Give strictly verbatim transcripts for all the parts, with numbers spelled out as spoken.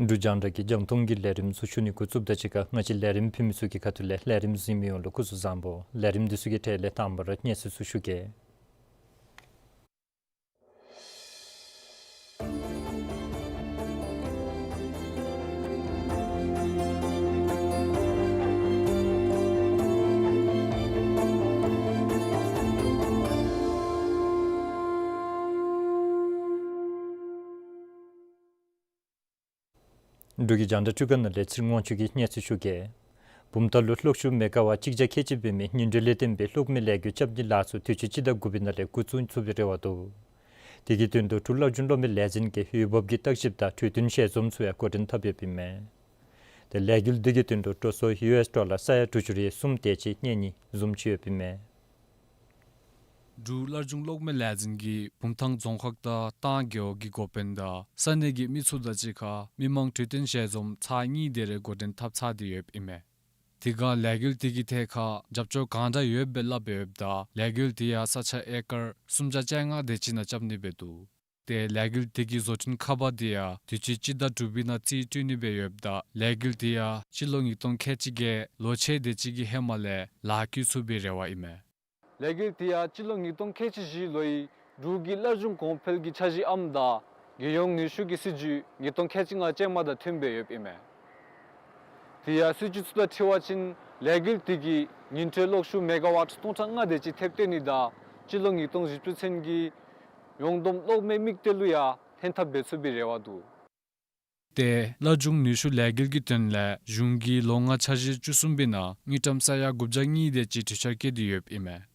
འབྲུག་རྒྱང་བསྒྲགས་ཀྱི་རྒྱང་མཐོང་གི་ལས་རིམ་ཚུ་ཞུ་ནི་འགོ་བཙུགསཔ་ད་གཅིག་ཁར་ང་བཅས་ལས་རིམ་ཕུལ་མི་ཚུ་གི་ཁ་ཐུག་ལས་ལས་རིམ་གཟིགས་མི་ཡོངས་ལུ་སྐུ་གཟུགས་བཟང་པོ། ལས་རིམ་འདི་ཚུ་གི་གྲས་ལས་དང་པ་ར་གནས་ཚུལ་ཚུ་ཞུ་གེ། འབྲུག་གི་རྒྱང་བསྒྲགས་ཁྲི་ཀ་ནང་ལས་ཚེ་རིང་དབང་ཕྱུག་གིས་གནས་ཚུལ་ཞུ་གེ། བུམ་ཐང་ལུ་གློག་ཤུགས་མེ་ག་ཝཊ་གཅིག་བརྒྱ་ཁལ་གཅིག་འབད་མི་ཉིན་དྲོད་ལས་བརྟེན་པའི་གློག་མེ་ལས་འགུལ་རྐྱབ་ནིའི་ལཱ་ཚུ་དུས་ཅི་སྤྱི་ཟླ་དགུ་པའི་ནང་ལས་འགོ་བཙུགས་ཚུགས་པའི་རེ་བ་འདུག། དེ་གི་དོན་ལུ་འབྲུག་སླར་འབྱུང་གློག་མེ་ལས་འཛིན་གྱིས་འོས་འབབ་ཀྱི་བརྟག་ཞིབ་དང་གྲོས་བསྟུན་ཞལ་འཛོམས་ཚུ་ཡང་འགོ་འདྲེན་འཐབ་ཡོདཔ་ཨིན་མས། ཏེ་ལས་འགུལ་འདི་གི་དོན་ལུ་སྤྲོ་སོ་ཡུ་ཨེསི་ཌོ་ལར་ས་ཡ་དྲུག་ཅུ་རེ་གསུམ་དེ་ཅིག་གནས་ནི་བཟུམ་ཅིག་ཡོདཔ་ཨིན་མས། འབྲུག་སླར་འབྱུང་གློག་མེ་ལས་འཛིན་གྱིས་བུམ་ཐང་རྫོང་ཁག་དང་ཏང་རྒེད་འོག་གི་འགོ་དཔོན་དང་ས་གནས་ཀྱི་མི་ཚུ་དང་གཅིག་ཁར་མི་མང་གྲོས་བསྟུན་ཞལ་འཛོམས་ཚར་གཉིས་དེ་རེ་འགོ་འདྲེན་འཐབ་ཚར་ཏེ་ཡོདཔ་ཨིན་མས། དེ་སྒང་ལས་འགུལ་དེ་གི་ཐད་ཁར་རྒྱབ་སྐྱོར་གང་དྲག་ཡོདཔ་སྦེ་སླབ་སྦེ་ཡོདཔ་ད་ལས་འགུལ་དེ་ཡང་ས་ཆ་ཨེ་ཀར་སུམ་བརྒྱ་བཅོ་ལྔ་དེ་ཅིག་ནང་རྐྱབ་ནི་སྦེ་འདུག། ཏེ་ལས་འགུལ་དེ་གི་བཟོ་སྐྲུན་ཁ་པར་དེ་ཡང་དུས་ཅི་སྤྱི་ཟླ་དྲུག་པའི་ནང་རྩིས་སྤྲོད་ནི་སྦེ་ཡོདཔ་ད་ལས་འགུལ་དེ་ཡང་སྤྱི་ལོ་ཉིས་སྟོང་ཁལ་གཅིག་བརྒྱད་ལོ་ཕྱེད་དེ་ཅིག་གི་ཧེ་མ་ལས་ལཱ་བཀོད་ཚུགས་པའི་རེ་བ་ཨིན་མས། ལས་འགུལ་དེ་ཡང་སྤྱི་ལོ་ཉིས་སྟོང་ཁལ་གཅིག་བཞི་ལོའི་འབྲུག་གི་སླར་འབྱུང་གོང་འཕེལ་གྱི་འཆར་གཞིའམ་ད་རྒྱལ་ཡོངས་ནུས་ཤུགས་ཀྱི་སྲིད་ཇུས་ཉིས་སྟོང་ཁལ་གཅིག་ལྔ་ཅན་མ་དང་མཐུནམ་སྦེ་ཡོདཔ་ཨིན་མས། དེ་ཡང་སྲིད་ཇུས་ཚུ་དང་འཁྲིལ་བ་ཅིན་ལས་འགུལ་དེ་གིས་ཉིན་དྲོད་གློག་ཤུགས་མེ་ག་ཝཊ་སྟོང་ཕྲག་ལྔ་དེ་ཅིག་ཐེབས་སྟོན་ནི་དང་སྤྱི་ལོ་ཉིས་སྟོང་བཞི་བཅུ་ཚུན་གྱི་ཡོངས་བསྡོམས་གློག་མེའི་དམིགས་གཏད་ལུ་ཡང་ལྷན་ཐབས་འབད་ཚུགས་པའི་རེ་བ་འདུག། ཏེ་སླར་འབྱུང་ནུས་ཤུགས་ལས་འགུལ་གྱི་དོན་ལས་གཞུང་གིས་ལོ་ལྔ་འཆར་གཞི་བཅུ་གསུམ་པའི་ནང་དངུལ་ཀྲམ་ས་ཡ་དགུ་བརྒྱ་གཉིས་དེ་ཅིག་གྲོས་འཆར་བཀོད་དེ་ཡོདཔ་ཨིན་མས།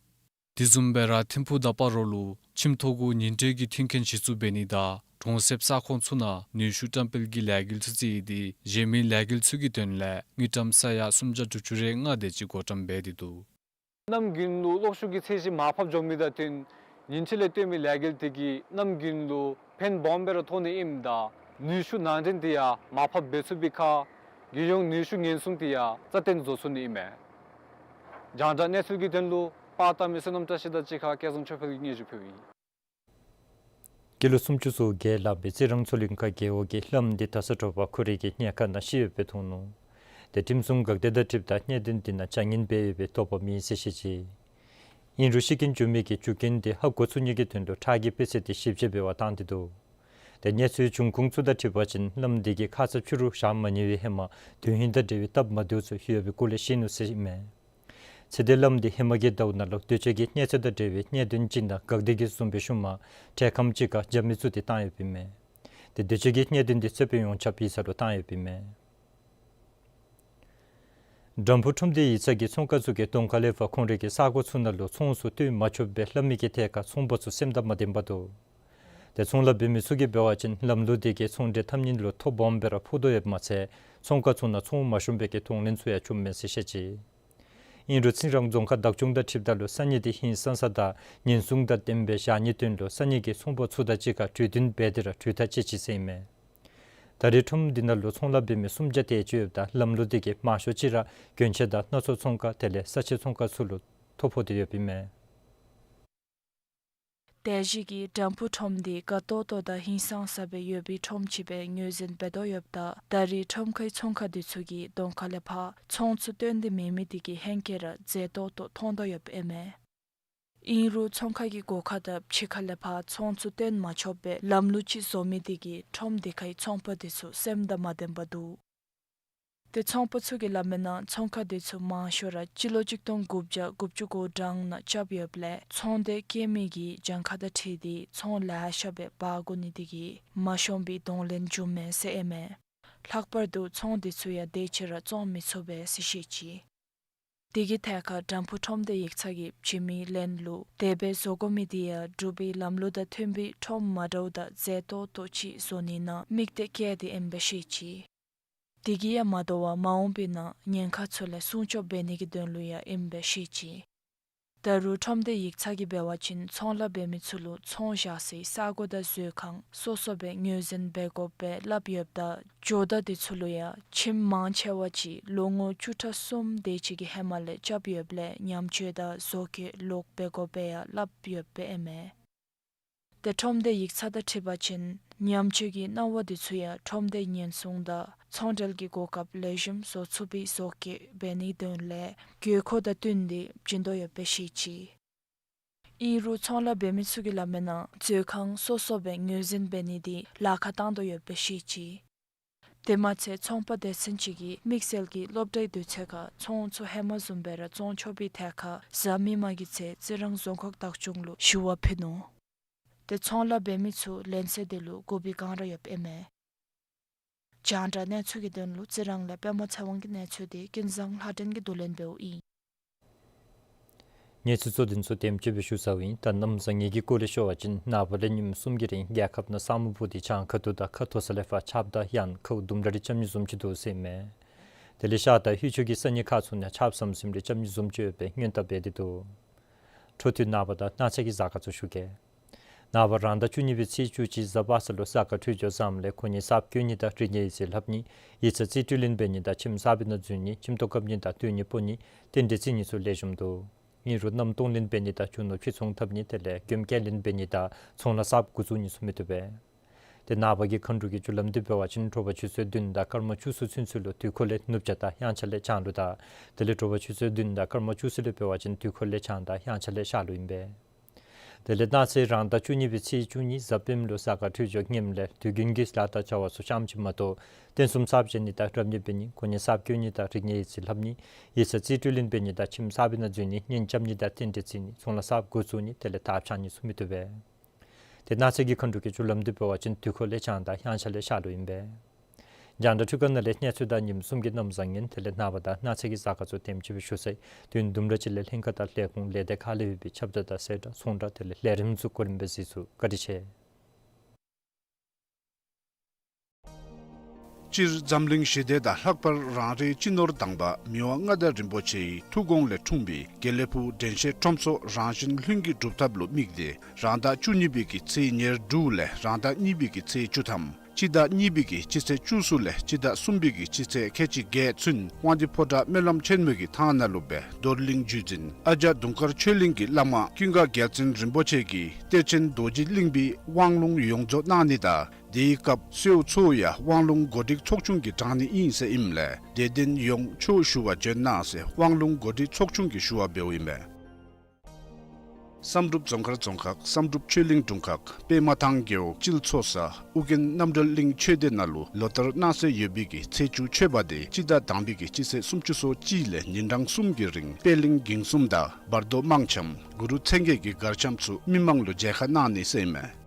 དེ་བཟུམ་སྦེ་ར་ཐིམ་ཕུག་དང་སྤ་རོ་ལུ་ཁྱིམ་ཐོག་གུ་ཉིན་དྲོད་ཀྱི་མཐུན་རྐྱེན་གཞི་བཙུགས་འབད་ནི་དང་གྲོང་གསེབ་ས་ཁོངས་ཚུ་ནང་ནུས་ཤུགས་བཀྲམ་སྤེལ་གྱི་ལས་འགུལ་ཚུ་རྩིས་ཏེ་གཞན་མི་ལས་འགུལ་ཚུ་གི་དོན་ལས་དངུལ་ཀྲམ་ས་ཡ་སུམ་བརྒྱ་དྲུག་ཅུ་རེ་ལྔ་དེ་ཅིག་བགོ་བཀྲམ་འབད་དེ་འདུག། གནམ་དགུན་ལུ་གློག་ཤུགས་ཀྱི་ཚད་གཞི་མར་ཕབ་འགྱོ་མི་དང་བསྟུན་ཉིན་དྲོད་ལས་བརྟེན་མི་ལས་འགུལ་དེ་གིས་གནམ་དགུན་ལུ་ཕན་སྦོམ་སྦེ་ར་ཐོགས་ནི་ཨིནམ་ད་ནུས་ཤུགས་ནང་འདྲེན་དེ་ཡང་མར་ཕབ་འབད་ཚུགས་པའི་ཁར་རྒྱལ་ཡོངས་ནུས་ཤུགས་ཉེན་སྲུང་དེ་ཡང་རྩ་བརྟན་བཟོ་ཚུགས་ནི་ཨིན་མས། རྒྱང་བསྒྲགས་གནས་ཚུལ་གྱི་དོན་ལུ་པར་བཏབ་མི་བསོད་ནམས་བཀྲ་ཤིས་དང་གཅིག་ཁར་སྐལ་བཟང་ཆོས་འཕེལ་གྱིས་སྙན་ཞུ་ཕུལཝ་ཨིན། སྐྱེས་ལོ་སུམ་ཅུ་སོ་བརྒྱད་ལང་པའི་རྩི་རང་མཚོ་གླིང་ཁ་རྒེད་འོག་གི་བླམ་འདི་ད་ས་དྲོ་པ་ཁོ་རའི་གི་གཉའ་ཁ་ནང་ཤི་ཡོདཔ་སྦེ་མཐོང་ནུག། ཏེ་ཁྲིམས་སྲུང་འགག་སྡེ་དང་འཁྲིལཝ་ད་གནད་དོན་འདི་ནང་བྱ་ངན་འབད་ཡོད་པའི་དོགས་པ་མེད་ཟེར་བཤད་ཅི། ཨིན་རུང་ཤི་རྐྱེན་བྱུང་མི་གི་རྒྱུ་རྐྱེན་འདི་ཧ་གོ་ཚུགས་ནི་གི་དོན་ལུ་ཁྲག་གི་དཔེ་ཚད་འདི་ཞིབ་དཔྱད་འབད་བར་བཏང་སྟེ་འདུག། ཏེ་གནས་ཚུལ་འབྱུང་ཁུངས་ཚུ་དང་འཁྲིལ་བ་ཅིན་བླམ་འདི་གིས་ཁ་ཙ་ཕྱི་རུ་ཞག་མ་ཉལ་བའི་ཧེ་མ་དོན་ཧིང་དང་འབྲེལ་བའི་སྟབས་མ་བདེཝ་ཚུ་ཡོད་པའི་སྐོར་ལས་བཤད་ནུག་ཟེར་ཨིན་མས། ཚེ་འདས་བླམ་འདི་ཧེ་མ་གི་ཟླཝ་ནང་ལུ་འདོད་སྤྱོད་ཀྱི་གནས་ཚད་དང་འབྲེལ་བའི་གནད་དོན་ཅིག་ནང་འགག་སྡེ་གིས་བཟུང་བའི་ཤུལ་མ་འཕྲལ་ཁམས་ཅིག་ཁར་རྒྱབ་མི་ཚུ་འདི་བཏང་ཡོདཔ་ཨིན་མས། ཏེ་འདོད་སྤྱོད་ཀྱི་གནད་དོན་འདི་རྩོད་དཔོན་ཡོངས་ཁྱབ་ཡིག་ཚང་ལུ་བཏང་ཡོདཔ་ཨིན་མས། དྲམ་ཕུ་ཁྲོམ་སྡེ་ཡིག་ཚང་གི་ཚོང་ཁང་ཚུ་གིས་གདོང་ཁ་ལས་ཕར་ཁོང་རའི་གི་ས་གོ་ཚུ་ནང་ལུ་ཚོང་ཚུ་སྟོན་མ་ཆོགཔ་སྦེ་སླབ་མི་གི་ཐད་ཁར་ཚོང་པ་ཚུ་སེམས་དང་མ་ལྡནམ་འདུག། ཏེ་ཚོང་ལཱ་འབད་མི་ཚུ་གིས་འབད་བ་ཅིན་ལམ་ལུགས་འདི་གིས་ཚོང་འབྲེལ་འཐབ་ནི་ལུ་ཐོ་སྦོམ་སྦེ་ར་ཕོག་དོ་ཡོདཔ་མ་ཚད་ཚོང་ཁང་ཚུ་ནང་ཚོང་མ་ཤོང་པའི་གི་གདོང་ལེན་ཚུ་ཡང་བྱུངམ་མས་ཟེར་བཤད་ཅི། ཨིན་རུང་ཚེ་རིང་རྫོང་ཁག་བདག་སྐྱོང་དང་འཁྲིལཝ་ད་ལུ་ས་གནས་དེ་ཧིང་སངས་ས་དང་ཉེན་སྲུང་དང་ལྡནམ་སྦེ་བཞག་ནིའི་དོན་ལུ་ས་གནས་ཀྱི་ཚོང་པ་ཚུ་དང་གཅིག་ཁར་གྲོས་བསྟུན་འབད་དེ་ར་གྲོས་ཐག་བཅད་ཅི་ཟེར་ཨིན་མས། ད་རེས་ཁྲོམ་འདི་ནང་ལུ་ཚོང་ལཱ་འབད་མི་སུམ་བརྒྱ་དེ་ཅིག་ཡོདཔ་ད་ལམ་ལུགས་འདི་གིས་མང་ཤོས་ཅིག་ར་གྱོན་ཆས་དང་སྣ་ཚོགས་ཚོང་ཁང་དེ་ལས་ས་ཕྱེ་ཚོང་ཁང་ཚུ་ལུ་ཐོ་ཕོག་སྟེ་ཡོདཔ་ཨིན་མས། སྡེ་བཞི་གི་དྲམ་ཕུག་ཁྲོམ་འདི་དགའ་ཏོག་ཏོ་དང་ཧིང་སངས་ས་སྦེ་ཡོད་པའི་ཁྲོམ་ཅིག་སྦེ་ངོས་འཛིན་འབད་དོ་ཡོདཔ་ད་ད་རེས་ཁྲོམ་ཁའི་ཚོང་ཁང་འདི་ཚུ་གིས་གདོང་ཁ་ལས་ཕར་ཚོང་ཚུ་བཏོན་ཏེ་མེད་མི་འདི་གིས་ཧེང་སྐལ་ར་མཛེས་ཏོག་ཏོ་མཐོང་དོ་ཡོདཔ་ཨིན་མས། ཨིན་རུང་ཚོང་ཁང་གི་སྒོ་ཁ་དང་ཕྱི་ཁ་ལས་ཕར་ཚོང་ཚུ་བཏོན་མ་ཆོགཔ་སྦེ་ལམ་ལུགས་ཅིག་བཟོ་མི་འདི་གིས་ཁྲོམ་འདི་ཁའི་ཚོང་པ་འདི་ཚུ་སེམས་དང་མ་ལྡནམ་འདུག། ཏེ་ཚོང་པ་ཚུ་གིས་སླབ་མིའི་ནང་ཚོང་ཁང་འདི་ཚུ་མང་ཤོས་ར་སྤྱི་ལོ་གཅིག་སྟོང་དགུ་བརྒྱ་དགུ་བཅུ་གོ་གྲངས་ནང་རྐྱབ་ཡོདཔ་ལས་ཚོང་སྡེ་སྐྱེལ་མི་གི་གྱངས་ཁ་དང་འཁྲིལ་ཏེ་ཚོང་ལེ་ཤ་སྦེ་འབག་དགོ་ནི་འདི་གིས་མ་ཤོང་པའི་གདོང་ལེན་བྱུངམ་མས་ཟེར་ཨིན་མས། ལྷག་པར་དུ་ཚོང་འདི་ཚུ་ཡང་དེ་ཅིག་ར་བཙོང་མི་ཚུགས་པས་ཟེར་བཤད་ཅི། དེ་གི་ཐད་ཁར་དྲམ་ཕུག་ཁྲོམ་སྡེ་ཡིག་ཚང་གི་བྱིན་མི་ལན་ལུ་དེ་སྦེ་བཟོ་དགོ་མི་འདི་ཡང་འབྲུག་པའི་ལམ་ལུགས་དང་མཐུན་པའི་ཁྲོམ་མ་འདྲཝ་དང་མཛེས་ཏོག་ཏོ་ཅིག་བཟོ་ནི་ནང་དམིགས་གཏད་བསྐྱེད་དེ་ཨིནམ་སྦེ་བཤད་ཅི། དེ་གིས་ཡང་མ་དོ་བར་མ་འོངས་པའི་ནང་ཉེན་ཁ་ཚུ་ལས་སྲུང་སྐྱོབ་འབད་ནི་གི་དོན་ལུ་ཡང་ཨིནམ་སྦེ་བཤད་ཅི། ད་རུང་ཁྲོམ་སྡེ་ཡིག་ཚང་གིས་འབད་བ་ཅིན་ཚོང་ལཱ་འབད་མི་ཚུ་ལུ་ཚོང་བཞག་སའི་ས་གོ་དང་མཛོད་ཁང་སོ་སོ་སྦེ་ངོས་འཛིན་འབད་དགོཔ་སྦེ་སླབ་ཡོདཔ་ད་ཇོ་བདག་འདི་ཚུ་ལུ་ཡང་ཁྱིམ་མང་ཆེ་བ་ཅིག་ལོ་ངོ་བཅུ་ཕྲག་གསུམ་དེ་ཅིག་གི་ཧེ་མ་ལས་རྐྱབ་ཡོདཔ་ལས་ཉམས་བཅོས་དང་བཟོ་བཀོད་ལོག་འབད་དགོཔ་སྦེ་ཡང་སླབ་ཡོདཔ་ཨིན་མས། ཏེ་ཁྲོམ་སྡེ་ཡིག་ཚང་དང་འཁྲིལ་བ་ཅིན་ཉམས་བཅོས་ཀྱི་གནང་བ་འདི་ཚུ་ཡང་ཁྲོམ་སྡེ་ཉེན་སྲུང་དང་ཚོང་འབྲེལ་གྱི་གོ་སྐབས་ལེགས་ཤོམ་བཟོ་ཚུགས་པའི་བཟོ་བཀོད་འབད་ནིའི་དོན་ལས་དགོས་མཁོ་དང་བསྟུན་ཏེ་བྱིན་དོ་ཡོདཔ་སྦེ་བཤད་ཅི། ཨིན་རུང་ཚོང་ལཱ་འབད་མི་ཚུ་གིས་སླབ་མིའི་ནང་མཛོད་ཁང་སོ་སོ་སྦེ་ངོས་འཛིན་འབད་ནི་འདི་ལཱ་ཁག་བཏང་དོ་ཡོདཔ་སྦེ་བཤད་ཅི། དེ་མ་ཚད་ཚོང་པ་སྡེ་ཚན་ཅིག་གིས་དམིགས་བསལ་གྱི་སློབ་གྲྭའི་དུས་ཚོད་ཁར་ཚོང་ཚུ་ཧེ་མ་བཟུམ་སྦེ་ར་བཙོང་ཆོག་པའི་ཐད་ཁར་གཟའ་མིག་དམར་གྱི་ཚེ་རྩི་རང་རྫོང་ཁག་བདག་སྐྱོང་ལུ་ཞུ་བ་ཕུལ་ནུག། ཏེ་ཚོང་ལཱ་འབད་མི་ཚུ་ལན་ཚྭ་འདི་ལུ་དགོ་པའི་སྒང་ར་ཡོདཔ་ཨིན་མས། རྒྱང་བསྒྲགས་གནས་ཚུལ་གྱི་དོན་ལུ་རྩི་རང་ལས་པདྨ་ཚེ་དབང་གི་གནས་ཚུལ་འདི་ཀུན་བཟང་ལྷ་སྒྲོན་གྱིས་བསྡུ་ལེན་འབདཝ་ཨིན། གནས་ཚུལ་གཙོ་དོན་ཚུ་དེམ་ཅིག་སྦེ་ཞུ་ཚརཝ་ཨིན། ད་གནམ་བཟང་ངན་གྱི་སྐོར་ལས་ཞུ་བ་ཅིན་ནངས་པ་ལས་ཉིནམ་གསུམ་གྱི་རིང་རྒྱལ་ཁབ་ནང་ས་སྨུག་སྦུབས་ཏེ་བྱང་ཁ་ཐུག་དང་ཁ་ཐོར་ས་ལས་ཕར་ཆརཔ་དང་ཡང་ཁཝ་དུམ་གྲ་རེ་རྐྱབ་ནི་བཟུམ་ཅིག་འདུག་ཟེར་ཨིན་མས། དེ་ལས་ཤར་དང་ལྷོ་ཕྱོགས་ཀྱི་ས་གནས་ཁག་ཚུ་ནང་ཆརཔ་ཟམ་ཟིམ་རེ་རྐྱབ་ནི་བཟུམ་ཅིག་ཡོད་པའི་སྔོན་བརྡ་འབད་དེ་འདུག། འཕྲོ་མཐུད་ནངས་པ་དང་གནངས་ཚེ་གི་གཟའ་སྐར་ཚུ་ཞུ་གེ། ནངས་པ་རང་ཟླ་བཅུ་གཉིས་པའི་ཚེས་བཅུ་གཅིག་གཟའ་པ་སངས་ལུ་གཟའ་སྐར་འཕྲོད་སྦྱོར་བཟངམ་ལས་གོ་གནས་གསརཔ་བསྐོ་ནི་དང་རིག་གནས་ཡིག་རྩིས་ལྷབ་ནི་ཡིག་ཚང་རྩིས་སྤྲོད་ལེན་འབད་ནི་དང་ཁྱིམ་གསར་པའི་ནང་འཛུལ་ནི་ཁྱིམ་ཐོག་བཀབ་ནི་དང་སྟོན་ནི་སྤོ་ནི་རྟེན་འབྲེལ་བརྩི་ནི་ཚུ་ལེགས་ཤོམ་འདུག། ཨིན་རུང་གནམ་སྟོང་ལེན་འབད་ནི་དང་རྒྱུ་ནོར་ཕུད་ཚོང་འཐབ་ནི་དེ་ལས་མགྱོནམ་སྐྱེལ་ལེན་འབད་ནི་དང་ཚོང་ལཱ་གསརཔ་འགོ་བཙུགས་ནི་ཚུ་མི་བཏུབ་པས། ཏེ་ནངས་པ་གི་མཁའ་འགྲོ་གི་རྒྱུ་ལམ་འདི་འབད་བ་ཅིན་དྲོ་པ་ཆུ་ཚོད་བདུན་དང་སྐར་མ་བཅུ་གསུམ་ཚུན་ཚོད་ལུ་དུས་འཁོར་ལས་ནུབ་བྱང་དང་དབྱངས་འཆར་ལས་བྱང་ལུ་དང་དེ་ལས་དྲོ་པ་ཆུ་ཚོད་བདུན་དང་སྐར་མ་བཅུ་གསུམ་ལུ་འབད་བ་ཅིན་དུས་འཁོར་ལས་བྱང་དང་དབྱངས་འཆར་ལས་ཤར་ལུ་ཨིན་པས། དེ་ལས་གནངས་ཚེ་རང་ཟླ་བཅུ་གཉིས་པའི་ཚེས་བཅུ་གཉིས་གཟའ་སྤེནམ་ལུ་གཟའ་སྐར་འཕྲོད་སྦྱོར་ངནམ་ལས་དུས་རྒྱུན་གྱི་ལཱ་དང་བྱ་བ་ཚུ་ཙམ་ཅིག་མ་གཏོགས་རྟེན་གསུམ་གསརཔ་བཞེངས་ནི་དང་རབ་གནས་འབད་ནི་གོ་གནས་གསརཔ་བསྐོ་ནི་དང་རིག་གནས་ཡིག་རྩིས་ལྷབ་ནི་ཡིག་ཚང་རྩིས་སྤྲོད་ལེན་འབད་ནི་དང་ཁྱིམ་གསར་པའི་ནང་འཛུལ་ནི་གཉེན་རྐྱབ་ནི་དང་རྟེན་འབྲེལ་བརྩི་ནི་ཚོང་ལཱ་གསརཔ་འགོ་བཙུགས་ནི་དེ་ལས་དར་འཕྱར་ནི་ཚུ་མི་བཏུབ་པས། ཏེ་གནངས་ཚེ་གི་མཁའ་འགྲོ་གི་རྒྱུ་ལམ་འདི་འབད་བ་ཅིན་དུས་འཁོར་ལས་བྱང་དང་དབྱངས་འཆར་ལས་ཤར་ལུ་ཨིན་པས། རྒྱང་བསྒྲགས་འཕྲུལ་ཁང་ནང་ལས་གནས་ཚུལ་དང་ཉིནམ་གསུམ་གྱི་གནམ་བཟང་ངན་དེ་ལས་ནངས་པ་དང་གནངས་ཚེ་གི་གཟའ་སྐར་ཚུ་དེམ་ཅིག་སྦེ་ཞུ་ཚར་ཡི། དུས་ཡུན་དུམ་གྲ་ཅིག་ལས་ལྷན་ཁག་དང་ལས་ཁུངས་ལས་སྡེ་ཁག་ལས་ཡོད་པའི་ཁྱབ་བརྡ་དང་གསལ་བསྒྲགས་ཚོང་བསྒྲགས་དེ་ལས་ལས་རིམ་ཚུ་གོ་རིམ་སྦེ་གཟིགས་ཚུགས། བཀའ་དྲིན་ཆེ། སྤྱིར་འཛམ་གླིང་ཞི་བདེ་དང་ལྷག་པར་རང་རེའི་སྤྱི་ནོར་དང་པ་མི་དབང་མངའ་བདག་རིན་པོ་ཆེའི་ཐུགས་དགོངས་ལས་འཁྲུངས་པའི་དགེ་ལེགས་ཕུག་དྲན་ཤེས་ཁྲོམ་ཚོགས་རང་བཞིན་ལྷུན་གྱིས་གྲུབ་ཐབས་ལུ་དམིགས་ཏེ་རང་ཟླ་བཅུ་གཉིས་པའི་གི་ཚེས་ཉེར་དྲུག་ལས་རང་ཟླ་གཉིས་པའི་གི་ཚེས་བཅུ་ཐམ་སྤྱི་ཟླ་གཉིས་པའི་གི་སྤྱི་ཚེས་བཅུ་གསུམ་ལས་སྤྱི་ཟླ་གསུམ་པའི་གི་སྤྱི་ཚེས་ཁལ་གཅིག་བརྒྱད་ཚུན་དབང་འདུས་ཕོ་བྲང་སྨོན་ལམ་ཆེན་མོ་གི་ཐང་ནང་ལུ་སྦེ་རྡོར་གླིང་བརྒྱུད་འཛིན་ཨ་ལྕགས་དུང་དཀར་ཆོས་གླིང་གི་བླ་མ་ཀུན་དགའ་རྒྱལ་མཚན་རིན་པོ་ཆེ་གིས་གཏེར་ཆེན་རྡོ་རྗེ་གླིང་པའི་དབང་ལུང་ཡོངས་རྫོགས་གནང་ནི་དང་དེའི་སྐབས་གསོལཝ་ཚུ་ཡང་དབང་ལུང་གོ་སྒྲིག་ཚོགས་ཆུང་གིས་དྲང་ནི་ཨིན་ཟེར་ཨིནམ་ལས་དད་ལྡན་ཡོངས་ཆོས་ཞུ་བར་འབྱོན་གནང་ཟེར་དབང་ལུང་གོ་སྒྲིག་ཚོགས་ཆུང་གིས་ཞུ་བ་འབདཝ་ཨིན་པས། བསམ་གྲུབ་རྫོང་དཀར་རྫོང་ཁག་བསམ་གྲུབ་ཆོས་གླིང་དྲུང་ཁག་པདྨ་ཐང་རྒེད་འོག་སྤྱིལ་ཚོ་ས་ཨོ་རྒྱན་རྣམ་གྲོལ་གླིང་ཆོས་སྡེ་ནང་ལུ་ལོ་ལྟར་གནང་སྲོལ་ཡོད་པའི་གི་ཚེས་བཅུ་མཆོད་པ་དེ་སྤྱི་ཟླ་དང་པའི་གི་སྤྱི་ཚེས་སུམ་ཅུ་སོ་གཅིག་ལས་ཉིན་གྲངས་གསུམ་གྱི་རིང་པད་གླིང་འགྱིང་གསུམ་དང་བར་དོ་དམངས་འཆམ་གུ་རུ་མཚན་བརྒྱད་ཀྱི་གར་འཆམ་ཚུ་མི་མང་ལུ་མཇལ་ཁ་གནང་ནི་ཟེར་ཨིན་མས།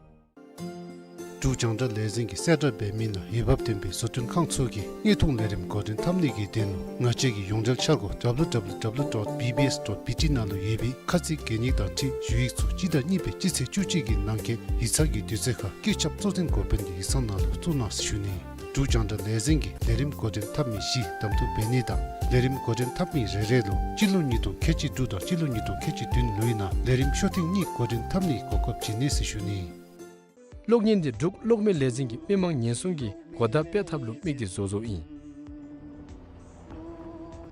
འབྲུག་རྒྱང་བསྒྲགས་ལས་འཛིན་གྱིས་གསལ་བསྒྲགས་འབད་མི་ནང་འོས་འབབ་ལྡན་པའི་བཟོ་སྐྲུན་ཁང་ཚུ་གིས་དངོས་མཐོང་ལས་རིམ་འགོ་འདྲེན་འཐབ་ནི་གི་དོན་ལུ་ང་བཅས་ཀྱི་ཡོངས་འབྲེལ་འཆར་སྒོ་W W W dot B B S dot B T ནང་ལུ་ཡོད་པའི་ཁ་ཚིག་གན་ཡིག་དང་འཁྲིལ་ཞུ་ཡིག་ཚུ་སྤྱི་ཟླ་གཉིས་པའི་སྤྱི་ཚེས་བཅུ་གཅིག་གི་ནང་འཁོད་ཡིག་ཚང་གི་དུས་ཚོད་ཁར་བཀོད་ཁྱབ་གཙོ་འཛིན་འགོ་དཔོན་གྱི་ཡིག་ཚང་ནང་ལུ་བཙུགས་གནང་ཟེར་ཞུ་ནི། འབྲུག་རྒྱང་བསྒྲགས་ལས་འཛིན་གྱིས་ལས་རིམ་འགོ་འདྲེན་འཐབ་མི་བཞི་གདམ་འཐུ་འབད་ནི་དང་ལས་རིམ་འགོ་འདྲེན་འཐབ་མི་རེ་རེ་ལུ་སྤྱི་ལོ་ཉིས་སྟོང་ཁལ་གཅིག་དྲུག་དང་སྤྱི་ལོ་ཉིས་སྟོང་ཁལ་གཅིག་བདུན་ལོའི་ནང་ལས་རིམ་ཤོག་ཐེངས་གཉིས་འགོ་འདྲེན་འཐབ་ནིའི་གོ་སྐབས་བྱིན་ནི་ཟེར་ཞུ་ནི། གློག་བརྙན་འདི་འབྲུག་གློག་མེ་ལས་འཛིན་གྱིས་མི་མང་ཉེན་སྲུང་གི་གོ་བརྡ་སྤེལ་ཐབས་ལུ་དམིགས་ཏེ་བཟོ་བཟོཝ་ཨིན།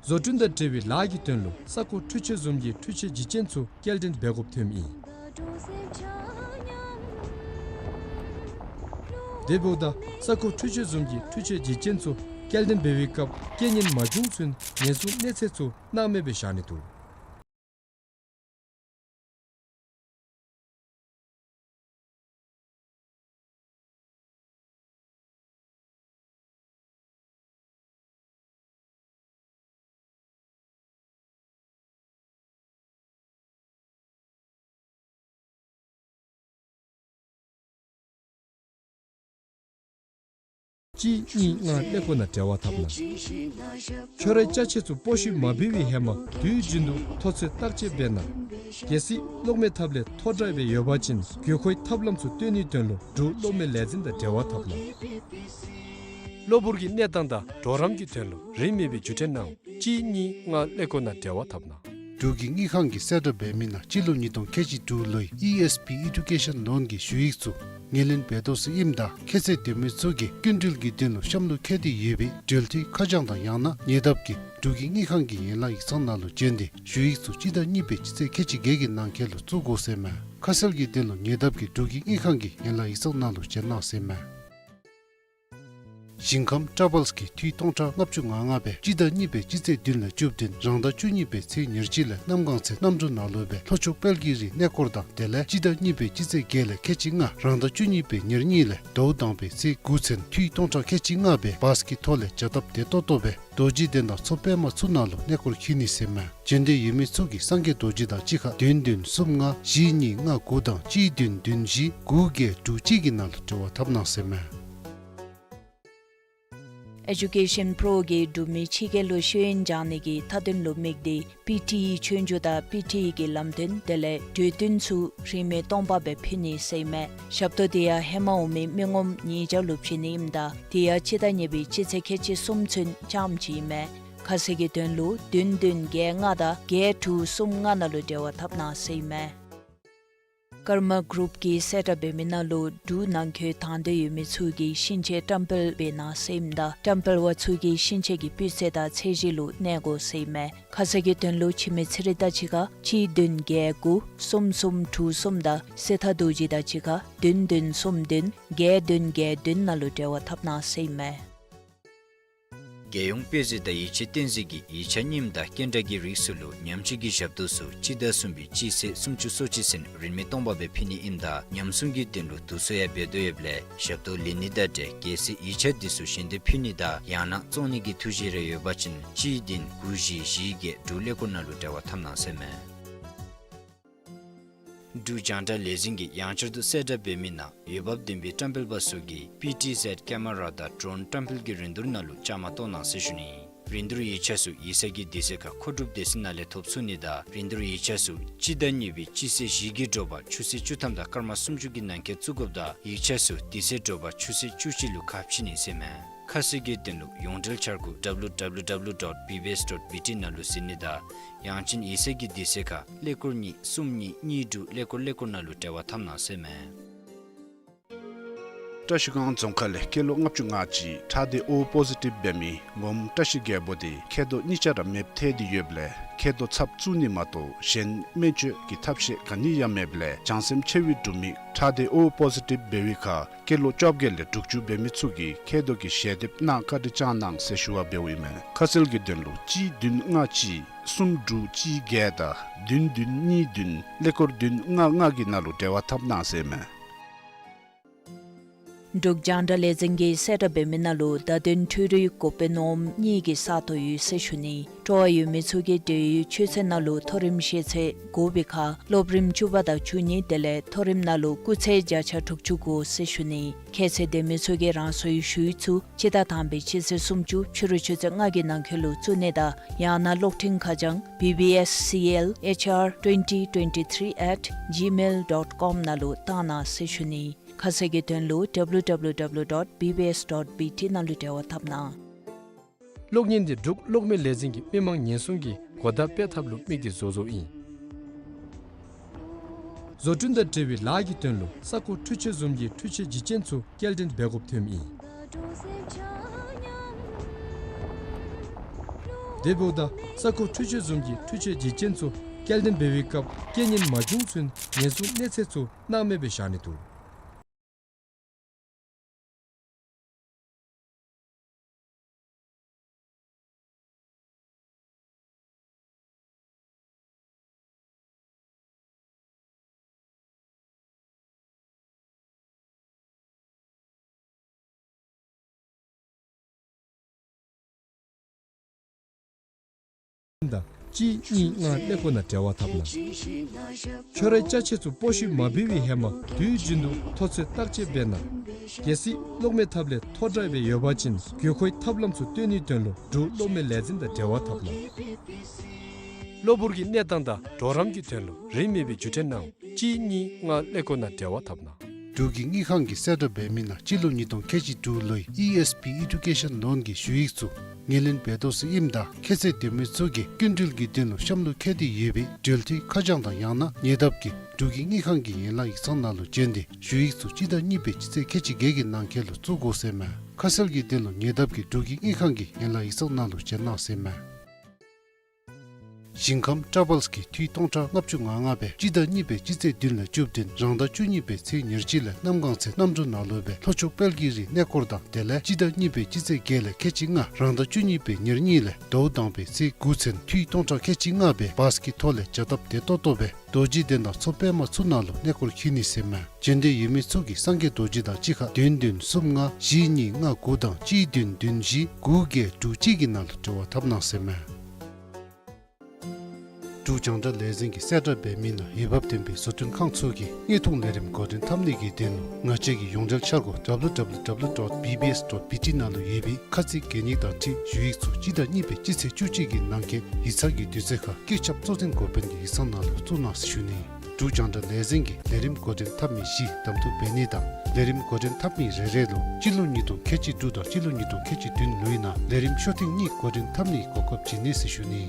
བཟོ་སྐྲུན་དང་འབྲེལ་བའི་ལཱ་གི་དོན་ལུ་ས་ཁོངས་འཕྲུལ་ཆས་བཟུམ་གྱི་འཕྲུལ་ཆས་བརྒྱུད་སྐྱེལ་ཚུ་སྐྱེལ་འདྲེན་འབད་དགོཔ་ཐོནམ་ཨིན། དེ་འབདཝ་ད་ས་ཁོངས་འཕྲུལ་ཆས་བཟུམ་གྱི་འཕྲུལ་ཆས་བརྒྱུད་སྐྱེལ་ཚུ་སྐྱེལ་འདྲེན་འབད་བའི་སྐབས་རྐྱེན་ངན་མ་བྱུང་ཚུན་ཉེན་སྲུང་གནས་ཚད་ཚུ་སྣང་མེད་སྦེ་བཞག་ནི་འདུག། གཅིག་གཉིས་ལྔ་ཀླད་ཀོར་ནང་འབྲེལ་བ་འཐབ་གནང་། ཁྱོད་རའི་ཅ་ཆས་ཚུ་སྤོ་ཤུལ་མ་འབུད་པའི་ཧེ་མ་དུས་རྒྱུན་དུ་མཐོ་ཚད་བརྟག་དཔྱད་འབད་གནང་། གལ་སྲིད་གློག་མེ་ཐབ་ལས་མཐོ་དྲགས་སྦེ་ཡོད་པ་ཅིན་དགོས་མཁོའི་ཐབས་ལམ་ཚུ་སྟོན་ནིའི་དོན་ལུ་འབྲུག་གློག་མེ་ལས་འཛིན་དང་འབྲེལ་བ་འཐབ་གནང་། གློ་བུར་གྱི་གནས་སྟངས་དང་གྲོགས་རམ་གྱི་དོན་ལུ་རིན་མེད་པའི་བརྒྱུད་འཕྲིན་གནང་། གཅིག་གཉིས་ལྔ་ཀླད་ཀོར་ནང་འབྲེལ་བ་འཐབ་གནང་། འབྲུག་གི་དངུལ་ཁང་གིས་གསལ་བསྒྲགས་འབད་མི་ནང་སྤྱི་ལོ་ཉིས་སྟོང་ཁལ་གཅིག་དྲུག་ལོའི་ཨི་ཨེསི་པི་ཨེ་ཌུ་ཀེ་ཤཱན་ལོན་གྱི་ཞུ་ཡིག་ཚུ་ངོས་ལེན་འབད་དོ་ཟེར་ཨིནམ་ད་ཁྱད་ཚད་ལྡན་མི་ཚུ་གིས་སྐྱིན་འགྲུལ་གྱི་དོན་ལུ་གཤམ་ལུ་བཀོད་དེ་ཡོད་པའི་འབྲེལ་མཐུད་ཁ་བྱང་དང་ཡང་ན་ཉེ་འདབས་ཀྱི་འབྲུག་གི་དངུལ་ཁང་གི་ཡན་ལག་ཡིག་ཚང་ནང་ལུ་བྱོན་ཏེ་ཞུ་ཡིག་ཚུ་སྤྱི་ཟླ་གཉིས་པའི་སྤྱི་ཚེས་ཁལ་གཅིག་བརྒྱད་ཀྱི་ནང་འཁོད་ལུ་བཙུགས་དགོ་ཟེར་མས། ཁ་གསལ་གྱི་དོན་ལུ་ཉེ་འདབས་ཀྱི་འབྲུག་གི་དངུལ་ཁང་གི་ཡན་ལག་ཡིག་ཚང་ནང་ལུ་བྱོན་གནང་ཟེར་མས། ཞིང་ཁམས་ཊ་བཱལསི་གིས་འཐུས་སྟོང་ཕྲག་ལྔ་བཅུ་ང་ལྔ་སྦེ་སྤྱི་ཟླ་གཉིས་པའི་སྤྱི་ཚེས་བདུན་ལས་བཅུ་བདུན་རང་ཟླ་བཅུ་གཉིས་པའི་ཚེས་ཉེར་གཅིག་ལས་གནམ་སྒང་ཚལ་གནམ་གྲུ་ནང་ལུ་སྦེ་ལྷོ་ཕྱོགས་དཔལ་གྱི་རི་གནས་སྐོར་དང་དེ་ལས་སྤྱི་ཟླ་གཉིས་པའི་སྤྱི་ཚེས་བརྒྱད་ལས་ཁལ་གཅིག་ལྔ་རང་ཟླ་བཅུ་གཉིས་པའི་ཉེར་གཉིས་ལས་ཟླཝ་དང་པའི་ཚེས་དགུ་ཚུན་འཐུས་སྟོང་ཕྲག་ཁལ་གཅིག་ལྔ་སྦེ་བཱསི་གི་ཐོག་ལས་བྱ་སྟབས་བདེ་ཏོག་ཏོ་སྦེ་རྡོ་རྗེ་གདན་དང་མཚོ་པདྨ་ཚུ་ནང་ལུ་གནས་སྐོར་འཁྱིད་ནི་ཟེར་མས། བྱོན་འདོད་ཡོད་མི་ཚུ་གིས་སངས་རྒྱས་རྡོ་རྗེ་དང་གཅིག་ཁར་བདུན་བདུན་གསུམ་ལྔ་བཞི་གཉིས་ལྔ་དགུ་དང་གཅིག་བདུན་བདུན་བཞི་དགུ་བརྒྱད་དྲུག་གཅིག་གི་ནང་ལུ་འབྲེལ་བ་འཐབ་གནང་ཟེར་མས། ཨེ་ཌུ་ཀེ་ཤཱན་པྲོ་གིས་འབྲུག་མི་ཕྱི་རྒྱལ་ལུ་ཤེས་ཡོན་སྦྱང་ནི་གི་མཐའ་དོན་ལུ་དམིགས་ཏེ་པི་ཊི་ཨི་ཆོས་རྒྱུགས་དང་པི་ཊི་ཨི་གི་ལམ་སྟོན་དེ་ལས་གྲོས་བསྟུན་ཚུ་རིན་མེད་སྟོང་པ་སྦེ་ཕུལ་ནི་ཟེར་མས། ཞབས་ཏོག་དེ་ཡང་ཧེ་མ་འོང་མི་མི་ངོམ་ཉིས་བརྒྱ་ལུ་བྱིན་ནི་ཨིནམ་ད་དེ་ཡང་སྤྱི་ཟླ་གཉིས་པའི་སྤྱི་ཚེས་ཁལ་གཅིག་གསུམ་ཚུན་རྐྱངམ་ཅིག་ཨིན་མས། ཁ་གསལ་གྱི་དོན་ལུ་བདུན་བདུན་བརྒྱད་ལྔ་དང་བརྒྱད་དྲུག་གསུམ་ལྔ་ནང་ལུ་འབྲེལ་བ་འཐབ་གནང་ཟེར་མས། ཀརྨ་གུ་རུབ་ཀྱིས་གསལ་བསྒྲགས་འབད་མི་ནང་ལུ་འབྲུག་ནང་འཁོད་དང་འདོད་ཡོད་མི་ཚུ་གིས་ཤིང་ཆས་བཀྲམ་སྤེལ་འབད་གནང་ཟེར་ཨིནམ་ད་བཀྲམ་སྤེལ་པ་ཚུ་གིས་ཤིང་ཆས་ཀྱི་སྤུས་ཚད་དང་ཚད་གཞི་ལུ་གནས་དགོ་ཟེར་མས། ཁ་གསལ་གྱི་དོན་ལུ་འཆི་མེད་ཚེ་རིང་དང་གཅིག་ཁར་གཅིག་བདུན་བརྒྱད་དགུ་གསུམ་གསུམ་དྲུག་གསུམ་དང་སྲི་ཐར་རྡོ་རྗེ་དང་གཅིག་ཁར་བདུན་བདུན་གསུམ་བདུན་བརྒྱད་བདུན་བརྒྱད་བདུན་ནང་ལུ་འབྲེལ་བ་འཐབ་གནང་ཟེར་ཨིན་མས། རྒྱལ་ཡོངས་དཔེ་མཛོད་དང་ཡིག་ཆ་བསྟན་འཛིན་གྱིས་ཡིག་ཆ་རྙིངམ་དང་སྐྱེལ་འདྲེན་གྱི་རིགས་ཚུ་ལུ་ཉམས་བཅོས་ཀྱི་ཞབས་ཏོག་ཚུ་སྤྱི་ཟླ་གསུམ་པའི་སྤྱི་ཚེས་སུམ་ཅུ་སོ་གཅིག་ཚུན་རིན་མེད་སྟོང་པ་སྦེ་ཕུལ་ནི་ཨིནམ་ད་ཉམས་སྲུང་གི་དོན་ལུ་དུས་ཚོད་ཡང་འབད་དོ་ཡོདཔ་ལས་ཞབས་ཏོག་ལེན་ནི་དང་འབྲེལ་གལ་སྲིད་ཡིག་ཆ་འདི་ཚུ་གཞན་སྡེ་ཕུལ་ནི་དང་ཡང་ན་བཙོང་ནི་གི་ཐུགས་བཞེད་རེ་ཡོད་པ་ཅིན་གཅིག་བདུན་དགུ་བཞི་བཞི་བརྒྱད་འབྲུག་ཀླད་ཀོར་ནང་ལུ་འབྲེལ་བ་འཐབ་གནང་ཟེར་མས། འབྲུག་རྒྱང་བསྒྲགས་ལས་འཛིན་གྱིས་ཡང་བསྐྱར་དུ་གསལ་བསྒྲགས་འབད་མི་ནང་འོས་འབབ་ལྡན་པའི་བཀྲམ་སྤེལ་པ་ཚུ་གིས་པི་ཊི་ཟེཌ་ཀེ་མ་ར་དང་ཌོརོན་བཀྲམ་སྤེལ་གྱི་རིན་བསྡུར་ནང་ལུ་བཅའ་མར་གཏོགས་གནང་ཟེར་ཞུ་ནི། རིན་བསྡུར་ཡིག་ཆ་ཚུ་ཡིག་ཚང་གི་དུས་ཚོད་ཁར་མཁོ་སྒྲུབ་སྡེ་ཚན་ནང་ལས་ཐོབ་ཚུགས་ནི་དང་རིན་བསྡུར་ཡིག་ཆ་ཚུ་སྤྱི་ཟླ་གཉིས་པའི་སྤྱི་ཚེས་བཞི་གི་དྲོ་པ་ཆུ་ཚོད་བཅུ་ཐམ་དང་སྐར་མ་སུམ་ཅུ་གི་ནང་འཁོད་བཙུགས་དགོཔ་དང་ཡིག་ཆ་ཚུ་དུས་ཚོད་དྲོ་པ་ཆུ་ཚོད་བཅུ་གཅིག་ལུ་ཁ་ཕྱེ་ནི་ཟེར་མས། ཁ་གསལ་གྱི་དོན་ལུ་ཡོངས་འབྲེལ་འཆར་སྒོ་ཌབ་ལུ་ཌབ་ལུ་ཌབ་ལུ་ཌོཊ་བི་བི་ཨེསི་ཌོཊ་བི་ཊི་ནང་ལུ་གཟིགས་ནི་དང་ཡང་ཅིན་ཡིག་ཚང་གི་དུས་ཚོད་ཁར་ཀླད་ཀོར་གཉིས་གསུམ་གཉིས་གཉིས་དྲུག་ཀླད་ཀོར་ཀླད་ཀོར་ནང་ལུ་འབྲེལ་བ་འཐབ་གནང་ཟེར་མས། བཀྲ་ཤིས་སྒང་རྫོང་ཁག་ལས་སྐྱེས་ལོ་ལྔ་བཅུ་ང་གཅིག་ཁྲག་སྡེ་ཨོ་པོ་ཟི་ཊིབ་འབད་མི་ངོམ་བཀྲ་ཤིས་རྒྱལ་པོ་དེ་མཁལ་རྡོག་གཉིས་ཆ་ར་མེདཔ་ཐལ་ཏེ་ཡོདཔ་ལས་མཁལ་རྡོག་ཚབ་བཙུགས་ནི་མ་གཏོགས་གཞན་སྨན་བཅོས་ཀྱི་ཐབས་ཤེས་ག་ནི་ཡང་མེདཔ་ལས་བྱང་སེམས་ཆེ་བའི་འབྲུག་མི་ཁྲག་སྡེ་ཨོ་པོ་ཟི་ཊིབ་འབད་བའི་ཁར་སྐྱེས་ལོ་བཅོ་བརྒྱད་ལས་དྲུག་ཅུ་འབད་མི་ཚུ་གིས་མཁལ་རྡོག་གི་ཞལ་འདེབས་གནང་བཀའ་དྲིན་བསྐྱང་གནང་ཟེར་ཞུ་བ་འབདཝ་ཨིན་མས། ཁ་གསལ་གྱི་དོན་ལུ་གཅིག་བདུན་ལྔ་གཅིག་གསུམ་དྲུག་གཅིག་བརྒྱད་དང་བདུན་བདུན་གཉིས་བདུན་ཀླད་ཀོར་བདུན་ལྔ་ལྔ་གི་ནང་ལུ་འབྲེལ་བ་འཐབ་གནང་ཟེར་མས། འབྲུག་རྒྱང་བསྒྲགས་ལས་འཛིན་གྱིས་གསལ་བསྒྲགས་འབད་མི་ནང་ལུ་བརྡ་དོན་འཕྲུལ་རིག་འགོ་དཔོན་འོགམ་གཉིས་ཀྱི་ས་སྟོང་ཡོད་ཟེར་ཞུ་ནི། སྤྲོ་བ་ཡོད་མི་ཚུ་གིས་འབྲེལ་ཡོད་ཆོས་ཚན་ནང་ལུ་མཐོ་རིམ་ཤེས་ཚད་དགོ་པའི་ཁར་སློབ་རིམ་བཅུ་པ་དང་བཅུ་གཉིས་དེ་ལས་མཐོ་རིམ་ནང་ལུ་སྐུགས་ཚད་བརྒྱ་ཆ་དྲུག་ཅུ་དགོ་ཟེར་ཞུ་ནི། ཁྱད་ཚད་ལྡན་མི་ཚུ་གིས་རང་སོའི་ཞུ་ཡིག་ཚུ་སྤྱི་ཟླ་དང་པའི་སྤྱི་ཚེས་སུམ་ཅུ་ཕྱི་རུ་ཆུ་ཚོད་ལྔ་གི་ནང་འཁོད་ལུ་བཙུགས་ནི་དང་ཡང་ན་གློག་འཕྲིན་ཁ་བྱང་བི་བི་ཨེསི་སི་ཨེལ་ཨེཆ་ཨར་ཊུ་ཝེན་ཊི་ཊུ་ཝེན་ཊི་ཐི་རི་ཨེཊ་ཇི་མེལ་ཌོཊ་ཀོམ་ནང་ལུ་བཏང་གནང་ཟེར་ཞུ་ནི། ཁ་གསལ་གྱི་དོན་ལུ་W W W dot B B S dot B T ནང་ལུ་འབྲེལ་བ་འཐབ་གནང་། གློག་བརྙན་འདི་འབྲུག་གློག་མེ་ལས་འཛིན་གྱིས་མི་མང་ཉེན་སྲུང་གི་གོ་བརྡ་སྤེལ་ཐབས་ལུ་དམིགས་ཏེ་བཟོ་བཟོཝ་ཨིན། བཟོ་སྐྲུན་དང་འབྲེལ་བའི་ལཱ་གི་དོན་ལུ་ས་ཁོངས་འཕྲུལ་ཆས་བཟུམ་གྱི་འཕྲུལ་ཆས་འཇིག་རྐྱེན་ཚུ་སྐྱེལ་འདྲེན་འབད་དགོཔ་ཐོནམ་ཨིན། དེ་འབདཝ་ད་ས་ཁོངས་འཕྲུལ་ཆས་བཟུམ་གྱི་འཕྲུལ་ཆས་འཇིག་རྐྱེན་ཚུ་སྐྱེལ་འདྲེན་འབད་བའི་སྐབས་རྐྱེན་ངན་མ་བྱུང་ཚུན་ཉེན་སྲུང་གནས་ཚད་ཚུ་སྣང་མེད་སྦེ་བཞག་ནི་འདུག། དང་གཅིག་གཉིས་ལྔ་ཀླད་ཀོར་ནང་འབྲེལ་བ་འཐབ་གནང་། ཁྱོད་རའི་ཅ་ཆས་ཚུ་སྤོ་བཤུད་མ་འབད་བའི་ཧེ་མ་དུས་རྒྱུན་དུ་ཐོ་ཚད་བརྟག་དཔྱད་འབད་གནང་། གལ་སྲིད་གློག་མེ་ཐབ་ལས་ཐོ་བཀྲ་སྦེ་ཡོད་པ་ཅིན་དགོས་མཁོའི་ཐབས་ལམ་ཚུ་སྟོན་ནིའི་དོན་ལུ་འབྲུག་གློག་མེ་ལས་འཛིན་དང་འབྲེལ་བ་འཐབ་གནང་། གློ་བུར་གྱི་གནས་སྟངས་དང་གྲོགས་རམ་གྱི་དོན་ལུ་རིན་མེད་པའི་བརྒྱུད་འཕྲིན་གནང་། གཅིག་གཉིས་ལྔ་ཀླད་ཀོར་ནང་འབྲེལ་བ་འཐབ་གནང་། འབྲུག་གི་དངུལ་ཁང་གིས་གསལ་བསྒྲགས་འབད་མི་ནང་སྤྱི་ལོ་ཉིས་སྟོང་ཁལ་གཅིག་དྲུག་ལོའི་ཨི་ཨེསི་པི་ཨེ་ཌུ་ཀེ་ཤཱན་ལོན་གྱི་ཞུ་ཡིག་ཚུ་ངོས་ལེན་འབད་དོ་ཟེར་ཨིནམ་ད་ཁྱད་ཚད་ལྡན་མི་ཚུ་གིས་སྐྱིན་འགྲུལ་གྱི་དོན་ལུ་གཤམ་ལུ་བཀོད་དེ་ཡོད་པའི་འབྲེལ་མཐུད་ཁ་བྱང་དང་ཡང་ན་ཉེ་འདབས་ཀྱི་འབྲུག་གི་དངུལ་ཁང་གི་ཡན་ལག་ཡིག་ཚང་ནང་ལུ་བྱོན་ཏེ་ཞུ་ཡིག་ཚུ་སྤྱི་ཟླ་གཉིས་པའི་སྤྱི་ཚེས་ཁལ་གཅིག་བརྒྱད་ཀྱི་ནང་འཁོད་ལུ་བཙུགས་དགོ་ཟེར་མས། ཁ་གསལ་གྱི་དོན་ལུ་ཉེ་འདབས་ཀྱི་འབྲུག་གི་དངུལ་ཁང་གི་ཡན་ལག་ཡིག་ཚང་ནང་ལུ་བྱོན་གནང་ཟེར་མས། ཞིང་ཁམས་ཊ་བཱལསི་གིས་འཐུས་སྟོང་ཕྲག་ལྔ་བཅུ་ང་ལྔ་སྦེ་སྤྱི་ཟླ་གཉིས་པའི་སྤྱི་ཚེས་བདུན་ལས་བཅུ་བདུན་རང་ཟླ་བཅུ་གཉིས་པའི་ཚེས་ཉེར་གཅིག་ལས་གནམ་གང་ཚེ་གནམ་གྲུ་ནང་ལུ་སྦེ་ལྷོ་ཕྱོགས་དཔལ་གྱི་རིའི་གནས་སྐོར་དང་དེ་ལས་སྤྱི་ཟླ་གཉིས་པའི་སྤྱི་ཚེས་བརྒྱད་ལས་ཁལ་གཅིག་ལྔ་རང་ཟླ་བཅུ་གཉིས་པའི་ཉེར་གཉིས་ལས་ཟླཝ་དང་པའི་ཚེས་དགུ་ཚུན་འཐུས་སྟོང་ཕྲག་ཁལ་གཅིག་ལྔ་སྦེ་བཱསི་གི་ཐོག་ལས་བྱ་སྟབས་བདེ་ཏོག་ཏོ་སྦེ་རྡོ་རྗེ་གདན་དང་མཚོ་པདྨ་ཚུ་ནང་ལུ་གནས་སྐོར་འཁྱིད་ནི་ཟེར་མས། འབྱོན་འདོད་ཡོད་མི་ཚུ་གིས་སངས་རྒྱས་རྡོ་རྗེ་དང་གཅིག་ཁར་བདུན་བདུན་གསུམ་ལྔ་བཞི་གཉིས་ལྔ་དགུ་དང་གཅིག་བདུན་བདུན་བཞི་དགུ་བརྒྱད་དྲུག་གཅིག་གི་ནང་ལུ་འབྲེལ་བ་འཐབ་གནང་ཟེར་མས། འབྲུག་རྒྱང་བསྒྲགས་ལས་འཛིན་གྱིས་གསལ་བསྒྲགས་འབད་མི་ནང་འོས་འབབ་ལྡན་པའི་བཟོ་སྐྲུན་ཁང་ཚུ་གིས་དངོས་མཐོང་ལས་རིམ་འགོ་འདྲེན་འཐབ་ནི་གི་དོན་ལུ་ང་བཅས་ཀྱི་ཡོངས་འབྲེལ་འཆར་སྒོ་W W W dot B B S dot B T ནང་ལུ་ཡོད་པའི་ཁ་ཚིག་གན་ཡིག་དང་འཁྲིལ་ཞུ་ཡིག་ཚུ་སྤྱི་ཟླ་གཉིས་པའི་སྤྱི་ཚེས་བཅུ་གཅིག་གི་ནང་འཁོད་ཡིག་ཚང་གི་དུས་ཚོད་ཁར་བཀོད་ཁྱབ་གཙོ་འཛིན་འགོ་དཔོན་གྱི་ཡིག་ཚང་ནང་ལུ་བཙུགས་གནང་ཟེར་ཞུ་ནི། འབྲུག་རྒྱང་བསྒྲགས་ལས་འཛིན་གྱིས་ལས་རིམ་འགོ་འདྲེན་འཐབ་མི་བཞི་གདམ་འཐུ་འབད་ནི་དང་ལས་རིམ་འགོ་འདྲེན་འཐབ་མི་རེ་རེ་ལུ་སྤྱི་ལོ་ཉིས་སྟོང་ཁལ་གཅིག་དྲུག་དང་སྤྱི་ལོ་ཉིས་སྟོང་ཁལ་གཅིག་བདུན་ལོའི་ནང་ལས་རིམ་ཤོ་ཐེངས་གཉིས་འགོ་འདྲེན་འཐབ་ནིའི་གོ་སྐབས་བྱིན་ནི་ཟེར་ཞུ་ནི།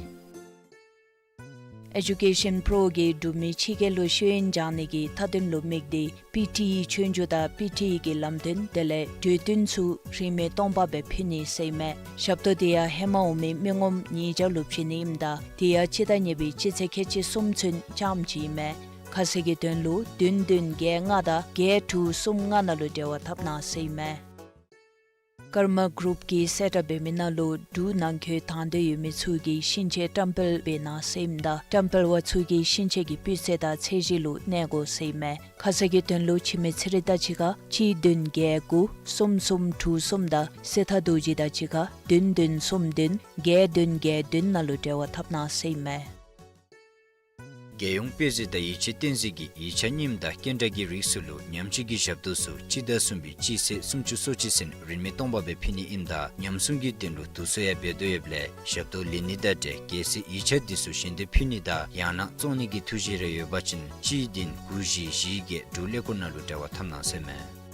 ཨེ་ཌུ་ཀེ་ཤཱན་པྲོ་གིས་འབྲུག་མི་ཕྱི་རྒྱལ་ལུ་ཤེས་ཡོན་སྦྱང་ནི་གི་མཐའ་དོན་ལུ་དམིགས་ཏེ་པི་ཊི་ཨི་ཆོས་རྒྱུགས་དང་པི་ཊི་ཨི་གི་ལམ་སྟོན་དེ་ལས་གྲོས་བསྟུན་ཚུ་རིན་མེད་སྟོང་པ་སྦེ་ཕུལ་ནི་ཟེར་ཨིན་མས། ཞབས་ཏོག་དེ་ཡང་ཧེ་མ་འོང་མི་མི་ངོམ་ཉིས་བརྒྱ་ལུ་བྱིན་ནི་ཨིནམ་ད་དེ་ཡང་སྤྱི་ཟླ་གཉིས་པའི་སྤྱི་ཚེས་ཁལ་གཅིག་གསུམ་ཚུན་རྐྱངམ་ཅིག་ཨིན་མས། ཁ་གསལ་གྱི་དོན་ལུ་བདུན་བདུན་བརྒྱད་ལྔ་དང་བརྒྱད་དྲུག་གསུམ་ལྔ་ནང་ལུ་འབྲེལ་བ་འཐབ་གནང་ཟེར་ཨིན་མས། ཀརྨ་གུ་རུབ་ཀྱིས་གསལ་བསྒྲགས་འབད་མི་ནང་ལུ་འབྲུག་ནང་འཁོད་དང་འདོད་ཡོད་མི་ཚུ་གིས་ཤིང་ཆས་བཀྲམ་སྤེལ་འབད་གནང་ཟེར་ཨིནམ་ད་བཀྲམ་སྤེལ་བ་ཚུ་གིས་ཤིང་ཆས་ཀྱི་སྤུས་ཚད་དང་ཚད་གཞི་ལུ་གནས་དགོ་ཟེར་ཨིན་མས། ཁ་གསལ་གྱི་དོན་ལུ་འཆི་མེད་ཚེ་རིང་དང་གཅིག་ཁར་གཅིག་བདུན་བརྒྱད་དགུ་གསུམ་གསུམ་དྲུག་གསུམ་དང་སྲས་མཐའ་རྡོ་རྗེ་དང་གཅིག་ཁར་བདུན་བདུན་གསུམ་བདུན་བརྒྱད་བདུན་བརྒྱད་བདུན་ནང་ལུ་འབྲེལ་བ་འཐབ་གནང་ཟེར་ཨིན་མས། རྒྱལ་ཡོངས་དཔེ་མཛོད་དང་ཡིག་ཆ་གཏན་གཟིགས་ཀྱིས་ཡིག་ཆ་རྙིངམ་དང་སྐྱེལ་འདྲེན་གྱི་རིགས་ཚུ་ལུ་ཉམས་བཅོས་ཀྱི་ཞབས་ཏོག་ཚུ་སྤྱི་ཟླ་གསུམ་པའི་སྤྱི་ཚེས་སུམ་ཅུ་སོ་གཅིག་ཚུན་རིན་མེད་སྟོང་པ་སྦེ་ཕུལ་ནི་ཨིནམ་ད་ཉམས་སྲུང་གི་དོན་ལུ་དུས་ཚོད་ཡང་འབད་དོ་ཡོདཔ་ལས་ཞབས་ཏོག་ལེན་ནི་དང་འབྲེལ་གལ་སྲིད་ཡིག་ཆ་འདི་ཚུ་ཞལ་འདེབས་ཕུལ་ནི་དང་ཡང་ན་བཙོང་ནི་གི་ཐུགས་བཞེད་རེ་ཡོད་པ་ཅིན་གཅིག་བདུན་དགུ་བཞི་བཞི་བརྒྱད་དྲུག་ཀླད་ཀོར་ནང་ལུ་འབྲེལ་བ་འཐབ་གནང་ཟེར་ཨིན་མས།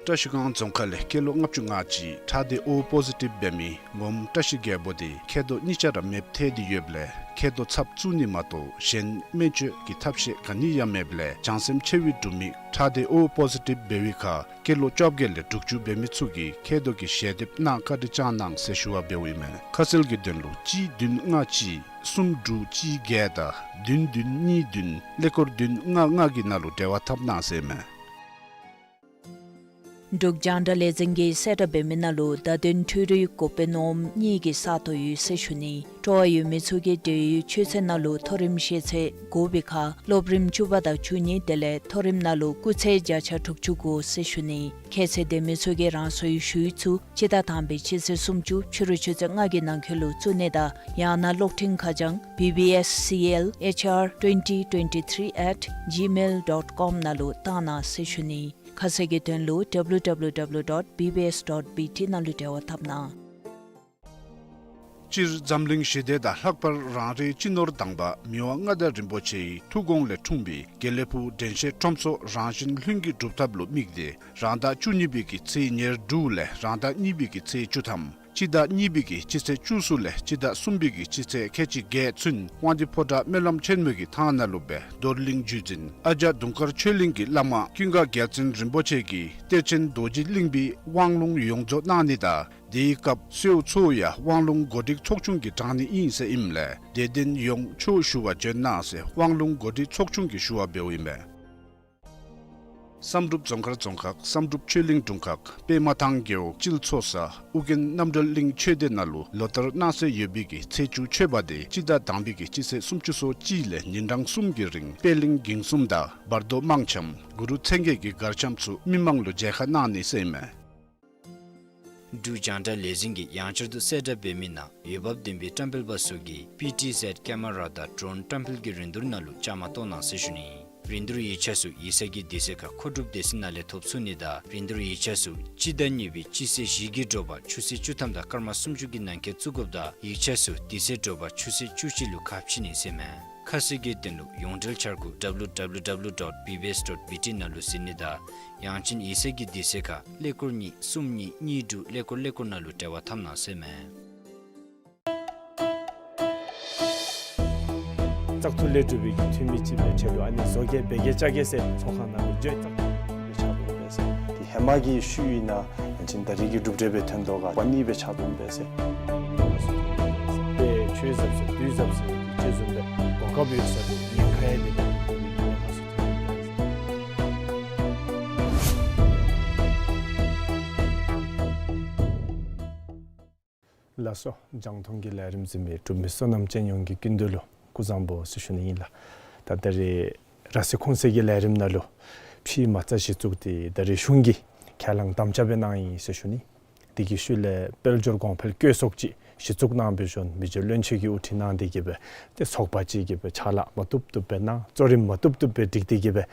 བཀྲ་ཤིས་སྒང་རྫོང་ཁག་ལས་སྐྱེས་ལོ་ལྔ་བཅུ་ང་གཅིག་ཁྲག་སྡེ་ཨོ་པོ་ཟི་ཊིབ་འབད་མི་ངོམ་བཀྲ་ཤིས་རྒྱལ་པོ་དེ་མཁལ་རྡོག་གཉིས་ཆ་ར་མེདཔ་ཐལ་ཏེ་ཡོདཔ་ལས་མཁལ་རྡོག་ཚབ་བཙུགས་ནི་མ་གཏོགས་གཞན་སྨན་བཅོས་ཀྱི་ཐབས་ཤེས་ག་ནི་ཡང་མེདཔ་ལས་བྱང་སེམས་ཆེ་བའི་འབྲུག་མི་ཁྲག་སྡེ་ཨོ་པོ་ཟི་ཊིབ་འབད་བའི་ཁར་སྐྱེས་ལོ་བཅོ་བརྒྱད་ལས་དྲུག་ཅུ་འབད་མི་ཚུ་གིས་མཁལ་རྡོག་གི་ཞལ་འདེབས་གནང་བཀའ་དྲིན་བསྐྱང་གནང་ཟེར་ཞུ་བ་འབདཝ་ཨིན་མས། ཁ་གསལ་གྱི་དོན་ལུ་གཅིག་བདུན་ལྔ་གཅིག་གསུམ་དྲུག་གཅིག་བརྒྱད་དང་བདུན་བདུན་གཉིས་བདུན་ཀླད་ཀོར་བདུན་ལྔ་ལྔ་གི་ནང་ལུ་འབྲེལ་བ་འཐབ་གནང་ཟེར་ཨིན་མས། འབྲུག་རྒྱང་བསྒྲགས་ལས་འཛིན་གྱིས་གསལ་བསྒྲགས་འབད་མི་ནང་ལུ་བརྡ་དོན་འཕྲུལ་རིག་གོ་པའི་ནོར་བུ་གཉིས་ཀྱི་ས་ཐོ་ཡོད་ཟེར་ཞུ་ནི། སྤྲོ་བ་ཡོད་མི་ཚུ་གིས་འབྲེལ་ཡོད་ཆོས་ཚན་ནང་ལུ་མཐོ་རིམ་ཤེས་ཚད་དགོ་པའི་ཁར་སློབ་རིམ་བཅུ་པ་དང་བཅུ་གཉིས་དེ་ལས་མཐོ་རིམ་ནང་ལུ་སྐུགས་ཚད་བརྒྱ་ཆ་དྲུག་ཅུ་དགོ་ཟེར་ཞུ་ནི། ཁྱད་ཚད་ལྡན་མི་ཚུ་གིས་རང་སོའི་ཞུ་ཡིག་ཚུ་སྤྱི་ཟླ་དང་པའི་སྤྱི་ཚེས་སུམ་ཅུ་ཕྱི་རུ་ཆུ་ཚོད་ལྔ་གི་ནང་འཁོད་ལུ་བཙུགས་ནི་དང་ཡང་ན་གློག་འཕྲིན་ཁ་བྱང་B B S C L H R twenty twenty-three at gmail dot com ནང་ལུ་བཏང་གནང་ཟེར་ཞུ་ནི། ཁ་གསལ་གྱི་དོན་ལུ་W W W dot B B S dot B T ནང་ལུ་འབྲེལ་བ་འཐབ་གནང་། སྤྱིར་འཛམ་གླིང་ཞི་བདེ་དང་ལྷག་པར་རང་རེའི་སྤྱི་ནོར་དང་པ་མི་དབང་མངའ་བདག་རིན་པོ་ཆེའི་ཐུགས་དགོངས་ལས་འཁྲུངས་པའི་དགེ་ལེགས་ཕུག་དྲན་ཤེས་ཁྲོམ་ཚོགས་རང་བཞིན་ལྷུན་གྱིས་གྲུབ་ཐབས་ལུ་དམིགས་ཏེ་རང་ཟླ་བཅུ་གཉིས་པའི་གི་ཚེས་ཉེར་དྲུག་ལས་རང་ཟླ་གཉིས་པའི་གི་ཚེས་བཅུ་ཐམ། སྤྱི་ཟླ་གཉིས་པའི་གི་སྤྱི་ཚེས་བཅུ་གསུམ་ལས་སྤྱི་ཟླ་གསུམ་པའི་གི་སྤྱི་ཚེས་ཁལ་གཅིག་བརྒྱད་ཚུན་དབང་འདུས་ཕོ་བྲང་སྨོན་ལམ་ཆེན་མོའི་གི་ཐང་ནང་ལུ་སྦེ་རྡོར་གླིང་བརྒྱུད་འཛིན་ཨ་ལྕགས་དུང་དཀར་ཆོས་གླིང་གི་བླ་མ་ཀུན་དགའ་རྒྱལ་བཙུན་རིན་པོ་ཆེ་གིས་གཏེར་ཆེན་རྡོ་རྗེ་གླིང་པའི་དབང་ལུང་ཡོངས་རྫོགས་གནང་ནི་དང་དེའི་སྐབས་གསོལཝ་ཚུ་ཡང་དབང་ལུང་གོ་སྒྲིག་ཚོགས་ཆུང་གིས་དྲང་ནི་ཨིན་ཟེར་ཨིནམ་ལས་དད་ལྡན་ཡོངས་ཆོས་ཞུ་བར་བྱོན་གནང་ཟེར་དབང་ལུང་གོ་སྒྲིག་ཚོགས་ཆུང་གིས་ཞུ་བ་འབདཝ་ཨིན་མས། བསམ་གྲུབ་རྫོང་མཁར་རྫོང་ཁག་བསམ་གྲུབ་ཆོས་གླིང་དྲུང་ཁག་པདྨ་ཐང་རྒེད་འོག་སྤྱིལ་ཚོ་ས་ཨོ་རྒྱན་རྣམ་གྲོལ་གླིང་ཆོས་སྡེ་ནང་ལུ་ལོ་ལྟར་གནང་སྲོལ་ཡོད་པའི་གི་ཚེས་བཅུ་མཆོད་པ་དེ་སྤྱི་ཟླ་དང་པའི་གི་སྤྱི་ཚེས་སུམ་ཅུ་སོ་གཅིག་ལས་ཉིན་གྲངས་གསུམ་གྱི་རིང་པད་གླིང་འགྱིང་གསུམ་དང་བར་དོ་དམངས་འཆམ་གུ་རུ་མཚན་བརྒྱད་ཀྱི་གར་འཆམ་ཚུ་མི་མང་ལུ་མཇལ་ཁ་གནང་ནི་ཟེར་ཨིན་མས། འབྲུག་རྒྱང་བསྒྲགས་ལས་འཛིན་གྱིས་ཡང་བསྐྱར་དུ་གསལ་བསྒྲགས་འབད་མི་ནང་འོས་འབབ་ལྡན་པའི་བཀྲམ་སྤེལ་པ་ཚུ་གིས་པི་ཊི་ཟེཌ་ཀེ་མ་ར་དང་ཌོརོན་བཀྲམ་སྤེལ་གྱི་རིན་བསྡུར་ནང་ལུ་བཅའ་མར་གཏོགས་གནང་ཟེར་ཞུ་ནི། རིན་བསྡུར་ཡིག་ཆ་ཚུ་ཡིག་ཚང་གི་དུས་ཚོད་ཁར་མཁོ་སྒྲུབ་སྡེ་ཚན་ནང་ལས་ཐོབ་ཚུགས་ནི་དང་རིན་བསྡུར་ཡིག་ཆ་ཚུ་སྤྱི་ཟླ་གཉིས་པའི་སྤྱི་ཚེས་བཞི་གི་དྲོ་པ་ཆུ་ཚོད་བཅུ་ཐམ་དང་སྐར་མ་སུམ་ཅུ་གི་ནང་འཁོད་བཙུགས་དགོཔ་དང་ཡིག་ཆ་ཚུ་དེ་ཚེ་དྲོ་པ་ཆུ་ཚོད་བཅུ་གཅིག་ལུ་ཁ་ཕྱེ་ནི་ཟེར་ཨིན་མས། ཁ་གསལ་གྱི་དོན་ལུ་ཡོངས་འབྲེལ་འཆར་སྒོ་W W W dot B B S dot B T ནང་ལུ་གཟིགས་ནི་དང་ཡང་ཅིན་ཡིག་ཚང་གི་དུས་ཚོད་ཁར་ཀླད་ཀོར་གཉིས་གསུམ་གཉིས་གཉིས་དྲུག་ཀླད་ཀོར་ཀླད་ཀོར་ནང་ལུ་འབྲེལ་བ་འཐབ་གནང་ཟེར་ཨིན་མས། བཙག་འཐུ་ལས་གྲུབ་པའི་གི་འཐུས་མི་ཅིག་སྦེ་ཆེད་དུ་ཨ་ནི་བཟོ་གེ་འབད་གེ་བཅའ་གེ་ཟེར་ཚོགས་ཁང་ནང་ལུ་བརྗོད་བཏང་སྦེ་ཆགས་འདུག་པས་ཟེར། དེ་ཧེ་མ་གི་ཤུལ་ཨིན་ན་ཡང་ཅིན་ད་རེས་ཀྱི་གྲུབ་འབྲས་སྦེ་ཐོན་དོ་ག་པ་ནི་སྦེ་ཆགས་འདུག་པས་ཟེར། དཔེ་ཆོས་ཟབ་ཟེར་དུས་ཟབ་ཟེར་ཅིག་བཟུམ་སྦེ་གོ་སྐབས་ཡོད་ས་ལུ་ཉེན་ཁ་ཡང་མེད་པའི་གི་ཉེན་ཁ་ཚུ་ཐོན་འདུག་པས་ཟེར། ལགས་སོ། རྒྱང་མཐོང་གི་ལས་རིམ་གཟིགས་མི་འབྲུག་མི་བསོད་ནམས་ཅན་ཡོངས་ཀྱི་སྐུ་མདུན་ལུ་སྐུ་གཟུགས་བཟང་པོ་ཟེར་ཞུ་ནི་ཨིན་ལགས། ད་ད་རེས་ར་སེ་གོང་ཚད་ཀྱི་ལས་རིམ་ནང་ལུ་ཕྱིའི་མ་རྩ་གཞི་བཙུགས་ཏེ་ད་རེས་གཞུང་གིས་ཁས་བླངས་དམ་བཅའ་སྦེ་གནང་ཡི་ཟེར་ཞུ་ནི། དེ་གི་ཤུལ་ལས་དཔལ་འབྱོར་གོང་འཕེལ་བཀོད་ཚོགས་ཅིག་གཞི་བཙུགས་གནང་སྦེ་བྱོན་མི་རྗེ་བློན་ཆེན་གྱིས་དབུ་ཁྲིད་གནང་སྟེ་གི་སྦེ་ཏེ་ཚོགས་པ་ཅིག་གིས་སྦེ་ཕྱག་ལཱ་མ་བཏུབ་བཏུབ་སྦེ་གནང་གཙོ་རིམ་མ་བཏུབ་བཏུབ་སྦེ་སྒྲིག་སྟེ་གི་སྦེ་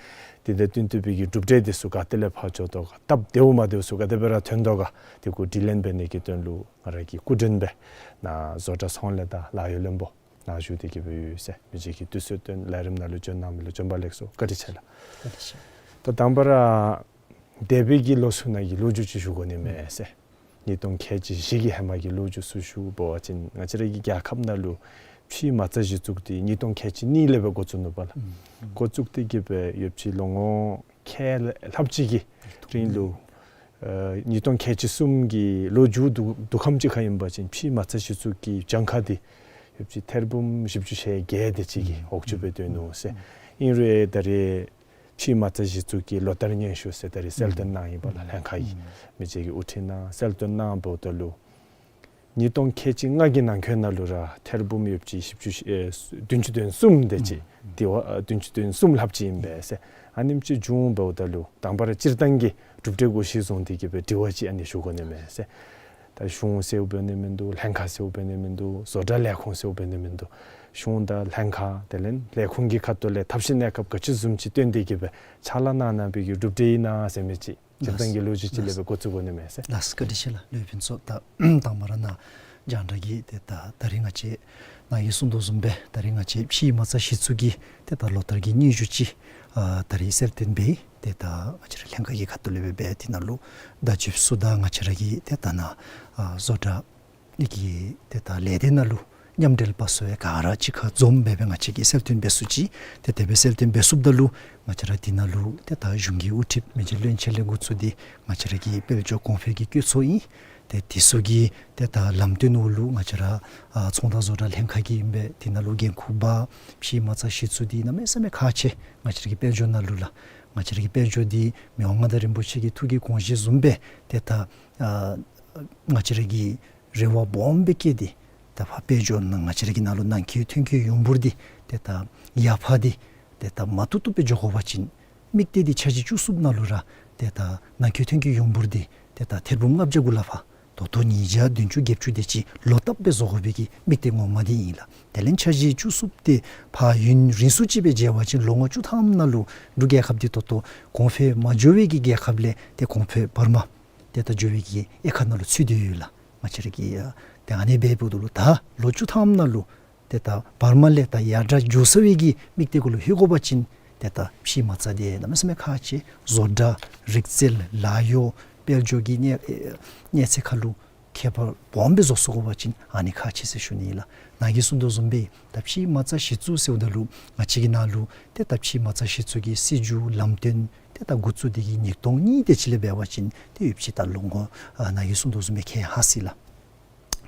དེ་དང་བསྟུན་ཏེ་སྦེ་གི་གྲུབ་འབྲས་དེ་ཚུ་ག་ཏེ་ལས་ཕར་འགྱོ་དོ་ག་སྟབས་བདེཝ་མ་བདེཝ་ཚུ་ག་དེ་སྦེ་ར་ཐོན་དོ་ག་དེ་གུ་དྲི་ལན་འབད་ནི་གི་དོན་ལུ་ང་ར་གི་སྐུ་མགྲོན་སྦེ་ནཱ་བཟོ་གྲྭ་ཚོང་ལས་དང་ལཱ་གཡོག་བློན་པོ་ནཱ་བཞུགས་ཏེ་གི་སྦེ་ཡོད་ཟེར། མི་རྗེ་གིས་དུས་ཚོད་བཏོན་ལས་རིམ་ནང་ལུ་བྱོན་གནང་མི་ལུ་བྱོན་པ་ལེགས་སོ། བཀའ་དྲིན་ཆེ་ལགས། བཀའ་དྲིན་ཆེ། ད་དང་པ་ར་འདས་པའི་གི་ལོ་ཚུ་ནང་གི་ལོ་རྒྱུས་ཅིག་ཞུ་དགོ་ནི་མས་ཟེར། ཉིས་སྟོང་ཁལ་གཅིག་བཞི་གི་ཧེ་མ་གི་ལོ་རྒྱུས་ཚུ་ཞུ་བ་ཅིན་ང་བཅས་ར་གི་རྒྱལ་ཁབ་ནང་ལུ་ཕྱིའི་མ་རྩ་གཞི་བཙུགས་ཏེ་ཉིས་སྟོང་ཁལ་གཅིག་གཉིས་ལས་སྦེ་འགོ་བཙུགས་ནུག་པ་ལགས། འགོ་བཙུགས་ཏེ་གི་སྦེ་ཡོད་ཅི་ལོ་ངོ་ཁལ་ལྷགཔ་ཅིག་གི་རིང་ལུ་ཨ་ཉིས་སྟོང་ཁལ་གཅིག་གསུམ་གྱི་ལོ་མཇུག་བསྡུ་བསྡུ་ཁམས་ཅིག་ཁར་ཨིན་པ་ཅིན་ཕྱིའི་མ་རྩ་གཞི་བཙུགས་ཀྱི་གྱངས་ཁ་དེ་ཡོད་ཅི་ཐེར་འབུམ་བཞི་བཅུ་ཞེ་བརྒྱད་དེ་ཅིག་གི་འོག་ཅུ་སྦེ་སྡོད་ནུག་ཟེར། ཨིན་རུང་ད་རེས་ཕྱིའི་མ་རྩ་གཞི་བཙུགས་ཀྱི་ལོ་བསྟར་སྙན་ཞུ་ཟེར་ད་རེས་གསལ་སྟོན་གནང་ཡི་པ་ལགས། ལྷན་ཁག་གི་མི་རྗེ་གིས་དབུ་ཁྲིད་གནང་གསལ་སྟོན་གནང་འབདཝ་ད་ལུ་ཉིས་སྟོང་ཁལ་གཅིག་ལྔ་གི་ནང་འཁོད་ནང་ལུ་ར་ཐེར་འབུམ་ཡོད་ཅི་བཞི་བཅུ་ཨེ་བདུན་ཅུ་དོན་གསུམ་དེ་ཅིག་དེ་བ་བདུན་ཅུ་དོན་གསུམ་ལྷགཔ་ཅིག་ཨིན་པས་ཟེར། ཨ་ནེམ་ཅིག་བྱུང་འབདཝ་ད་ལུ་དང་པ་ར་སྤྱིར་བཏང་གི་གྲུབ་འབྲས་གུ་གཞི་བཟུང་སྟེ་གི་སྦེ་དྲི་བ་ཅིག་ཨ་ནི་ཞུ་དགོ་ནི་མས་ཟེར། ད་གཞུང་ཟེརཝ་འབད་ནི་མིན་འདུག། ལྷན་ཁག་ཟེརཝ་འབད་ནི་མིན་འདུག། བཟོ་གྲྭ་ལས་ཁུངས་ཟེརཝ་འབད་ནི་མིན་འདུག། གཞུང་དང་ལྷན་ཁག་དེ་ལས་ལས་ཁུངས་ཀྱི་ཁ་ཐུག་ལས་ཐབས་ཤེས་གནས་སྐབས་ག་ཅི་བཟུམ་ཅིག་བཏོན་ཏེ་གི་སྦེ་ཕྱག་ལཱ་གནང་གནང་བའི་གི་གྲུབ་འབྲས་ཨིན་ན་ཟེར་མི་ཅིག་སྤྱིར་བཏང་གི་ལོ་རྒྱུས་ཅིག་ལས་སྦེ་འགོ་བཙུགས་དགོ་ནི་མས་ཟེར། ལགས་སོ། བཀའ་དྲིན་ཆེ་ལགས། ལུས་ཕུན་ཚོགས། ད་དང་པ་ར་ནཱ་རྒྱང་བསྒྲགས་ཀྱི་ཏེ་ད་ད་རིས་ང་བཅས་ནཱ་གིས་གསུངས་དོ་བཟུམ་སྦེ་ད་རིས་ང་བཅས་ཕྱིའི་མ་རྩ་གཞི་བཙུགས་ཀྱི་ཏེ་ད་ལོ་བསྟར་གྱི་སྙན་ཞུ་ཅིག་ཨ་ད་རིས་གསལ་སྟོན་འབད་ཡི། ཏེ་ད་ང་བཅས་ར་ལྷན་ཁག་གི་ཁ་ཐུག་ལས་སྦེ་འབད་དེ་ནང་ལུ་བརྡ་བརྒྱུདཔ་ཚུ་དང་ང་བཅས་ར་གི་ཏེ་ད་ནཱ་ཨ་བཟོ་གྲྭ་གི་ཏེ་ད་ལས་སྡེ་ནང་ལུ་མཉམ་འབྲེལ་པ་ཚུ་ཡང་ག་ར་གཅིག་ཁར་འཛོམས་སྦེ་སྦེ་ང་བཅས་ཀྱིས་གསལ་སྟོན་འབད་ཚུགས་ཅི། ཏེ་དེ་སྦེ་གསལ་སྟོན་འབད་ཚུགསཔ་ད་ལུ་ང་བཅས་ར་དེ་ནང་ལུ་ཏེ་ད་གཞུང་གི་དབུ་ཁྲིདཔ་མི་རྗེ་བློན་ཆེན་ལས་འགོ་བཙུགས་ཏེ་ང་བཅས་ར་གི་དཔལ་འབྱོར་གོང་འཕེལ་གྱི་བཀོད་ཚོགས་ཨིན། ཏེ་དེ་ཚུ་གི་ཏེ་ད་ལམ་སྟོན་འོག་ལུ་ང་བཅས་ར་ཨ་ཚོང་དང་བཟོ་གྲྭ་ལྷན་ཁག་གི་ཨིན་པས། དེ་ནང་ལུ་འགན་ཁུར་འབག་ཕྱིའི་མ་རྩ་གཞི་བཙུགས་འདི་གནམ་མེད་ས་མེད་ཁག་ཆེ། ང་བཅས་ར་གི་དཔལ་འབྱོར་ནང་ལུ་ལགས། ང་བཅས་ར་གི་དཔལ་འབྱོར་འདི་མི་དབང་མངའ་བདག་རིན་པོ་ཆེ་གི་ཐུགས་ཀྱི་དགོངས་བཞེད་བཟུམ་སྦེ་ཏེ་ད་ཨ་ང་བཅས་ར་གི་རེ་བ་སྦོམ་སྦེ་བསྐྱེད་དེ་ད་ཕར་དཔལ་འབྱོར་ནང་ང་བཅས་ར་གི་ནང་ལུ་ནང་འཁོད་ཐོན་སྐྱེད་ཡོངས་འབོར་འདི་ཏེ་ད་ཡར་འཕར་ཏེ་ཏེ་ད་མ་བཏུབ་བཏུབ་སྦེ་འགྱོ་དགོ་པ་ཅིན་དམིགས་གཏད་འདི་འཆར་གཞི་བཅུ་གསུམ་ནང་ལུ་ར་ཏེ་ད་ནང་འཁོད་ཐོན་སྐྱེད་ཡོངས་འབོར་འདི་ཏེ་ད་ཐེར་འབུམ་ལྔ་བརྒྱ་གུ་ལས་ཕར་ད་ལྟོ་ཉིས་བརྒྱ་བདུན་ཅུ་བརྒྱད་ཅུ་དེ་ཅིག་ལོག་བཏབ་སྦེ་བཟོ་དགོ་པའི་གི་དམིགས་གཏད་ངོ་མ་འདི་ཨིན་ལགས། དེ་ལས་འཆར་གཞི་བཅུ་གསུམ་དེ་ཕར་ཡུན་རིང་སུ་ཅིག་སྦེ་འཇལ་བ་ཅིན་ལོ་ངོ་བཅུ་ཐམ་ནང་ལུ་འབྲུག་རྒྱལ་ཁབ་འདི་ད་ལྟོ་གོང་འཕེལ་མ་འགྱོ་བའི་གི་རྒྱལ་ཁབ་ལས་ཏེ་གོང་འཕེལ་བར་མ་ཏེ་ད་འགྱོ་བའི་གི་དབྱེ་ཁག་ནང་ལུ་ཚུད་དེ་ཡོད་ལགས། ང་བཅས་ར་གི་ཨ་ ཏེ་ཨ་ནི་སྦེ་འབདཝ་ད་ལུ་ད་ལོ་བཅུ་ཐམ་ནང་ལུ་ཏེ་ད་བར་མ་ལས་ད་ཡར་དྲག་འགྱོ་ཚར་བའི་གི་དམིགས་གཏད་གུ་ལུ་ལྷོད་དགོ་པ་ཅིན་ཏེ་ད་ཕྱེ་མ་རྩ་འདི་གནམ་མེད་ས་མེད་ཁག་ཆེ། བཟོ་གྲྭ་རིག་རྩལ་ལཱ་གཡོག་དཔལ་འབྱོར་གྱི་གནས་ཨེ་གནས་ཚད་ཁར་ལུ་ཁྱད་པར་སྦོམ་སྦེ་བཟོ་ཚུགས་དགོ་པ་ཅིན་ཨ་ནི་ཁག་ཆེ་ཟེར་ཞུ་ནི་ཨིན་ལགས། ནཱ་གིས་གསུངས་དོ་བཟུམ་སྦེ་ད་ཕྱེ་མ་རྩ་གཞི་བཙུགས་ཟེརཝ་ད་ལུ་ང་བཅས་ཀྱི་ནང་ལུ་ཏེ་ད་ཕྱེ་མ་རྩ་གཞི་བཙུགས་ཀྱི་སྲིད་བྱུས་ལམ་སྟོན་ཏེ་ད་འགོ་བཙུགས་ཏེ་གི་ཉིས་སྟོང་གཉིས་དེ་ཅིག་ལས་འབད་བ་ཅིན་ཏེ་ཡོད་ཅི། ད་ལོ་ངོ་ཨ་ནཱ་གིས་གསུངས་དོ་བཟུམ་སྦེ་ཁལ་ལྷག་ཅི་ལགས།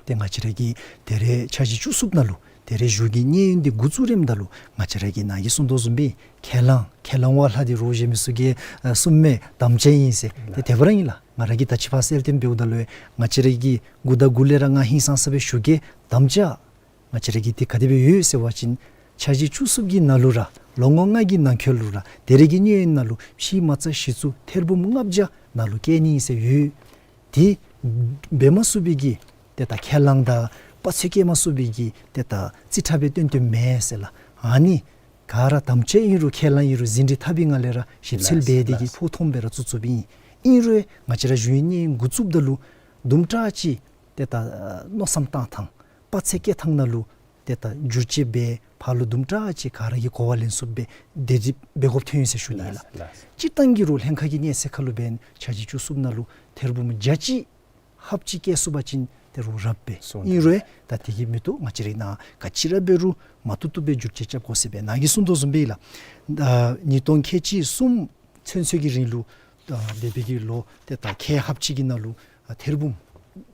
ཏེ་ང་བཅས་ར་གིས་ད་རེས་འཆར་གཞི་བཅུ་གསུམ་ནང་ལུ་ད་རེས་གཞུང་གི་གནས་ཡུན་འདི་འགོ་བཙུགས་རནམ་ད་ལུ་ང་བཅས་ར་གིས་ནཱ་གིས་གསུངས་དོ་བཟུམ་སྦེ་ཁས་བླངས་ཁས་བླངས་པ་ལྷག་སྟེ་རོགས་གཞན་མི་ཚུ་གིས་ཨ་གསུངམ་མས། དམ་བཅའ་ཨིན་ཟེར། ཏེ་དེ་སྦེ་ར་ཨིན་ལགས། ང་ར་གིས་ད་ཅི་ཕར་གསལ་སྟོན་འབདཝ་ད་ལུ་ང་བཅས་ར་གིས་འགོ་དང་འགོ་ལས་ར་ང་ཧིང་སངས་ས་སྦེ་ཞུ་གེ། དམ་བཅའ་ང་བཅས་ར་གི་འདི་ག་དེ་སྦེ་ཡོད་ཟེར་བ་ཅིན་འཆར་གཞི་བཅུ་གསུམ་གྱི་ནང་ལུ་ར་ལོ་ངོ་ལྔ་གི་ནང་འཁོད་ལུ་ར་ད་རེས་ཀྱི་གནས་ཡུན་ནང་ལུ་ཕྱེ་མ་རྩ་གཞི་བཙུགས་ཐེར་འབུམ་ལྔ་བརྒྱ་ནང་ལུ་བཀལ་ནི་ཨིན་ཟེར་ཡོད། དེ་འབད་མ་ཚུགས་པའི་གི་ཏེ་ད་ཁས་བླངས་དང་དཔའ་རྩལ་བཀལ་མ་ཚུགས་པའི་གི་ཏེ་ད་རྩིས་ཁྲ་སྦེ་སྟོན་སྟོནམ་མེན་ཟེར་ལགས། ཨ་ནི་ག་ར་དམ་བཅའ་ཨིན་རུང་ཁས་བླངས་ཨིན་རུང་ཟིན་བྲིས་ཐབས་པའི་ངང་ལས་ར་ཞིབ་འཚོལ་ལགས་འབད་དེ་གི་ལགས། ཕོ་ཐོམ་སྦེ་ར་བཙུགས་བཙུགསཔ་ཨིན། ཨིན་རུང་ང་བཅས་ར་གཞུང་གི་གནས་ཡུན་འགོ་བཙུགསཔ་ད་ལུ་དུམ་གྲ་ཅིག་ཏེ་ད་ཨ་མནོ་བསམ་བཏང་ཐངས་དཔའ་རྩལ་བཀལ་ཐངས་ནང་ལུ་ཏེ་ད་འགྱུར་བཅོས་འབད་ཕར་ལུ་དུམ་གྲ་ཅིག་ག་ར་གིས་གོ་བ་ལེན་ཚུགསཔ་སྦེ་དེ་སྦེ་འབད་དགོཔ་ཐོན་ཡི་ཟེར་ཞུ་ནི་ཨིན་ལགས། ལགས། སྤྱིར་བཏང་གི་རུང་ལྷན་ཁག་གི་གནས་ཚད་ཁར་ལུ་འབདན་འཆར་གཞི་བཅུ་གསུམ་ནང་ལུ་ཐེར་འབུམ་བརྒྱ་གཅིག་ལྷགཔ་ཅིག་བཀལ་ཚུགས་པ་ཅིན་ཏེ་རུང་རབ་པས། སོང་ཨིན་རུང་ད་དེ་གིས་མི་བཏུབ། ང་བཅས་ར་ནཱ་ག་ཅི་ར་འབད་རུང་མ་བཏུབ་བཏུབ་སྦེ་བསྒྱུར་བཅོས་རྐྱབ་དགོ་ཟེར་སྦེ་ནཱ་གིས་གསུངས་དོ་བཟུམ་སྦེ་ལགས། ཨ་ཉིས་སྟོང་ཁལ་གཅིག་གསུམ་ཚུན་ཚོད་ཀྱི་རིང་ལུ་ཨ་འདས་པའི་གི་ལོ་ཏེ་ད་ཁལ་ལྷགཔ་ཅིག་གི་ནང་ལུ་ཨ་ཐེར་འབུམ་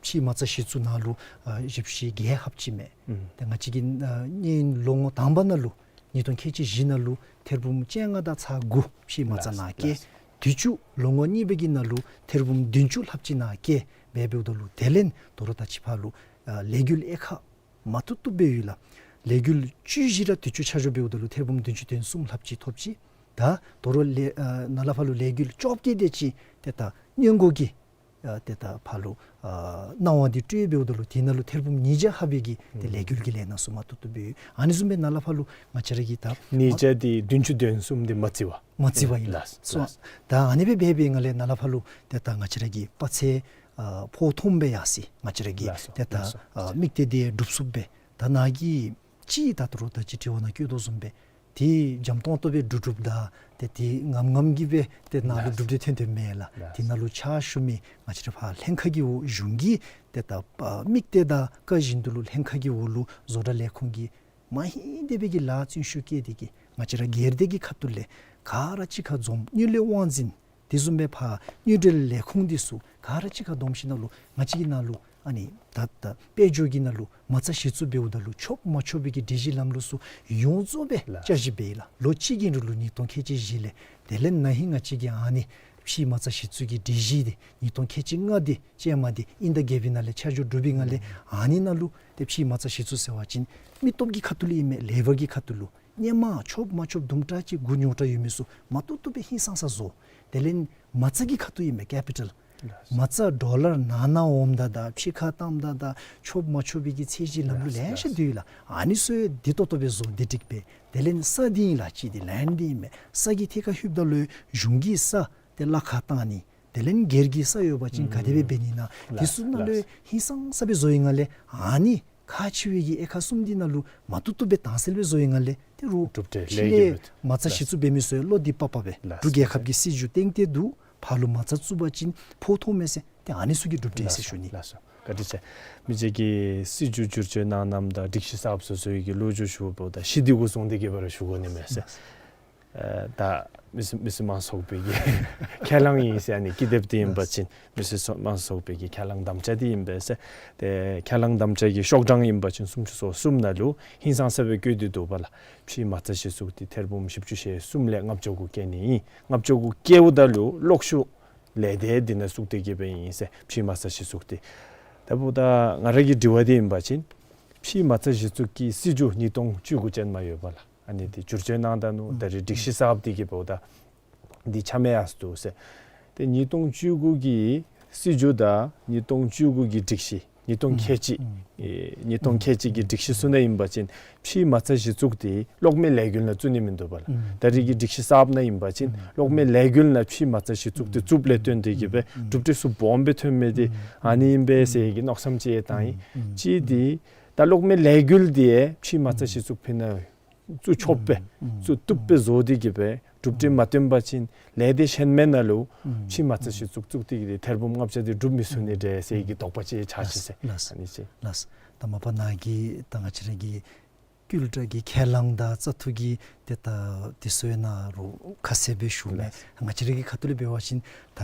ཕྱེ་མ་རྩ་གཞི་བཙུགས་ནང་ལུ་ཨ་བཞི་བཅུ་ཞེ་བརྒྱད་ལྷགཔ་ཅིག་མས། ཨུམ། ཏེ་ང་བཅས་ཀྱི་ཨ་གནས་ཡུན་ལོ་ངོ་དང་པ་ནང་ལུ་ཉིས་སྟོང་ཁལ་གཅིག་བཞི་ནང་ལུ་ཐེར་འབུམ་བཅོ་ལྔ་དང་ཚག་དགུ་ཕྱེ་མ་རྩ་ནང་བཀལ། ལགས། དུས་ཅི་ལོ་ངོ་གཉིས་པའི་གི་ནང་ལུ་ཐེར་འབུམ་བདུན་ཅུ་ལྷགཔ་ཅིག་ནང་བཀལ་འབད་འབདཝ་ད་ལུ་དེ་ལས་དོ་རུང་ད་ཅི་ཕར་ལུ་ཨ་ལས་འགུལ་དབྱེ་ཁག་མ་བཏུབ་བཏུབ་སྦེ་ཡོད་ལགས། ལས་འགུལ་བཅུ་བཞི་ར་དུས་ཅི་ཆ་འཇོག་འབདཝ་ད་ལུ་ཐེར་འབུམ་བདུན་ཅུ་དོན་གསུམ་ལྷགཔ་ཅིག་ཐོབ་ཅི། ད་དོ་རུང་ལས་ཨ་ནཱ་ལས་ཕར་ལུ་ལས་འགུལ་བཅོ་བརྒྱད་དེ་ཅིག་ཏེ་ད་སྔོན་འགོག་གི་ཨ་ཏེ་ད་ཕར་ལུ་ཨ་གནང་བ་འདི་སྤྲོད་འབདཝ་ད་ལུ་དེ་ནང་ལུ་ཐེར་འབུམ་ཉིས་བརྒྱ་ལྷག་པའི་གི་ཏེ་ལས་འགུལ་གྱི་ལས་སྣ་ཚུ་མ་བཏུབ་བཏུབ་སྦེ་ཡོད། ཨ་ནི་བཟུམ་སྦེ་ནཱ་ལས་ཕར་ལུ་ང་བཅས་ར་གི་ད་ཉིས་བརྒྱ་དེ་བདུན་ཅུ་དོན་གསུམ་དེ་མ་བརྩི་བར་མ་བརྩི་བར་ཨིན་ལགས། ལགས། སོ་ལགས། ད་ཨ་ནི་སྦེ་འབད་བའི་ངང་ལས་ནཱ་ལས་ཕར་ལུ་ཏེ་ད་ང་བཅས་ར་གི་དཔའ་རྩལ་ཨ་ཕོ་ཐོམ་སྦེ་ཡར་སོ་ཡི། ང་བཅས་ར་གི་ལགས་སོ། ཏེ་ད་ལགས་སོ། ཨ་དམིགས་གཏད་དེ་འགྲུབ་ཚུགསཔ་སྦེ་ད་ནཱ་གིས་ཅིག་ད་དོ་རུང་ད་ཅི་དྲི་བ་ནང་བཀོད་དོ་བཟུམ་སྦེ་དེ་འཇམ་ཏོང་ཏོ་སྦེ་འགྲུབ་འགྲུབ་དང་ཏེ་དེ་ངམ་ངམ་གྱིས་སྦེ་ཏེ་ནཱ་ལུ་ལགས། འགྲུབ་འགྲུབ་ཐོན་ཐོནམ་མས་ལགས། ལགས། དེ་ནང་ལུ་ཕྱག་ཞུ་མི་ང་བཅས་ར་ཕར་ལྷན་ཁག་གི་འོག་གཞུང་གི་ཏེ་ད་ཨ་དམིགས་གཏད་དང་བཀའ་བཞིན་དུ་ལུ་ལྷན་ཁག་གི་འོག་ལུ་བཟོ་གྲྭ་ལས་ཁུངས་ཀྱི་མ་ཧེ་དེ་སྦེ་གི་ལཱ་བརྩོན་ཤུགས་བསྐྱེད་དེ་གི་ང་བཅས་ར་སྒེར་སྡེ་གི་ཁ་ཐུག་ལས་ག་ར་གཅིག་ཁར་འཛོམས། དངུལ་ལས་དབང་འཛིན་དེ་བཟུམ་སྦེ་ཕར་དངུལ་འབྲེལ་ལས་ཁུངས་འདི་ཚུ་ག་ར་གཅིག་ཁར་བསྡོམས་ཞིནམ་ལས་ང་བཅས་ཀྱི་ནང་ལུ་ཨ་ནི་ད་ད་དཔལ་འབྱོར་གྱི་ནང་ལུ་མ་རྩ་གཞི་བཙུགས་འབདཝ་ད་ལུ་ཆོགཔ་མ་ཆོག་པའི་གི་སྒྲིག་གཞི་ལམ་ལུགས་ཚུ་ཡོངས་རྫོགས་སྦེ་ལགས། བསྐྱར་ཞིབ་འབད་ཡི་ལགས། ལོ་གཅིག་གི་རིང་ལུ་ཉིས་སྟོང་ཁལ་གཅིག་བཞི་ལས། དེ་ལས་ན་ཧིང་ང་བཅས་ཀྱིས་ཨ་ནི་ཕྱེ་མ་རྩ་གཞི་བཙུགས་ཀྱི་སྒྲིག་གཞི་འདི་ཉིས་སྟོང་ཁལ་གཅིག་ལྔ་འདི་ཅན་མ་འདི་དབྱིན་ཟླ་བརྒྱད་པའི་ནང་ལས་ཆ་འཇོག་གྲུབ་པའི་ངང་ལས་ཨ་ནི་ནང་ལུ་ཏེ་ཕྱེ་མ་རྩ་གཞི་བཙུགས་ཟེར་བ་ཅིན་མི་སྟོབས་ཀྱི་ཁ་ཐུག་ལས་ཨིན་མས། ལེ་བར་གྱི་ཁ་ཐུག་ལུ་སྔོན་མ་ཆོགཔ་མ་ཆོགཔ་དུམ་གྲ་ཅིག་མགུ་རྙོག་དྲགས་ཡོད་མི་ཚུ་མ་བཏུབ་བཏུབ་སྦེ་ཧིང་སངས་ས་བཟོ། དེ་ལས་མ་རྩ་གི་ཁ་ཐུག་ཨིན་མས། ཀེ་པི་ཊལ། ལགས། མ་རྩ་ཌོ་ལར་ནང་ན་འོངམ་ད་དང་ཕྱི་ཁར་བཏངམ་ད་དང་ཆོགཔ་མ་ཆོག་པའི་གི་ཚད་གཞི་ལམ་ལུགས་ལེ་ཤ་འདུག་ལགས། ཨ་ནི་ཚུ་བདེ་ཏོག་ཏོ་སྦེ་བཟོ་བདེ་སྒྲིག་སྦེ། དེ་ལས་ས་འདི་ཨིན་ལགས། གཅིག་འདི་ལེནཌ་འདི་ཨིན་མས། ས་གི་ཐད་ཁར་ལྷོདཔ་ད་ལུ་གཞུང་གི་ས་ཏེ་གླ་ཁར་བཏང་ནི། དེ་ལས་སྒེར་གྱི་ས་ཡོད་པ་ཅིན་ག་དེ་སྦེ་འབད་ནི་ན། ལགས། དེ་ཚུ་ནང་ལུ་ཧིང་སངས་ས་སྦེ་བཟོ་བའི་ངང་ལས་ཨ་ནི་ཁག་ཆེ་བའི་གི་དབྱེ་ཁག་གསུམ་འདི་ནང་ལུ་མ་བཏུབ་བཏུབ་སྦེ་དྭངས་གསལ་སྦེ་བཟོ་བའི་ངང་ལས་ཏེ་རུང་གྲུབ་འབྲས་ཕྱི་ལས་ལེགས་ཡོད་པས། མ་རྩ་གཞི་བཙུགས་འབད་མི་ཚུ་ཡང་བློ་བདེ་པ་པ་སྦེ། ལགས། འབྲུག་རྒྱལ་ཁབ་ཀྱི་སྲིད་བྱུས་སྟེང་དེ་འདུག། ཕར་ལུ་མ་རྩ་བཙུགས་པ་ཅིན་ཕོ་ཐོམ་མས་ཟེར་ཏེ་ཨ་ནི་ཚུ་གིས་གྲུབ་འབྲས་ཟེར་ཞུ་ནི། ལགས་སོ། བཀའ་དྲིན་ཆེ། མི་རྗེ་གིས་སྲིད་བྱུས་བསྒྱུར་བཅོས་གནང་གནངམ་དང་སྒྲིག་གཞི་གསརཔ་བཟོ་བཟོ་བའི་གི་ལོ་རྒྱུས་ཞུ་བ་ད་ཤི་དེ་གུ་སོང་སྟེ་གི་བར་ཞུ་དགོ་ནི་མས་ཟེར། ལགས། ཨ་ད་མི་སེར་མི་སེར་དམངས་ཚོགས་པའི་གི་ཁས་བླངས་ཨིན་ཟེར། ཨ་ནི་ཀི་དེབ་འདི་ཨིན་པ་ཅིན་མི་སེར་དམངས་ཚོགས་པའི་གི་ཁས་བླངས་དམ་བཅའ་འདི་ཨིན་པས་ཟེར། ཏེ་ཁས་བླངས་དམ་བཅའ་གི་ཤོག་གྲངས་ཨིན་པ་ཅིན་སུམ་ཅུ་སོ་གསུམ་ནང་ལུ་ཧིང་སངས་ས་སྦེ་བཀོད་དེ་འདུག་པ་ལགས། ཕྱེ་མ་རྩ་གཞི་བཙུགས་འདི་ཐེར་འབུམ་བཞི་བཅུ་ཞེ་གསུམ་ལས་ལྔ་བཅུ་གུ་བཀལ་ནི་ཨིན། ལྔ་བཅུ་གུ་བཀལཝ་ད་ལུ་ལོག་ཤུལ་ལས་ཏེ་འདི་ནང་བཙུགས་ཏེ་གི་སྦེ་ཨིན་ཟེར། ཕྱེ་མ་རྩ་གཞི་བཙུགས་འདི། ད་འབདཝ་ད་ང་ར་གི་དྲི་བ་འདི་ཨིན་པ་ཅིན་ཕྱེ་མ་རྩ་གཞི་བཙུགས་ཀྱི་སྲིད་བྱུས་ཉིས་སྟོང་བཅུ་དགུ་ཅན་མ་ཡོད་པ་ལགས། ཨ་ནི་འདི་བསྒྱུར་བཅོས་གནང་ད་ནུག། ད་རེས་སྒྲིག་གཞི་གསརཔ་འདི་གི་འབདཝ་ད་འདི་ཆ་མེད་ཡར་སོ་འདུག་ཟེར། ཏེ་ཉིས་སྟོང་བཅུ་དགུ་གི་སྲིད་བྱུས་དང་ཉིས་སྟོང་བཅུ་དགུ་གི་སྒྲིག་གཞི་ ཉིས་སྟོང་ཁལ་གཅིག་ཨེ་ཉིས་སྟོང་ཁལ་གཅིག་གི་སྒྲིག་གཞི་ཚུ་ནང་ཨིན་པ་ཅིན་ཕྱིའི་མ་རྩ་གཞི་བཙུགས་འདི་གློག་མེ་ལས་འགུལ་ནང་བཙུགས་ནི་མིན་འདུག་པ་ལགས། ད་རེས་ཀྱི་སྒྲིག་གཞི་གསརཔ་ནང་ཨིན་པ་ཅིན་གློག་མེ་ལས་འགུལ་ནང་ཕྱིའི་མ་རྩ་གཞི་བཙུགས་འདི་རྩུབ་ལས་བརྟེན་ཏེ་གི་སྦེ་གྲུབ་འབྲས་ཚུ་སྦོམ་སྦེ་ཐོན་མི་འདི་ཨ་ནི་ཨིན་པས་ཟེར་གི་མནོ་བསམ་ཅིག་བཏང་ཡི། གཅིག་འདི་ད་གློག་མེ་ལས་འགུལ་འདི་ཕྱིའི་མ་རྩ་གཞི་བཙུགས་ཕི་ནང་བཙུགས་ཆོགཔ་སྦེ་བཙུགས་བཏུབ་སྦེ་བཟོ་སྟེ་གི་སྦེ་གྲུབ་འབྲས་མ་ཐོན་པ་ཅིན་ལས་སྡེ་གཞན་མི་ནང་ལུ་ཕྱིའི་མ་རྩ་གཞི་བཙུགས་བཙུགས་ཏེ་གི་ཐེར་འབུམ་ལྔ་བརྒྱ་འདི་སྒྲུབ་མི་ཚུགས་ནི་འདྲས་ཟེར་གི་དོགས་པ་ཅིག་ཆགས་ཅི་ཟེར། ལགས། ཨ་ནི་ཅིག་ལགས། ད་མ་པ་ནཱ་གིས་ད་ང་བཅས་ར་གི་ཀུལ་ཊ་གི་ཁས་བླངས་དང་བཙག་འཐུ་གི་ཏེ་ད་དེ་ཚུ་ཡང་ནཱ་རུ་ཁ་གསལ་སྦེ་ཞུ་མས། ལགས། ང་བཅས་ར་གི་ཁ་ཐུག་ལས་འབད་བ་ཅིན་ད་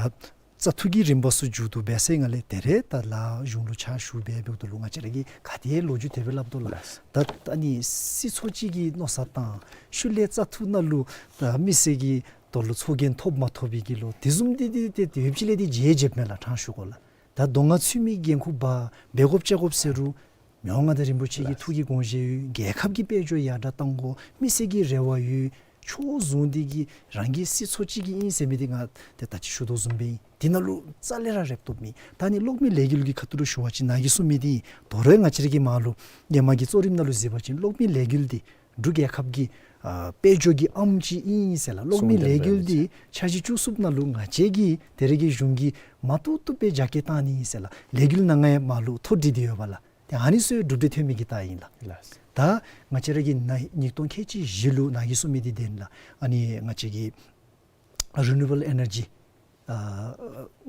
བཙག་འཐུ་གི་རིམ་པ་ཚུ་མཇུག་བསྡུ་འབད་ཚར་ཡི་ལས་ཏེ་རེ་ད་ལཱ་གཞུང་ལུ་ཕྱག་ཞུ་འབད་འབདཝ་ད་ལུ་ང་བཅས་ར་གིས་ག་དེ་ལོ་རྒྱུས་དེ་སྦེ་སླབ་དོ་ལགས། ལགས། ད་ཨ་ནི་སྲིད་ཚོགས་སྤྱི་གི་མནོ་བསམ་དང་ཤུལ་ལས་བཙག་འཐུ་ནང་ལུ་ད་མི་སེར་གྱི་དོན་ལུ་ཚོགས་རྒྱན་ཐོབ་མ་ཐོབ་པའི་གི་ལོ་དེ་བཟུམ་འདི་འདི་ཏེ་ཡོདཔ་ཅིག་ལས་འདི་བརྗེ་བརྗེཝ་མས་ལགས། དྲང་ཞུ་དགོ་ལགས། ད་གདོང་ང་ཚུད་མི་འགན་ཁུར་འབག་འབད་དགོཔ་བཅའ་དགོཔ་ཟེར་རུང་མི་དབང་མངའ་བདག་རིན་པོ་ཆེ་གི་ཐུགས་ཀྱི་དགོངས་བཞེད་ཡོད། རྒྱལ་ཁབ་ཀྱི་དཔལ་འབྱོར་ཡར་དྲག་གཏང་དགོ། མི་སེར་གྱི་རེ་བ་ཡོད། ཕྱོགས་བཟུང་སྟེ་གི་རང་གི་སྲིད་ཚོགས་སྤྱི་གི་ཨིན་ཟེར་མི་འདི་ང་ཏེ་ད་ཅི་ཞུ་དོ་བཟུམ་སྦེ་ཨིན། དེ་ནང་ལུ་རྩ་ལས་ར་རེག་བཏུབ་མེད། ད་ཨ་ནི་གློག་མེ་ལས་འགུལ་གྱི་ཁ་ཐུག་ལུ་ཞུ་བ་ཅིན་ནཱ་གིས་གསུངས་མི་འདི་ཨིན། དོ་རུང་ང་བཅས་ར་གི་མར་ལུ་ཧེ་མ་གི་གཙོ་རིམ་ནང་ལུ་གཟིགས་པ་ཅིན་གློག་མེ་ལས་འགུལ་འདི་འབྲུག་རྒྱལ་ཁབ་ཀྱི་ཨ་དཔལ་འབྱོར་གྱི་ཨམ་ཅིག་ཨིན་ཟེར་ལགས། གློག་མེ་ལས་འགུལ་འདི་འཆར་གཞི་བཅུ་གསུམ་ནང་ལུ་ང་བཅས་ཀྱི་ད་རེས་ཀྱི་གཞུང་གིས་མ་བཏུབ་བཏུབ་སྦེ་རྒྱ་སྐྱེད་བཏང་ནི་ཨིན་ཟེར་ལགས། ལས་འགུལ་ནང་ང་ཡང་མར་ལུ་ཐོ་བྲིས་ཏེ་ཡོད་པ་ལགས། ཏེ་ཨ་ནི་ཚུ་གྲུབ་འབྲས་ཐོན་མི་གི་རྟགས་ཨིན་ལགས། ལགས། ད་ང་བཅས་ར་གི་ནཱ་ཉིས་སྟོང་ཁལ་གཅིག་བཞི་ལུ་ནཱ་གིས་གསུངས་མི་འདི་བདེན་ལགས། ཨ་ནི་ང་བཅས་ཀྱི་རི་ནིའུ་བཱལ་ཨེ་ནར་ཇི་ཨ་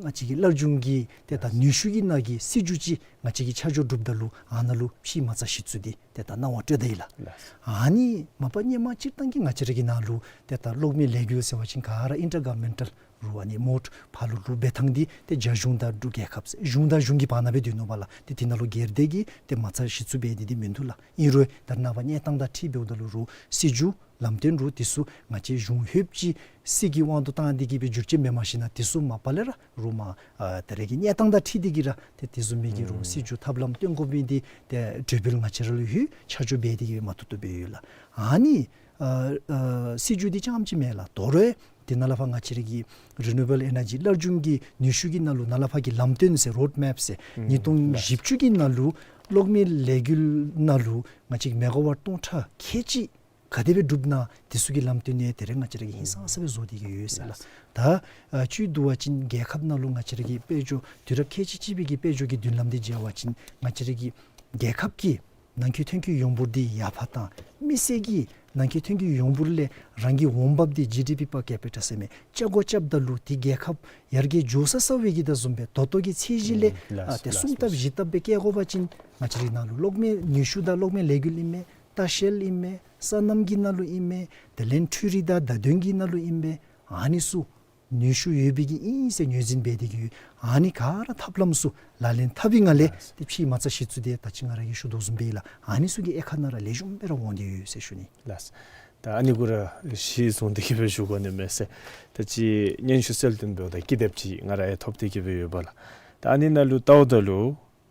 ང་བཅས་ཀྱི་སླར་འབྱུང་གི་ཏེ་ད་ནུས་ཤུགས་ཀྱི་ནང་གི་སྲིད་བྱུས་ཅིག་ང་བཅས་ཀྱིས་ཆ་འཇོག་གྲུབ་ད་ལུ་ཨ་ནཱ་ལུ་ཕྱིའི་མ་རྩ་གཞི་བཙུགས་འདི་ཏེ་ད་གནང་བ་སྤྲོད་ད་ཡི་ལགས། ལགས། ཨ་ནི་མ་པ་སྔོན་མ་སྤྱིར་བཏང་གི་ང་བཅས་ར་གི་ནང་ལུ་ཏེ་ད་གློག་མེ་ལས་འགུལ་ཟེར་བ་ཅིན་ག་ར་ཨིན་ཊར་གོ་ཝར་མེན་ཊལ་རུ་ཨ་ནི་མོཌ་ཕར་ལུ་ལུ་འབད་ཐངས་འདི་ཏེ་རྒྱ་གཞུང་དང་འབྲུག་རྒྱལ་ཁབ་གཞུང་དང་གཞུང་གི་བར་ན་སྦེ་སྡོད་ནུག་པ་ལགས། ཏེ་དེ་ནང་ལུ་སྒེར་སྡེ་གིས་ཏེ་མ་རྩ་གཞི་བཙུགས་འབད་ནི་འདི་མིན་འདུག་ལགས། ཨིན་རུང་ད་ནངས་པ་གནས་སྟངས་དང་འཁྲིལ་འབདཝ་ད་ལུ་རུང་སྲིད་བྱུས་ལམ་སྟོན་རུང་དེ་ཚུ་ང་བཅས་གཞུང་ཧོབ་ཅིག་སྲིད་ཀྱི་དབང་དུ་བཏང་སྟེ་གི་སྦེ་བསྒྱུར་བཅོས་འབད་མ་ཤེས་ན་དེ་ཚུ་མ་པ་ལས་ར་རུང་མར་ཨ་ད་རེས་ཀྱི་གནས་སྟངས་དང་འཁྲིལ་ཏེ་གི་ར་ཏེ་དེ་བཟུམ་མའི་གི་རུང་སྲིད་བྱུས་ཐབས་ལམ་སྟོན་དགོ་མི་འདི་ཏེ་གྲོས་འབུལ་ང་བཅས་ར་ལུ་ཡོད། ཆ་འཇོག་འབད་དེ་གི་སྦེ་མ་བཏུབ་བཏུབ་སྦེ་ཡོད་ལགས། ཨ་ནི་ཨ་ཨ་སྲིད་བྱུས་འདི་རྐྱངམ་ཅིག་མེན་ལགས། དོ་རུང་དེ་ནང་ལས་ཕར་ང་བཅས་ར་གི་རི་ནིའུ་བཱལ་ཨེ་ནར་ཇི་སླར་འབྱུང་གི་ནུས་ཤུགས་ཀྱི་ནང་ལུ་ནཱ་ལས་ཕར་གྱི་ལམ་སྟོན་ཟེར་རོཌ་མེཔ་ཟེར་ཉིས་སྟོང་བཞི་བཅུ་གི་ནང་ལུ་གློག་མེ་ལས་འགུལ་ནང་ལུ་ང་བཅས་མེ་ག་ཝཊ་སྟོང་ཕྲག་ཁལ་གཅིག་ག་དེ་སྦེ་སྒྲུབ་ན་དེ་ཚུ་གི་ལམ་སྟོན་ཡང་ད་རེས་ང་བཅས་ར་གིས་ཧིང་སངས་ས་སྦེ་བཟོ་སྟེ་གི་ཡོད་ཟེར་ལགས། ད་ཨ་བཅུད་བསྡུ་བ་ཅིན་རྒྱལ་ཁབ་ནང་ལུ་ང་བཅས་ར་གི་དཔལ་འབྱོར་དུས་རབས་ཁལ་གཅིག་གཅིག་པའི་གི་དཔལ་འབྱོར་གྱི་མདུན་ལམ་འདི་མཇལ་བ་ཅིན་ང་བཅས་ར་གི་རྒྱལ་ཁབ་ཀྱི་ནང་འཁོད་ཐོན་སྐྱེད་ཡོངས་འབོར་འདི་ཡར་འཕར་བཏང་། མི་སེར་གྱི་ནང་འཁོད་ཐོན་སྐྱེད་ཡོངས་འབོར་ལས་རང་གི་འོང་འབབ་འདི་ཇི་ཌི་པི་པར་ཀེ་པི་ཊ་ཟེར་མི་རྐྱབ་དགོ། རྐྱབ་ད་ལུ་དེ་རྒྱལ་ཁབ་ཡར་རྒྱས་འགྱོ་ས་ས་བའི་གི་ད་བཟུམ་སྦེ་ད་ལྟོ་གི་ཚད་གཞི་ལས་ཨ་ཏེ་གསུམ་ལྟབ་བཞི་ལྟབ་སྦེ་བསྐྱེད་དགོ་པ་ཅིན་ང་བཅས་རའི་ནང་ལུ་གློག་མེ་ནུས་ཤུགས་དང་གློག་མེ་ལས་འགུལ་ཨིན་མས། ལྟ་བཤལ་ཨིན་མས། སོ་ནམ་གྱི་ནང་ལུ་ཨིན་མས། དེ་ལས་འཕྲུལ་རིག་དང་བརྡ་དོན་གྱི་ནང་ལུ་ཨིན་མས། ཨ་ནི་ཚུ་ནུས་ཤུགས་ཡོད་པའི་གི་ཨིན་ཟེར་ངོས་འཛིན་འབད་དེ་གི་ཡོད། ཨ་ནི་ག་ར་ཐབས་ལམ་ཚུ་ལག་ལེན་འཐབ་པའི་ངང་ལས་ལགས། ཏེ་ཕྱིའི་མ་རྩ་གཞི་བཙུགས་འདི་ད་ཅི་ང་ར་གིས་ཞུ་དོ་བཟུམ་སྦེ་ལགས། ཨ་ནི་ཚུ་གི་དབྱེ་ཁག་ནང་ར་ལེགས་ཤོམ་སྦེ་ར་འོང་སྟེ་ཡོད་ཟེར་ཞུ་ནི། ལགས། ད་ཨ་ནི་གུ་ར་གཞི་བཟུང་སྟེ་གི་སྦེ་ཞུ་དགོ་ནི་མས་ཟེར། ད་ཅི་སྙན་ཞུ་གསལ་སྟོན་འབདཝ་ད་ཀི་དེབ་ཅིག་ང་ར་ཡང་ཐོབ་སྟེ་གི་སྦེ་ཡོད་པ་ལགས། ད་ཨ་ནི་ནང་ལུ་བལྟཝ་ད་ལུ་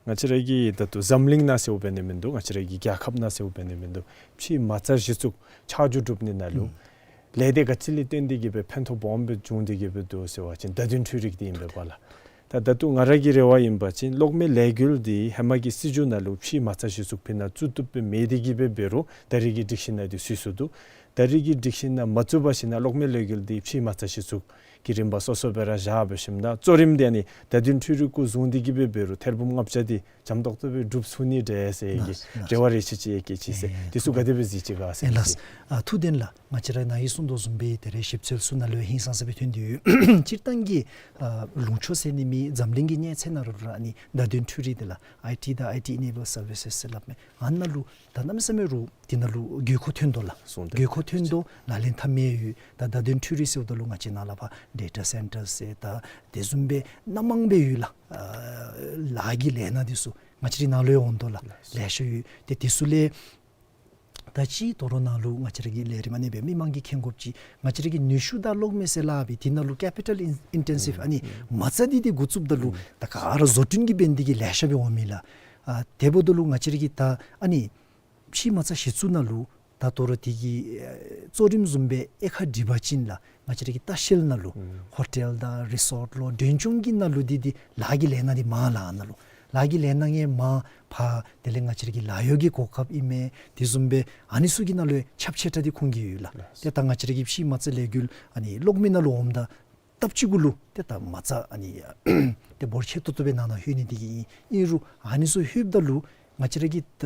ང་བཅས་ར་གི་ད་ལྟོ་འཛམ་གླིང་ནང་ཟེརཝ་འབད་ནི་མིན་འདུག། ང་བཅས་ར་གི་རྒྱལ་ཁབ་ནང་ཟེརཝ་འབད་ནི་མིན་འདུག། ཕྱིའི་མ་རྩ་གཞི་བཙུགས་ཆ་འཇོག་གྲུབ་ནི་ནང་ལུ་ལས་སྡེ་ག་ཅི་ལས་བརྟེན་ཏེ་གི་སྦེ་ཕན་ཐོགས་སྦོམ་སྦེ་བྱུང་སྟེ་གི་སྦེ་འདུག་ཟེར་བ་ཅིན་བརྡ་དོན་འཕྲུལ་རིག་འདི་ཨིན་པས་པ་ལགས། ད་ད་ལྟོ་ང་ར་གི་རེ་བ་ཨིན་པ་ཅིན་གློག་མེ་ལས་འགུལ་འདི་ཧེ་མ་གི་སྲིད་བྱུས་ནང་ལུ་ཕྱིའི་མ་རྩ་གཞི་བཙུགས་ཕི་ནང་བཙུགས་བཏུབ་སྦེ་མེད་དེ་གི་སྦེ་འབད་རུང་ད་རེས་ཀྱི་སྒྲིག་གཞི་ནང་འདི་ཚུད་སོ་ནུག། ད་རེས་ཀྱི་སྒྲིག་གཞི་ནང་མ་བཙུགས་པ་ཅིན་གློག་མེ་ལས་འགུལ་འདི་ཕྱིའི་མ་རྩ་གཞི་བཙུགས་ཀྱི་རིམ་པ་སོ་སོ་སྦེ་ར་བཞག་འབད་ཞིནམ་ད་གཙོ་རིམ་འདི་ཨ་ནི་བརྡ་དོན་འཕྲུལ་རིག་གུ་བཟུང་སྟེ་གི་སྦེ་འབད་རུང་ཐེར་འབུམ་ལྔ་བརྒྱ་འདི་འཇམ་ཏོག་ཏོ་སྦེ་འགྲུབ་ཚུགས་ནི་འདྲས་ཟེར་གི་ལགས་ལགས། རེ་བ་རེ་ཆེ་ཅིག་ཡང་བསྐྱེད་ཅི་ཟེར། ཨེ་དེ་ཚུ་ག་དེ་སྦེ་གཟིགས་ཅི་ག་ཟེར། ཨེ་ལགས། ཨ་ཐུགས་བདེན་ལགས། ང་བཅས་ར་ནཱ་གིས་གསུངས་དོ་བཟུམ་སྦེ་ད་རེས་ཞིབ་འཚོལ་ཚུ་ནང་ལུ་ཡང་ཧིང་སངས་ས་སྦེ་ཐོན་ཏེ་ཡོད། སྤྱིར་བཏང་གི་ཨ་ལུང་ཕྱོགས་ཟེར་ནི་མེད། འཛམ་གླིང་གི་གནས་ཚད་ནང་ར་ཨ་ནི་བརྡ་དོན་འཕྲུལ་རིག་འདི་ལགས་ཨའི་ཊི་དང་ཨའི་ཊི་ཨེ་ནེ་བཱལ་སར་བི་སེས་ཟེར་སླབ་མས། ཨ་ནཱ་ལུ་ད་གནམ་མེད་ས་མེད་རུང་དེ་ནང་ལུ་དགོས་མཁོ་ཐོན་དོ་ལགས། དགོས་མཁོ་ཐོན་དོ། ལག་ལེན་འཐབ་མི་ཡོད། ད་བརྡ་དོན་འཕྲུལ་རིག་ཟེརཝ་ད་ལུ་ང་བཅས་ནཱ་ལས་ཕར་ཌེ་ཊ་སེན་ཊར་ཟེར་ད་དེ་བཟུམ་སྦེ་སྣ་མང་སྦེ་ཡོད་ལགས། ཨ་ལཱ་གི་ལས་སྣ་འདི་ཚུ་ང་བཅས་རའི་ནང་ལུ་ཡང་འོང་དོ་ལགས། ལེ་ཤ་ཡོད། ཏེ་དེ་ཚུ་ལས་ད་ཅི་དོ་རུང་ནཱ་ལུ་ང་བཅས་ར་གི་ལས་རིམ་ཨ་ནི་སྦེ་མི་མང་གིས་མཁྱེན་དགོཔ་ཅིག་ང་བཅས་ར་གི་ནུས་ཤུགས་དང་གློག་མེ་ཟེར་སླབ་པའི་དེ་ནང་ལུ་ཀེ་པི་ཊལ་ཨིན་ཨིན་ཊེན་སིབ་ཨ་ནི་མ་རྩ་འདི་འདི་འགོ་བཙུགསཔ་ད་ལུ་ད་ག་ར་བཟོ་སྐྲུན་གྱི་འབད་ནི་འདི་གིས་ལེ་ཤ་སྦེ་འོང་མི་ལགས། ཨ་དེ་འབདཝ་ད་ལུ་ང་བཅས་ར་གི་ད་ཨ་ནི་ཕྱིའི་མ་རྩ་གཞི་བཙུགས་ནང་ལུ་ད་དོ་རུང་དེ་གི་ཨེ་གཙོ་རིམ་བཟུམ་སྦེ་དབྱེ་ཁག་སྒྲིག་པ་ཅིན་ལགས། ང་བཅས་ར་གི་ལྟ་བཤལ་ནང་ལུ་ཧོ་ཊེལ་དང་རི་སོཊ་ལུ་མགྲོན་སྐྱོང་གི་ནང་ལུ་འདི་འདི་ལཱ་གི་ལས་སྣ་འདི་མང་ལགས། ཨ་ནཱ་ལུ་ ལཱ་གི་ལས་གནང་ཡང་མང་། ཕར་དེ་ལས་ང་བཅས་ར་གི་ལཱ་གཡོག་གི་གོ་སྐབས་ཨིན་མས། དེ་བཟུམ་སྦེ་ཨ་ནི་ཚུ་གི་ནང་ལུ་ཁྱབ་ཆེ་དྲགས་འདི་ཁུངས་ཀྱིས་ཡོད་ལགས། ལགས། ཏེ་ད་ང་བཅས་ར་གི་ཕྱི་མ་རྩ་ལས་འགུལ་ཨ་ནི་གློག་མེ་ནང་ལུ་འོངམ་ད་སྟབས་གཅིག་གུ་ལུ་ཏེ་ད་མ་རྩ་ཨ་ནི་ཏེ་འབོར་ཆེ་ཏོག་ཏོ་སྦེ་ནང་ན་ལྷོད་ནི་འདི་གིས་ཨིན། ཨིན་རུང་ཨ་ནི་ཚུ་ལྷོདཔ་ད་ལུ་ང་བཅས་ར་གི་ད་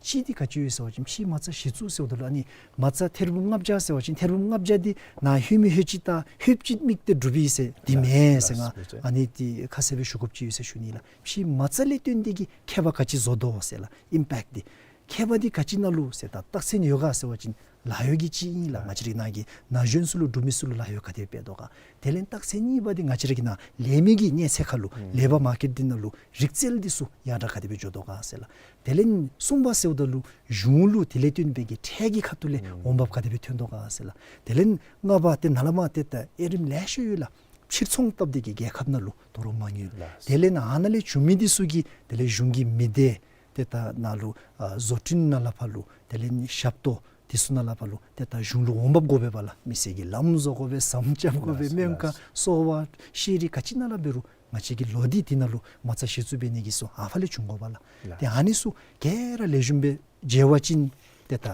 གཅིག་འདི་ག་ཅི་ཡོད་ཟེར་བ་ཅིན་ཕྱི་མ་རྩ་གཞི་བཙུགས་ཟེརཝ་ད་ལུ་ཨ་ནི་མ་རྩ་ཐེར་འབུམ་ལྔ་བརྒྱ་ཟེར་བ་ཅིན་ཐེར་འབུམ་ལྔ་བརྒྱ་འདི་ནཱ་ལྷོད་མི་ལྷོད་ཅིག་དང་ལྷོདཔ་ཅིག་དམིགས་ཏེ་གྲུབ་པས་ཟེར་འདི་མེན་ཟེར། ལགས། ང་ཨ་ནི་འདི་ཁ་གསལ་སྦེ་ཞུ་དགོཔ་ཅིག་ཡོད་ཟེར་ཞུ་ནི་ལགས། ཕྱི་མ་རྩ་ལས་བརྟེན་ཏེ་གི་ཁྱད་པར་ག་ཅི་བཟོ་དོ་ཟེར་ལགས། ཨིམ་པེཀཊ་འདི་ཁྱད་པར་འདི་ག་ཅི་ནང་ལུ་ཟེར་ད་རྟགས་མཚན་ཡོད་ག་ཟེར་བ་ཅིན་ལཱ་གཡོག་གི་ཅིག་ཨིན་ལགས། ང་བཅས་ར་ནཱ་གི་ན་གཞོན་ཚུ་ལུ་འབྲུག་མི་ཚུ་ལུ་ལཱ་གཡོག་ག་དེ་སྤྲོད་དོ་ག། དེ་ལས་རྟགས་མཚན་གཉིས་པ་འདི་ང་བཅས་ར་གི་ནཱ་ལས་མི་གི་གནས་ཚད་ཁར་ལུ་ལེ་བར་མར་ཀེཊ་འདི་ནང་ལུ་རིག་རྩལ་འདི་ཚུ་ཡར་དྲག་ག་དེ་སྦེ་འགྱོ་དོ་ག་ཟེར་ལགས། དེ་ལས་གསུམ་པ་ཟེརཝ་ད་ལུ་གཞུང་ལུ་དེ་ལས་བརྟེན་པའི་གི་ཁྲལ་གྱི་ཁ་ཐུག་ལས་འོང་འབབ་ག་དེ་སྦེ་ཐོན་དོ་ག་ཟེར་ལགས། དེ་ལས་ལྔ་པ་ཏེ་ནཱ་ལས་མར་ཏེ་ད་དབྱེ་རིམ་ལེ་ཤ་ཡོད་ལགས། ཕྱིར་ཚོང་བཏབ་སྟེ་གི་རྒྱལ་ཁབ་ནང་ལུ་དོ་རུང་མ་དངུལ། ལགས། དེ་ལས་ནཱ་ཨ་ནཱ་ལས་བྱུང་མི་འདི་ཚུ་གིས་དེ་ལས་གཞུང་གི་མི་སྡེ་ཏེ་ད་ནཱ་ལུ་ཨ་བཟོ་སྐྲུན་ནང་ལས་ཕར་ལུ་དེ་ལས་ཞབས་ཏོག་འདི་ཚུ་ནང་ལས་ཕར་ལུ་ཏེ་ད་གཞུང་ལུ་འོང་འབབ་དགོ་པས་པ་ལགས། མི་སེར་གྱི་ལམ་བཟོ་དགོ་པས། ཟམ་རྐྱབ་དགོ་པས། ལགས། སྨན་ཁང་། ལགས། གསོ་བ། ཤེས་རིག་ག་ཅི་ནང་ལས་འབད་རུང་ང་བཅས་ཀྱི་ལོ་འདི་འདི་ནང་ལུ་མ་རྩ་གཞི་བཙུགས་འབད་ནི་གི་ཚུ་ཨ་ཕར་ལས་བྱུང་དགོ་པས་ལགས། ལགས། ཏེ་ཨ་ནི་ཚུ་ག་ར་ལེགས་ཤོམ་སྦེ་མཇལ་བ་ཅིན་ཏེ་ད་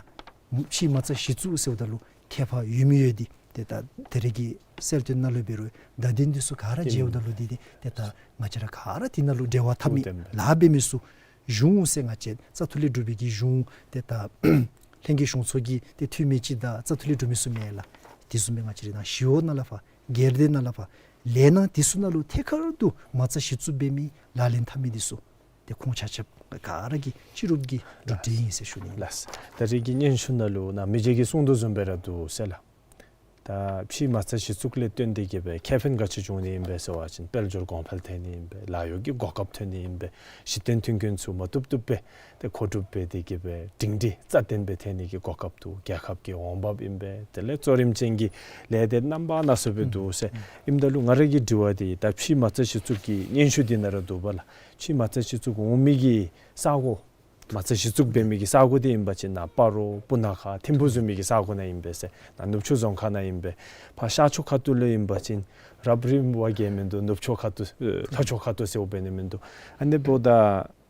ཕྱི་མ་རྩ་གཞི་བཙུགས་ཟེརཝ་ད་ལུ་ཁྱད་པར་ཡོད་མི་ཡོད་འདི་ཏེ་ད་དེ་རིང་གི་གསལ་སྟོན་ནང་ལུ་འབད་རུང་བརྡ་དོན་འདི་ཚུ་ག་ར་མཇལཝ་ད་ལུ་འདི་འདི་ཏེ་ད་ང་བཅས་ར་ག་ར་འདི་ནང་ལུ་འབྲེལ་བ་འཐབ་མི་ལཱ་འབད་མི་ཚུ་གཞུང་ཟེར་ང་བཅས་བཙག་འཐུ་ལས་གྲུབ་པའི་གི་གཞུང་ཏེ་ད་ལྷན་རྒྱས་གཞུང་ཚོགས་ཀྱི་ཏེ་འཐུས་མི་ཅིག་དང་བཙག་འཐུ་ལས་གྲུབ་མི་ཚུ་མེན་ལགས། དེ་བཟུམ་སྦེ་ང་བཅས་ར་ནཱ་ཞི་གཡོག་ནང་ལས་ཕར་སྒེར་སྡེ་ནང་ལས་ཕར་ལས་སྣ་འདི་ཚུ་ནང་ལུ་ཐད་ཀར་དུ་མ་རྩ་གཞི་བཙུགས་འབད་མི་ལག་ལེན་འཐབ་མི་འདི་ཚུ་ཏེ་ཁོང་ཆ་ཁྱབ་ག་ར་གི་སྤྱི་རུབ་ཀྱི་གྲུབ་འབྲས་ཨིན་ཟེར་ཞུ་ནི་ལགས། ལགས། ད་རིས་ཀྱི་སྙན་ཞུ་ནང་ལུ་ནཱ་མི་རྗེ་གིས་གསུངས་དོ་བཟུམ་སྦེ་ར་འདུག་ཟེར་ལགས། ད་ཕྱི་མ་རྩ་གཞི་བཙུགས་ལས་བརྟེན་ཏེ་གི་སྦེ་ཁེ་ཕན་ག་ཅི་བྱུང་ནི་ཨིན་པས་ཟེར་བ་ཅིན་དཔལ་འབྱོར་གོང་འཕེལ་ཐོན་ནི་ཨིན་པས། ལཱ་གཡོག་གི་གོ་སྐབས་ཐོན་ནི་ཨིན་པས། གཞི་རྟེན་མཐུན་རྐྱེན་ཚུ་མ་བཏུབ་བཏུབ་སྦེ་ཏེ་མཁོ་སྒྲུབ་འབད་དེ་གི་སྦེ་སྒྲིང་སྒྲི་རྩ་བརྟན་སྦེ་ཐོན་ནི་གི་གོ་སྐབས་འདུག། རྒྱལ་ཁབ་ཀྱི་འོང་འབབ་ཨིན་པས། དེ་ལས་གཙོ་རིམ་ཅན་གྱི་ལས་སྡེ་རྣམ་པ་སྣ་ཚོགས་སྦེ་འདུག་ཟེར། ཨིནམ་ད་ལུ་ང་ར་གི་དྲི་བ་འདི་ད་ཕྱི་མ་རྩ་གཞི་བཙུགས་ཀྱི་སྙན་ཞུ་འདི་ནང་ར་འདུག་པ་ལགས། ཕྱི་མ་རྩ་གཞི་བཙུགས་འོང་མི་གི་ས་གོ་མ་རྩ་གཞི་བཙུགས་འབད་མི་གི་ས་གོ་འདི་ཨིན་པ་ཅིན་ནཱ་སྤ་རོ་སྤུ་ན་ཁ་ཐིམ་ཕུ་བཟུམ་མའི་གི་ས་གོ་ནང་ཨིན་པས་ཟེར། ནཱ་ནུབ་ཕྱོགས་རྫོང་ཁག་ནང་ཨིན་པས། ཕར་ཤར་ཕྱོགས་ཁ་ཐུག་ལུ་ཨིན་པ་ཅིན་རབ་རིབ་བ་གི་མིན་འདུག། ནུབ་ཕྱོགས་ཁ་ཐུག་ཨེ་ལྷོ་ཕྱོགས་ཁ་ཐུག་ཟེར་འབད་ནི་མིན་འདུག། ཨ་ནི་འབདཝ་ད་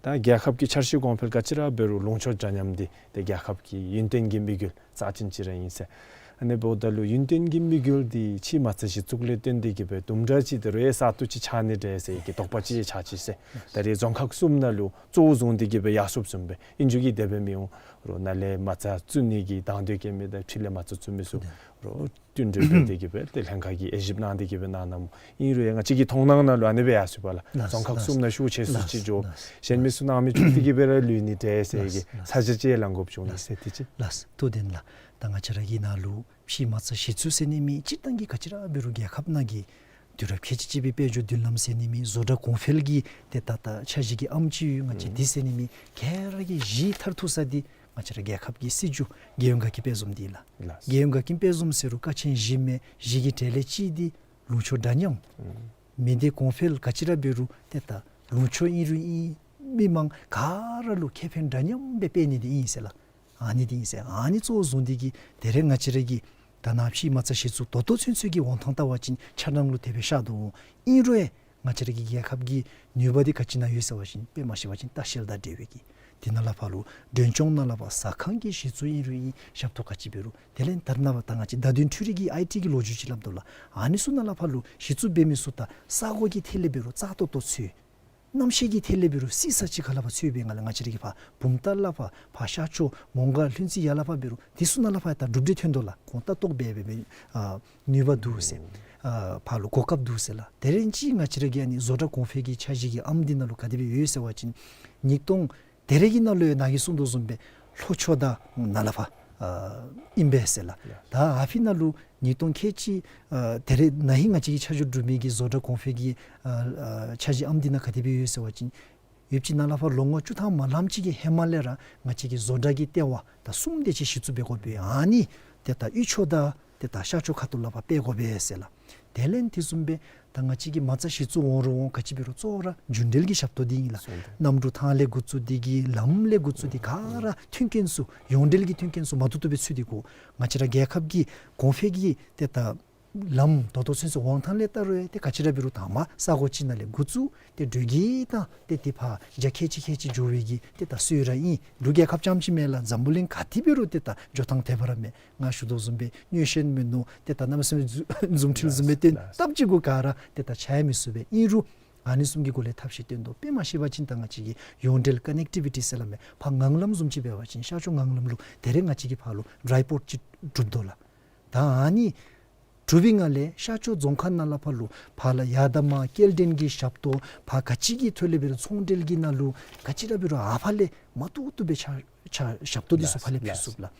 ད་རྒྱལ་ཁབ་ཀྱི་འཆར་གཞི་གོང་འཕེལ་ག་ཅི་ར་འབད་རུང་ལུང་ཕྱོགས་འདྲ་མཉམ་འདི་ཏེ་རྒྱལ་ཁབ་ཀྱི་ཡུན་བརྟན་གྱི་དམིགས་ཡུལ་རྩ་ཅན་ཅིག་ར་ཨིན་ཟེར། ཨ་ནི་འབདཝ་ད་ལུ་ཡུན་བརྟན་གྱི་དམིགས་ཡུལ་འདི་ཕྱི་མ་རྩ་གཞི་བཙུགས་ལས་བརྟེན་ཏེ་གི་སྦེ་དུམ་གྲ་ཅིག་དེ་རུང་ཡང་ས་སྟོང་ཅིག་ཆགས་ནི་འདྲས་ཟེར་གྱི་དོགས་པ་ཅིག་ཆགས་ཅི་ཟེར། ད་རེས་རྫོང་ཁག་གསུམ་ནང་ལུ་གཙོ་བོ་བཟུང་སྟེ་གི་སྦེ་ཡར་སོངམ་བཟུམ་སྦེ་ཨིན་རུང་གི་དེ་སྦེ་མི་འོང་། རོགས་ནཱ་ལས་མ་རྩ་བཙུགས་ནི་གི་དང་འདོད་བསྐྱེད་མི་དང་ཕྱི་ལས་མ་རྩ་བཙུགས་མི་ཚུ་རོགས་བསྟུན་གྲོས་འབད་དེ་གི་སྦེ་ཏེ་ལྷན་ཁག་གིས་དབྱེ་ཞིབ་གནང་སྟེ་གི་སྦེ་གནང་གནངམ་ཨིན་རུང་ཡང་ང་བཅས་ཀྱི་མཐོང་སྣང་ནང་ལུ་ཨ་ནི་སྦེ་ཡར་སོང་པ་ལགས། ལགས། རྫོང་ཁག་ལགས། གསུམ་ནང་ཤུགས་ཆེ་སུ་ཅིག་འགྱོ། ལགས། གཞན་མི་ཚུ་གནང་མི་ཚུ་ཏེ་གི་སྦེ་ར་ལུས་ནི་འདྲས་ཟེར་གྱི་ལགས། ལགས། ས་ཆ་ཅིག་ལང་དགོཔ་བྱུང་ནི་ཟེར་དེ་ཅིག། ལགས། ཐུགས་བདེན་ལགས། ད་ང་བཅས་ར་གི་ནཱ་ལུ་ཕྱི་མ་རྩ་གཞི་བཙུགས་ཟེར་ནི་མེད། སྤྱིར་བཏང་གི་ག་ཅི་ར་འབད་རུང་རྒྱལ་ཁབ་ནང་གི་དུས་རབས་ཁལ་གཅིག་གཅིག་པའི་དཔལ་འབྱོར་མདུན་ལམ་ཟེར་ནི་མེད། བཟོ་གྲྭ་གོང་འཕེལ་གྱི་ཏེ་ད་ལྟོ་འཆར་གཞི་གི་ཨམ་ཅིག་ཡོད། ང་བཅས་འདི་ཟེར་ནི་མེད། ག་ར་གི་གཞི་མཐར་ཐུག་ས་འདི་ང་བཅས་ར་རྒྱལ་ཁབ་ཀྱི་སྲིད་བྱུས་རྒྱལ་ཡོངས་འགག་རྐྱེན་དཔྱད་འཛོམས་འདི་ལགས། ལགས། རྒྱལ་ཡོངས་འགག་རྐྱེན་དཔྱད་འཛོམས་ཟེར་རུང་ཀ་ཆེན་བཞི་མས། བཞི་གི་གྲས་ལས་གཅིག་འདི་ལུང་ཕྱོགས་འདྲ་མཉམ། ཨུམ། མི་སྡེ་གོང་འཕེལ་ག་ཅི་ར་འབད་རུང་ཏེ་ད་ལུང་ཕྱོགས་ཨིན་རུང་ཨིན། མི་མང་ག་ར་ལུ་ཁེ་ཕན་འདྲ་མཉམ་སྦེ་སྤེལ་ནི་འདི་ཨིན་ཟེར་ལགས། ཨ་ནི་འདི་ཨིན་ཟེར། ཨ་ནི་གཙོ་བོ་བཟུང་སྟེ་གི་ད་རེས་ང་བཅས་ར་གི་ད་ནཱ་ཕྱི་མ་རྩ་གཞི་བཙུགས་ད་ལྟོ་ཚུན་ཚོད་ཀྱི་འོང་ཐང་བལྟ་བ་ཅིན་འཆར་སྣང་ལུ་དེ་སྦེ་ཤར་དོ་འོང་། ཨིན་རུང་ཡང་ང་བཅས་ར་གི་རྒྱལ་ཁབ་ཀྱི་ནུས་པ་འདི་ག་ཅི་ནང་ཡོད་ཟེར་བ་ཅིན་དཔེ་མ་བཤད་པ་ཅིན་ལྟ་བཤལ་དང་འབྲེལ་བའི་གི་དེ་ནང་ལས་ཕར་ལུ་མགྲོན་སྐྱོང་ནང་ལས་ཕར་ཟ་ཁང་གི་གཞི་བཙུགས་ཨིན་རུང་ཨིན། ཞབས་ཏོག་ག་ཅི་འབད་རུང་། དེ་ལས་ད་རེས་ནངས་པ་ད་ང་བཅས་བརྡ་དོན་འཕྲུལ་རིག་གི་ཨའི་ཊི་གི་ལོ་རྒྱུས་ཅིག་སླབ་དོ་ལགས། ཨ་ནི་ཚུ་ནང་ལས་ཕར་ལུ་གཞི་བཙུགས་འབད་མི་ཚུ་ད་ས་གོ་གི་ཐད་ལས་འབད་རུང་རྩ་ཏོག་ཏོ་ཚུད། གནམ་གཤིས་ཀྱི་ཐད་ལས་འབད་རུང་སྲིད་ས་ཅིག་ཁར་ལས་ཕར་ཚུད་པའི་ངང་ལས་ང་བཅས་ར་གི་ཕར་བུམ་ཐང་ལས་ཕར་ཕར་ཤར་ཕྱོགས་མོང་སྒར་ལྷུན་རྩེ་ཡར་ལས་ཕར་འབད་རུང་དེ་ཚུ་ནང་ལས་ཕར་ད་གྲུབ་འབྲས་ཐོན་དོ་ལགས། ཁོང་ལྟ་རྟོག་འབད་འབད་འབད་ཨ་ནུས་པ་འདུག་ཟེར། ཨ་ཕར་ལུ་གོ་སྐབས་འདུག་ཟེར་ལགས། དེ་རིང་ཅིག་ང་བཅས་ར་གི་ཨ་ནི་བཟོ་གྲྭ་གོང་འཕེལ་གྱི་འཆར་གཞི་གི་ཨམ་འདི་ནང་ལུ་ག་དེ་སྦེ་ཡོད་ཟེར་བ་ཅིན་ཉིས་སྟོང་དེ་རིང་གི་ནང་ལུ་ཡང་ནཱ་གིས་གསུངས་དོ་བཟུམ་སྦེ་ལྷོ་ཕྱོགས་དང་ནཱ་ལས་ཕར་ཨ་ཨིན་པས་ཟེར་ལགས། ཡ། ད་ཨ་ཕི་ནང་ལུ་ཉིས་སྟོང་ཁལ་གཅིག་ཨ་དེ་རིང་ན་ཧིང་ང་བཅས་ཀྱིས་ཆ་འཇོག་གྲུབ་མི་གི་བཟོ་གྲྭ་གོང་འཕེལ་གྱི་ཨ་ཨ་འཆར་གཞི་ཨམ་འདི་ནང་ག་དེ་སྦེ་ཡོད་ཟེར་བ་ཅིན་ཡུདཔ་ཅིག་ནཱ་ལས་ཕར་ལོ་ངོ་བཅུ་ཐམ་མ་ལངམ་ཅིག་གི་ཧེ་མ་ལས་ར་ང་བཅས་ཀྱིས་བཟོ་གྲྭ་གི་ལྟེ་བ་ད་གསུམ་དེ་ཅིག་གཞི་བཙུགས་འབད་དགོ་པས། ཨ་ནི་ཏེ་ད་དབུས་ཕྱོགས་དང་ཏེ་ད་ཤར་ཕྱོགས་ཁ་ཐུག་ལས་ཕར་སྤེལ་དགོ་པས་ཟེར་ལགས། དེ་ལས་དེ་བཟུམ་སྦེ་ད་ང་བཅས་ཀྱིས་མ་རྩ་གཞི་བཙུགས་འོང་རུང་འོང་ག་ཅི་འབད་རུང་གཙོ་བོ་ར་རྒྱུན་འབྲེལ་གྱི་ཞབས་ཏོག་འདི་ཨིན་ལགས། སོ་འདི་གནམ་གྲུ་ཐང་ལས་འགོ་བཙུགས་ཏེ་གི་ལམ་ལས་འགོ་བཙུགས་ཏེ་ག་ར་མཐུན་རྐྱེན་ཚུ་ཡོངས་འབྲེལ་གྱི་མཐུན་རྐྱེན་ཚུ་མ་བཏུབ་བཏུབ་སྦེ་ཚུད་དེ་གོ། ང་བཅས་ར་རྒྱལ་ཁབ་ཀྱི་གོང་འཕེལ་གྱི་ཏེ་ད་ ལམ་ད་ལྟོ་ཚུན་ཚོད་འོང་ཐངས་ལས་བལྟ་རུང་ཡང་ཏེ་ག་ཅི་ར་འབད་རུང་དང་པ་ས་གོ་ཅིག་ནང་ལས་འགོ་བཙུགས་ཏེ་འགྲོ་གི་དང་ཏེ་དེ་ཕར་རྒྱ་ཁལ་གཅིག་ཁལ་གཅིག་འགྱོ་བའི་གི་ཏེ་ད་སྲོལ་ར་ཨིན། འབྲུག་རྒྱལ་ཁབ་རྐྱངམ་ཅིག་མེན་ལགས། འཛམ་བུ་གླིང་ག་ཏེ་འབད་རུང་ཏེ་ད་འགྱོ་ཐངས་དེ་སྦེ་ར་མས། ང་ཞུ་དོ་བཟུམ་སྦེ་མངོན་ཤེས་མིན་ནུག། ཏེ་ད་གནམ་མེད་ས་མེད་རྫུ་རྫུ་འཕྲུལ་བཟུམ་སྦེ་སྟོན་ལགས། སྟབས་གཅིག་གུ་ག་ར་ཏེ་ད་ཆ་ཡང་མི་ཚུགས་པས། ཨིན་རུང་ཨ་ནི་བཟུམ་གྱི་སྒོ་ལས་ཐབས་ཤེས་སྟོན་དོ། དཔེ་མ་ཤེས་པ་ཅིན་ད་ང་བཅས་ཀྱི་ཡོངས་འབྲེལ་ཀ་ནེག་ཊི་བི་ཊི་ཟེར་སླབ་མས། ཕར་ངང་ལམ་བཟུམ་ཅིག་འབད་བ་ཅིན་ཤར་ཕྱོགས་ངང་ལམ་ལུ་དེ་རེ་ང་བཅས་ཀྱིས་ཕར་ལུ་ཌའི་པོལཊ་ཅིག་གྲུབ་དོ་ལགས། ད་ཨ་ནི་གྲུབ་པའི་ངང་ལས་ཤར་ཕྱོགས་རྫོང་ཁག་ནང་ལས་ཕར་ལུ་ཕར་ལས་ཡར་དང་མར་སྐྱེལ་འདྲེན་གྱི་ཞབས་ཏོག་ཕར་ག་ཅི་གི་ཐོག་ལས་འབད་རུང་ཚོང་འབྲེལ་གྱི་ནང་ལུ་ག་ཅི་ར་འབད་རུང་ཨ་ཕ་ལས་མ་བཏུབ་བཏུབ་སྦེ་ཆ་ཆ་ཞབས་ཏོག་འདི་ཚུ་ཕར་ལས་ཕུལ་ཚུགས་ལགས།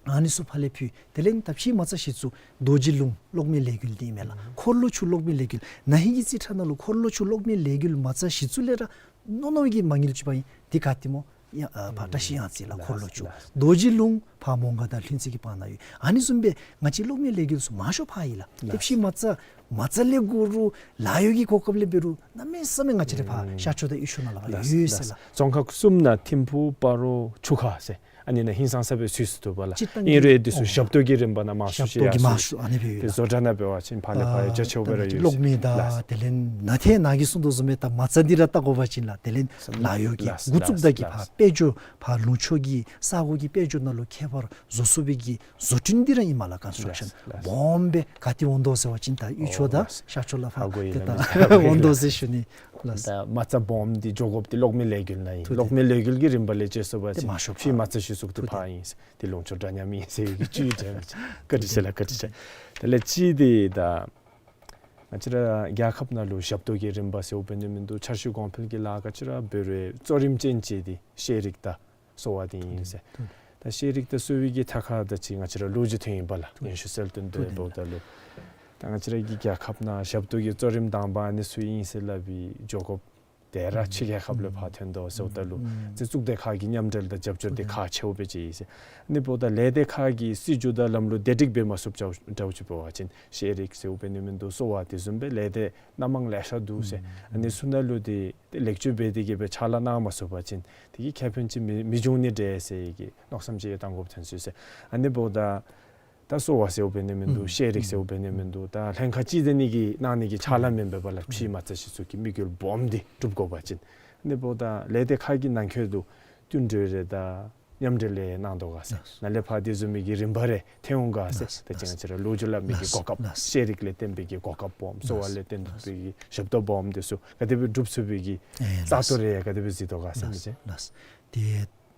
ཨ་ནི་ཚུ་ཕར་ལས་ཕུལ། དེ་ལས་ད་ཕྱི་མ་རྩ་གཞི་བཙུགས་རྡོ་རྗེ་ལུང་གློག་མེ་ལས་འགུལ་འདི་ཨིན་མས་ལགས། འཁོར་ལོ་ཆུ་གློག་མེ་ལས་འགུལ་ན་ཧིང་གི་རྩིས་ཁྲ་ནང་ལུ་འཁོར་ལོ་ཆུ་གློག་མེ་ལས་འགུལ་མ་རྩ་གཞི་བཙུགས་ལས་ར་མནོ་མནོཝ་གི་མ་དངུལ་ཅིག་ཕར་ཨིན། འདི་ག་ཏེ་སྨོ། ཡ་ཨ་ཕར་བཀྲ་ཤིས་གཡང་རྩེ་ལགས། འཁོར་ལོ་ཆུ། རྡོ་རྗེ་ལུང་ཕར་མོང་སྒར་དང་ལྷུན་རྩེ་གི་བར་ན་ཡོད། ཨ་ནི་བཟུམ་སྦེ་ང་བཅས་གློག་མེ་ལས་འགུལ་ཚུ་མང་ཤོས་ཕར་ཨིན་ལགས། ཏེ་ཕྱི་མ་རྩ་མ་རྩ་ལས་འགོ་རུང་ལཱ་གཡོག་གི་གོ་སྐབས་ལས་འབད་རུང་གནམ་མེད་ས་མེད་ང་བཅས་ར་ཕར་ཤར་ཕྱོགས་དང་དབུས་ཕྱོགས་ནང་ལས་ཕར་ཡོད་ཟེར་ལགས། རྫོང་ཁག་གསུམ་ནང་ཐིམ་ཕུག་སྤ་རོ་ཆུ་ཁ་ཟེར་ཨ་ནི་ནང་ཧིང་སངས་ས་སྦེ་ཚུད་སོ་ཐུབ་པས་ལགས། སྤྱིར་བཏང་ཨིན་རུང་འདི་ཚུ་ཨོ་ཞབས་ཏོག་གི་རིམ་པ་ནང་མང་ཤོས་ཤིག་ཡར་སོང་ཡི། ཏེ་བཟོ་གྲྭ་ནང་འབད་བ་ཅིན་ཕར་ལས་ཕར་ཡར་རྒྱ་ཆེཝ་སྦེ་ར་ཡོད་ལགས། གློག་མེ་དང་དེ་ལས་ནང་ཏེ་ནཱ་གིས་གསུང་དོ་བཟུམ་སྦེ་ད་མ་རྩ་འདི་ར་བལྟ་དགོ་པ་ཅིན་ལགས། དེ་ལས་ལཱ་གཡོག་གི་འགོ་བཙུགས་ད་གི་ཕར་དཔལ་འབྱོར་ཕར་ལུང་ཕྱོགས་ཀྱི་ས་གོ་གི་དཔལ་འབྱོར་ནང་ལུ་ཁྱད་པར་བཟོ་ཚུགས་པའི་གི་བཟོ་སྐྲུན་འདི་ར་ཨིན་མས་ལགས། ཀོན་སི་ཊརཀ་ཤཱན་སྦོམ་སྦེ་ག་ཏེ་འོང་དོ་ཟེར་བ་ཅིན་ད་དབུས་ཕྱོགས་དང་ཤར་ཕྱོགས་ལས་ཕར་ཏེ་ད་འོང་དོ་ཟེར་ཞུ་ནི་ལགས། ད་མ་རྩ་སྦོམ་འདི་འགྱོ་དགོཔ་འདི་གློག་མེ་ལས་འགུལ་ནང་ཨིན། གློག་མེ་ལས་འགུལ་གྱི་རིམ་པ་ལས་དཔྱད་སོང་པ་ཅིན་ཕྱི་མ་རྩ་གཞི་བཙུགས་འདི་ཕར་ཨིན། འདི་ལུང་ཕྱོགས་འདྲ་མཉམ་ཨིན་ཟེར་གྱི་བཅུད་དྲན། བཀའ་དྲིན་ཆེ་ལགས། བཀའ་དྲིན་ཆེ། དེ་ལས་གཅིག་འདི་ད་ང་བཅས་ར་རྒྱལ་ཁབ་ནང་ལུ་ཞབས་ཏོག་གི་རིམ་པ་ཟེརཝ་འབད་ནི་མིན་འདུག། འཆར་གཞི་གོང་འཕེལ་གྱི་ལཱ་ག་ཅི་ར་འབད་རུང་གཙོ་རིམ་ཅན་ཅིག་འདི་ཤེས་རིག་དང་གསོ་བ་འདི་ཨིན་ཟེར། ད་ཤེས་རིག་དང་གསོ་བའི་གི་ཐད་ཁར་ད་ཅི་ང་བཅས་ར་ལོ་རྒྱུས་ཐོན་ཡི་པ་ལགས། ཉན་ཤུལ་གསལ་སྟོན་འབདཝ་ད་ལུ་ད་ང་བཅས་ར་གི་རྒྱལ་ཁབ་ནང་ཞབས་ཏོག་གི་གཙོ་རིམ་དང་པ་ཨ་ནི་ཚུ་ཨིན་ཟེར་སླབ་པའི་འགྱོ་དགོཔ་དེ་ར་ཕྱི་རྒྱལ་ཁབ་ལས་ཕར་ཐོན་དོ་ཟེརཝ་ད་ལུ་ཨ་ཙི་གཙུག་སྡེ་ཁག་གི་མཉམ་འབྲེལ་དང་རྒྱབ་སྐྱོར་འདི་ཁག་ཆེཝ་སྦེ་ཅིག་ཨིན་ཟེར། ཨ་ནི་འབདཝ་ད་ལས་སྡེ་ཁག་གི་སྲིད་བྱུས་དང་ལམ་ལུགས་བདེ་སྒྲིག་འབད་མ་ཚུགསཔ་འདྲཝ་ཅིག་འབད་བ་ཅིན་ཤེས་རིག་ཟེརཝ་འབད་ནི་མིན་འདུག། གསོ་བ་དེ་བཟུམ་སྦེ་ལས་སྡེ་སྣ་མང་ལེ་ཤ་འདུག་ཟེར། ཨ་ནི་ཚུ་ནང་ལུ་འདི་ཏེ་ལེགས་བཅོས་འབད་དེ་གི་སྦེ་ཕྱག་ལཱ་གནང་མ་ཚུགས་པ་ཅིན་དེ་གིས་ཁེ་ཕན་ཅིག་མི་མི་འབྱུང་ནི་འདྲས་ཟེར་གྱི་མནོ་བསམ་ཅིག་ཡང་བཏང་དགོཔ་ཐོན་སོང་ཟེར། ཨ་ནི་འབདཝ་ད་ད་གསོ་བ་ཟེརཝ་འབད་ནི་མིན་འདུག། ཨུམ། ཤེས་རིག་ཟེརཝ་འབད་ནི་མིན་འདུག། ད་ལྷན་ཁག་གཅིག་དེ་ནི་གི་གནང་ནི་གི་ཕྱག་ལཱ་མེན་པས་ལགས། ཕྱི་མ་རྩ་གཞི་བཙུགས་ཀྱི་དམིགས་ཡུལ་སྦོམ་འདི་འགྲུབ་དགོ་པ་ཅིན། ཨ་ནི་འབདཝ་ད་ལས་སྡེ་ཁག་གི་ནང་འཁོད་དུ་བསྟུན་གྲོས་རེ་དང་མཉམ་འབྲེལ་རེ་གནང་དོ་ག་ཟེར། ནཱ་ལས་ཕར་དེ་བཟུམ་མའི་གི་རིམ་པ་རེ་ཐོན་འོང་ག་ཟེར། ད་ཅི་ང་བཅས་ར་ལོ་རྒྱུས་སླབ་མི་གི་གོ་སྐབས་ཤེས་རིག་ལས་བརྟེན་པའི་གི་གོ་སྐབས་སྦོམ་གསོ་བ་ལས་བརྟེན་པའི་གི་ཞབས་ཏོག་སྦོམ་དེ་ཚུ་ག་དེ་སྦེ་སྒྲུབ་ཚུགས་པའི་གི་ཨེ་རྩ་ལགས། གཏོར་རེ་ག་དེ་སྦེ་གཟིགས་དོ་ག་ཟེར་མི་ཅིག། ལགས། ཏེ་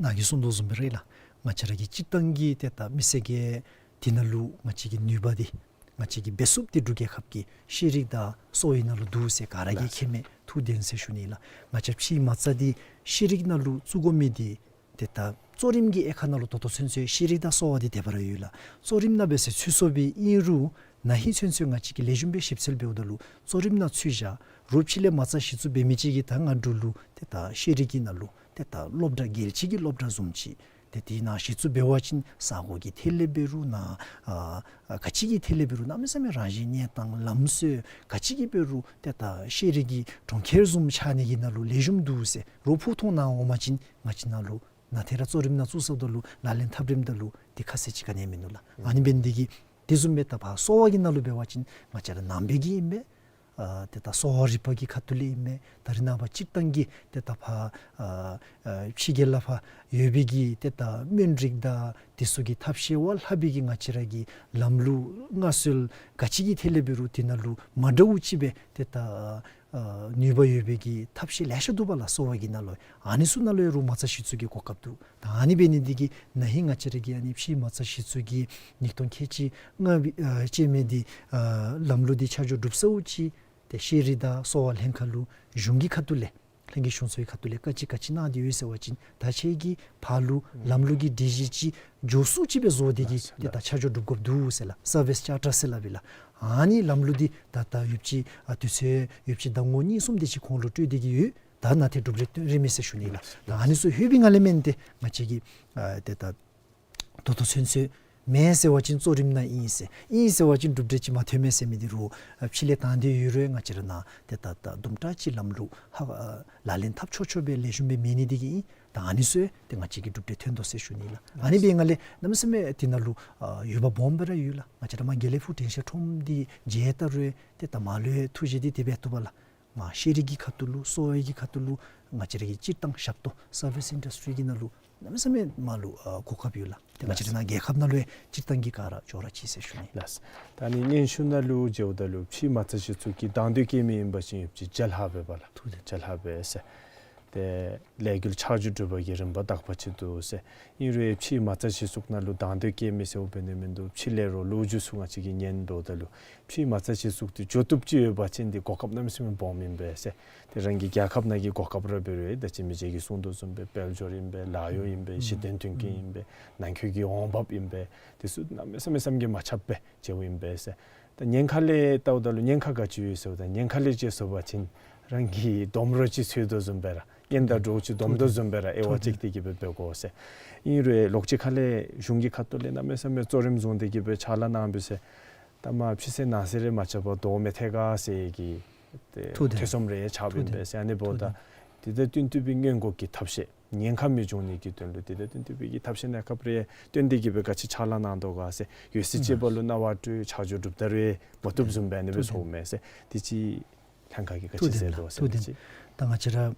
ནཱ་གིས་གསུང་དོ་བཟུམ་སྦེ་ར་ལགས། ང་བཅས་ར་གི་སྤྱིར་བཏང་གི་ཏེ་ད་མི་སེར་གྱི་དེ་ནང་ལུ་ང་བཅས་ཀྱི་ནུས་པ་འདི་ང་བཅས་ཀྱི་འབད་ཚུགསཔ་འདི་འབྲུག་རྒྱལ་ཁབ་ཀྱི་ཤེས་རིག་དང་གསོ་བའི་ནང་ལུ་འདུག་ཟེར་ག་ར་གིས་མཁྱེན་མས། ཐུགས་བདེན་ཟེར་ཞུ་ནི་ལགས། ང་བཅས་ཕྱི་མ་རྩ་འདི་ཤེས་རིག་ནང་ལུ་བཙུགས་དགོ་མི་འདི་ཏེ་ད་གཙོ་རིམ་གྱི་དབྱེ་ཁག་ནང་ལུ་ད་ལྟོ་ཚུན་ཚོད་ཤེས་རིག་དང་གསོ་བ་འདི་དེ་སྦེ་ར་ཡོད་ལགས། གཙོ་རིམ་ནང་སྦེ་ཟེར་ཚུད་སོང་པའི་ཨིན་རུང་ན་ཧིང་ཚུན་ཚོད་ང་བཅས་ཀྱིས་ལེགས་ཤོམ་སྦེ་ཞིབ་འཚོལ་འབདཝ་ད་ལུ་གཙོ་རིམ་ནང་ཚུད་བཞག། རོགས་ཕྱི་ལས་མ་རྩ་གཞི་བཙུགས་འབད་མི་ཅིག་གིས་ད་ང་འབྲུག་ལུ་ཏེ་ད་ཤེས་རིག་གི་ནང་ལུ་ཏེ་ད་སློབ་གྲྭ་རྒྱལ་སྤྱི་གི་སློབ་གྲྭ་བཟུམ་ཅིག་ཏེ་དེ་ནང་གཞི་བཙུགས་འབད་བ་ཅིན་ས་གོ་གི་ཐད་ལས་འབད་རུང་ནཱ་ཨ་ག་ཅི་གི་ཐད་ལས་འབད་རུང་གནམ་མེད་ས་མེད་རང་བཞིན་གནས་སྟངས་ལམ་སྲོལ་ག་ཅི་གི་འབད་རུང་ཏེ་ད་ཤེས་རིག་གི་གྲོང་ཁྱེར་བཟུམ་ཆགས་ནི་གི་ནང་ལུ་ལེགས་ཤོམ་འདུག་ཟེར། རོགས་ཕུགས་ཐོག་ནང་འོང་པ་ཅིན་ང་བཅས་ནཱ་ལུ་ནཱ་ཏེ་ར་གཙོ་རིམ་ནང་བཙུགས་ཚརཝ་ད་ལུ་ལག་ལེན་འཐབ་རནམ་ད་ལུ་ཏེ་ཁ་གསལ་ཅིག་ག་ནི་ཡང་མིན་ནུག་ལགས། ཨ་ནི་འབད་ནི་འདི་གིས་དེ་བཟུམ་སྦེ་ད་ཕར་གསོ་བ་གི་ནང་ལུ་འབད་བ་ཅིན་ང་བཅས་ར་ནང་པའི་གི་ཨིན་པས། ཨ་ཏེ་ད་གསོ་བ་རིག་པ་གི་ཁ་ཐུག་ལས་ཨིན་མས། ད་རེས་ནངས་པ་སྤྱིར་བཏང་གི་ཏེ་ད་ཕར་ཨ་ཨ་ཕྱི་རྒྱལ་ལས་ཕར་ཡོད་པའི་གི་ཏེ་ད་སྨན་རིགས་དང་དེ་ཚུ་གི་ཐབས་ཤེས་བ་ལྷག་པའི་གི་ང་བཅས་ར་གི་ལམ་ལུགས་སྔར་སྲོལ་ག་ཅི་གི་ཐད་ལས་འབད་རུང་དེ་ནང་ལུ་མ་འདྲཝ་ཅིག་སྦེ་ཏེ་ད་ཨ་ནུས་པ་ཡོད་པའི་གི་ཐབས་ཤེས་ལེ་ཤ་འདུག་པ་ལགས། གསོ་བ་གི་ནང་ལུ་ཨ་ནི་ཚུ་ནང་ལུ་ཡང་རོགས་མ་རྩ་གཞི་བཙུགས་ཀྱི་གོ་སྐབས་འདུག། ད་ཨ་ནི་འབད་ནི་འདི་གིས་ན་ཧིང་ང་བཅས་ར་གི་ཨ་ནི་ཕྱི་མ་རྩ་གཞི་བཙུགས་ཀྱི་ཉིས་སྟོང་ཁལ་གཅིག་ལྔ་པའི་ཨ་ཅན་མའི་འདི་ཨ་ལམ་ལུགས་འདི་ཆ་འཇོག་གྲུབ་ཚརཝ་ཅིག་ཏེ་ཤེས་རིག་དང་གསོ་བ་ལྷན་ཁག་ལུ་གཞུང་གི་ཁ་ཐུག་ལས་ལྷན་རྒྱས་གཞུང་ཚོགས་ཀྱི་ཁ་ཐུག་ལས་ག་ཅི་ག་ཅི་གནང་སྟེ་ཡོད་ཟེར་བ་ཅིན་ད་ཁྱེད་ཀྱིས་ཕར་ལུ་ལམ་ལུགས་ཀྱི་སྒྲིག་གཞི་ཅིག་འགྱོ་ཚུགསཔ་ཅིག་སྦེ་བཟོ་སྟེ་གི་ཏེ་ད་ཆ་འཇོག་གྲུབ་དགོཔ་འདུག་ཟེར་ལགས། སར་བིསི་ཅར་ཊར་ཟེར་སླབ་ཨིན་ལགས། ཨ་ནི་ལམ་ལུགས་འདི་ད་ད་ཡོདཔ་ཅིག་ཨ་དུས་ཚོད་ཡོདཔ་ཅིག་ཟླ་ངོ་གཉིས་གསུམ་དེ་ཅིག་གོང་ལུ་སྤྲོད་དེ་གི་ཡོད། ད་ནཱ་ཏེ་གྲུབ་འབྲས་སྟོན་རན་མས་ཟེར་ཞུ་ནི་ལགས། ད་ཨ་ནི་ཚུ་ལྷོད་པའི་ངང་ལས་མེན་ཏེ་ང་བཅས་ཀྱི་ཨ་ཏེ་ད་ད་ལྟོ་ཚུན་ཚོད་ མེན་ཟེར་བ་ཅིན་གཙོ་རིམ་ནང་ཨིན་ཟེར། ཨིན་ཟེར་བ་ཅིན་གྲུབ་འབྲས་ཅིག་མ་ཐོན་མས་ཟེར་མི་འདི་རུང་ཨ་ཕྱི་ལས་དང་འདོད་ཡོད་རུང་ང་བཅས་ར་ནཱ་ཏེ་ད་ད་དུམ་གྲ་ཅིག་ལམ་ལུགས་ཧ་ཨ་ལག་ལེན་འཐབ་ཆོག་ཆོག་སྦེ་ལེགས་ཤོམ་སྦེ་མེད་ནི་འདི་གིས་ཨིན། ད་ཨ་ནི་ཚུ་ཏེ་ང་བཅས་ཀྱི་གྲུབ་འབྲས་ཐོན་དོ་ཟེར་ཞུ་ནི་ལགས། ཨ་ནི་འབད་བའི་སྒང་ལས་གནམ་མེད་ས་མེད་འདི་ནང་ལུ་ཨ་ཡུལ་པ་སྦོམ་སྦེ་ར་ཡོད་ལགས། ང་བཅས་ར་མར་དགེ་ལེགས་ཕུག་དྲན་ཤེས་ཁྲོམ་འདི་མཇལ་བལྟ་རུང་ཏེ་ད་མར་ལུ་ཡང་ཐུགས་བཞེད་འདི་དེ་སྦེ་བཏུབ་པས་ལགས། མར་ཤེས་རིག་གི་ཁ་ཐུག་ལུ་གསོ་བའི་གི་ཁ་ཐུག་ལུ་ང་བཅས་ར་གི་སྤྱིར་བཏང་ཞབས་ཏོག་སར་བིསི་ཨིན་ཌསི་ཊི་རི་གི་ནང་ལུ་གནམ་མེད་ས་མེད་མར་ལུ་ཨ་གོ་སྐབས་ཡོད་ལགས། ཏེ་ང་བཅས་ར་ནཱ་རྒྱལ་ཁབ་ནང་ལུ་ཡང་སྤྱིར་བཏང་གི་ག་ར་ཅོག་ར་གཅིག་ཟེར་ཞུ་ནི་ལགས། ད་ཨ་ནི་སྙན་ཞུ་ནང་ལུ་མཇལཝ་ད་ལུ་ཕྱིའི་མ་རྩ་གཞི་བཙུགས་ཀྱི་དང་འདོད་བསྐྱེད་མི་ཨིན་པ་ཅིན་ཡོདཔ་ཅིག་བྱ་ལྷག་པས་པ་ལགས། ཐུགས་བདེན། བྱ་ལྷག་པས་ཟེར། ཏེ་ལས་འགུལ་ཆགས་རྒྱུ་གྲུབ་པ་གི་རིམ་པ་དག་པ་ཅིག་འདུག་ཟེར། ཨིན་རུང་ཕྱིའི་མ་རྩ་གཞི་བཙུགས་ནང་ལུ་དང་འདོད་བསྐྱེད་མི་ཟེརཝ་འབད་ནི་མིན་འདུག། ཕྱི་ལས་རོགས་ལོ་རྒྱུས་ཚུ་ང་བཅས་ཀྱིས་ཉན་འབདཝ་ད་ལུ་ཕྱིའི་མ་རྩ་གཞི་བཙུགས་ཏེ་འགྱོ་བཏུབ་ཅིག་ཡོད་པ་ཅིན་འདི་གོ་སྐབས་གནམ་མེད་ས་མེད་སྦོམ་ཨིན་པས་ཟེར། ཏེ་རང་གི་རྒྱལ་ཁབ་ནང་གི་གོ་སྐབས་ར་འབད་རུང་ད་ཅི་མི་རྗེ་གིས་གསུངས་དོ་བཟུམ་སྦེ་དཔལ་འབྱོར་ཨིན་པས། ལཱ་གཡོག་ཨིན་པས། གཞི་རྟེན་མཐུན་རྐྱེན་ཨིན་པས། ནང་འཁོད་ཀྱི་འོང་འབབ་ཨིན་པས། དེ་ཚུ་གནམ་མེད་ས་མེད་བསམ་གྱིས་མ་ཁྱབ་པས། བྱཝ་ཨིན་པས་ཟེར། ད་ཉེན་ཁ་ལས་བལྟཝ་ད་ལུ་ཉེན་ཁ་ག་ཅི་ཡོད་ཟེརཝ་ད་ཉེན་ཁ་ལས་ཅིག་ཟེར་བ་ཅིན་རང་གི་དོམ་རོ་ཅིག་འཚོལ་དོ་བཟུམ་སྦེ་ར་རྐྱེན་དང་འགྲོགས་ཅིག་སྡོམ་དོ་བཟུམ་སྦེ་ར་དབྱེ་བ་ཕྱེ་སྟེ་གི་སྦེ་འབད་དགོ་ཟེར། ཨིན་རུང་ལོགས་ཅིག་ཁ་ལས་གཞུང་གི་ཁ་ཐུག་ལས་གནམ་མེད་ས་མེད་གཙོ་རིམ་བཟུང་སྟེ་གི་སྦེ་ཕྱག་ལཱ་གནང་བའི་ཟེར། ད་མར་ཕྱི་སེལ་ནང་སེལ་རེ་མ་རྐྱབ་པར་དོ་མི་ཐེག་ག་ཟེར་གྱི་ཏེ་ཐུགས་བདེན། ཐེ་ཚོམ་རེ་ཡང་ཆགསཔ་ཨིན་པས་ཟེར། ཨ་ནི་འབདཝ་ད་ཐུགས་བདེན། དེ་དང་བསྟུན་ཏེ་སྦེ་སྔོན་འགོག་གི་ཐབས་ཤེས་ཉེན་ཁ་མི་འབྱུང་ནི་གི་དོན་ལུ་དེ་དང་བསྟུན་ཏེ་སྦེ་གི་ཐབས་ཤེས་གནས་སྐབས་རེ་བཏོན་ཏེ་གི་སྦེ་ག་ཅི་ཕྱག་ལཱ་གནང་དོ་ག་ཟེར། ཡོད་ཚད་ཅིག་པ་ལུ་གནང་བ་སྤྲོད་ཆགས་རྒྱུ་གྲུབ་ད་རུང་མ་བཏུབ་བཟུམ་སྦེ་ཨ་ནི་སྦེ་ཐུགས་བདེན། ཚོརཝ་མས་ཟེར། དེ་ཅིག་ལྷན་ཁག་གིས་ག་ཅི་ཟེར་དོ་ཟེར། ཐུགས་བདེན་ལགས། ཐུགས་བདེན། ད་ང་བཅས་ར་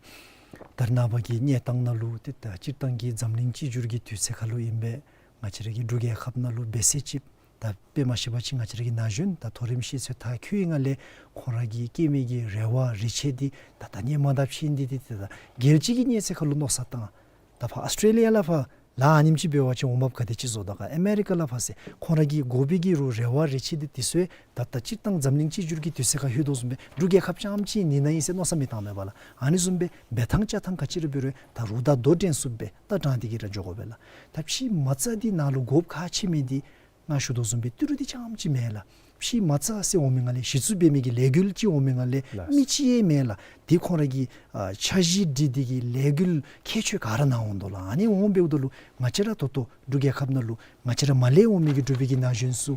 ད་རེས་ནངས་པ་གི་གནས་སྟངས་ནང་ལུ་ཏེ་ད་སྤྱིར་བཏང་གི་འཛམ་གླིང་གཅིག་གྱུར་གྱི་དུས་ཚོད་ཁར་ལུ་ཨིན་པས། ང་བཅས་ར་གི་འབྲུག་རྒྱལ་ཁབ་ནང་ལུ་འབད་ས་ཅིག་ད་དཔེ་མ་བཤད་པ་ཅིན་ང་བཅས་ར་གི་ན་གཞོན་ད་མཐོ་རིམ་ཤེས་ཚད་མཐར་འཁྱོལ་བའི་སྒང་ལས་ཁོང་ར་གི་སྐྱེ་མི་གི་རེ་བ་རེ་ཆེ་འདི་ད་ད་ནི་མ་ད་ཕྱིན་འདི་འདི་ད་ད་རྒྱལ་སྤྱི་གི་གནས་ཚད་ཁར་ལུ་མནོ་བསམ་བཏང་། ད་ཕར་ཨཱོས་ཊྲེ་ལི་ཡ་ལས་ཕར་ལཱ་ཨ་ནེམ་ཅིག་འབད་བ་ཅིན་འོང་འབབ་ག་དེ་ཅིག་བཟོ་དོ་ག། ཨ་མེ་རི་ཀ་ལས་ཕར་ཟེར་ཁོང་ར་གི་དགོ་པའི་གི་རུང་རེ་བ་རེ་ཆེ་འདི་དེ་ཚུ་ད་ད་སྤྱིར་བཏང་འཛམ་གླིང་གཅིག་གྱུར་གྱི་དུས་ཚོད་ཁར་ལྷོད་དོ་བཟུམ་སྦེ་འབྲུག་རྒྱལ་ཁབ་རྐྱངམ་ཅིག་ནི་ནཱ་ཨིན་ཟེར་མནོ་བསམ་མི་བཏང་མས་པ་ལགས། ཨ་ནི་བཟུམ་སྦེ་འབད་ཐངས་བཅའ་ཐངས་ག་ཅི་ར་འབད་རུང་ད་རུང་ད་དོ་འགྲན་ཚུགསཔ་སྦེ་ད་དྲང་སྟེ་གི་ར་འགྱོ་དགོ་པས་ལགས། ད་ཕྱིའི་མ་རྩ་འདི་ནཱ་ལུ་དགོཔ་ཁག་ཆེ་མི་འདི་ང་ཞུ་དོ་བཟུམ་སྦེ་ཏི་རུ་འདི་རྐྱངམ་ཅིག་མེན་ལགས། ཕྱིའི་མ་རྩ་ཟེར་འོང་མི་སྒང་ལས་གཞི་བཙུགས་འབད་མི་གི་ལས་འགུལ་ཅིག་འོང་མི་སྒང་ལས་ལགས། མི་གཅིག་ཡང་མེན་ལགས། འདི་ཁོང་ར་གི་ཨ་འཆར་གཞི་སྒྲིག་སྟེ་གི་ལས་འགུལ་ཁྱད་ཆོས་ག་ར་ནཱ་འོང་དོ་ལགས། ཨ་ནི་འོང་འབདཝ་ད་ལུ་ང་བཅས་ར་ད་ལྟོ་འབྲུག་རྒྱལ་ཁབ་ནང་ལུ་ང་བཅས་ར་མར་ལས་འོང་མི་གི་འབྲུག་པའི་གི་ན་གཞོན་ཚུ་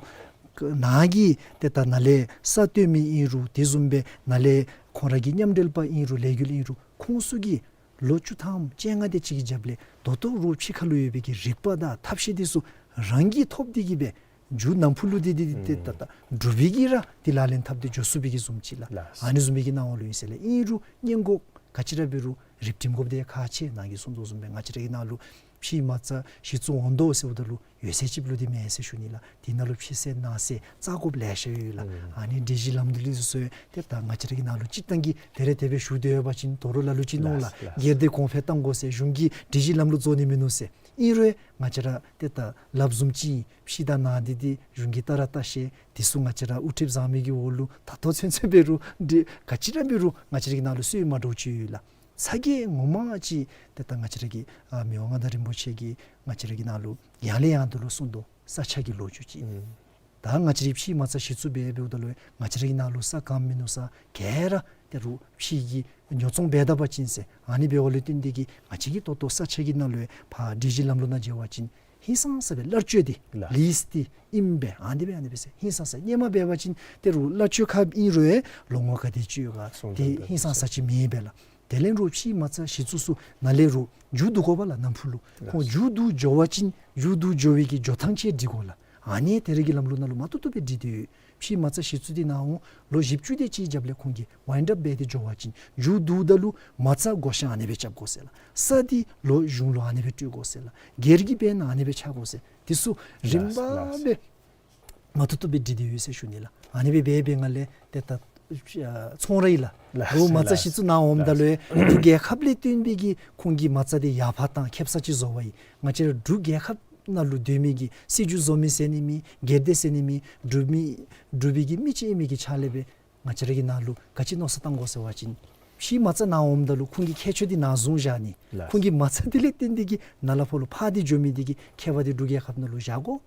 ནཱ་གི་ཏེ་ད་ནཱ་ལས་ས་སྟོན་མི་ཨིན་རུང་དེ་བཟུམ་སྦེ་ནཱ་ལས་ཁོང་ར་གི་མཉམ་འབྲེལ་པ་ཨིན་རུང་ལས་འགུལ་ཨིན་རུང་ཁོང་ཚུ་གིས་ལོ་བཅུ་ཐམ་བཅོ་ལྔ་དེ་ཅིག་གི་རྒྱབ་ལས་ད་ལྟོ་རོགས་ཕྱི་ཁར་ལུ་ཡོད་པའི་གི་རིག་པ་དང་ཐབས་ཤེས་དེ་ཚུ་རང་གིས་ཐོབ་སྟེ་གི་སྦེ་མཇུག་ནམ་ཕུགས་ལུ་དེ་དེ་དེ་ད་ད་འབྲུག་པའི་གིས་ར་དེ་ལག་ལེན་འཐབ་སྟེ་འགྱོ་ཚུགས་པའི་གི་བཟུམ་ཅིག་ལགས། ལགས། ཨ་ནི་བཟུམ་མའི་གི་སྣང་བ་ལུ་ཨིན་ཟེར་ལགས། ཨིན་རུང་སྔོན་འགོག་ག་ཅི་ར་འབད་རུང་རིག་སྒྲིམ་དགོཔ་དེ་ཁག་ཆེ། ནཱ་གིས་གསུངས་དོ་བཟུམ་སྦེ་ང་བཅས་ར་གི་ནཱ་ལུ་ཕྱིའི་མ་རྩ་གཞི་བཙུགས་འོང་དོ་ཟེརཝ་ད་ལུ་ཡོད་ཚད་ཅིག་ལུ་དེ་མེན་ཟེར་ཞུ་ནི་ལགས། དེ་ནང་ལུ་ཕྱི་སེལ་ནང་སེལ་བཙག་དགོཔ་ལེ་ཤ་ཡོད་ལགས། ཨ་ནི་སྒྲིག་གཞི་ལམ་ལུགས་ལུ་སོགས་ཏེ་ད་ང་བཅས་ར་གི་ནཱ་ལུ་སྤྱིར་བཏང་གི་དེ་རེ་དེ་སྦེ་ཞུ་སྡོད་པ་ཅིན་དོ་རུང་ལ་ལུ་ཅིག་མནོ་ལགས། ལགས། སྒེར་སྡེ་གོང་འཕེལ་བཏང་དགོ་ཟེར། གཞུང་གི་སྒྲིག་གཞི་ལམ་ལུགས་རྫོགས་ནི་མིན་ནུག་ཟེར། ཨིན་རུང་ང་བཅས་ར་ཏེ་ད་ལགཔ་བཟུམ་ཅིག་ཕྱི་དང་ནང་འདི་འདི་གཞུང་གིས་ལྟ་ར་ལྟ་ཤེས། དེ་ཚུ་ང་བཅས་ར་དབུ་ཁྲིདཔ་བཟང་མི་གི་འོག་ལུ་ད་ལྟོ་ཚུན་ཚོད་འབད་རུང་འདི་ག་ཅི་ར་འབད་རུང་ང་བཅས་ར་གི་ནཱ་ལུ་སྲོལ་མ་འདྲཝ་ཅིག་ཡོད་ལགས། ཚ་གྱང་ངོ་མ་ཅིག་ཏེ་ད་ང་བཅས་ར་གི་ཨ་མི་དབང་མངའ་བདག་རིན་པོ་ཆེ་གིས་ང་བཅས་ར་གི་ནཱ་ལུ་ཡང་ལས་ཡང་དུ་ལུ་གསུངས་དོ། ས་ཆ་གི་ལོ་རྒྱུས་ཅིག། ད་ང་བཅས་ར་ཕྱིའི་མ་རྩ་གཞི་བཙུགས་འབད་འབདཝ་ད་ལུ་ང་བཅས་ར་གི་ནཱ་ལུ་ས་གང་མིན་ནུག་ས་ག་ར་ཏེ་རུང་ཕྱི་གི་ཉོ་ཚོང་འབད་ད་པ་ཅིན་ཟེར། ཨ་ནི་འབདཝ་ལས་བརྟེན་ཏེ་གི་ང་བཅས་ཀྱི་ད་ལྟོ་ས་ཆ་གི་ནང་ལུ་ཕར་སྒྲིག་གཞི་ལམ་ལུགས་ནང་འགྱོ་བ་ཅིན་ཧིང་སངས་ས་སྦེ་གླར་སྤྱོད་འདི་ལགས། ལིསི་འདི་ཨིན་པས། ཨ་ནི་སྦེ་ཨ་ནི་སྦེ་ཟེར་ཧིང་སངས་ས། སྔོན་མ་འབད་བ་ཅིན་ཏེ་རུང་གླར་སྤྱོད་ཁར་ཨིན་རུང་ལོ་ངོ་ག་དེ་ཅིག་ཡོད་ག་ཏེ་ཧིང་སངས་ས་ཅིག་མེད་པས་ལགས། དེ་ལས་རུང་ཕྱིའི་མ་རྩ་གཞི་བཙུགས་ཚུ་ནཱ་ལས་རུང་མཇུག་བསྡུ་དགོ་པས་ལགས། ནམ་ཕུགས་ལུ་ཁོང་མཇུག་བསྡུ་འགྱོ་བ་ཅིན་མཇུག་བསྡུ་འགྱོ་བའི་གི་འགྱོ་ཐངས་ཅིག་སྒྲིག་དགོ་ལགས། ཨ་ནི་དེ་རེ་གི་ལམ་ལུགས་ནང་ལུ་མ་ཏོག་ཏོ་སྦེ་སྒྲིག་སྟེ་ཡོད། ཕྱིའི་མ་རྩ་གཞི་བཙུགས་འདི་ནཱ་འོང་ལོ་བཞི་བཅུ་དེ་ཅིག་རྒྱབ་ལས་ཁོང་གིས་ཝའིནཌ་ཨཔ་འབད་དེ་འགྱོ་བ་ཅིན་མཇུག་བསྡུཝ་ད་ལུ་མ་རྩ་བགོ་བཤའ་ཨ་ནི་སྦེ་རྐྱབ་དགོ་ཟེར་ལགས། ས་འདི་ལོ་གཞུང་ལུ་ཨ་ནི་སྦེ་སྤྲོད་དགོ་ཟེར་ལགས། སྒེར་གྱི་འབད་ན་ཨ་ནི་སྦེ་ཆགས་དགོ་ཟེར། དེ་ཚུ་རིམ་པ་སྦེ་མ་ཏོག་ཏོ་སྦེ་སྒྲིག་སྟེ་ཡོད་ཟེར་ཞུ་ནི་ལགས། ཨ་ནི་སྦེ་འབད་བའི་སྒང་ལས་ཏེ་ད་ཨ་ཚོང་ར་ཨིན་ལགས། ལགས། རོགས་མ་རྩ་གཞི་བཙུགས་ནཱ་འོངམ་ད་ལུ་འབྲུག་རྒྱལ་ཁབ་ལས་བརྟེན་པའི་གི་ཁོང་གི་མ་རྩ་འདི་ཡར་འཕར་བཏང་ཁེ་སང་ཅིག་བཟོ་བ་ཨིན། ང་བཅས་ར་འབྲུག་རྒྱལ་ཁབ་ནང་ལུ་སྡོད་མི་གི་སྲིད་བྱུས་བཟོ་མི་ཟེར་ནི་མེད། སྒེར་སྡེ་ཟེར་ནི་མེད། འབྲུག་མི་འབྲུག་པའི་གི་མི་ཅིག་ཨིན་མི་གི་ཆ་ལས་སྦེ་ང་བཅས་ར་གི་ནཱ་ལུ་ག་ཅི་མནོ་བསམ་བཏང་དགོ་ཟེར་བ་ཅིན་ཕྱིའི་མ་རྩ་ནཱ་འོངམ་ད་ལུ་ཁོང་གི་ཁྱད་ཆོས་འདི་ནཱ་བཟུང་བཞག་ནི། ལགས། ཁོང་གི་མ་རྩ་འདི་ལས་བརྟེན་ཏེ་གི་ནཱ་ལས་ཕར་ལུ་འཕར་ཏེ་འགྱོ་མི་འདི་གི་ཁྱད་པར་འདི་འབྲུག་རྒྱལ་ཁབ་ནང་ལུ་བཞག་དགོ།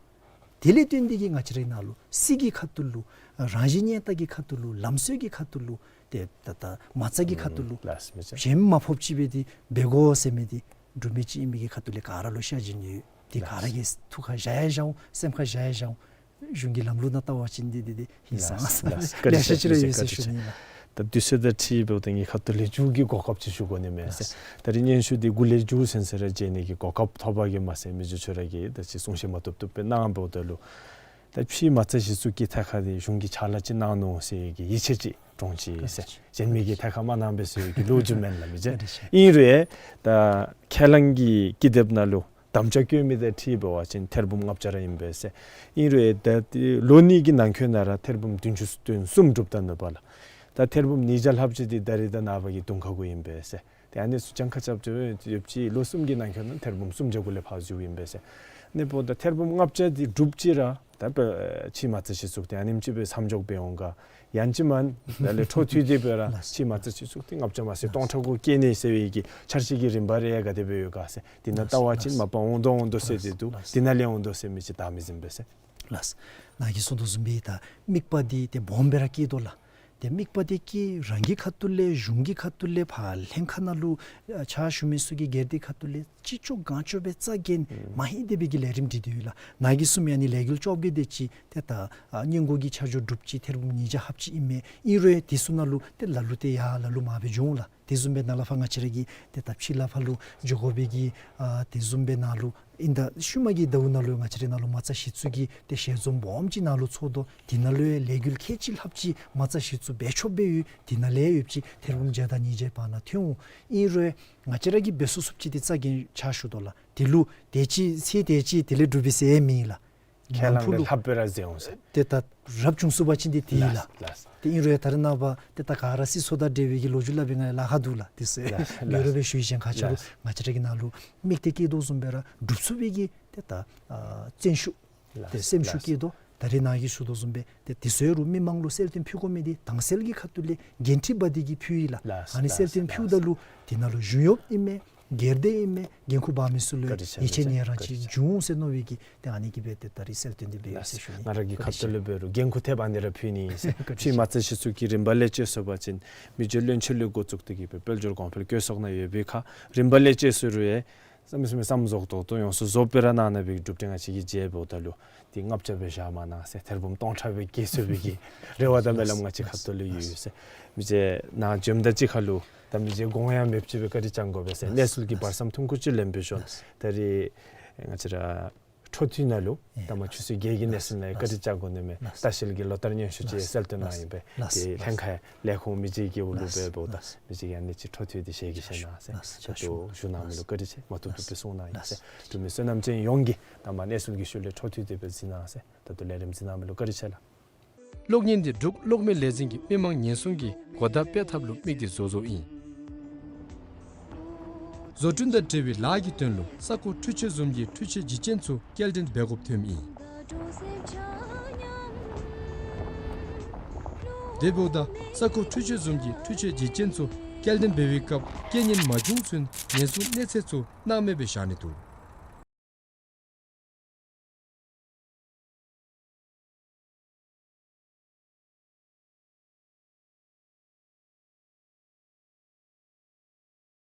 དེ་ལས་བརྟེན་ཏེ་གི་ང་བཅས་ར་གི་ནཱ་ལུ་སྲིད་ཀྱི་ཁ་ཐུག་ལུ་རང་བཞིན་གནས་སྟངས་ཀྱི་ཁ་ཐུག་ལུ་ལམ་སྲོལ་གྱི་ཁ་ཐུག་ལུ་ཏེ་ད་ད་མ་རྩ་གི་ཁ་ཐུག་ལུ་ལགས་སོ། ཞེན་མ་ཕོགཔ་ཅིག་སྦེ་འདི་འབད་དགོ་ཟེར་མི་འདི་འབྲུག་མི་ཅིག་ཨིན་མི་གི་ཁ་ཐུག་ལས་ག་ར་ལུ་ཤ་ཞེན་ཡོད། ཏེ་ག་ར་གིས་ཐུགས་ཁར་བཞག་ཡང་བཞག་འོང་། སེམས་ཁར་བཞག་ཡང་བཞག་འོང་། གཞུང་གི་ལམ་ལུགས་ནང་བལྟ་བ་ཅིན་འདི་འདི་འདི་ཧིང་སངས་ས་ལགས། ལེ་ཤ་ཅིག་ར་ཡོད་ཟེར་ཞུ་ནི་ལགས། ད་དུས་ཚོད་དང་འཁྲིལ་འབདཝ་ད་ངེའི་ཁ་ཐུག་ལས་མཇུག་གི་གོ་སྐབས་ཅིག་ཞུ་དགོ་ནི་མས་ཟེར། ད་རིས་སྙན་ཞུ་འདི་འགོ་ལས་མཇུག་ཚུན་ཚོད་ར་མཇལ་ནི་གི་གོ་སྐབས་ཐོབ་པ་གིས་མ་ཚད་མི་རྗེ་ཁྱོད་ར་གིས་ད་ཅི་གསུང་བཤད་མ་བཏུབ་བཏུབ་སྦེ་གནང་འབདཝ་ད་ལུ་ད་ཕྱི་མ་རྩ་གཞི་བཙུགས་ཀྱི་ཐད་ཁར་འདི་གཞུང་གིས་ཕྱག་ལཱ་ཅིག་གནང་ནུག་ཟེར་གྱི་ཡིད་ཆེས་ཅིག་འདྲོངས་ཅི་ཟེར། གཞན་མི་གིས་ཐད་ཁར་མ་གནང་པས་ཟེར་གྱི་ལོ་རྒྱུས་མེན་ལགས་མི་རྗེ། ཨིན་རུང་ད་ཁས་བླངས་ཀྱི་ཀི་དེབ་ནང་ལུ་དམ་བཅའ་བཀོད་མི་དང་འཁྲིལ་འབད་བ་ཅིན་ཐེར་འབུམ་ལྔ་བརྒྱ་ར་ཨིན་པས་ཟེར། ཨིན་རུང་ད་ལོ་གཉིས་ཀྱི་ནང་འཁོད་ནང་ར་ཐེར་འབུམ་བདུན་ཅུ་དོན་གསུམ་གྲུབ་ད་ནུག་པ་ལགས། ད་ཐེར་འབུམ་ཉིས་བརྒྱ་ལྷགཔ་ཅིག་འདི་ད་རིས་ད་ནངས་པ་གི་དུང་ཁ་གུ་ཨིན་པས་ཟེར། ཏེ་ཨ་ནི་ཚུ་གྱངས་ཁ་རྐྱབ་རྐྱབ་ཡོད་ཅི། ལོ་གསུམ་གྱི་ནང་འཁོད་ནང་ཐེར་འབུམ་སུམ་བརྒྱ་གུ་ལས་ཕར་འགྱོཝ་ཨིན་པས་ཟེར། ཨ་ནི་འབདཝ་ད་ཐེར་འབུམ་ལྔ་བརྒྱ་འདི་གྲུབ་ཅི་ར་ད་ཕྱི་མ་རྩ་གཞི་བཙུགས་ཏེ་ཨ་ནེམ་ཅིག་སྦེ་མཚམས་འཇོག་འབད་འོང་ག། ཡང་ཅིན་མ་ད་ལས་འཕྲོ་མཐུད་དེ་སྦེ་ར་ཕྱི་མ་རྩ་གཞི་བཙུགས་ཏེ་ལྔ་བརྒྱ་མ་ཚད་སྟོང་ཕྲག་གུ་སྐྱེལ་ནི་ཟེར་བའི་གི་འཆར་གཞི་གི་རིམ་པ་རེ་ག་དེ་སྦེ་ཡོད་ག་ཟེར། དེ་ནང་བལྟ་བ་ཅིན་མ་པ་འོང་དོ་འོང་དོ་ཟེར་དེ་འདུག། དེ་ནང་ལས་འོང་དོ་ཟེར་མི་ཅིག་བལྟ་མི་ཟིན་པས་ཟེར། ལགས། ནཱ་གིས་གསུངས་དོ་བཟུམ་སྦེ་ད་དམིགས་པ་འདི་ཏེ་སྦོམ་སྦེ་ར་བསྐྱེད་དོ་ལགས། ཏེ་དམིགས་པ་འདི་བསྐྱེད་རང་གི་ཁ་ཐུག་ལས་གཞུང་གི་ཁ་ཐུག་ལས་ཕར་ལྷན་ཁག་ནང་ལུ་ཨ་ཕྱག་ཞུ་མི་ཚུ་གིས་སྒེར་སྡེ་ཁ་ཐུག་ལས་ཅི་ལྕོགས་གང་ལྕོགས་སྦེ་རྩ་འགེངས་མ་ཧིང་དེ་སྦེ་གི་ལས་རིམ་སྒྲིག་སྟེ་ཡོད་ལགས། ནཱ་གིས་གསུངས་མི་ཨ་ནི་ལས་འགུལ་བཅོ་བརྒྱད་དེ་ཅིག་ཏེ་ད་ཨ་སྔོན་འགོ་གི་ཆ་འཇོག་གྲུབ་ཅི། ཐེར་འབུམ་ཉིས་བརྒྱ་ལྷགཔ་ཅིག་ཨིན་མས། ཨིན་རུང་དེ་ཚུ་ནང་ལུ་ཏེ་ལ་ལུ་ཏེ་ཡར་ལ་ལུ་མར་སྦེ་འགྱོ་འོང་ལགས། དེ་བཟུམ་སྦེ་ནཱ་ལས་ཕར་ང་བཅས་ར་གིས་ཏེ་ད་ཕྱི་ལས་ཕར་ལུ་འགྱོ་དགོ་པའི་གི་ཨ་དེ་བཟུམ་སྦེ་ནཱ་ལུ་ཨིན་ད་ཤུལ་མ་གི་ཟླཝ་ནང་ལུ་ང་བཅས་རའི་ནང་ལུ་མ་རྩ་གཞི་བཙུགས་ཀྱི་ཏེ་ཞལ་འཛོམས་སྦོམ་ཅིག་ནང་ལུ་ཚོགས་དོ། དེ་ནང་ལུ་ཡང་ལས་འགུལ་ཁལ་གཅིག་ལྷགཔ་ཅིག་མ་རྩ་གཞི་བཙུགས་འབད་ཆོགཔ་སྦེ་ཡོད། དེ་ནང་ལས་ཡང་ཡོདཔ་ཅིག་ཐེར་འབུམ་བརྒྱ་དང་ཉིས་བརྒྱ་བར་ན་ཐོན་འོང་། ཨིན་རུང་ང་བཅས་ར་གིས་འབད་ཚུགས་ཚུགསཔ་ཅིག་ཏེ་རྩ་འགེངས་ཕྱག་ཞུ་དོ་ལགས། དེ་ལུ་དེ་ཅིག་ཚེ་དེ་ཅིག་དེ་ལས་འགྲུབ་པས་ཟེར་མེད་ལགས། ཁས་བླངས་ལས་ལྷག་སྦེ་ར་མཛད་འོང་ཟེར། ཏེ་ད་རབ་བྱུང་ཚུགས་པ་ཅིན་ཏེ་དེ་ལགས། ལགས། ཏེ་ཨིན་རུང་ད་རེས་ནངས་པ་ཏེ་ད་ག་ར་སྲིད་ཚོགས་དང་འབྲེལ་བའི་གི་ལོ་རྒྱུས་སླབ་པའི་ང་ལཱ་ཁག་འདུག་ལགས། དེ་ཚུ་ལགས། ཡོད་རུང་སྦེ་ཞུ་ཡི་ཅིན་ཁ་ཆེ་རུང་ལགས། ང་བཅས་ར་གི་ནང་ལུ་དམིགས་གཏད་བསྐྱེད་དོ་བཟུམ་སྦེ་ར་སྒྲུབ་ཚུགས་པའི་གི་ཏེ་ད་ཨ་བརྩོན་ཤུགས་ཏེ་སེམས་ཤུགས་བསྐྱེད་དོ། ད་རེས་ནཱ་གིས་ཞུ་དོ་བཟུམ་སྦེ་ཏེ་དེ་ཚུ་ཡང་རུང་མི་མང་ལུ་གསལ་སྟོན་ཕུལ་དགོ་མི་འདི་དྭངས་གསལ་གྱི་ཁ་ཐུག་ལས་འགན་འཁྲི་འབག་སྟེ་གི་ཕུལ་ཡི་ལགས། ཨ་ནི་གསལ་སྟོན་ཕུལཝ་ད་ལུ་དེ་ནང་ལུ་གཞུང་གཡོགཔ་ཨིན་མས། སྒེར་སྡེ་ཨིན་མས། འགན་ཁུར་འབག་མི་ཚུ་ལུ་ཡང་ཡིད་ཆེས་ནི་རང་ཅིག་འབྱུང་འོང་ཟེར་མནོ་བའི་གི་ཏེ་ཨ་ནི་གིས་སྦེ་ཏེ་ད་རིས་གསལ་སྟོན་འདི་འབད་ཡི་ཟེར་ཞུ་ནི། ང་ར་གི་ཁ་ཐུག་ལས་འབད་རུང་འགན་ཁུར་ཐེབས་ཨ་ནི་ར་ཕུལ་ནི་ཨིན་ཟེར། ཕྱི་མ་རྩ་གཞི་བཙུགས་ཀྱི་རིམ་པ་ལས་དཔྱད་སོང་པ་ཅིན་མི་རྗེ་བློན་ཆེན་ལས་འགོ་བཙུགས་ཏེ་གི་སྦེ་དཔལ་འབྱོར་གོང་འཕེལ་བཀོད་ཚོགས་ནང་ཡོད་པའི་ཁར་རིམ་པ་ལས་དཔྱད་སོང་རུང་ཡང་བསམ་མི་བསམ་མི་བསམ་རྫོགས་ཏོག་ཏོ་ཡོངས་སུ་རྫོགསཔ་སྦེ་ར་གནང་གནང་བའི་གྲུབ་འབྲས་ང་བཅས་ཀྱིས་མཇལཝ་ད་ལུ་ཏེ་ལྔ་བརྒྱ་སྦེ་བཞག་མ་གནང་ཟེར་ཐེར་འབུམ་སྟོང་ཕྲག་སྦེ་བཀལ་ཚུགས་པའི་གི་རེ་བ་དང་སྨོན་ལམ་ང་བཅས་ཁ་ཐུག་ལུ་ཡོད་ཟེར། མི་རྗེ་ནཱ་འབྱོནམ་ད་ཅིག་ཁར་ལུ་ད་མི་རྗེ་དགོངས་ཡངས་མེདཔ་ཅིག་སྦེ་བཀའ་དྲིན་བསྐྱང་དགོ་པས་ཟེར། གནས་ཚུལ་གྱི་བར་མཚམས་ཐུང་ཀུ་ཅིག་ལེན་པའི་ཤུལ་ད་རིས་ང་བཅས་ར་འཕྲོ་མཐུད་ནང་ལུ་ད་མ་ཆུ་ཚོད་བརྒྱད་ཀྱི་གནས་ཚུལ་ནང་བཀའ་དྲིན་བསྐྱང་དགོ་ནི་མས། ལྟ་བཤལ་གྱི་ལོ་ལྟར་སྙན་ཞུ་ཅིག་གསལ་སྟོན་གནང་ཡི་པས། ཏེ་ལྷན་ཁག་ལས་ཁུངས་མི་རྗེ་གི་འོག་ལུ་འབདཝ་ད་མི་རྗེ་གིས་ཨ་ནི་ཅིག་འཕྲོ་མཐུད་དེ་ཞལ་གྱིས་བཞེས་གནང་ཟེར། ད་ལྟོ་ཞུ་གནང་མི་ལུ་བཀའ་དྲིན་ཆེ། མ་བཏུབ་བཏུབ་སྦེ་གསུང་གནང་ཡི་ཟེར། འབྲུག་མི་བསོད་ནམས་ཅན་ཡོངས་ཀྱིས་ད་མ་གནས་ཚུལ་གྱི་ཤུལ་ལས་འཕྲོ་མཐུད་དེ་སྦེ་གཟིགས་གནང་ཟེར། ད་ལྟོ་ལས་རིམ་གཟིགས་གནང་མི་ལུ་བཀའ་དྲིན་ཆེ་ལགས། གློག་བརྙན་འདི་འབྲུག་གློག་མེ་ལས་འཛིན་གྱིས་མི་མང་ཉེན་སྲུང་གི་གོ་བརྡ་སྤེལ་ཐབས་ལུ་དམིགས་ཏེ་བཟོ་བཟོཝ་ཨིན། བཟོ་སྐྲུན་དང་འབྲེལ་བའི་ལཱ་གི་དོན་ལུ་ས་ཁོངས་འཕྲུལ་ཆས་བཟུམ་གྱི་འཕྲུལ་ཆས་བརྒྱུད་ཅན་ཚུ་སྐྱེལ་འདྲེན་འབད་དགོཔ་ཐོནམ་ཨིན། དེ་འབདཝ་ད་ས་ཁོངས་འཕྲུལ་ཆས་བཟུམ་གྱི་འཕྲུལ་ཆས་བརྒྱུད་ཅན་ཚུ་སྐྱེལ་འདྲེན་འབད་བའི་སྐབས་རྐྱེན་ངན་མ་བྱུང་ཚུན་ཉེན་སྲུང་གནས་ཚད་ཚུ་སྣང་མེད་སྦེ་བཞག་ནི་འདུག།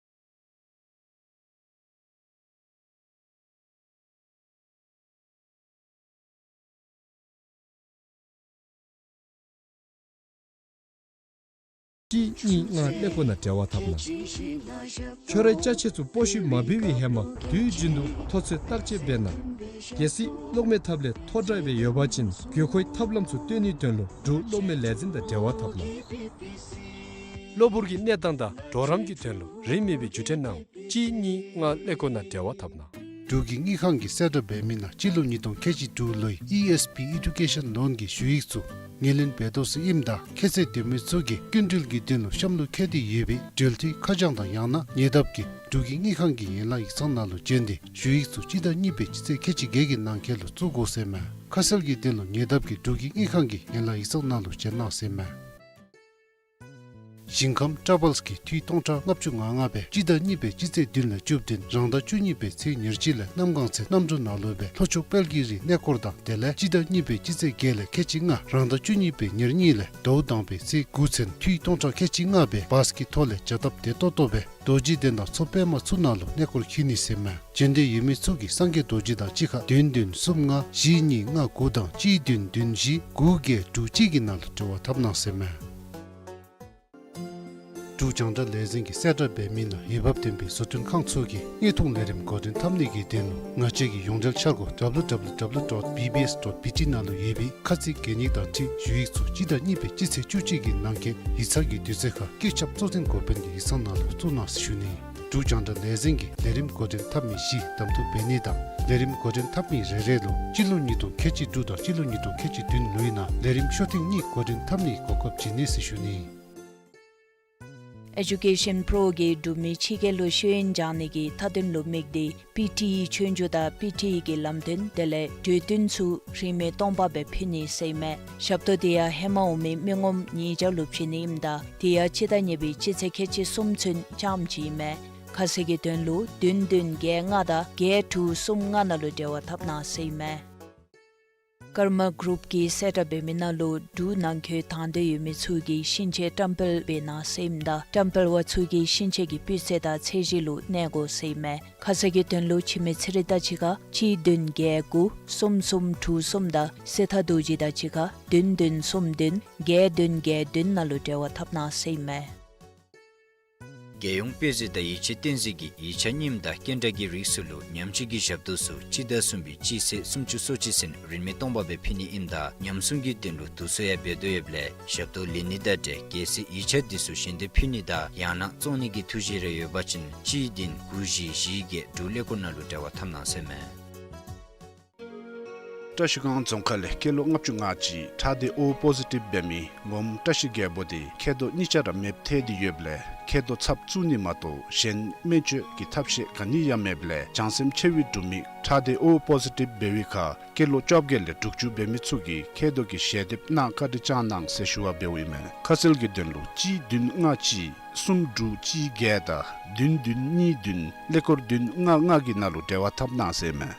གཅིག་གཉིས་ལྔ་ཀླད་ཀོར་ནང་འབྲེལ་བ་འཐབ་གནང་། ཁྱོད་རའི་ཅ་ཆས་ཚུ་སྤོ་བཤུད་མ་འབད་བའི་ཧེ་མ་དུས་རྒྱུན་དུ་ཐོ་ཚད་བརྟག་དཔྱད་འབད་གནང་། གལ་སྲིད་གློག་མེ་ཐབ་ལས་མཐོ་དྲགས་སྦེ་ཡོད་པ་ཅིན་དགོས་མཁོའི་ཐབས་ལམ་ཚུ་སྟོན་ནིའི་དོན་ལུ་འབྲུག་གློག་མེ་ལས་འཛིན་དང་འབྲེལ་བ་འཐབ་གནང་། གློ་བུར་གྱི་གནས་སྟངས་དང་གྲོགས་རམ་གྱི་དོན་ལུ་རིན་མེད་པའི་བརྒྱུད་འཕྲིན་གནང་། གཅིག་གཉིས་ལྔ་ཀླད་ཀོར་ནང་འབྲེལ་བ་འཐབ་གནང་། འབྲུག་གི་དངུལ་ཁང་གིས་གསལ་བསྒྲགས་འབད་མི་ནང་སྤྱི་ལོ་ཉིས་སྟོང་ཁལ་གཅིག་དྲུག་ལོའི་ཨི་ཨེསི་པི་ཨེ་ཌུ་ཀེ་ཤཱན་ལོན་གྱི་ཞུ་ཡིག་ཚུ་ངོས་ལེན་འབད་དོ་ཟེར་ཨིནམ་ད་ཁྱད་ཚད་ལྡན་མི་ཚུ་གིས་སྐྱིན་འགྲུལ་གྱི་དོན་ལུ་གཤམ་ལུ་བཀོད་དེ་ཡོད་པའི་འབྲེལ་མཐུད་ཁ་བྱང་དང་ཡང་ན་ཉེ་འདབས་ཀྱི་འབྲུག་གི་དངུལ་ཁང་གི་ཡན་ལག་ཡིག་ཚང་ནང་ལུ་བྱོན་ཏེ་ཞུ་ཡིག་ཚུ་སྤྱི་ཟླ་གཉིས་པའི་སྤྱི་ཚེས་ཁལ་གཅིག་བརྒྱད་ཀྱི་ནང་འཁོད་ལུ་བཙུགས་དགོ་ཟེར་མས། ཁ་གསལ་གྱི་དོན་ལུ་ཉེ་འདབས་ཀྱི་འབྲུག་གི་དངུལ་ཁང་གི་ཡན་ལག་ཡིག་ཚང་ནང་ལུ་བྱོན་གནང་ཟེར་མས། ཞིང་ཁམས་ཊ་ར་བཱལསི་གིས་འཐུས་སྟོང་ཕྲག་ལྔ་བཅུ་ང་ལྔ་སྦེ་སྤྱི་ཟླ་གཉིས་པའི་སྤྱི་ཚེས་བདུན་ལས་བཅུ་བདུན་རང་ཟླ་བཅུ་གཉིས་པའི་ཚེས་ཉེར་གཅིག་ལས་གནམ་གང་ཚེ་གནམ་གྲུ་ནང་ལུ་སྦེ་ལྷོ་ཕྱོགས་དཔལ་གྱི་རི་གནས་སྐོར་དང་དེ་ལས་སྤྱི་ཟླ་གཉིས་པའི་སྤྱི་ཚེས་བརྒྱད་ལས་ཁལ་གཅིག་ལྔ་རང་ཟླ་བཅུ་གཉིས་པའི་ཉེར་གཉིས་ལས་ཟླཝ་དང་པའི་ཚེས་དགུ་ཚུན་འཐུས་སྟོང་ཕྲག་ཁལ་གཅིག་ལྔ་སྦེ་བཱསི་གི་ཐོག་ལས་བྱ་སྟབས་བདེ་ཏོག་ཏོ་སྦེ་རྡོ་རྗེ་གདན་དང་མཚོ་པདྨ་ཚུ་ནང་ལུ་གནས་སྐོར་འཁྱིད་ནི་ཟེར་མས། འབྱོན་འདོད་ཡོད་མི་ཚུ་གིས་སངས་རྒྱས་རྡོ་རྗེ་དང་གཅིག་ཁར་བདུན་བདུན་གསུམ་ལྔ་བཞི་གཉིས་ལྔ་དགུ་དང་གཅིག་བདུན་བདུན་བཞི་དགུ་བརྒྱད་དྲུག་གཅིག་གི་ནང་ལུ་འབྲེལ་བ་འཐབ་གནང་ཟེར་མས། འབྲུག་རྒྱང་བསྒྲགས་ལས་འཛིན་གྱིས་གསལ་བསྒྲགས་འབད་མི་ནང་འོས་འབབ་ལྡན་པའི་བཟོ་སྐྲུན་ཁང་ཚུ་གིས་དངོས་མཐོང་ལས་རིམ་འགོ་འདྲེན་འཐབ་ནི་གི་དོན་ལུ་ང་བཅས་ཀྱི་ཡོངས་འབྲེལ་འཆར་སྒོ་W W W dot B B S dot B T ནང་ལུ་ཡོད་པའི་ཁ་ཚིག་གན་ཡིག་དང་འཁྲིལ་ཞུ་ཡིག་ཚུ་སྤྱི་ཟླ་གཉིས་པའི་སྤྱི་ཚེས་བཅུ་གཅིག་གི་ནང་འཁོད་ཡིག་ཚང་གི་དུས་ཚོད་ཁར་བཀོད་ཁྱབ་གཙོ་འཛིན་འགོ་དཔོན་གྱི་ཡིག་ཚང་ནང་ལུ་བཙུགས་གནང་ཟེར་ཞུ་ནི། འབྲུག་རྒྱང་བསྒྲགས་ལས་འཛིན་གྱིས་ལས་རིམ་འགོ་འདྲེན་འཐབ་མི་བཞི་གདམ་འཐུ་འབད་ནི་དང་ལས་རིམ་འགོ་འདྲེན་འཐབ་མི་རེ་རེ་ལུ་སྤྱི་ལོ་ཉིས་སྟོང་ཁལ་གཅིག་དྲུག་དང་སྤྱི་ལོ་ཉིས་སྟོང་ཁལ་གཅིག་བདུན་ལོའི་ནང་ལས་རིམ་ཤོག་ཐེངས་གཉིས་འགོ་འདྲེན་འཐབ་ནིའི་གོ་སྐབས་བྱིན་ནི་ཟེར་ཞུ་ནི། ཨེ་ཌུ་ཀེ་ཤཱན་པྲོ་གིས་འབྲུག་མི་ཕྱི་རྒྱལ་ལུ་ཤེས་ཡོན་སྦྱང་ནི་གི་མཐའ་དོན་ལུ་དམིགས་ཏེ་པི་ཊི་ཨི་ཆོས་རྒྱུགས་དང་པི་ཊི་ཨི་གི་ལམ་སྟོན་དེ་ལས་གྲོས་བསྟུན་ཚུ་རིན་མེད་སྟོང་པ་སྦེ་ཕུལ་ནི་ཟེར་ཨིན་མས། ཞབས་ཏོག་དེ་ཡང་ཧེ་མ་འོང་མི་མི་ངོམ་ཉིས་བརྒྱ་ལུ་བྱིན་ནི་ཨིནམ་ད་དེ་ཡང་སྤྱི་ཟླ་གཉིས་པའི་སྤྱི་ཚེས་ཁལ་གཅིག་གསུམ་ཚུན་རྐྱངམ་ཅིག་ཨིན་མས། ཁ་གསལ་གྱི་དོན་ལུ་བདུན་བདུན་བརྒྱད་ལྔ་དང་བརྒྱད་དྲུག་གསུམ་ལྔ་ནང་ལུ་འབྲེལ་བ་འཐབ་གནང་ཟེར་ཨིན་མས། ཀརྨ་གུ་རུབ་ཀྱིས་གསལ་བསྒྲགས་འབད་མི་ནང་ལུ་འབྲུག་ནང་འཁོད་དང་འདོད་ཡོད་མི་ཚུ་གིས་ཤིང་ཆས་བཀྲམ་སྤེལ་འབད་གནང་ཟེར་ཨིནམ་ད་བཀྲམ་སྤེལ་བ་ཚུ་གིས་ཤིང་ཆས་ཀྱི་སྤུས་ཚད་དང་ཚད་གཞི་ལུ་གནས་དགོ་ཟེར་ཨིན་མས། ཁ་གསལ་གྱི་དོན་ལུ་འཆི་མེད་ཚེ་རིང་དང་གཅིག་ཁར་གཅིག་བདུན་བརྒྱད་དགུ་གསུམ་གསུམ་དྲུག་གསུམ་དང་སེ་ཐར་རྡོ་རྗེ་དང་གཅིག་ཁར་བདུན་བདུན་གསུམ་བདུན་བརྒྱད་བདུན་བརྒྱད་བདུན་ནང་ལུ་འབྲེལ་བ་འཐབ་གནང་ཟེར་ཨིན་མས། རྒྱལ་ཡོངས་དཔེ་མཛོད་དང་ཡིག་ཆ་བསྟན་འཛིན་གྱིས་ཡིག་ཆ་རྙིངམ་དང་སྐྱེལ་འདྲ་གི་རིགས་ཚུ་ལུ་ཉམས་ཞིབ་ཀྱི་ཞབས་ཏོག་ཚུ་སྤྱི་ཟླ་གསུམ་པའི་སྤྱི་ཚེས་སུམ་ཅུ་སོ་གཅིག་ཚུན་རིན་མེད་སྟོང་པ་སྦེ་ཕུལ་ནི་ཨིནམ་ད་ཉམས་སྲུང་གི་དོན་ལུ་དུས་ཚོད་ཡང་འབད་དོ་ཡོདཔ་ལས་ཞབས་ཏོག་ལེན་ནི་དང་འབྲེལ་གལ་སྲིད་ཡིག་ཆ་འདི་ཚུ་ཞལ་འདེབས་ཕུལ་ནི་དང་ཡང་ན་བཙོང་ནི་གི་ཐུགས་བཞེད་རེ་ཡོད་པ་ཅིན་གཅིག་བདུན་དགུ་བཞི་བཞི་བརྒྱད་འབྲུག་ཀླད་ཀོར་ནང་ལུ་འབྲེལ་བ་འཐབ་གནང་ཟེར་ཨིན་མས། བཀྲ་ཤིས་སྒང་རྫོང་ཁག་ལས་སྐྱེས་ལོ་ལྔ་བཅུ་ང་གཅིག་ཁྲག་སྡེ་ཨོ་པོ་ཟི་ཊིབ་འབད་མི་ངོམ་བཀྲ་ཤིས་རྒྱལ་པོ་དེ་མཁལ་རྡོག་གཉིས་ཆ་ར་མེདཔ་ཐལ་ཏེ་ཡོདཔ་ལས་མཁལ་རྡོག་ཚབ་བཙུགས་ནི་མ་གཏོགས་གཞན་སྨན་བཅོས་ཀྱི་ཐབས་ཤེས་ག་ནི་ཡང་མེདཔ་ལས་བྱང་སེམས་ཆེ་བའི་འབྲུག་མི་ཁྲག་སྡེ་ཨོ་པོ་ཟི་ཊིབ་འབད་བའི་ཁར་སྐྱེས་ལོ་བཅོ་བརྒྱད་ལས་དྲུག་ཅུ་འབད་མི་ཚུ་གིས་མཁལ་རྡོག་གི་ཞལ་འདེབས་གནང་བཀའ་དྲིན་བསྐྱང་གནང་ཟེར་ཞུ་བ་འབདཝ་ཨིན་མས། ཁ་གསལ་གྱི་དོན་ལུ་གཅིག་བདུན་ལྔ་གཅིག་གསུམ་དྲུག་གཅིག་བརྒྱད་དང་བདུན་བདུན་གཉིས་བདུན་ཀླད་ཀོར་བདུན་ལྔ་ལྔ་གི་ནང་ལུ་འབྲེལ་བ་འཐབ་གནང་ཟེར་ཨིན་མས།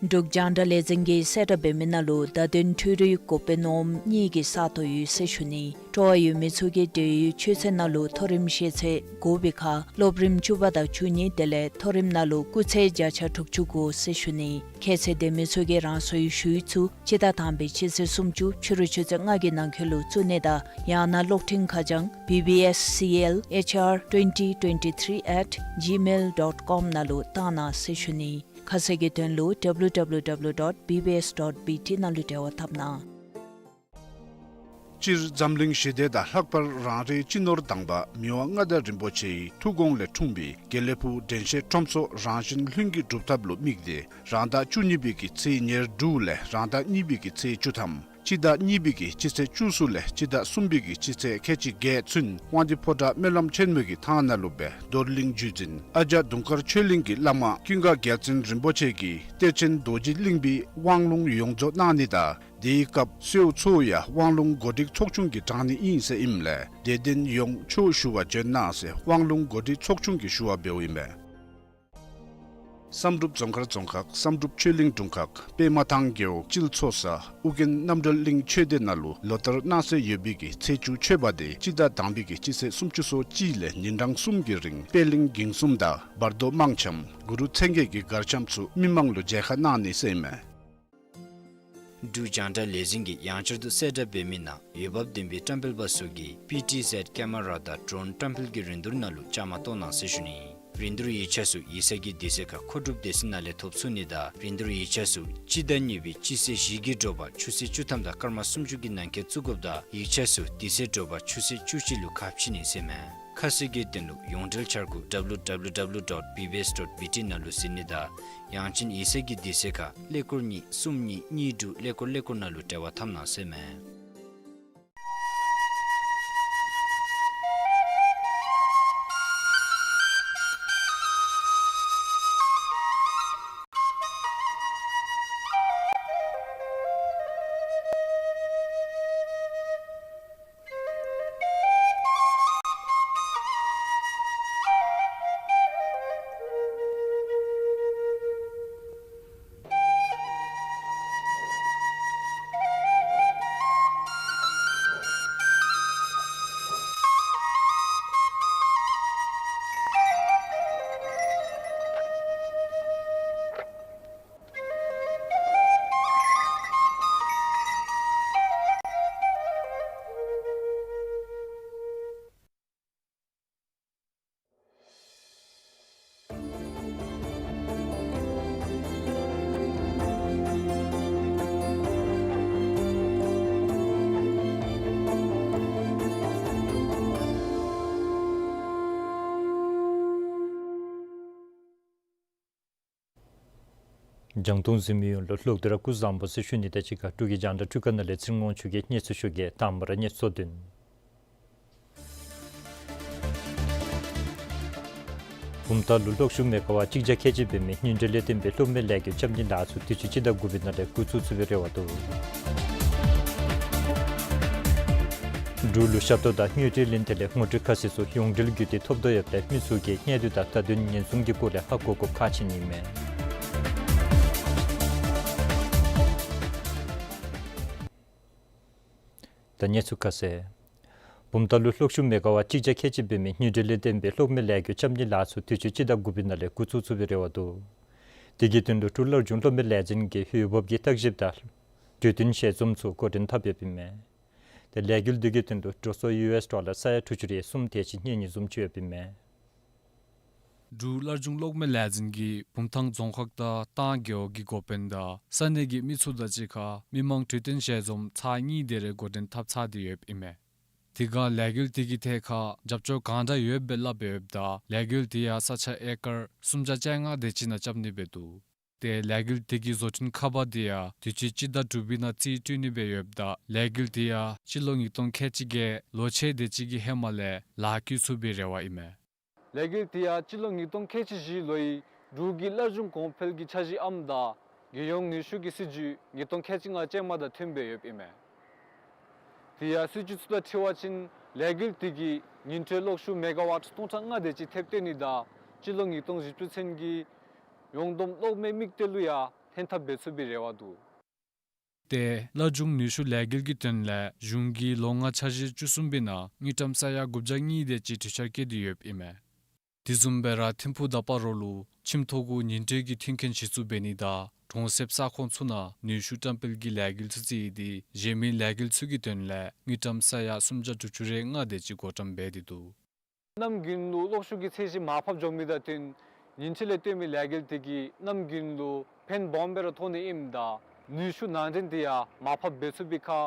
འབྲུག་རྒྱང་བསྒྲགས་ལས་འཛིན་གྱིས་གསལ་བསྒྲགས་འབད་མི་ནང་ལུ་བརྡ་དོན་འཕྲུལ་རིག་འགོ་དཔོན་འོགམ་གཉིས་ཀྱི་ས་སྟོང་ཡོད་ཟེར་ཞུ་ནི། སྤྲོ་བ་ཡོད་མི་ཚུ་གིས་འབྲེལ་ཡོད་ཆོས་ཚན་ནང་ལུ་མཐོ་རིམ་ཤེས་ཚད་དགོ་པའི་ཁར་སློབ་རིམ་བཅུ་པ་དང་བཅུ་གཉིས་དེ་ལས་མཐོ་རིམ་ནང་ལུ་སྐུགས་ཚད་བརྒྱ་ཆ་དྲུག་ཅུ་དགོ་ཟེར་ཞུ་ནི། ཁྱད་ཚད་ལྡན་མི་ཚུ་གིས་རང་སོའི་ཞུ་ཡིག་ཚུ་སྤྱི་ཟླ་དང་པའི་སྤྱི་ཚེས་སུམ་ཅུ་ཕྱི་རུ་ཆུ་ཚོད་ལྔ་གི་ནང་འཁོད་ལུ་བཙུགས་ནི་དང་ཡང་ན་གློག་འཕྲིན་ཁ་བྱང་B B S C L H R twenty twenty-three at gmail dot com ནང་ལུ་བཏང་གནང་ཟེར་ཞུ་ནི། ཁ་གསལ་གྱི་དོན་ལུ W W W dot B B S dot B T ནང་ལུ་འབྲེལ་བ་འཐབ་གནང་། སྤྱིར་འཛམ་གླིང་ཞི་བདེ་དང་ལྷག་པར་རང་རེའི་སྤྱི་ནོར་དང་པ་མི་དབང་མངའ་བདག་རིན་པོ་ཆེའི་ཐུགས་དགོངས་ལས་འཁྲུངས་པའི་དགེ་ལེགས་ཕུག་དྲན་ཤེས་ཁྲོམ་ཚོགས་རང་བཞིན་ལྷུན་གྱིས་གྲུབ་ཐབས་ལུ་དམིགས་ཏེ་རང་ཟླ་བཅུ་གཉིས་པའི་གི་ཚེས་ཉེར་དྲུག་ལས་རང་ཟླ་གཉིས་པའི་གི་ཚེས་བཅུ་ཐམ་སྤྱི་ཟླ་གཉིས་པའི་གི་སྤྱི་ཚེས་བཅུ་གསུམ་ལས་སྤྱི་ཟླ་གསུམ་པའི་གི་སྤྱི་ཚེས་ཁལ་གཅིག་བརྒྱད་ཚུན་དབང་འདུས་ཕོ་བྲང་སྨོན་ལམ་ཆེན་མོའི་གི་ཐང་ནང་ལུ་སྦེ་རྡོར་གླིང་བརྒྱུད་འཛིན་ཨ་ཇ་དུང་དཀར་ཆོས་གླིང་གི་བླ་མ་ཀུན་དགའ་རྒྱལ་བཙུན་རིན་པོ་ཆེ་གིས་གཏེར་ཆེན་རྡོ་རྗེ་གླིང་པའི་དབང་ལུང་ཡོངས་རྫོགས་གནང་ནི་དང་དེའི་སྐབས་གསོལཝ་ཚུ་ཡང་དབང་ལུང་གོ་སྒྲིག་ཚོགས་ཆུང་གིས་དྲང་ནི་ཨིན་ཟེར་ཨིནམ་ལས་དད་ལྡན་ཡོངས་ཆོས་ཞུ་བར་བྱོན་གནང་ཟེར་དབང་ལུང་གོ་སྒྲིག་ཚོགས་ཆུང་གིས་ཞུ་བ་འབདཝ་ཨིན་པས། བསམ་གྲུབ་རྫོང་དཀར་རྫོང་ཁག་བསམ་གྲུབ་ཆོས་གླིང་དྲུང་ཁག་པདྨ་ཐང་རྒེད་འོག་སྤྱིལ་མཚོ་ས་ཨོ་རྒྱན་རྣམ་གྲོལ་གླིང་ཆོས་སྡེ་ནང་ལུ་ལོ་ལྟར་གནང་སྲོལ་ཡོད་པའི་གི་ཚེས་བཅུ་མཆོད་པ་དེ་སྤྱི་ཟླ་དང་པའི་གི་སྤྱི་ཚེས་སུམ་ཅུ་སོ་གཅིག་ལས་ཉིན་གྲངས་གསུམ་གྱི་རིང་པད་གླིང་འགྱིང་གསུམ་དང་བར་དོ་དམངས་འཆམ་གུ་རུ་མཚན་བརྒྱད་ཀྱི་གར་འཆམ་ཚུ་མི་མང་ལུ་མཇལ་ཁ་གནང་ནི་ཟེར་ཨིན་མས། འབྲུག་རྒྱང་བསྒྲགས་ལས་འཛིན་གྱིས་ཡང་བསྐྱར་དུ་གསལ་བསྒྲགས་འབད་མི་ནང་འོས་འབབ་ལྡན་པའི་བཀྲམ་སྤེལ་པ་ཚུ་གིས་པི་ཊི་ཟེཌ་ཀེ་མ་ར་དང་ཌྲོན་བཀྲམ་སྤེལ་གྱི་རིན་བསྡུར་ནང་ལུ་བཅའ་མར་གཏོགས་གནང་ཟེར་ཞུ་ནི། རིན་བསྡུར་ཡིག་ཆ་ཚུ་ཡིག་ཚང་གི་དུས་ཚོད་ཁར་མཁོ་སྒྲུབ་སྡེ་ཚན་ནང་ལས་ཐོབ་ཚུགས་ནི་དང་རིན་བསྡུར་ཡིག་ཆ་ཚུ་སྤྱི་ཟླ་གཉིས་པའི་སྤྱི་ཚེས་བཞི་གི་དྲོ་པ་ཆུ་ཚོད་བཅུ་ཐམ་དང་སྐར་མ་སུམ་ཅུ་གི་ནང་འཁོད་བཙུགས་དགོཔ་དང་ཡིག་ཆ་ཚུ་དུས་ཚོད་དྲོ་པ་ཆུ་ཚོད་བཅུ་གཅིག་ལུ་ཁ་ཕྱེ་ནི་ཟེར་ཨིན་མས། ཁ་གསལ་གྱི་དོན་ལུ་ཡོངས་འབྲེལ་འཆར་སྒོ་W W W dot B B S dot B T ནང་ལུ་གཟིགས་ནི་དང་ཡང་ཅིན་ཡིག་ཚང་གི་དུས་ཚོད་ཁར་ཀླད་ཀོར་གཉིས་གསུམ་གཉིས་གཉིས་དྲུག་ཀླད་ཀོར་ཀླད་ཀོར་ནང་ལུ་འབྲེལ་བ་འཐབ་གནང་ཟེར་ཨིན་མས། རྒྱང་མཐོང་གཟིགས་མི་ཡོངས་ལུ་ལོག་སྟེ་ར་སྐུ་གཟུགས་བཟང་པོ་ཟེར་ཞུ་ནི་དང་གཅིག་ཁར་འབྲུག་གི་རྒྱང་བསྒྲགས་འཕྲུལ་ཁང་ནང་ལས་ཚེ་རིང་དབང་ཕྱུག་གིས་གནས་ཚུལ་ཞུ་གེ། དང་པ་ར་གནས་ཚུལ་དོན། བུམ་ཐང་ལུ་གློག་ཤུགས་མེ་ག་ཝཊ་གཅིག་བརྒྱ་ཁལ་གཅིག་འབད་མི་སྔོན་འགྲོའི་ལས་དོན་སྦེ་གློག་མེ་ལས་འགུལ་རྐྱབ་ནི་ལཱ་ཚུ་དུས་ཅི་སྤྱི་ཟླ་དགུ་པའི་ནང་ལས་འགོ་བཙུགས་ཚུགས་པའི་རེ་བ་འདུག། འབྲུག་ལུ་ཞབས་ཏོག་དང་དངུལ་འབྲེལ་ལེན་ཐད་ལས་ངོ་སྤྲོད་ཁ་གསལ་ཚུ་ཡོངས་འབྲེལ་བརྒྱུད་དེ་ཐོབ་དོ་ཡོདཔ་ལས་མི་ཚུ་གིས་གནད་དོན་དང་བརྡ་དོན་ཉེན་སྲུང་གི་སྐོར་ལས་ཧ་གོ་དགོཔ་ཁག་ཆེ་ནི་མས། ད་གནས་ཚུལ་ཁ་གསལ། བུམ་ཐང་ལུ་གློག་ཤུགས་མེ་ག་ཝཊ་གཅིག་བརྒྱ་ཁལ་གཅིག་འབད་མི་སྔོན་འགྲོའི་ལས་དོན་སྦེ་གློག་མེ་ལས་འགུལ་རྐྱབ་ནི་ལཱ་ཚུ་དུས་ཅི་སྤྱི་ཟླ་དགུ་པའི་ནང་ལས་འགོ་བཙུགས་ཚུགས་པའི་རེ་བ་འདུག། དེ་གི་དོན་ལུ་འབྲུག་སླར་འབྱུང་གློག་མེ་ལས་འཛིན་གྱིས་འོས་འབབ་ཀྱི་བརྟག་ཞིབ་དང་གྲོས་བསྟུན་ཞལ་འཛོམས་ཚུ་འགོ་འདྲེན་འཐབ་ཡོདཔ་ཨིན་མས། ཏེ་ལས་འགུལ་འདི་གི་དོན་ལུ་འགྲོ་སོང་ཡུ་ཨེསི་ཌོ་ལར་ས་ཡ་དྲུག་ཅུ་རེ་གསུམ་དེ་ཅིག་རྙེད་ནི་བཟུམ་ཅིག་ཡོདཔ་ཨིན་མས། འབྲུག་སླར་འབྱུང་གློག་མེ་ལས་འཛིན་གྱིས་བུམ་ཐང་རྫོང་ཁག་དང་ཏང་རྒེད་འོག་གི་འགོ་དཔོན་དང་ས་གནས་ཀྱི་མི་ཚུ་དང་གཅིག་ཁར་མི་མང་གྲོས་བསྟུན་ཞལ་འཛོམས་ཚར་གཉིས་དེ་རེ་འགོ་འདྲེན་འཐབ་ཚར་ཏེ་ཡོདཔ་ཨིན་མས། དེ་སྒང་ལས་འགུལ་དེ་གི་ཐད་ཁར་རྒྱབ་སྐྱོར་གང་དྲག་ཡོདཔ་སྦེ་སླབ་ཡོདཔ་ད་ལས་འགུལ་དེ་ཡང་ས་ཆ་ཨེ་ཀར་སུམ་བརྒྱ་བཅོ་ལྔ་དེ་ཅིག་ནང་རྐྱབ་ནི་སྦེ་འདུག། ཏེ་ལས་འགུལ་དེ་གི་བཟོ་སྐྲུན་ཁ་པར་དེ་ཡང་དུས་ཅི་སྤྱི་ཟླ་དྲུག་པའི་ནང་རྩིས་སྤྲོད་ནི་སྦེ་ཡོདཔ་ད་ལས་འགུལ་དེ་ཡང་སྤྱི་ལོ་ཉིས་སྟོང་ཁལ་གཅིག་བརྒྱད་ལོ་ཕྱེད་དེ་ཅིག་གི་ཧེ་མ་ལས་ལཱ་བཀོད་ཚུགས་པའི་རེ་བ་ཨིན་མས། ལས་འགུལ་དེ་ཡང་སྤྱི་ལོ་ཉིས་སྟོང་ཁལ་གཅིག་བཞི་ལོའི་འབྲུག་གི་སླར་འབྱུང་གོང་འཕེལ་གྱི་འཆར་གཞི་ཨམ་དང་རྒྱལ་ཡོངས་ནུས་ཤུགས་ཀྱི་སྲིད་ཇུས་ཉིས་སྟོང་ཁལ་གཅིག་ལྔ་ཅན་མ་དང་མཐུན་པའི་ཡོདཔ་ཨིན་མས། དེ་ཡང་སྲིད་ཇུས་ཚུ་དང་འཁྲིལ་བ་ཅིན་ལས་འགུལ་དེ་གིས་ཉིན་ཁྲི་གློག་ཤུགས་མེ་ག་ཝཊ་སྟོང་ཕྲག་ལྔ་དེ་ཅིག་ཐེབས་བཏོན་ནི་དང་སྤྱི་ལོ་ཉིས་སྟོང་བཞི་བཅུ་ཚུན་གྱི་ཡོངས་བསྡོམས་གློག་མེ་དམིགས་གཏད་ལུ་ཡང་ལྷན་ཐབས་འབད་ཚུགས་པའི་རེ་བ་འདུག། ཏེ་སླར་འབྱུང་ནུས་ཤུགས་ལས་འགུལ་གྱི་དོན་ལས་གཞུང་གིས་ལོ་ལྔ་འཆར་གཞི་བཅུ་གསུམ་པའི་ནང་དངུལ་ཀྲམ་ས་ཡ་དགུ་བརྒྱ་གཉིས་དེ་ཅིག་གྲོས་འཆར་བཀོད་དེ་ཡོདཔ་ཨིན་མས། དེ་བཟུམ་སྦེ་ར་ཐིམ་ཕུག་དང་སྤ་རོ་ལུ་ཁྱིམ་ཐོག་གུ་ཉིན་དྲོད་ཀྱི་མཐུན་རྐྱེན་གཞི་བཙུགས་འབད་ནི་དང་གྲོང་གསེབ་ས་ཁོངས་ཚུ་ནང་ནུས་ཤུགས་བཀྲམ་སྤེལ་གྱི་ལས་འགུལ་ཚུ་རྩིས་ཏེ་གཞན་མི་ལས་འགུལ་ཚུ་གི་དོན་ལས་དངུལ་ཀྲམ་ས་ཡ་སུམ་བརྒྱ་དྲུག་ཅུ་རེ་ལྔ་དེ་ཅིག་བགོ་བཀྲམ་འབད་དེ་འདུག། གནམ་དགུན་ལུ་གློག་ཤུགས་ཀྱི་ཚད་གཞི་མར་ཕབ་འགྱོ་མི་དང་བསྟུན་ཉིན་དྲོད་ལས་བཏོན་མི་ལས་འགུལ་དེ་གིས་གནམ་དགུན་ལུ་ཕན་སྦོམ་སྦེ་ར་ཐོགས་ནི་ཨིནམ་ད་ནུས་ཤུགས་ནང་འདྲེན་དེ་ཡང་མར་ཕབ་འབད་ཚུགས་པའི་ཁར་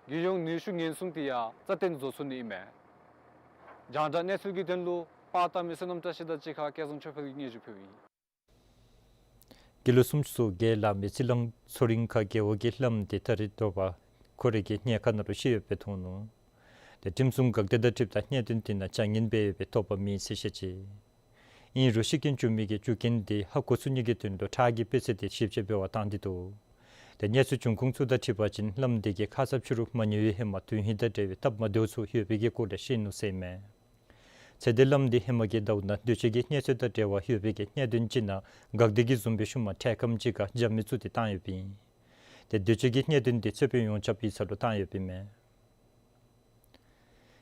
རྒྱལ་ཡོངས་ནུས་ཤུགས་ཉེན་སྲུང་དེ་ཡང་རྩ་བརྟན་བཟོ་ཚུགས་ནི་ཨིན་མས། རྒྱང་བསྒྲགས་གནས་ཚུལ་གྱི་དོན་ལུ་པར་བཏབ་མི་བསོད་ནམས་བཀྲ་ཤིས་དང་གཅིག་ཁར་སྐལ་བཟང་ཆོས་འཕེལ་གྱིས་སྙན་ཞུ་ཕུལཝ་ཨིན། སྐྱེས་ལོ་སུམ་ཅུ་སོ་བརྒྱད་ལང་མི་རྩི་ལང་མཚོ་རིང་ཁ་རྒེད་འོག་གི་བླམ་དེ་ད་རིས་དོགས་པ་ཁོ་རའི་གི་ཉེན་ཁ་ནང་ལུ་ཤི་ཡོདཔ་སྦེ་ཐོན་ནུག། ཏེ་ཁྲིམས་སྲུང་འགག་སྡེ་དང་འཁྲིལཝ་ད་གནད་དོན་དེ་ནང་བྱ་ངན་འབད་ཡོདཔ་སྦེ་དོགས་པ་མེད་ཟེར་བཤད་ཅི། ཨིན་རུང་ཤི་རྐྱེན་བྱུང་མི་གི་རྒྱུ་རྐྱེན་དེ་ཧ་གོ་ཚུགས་ནི་གི་དོན་ལུ་ཁྲག་གི་སྤུས་ཚད་དེ་ཞིབ་དཔྱད་འབད་བར་བཏང་སྟེ་འདུག། ཏེ་གནས་ཚུལ་འབྱུང་ཁུངས་ཚུ་དང་འཁྲིལ་བ་ཅིན་བླམ་དེ་གིས་ཁ་ཙ་ཕྱི་རུ་མ་ཉལ་བའི་ཧེ་མ་དོན་ཧིང་དང་འབྲེལ་བའི་སྟབས་མ་བདེཝ་ཚུ་ཡོད་པའི་གི་སྐོར་ལས་བཤད་ནུག་ཟེར་ཨིན་མས། ཚེ་འདས་བླམ་དེ་ཧེ་མ་གི་ཟླཝ་ནང་འདོད་སྤྱོད་ཀྱི་གནས་ཚུལ་དང་འབྲེལ་བ་ཡོད་པའི་གི་གནད་དོན་ཅིག་ནང་འགག་སྡེ་གི་བཟུམ་སྦེ་ཤུལ་མ་འཕྲལ་ཁམས་ཅིག་ཁར་རྒྱབ་མི་བཙུགས་ཏེ་བཏང་ཡོདཔ་ཨིན། ཏེ་འདོད་སྤྱོད་ཀྱི་གནད་དོན་དེ་རྩོད་དཔོན་ཡོངས་ཁྱབ་ཡིག་ཚང་ལུ་བཏང་ཡོདཔ་ཨིན་མས།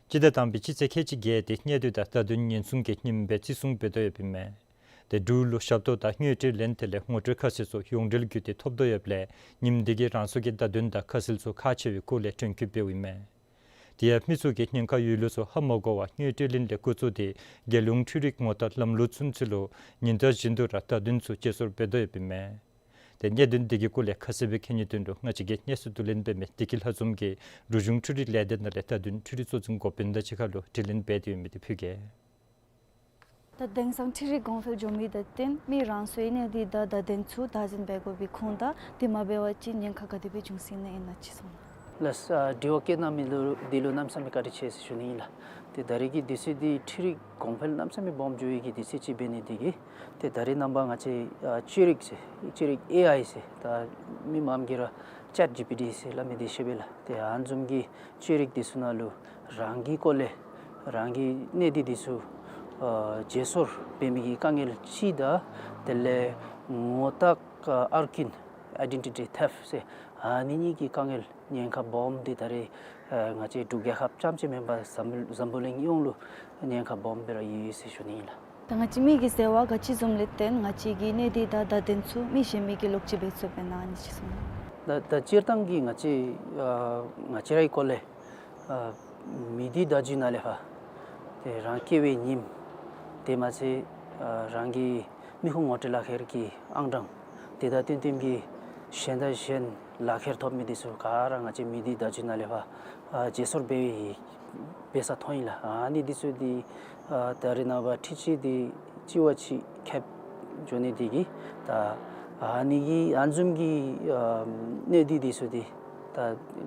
སྤྱི་ཟླ་དང་པའི་སྤྱི་ཚེས་ཁལ་གཅིག་བརྒྱད་དེ་གནད་དོན་དང་བརྡ་དོན་ཉེན་སྲུང་གི་ཉིནམ་སྦེ་བརྩི་སྲུང་འབད་དོ་ཡོདཔ་ཨིན་མས། ཏེ་འབྲུག་ལུ་ཞབས་ཏོག་དང་དངུལ་འབྲེལ་ལེན་ཐད་ལས་ངོ་སྤྲོད་ཁ་གསལ་ཚུ་ཡོངས་འབྲེལ་བརྒྱུད་དེ་ཐོབ་དོ་ཡོདཔ་ལས་ཉིནམ་དེ་གིས་རང་སོའི་གི་བརྡ་དོན་དང་ཁ་གསལ་ཚུ་ཁག་ཆེ་བའི་སྐོར་ལས་དྲན་སྐུལ་འབདཝ་ཨིན་མས། དེ་ཡང་མི་ཚུ་གིས་ཉེན་ཁ་ཡོད་ལུགས་ཚུ་ཧ་མ་གོ་བར་དངུལ་འབྲེལ་ལེན་ལས་འགོ་བཙུགས་ཏེ་རྒྱལ་ཡོངས་འཕྲུལ་རིག་ངོ་རྟགས་ལམ་ལུགས་ཚུན་ཚོད་ལུ་ཉིན་ལྟར་བཞིན་དུ་ར་བརྡ་དོན་ཚུ་བརྗེ་སོར་འབད་དོ་ཡོདཔ་ཨིན་མས། ཏེ་གནད་དོན་དེ་གི་སྐོར་ལས་ཁ་གསལ་སྦེ་མཁྱེན་ནིའི་དོན་ལུ་ང་བཅས་ཀྱིས་གནས་ཚུལ་བསྡུ་ལེན་འབད་མི་བདེ་སྐྱིད་ལྷ་འཛོམས་ཀྱིས་འབྲུག་གཞུང་འཕྲུལ་རིག་ལས་སྡེ་ནང་ལས་བརྡ་དོན་འཕྲུལ་རིག་གཙོ་འཛིན་འགོ་དཔོན་དང་གཅིག་ཁར་ལུ་དྲི་ལན་འབད་དེ་ཡོད་མི་དེ་ཕུལ་གེ། ད་དེང་སང་འཕྲུལ་རིག་གོང་འཕེལ་འགྱོ་མི་དང་བསྟུན་མི་རང་སོའི་གནས་སྡུད་དང་བརྡ་དོན་ཚུ་བདག་འཛིན་འབད་དགོ་པའི་ཁུངས་དང་དེ་མ་འབད་བ་ཅིན་ཉེན་ཁ་ག་དེ་སྦེ་འབྱུང་སྲིད་ནི་ཨིན་ན་ཅིག་གསུང་གནང་། ལགས། ཨ་དྲི་བ་བཀོད་གནང་མི་ལུ་དེ་ལུ་གནམ་མེད་ས་མེད་བཀའ་དྲིན་ཆེ་ཟེར་ཞུ་ནི་ཨིན་ལགས། ཏེ་ད་རེས་ཀྱི་དུས་ཚོད་འདི་འཕྲུལ་རིག་གོང་འཕེལ་གནམ་མེད་ས་མེད་སྦོམ་འགྱོ་བའི་གི་དུས་ཚོད་ཅིག་འབད་ནི་དེ་གིས་ཏེ་ད་རེས་ནངས་པ་ང་བཅས་ཨ་ཅོས་རིག་ཟེར་ཅོས་རིག་ཨེ་ཨའི་ཟེར་ད་མི་མངམ་གིས་ར་ཅེཊ་ཇི་པི་ཊི་ཟེར་སླབ་མི་དེ་ཤེས་པས་ལགས། ཏེ་ཨ་ནི་བཟུམ་གྱི་ཅོས་རིག་དེ་ཚུ་ནང་ལུ་རང་གི་སྐོར་ལས་རང་གི་གནས་སྡུད་དེ་ཚུ་ཨ་བརྗེ་སོར་འབད་མི་གི་དཀའ་ངལ་ཅིག་དང་དེ་ལས་ངོ་རྟགས་ཨ་ཨར་ཀིན་ཨའི་ཌེན་ཊི་ཊི་ཐེབཊ་ཟེར་ཨ་ནི་གཉིས་ཀྱི་དཀའ་ངལ་ཉེན་ཁ་སྦོམ་འདི་ད་རེས་ཨ་ང་བཅས་འབྲུག་རྒྱལ་ཁབ་རྐྱངམ་ཅིག་མེན་པར་འཛམ་འཛམ་བུ་གླིང་ཡོངས་ལུ་ཉེན་ཁ་སྦོམ་སྦེ་ར་ཡོད་ཡོད་ཟེར་ཞུ་ནི་ཨིན་ལགས། ད་ང་བཅས་མི་གི་ཟེར་བ་ག་ཅི་བཟུམ་ལས་བརྟེན་ང་བཅས་ཀྱི་གནས་སྡུད་དང་བརྡ་དོན་ཚུ་མི་གཞན་མི་གིས་ལོག་སྤྱོད་འབད་ཚུགས་པས་ན་ཨ་ནི་ཅིག་གསུང་གནང་། ད་ད་སྤྱིར་བཏང་གི་ང་བཅས་ཨ་ང་བཅས་རའི་སྐོར་ལས་ཨ་མེ་དུས་ཟླ་བརྒྱུད་ནང་ལས་ཕར་ཏེ་རང་སྐྱེ་བའི་ཉིནམ་དེ་མ་ཚད་ཨ་རང་གི་མི་ཁུངས་ངོ་སྤྲོད་ལག་ཁྱེར་གྱི་ཨང་གྲངས་དེ་དང་བསྟུན་བསྟུན་གྱི་གཞན་དང་གཞན་ལག་ཁྱེར་ཐོབ་མི་དེ་ཚུ་ག་ར་ང་བཅས་མེ་དུས་ཟླ་བརྒྱུད་ནང་ལས་ཕར་ཨ་བརྗེ་སོར་འབད་བའི་འབད་ས་མཐོང་ཡི་ལགས། ཨ་ནི་དེ་ཚུ་དེ་ཨ་ད་རེས་ནངས་པ་འཕྲུལ་ཆས་དེ་གཅིག་བ་གཅིག་ཁྱབ་འགྱོ་ནི་དེ་གིས་ད་ ཨ་ནི་གི་ཨ་ནི་བཟུམ་གྱི་ཨ་གནད་དོན་འདི་ཚུ་འདི་ད་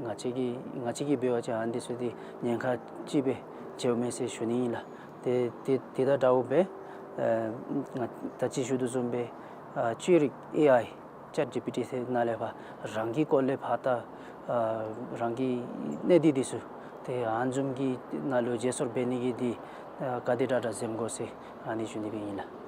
ང་བཅས་ཀྱིས་ང་བཅས་ཀྱིས་འབད་བ་ཅིན་ཨ་ནི་འདི་ཚུ་འདི་ཉེན་ཁ་ཅིག་སྦེ་འགྱོཝ་མས་ཟེར་ཞུ་ནི་ཨིན་ལགས། ཏེ་ཏེ་དེ་དང་འདྲཝ་སྦེ་ཨ་ང་ད་ཅི་ཞུ་དོ་བཟུམ་སྦེ་ཨ་ཅོས་རིག་ཨེ་ཨའི་ཅེཊ་ཇི་པི་ཊི་ཟེར་ནང་ལས་ཕར་རང་གི་སྐོར་ལས་ཕར་ད་ཨ་རང་གི་གནད་དོན་འདི་ཚུ་ཏེ་ཨ་ནི་བཟུམ་གྱི་ནང་ལུ་བརྗེ་སོར་འབད་ནི་གི་འདི་ཨ་ག་དེ་དྲག་དྲག་འཛེམ་དགོ་ཟེར་ཨ་ནི་ཞུ་ནི་སྦེ་ཨིན་ལགས།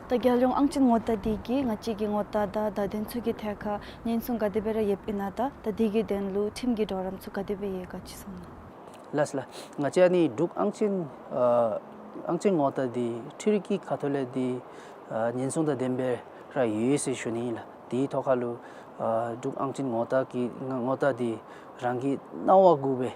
ད་རྒྱལ་ཡོངས་ཨང་ཅན་ངོ་རྟགས་འདི་གིས་ང་བཅས་ཀྱི་ངོ་རྟགས་དང་བརྡ་དོན་ཚུ་གི་ཐད་ཁར་ཉེན་སྲུང་ག་དེ་སྦེ་ར་ཡོདཔ་ཨིན་ན་ད་ད་འདི་གི་དོན་ལུ་ཁྲིམས་ཀྱི་གྲོགས་རམ་ཚུ་ག་དེ་སྦེ་ཡོད་ག་ཅིག་གསུང་གནང་། ལགས་ལགས། ང་བཅས་ཨ་ནི་འབྲུག་ཨང་ཅན་ཨ་ཨང་ཅན་ངོ་རྟགས་འདི་འཕྲུལ་རིག་གི་ཁ་ཐུག་ལས་འདི་ཨ་ཉེན་སྲུང་དང་ལྡནམ་སྦེ་ར་ཡོད་ཟེར་ཞུ་ནི་ཨིན་ལགས། དེའི་ཐོག་ཁར་ལུ་ཨ་འབྲུག་ཨང་ཅན་ངོ་རྟགས་ཀྱི་ངོ་རྟགས་འདི་རང་གི་སྣང་བ་གུ་སྦེ་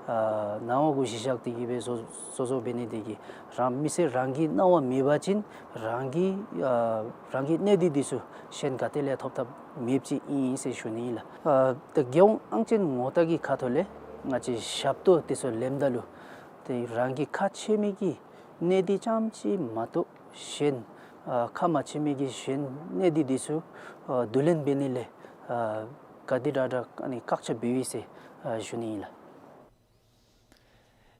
ཨ་སྣང་བ་གུ་གཞི་བཞག་སྟེ་གི་སྦེ་བཟོ་བཟོ་བཟོཝ་འབད་ནི་དེ་གིས་རང་མི་སེར་རང་གི་སྣང་བ་མེད་པ་ཅིན་རང་གི་ཨ་རང་གི་གནད་དོན་འདི་ཚུ་གཞན་ག་ཏེ་ལས་ཐོབ་ཐབས་མེདཔ་ཅིག་ཨིན་ཟེར་ཞུ་ནི་ཨིན་ལགས། ཨ་ད་རྒྱལ་ཡོངས་ཨང་ཅན་ངོ་རྟགས་ཀྱི་ཁ་ཐུག་ལས་ང་བཅས་ཞབས་ཏོག་འདི་ཚུ་ལེནམ་ད་ལུ་ཏེ་རང་གི་ཁག་ཆེ་མི་གི་གནད་དོན་རྐྱངམ་ཅིག་མ་གཏོགས་གཞན་ཨ་ཁག་མ་ཆེ་མི་གི་གཞན་གནད་དོན་འདི་ཚུ་ཨ་བསྡུ་ལེན་འབད་ནི་ལས་ཨ་ག་དེ་དྲག་དྲག་ཨ་ནི་བཀག་ཆ་འབད་ཡི་ཟེར་ཨ་ཞུ་ནི་ཨིན་ལགས།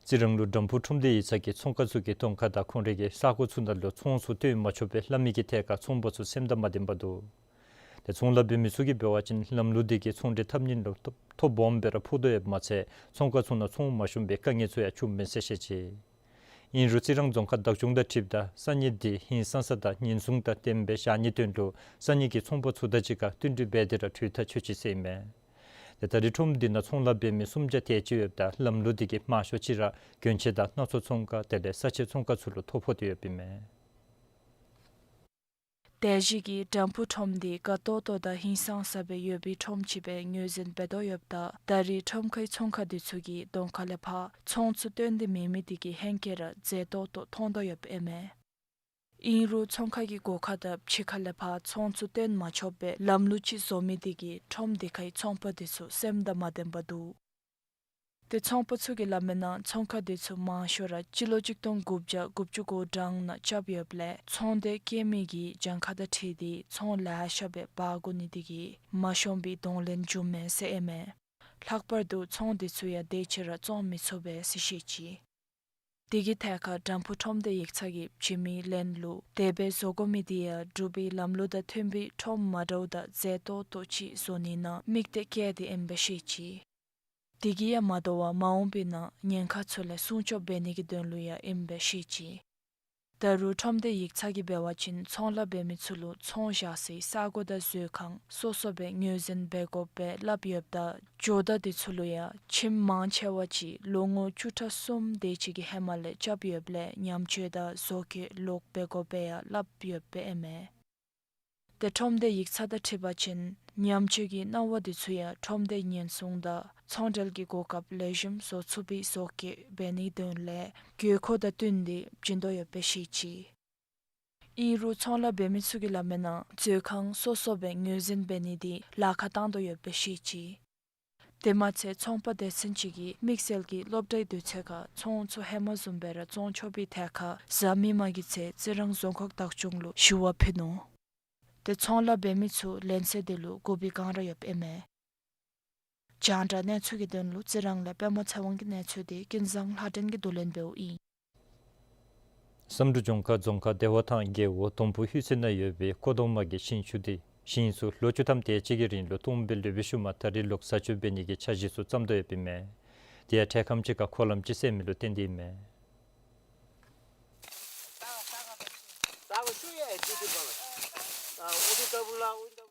རྩི་རང་ལུ་དྲམ་ཕུག་ཁྲོམ་སྡེ་ཡིག་ཚང་གི་ཚོང་ཁང་ཚུ་གི་གདོང་ཁ་དང་ཁོང་རའི་གི་ས་གོ་ཚུ་ནང་ལུ་ཚོང་ཚུ་བཏོན་མ་ཆོགཔ་སྦེ་ལྷབ་མི་གི་ཐད་ཁར་ཚོང་པ་ཚུ་སེམས་དང་མ་ལྡནམ་འདུག། ཏེ་ཚོང་ལཱ་འབད་མི་ཚུ་གིས་འབད་བ་ཅིན་ལམ་ལུགས་འདི་གིས་ཚོང་འབྲེལ་འཐབ་ནི་ལུ་ཐོ་ཐོ་སྦོམ་སྦེ་ར་ཕོག་དོ་ཡོདཔ་མ་ཚད་ཚོང་ཁང་ཚུ་ནང་ཚོང་མ་ཤོང་པའི་དཀའ་ངལ་ཚུ་ཡང་བྱུངམ་མས་ཟེར་བཤད་ཅི། ཨིན་རུང་རྩི་རང་རྫོང་ཁག་བདག་སྐྱོང་དང་འཁྲིལཝ་ད་ས་གནས་འདི་ཧིང་སངས་ས་དང་ཉེན་སྲུང་དང་ལྡནམ་སྦེ་བཞག་ནིའི་དོན་ལུ་ས་གནས་ཀྱི་ཚོང་པ་ཚུ་དང་གཅིག་ཁར་བསྟུན་གྲོས་འབད་དེ་ར་གྲོས་ཐག་ཆོད་ཅི་ཟེར་ཨིན་མས། ཏེ་ད་རེས་ཁྲོམ་འདི་ནང་ཚོང་ལཱ་འབད་མི་སུམ་བརྒྱ་དེ་ཅིག་ཡོདཔ་ད་ལམ་ལུགས་འདི་གིས་མང་ཤོས་ཅིག་ར་གྱོན་ཆས་དང་སྣ་ཚོགས་ཚོང་ཁང་དེ་ལས་ས་ཆའི་ཚོང་ཁང་ཚུ་ལུ་ཐོ་ཕོག་སྟེ་ཡོདཔ་ཨིན་མས། དེ་བཞིན་གྱི་དྲམ་ཕུག་ཁྲོམ་འདི་དགའ་ཏོག་ཏོ་དང་ཧིང་སངས་ས་སྦེ་ཡོད་པའི་ཁྲོམ་ཅིག་སྦེ་ངོས་འཛིན་འབད་དོ་ཡོདཔ་ད་ད་རེས་ཁྲོམ་ཁའི་ཚོང་ཁང་འདི་ཚུ་གིས་གདོང་ཁ་ལས་ཕར་ཚོང་ཚུ་བཏོན་ཏེ་མེད་མི་འདི་གིས་ཧེང་སྐལ་ར་མཛེས་ཏོག་ཏོ་མཐོང་དོ་ཡོདཔ་ཨིན་མས། ཨིན་རུང་ཚོང་ཁང་གི་སྒོ་ཁ་དང་ཕྱི་ཁ་ལས་ཕར་ཚོང་ཚུ་བཏོན་མ་ཆོགཔ་སྦེ་ལམ་ལུགས་ཅིག་བཟོ་མི་འདི་གིས་ཁྲོམ་འདི་ཁའི་ཚོང་པ་འདི་ཚུ་སེམས་དང་མ་ལྡནམ་འདུག། ཏེ་ཚོང་པ་ཚུ་གིས་སླབ་མིའི་ནང་ཚོང་ཁང་འདི་ཚུ་མང་ཤོས་ར་སྤྱི་ལོ་གཅིག་སྟོང་དགུ་བརྒྱ་དགུ་བཅུ་གོ་གྲངས་ནང་རྐྱབ་ཡོདཔ་ལས་ཚོང་འབྲེལ་བཀལ་མི་གི་གྱངས་ཁ་དང་འཁྲིལ་ཏེ་ཚོང་ལེ་ཤ་སྦེ་འབག་དགོ་ནི་འདི་གིས་མ་ཤོང་པའི་གདོང་ལེན་བྱུངམ་མས་ཟེར་ཨིན་མས། ལྷག་པར་དུ་ཚོང་འདི་ཚུ་ཡང་དེ་ཅིག་ར་བཙོང་མི་ཚུགས་པས་ཟེར་བཤད་ཅི། དེ་གི་ཐད་ཁར་དྲམ་ཕུག་ཁྲོམ་སྡེ་ཡིག་ཚང་གི་བྱིན་མི་ལན་ལུ་དེ་སྦེ་བཟོ་དགོ་མི་འདི་ཡང་འབྲུག་པའི་ལམ་ལུགས་དང་མཐུན་པའི་ཁྲོམ་མ་འདྲཝ་དང་མཛེས་ཏོག་ཏོ་ཅིག་བཟོ་ནི་ནང་དམིགས་གཏད་བསྐྱེད་དེ་ཨིནམ་སྦེ་བཤད་ཅི། དེ་གིས་ཡང་མ་དོ་བར་མ་འོངས་པའི་ནང་ཉེན་ཁ་ཚུ་ལས་སྲུང་སྐྱོབ་འབད་ནི་གི་དོན་ལུ་ཡང་ཨིནམ་སྦེ་བཤད་ཅི། ད་རུང་ཁྲོམ་སྡེ་ཡིག་ཚང་གིས་འབད་བ་ཅིན་ཚོང་ལཱ་འབད་མི་ཚུ་ལུ་ཚོང་བཞག་སའི་ས་གོ་དང་མཛོད་ཁང་སོ་སོ་སྦེ་ངོས་འཛིན་འབད་དགོཔ་སྦེ་སླབ་ཡོདཔ་ད་ཇོ་བདག་འདི་ཚུ་ལུ་ཡང་ཁྱིམ་མང་ཆེ་བ་ཅིག་ལོ་ངོ་བཅུ་ཕྲག་གསུམ་དེ་ཅིག་གི་ཧེ་མ་ལས་རྐྱབ་ཡོདཔ་ལས་ཉམས་བཅོས་དང་བཟོ་བཀོད་ལོག་འབད་དགོཔ་སྦེ་ཡང་སླབ་ཡོདཔ་ཨིན་མས། ཏེ་ཁྲོམ་སྡེ་ཡིག་ཚང་དང་འཁྲིལ་བ་ཅིན་ཉམས་བཅོས་ཀྱི་གནང་བ་འདི་ཚུ་ཡང་ཁྲོམ་སྡེ་ཉེན་སྲུང་དང་ཚོང་འབྲེལ་གྱི་གོ་སྐབས་ལེགས་ཤོམ་བཟོ་ཚུགས་པའི་བཟོ་བཀོད་འབད་ནིའི་དོན་ལས་དགོས་མཁོ་དང་བསྟུན་ཏེ་བྱིན་དོ་ཡོདཔ་སྦེ་བཤད་ཅི། ཨིན་རུང་ཚོང་ལཱ་འབད་མི་ཚུ་གིས་སླབ་མིའི་ནང་མཛོད་ཁང་སོ་སོ་སྦེ་ངོས་འཛིན་འབད་ནི་འདི་ལཱ་ཁག་བཏང་དོ་ཡོདཔ་སྦེ་བཤད་ཅི། དེ་མ་ཚད་ཚོང་པ་སྡེ་ཚན་ཅིག་གིས་དམིགས་བསལ་གྱི་སློབ་གྲྭའི་དུས་ཚོད་ཁར་ཚོང་ཚུ་ཧེ་མ་བཟུམ་སྦེ་ར་བཙོང་ཆོག་པའི་ཐད་ཁར་གཟའ་མིག་དམར་གྱི་ཚེས་རྩི་རང་རྫོང་ཁག་བདག་སྐྱོང་ལུ་ཞུ་བ་ཕུལ་ནུག། ཏེ་ཚོང་ལཱ་འབད་མི་ཚུ་ལེན་ཚད་འདི་ལུ་གུ་བི་གང་ར་ཡོདཔ་ཨིན་མས། རྒྱང་བསྒྲགས་གནས་ཚུལ་གྱི་དོན་ལུ་རྩི་རང་ལས་པདྨ་ཚེ་དབང་གི་གནས་ཚུལ་འདི་ཀུན་བཟང་ལྷ་སྒྲོན་གྱིས་བསྡུ་ལེན་འབདཝ་ཨིན། བསམ་གྲུབ་ལྗོངས་མཁར་རྫོང་ཁག་བདེ་བ་ཐང་རྒེད་འོག་དོང་ཕུ་ཧུད་ཚོད་ནང་ཡོད་པའི་ཀོ་དོང་མ་གི་ཞིང་ཆུ་འདི་ཞིང་ཚུ་ལོ་བཅུ་ཐམ་དེ་ཅིག་གི་རིང་ལུ་སྟོངམ་སྦེ་ལུས་པའི་ཤུལ་མ་ད་རེས་ལོག་བཟའ་སྤྱོད་འབད་ནི་གི་འཆར་གཞི་ཚུ་བརྩམ་དོ་ཡོདཔ་ཨིན་མས། དེ་ཡང་འཕྲལ་ཁམས་ཅིག་ཁར་འཁོར་ལམ་ཅིག་བསལ་མི་ལུ་བརྟེན་ཏེ་ཨིན་མས།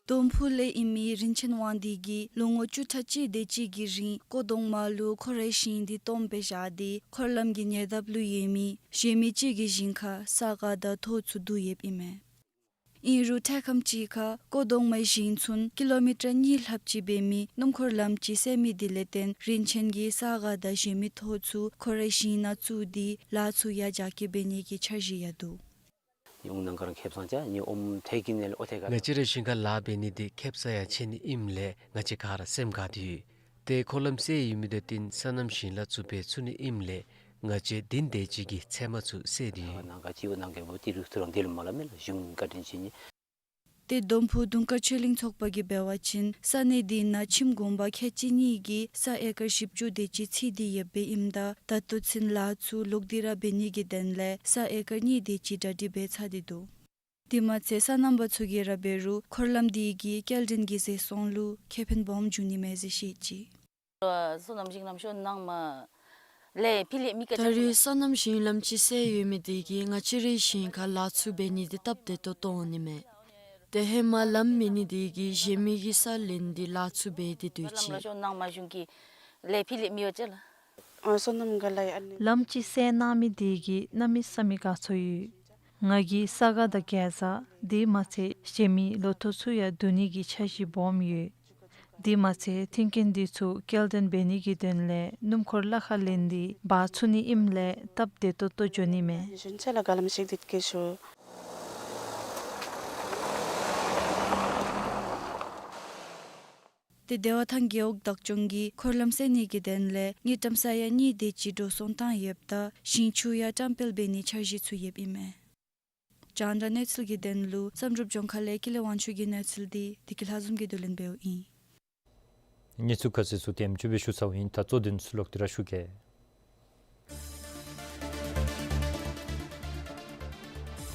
དོང་ཕུ་ལས་ཨིན་མི་རིན་ཆེན་དབང་འདུས་ཀྱིས་ལོ་ངོ་བཅུ་ཕྲག་གཅིག་དེ་ཅིག་གི་རིང་ཀོ་དོང་མ་ལུ་ཁོ་རའི་ཞིང་འདི་སྟོངམ་སྦེ་བཞག་སྟེ་འཁོར་ལམ་གྱི་ཉེ་འདབས་ལུ་ཡོད་མི་གཞན་མི་ཅིག་གི་ཞིང་ཁར་ས་ག་དང་ཐོག་ཚུ་བསྡུ་ཡོདཔ་ཨིན་མས། ཨིན་རུང་འཕྲལ་ཁམས་ཅིག་ཁར་ཀོ་དོང་མའི་ཞིང་ཚུན་ཀི་ལོ་མི་ཊར་གཉིས་ལྷགཔ་ཅིག་འབད་མི་སྣུམ་འཁོར་ལམ་ཅིག་བསལ་མི་འདི་ལས་བརྟེན་རིན་ཆེན་གྱིས་ས་ག་དང་གཞན་མི་ཐོག་ཚུ་ཁོ་རའི་ཞིང་ནང་བཙུགས་ཏེ་ལཱ་ཚུ་ཡང་རྒྱ་སྐྱེད་འབད་ནི་གི་འཆར་གཞི་ཡང་འདུག། ང་བཅས་རའི་ཞིང་ཁར་ལཱ་འབད་ནི་འདི་ཁེབ་ས་ཡང་ཆེ་ནི་ཨིནམ་ལས་ང་བཅས་ག་ར་སེམས་དགའ་སྟེ་ཡོད། ཏེ་འཁོར་ལམ་བསལ་ཡོད་མི་དང་བསྟུན་སོ་ནམ་ཞིང་ལཱ་ཚུ་འབད་ཚུགས་ནི་ཨིནམ་ལས་ང་བཅས་བདུན་དེ་ཅིག་གི་ཚལ་མ་ཚུ་བསལ་ཏེ་ཡོད། ཏེ་དོམ་ཕུ་དུང་དཀར་ཆོས་གླིང་ཚོགས་པ་གིས་འབད་བ་ཅིན་ས་གནས་འདི་ནང་ཁྱིམ་གུང་པ་ཁལ་གཅིག་གཉིས་ཀྱིས་ས་ཨེ་ཀར་བཞི་བཅུ་དེ་ཅིག་འཚོལ་ཏེ་ཡོདཔ་ཨིནམ་ད་ད་ལྟོ་ཚུན་ལཱ་ཚུ་ལོག་སྟེ་ར་འབད་ནི་གི་དོན་ལས་ས་ཨེ་ཀར་གཉིས་དེ་ཅིག་གྲ་སྒྲིག་འབད་ཚར་ཏེ་འདུག། དེ་མ་ཚད་སོ་ནམ་པ་ཚུ་གིས་ར་འབད་རུང་འཁོར་ལམ་དེ་གིས་སྐྱེལ་འདྲེན་གྱི་ཟད་སོང་ལུ་ཁེ་ཕན་སྦོམ་འབྱུང་ནི་མས་ཟེར་བཤད་ཅི། སོ་ནམ་ཞིང་ལམ་ཤོར་ནང་མ་ལས་ཕི་ལས་མི་ཀ་ད་རེས་སོ་ནམ་ཞིང་ལམ་ཅིག་སེལ་ཡོད་མི་དེ་གིས་ང་བཅས་རའི་ཞིང་ཁར་ལཱ་ཚུ་འབད་ནི་དེ་སྟབས་བདེ་ཏོག་ཏོ་འོང་ནི་མས། ཏེ་ཧེ་མ་ལམ་མེད་ནི་དེ་གིས་གཞན་མི་གིས་ས་ལེན་ཏེ་ལཱ་ཚུ་འབད་དེ་སྡོད་ཅི། ལམ་ཅིག་སེལ་གནང་མི་དེ་གིས་གནམ་མེད་ས་མེད་དགའ་ཚོར་ཡོད། ང་གིས་ས་ག་དང་གེ་ཛ་དེ་མ་ཚད་གཞན་མི་ལོ་ཐོག་ཚུ་ཡང་བསྡུ་ནི་གི་འཆར་གཞི་སྦོམ་ཡོད། དེ་མ་ཚད་མཐུན་རྐྱེན་དེ་ཚུ་སྐྱེལ་འདྲེན་འབད་ནི་གི་དོན་ལས་སྣུམ་འཁོར་གླ་ཁར་ལེན་ཏེ་འབག་ཚུགས་ནི་ཨིནམ་ལས་སྟབས་བདེ་ཏོག་ཏོ་འགྱོ་ནི་མས། ཏེ་བདེ་བ་ཐང་རྒེད་འོག་བདག་སྐྱོང་གིས་འཁོར་ལམ་སེལ་ནི་གི་དོན་ལས་དངུལ་ཀྲམ་ས་ཡ་གཉིས་དེ་ཅིག་འགྲོ་སོང་བཏང་ཡོདཔ་ད་ཞིང་ཆུ་ཡང་བཀྲམ་སྤེལ་འབད་ནིའི་འཆར་གཞི་ཚུ་ཡོདཔ་ཨིན་མས། རྒྱང་བསྒྲགས་གནས་ཚུལ་གྱི་དོན་ལུ་བསམ་གྲུབ་ལྗོངས་མཁར་ལས་ཀུན་ལེགས་དབང་ཕྱུག་གི་གནས་ཚུལ་འདི་བདེ་སྐྱིད་ལྷ་འཛོམས་ཀྱིས་བསྡུ་ལེན་འབདཝ་ཨིན། གནས་ཚུལ་ཁ་གསལ་ཚུ་དེམ་ཅིག་སྦེ་ཞུ་ཚརཝ་ཨིན། ད་གཙོ་དོན་ཚུ་ལོག་སྟེ་ར་ཞུ་གེ།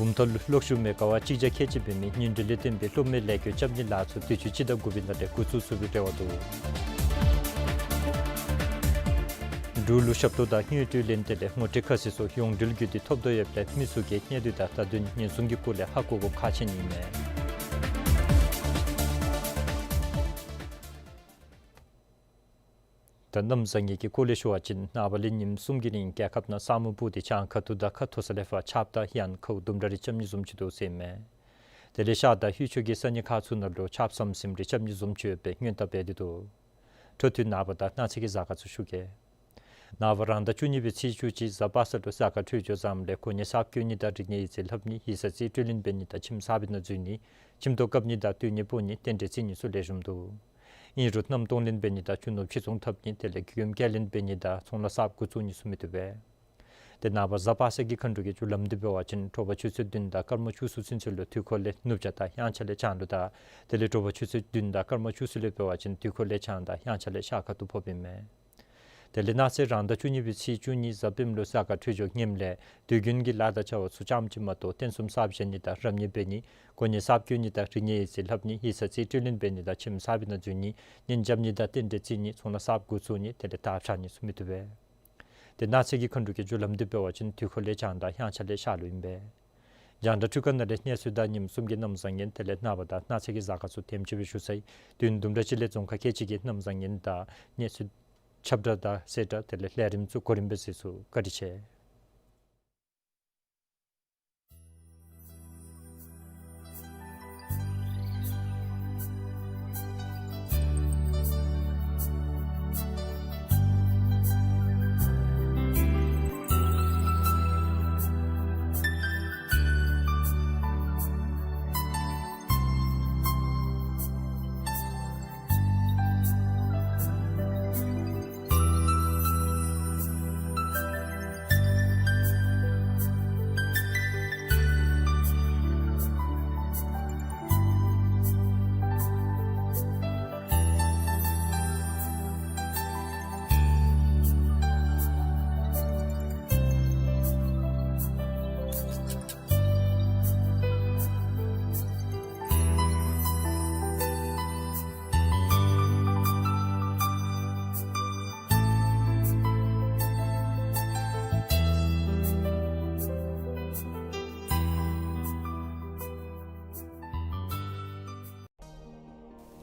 བུམ་ཐང་ལུ་གློག་ཤུགས་མེ་ག་ཝཊ་གཅིག་བརྒྱ་ཁལ་གཅིག་འབད་མི་གཉེན་སྒྲིག་ལས་བརྟེན་པའི་གློག་མེ་ལས་བཀོད་རྐྱབ་ནིའི་ལཱ་ཚུ་དུས་ཅི་སྤྱི་ཟླ་དགུ་པའི་ནང་ལས་འགོ་བཙུགས་ཚུགས་པའི་རེ་བ་འདུག། འབྲུག་ལུ་ཞབས་ཏོག་དང་དངུལ་སྤྲོད་ལེན་ཏེ་ལས་ངོ་སྤྲོད་ཁ་གསལ་སོགས་ཡོངས་འབྲེལ་བརྒྱུད་དེ་ཐོབ་དོ་ཡོདཔ་ལས་མི་ཚུ་གིས་གནས་སྡུད་དང་བརྡ་དོན་ཉེན་སྲུང་གི་སྐོར་ལས་ཧ་གོ་དགོཔ་ཁག་ཆེ་ནི་ཨིན་མས། ད་གནམ་བཟང་ངན་གྱི་སྐོར་ལས་ཞུ་བ་ཅིན་ནངས་པ་ལས་ཉིནམ་གསུམ་གྱི་རིང་རྒྱལ་ཁབ་ནང་ས་སྨུག་སྤུབས་ཏེ་བྱང་ཁ་ཐུག་དང་ཁ་མཐོ་ས་ལས་ཕར་ཆརཔ་དང་ཡང་ཁཝ་ལྡུམ་ར་རེ་རྐྱབ་ནི་བཟུམ་ཅིག་འདུག་ཟེར་ཨིན་མས། དེ་ལས་ཤར་དང་ལྷོ་ཕྱོགས་ཀྱི་ས་གནས་ཁག་ཚུ་ནང་ལུ་ཆརཔ་ཟམ་ཟིམ་རེ་རྐྱབ་ནི་བཟུམ་ཅིག་ཡོད་པའི་སྔོན་བརྡ་འབད་དེ་འདུག། འཕྲོ་མཐུད་ནངས་པ་དང་གནངས་ཚེ་གི་གཟའ་སྐར་ཚུ་ཞུ་གེ། ནངས་པ་རང་ཟླ་བཅུ་གཉིས་པའི་ཚེས་བཅུ་གཅིག་གཟའ་པ་སངས་ལུ་གཟའ་སྐར་འཕྲོད་སྦྱོར་བཟངམ་ལས་གོ་གནས་གསརཔ་བསྐོ་ནི་དང་རིག་གནས་ཡིག་རྩིས་ལྷབ་ནི་ཡིག་ཚང་རྩིས་སྤྲོད་ལེན་འབད་ནི་དང་ཁྱིམ་གསར་པའི་ནང་འཛུལ་ནི་ཁྱིམ་ཐོག་བཀབ་ནི་དང་སྟོད་ནི་སྤོ་ནི་རྟེན་འབྲེལ་བརྩི་ནི་ཚུ་ལེགས་ཤོམ་འདུག། ཨིན་རུང་གནམ་གཏོང་ལེན་འབད་ནི་དང་རྒྱུ་ནོར་ཕྱིར་ཚོང་འཐབ་ནི་དེ་ལས་གོང་ཚད་ཁས་ལེན་འབད་ནི་དང་ཚོང་ལཱ་གསརཔ་འགོ་བཙུགས་ནི་ཚུ་མི་བཏུབ་པས། ཏེ་ནངས་པ་གཟའ་པ་སངས་ཀྱི་མཁའ་འགྲོ་གི་རྒྱུ་ལམ་དུ་འབད་བ་ཅིན་དྲོ་པ་ཆུ་ཚོད་བདུན་དང་སྐར་མ་བཅུ་གསུམ་ཚུན་ཚོད་ལུ་དུས་འཁོར་ལས་ནུབ་བྱང་དང་དབྱངས་འཆར་ལས་བྱང་ལུ་དང་དེ་ལས་དྲོ་པ་ཆུ་ཚོད་བདུན་དང་སྐར་མ་བཅུ་གསུམ་ལུ་འབད་བ་ཅིན་དུས་འཁོར་ལས་བྱང་དང་དབྱངས་འཆར་ལས་ཤར་ཁ་ཐུག་ཕོགཔ་ཨིན་མས། དེ་ལས་གནངས་ཚེ་རང་ཟླ་བཅུ་གཉིས་པའི་ཚེས་བཅུ་གཉིས་གཟའ་སྤེནམ་ལུ་གཟའ་སྐར་འཕྲོད་སྦྱོར་ངནམ་ལས་དུས་རྒྱུན་གྱི་ལཱ་དང་བྱ་བ་ཚུ་ཙམ་ཅིག་མ་གཏོགས་རྟེན་གསུམ་གསརཔ་བཞེངས་ནི་དང་རབ་གནས་འབད་ནི་གོ་གནས་གསརཔ་བསྐོ་ནི་དང་རིག་གནས་ཡིག་རྩིས་ལྷབ་ནི་ཡིག་ཚང་རྩིས་སྤྲོད་ལེན་འབད་ནི་དང་ཁྱིམ་གསར་པའི་ནང་འཛུལ་ནི་གཉེན་རྐྱབ་ནི་དང་རྟེན་འབྲེལ་བརྩི་ནི་ཚོང་ལཱ་གསརཔ་འགོ་བཙུགས་ནི་དེ་ལས་དར་འཕྱར་ནི་ཚུ་མི་བཏུབ་པས། ཏེ་གནངས་ཚེ་གི་མཁའ་འགྲོ་གི་རྒྱུ་ལམ་དུ་འབད་བ་ཅིན་དུས་འཁོར་ལས་བྱང་དང་དབྱངས་འཆར་ལས་ཤར་ལུ་ཨིན་པས། རྒྱང་བསྒྲགས་འཕྲུལ་ཁང་ནང་ལས་གནས་ཚུལ་དང་ཉིནམ་གསུམ་གྱི་གནམ་བཟང་ངན་དེ་ལས་ནངས་པ་དང་གནངས་ཚེ་གི་གཟའ་སྐར་ཚུ་དེམ་ཅིག་སྦེ་ཞུ་ཚར་ཡི། དུས་ཡུན་དུམ་གྲ་ཅིག་ལས་རྫོང་ཁག་ཁལ་གཅིག་གི་གནམ་བཟང་ངན་དང་གནས་ཚུལ་ཁྱབ་བསྒྲགས་དང་གསལ་བསྒྲགས་དེ་ལས་ལས་རིམ་ཚུ་གོ་རིམ་སྦེ་གཟིགས་ཚུགས། བཀའ་དྲིན་ཆེ།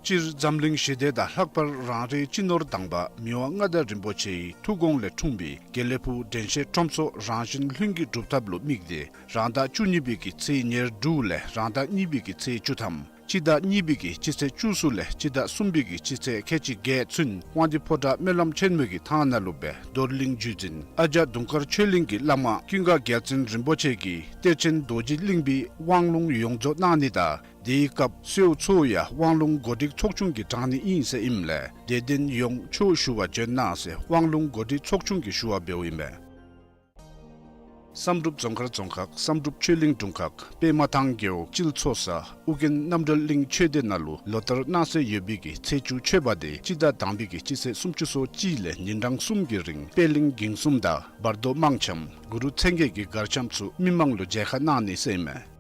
སྤྱིར་འཛམ་གླིང་ཞི་བདེ་དང་ལྷག་པར་རང་རེའི་སྤྱི་ནོར་དང་པ་མི་དབང་མངའ་བདག་རིན་པོ་ཆེའི་ཐུགས་དགོངས་ལས་འཁྲུངས་པའི་དགེ་ལེགས་ཕུག་དྲན་ཤེས་ཁྲོམ་ཚོགས་རང་བཞིན་ལྷུན་གྱིས་གྲུབ་ཐབས་ལུ་དམིགས་ཏེ་རང་ཟླ་བཅུ་གཉིས་པའི་གི་ཚེས་ཉེར་དྲུག་ལས་རང་ཟླ་གཉིས་པའི་གི་ཚེས་བཅུ་ཐམ་སྤྱི་ཟླ་གཉིས་པའི་གི་སྤྱི་ཚེས་བཅུ་གསུམ་ལས་སྤྱི་ཟླ་གསུམ་པའི་གི་སྤྱི་ཚེས་ཁལ་གཅིག་བརྒྱད་ཚུན་དབང་འདུས་ཕོ་བྲང་སྨོན་ལམ་ཆེན་མོའི་གི་ཐང་ནང་ལུ་སྦེ་རྡོར་གླིང་བརྒྱུད་འཛིན་ཨ་ཇ་དུང་དཀར་ཆོས་གླིང་གི་བླ་མ་ཀུན་དགའ་རྒྱལ་མཚན་རིན་པོ་ཆེ་གིས་གཏེར་ཆེན་རྡོ་རྗེ་གླིང་པའི་དབང་ལུང་ཡོངས་རྫོགས་གནང་ནི་དང་དེའི་སྐབས་གསོལཝ་ཚུ་ཡང་དབང་ལུང་གོ་སྒྲིག་ཚོགས་ཆུང་གིས་དྲང་ནི་ཨིན་ཟེར་ཨིནམ་ལས་དད་ལྡན་ཡོངས་ཆོས་ཞུ་བར་བྱོན་གནང་ཟེར་དབང་ལུང་གོ་སྒྲིག་ཚོགས་ཆུང་གིས་ཞུ་བ་འབདཝ་ཨིན་པས། བསམ་གྲུབ་རྫོང་མཁར་རྫོང་ཁག་བསམ་གྲུབ་ཆོས་གླིང་དྲུང་ཁག་པདྨ་ཐང་རྒེད་འོག་སྤྱིལ་ཚོ་ས་ཨོ་རྒྱན་རྣམ་གྲོལ་གླིང་ཆོས་སྡེ་ནང་ལུ་ལོ་ལྟར་གནང་སྲོལ་ཡོད་པའི་གི་ཚེས་བཅུ་མཆོད་པ་དེ་སྤྱི་ཟླ་དང་པའི་གི་སྤྱི་ཚེས་སུམ་ཅུ་སོ་གཅིག་ལས་ཉིན་གྲངས་གསུམ་གྱི་རིང་པད་གླིང་འགྱིང་གསུམ་དང་བར་དོ་དམངས་འཆམ་གུ་རུ་མཚན་བརྒྱད་ཀྱི་གར་འཆམ་ཚུ་མི་མང་ལུ་མཇལ་ཁ་གནང་ནི་ཟེར་ཨིན་མས།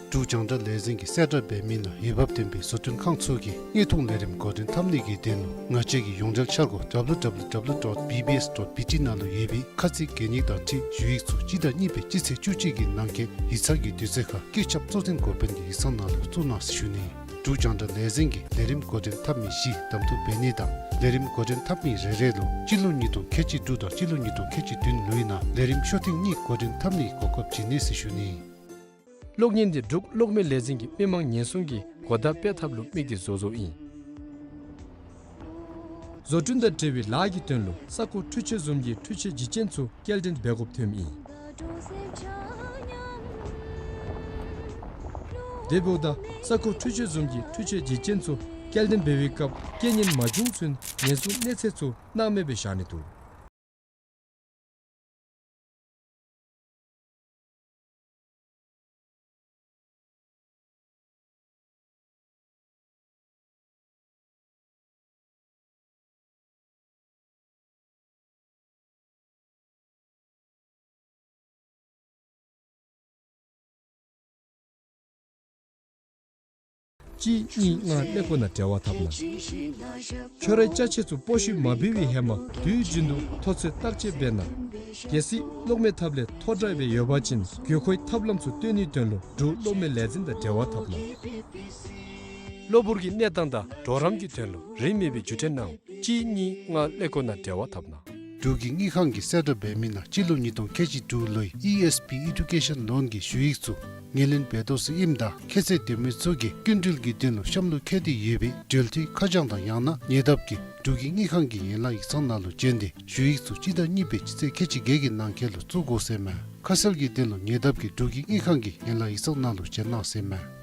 འབྲུག་རྒྱང་བསྒྲགས་ལས་འཛིན་གྱི་གསལ་བསྒྲགས་འབད་མི་ནང་འོས་འབབ་ལྡན་པའི་བཟོ་སྐྲུན་ཁང་ཚུ་གིས་དངོས་མཐོང་ལས་རིམ་འགོ་འདྲེན་འཐབ་ནི་གི་དོན་ལུ་ང་བཅས་ཀྱི་ཡོངས་འབྲེལ་འཆར་སྒོ་W W W dot B B S dot B T ནང་ལུ་ཡོད་པའི་ཁ་ཚིག་གན་ཡིག་དང་འཁྲིལ་ཞུ་ཡིག་ཚུ་སྤྱི་ཟླ་གཉིས་པའི་སྤྱི་ཚེས་བཅུ་གཅིག་གི་ནང་འཁོད་ཡིག་ཚང་གི་དུས་ཚོད་ཁར་བཀོད་ཁྱབ་གཙོ་འཛིན་འགོ་དཔོན་གྱི་ཡིག་ཚང་ནང་ལུ་བཙུགས་གནང་ཟེར་ཞུ་ནི། འབྲུག་རྒྱང་བསྒྲགས་ལས་འཛིན་གྱིས་ལས་རིམ་འགོ་འདྲེན་འཐབ་མི་བཞི་གདམ་འཐུ་འབད་ནི་དང་ལས་རིམ་འགོ་འདྲེན་འཐབ་མི་རེ་རེ་ལུ་སྤྱི་ལོ་ཉིས་སྟོང་ཁལ་གཅིག་དྲུག་དང་སྤྱི་ལོ་ཉིས་སྟོང་ཁལ་གཅིག་བདུན་ལོའི་ནང་ལས་རིམ་ཤོ་ཐེངས་གཉིས་འགོ་འདྲེན་འཐབ་ནིའི་གོ་སྐབས་བྱིན་ནི་ཟེར་ཞུ་ནི། གློག་བརྙན་འདི་འབྲུག་གློག་མེ་ལས་འཛིན་གྱིས་མི་མང་ཉེན་སྲུང་གི་གོ་བརྡ་སྤེལ་ཐབས་ལུ་དམིགས་ཏེ་བཟོ་བཟོཝ་ཨིན། བཟོ་སྐྲུན་དང་འབྲེལ་བའི་ལཱ་གི་དོན་ལུ་ས་ཁོངས་འཕྲུལ་ཆས་བཟུམ་གྱི་འཕྲུལ་ཆས་བརྗེ་ཅན་ཚུ་སྐྱེལ་འདྲེན་འབད་དགོཔ་ཐོནམ་ཨིན། དེ་འབདཝ་ད་ས་ཁོངས་འཕྲུལ་ཆས་བཟུམ་གྱི་འཕྲུལ་ཆས་བརྗེ་ཅན་ཚུ་སྐྱེལ་འདྲེན་འབད་བའི་སྐབས་རྐྱེན་ངན་མ་བྱུང་ཚུན་ཉེན་སྲུང་གནས་ཚད་ཚུ་སྣང་མེད་སྦེ་བཞག་ནི་འདུག། གཅིག་གཉིས་ལྔ་ཀླད་ཀོར་ནང་འབྲེལ་བ་འཐབ་གནང་། ཁྱོད་རའི་ཅ་ཆས་ཚུ་སྤོ་བཤུད་མ་འབད་བའི་ཧེ་མ་དུས་རྒྱུན་དུ་ཐོ་ཚད་བརྟག་དཔྱད་འབད་གནང་། གལ་སྲིད་གློག་མེ་ཐབ་ལས་ཐོ་དྲགས་སྦེ་ཡོད་པ་ཅིན་དགོས་མཁོའི་ཐབས་ལམ་ཚུ་སྟོན་ནིའི་དོན་ལུ་འབྲུག་གློག་མེ་ལས་འཛིན་དང་འབྲེལ་བ་འཐབ་གནང་། གློ་བུར་གྱི་གནས་སྟངས་དང་གྲོགས་རམ་གྱི་དོན་ལུ་རིན་མེད་པའི་བརྒྱུད་འཕྲིན་གནང་། གཅིག་གཉིས་ལྔ་ཀླད་ཀོར་ནང་འབྲེལ་བ་འཐབ་གནང་། འབྲུག་གི་དངུལ་ཁང་གི་གསལ་བསྒྲགས་འབད་མི་ནང་སྤྱི་ལོ་ཉིས་སྟོང་ཁལ་གཅིག་དྲུག་ལོའི་ཨི་ཨེསི་བི་ཨེ་ཌུ་ཀེ་ཤཱན་ལོན་གྱི་ཞུ་ཡིག་ཚུ་ངོས་ལེན་འབད་དོ་ཟེར་ཨིནམ་ད་ཁྱད་ཚད་ལྡན་མི་ཚུ་གིས་སྐྱིན་འགྲུལ་གྱི་དོན་ལུ་གཤམ་ལུ་བཀོད་དེ་ཡོད་པའི་འགྲུལ་འཐུས་ཁ་བྱང་དང་ཡང་ན་ཉེ་འདབས་ཀྱི་འབྲུག་གི་དངུལ་ཁང་གི་ཡན་ལག་ཡིག་ཚང་ནང་ལུ་བྱོན་ཏེ་ཞུ་ཡིག་ཚུ་སྤྱི་ཟླ་གཉིས་པའི་སྤྱི་ཚེས་ཁལ་གཅིག་བརྒྱད་ཀྱི་ནང་འཁོད་ལུ་བཙུགས་དགོ་ཟེར་མས། ཁ་གསལ་གྱི་དོན་ལུ་ཉེ་འདབས་ཀྱི་འབྲུག་གི་དངུལ་ཁང་གི་ཡན་ལག་ཡིག་ཚང་ནང་ལུ་བྱོན་གནང་ཟེར་མས།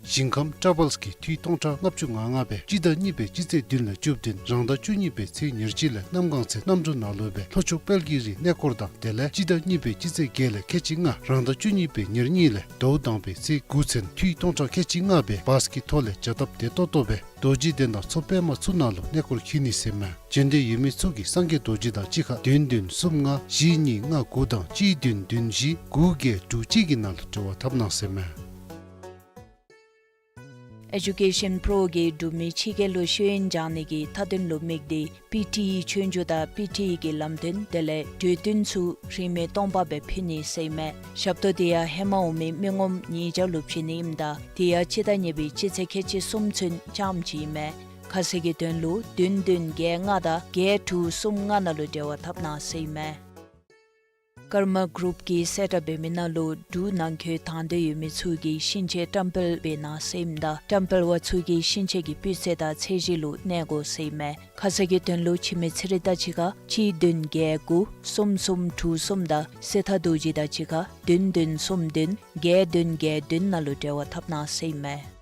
ཞིང་ཁམས་ཊ་ར་བཱལསི་གིས་འཐུས་སྟོང་ཕྲག་ལྔ་བཅུ་ང་ལྔ་སྦེ་སྤྱི་ཟླ་གཉིས་པའི་སྤྱི་ཚེས་བདུན་ལས་བཅུ་བདུན་རང་ཟླ་བཅུ་གཉིས་པའི་ཚེས་ཉེར་གཅིག་ལས་གནམ་གང་ཚེ་གནམ་གྲུ་ནང་ལུ་སྦེ་ལྷོ་ཕྱོགས་དཔལ་གྱི་རི་གནས་སྐོར་དང་དེ་ལས་སྤྱི་ཟླ་གཉིས་པའི་སྤྱི་ཚེས་བརྒྱད་ལས་ཁལ་གཅིག་ལྔ་རང་ཟླ་བཅུ་གཉིས་པའི་ཉེར་གཉིས་ལས་ཟླཝ་དང་པའི་ཚེས་དགུ་ཚུན་འཐུས་སྟོང་ཕྲག་ཁལ་གཅིག་ལྔ་སྦེ་བཱསི་གི་ཐོག་ལས་བྱ་སྟབས་བདེ་ཏོག་ཏོ་སྦེ་རྡོ་རྗེ་གདན་དང་མཚོ་པདྨ་ཚུ་ནང་ལུ་གནས་སྐོར་འཁྱིད་ནི་ཟེར་མས། བྱོན་འདོད་ཡོད་མི་ཚུ་གིས་སངས་རྒྱས་རྡོ་རྗེ་དང་གཅིག་ཁར་བདུན་བདུན་གསུམ་ལྔ་བཞི་གཉིས་ལྔ་དགུ་དང་གཅིག་བདུན་བདུན་བཞི་དགུ་བརྒྱད་དྲུག་གཅིག་གི་ནང་ལུ་འབྲེལ་བ་འཐབ་གནང་ཟེར་མས། ཨེ་ཌུ་ཀེ་ཤཱན་པྲོ་གིས་འབྲུག་མི་ཕྱི་རྒྱལ་ལུ་ཤེས་ཡོན་སྦྱང་ནི་གི་མཐའ་དོན་ལུ་དམིགས་ཏེ་པི་ཊི་ཨི་ཆོས་རྒྱུགས་དང་པི་ཊི་ཨི་གི་ལམ་སྟོན་དེ་ལས་གྲོས་བསྟུན་ཚུ་རིན་མེད་སྟོང་པ་སྦེ་ཕུལ་ནི་ཟེར་མས། ཞབས་ཏོག་དེ་ཡང་ཧེ་མ་འོང་མི་མི་ངོམ་ཉིས་བརྒྱ་ལུ་བྱིན་ནི་ཨིནམ་ད་དེ་ཡང་སྤྱི་ཟླ་གཉིས་པའི་སྤྱི་ཚེས་ཁལ་གཅིག་གསུམ་ཚུན་རྐྱངམ་ཅིག་ཨིན་མས། ཁ་གསལ་གྱི་དོན་ལུ་བདུན་བདུན་བརྒྱད་ལྔ་དང་བརྒྱད་དྲུག་གསུམ་ལྔ་ནང་ལུ་འབྲེལ་བ་འཐབ་གནང་ཟེར་ཨིན་མས། ཀརྨ་གུ་རུབ་ཀྱིས་གསལ་བསྒྲགས་འབད་མི་ནང་ལུ་འབྲུག་ནང་འཁོད་དང་འདོད་ཡོད་མི་ཚུ་གིས་ཤིང་ཆས་བཀྲམ་སྤེལ་འབད་གནང་ཟེར་ཨིནམ་ད་བཀྲམ་སྤེལ་བ་ཚུ་གིས་ཤིང་ཆས་ཀྱི་སྤུས་ཚད་དང་ཚད་གཞི་ལུ་གནས་དགོ་ཟེར་ཨིན་མས། ཁ་གསལ་གྱི་དོན་ལུ་འཆི་མེད་ཚེ་རིང་དང་གཅིག་ཁར་གཅིག་བདུན་བརྒྱད་དགུ་གསུམ་གསུམ་དྲུག་གསུམ་དང་སྲས་ཐར་རྡོ་རྗེ་དང་གཅིག་ཁར་བདུན་བདུན་གསུམ་བདུན་བརྒྱད་བདུན་བརྒྱད་བདུན་ནང་ལུ་འབྲེལ་བ་འཐབ་གནང་ཟེར་ཨིན་མས།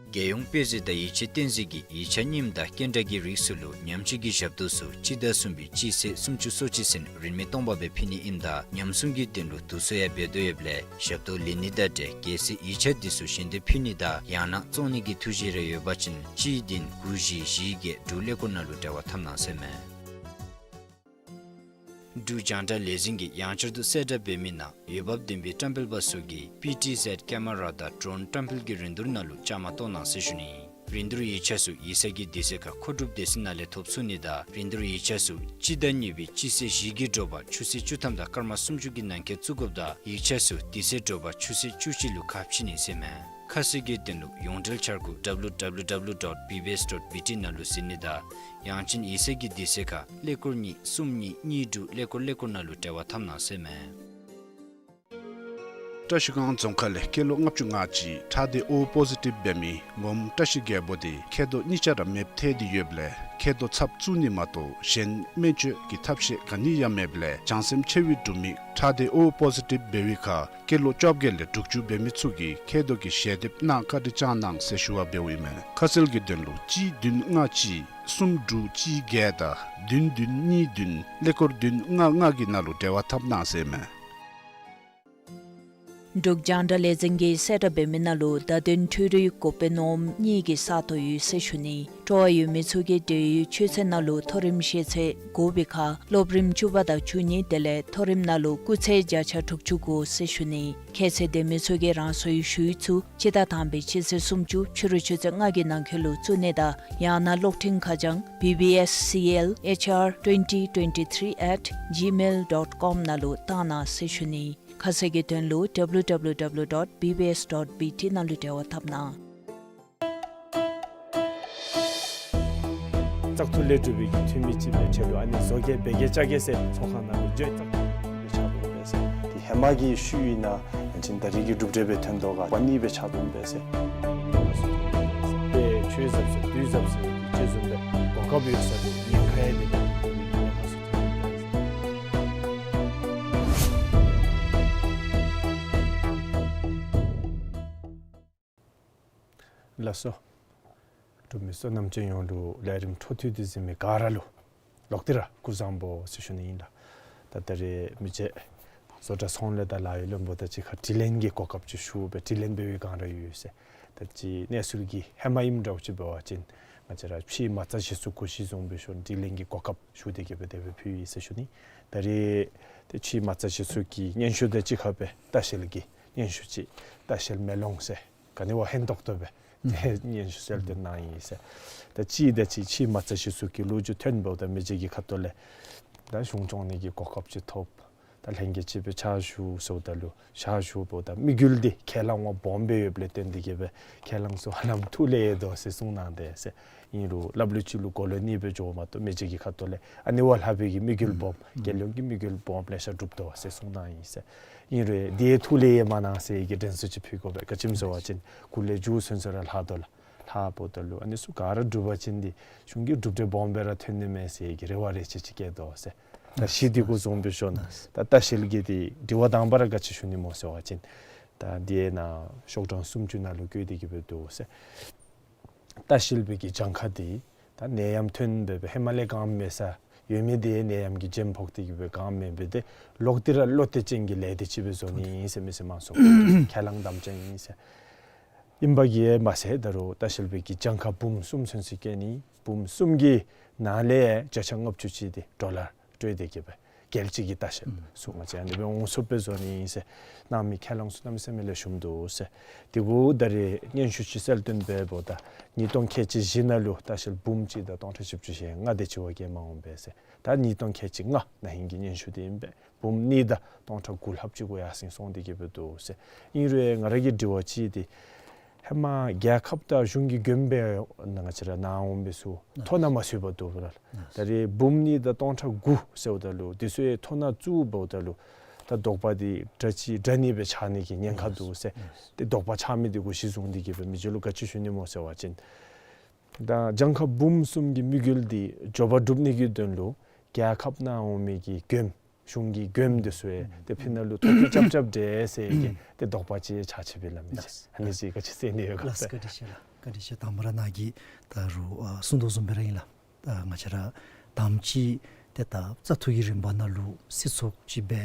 རྒྱལ་ཡོངས་དཔེ་མཛོད་དང་ཡིག་ཆ་བསྟན་འཛིན་གྱིས་ཡིག་ཆ་རྙིངམ་དང་རྐྱེན་འདྲ་གི་རིགས་ཚུ་ལུ་ཉམས་བཅོས་ཀྱི་ཞབས་ཏོག་ཚུ་སྤྱི་ཟླ་གསུམ་པའི་སྤྱི་ཚེས་སུམ་ཅུ་སོ་གཅིག་ཚུན་རིན་མེད་སྟོང་པ་སྦེ་ཕུལ་ནི་ཨིནམ་ད་ཉམས་སྲུང་གི་དོན་ལུ་དུས་ཚོད་ཡང་འབད་དོ་ཡོདཔ་ལས་ཞབས་ཏོག་ལེན་ནི་དང་འབྲེལ་གལ་སྲིད་ཡིག་ཆ་འདི་ཚུ་ཞལ་འདེབས་ཕུལ་ནི་དང་ཡང་ན་བཙོང་ནི་གི་ཐུགས་བཞེད་རེ་ཡོད་པ་ཅིན་གཅིག་བདུན་དགུ་བཞི་བཞི་བརྒྱད་དྲུག་ཀླད་ཀོར་ནང་ལུ་འབྲེལ་བ་འཐབ་གནང་ཟེར་མས། འབྲུག་རྒྱང་བསྒྲགས་ལས་འཛིན་གྱིས་ཡང་བསྐྱར་དུ་གསལ་བསྒྲགས་འབད་མི་ནང་འོས་འབབ་ལྡན་པའི་བཀྲམ་སྤེལ་པ་ཚུ་གིས་པི་ཊི་ཟེཌ་ཀེ་མ་ར་དང་ཌྲོན་བཀྲམ་སྤེལ་གྱི་རིན་བསྡུར་ནང་ལུ་བཅའ་མར་གཏོགས་གནང་ཟེར་ཞུ་ནི། རིན་བསྡུར་ཡིག་ཆ་ཚུ་ཡིག་ཚང་གི་དུས་ཚོད་ཁར་མཁོ་སྒྲུབ་སྡེ་ཚན་ནང་ལས་ཐོབ་ཚུགས་ནི་དང་རིན་བསྡུར་ཡིག་ཆ་ཚུ་སྤྱི་ཟླ་གཉིས་པའི་སྤྱི་ཚེས་བཞི་གི་དྲོ་པ་ཆུ་ཚོད་བཅུ་ཐམ་དང་སྐར་མ་སུམ་ཅུ་གི་ནང་འཁོད་བཙུགས་དགོཔ་དང་ཡིག་ཆ་ཚུ་དུས་ཚོད་དྲོ་པ་ཆུ་ཚོད་བཅུ་གཅིག་ལུ་ཁ་ཕྱེ་ནི་ཟེར་མས། ཁ་གསལ་གྱི་དོན་ལུ་ཡོངས་འབྲེལ་འཆར་སྒོ་W W W dot B B S dot B T ནང་ལུ་གཟིགས་ནི་དང་ཡང་ཅིན་ཡིག་ཚང་གི་དུས་ཚོད་ཁར་ཀླད་ཀོར་གཉིས་གསུམ་གཉིས་གཉིས་དྲུག་ཀླད་ཀོར་ཀླད་ཀོར་ནང་ལུ་འབྲེལ་བ་འཐབ་གནང་ཟེར་མས། བཀྲ་ཤིས་སྒང་རྫོང་ཁག་ལས་སྐྱེས་ལོ་ལྔ་བཅུ་ང་གཅིག་ཁྲག་སྡེ་ཨོ་པོ་ཟི་ཊིབ་འབད་མི་མོམ་བཀྲ་ཤིས་རྒྱལ་པོ་དེ་མཁལ་རྡོག་གཉིས་ཆ་ར་མེདཔ་ཐལ་ཏེ་ཡོདཔ་ལས་མཁལ་རྡོག་ཚབ་བཙུགས་ནི་མ་གཏོགས་གཞན་སྨན་བཅོས་ཀྱི་ཐབས་ཤེས་ག་ནི་ཡང་མེདཔ་ལས་བྱང་སེམས་ཆེ་བའི་འབྲུག་མི་ཁྲག་སྡེ་ཨོ་པོ་ཟི་ཊིབ་འབད་བའི་ཁར་སྐྱེས་ལོ་བཅོ་བརྒྱད་ལས་དྲུག་ཅུ་འབད་མི་ཚུ་གིས་མཁལ་རྡོག་གི་ཞལ་འདེབས་གནང་བཀའ་དྲིན་བསྐྱང་གནང་ཟེར་ཞུ་བ་འབདཝ་ཨིན་མས། ཁ་གསལ་གྱི་དོན་ལུ་གཅིག་བདུན་ལྔ་གཅིག་གསུམ་དྲུག་གཅིག་བརྒྱད་དང་བདུན་བདུན་གཉིས་བདུན་ཀླད་ཀོར་བདུན་ལྔ་ལྔ་གི་ནང་ལུ་འབྲེལ་བ་འཐབ་གནང་ཟེར་ཨིན་མས། འབྲུག་རྒྱང་བསྒྲགས་ལས་འཛིན་གྱིས་གསལ་བསྒྲགས་འབད་མི་ནང་ལུ་བརྡ་དོན་འཕྲུལ་རིག་འགོ་དཔོན་ནོར་བུ་གཉིས་ཀྱི་ས་སྟོང་ཡོད་ཟེར་ཞུ་ནི། སྤྲོ་བ་ཡོད་མི་ཚུ་གིས་འབྲེལ་ཡོད་ཆོས་ཚན་ནང་ལུ་མཐོ་རིམ་ཤེས་ཚད་དགོ་པའི་ཁར་སློབ་རིམ་བཅུ་པ་དང་བཅུ་གཉིས་དེ་ལས་མཐོ་རིམ་ནང་ལུ་སྐུགས་ཚད་བརྒྱ་ཆ་དྲུག་ཅུ་དགོ་ཟེར་ཞུ་ནི། ཁྱད་ཚད་ལྡན་མི་ཚུ་གིས་རང་སོའི་ཞུ་ཡིག་ཚུ་སྤྱི་ཟླ་དང་པའི་སྤྱི་ཚེས་སུམ་ཅུ་ཕྱི་རུ་ཆུ་ཚོད་ལྔ་གི་ནང་འཁོད་ལུ་བཙུགས་ནི་དང་ཡང་ན་གློག་འཕྲིན་ཁ་བྱང་B B S C L H R twenty twenty-three at gmail dot com ནང་ལུ་བཏང་གནང་ཟེར་ཞུ་ནི། ཁ་གསལ་གྱི་དོན་ལུ་W W W dot B B S dot B T ནང་ལུ་འབྲེལ་བ་འཐབ་གནང་། བཙག་འཐུ་ལས་གྲུབ་པའི་འཐུས་མི་ཅིག་འབད་ཆེད་དུ་ཨ་ནི་བཟོ་གེ་འབད་གེ་བཅའ་གེ་ཟེར་ཚོགས་ཁང་ནང་ལུ་འགྱོ་བཙག་འཐུ་འབད་ཆགས་འདུག་པས་ཟེར། དེ་ཧེ་མ་གི་ཤུལ་ཨིན་ན་ཡང་ཅིན་ད་རེས་ཀྱི་གྲུབ་འབྲས་སྦེ་ཐོན་དོ་ག་པ་ནི་འབད་ཆགས་འདུག་པས་ཟེར། དཔེ་ཆོས་ཟབ་ཟེར་དུས་ཟབ་ཟེར་དེ་ཅིག་བཟུམ་སྦེ་གོ་སྐབས་ཡོད་ས་དེ་ཉེན་ཁ་ཡང་དེ་ཉེན་ཁ་ཚུ་ཐོན་འདུག་པས་ཟེར། ལགས་སོ། འབྲུག་མི་བསོད་ནམས་ཅན་ཡོངས་ལུ་ལས་རིམ་འཕྲོ་མཐུད་དེ་གཟིགས་མི་ག་ར་ལུ་ལོག་སྟེ་ར་སྐུ་བཟང་པོ་ཟེར་ཞུ་ནི་ཨིན་ལགས། ད་ད་རེས་མི་རྗེ་བཟོ་གྲྭ་ཚོང་ལས་དང་ལཱ་གཡོག་བློན་པོ་དང་གཅིག་ཁར་དྲི་ལན་གྱི་གོ་སྐབས་ཅིག་ཞུ་སྦེ་དྲི་ལན་འབད་བའི་སྒང་ར་ཡོད་ཟེར། ད་ཅི་གནས་ཚུལ་གྱི་ཧེ་མ་ཨིནམ་འདྲཝ་ཅིག་འབད་བ་ཅིན་ང་བཅས་ར་ཕྱི་མ་རྩ་གཞི་ཚུ་གུ་གཞི་བཟུང་སྦེ་ཞུ་དྲི་ལན་གྱི་གོ་སྐབས་ཞུ་སྟེ་གི་སྦེ་དེ་སྦེ་ཕུལ་ཡི་ཟེར་ཞུ་ནི། ད་རེས་ཏེ་ཕྱི་མ་རྩ་གཞི་ཚུ་གི་སྙན་ཞུ་དང་གཅིག་ཁར་སྦེ་ལྟ་བཤལ་གྱི་སྙན་ཞུ་ཅིག་ལྟ་བཤལ་མེ་ལོང་ཟེར་ག་ནི་བ་ཧན་ཏོག་ཏོ་སྦེ་ཏེ་སྙན་ཞུ་གསལ་སྟོན་གནང་ཡི་ཟེར། ད་ཅི་ད་ཅི་ཕྱི་མ་རྩ་གཞི་ཚུ་གི་ལོ་རྒྱུས་ཐོན་འབདཝ་ད་མི་རྗེ་གི་ཁ་ཐུག་ལས་ད་གཞུང་སྐྱོང་ནི་གི་གོ་སྐབས་ཅིག་ཐོབ། ད་ལྷན་རྒྱས་ཅིག་སྦེ་ཕྱག་ཞུ་ཟེརཝ་ད་ལུ་ཕྱག་ཞུ་འབདཝ་ད་དམིགས་ཡུལ་འདི་ཁས་བླངས་བ་སྦོམ་སྦེ་ཡོདཔ་ལས་བརྟེན་ཏེ་གི་སྦེ་ཁས་བླངས་ཚུ་ཧ་ལམ་ཐུགས་ལས་ཡལ་དོ་ཟེར་གསུངས་གནང་དེས་ཟེར། ཨིན་རུང་ལབ་ལུ་ཅིག་ལུ་གོ་ལོ་ནི་སྦེ་འགྱོཝ་མ་གཏོགས་མི་རྗེ་གི་ཁ་ཐུག་ལས་ཨ་ནི་བ་ལྷག་པའི་གི་དམིགས་ཡུལ་སྦོམ་རྒྱལ་ཡོངས་ཀྱི་དམིགས་ཡུལ་སྦོམ་ལེ་ཤ་གྲུབ་དོ་ཟེར་གསུངས་གནང་ཡི་ཟེར། ཨིན་རུང་དེ་ཐུགས་ལས་ཡལ་མ་གནང་ཟེར་གྱི་དྲན་གསོ་ཅིག་ཕུལ་དགོ་པས། ག་ཅི་སྨོ་ཟེར་བ་ཅིན་སྐུ་ལས་མཇུག་སོན་སོ་ར་ལྷག་དོ་ལགས། ལྷགཔ་ད་ལུ་ཨ་ནི་ཚུ་ག་ར་གྲུབ་པ་ཅིན་འདི་གཞུང་གི་གྲུབ་འབྲས་སྦོམ་སྦེ་ར་ཐོན་ནི་མས་ཟེར་གྱི་རེ་བ་རེ་ཆེ་ཅིག་བསྐྱེད་དོ་ཟེར། ད་གཞི་འདི་གུ་བཟུང་སྦེ་ཞུ་ན་ད་ལྟ་བཤལ་གྱི་འདི་དྲི་བ་དང་པ་ར་ག་ཅི་ཞུ་ནི་སྨོ་ཟེར་བ་ཅིན་ད་འདི་ནང་ཤོག་གྲངས་སུམ་ཅུ་ནང་ལུ་བཀོད་དེ་གི་སྦེ་འདུག་ཟེར། ལྟ་བཤལ་པའི་གི་གྱངས་ཁ་འདི་ད་ནད་ཡམས་ཐོན་སྦེ་སྦེ་ཧེ་མ་ལས་གང་མེད་ས་ཡོད་མི་འདི་ནད་ཡམས་ཀྱིས་རྒྱུན་ཕོག་སྟེ་གི་སྦེ་གང་མེད་པའི་འདི་ལོག་སྟེ་ར་བློ་གཏད་ཅན་གྱི་ལས་སྡེ་ཅིག་སྦེ་བཟོ་ནི་ཨིན་ཟེར་མི་སེར་མང་ཚོགས་ཁས་བླངས་དམ་བཅའ་ཨིན་ཟེར། ཨིན་པ་གིས་མ་ཚད་ད་རུང་ལྟ་བཤལ་པའི་གི་གྱངས་ཁ་འབུམ་གསུམ་ཚུན་ཚོད་བཀལ་ནི་འབུམ་གསུམ་གྱི་ནང་ལས་བརྒྱ་ཆ་ལྔ་བཅུ་ཅིག་འདི་ཌོ་ལར་སྤྲོད་དེ་གི་སྦེ་རྒྱལ་སྤྱི་གི་ལྟ་བཤལ་ཚུ་ང་བཅས་ཨ་ནི་སྦེ་འོང་ཚུགསཔ་སྦེ་བཟོ་ནི་ཨིན་ཟེར་གནང་མི་ཁས་བླངས་ཚུ་གནམ་མེད་ས་མེད་ལེགས་ཤོམ་འདུག་ཟེར། དེ་གུ་ད་རེས་སྙན་ཞུ་ཅིག་གསལ་སྟོན་འབདཝ་ད་ཉིས་སྟོང་ཁལ་གཅིག་བཞི་ནང་ལུ་ལྟ་བཤལ་འབུམ་གཅིག་དང་སྟོང་ཕྲག་བཞི་བཅུ་ཞེ་ལྔ་དེ་ཅིག་བ་བཀལ་མ་འོང་པས་ཟེར། ད་ཉིས་སྟོང་ཁལ་གཅིག་ལྔ་ན་ཧིང་གི་སྙན་ཞུ་འདི་ཨིན་པས། འབུམ་གཉིས་དང་སྟོང་ཕྲག་དགུ་ལྷགཔ་ཅིག་གུ་ཡར་སེང་སོང་སྟེ་གི་སྦེ་འདུག་ཟེར། ཨིན་རུང་ང་ར་གི་དྲི་བ་ཅིག་འདི་ཧེ་མ་རྒྱལ་ཁབ་དང་གཞུང་གི་མགྱོནམ་སྦེ་ང་བཅས་ར་ནཱ་འོང་མི་ཚུ་ཐོ་ནང་མ་ཚུད་པར་འདུག་པ་ལགས། ད་རེས་འབུམ་གཉིས་དང་སྟོང་ཕྲག་དགུ་ཟེརཝ་ད་ལུ་དེ་ཚུ་ཡང་ཐོ་ནང་བཙུགསཔ་ད་ལུ་ད་དོགས་པ་འདི་འདྲ་ཅིག་འདྲ་ནི་སྦེ་ཆགས་ནི་གི་ཉེན་ཁ་འདུག་ཟེར། ཏེ་དོགས་པ་ཆགས་མི་འདི་གུ་གཞི་བཟུང་སྟེ་གི་སྦེ་མི་རྗེ་ལུ་ག་ཅི་ཞུ་ནི་སྨོ་ཟེར་བ་ཅིན་ད་གྱངས་ཁ་འབུམ་གསུམ་གྱི་དམིགས་ཡུལ་འདི་མགྱོགས་པ་སྒྲུབ་ནི་གི་དོན་ལུ་རྒྱལ་ཁབ་ནང་འོང་མི་གི་མགྱོནམ་གཞུང་གི་མགྱོནམ་འདི་ཚུ་ཡང་ཏེ་ཕི་ནང་ལུ་ཐོ་བཀོད་རྐྱབ་རྐྱབ་འདྲས་ཟེར་གྱི་ཏེ་དོགས་པ་ཅིག་ཆགས་ཅི་སྦེ་ལགས། མི་རྗེ་ཨ་ནི་ཅིག་ག་ཅི་ཟེར་ནི་ཡོད་ག་ལགས། ཟེར་བཀའ་དྲིན་ཆེ་ལགས། བཀའ་དྲིན་ཆེ། དང་པ་ར་ནཱ་གིས་ད་རུང་ཨ་གསུངས་དོ་བཟུམ་སྦེ་ར་ཨིན་ལགས། ད་ང་བཅས་ར་དང་པ་ཅིག་ཏེ་ད་བཙག་འཐུ་གི་རིམ་པ་ནང་ལུ་སྲིད་ཚོགས་ཅིག་སྦེ་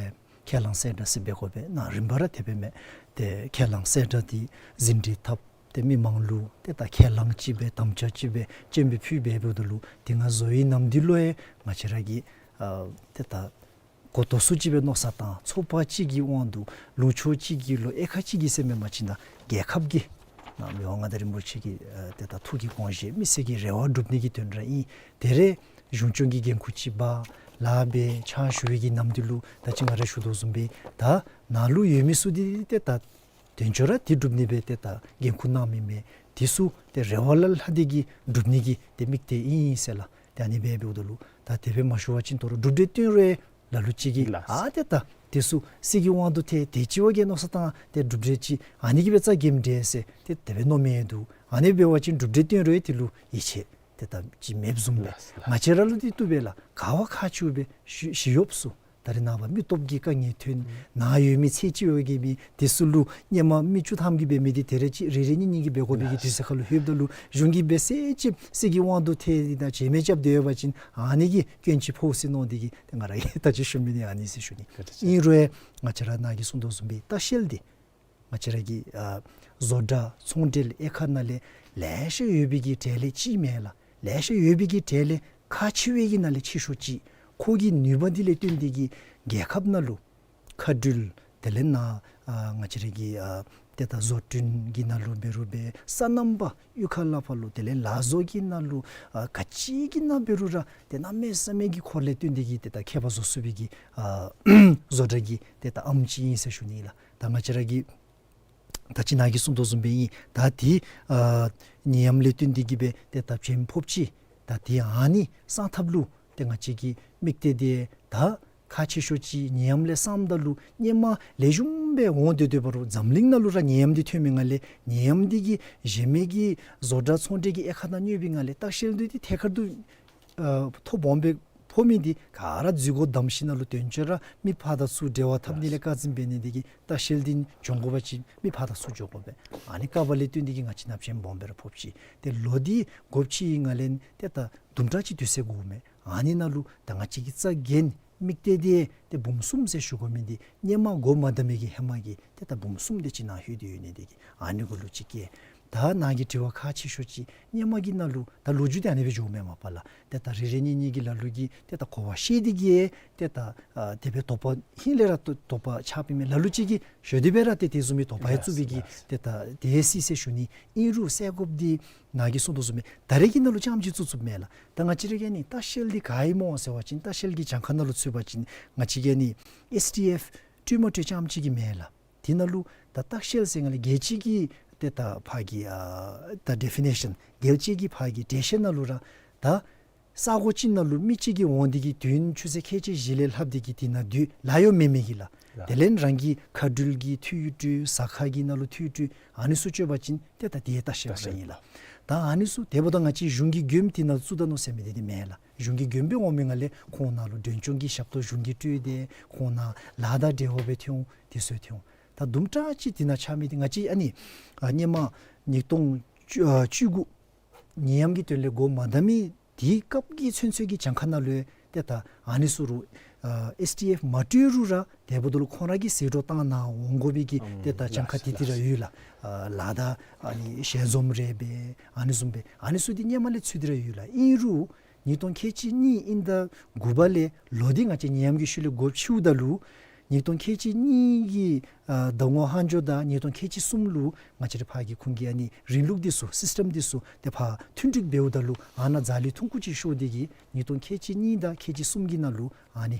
ཁས་བླངས་གསལ་བསྒྲགས་ཅིག་འབད་དགོ་པས། ནཱ་རིམ་པ་ར་དེ་སྦེ་མས། ཏེ་ཁས་བླངས་གསལ་བསྒྲགས་འདི་ཟིན་བྲིས་བཏབ་སྟེ་མི་མང་ལུ་ཏེ་ད་ཁས་བླངས་ཅིག་སྦེ་དམ་བཅའ་ཅིག་སྦེ་སྤྱན་འབེབས་ཕུལ་འབདཝ་ད་ལུ་དེ་ང་བཟོ་བའི་ནམ་དུས་ལུ་ཡང་ང་བཅས་ར་གི་ཨ་ཏེ་ད་གོ་ཏོ་སུ་ཅིག་སྦེ་མནོ་བསམ་བཏང་ཚོགས་པ་ཅིག་གི་དབང་དུ་ལུང་ཕྱོགས་ཅིག་གི་ལུ་དབྱེ་ཁ་ཅིག་གི་ཟེར་མེན་པ་ཅིན་ད་རྒྱལ་ཁབ་ཀྱི་ནཱ་མི་དབང་མངའ་བདག་རིན་པོ་ཆེ་གི་ཨ་ཏེ་ད་ཐུགས་ཀྱི་དགོངས་བཞེད་མི་སེར་གྱི་རེ་བ་སྒྲུབ་ནི་གི་དོན་ར་ཨིན། དེ་རེ་གཞུང་སྐྱོང་གི་འགན་ཁུར་ཅིག་འབག་ལཱ་འབད་ཕྱག་ཞུ་བའི་གི་ནམ་དུས་ལུ་ད་ཅི་ང་ར་ཞུ་དོ་བཟུམ་སྦེ་ད་ནཱ་ལུ་ཡོད་མི་ཚུ་འདི་ཏེ་ད་དོན་གཙོ་ར་འདི་སྒྲུབ་ནི་སྦེ་ཏེ་ད་འགན་ཁུར་གནང་མི་མས། དེ་ཚུ་ཏེ་རེ་བ་ལས་ལྷག་སྟེ་གི་སྒྲུབ་ནི་གི་ཏེ་དམིགས་གཏད་ཨིན་ཟེར་ལགས། ཏེ་ཨ་ནི་སྦེ་འབདཝ་ད་ལུ་ད་དེ་སྦེ་མ་ཞུ་བ་ཅིན་དོ་རུང་གྲུབ་འབྲས་བཏོན་རུང་ ལ་ལུ་ཅིག་གིས་ལགས། ཨ་ཏེ་ད་དེ་ཚུ་གསེར་གྱི་དབང་དུ་ཐལ། དེ་ཅིག་བ་གི་མནོ་བསམ་བཏང་སྟེ་གྲུབ་འབྲས་ཅིག་ཨ་ནི་གིས་སྦེ་རྩ་འགེངས་དེས་ཟེར་ཏེ་དེ་སྦེ་མནོ་མི་འདུག། ཨ་ནི་འབད་བ་ཅིན་གྲུབ་འབྲས་བཏོན་རུང་དེ་ལུ་ཡིད་ཆེས་ཏེ་ད་ཅིག་མེདཔ་བཟུམ་སྦེ། ལགས་ལགས། ང་བཅས་ར་ལུ་འདི་བཏུབ་པས་ལགས། ག་བ་ཁག་ཆེཝ་སྦེ་ཞི་ཞི་གཡོགཔ་ཚུ་ད་རེས་ནངས་པ་མི་སྟོབས་ཀྱི་དཀའ་ངལ་ཐོན། ནཱ་ཡོད་མི་ཚེ་གཅིག་ཡོད་མི་དེ་ཚུ་ལུ་སྔོན་མ་མི་བཅུ་ཐམ་གྱིས་འབད་མི་འདི་ད་རེས་ཅིག་རེ་རེ་གཉིས་གཉིས་ཀྱིས་འབད་དགོ་པའི་གི་དུས་ཚོད་ཁར་ལུ་ལྷོདཔ་ད་ལུ་གཞུང་གིས་འབད་ཟེར་ཅིག་གསེར་གྱི་དབང་དུ་ཐལ་ཏེ་ད་བྱེ་མ་རྐྱབ་སྡོད་པ་ཅིན་ཨ་ནི་གིས་སྐྱོན་ཅིག་ཕོག་ཟེར་མནོ་སྟེ་གིས་ཏེ་ང་ར་གིས་ད་ཅི་ཞུ་མི་འདི་ཨ་ནི་ཟེར་ཞུ་ནི། ཨིན་རུང་ང་བཅས་ར་ནཱ་གིས་གསུངས་དོ་བཟུམ་སྦེ་ལྟ་བཤལ་འདི་ང་བཅས་ར་གི་ཨ་བཟོ་གྲྭ་ཚོང་འབྲེལ་དབྱེ་ཁག་ནང་ལས་ལེ་ཤ་ཡོད་པའི་གི་གྲལ་ལས་ཅིག་མས་ལགས། ལེ་ཤ་ཡོད་པའི་གི་གྲལ་ལས་ཁག་ཆེ་བའི་གི་ནང་ལས་ཆེ་ཤོས་ཅིག། ཁོ་གི་ནུས་པ་འདི་ལས་བརྟེན་ཏེ་གིས་རྒྱལ་ཁབ་ནང་ལུ་མཁའ་འགྲུལ་དེ་ལས་ནཱ་ཨ་ང་བཅས་ར་གི་ཨ་ཏེ་ད་བཟོ་སྐྲུན་གྱི་ནང་ལུ་འབད་རུང་འབད་སོ་ནམ་པ་གཡུས་ཁ་ལས་ཕར་ལུ་དེ་ལས་ལག་བཟོ་གི་ནང་ལུ་ཨ་ག་ཅི་གི་ནང་འབད་རུང་ར་ཏེ་གནམ་མེད་ས་མེད་ཀྱི་ཁོ་ལས་བརྟེན་ཏེ་གིས་ཏེ་ད་ཁྱད་པར་བཟོ་ཚུགས་པའི་གི་ཨ་བཟོ་གྲྭ་གི་ཏེ་ད་ཨམ་ཅིག་ཨིན་ཟེར་ཞུ་ནི་ལགས། ད་ང་བཅས་ར་གི་ད་ཅི་ནཱ་གིས་གསུངས་དོ་བཟུམ་སྦེ་ཨིན། ད་དེ་ཨ་ནད་ཡམས་ལས་བརྟེན་ཏེ་གིས་སྦེ་ཏེ་ད་བྱེམ་ཕོགཔ་ཅིག། ད་དེ་ཨ་ནི་སངས་ཐབས་ལུ་ཏེ་ང་བཅས་ཀྱི་དམིགས་གཏད་འདི་ད་ཁག་ཆེ་ཤོས་ཅིག་ནད་ཡམས་ལས་སངསམ་ད་ལུ་སྔོན་མ་ལེགས་ཤོམ་སྦེ་འོང་སྡོད་སྡོད་པ་རུང་འཛམ་གླིང་ནང་ལུ་ར་ནད་ཡམས་འདི་ཐོན་མི་ནང་ལས་ནད་ཡམས་འདི་གིས་གཞན་མི་གི་བཟོ་གྲྭ་ཚོང་འབྲེལ་གྱི་དབྱེ་ཁག་ནང་གནོད་པའི་ནང་ལས་ལྟ་བཤལ་འདི་ཐད་ཀར་དུ་ཨ་ཐོ་སྦོམ་སྦེ་ཕོག་མི་འདི་ག་ར་འཛུལ་སྒོ་བསྡམས་ཞིནམ་ལས་དོན་གཅོད་ར་མི་ཕར་དང་ཚུར་འབྲེལ་བ་འཐབ་ནི་ལས་བཀག་འཛིན་འབད་ནི་འདི་གིས་ལྟ་བཤལ་འདི་འབྱོན་དགོ་པ་ཅིན་མི་ཕར་དང་ཚུར་འགྱོ་དགོ་པས། ཨ་ནི་དཀའ་བ་ལས་བརྟེན་ཏེ་གིས་ང་བཅས་ནང་བྱེམ་སྦོམ་སྦེ་ར་ཕོགཔ་ཅིག། ཏེ་ལོ་འདི་འགོ་བཙུགས་པའི་ནང་ལས་ཏེ་ད་དུམ་གྲ་ཅིག་དུས་ཚོད་འགོརཝ་མས། ཨ་ནི་ནང་ལུ་ད་ང་བཅས་ཀྱིས་རྩ་འགེངས་དམིགས་གཏད་འདི་ཏེ་འབུམ་གསུམ་ཟེར་ཞུ་དགོ་མི་འདི་སྔོན་མ་འགོ་མ་དང་མི་གི་ཧེ་མ་གི་ཏེ་ད་འབུམ་གསུམ་དེ་ཅིག་ནཱ་ལྷོད་དེ་ཡོད་ནི་འདི་གིས་ཨ་ནི་གུ་ལུ་ཅིག་སྐྱེལ། ད་ནཱ་གི་དྲི་བ་ཁག་ཆེ་ཤོས་ཅིག་སྔོན་མ་གི་ནང་ལུ་ད་ལོ་རྒྱུས་འདི་ཨ་ནི་སྦེ་འགྱོཝ་མས་མ་པ་ལགས། ཏེ་ད་རེ་རེ་གཉིས་གཉིས་ཀྱིས་ལ་ལུ་གིས་ཏེ་ད་གོ་བ་ཤེས་ཏེ་གིས་ཏེ་ད་ཨ་དེ་སྦེ་དོགས་པ་ཧིང་ལས་ར་དོ་དོགས་པ་ཆགས་པའི་མས། ལ་ལུ་ཅིག་གིས་ཞུ་སྟེ་སྦེ་ར་ཏེ་དེ་བཟུམ་མའི་དོགས་པ་ཡང་བཙུགས་པའི་གི་ཏེ་ད་དེ་སྲིད་ཟེར་ཞུ་ནི། ཨིན་རུང་སེལ་དགོཔ་འདི་ནཱ་གིས་གསུངས་དོ་བཟུམ་སྦེ་ད་རེས་ཀྱི་ནང་ལུ་རྐྱངམ་ཅིག་བཙུགས་བཙུགསཔ་མས་ལགས། ད་ང་བཅས་ར་གི་ཨ་ནི་ལྟ་བཤལ་འདི་ག་ཨིན་མོ་ཟེར་བ་ཅིན་ལྟ་བཤལ་གྱི་གྱངས་ཁ་ནང་ལུ་ཚུད་པ་ཅིན་ང་བཅས་ཀྱི་ཨ་ནི་ཨེསི་ཌི་ཨེཕ་སྤྲོད་མ་སྤྲོད་རྐྱངམ་ཅིག་གི་མས་ལགས། དེ་ནང་ལུ་ད་ལྟ་བཤལ་ཟེར་ང་ལས་རྒྱལ་སྤྱི་གི་ཏེ་ད་ཕར་གྱི་ཨ་ད་ཌེ་ཕི་ནེ་ཤཱན་རྒྱལ་སྤྱི་གི་ཕར་གྱི་འགྲེལ་བཤད་ནང་ལུ་ར་ད་ས་གོ་ཅིག་ནང་ལུ་མི་གཅིག་གིས་འོང་སྟེ་གིས་དུས་ཡུན་ཆུ་ཚོད་ཁལ་གཅིག་བཞི་ལས་ལྷག་སྟེ་གིས་དེ་ནང་སྡོད་ལཱ་ཡང་མེད་མི་གི་ལགས། ལགས། དེ་ལས་རང་གི་མཁའ་འགྲུལ་གྱི་འཐུས་སྤྲོད་ཟ་ཁང་གི་ནང་ལུ་འཐུས་སྤྲོད་ཨ་ནི་ཚུ་སྤྱོད་པ་ཅིན་ཏེ་ད་དེ་ལྟ་བཤལ་ལྟ་བཤལ་ར་ཨིན་ལགས། ད་ཨ་ནི་ཚུ་དེ་འབདཝ་ད་ང་བཅས་གཞུང་གི་མགྱོནམ་དེ་ནང་བཙུགས་ད་ནུག་ཟེར་མི་འདི་འདི་མེན་ལགས། གཞུང་གི་མགྱོནམ་སྦེ་འོང་མི་ནང་ལས་ཁོང་ནང་ལུ་མགྲོན་སྐྱོང་གི་ཞབས་ཏོག་གཞུང་གིས་སྤྲོད་དེ་ཁོང་ནང་ལཱ་དང་འབྲེལ་བ་སྦེ་ཐོན་འོང་དེ་ཚུ་ཐོན་འོང་། ད་དུམ་གྲ་ཅིག་དེ་ནང་ཆགས་མི་འདི་ང་བཅས་ཨ་ནི་ཨ་སྔོན་མ་ཉིས་སྟོང་བཅུ་ཨ་བཅུ་དགུ་ནད་ཡམས་ཀྱི་དོན་ལས་འགོ་མ་དང་མི་དེའི་སྐབས་ཀྱི་ཚུན་ཚོད་ཀྱི་གྱངས་ཁ་ནང་ལུ་ཏེ་ད་ཨ་ནི་ཚུ་རུང་ཨ་ཨེསི་ཌི་ཨེཕ་མ་སྤྲོད་རུང་ར་དེ་འབདཝ་ད་ལུ་ཁོང་ར་གིས་ཟད་འགྲོ་བཏང་ནཱ་འོང་དགོ་པའི་གི་ཨམ་ཏེ་ད་གྱངས་ཁ་ལགས་དེ་དེ་ར་ལགས། ཡོད་ལགས། ཨ་ལཱ་དང་ཨ་ནི་ཞལ་འཛོམས་རེ་འབད་ཨ་ནི་བཟུམ་སྦེ་ཨ་ནི་ཚུ་འདི་སྔོན་མ་ལས་ཚུད་དེ་ར་ཡོད་ལགས། ཨིན་རུང་ཉིས་སྟོང་ཁལ་གཅིག་གཉིས་དབྱིན་ཟླ་དགུ་པ་ལས་ལོ་འདི་ང་བཅས་ནད་ཡམས་ཀྱི་ཤུལ་ལས་འགོ་བཙུགསཔ་ད་ལུ་ཉིས་སྟོང་ཁལ་གཅིག་གཉིས་ཀྱི་ཨ་ཟླ་ངོ་ལྷག་འགྱོཝ་ད་ཉིས་སྟོང་ཁལ་གཅིག་གསུམ་ལུ་ང་བཅས་ར་ཕར་གྱི་ཁོང་གི་ཨ་ནི་རིང་ལུགས་འདི་ཚུ་སིསི་ཊམ་འདི་ཚུ་ཏེ་ཕར་མཐུན་འགྲིག་འབདཝ་ད་ལུ་ཨ་ནཱ་ཛ་ལི་ཐུང་ཀུ་ཅིག་ཤོར་ཏེ་གིས་ཉིས་སྟོང་ཁལ་གཅིག་གཉིས་དང་ཁལ་གཅིག་གསུམ་གྱི་ནང་ལུ་ཨ་ནི་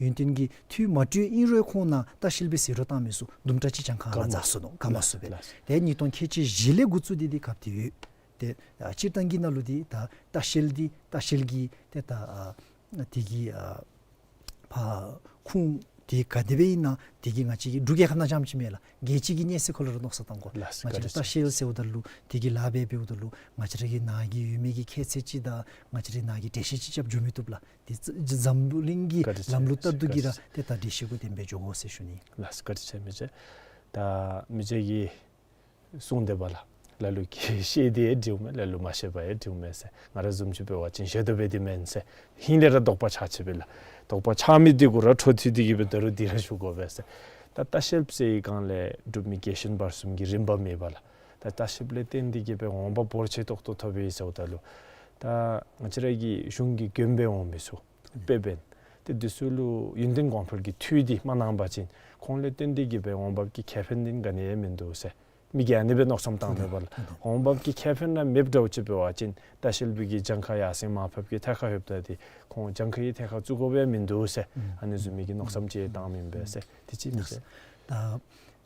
ཡུན་བརྟན་གྱི་འཐུས་མ་སྤྲོད་ཨིན་རུང་ཁོང་ནང་ལྟ་བཤལ་སྦེ་ཟད་འགྲོ་བཏང་མི་ཚུ་དུམ་གྲ་ཅིག་གྱངས་ཁ་ནང་འཛག་སོ་ནུག། ག་མ་སོང་པས། ལགས། ཏེ་ཉིས་སྟོང་ཁལ་གཅིག་བཞི་ལས་འགོ་བཙུགས་ཏེ་འདི་སྐབས་དེ་ཡོད། ཏེ་ཨ་སྤྱིར་བཏང་གི་ནང་ལུ་འདི་ད་ལྟ་བཤལ་འདི་ལྟ་བཤལ་གྱི་ཏེ་ད་ཨ་དེ་གི་ཨ་ཕར་ཁུངས་དེ་ག་དེ་སྦེ་ཨིན་ན་དེ་གིས་ང་བཅས་ཀྱི་འབྲུག་རྒྱལ་ཁབ་ནང་རྐྱངམ་ཅིག་མེན་ལགས། རྒྱལ་སྤྱི་གི་གནས་ཚད་ཁར་ལུ་ར་མནོ་བསམ་བཏང་དགོ། ལགས། ང་བཅས་ར་ལྟ་བཤལ་ཟེརཝ་ད་ལུ་དེ་གི་ལཱ་འབད་འབདཝ་ད་ལུ་ང་བཅས་ར་གི་ནཱ་གི་ཡོད་མི་གི་ཁྱད་ཚད་ཅིག་དང་ང་བཅས་ར་ནཱ་གི་འགྲེལ་བཤད་ཅིག་རྐྱབ་འགྱོ་མི་བཏུབ་ལགས། དེ་འཛམ་བུ་གླིང་གི་ལམ་ལུགས་ལྟར་དུ་གིས་ར་ཏེ་ད་འགྲེལ་བཤད་གུ་བརྟེན་སྦེ་འགྱོ་དགོ་ཟེར་ཞུ་ནི། ལགས་སོ། བཀའ་དྲིན་ཆེ་མི་རྗེ། ད་མི་རྗེ་གིས་གསུངས་དེ་སྦེ་ལགས། ལ་ལུ་གིས་ཤེས་ཏེ་འདྲིཝ་མས། ལ་ལུ་མ་ཤེས་པར་འདྲིཝ་མས་ཟེར། ང་ར་བཟུམ་ཅིག་འབད་བ་ཅིན་ཞེ་ཏོག་སྦེ་འདི་མེན་ཟེར། ཧིང་ལས་ར་དོགས་པ་ཆགས་ཅི་པས་ལགས། དོགས་པ་ཆགས་མི་འདི་གུ་ར་འཕྲོ་མཐུད་དེ་གིས་སྦེ་ད་རུང་འདི་ར་ཞུ་དགོ་པས་ཟེར། ད་ལྟ་བཤལཔ་ཟེར་བའི་སྒང་ལས་འབྲུག་མི་རྒས་ཤོས་བར་གསུམ་གྱི་རིམ་པ་མེད་པས་ལགས། ད་ལྟ་བཤལཔ་ལས་བརྟེན་ཏེ་གིས་སྦེ་འོང་འབབ་འབོར་ཆེ་ཏོག་ཏོ་ཐོབ་པས་ཟེརཝ་ད་ལུ་ད་ང་བཅས་ར་གི་གཞུང་གི་མགྱོནམ་སྦེ་འོང་མི་ཚུ་དཔེ་འབདན་ཏེ་འདི་ཚུ་ལུ་ཡུན་བརྟན་གོང་འཕེལ་གྱི་འཐུས་འདི་མ་གནང་པ་ཅིན་ཁོང་ལས་བརྟེན་ཏེ་གིས་སྦེ་འོང་འབབ་ཀྱི་ཁེ་ཕན་འདི་ག་ནི་ཡང་མིན་འདུག་ཟེར། མི་གིས་ཨ་ནི་སྦེ་མནོ་བསམ་བཏང་མེད་པས་ལགས། འོང་འབབ་ཀྱི་ཁེ་ཕན་ར་མེདཔ་འདྲཝ་ཅིག་འབད་བ་ཅིན་ལྟ་བཤལ་པའི་གི་གྱངས་ཁ་ཡར་སེང་མར་ཕབ་ཀྱི་ཐད་ཁར་ལྷོདཔ་ད་འདི་ཁོང་གྱངས་ཁའི་ཐད་ཁར་བཙུགས་དགོཔ་ཡང་མིན་འདུག་ཟེར། ཨ་ནི་བཟུམ་མའི་གི་མནོ་བསམ་ཅིག་བཏངམ་ཨིན་པས་ཟེར། དེ་ཅིག་མི་ཟེར། ད་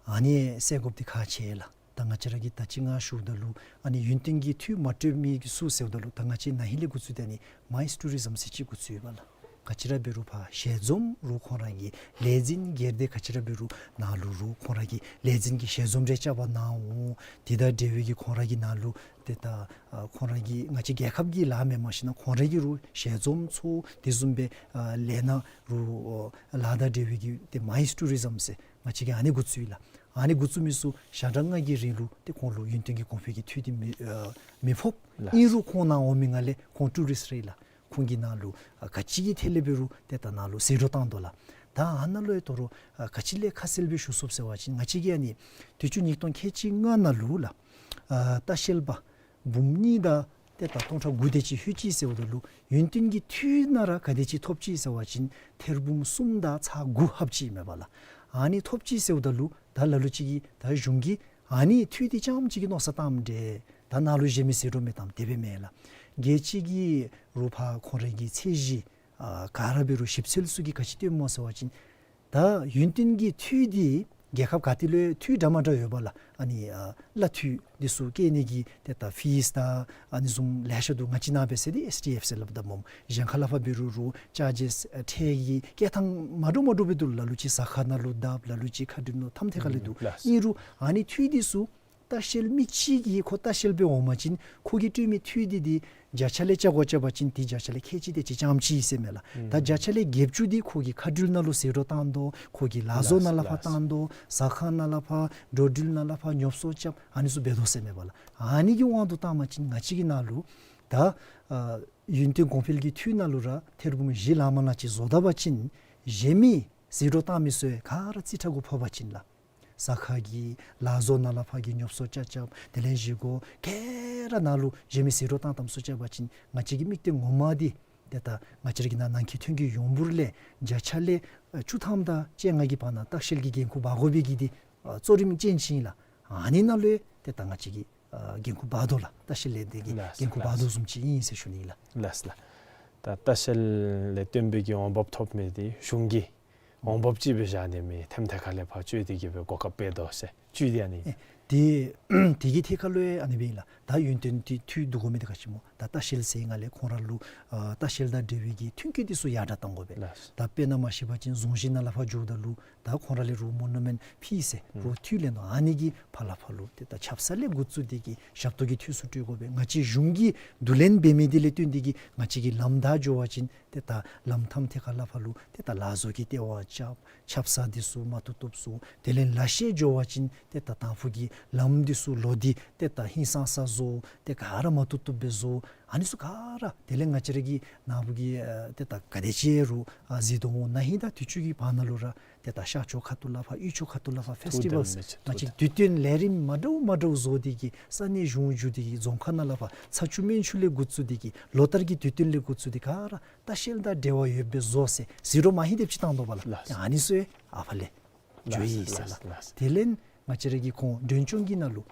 ཨ་ནི་སེལ་དགོཔ་འདི་ཁག་ཆེ་ལགས། ད་ང་བཅས་ར་གིས་ད་ཅི་ང་ཞུཝ་ད་ལུ་ཨ་ནི་ཡུན་བརྟན་གྱི་འཐུས་མ་སྤྲོད་མི་གི་ཚུ་ཟེརཝ་ད་ལུ་ད་ང་བཅས་ན་ཧིང་ལས་འགོ་བཙུགས་ཏེ་ཨ་ནི་མའིསི་ཊུ་རི་ཛམ་ཟེར་ཅིག་འགོ་བཙུགས་ཡོད་པས་ལགས། ག་ཅི་ར་འབད་རུང་ཕར་ཞལ་འཛོམས་རུང་ཁོང་ར་གི་ལས་འཛིན་སྒེར་སྡེ་ག་ཅི་ར་འབད་རུང་ནང་ལུ་རུང་ཁོང་ར་གི་ལས་འཛིན་གྱི་ཞལ་འཛོམས་རེ་རྐྱབ་པར་གནང་འོང་། དེ་དང་འབྲེལ་བའི་གི་ཁོང་ར་གི་ནང་ལུ་ཏེ་ད་ཨ་ཁོང་ར་གི་ང་བཅས་རྒྱལ་ཁབ་ཀྱི་ལཱ་མེན་མ་གཞི་ནཱ་ཁོང་ར་གི་རུང་ཞལ་འཛོམས་ཚོགས། དེ་བཟུམ་སྦེ་ཨ་ལས་སྣ་རུང་ཨ་ལཱ་དང་འབྲེལ་བའི་གི་ཏེ་མའིས་ཊུ་རི་ཛམ་ཟེར་ང་བཅས་ཀྱིས་ཨ་ནི་འགོ་བཙུགས་ཡི་ལགས། ཨ་ནི་འགོ་བཙུགས་མི་ཚུ་ཞག་གྲངས་ལྔ་གི་རིང་ལུ་ཏེ་ཁོང་ལུ་ཡུན་བརྟན་གྱི་གོང་འཕེལ་གྱི་འཐུས་འདི་མི་ཨ་མི་ཕོག། ལགས། ཨིན་རུང་ཁོང་ནཱ་འོང་མི་ནང་ལས་ཁོང་ཊུ་རིསཊ་རེ་ལགས། ཁོང་གི་ནང་ལུ་ཨ་ག་ཅི་གི་ཐད་ལས་འབད་རུང་ཏེ་ད་ནཱ་ལུ་ཟད་འགྲོ་བཏང་དོ་ལགས། ད་ཨ་ནཱ་ལུ་ཡང་དོ་རུང་ཨ་ག་ཅི་ལས་ཁ་གསལ་སྦེ་ཞུ་ཚུགས་ཟེར་བ་ཅིན་ང་བཅས་ཀྱིས་ཨ་ནི་དུས་ཅི་ཉིས་སྟོང་ཁལ་གཅིག་ལྔ་ནང་ལུ་ལགས་ཨ་ལྟ་བཤལ་པ་འབུམ་གཉིས་དང་ཏེ་ད་སྟོང་ཕྲག་དགུ་དེ་ཅིག་ལྷོད་ཅི་ཟེརཝ་ད་ལུ་ཡུན་བརྟན་གྱི་འཐུས་ནང་ར་ག་དེ་ཅིག་ཐོབ་ཅི་ཟེར་བ་ཅིན་ཐེར་འབུམ་གསུམ་དང་ཚག་དགུ་ལྷོད་ཅི་མས་པ་ལགས། ཨ་ནི་ཐོབ་ཅི་ཟེརཝ་ད་ལུ་ད་ལ་ལུ་ཅིག་གིས་ད་གཞུང་གིས་ཨ་ནི་འཐུས་འདི་རྐྱངམ་ཅིག་གི་མནོ་བསམ་བཏངམ་འདྲས། ད་ནཱ་ལུ་གཞན་མི་ཟད་འགྲོ་མི་བཏངམ་དེ་སྦེ་མེན་ལགས། རྒྱལ་སྤྱི་གི་རུང་ཕར་ཁོང་རའི་གི་ཚད་གཞི་ཨ་ག་ར་འབད་རུང་ཞིབ་འཚོལ་ཚུ་གིས་ག་ཅི་སྟོནམ་སྨོ་ཟེར་བ་ཅིན་ད་ཡུན་བརྟན་གྱི་འཐུས་འདི་རྒྱལ་ཁབ་ག་ཏེ་ལུ་འཐུས་འདྲ་མ་འདྲཝ་ཡོད་པ་ལགས། ཨ་ནི་ཨ་གླ་འཐུས་འདི་ཚུ་བཀལ་ནི་གི་ཏེ་ད་ཕིས་དང་ཨ་ནི་བཟུམ་ལེ་ཤ་འདུག། ང་བཅས་ནཱ་འབད་ཟེར་འདི་ཨེས་ཊི་ཨེཕ་ཟེར་སླབ་ད་སྨོ། གཞན་ཁ་ལས་ཕར་འབད་རུང་རུང་ཅཱར་ཇེསི་ཨ་ཁྲལ་གྱི་བཀལ་ཐངས་མ་འདྲཝ་མ་འདྲཝ་སྦེ་འདུག། ལ་ལུ་ཅིག་ཟ་ཁང་ནང་ལུ་བརྡབ། ལ་ལུ་ཅིག་མཁའ་འགྲུལ་ནང་ཐམ་ཐད་ཁ་ལས་འདུག། ཨིན་རུང་ཨ་ནི་འཐུས་འདི་ཚུ་ལྟ་བཤལ་མི་ཅིག་གིས་ཁོ་ལྟ་བཤལ་སྦེ་འོང་པ་ཅིན་ཁོ་གིས་སྤྲོད་མི་འཐུས་འདི་འདི་བརྒྱ་ཆ་ལས་བཅད་དགོ་བཅད་པ་ཅིན་ཏེ་བརྒྱ་ཆ་ལས་ཁལ་གཅིག་དེ་ཅིག་རྐྱངམ་ཅིག་ཟེར་མས་ལགས། ད་བརྒྱ་ཆ་ལས་བརྒྱད་ཅུ་འདི་ཁོ་གི་མཁའ་འགྲུལ་ནང་ལུ་ཟད་འགྲོ་བཏང་དོ། ཁོ་གི་ལག་བཟོ་ནང་ལས་ཕར་བཏང་དོ། ཟ་ཁང་ནང་ལས་ཕར་འགྲོ་འགྲུལ་ནང་ལས་ཕར་ཉོ་ཚོང་རྐྱབ་ཨ་ནི་ཚུ་འབད་དོ་ཟེར་མས་པ་ལགས། ཨ་ནི་གི་དབང་དུ་བཏང་པ་ཅིན་ང་བཅས་ཀྱི་ནང་ལུ་ད་ཨ་ཡུན་བརྟན་གོང་འཕེལ་གྱི་འཐུས་ནང་ལུ་ར་ཐེར་འབུམ་བཞི་ལངམ་ལས་ཅིག་བཟོ་ད་པ་ཅིན་གཞན་མི་ཟད་འགྲོ་བཏང་མི་ཚུ་ཡང་ག་ར་རྩིས་ཁྲ་གུ་ཕོག་པ་ཅིན་ལགས། ཟ་ཁང་གི་ལག་བཟོ་ནང་ལས་ཕར་གྱི་ཉོ་ཚོང་རྐྱབ་རྐྱབ། དེ་ལས་བཞེས་སྒོ་ག་ར་ནང་ལུ་གཞན་མི་ཟད་འགྲོ་བཏང་བཏངམ་ཚུ་རྐྱབ་པ་ཅིན་ང་བཅས་ཀྱི་དམིགས་གཏད་ངོ་མ་འདི་ཏེ་ད་ང་བཅས་ར་གི་ནང་ནང་འཁོད་ཐོན་སྐྱེད་ཡོངས་འབོར་ལས་བརྒྱ་ཆ་ལས་ཨ་བཅུ་ཐམ་དང་བཅོ་ལྔ་གི་བར་ན་ལྟ་བཤལ་གྱི་འགན་ཁུར་འབག་དགོ་པའི་གི་འདི་ཨ་གཙོ་རིམ་ཅན་ཅིག་ཨིན་ལགས། ཨ་ནི་ནང་ལུ་ཡང་ཏེ་ད་ང་བཅས་ཀྱིས་ཨ་འགན་ཁུར་འབག་དོ་ལགས། ལྟ་བཤལ་ལས་སྡེ་གིས་ལགས་འགན་ཁུར་ལགས་འབག་དོ་བཟུམ་ཅིག་ཨིན་ཟེར་ཞུ་ནི་ལགས། ལགས་ལགས། ད་ལྟ་བཤལ་ལས་བརྟེན་པའི་གི་འོང་འབབ་ཐོབ་མི་འདི་གཞུང་གིས་འོང་འབབ་ཅིག་སྦེ་བཞག་ནི་མེད། ཐམ་ཐད་ཁ་ལས་ཕར་སྤྱོད་དེ་གི་སྦེ་གོ་སྐབས་སྤྲོད་དོ་ཟེར་བཅུད་དེ་ཨ་ནི། ཨེ་དེ་དེ་གི་ཐད་ཁ་ལུ་ཡང་ཨ་ནི་སྦེ་ཨིན་ལགས། ད་ཡུན་བརྟན་འཐུས་འཐུས་བསྡུ་དགོ་མི་འདི་ག་ཅི་སྨོ། ད་ལྟ་བཤལ་ཟེར་ནང་ལས་ཁོང་ར་ལུ་ཨ་ལྟ་བཤལ་དང་འབྲེལ་བའི་གི་ཐོན་སྐྱེད་འདི་ཚུ་ཡར་དྲག་གཏང་དགོ་པས། ལགས། ད་དཔེར་ན་མ་གཞི་བ་ཅིན་རྫོང་གཞི་ནང་ལས་ཕར་འགྱོཝ་ད་ལུ་ད་ཁོང་ར་ལས་རུང་མོ་ནུ་མེནཊི་ཕིས་ཟེར་ཨུམ་རོགས་འཐུས་ལེན་དོ། ཨ་ནི་གི་ཕར་ལས་ཕར་ལུ་ཏེ་ད་ཆབ་གསང་ལས་འགོ་བཙུགས་ཏེ་གི་ཞབས་ཏོག་གི་འཐུས་ཚུ་སྤྲོད་དགོ་པས། ང་བཅས་གཞུང་གིས་བསྡུ་ལེན་འབད་མི་འདི་ལས་བརྟེན་ཏེ་གི་ང་བཅས་ཀྱི་ལམ་བདའ་འགྱོ་བ་ཅིན་ཏེ་ད་ལམ་ཐམ་ཐད་ཁ་ལས་ཕར་ལུ་ཏེ་ད་ལག་བཟོ་གི་ལྟེ་བ་རྐྱབ། ཆབ་གསང་འདི་ཚུ་མ་བཏུབ་བཏུབ་བཟོ། དེ་ལས་ལ་ཤས་འགྱོ་བ་ཅིན་ཏེ་ད་དང་ཕུ་གི་ལམ་འདི་ཚུ་ལོག་སྟེ་ཏེ་ད་ཧིང་སངས་ས་བཟོ། ཏེ་ག་ར་མ་བཏུབ་བཏུབ་སྦེ་བཟོ། ཨ་ནི་ཚུ་ག་ར་དེ་ལས་ང་བཅས་ར་གི་ནཱ་བུ་གི་ཨ་ཏེ་ད་ག་དེ་ཅིག་རུང་ཨ་གཟིགས་དོ་འོང་། ན་ཧིང་དང་དུས་ཅི་གི་བར་ན་ལུ་ར་ཏེ་ད་ཤར་ཕྱོགས་ཁ་ཐུག་ལས་ཕར་དབུས་ཕྱོགས་ཁ་ཐུག་ལས་ཕར་ཕེསི་ཊི་ཝཱལ་ཐུགས་དམ་མེད་ཅིག་ང་བཅས་ཐུགས་དམ་དུས་སྟོན་ལས་རིམ་མ་འདྲཝ་མ་འདྲཝ་བཟོ་སྟེ་གི་ས་གནས་གཞུང་བརྒྱུད་དེ་གི་རྫོང་ཁག་ནང་ལས་ཕར་ཚ་ཆུ་སྨན་ཆུ་ལས་འགོ་བཙུགས་ཏེ་གི་ལོ་ལྟར་གྱི་དུས་སྟོན་ལས་འགོ་བཙུགས་ཏེ་ག་ར་ལྟ་བཤལ་དང་འབྲེལ་བ་ཡོདཔ་སྦེ་བཟོ་ཟེར་ཟད་འགྲོ་མ་ཧིང་དེམ་ཅིག་བཏང་དོ་བ་ལགས། ལགས། ཏེ་ཨ་ནི་ཚུ་ཡང་ཨ་ཕར་ལས་འགྱོ་ཡི་ཟེར་ལགས། ལགས་ལགས། དེ་ལས་ང་བཅས་ར་གི་ཁོང་མགྲོན་སྐྱོང་གི་ནང་ལུ་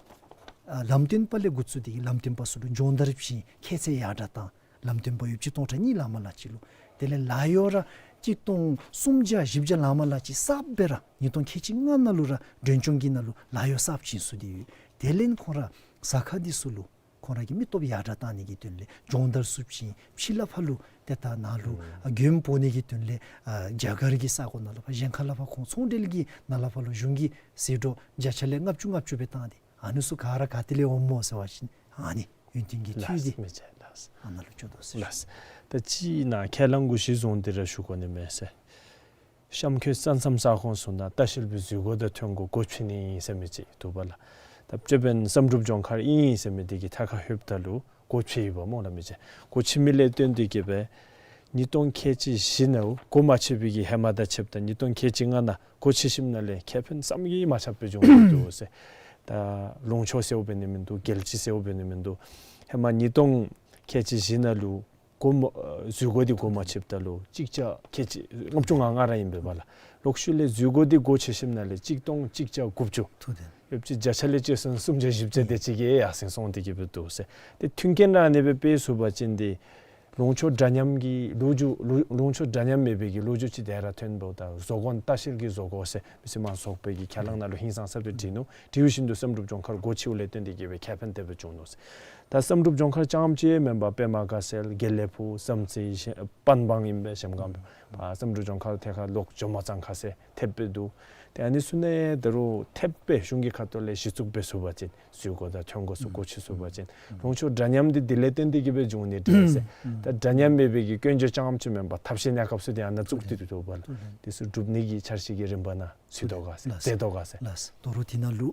ཨ་ལམ་སྟོན་པ་ལས་འགོ་བཙུགས་ཏེ་གི་ལམ་སྟོན་པ་ཚུ་ལུ་སྦྱོང་བརྡར་བྱིན། ཁྱད་ཚད་ཡར་དྲག་བཏང་། ལམ་སྟོན་པ་ཡོདཔ་ཅིག་སྟོང་ཕྲག་གཉིས་ལངམ་ལས་ཅིག་ལུ། དེ་ལས་ལཱ་གཡོག་ར་གཅིག་སྟོང་སུམ་བརྒྱ་བཞི་བརྒྱ་ལངམ་ལས་ཅིག་གསརཔ་སྦེ་ར་ཉིས་སྟོང་ཁལ་གཅིག་ལྔ་ནང་ལུ་ར་མགྲོན་སྐྱོང་གི་ནང་ལུ་ལཱ་གཡོག་གསརཔ་བྱིན་ཚུགས་ཏེ་ཡོད། དེ་ལས་ཁོང་ར་ཟ་ཁང་འདི་ཚུ་ལུ་ཁོང་ར་གི་མི་སྟོབས་ཡར་དྲག་བཏང་ནི་གི་དོན་ལས་སྦྱོང་བརྡར་ཚུ་བྱིན། ཕྱི་ལས་ཕར་ལུ་ཏེ་ད་ནཱ་ལུ་ཨ་མགྱོནམ་འབོ་ནི་གི་དོན་ལས་ཨ་རྒྱ་གར་གྱི་ས་གོ་ནང་ལས་ཕར་གཞན་ཁ་ལས་ཕར་ཁོང་ཚོང་འབྲེལ་གྱི་ནང་ལས་ཕར་ལུ་གཞུང་གིས་ཟད་འགྲོ་བརྒྱ་ཆ་ལས་ལྔ་བཅུ་ལྔ་བཅུ་སྦེ་བཏང་སྟེ་ཨ་ནི་ཚུ་ག་ར་ག་ཏེ་ལས་འོངམ་སྨོ་ཟེར་བ་ཅིན་ཨ་ནི་ཡུན་བརྟན་གྱི་འཐུས་འདི་ལགས་མི་ཚེ་ལགས། ཨ་ནཱ་ལུ་འགྱོ་དོ་ཟེར་ཞུ། ལགས། ད་ཅི་ནཱ་ཁས་བླངས་གུ་ཤྲི་རྫོང་འདི་ར་ཞུ་དགོ་ནི་མས་ཟེར། གཤམ་འཁོད་ས་མཚམས་ས་ཁོངས་ཚུ་ནང་ལྟ་བཤལ་པའི་འཛུལ་སྒོ་དང་ཐོན་སྒོ་སྒོ་ཕྱེ་ནི་ཨིན་ཟེར་མི་ཅིག་འདུག་པ་ལགས། ད་ཅི་འབདན་བསམ་གྲུབ་ལྗོངས་མཁར་ཨིན་ཟེར་མི་འདི་གི་ཐད་ཁར་ལྷོདཔ་ད་ལུ་སྒོ་ཕྱེ་ཡི་པ་སྨོ་ལགས། མི་ཚེ་སྒོ་ཕྱེ་མི་ལས་བརྟེན་ཏེ་གི་སྦེ་ཉིས་སྟོང་ཁལ་གཅིག་བཞི་ནང་སྒོ་མ་ཕྱེ་བའི་གི་ཧེ་མ་དང་ཕྱདཔ་ད་ཉིས་སྟོང་ཁལ་གཅིག་ལྔ་ནང་སྒོ་ཕྱེ་ཞིནམ་ལས་ཁེ་ཕན་བསམ་གྱིས་མ་ཁྱབ་སྦེ་བྱུང་འདུག་ཟེར། ད་ལུང་ཕྱོགས་ཟེརཝ་འབད་ནི་མིན་འདུག། རྒྱལ་སྤྱི་ཟེརཝ་འབད་ནི་མིན་འདུག། ཧེ་མ་ཉིས་སྟོང་ཁལ་གཅིག་བཞི་ནང་ལུ་སྒོ་མ་ཨ་འཛུལ་སྒོ་འདི་སྒོ་མ་ཕྱེདཔ་ད་ལུ་གཅིག་བརྒྱ་ཁལ་གཅིག་ལྔ་བཅུ་ང་ལྔ་ར་ཨིན་པས་པ་ལགས། ལོག་ཤུལ་ལས་འཛུལ་སྒོ་འདི་སྒོ་ཕྱེ་ཞིནམ་ལས་གཅིག་སྟོང་གཅིག་བརྒྱ་དགུ་བཅུ། ཐུགས་དམ། ཡོདཔ་ཅིག་བརྒྱ་ཆ་ལས་བཅད་སོང་སུམ་བརྒྱ་བཞི་བརྒྱ་དེ་ཅིག་གིས་ཡར་སེང་སོང་སྟེ་གི་སྦེ་འདུག་ཟེར། ཏེ་མཐུན་རྐྱེན་ར་ཨ་ནི་སྦེ་སྤེལ་ཚུགས་པ་ཅིན་འདི་ ལུང་ཕྱོགས་འདྲ་མཉམ་གྱི་ལོ་རྒྱུས་ལུ་ལུང་ཕྱོགས་འདྲ་མཉམ་མེད་པའི་གི་ལོ་རྒྱུས་ཅིག་དེ་ར་ཐོན་འདུག། ད་བཟོ་བཀོད་ལྟ་བཤལ་གྱི་བཟོ་བཀོད་ཟེར་མི་སེར་མང་ཚོགས་པའི་གི་ཁས་བླངས་ནང་ལུ་ཧིང་སངས་ས་སྦེ་བྲིས་ནུག། བྲིས་ཞིནམ་དུ་བསམ་གྲུབ་ལྗོངས་མཁར་སྒོ་ཕྱེཝ་ལས་བརྟེན་ཏེ་གི་སྦེ་ཁེ་ཕན་དེ་སྦེ་བྱུང་ནུག་ཟེར། ད་བསམ་གྲུབ་ལྗོངས་མཁར་རྐྱངམ་ཅིག་མེན་པར་པདྨ་དགའ་ཚལ་དགེ་ལེགས་ཕུག་བསམ་རྩེ་ཞིང་པན་སྦང་ཨིན་པས་གཞལམ་སྒང་པ་བསམ་གྲུབ་ལྗོངས་མཁར་ཐད་ཁར་ལོག་ཇོ་མོ་གཙང་ཁ་ཟེར་ཐེབས་སྦེ་འདུག། ཏེ་ཨ་ནི་ཚུ་ནང་ད་རུང་ཐེབས་སྦེ་གཞུང་གི་ཁ་ཐུག་ལས་གཞི་བཙུགས་འབད་ཚུགས་པ་ཅིན་འཛུལ་སྒོ་དང་ཐོན་སྒོ་ཚུ་སྒོ་ཕྱེ་ཚུགས་པ་ཅིན་ལུང་ཕྱོགས་འདྲ་མཉམ་འདི་དེ་ལས་བརྟེན་ཏེ་གི་སྦེ་བྱུང་ནི་འདྲས་ཟེར། ད་འདྲ་མཉམ་མེད་པའི་གི་སྐྱོན་བརྗོད་རྐྱངམ་ཅིག་མེན་པར་ཐབས་ཤེས་གནས་སྐབས་སུ་དེ་ཡང་ན་བཙུགས་ཏེ་འདུག་པ་ལགས། དེ་ཚུ་སྒྲུབ་ནི་གི་འཆར་གཞི་གི་རིམ་པ་ནང་ཚུད་དོ་ག་ཟེར། ལགས། མཛད་དོ་ག་ཟེར། ལགས། ད་རུང་དེ་ནང་ལུ་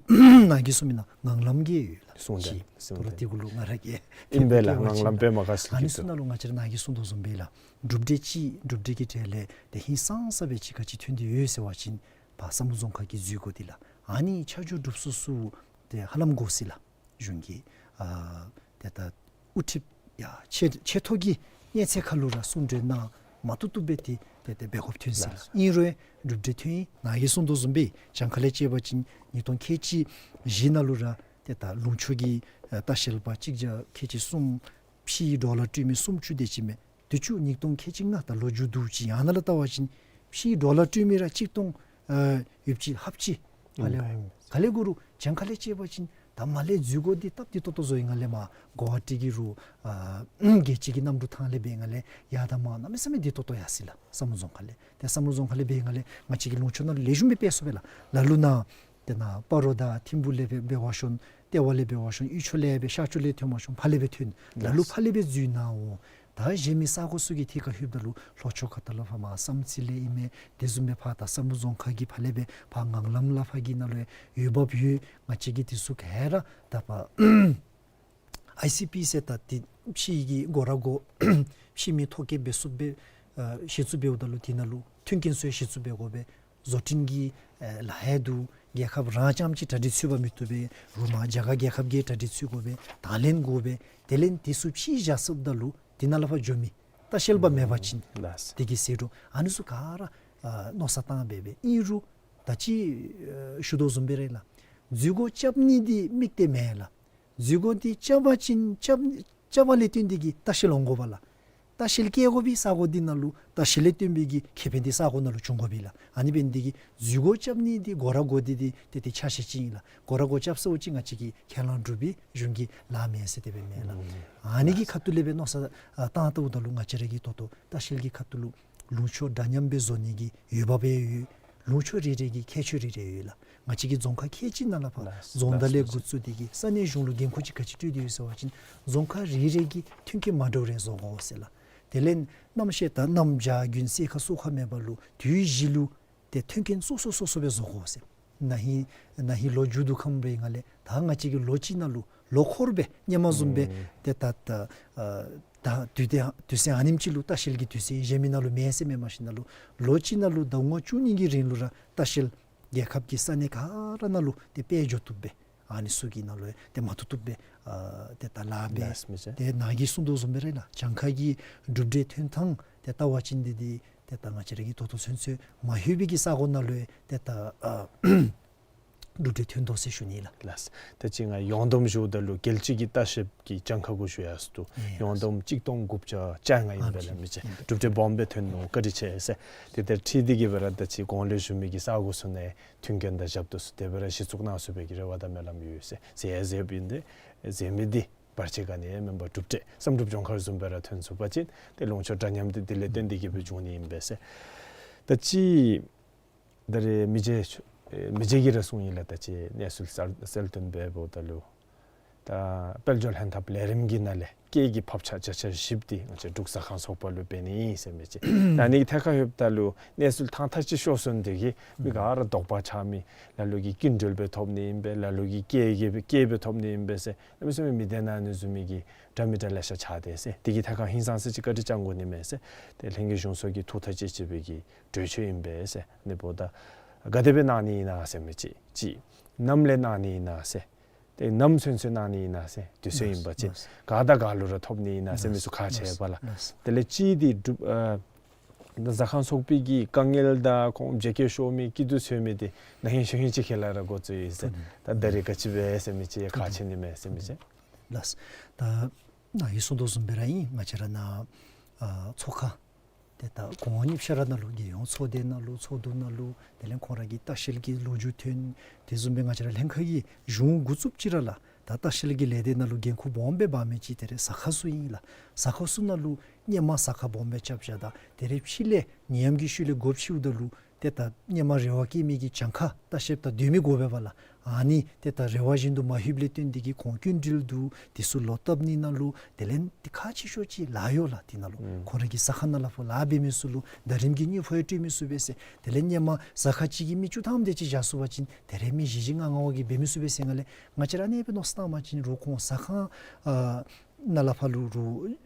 ནཱ་གིས་གསུངས་མི་ནང་ངང་ལམ་གྱི་ཡོད་ལགས། གསུངས་ཏེ་ཅིག་གསུངས་ད་རུང་ཏེ་དེ་གུ་ལུ་ང་ར་གིས་ཨིན་པས་ལགས། ངང་ལམ་པདྨ་དགའ་ཚལ་ཨ་ནི་གྱི་ཚུ་ནང་ལུ་ང་བཅས་ར་ནཱ་གིས་གསུངས་དོ་བཟུམ་སྦེ་ལགས། གྲུབ་འབྲས་ཅིག་གྲུབ་འབྲས་ཀྱི་གྲས་ལས་ཏེ་ཧིང་སངས་ས་སྦེ་ཅིག་ག་ཅི་ཐོན་ཏེ་ཡོད་ཟེར་བ་ཅིན་ཕར་བསམ་བློ་རྫོང་ཁག་གི་འཛུལ་སྒོ་འདི་ལགས། ཨ་ནི་ཆ་འཇོག་སྒྲུབ་ས་ཚུ་ཏེ་ཧ་ལམ་དགོ་ཟེར་ལགས། གཞུང་གིས་ཨ་ཏེ་ད་དབུ་ཁྲིད་ཡ་ཆེ་ཆེ་མཐོ་གི་གནས་ཚད་ཁར་ལུ་ར་གསུང་གྲོས་གནང་མ་བཏུབ་བཏུབ་སྦེ་ཏེ་ཏེ་ཏེ་འབད་དགོཔ་ཐོན་ཟེར་ལགས། ཨིན་རུང་གྲུབ་འབྲས་ཐོན་ཡི། ནཱ་གིས་གསུངས་དོ་བཟུམ་སྦེ་གྱངས་ཁ་ལས་བཅད་པ་ཅིན་ཉིས་སྟོང་ཁལ་གཅིག་བཞི་ནང་ལུ་ར་ཏེ་ད་ལུང་ཕྱོགས་ཀྱི་ཨ་ལྟ་བཤལ་པ་གཅིག་བརྒྱ་ཁལ་གཅིག་གསུམ་ཕྱིའི་ཌོ་ལར་སྤྲོད་མི་སུམ་ཅུ་དེ་ཅིག་མས། དུས་ཅི་ཉིས་སྟོང་ཁལ་གཅིག་ལྔ་ད་ལོ་མཇུག་བསྡུ་ཅི། ཡང་ན་ལུ་བལྟ་བ་ཅིན་ཕྱིའི་ཌོ་ལར་སྤྲོད་མི་ར་གཅིག་སྟོང་ཨ་ཡོདཔ་ཅིག་ལྷགཔ་ཅིག་ཨིན་པས། ཨིན་པས། ག་ལས་དགོ་རུང་གྱངས་ཁ་ལས་བཅད་པ་ཅིན་ད་མར་ལས་འཛུལ་སྒོ་འདི་སྟབས་བདེ་ཏོག་ཏོ་བཟོ་ཡི། ང་ལས་མར་གོ་བ་ཊི་གི་རུ་ཨ་རྒྱལ་སྤྱི་གི་གནམ་གྲུ་ཐང་ལས་འབད་ང་ལས་ཡར་དང་མར་གནམ་མེད་ས་མེད་བདེ་ཏོག་ཏོ་ཡར་སོ་ཡི་ལགས། བསམ་བློ་རྫོང་ཁག་ལས། ཏེ་བསམ་བློ་རྫོང་ཁག་ལས་འབད་ང་ལས་ང་བཅས་ཀྱི་ལུང་ཕྱོགས་ནང་ལུ་ལེགས་ཤོམ་སྦེ་སྤེལ་ཚུགས་པས་ལགས། ལ་ལུ་ནཱ་ཏེ་ནཱ་སྤ་རོ་དང་ཐིམ་ཕུ་ལས་འབད་འབད་བ་ཤོང་། ལྟེ་བ་ལས་འབད་བ་ཤོང་། གཡུས་ཕྱོགས་ལས་འབད་ཤར་ཕྱོགས་ལས་ཐོན་པ་ཤོང་། ཕར་ལས་འབད་ཐོན། ལ་ལུ་ཕར་ལས་འབད་འཛུལ་ནུག་འོང་། ད་གཞན་མི་ས་གོ་ཚུ་གི་ཐད་ཁར་ལྷོདཔ་ད་ལུ་ལྷོ་ཕྱོགས་ཁ་ཐུག་ལུ་ཕར་མར་བསམ་རྩེ་ལས་ཨིན་མས། དེ་བཟུམ་སྦེ་ཕར་ད་བསམ་བློ་རྫོང་ཁག་གི་ཕར་ལས་འབད་ཕར་ངང་ལམ་ལ་ཕར་གི་ནང་ལུ་འོས་འབབ་ཡོད། ང་བཅས་ཀྱིས་དེ་ཚུ་ག་ར་ད་ཕར་ཨའི་སི་པི་ཟེར་ད་ཏེ་ཕྱི་གི་སྒོ་ར་སྒོ་ཕྱི་མི་ཐོ་བཀོད་འབད་ཚུགསཔ་སྦེ་ཨ་གཞི་བཙུགས་འབདཝ་ད་ལུ་དེ་ནང་ལུ་མཐུན་རྐྱེན་ཚུ་གཞི་བཙུགས་འབད་དགོ་པས། བཟོ་སྐྲུན་གྱི་ཨེ་ལཱ་ཡང་འདུག། རྒྱལ་ཁབ་རང་རྐྱངམ་གཅིག་གྲ་སྒྲིག་ཚུད་པ་མི་བཏུབ་པས། རུང་མར་རྒྱ་གར་རྒྱལ་ཁབ་ཀྱི་གྲ་སྒྲིག་ཚུད་དགོ་པས། དང་ལེན་དགོ་པས། དེ་ལས་དེ་ཚུ་ཕྱིར་བཞག་ཚུགསཔ་ད་ལུ་དེ་ནང་ལུ་ཕར་འགྱོ་མི་ལྟ་བཤལ་པ་མེད་པ་ཅིན་ལགས། དེ་གི་ཟད་འགྲོ་ཨ་ནི་ཚུ་ག་ར་ཨ་མནོ་བསམ་བཏང་འབད་འབད་ཨིན་རུང་ད་ཅི་ཨ་ཞུ་དོ་བཟུམ་སྦེ་ར་ལགས། འཛུལ་སྒོ་རྐྱབ་ནི་འདི་དམིགས་གཏད་མེན་ལགས། འཛུལ་སྒོ་འདི་རྐྱབ་པ་ཅིན་རྐྱབ་རྐྱབ་པ་ལས་བརྟེན་ཏེ་གི་ལྟ་བཤལ་འོང་དགོ་པས་ལགས། ལྟ་བཤལ་བསྐྱལ་དགོ་པའི་ས་གོ་འདི་ནང་ལུ་ལྟ་བཤལ་ལས་བརྟེན་པའི་གི་ཁེ་ཕན་འདི་ས་གོ་ནང་ལུ་འབྱུང་དགོ་པས་ལགས། ཨ་ནི་འབད་ནི་འདི་གིས་འཛུལ་སྒོ་རྐྱབ་ནི་འདི་སྒོ་ར་སྒོ་འདི་འདི་ཏེ་ཏེ་ཆ་ཤས་ཅིག་ཨིན་ལགས། སྒོ་ར་སྒོ་རྐྱབ་ཚརཝ་ཅིག་ང་བཅས་ཀྱི་ཁས་བླངས་སྒྲུབ་པའི་གཞུང་གི་ལཱ་མེན་ཟེར་དེ་སྦེ་མེན་ལགས། ཨ་ནི་གི་ཁ་ཐུག་ལས་འབད་མནོ་བསམ་ཨ་བཏང་བལྟཝ་ད་ལུ་ང་བཅས་ར་གི་ད་ལྟོ་ལྟ་བཤལ་གྱི་ཁ་ཐུག་ལུ་ལུང་ཕྱོགས་འདྲ་མཉམ་སྦེ་བཟོ་ནི་གི་འོས་འབབ་ཡང་ཡོད། ལུང་ཕྱོགས་རེ་རེ་གི་ཁྱད་ཆོས་རེ་རེ་ཡོད་ལགས། ང་བཅས་ཀྱི་རྫོང་ཁག་ཁལ་གཅིག་ནང་ལུ་ཕར་ལགས། རྫོང་བདག་ལས་ལགས། འགོ་བཙུགས་ཏེ་གི་ས་གནས་གཞུང་ལུ་འགན་ཁུར་ཅིག་ག་ཅི་སྤྲོད་དེ་ཡོད་ཟེར་བ་ཅིན་རྫོང་ཁག་རེ་རེ་གི་མཐུན་རྐྱེན་མ་འདྲཝ་རེ་བཟོ་དགོ་ཟེར་ལགས། དེ་ལས་གནམ་གཤིས་དང་གནམ་བྱཱར་དགུན་སེར་ཁ་སོ་ཁ་མེད་པར་ལུ་དུས་བཞི་ལུ་ཏེ་མཐུན་རྐྱེན་སོ་སོ་སོ་སོ་སྦེ་བཟོ་དགོ་ཟེར། ན་ཧིང་ན་ཧིང་ལོ་མཇུག་བསྡུ་ཁམས་འབད་ང་ལས་ད་ང་བཅས་ཀྱི་ལོ་གཅིག་ནང་ལུ་ལོ་འཁོར་སྦེ་སྔོན་མ་བཟུམ་སྦེ་ཨུམ་ཏེ་ད་ད་ཨ་ད་དུས་དེ་དུས་ཚོད་ཨ་ནེམ་ཅིག་ལུ་ལྟ་བཤལ་གྱི་དུས་ཚོད་གཞན་མི་ནང་ལུ་མེད་ཟེར་མེན་མ་གཞི་ནང་ལུ་ལོ་གཅིག་ནང་ལུ་ཟླཝ་ལྔ་བཅུ་གཉིས་ཀྱི་རིང་ལུ་ར་ལྟ་བཤལ་རྒྱལ་ཁབ་ཀྱི་ས་གནས་ག་ར་ནང་ལུ་ཏེ་སྤེལ་འགྱོ་བཏུབ་པས། ཨ་ནི་ཚུ་གི་ནང་ལུ་ཏེ་མ་བཏུབ་བཏུབ་སྦེ་ཨ་ཏེ་ད་ལཱ་འབད། ལགས་མི་ཅིག། ཏེ་ནཱ་གིས་གསུངས་དོ་བཟུམ་སྦེ་ར་ལགས། གྱངས་ཁ་གི་གྲུབ་འབྲས་ཐོན་ཐངས་ཏེ་བལྟ་བ་ཅིན་འདི་འདི་ཏེ་ད་ང་བཅས་ར་གི་ད་ལྟོ་ཚུན་ཚོད་མ་ལྷོད་པའི་གི་ས་གོ་ནང་ལུ་ཏེ་ད་ཨ་གྲུབ་འབྲས་ཐོན་དོ་ཟེར་ཞུ་ནི་ལགས། ལགས། ད་ཅི་ང་ཡོངས་བསྡོམས་ཞུཝ་ད་ལུ་རྒྱལ་སྤྱི་གི་ལྟ་བཤལ་གྱི་གྱངས་ཁ་གུ་ཞུ་ཡར་སོ་ནུག། ཨེ་ཡོངས་བསྡོམས་གཅིག་སྟོང་དགུ་བརྒྱ་བཅོ་ལྔ་ཨིན་པས་ལགས་མི་ཅིག། ཨེ་གྲུབ་འབྲས་སྦོམ་སྦེ་ཐོན་ནུག། བཀའ་དྲིན་ཆེ་ཟེར། ཏེ་ད་འཕྲིན་འདི་གིས་སྦེ་ར་ད་ཅི་གོང་ལས་ཞུ་མི་གི་ས་གོ་ཚུ་ནང་མཐུན་རྐྱེན་དང་ཞབས་ཏོག་ཚུ་དེ་སྦེ་ར་གཞི་བཙུགས་གནང་ཚུགས་པའི་གི་རེ་བ་དང་སྨོན་ལམ་ཡོད་ཟེར། ཟེར་ཡང་ཟེར་བ་ཅིན་ཏེ་ཟེར་མི་འདི་བར་ཆད་ག་ནི་ཡང་མེན་པར་གྲུབ་འབྲས་བསམ་གྲུབ་ལྗོངས་མཁར་བཟུམ་སྦེ་ར་ཐོན་ཚུགས་པ་ཅིན་ཏེ་ལུང་ཕྱོགས་འདྲ་མཉམ་འདི་དེ་ལས་བརྟེན་ཏེ་གི་སྦེ་འབྱུང་ནི་ཨིན་པས་ཟེར། ད་ཅི་ད་རེས་མི་རྗེ་མི་རྗེ་གིས་ར་གསུངས་ཡི་ལགས། ད་ཅི་གནས་ཚུལ་གསལ་གསལ་སྟོན་འབདཝ་ད་ལུ་ད་དཔལ་འབྱོར་ལྷན་ཐབས་ལས་རིམ་གྱི་ནང་ལས་སྐྱེད་ཀྱི་ཕབ་ཆ་བརྒྱ་ཆ་བཞི་འདི་ང་བཅས་འབྲུག་ཟ་ཁང་ཚོགས་པ་ལུ་འབད་ནི་ཨིན་ཟེར་མི་ཅིག། ད་ཨ་ནི་ཐད་ཁར་ལྷོདཔ་ད་ལུ་གནས་ཚུལ་ཐང་ཐང་ཅིག་ཤོར་སོང་སྟེ་གི་མི་ག་ར་དོགས་པ་ཆགས་མི། ལ་ལུ་གིས་སྐྱིན་འགྲུལ་སྦེ་ཐོབ་ནི་ཨིན་པས། ལ་ལུ་གིས་སྐྱེད་ཀྱི་སྐྱེད་སྦེ་ཐོབ་ནི་ཨིན་པས་ཟེར། གནམ་མེད་ས་མེད་མི་བདེན་ན་ནི་བཟུམ་མའི་གི་འདྲ་མི་འདྲ་ལེ་ཤ་ཆགས་ཏེ་ཟེར། དེ་གི་ཐད་ཁར་ཧིང་སངས་ས་ཅིག་བཀའ་དྲིན་བསྐྱང་དགོ་ནི་མས་ཟེར། ཏེ་ལྷན་རྒྱས་གཞུང་ཚོགས་ཀྱིས་ཐུགས་ཐག་བཅད་བཅད་པའི་གི་གྲོས་ཆོད་ཨིན་པས་ཟེར། ཨ་ནི་འབདཝ་ད་ག་དེ་སྦེ་གནང་ནི་ཨིན་ན་ཟེར་མི་ཅིག། ཅིག་ནམ་ལས་གནང་ནི་ཨིན་ན་ཟེར། ཏེ་ནམ་ཚུན་ཚོད་གནང་ནི་ཨིན་ན་ཟེར། དུས་ཚོད་ཨིན་པ་ཅིན་ལགས། ག་དང་ག་ལུ་ར་ཐོབ་ནི་ཨིན་ན་ཟེར་མི་ཚུ་ཁག་ཆེ་བས་ལགས། ལགས། དེ་ལས་ཅིག་འདི་འབྲུག་ཨ་ཟ་ཁང་ཚོགས་པའི་གི་དཀའ་ངལ་དང་ཁོང་བརྗེ་བཀལ་ཤོར་མི་སྐྱིད་སྡུག་ཚུད་མི་འདི་ན་ཧིང་ཤོ་ཧིང་ཅིག་ཁར་ལས་ར་འགོ་བཙུགས་ཡི་ཟེར། ད་ད་རེས་ག་ཅི་འབད་ཟེར་མི་ཅིག་ཁག་ཆེ་ནི་མས་ཟེར་མི་ཅིག། ལགས། ད་ནཱ་གིས་གསུངས་དོ་བཟུམ་སྦེ་ར་ཨིན། ང་བཅས་ར་ནཱ་ ཨ་ཚོགས་ཁང་ཏེ་ད་གོང་འོག་གཉིས་ཆ་ར་ནང་ལུ་རྒྱལ་ཡོངས་ཚོགས་སྡེ་ནང་ལུ་ཚོགས་འདུ་ནང་ལུ་དེ་ལས་ཁོང་ར་གི་ལྟ་བཤལ་གྱི་ལོ་རྒྱུས་ཐོན། དེ་བཟུམ་སྦེ་ང་བཅས་ར་ལྷན་ཁག་གི་གཞུང་འགོ་བཙུགསཔ་ཅིག་ར་ལགས་ད་ལྟ་བཤལ་གྱི་ལས་སྡེ་ནང་ལུ་འགན་ཁུར་སྦོམ་སྦེ་འབག་མི་ཅིག་དེ་རེ་ཟ་ཁང་ཚུ་ཨིན་ལགས། ཟ་ཁང་ཚུ་ནང་ལུ་སྔོན་མ་ཟ་ཁང་སྦོམ་སྦེ་རྐྱབ་བཞག་ད་དེ་རེ་ཕྱི་ལས་ནད་ཡམས་ཀྱི་ཤུལ་ལས་སྒོ་ཕྱེཝ་ད་ལུ་ཏེ་ད་སྔོན་མ་རེ་བ་བསྐྱེད་མི་གི་གྱངས་ཁ་ལྟ་བཤལཔ་དང་སྡོད་མི་དགོ་པས་པ་ལགས། ཨ་ནི་ཏེ་ད་རེ་བ་བཞིན་དུ་མ་ལྷོདཔ་ལས་བརྟེན་ཏེ་གིས་ཁོང་སྐྱིན་འགྲུལ་འདུག། དེ་ཚུ་ལོག་བཏབ་ནི་ནང་ལུ་དེ་ལས་ཏེ་ཁག་ཆེ་ཤོས་ཅིག་ལཱ་གཡོག་ལགས། དེ་ནང་ལུ་ཁོང་ར་གི་ཟ་ཁང་ནང་ལས་ཕར་ལཱ་འབད་མི་ཚུ་ལུ་ཟླ་རིམ་གྱི་དངུལ་ཕོགས་ཡང་སྤྲོད་མི་ཚུགས་པས་ཟེར། དེ་ལས་སྔོན་མ་ཟ་ཁང་ཅིག་གིས་མི་བཅུ་ཐམ་དེ་ཅིག་བཞག་ཚུགས་པ་ཅིན་དེ་རེ་མི་བཞི་བཞི་ལྔ་ལྔ་བ་གིས་འབད་མི་ཚུགས་པས་ཟེར་ང་ལས་ང་བཅས་ར་ཨ་ནི་སྦེ་མནོ་བསམ་བཏང་བ་ཅིན་རུང་ཁོང་ཟ་ཁང་ཨ་ནང་ལས་ཕར་ལུ་རུང་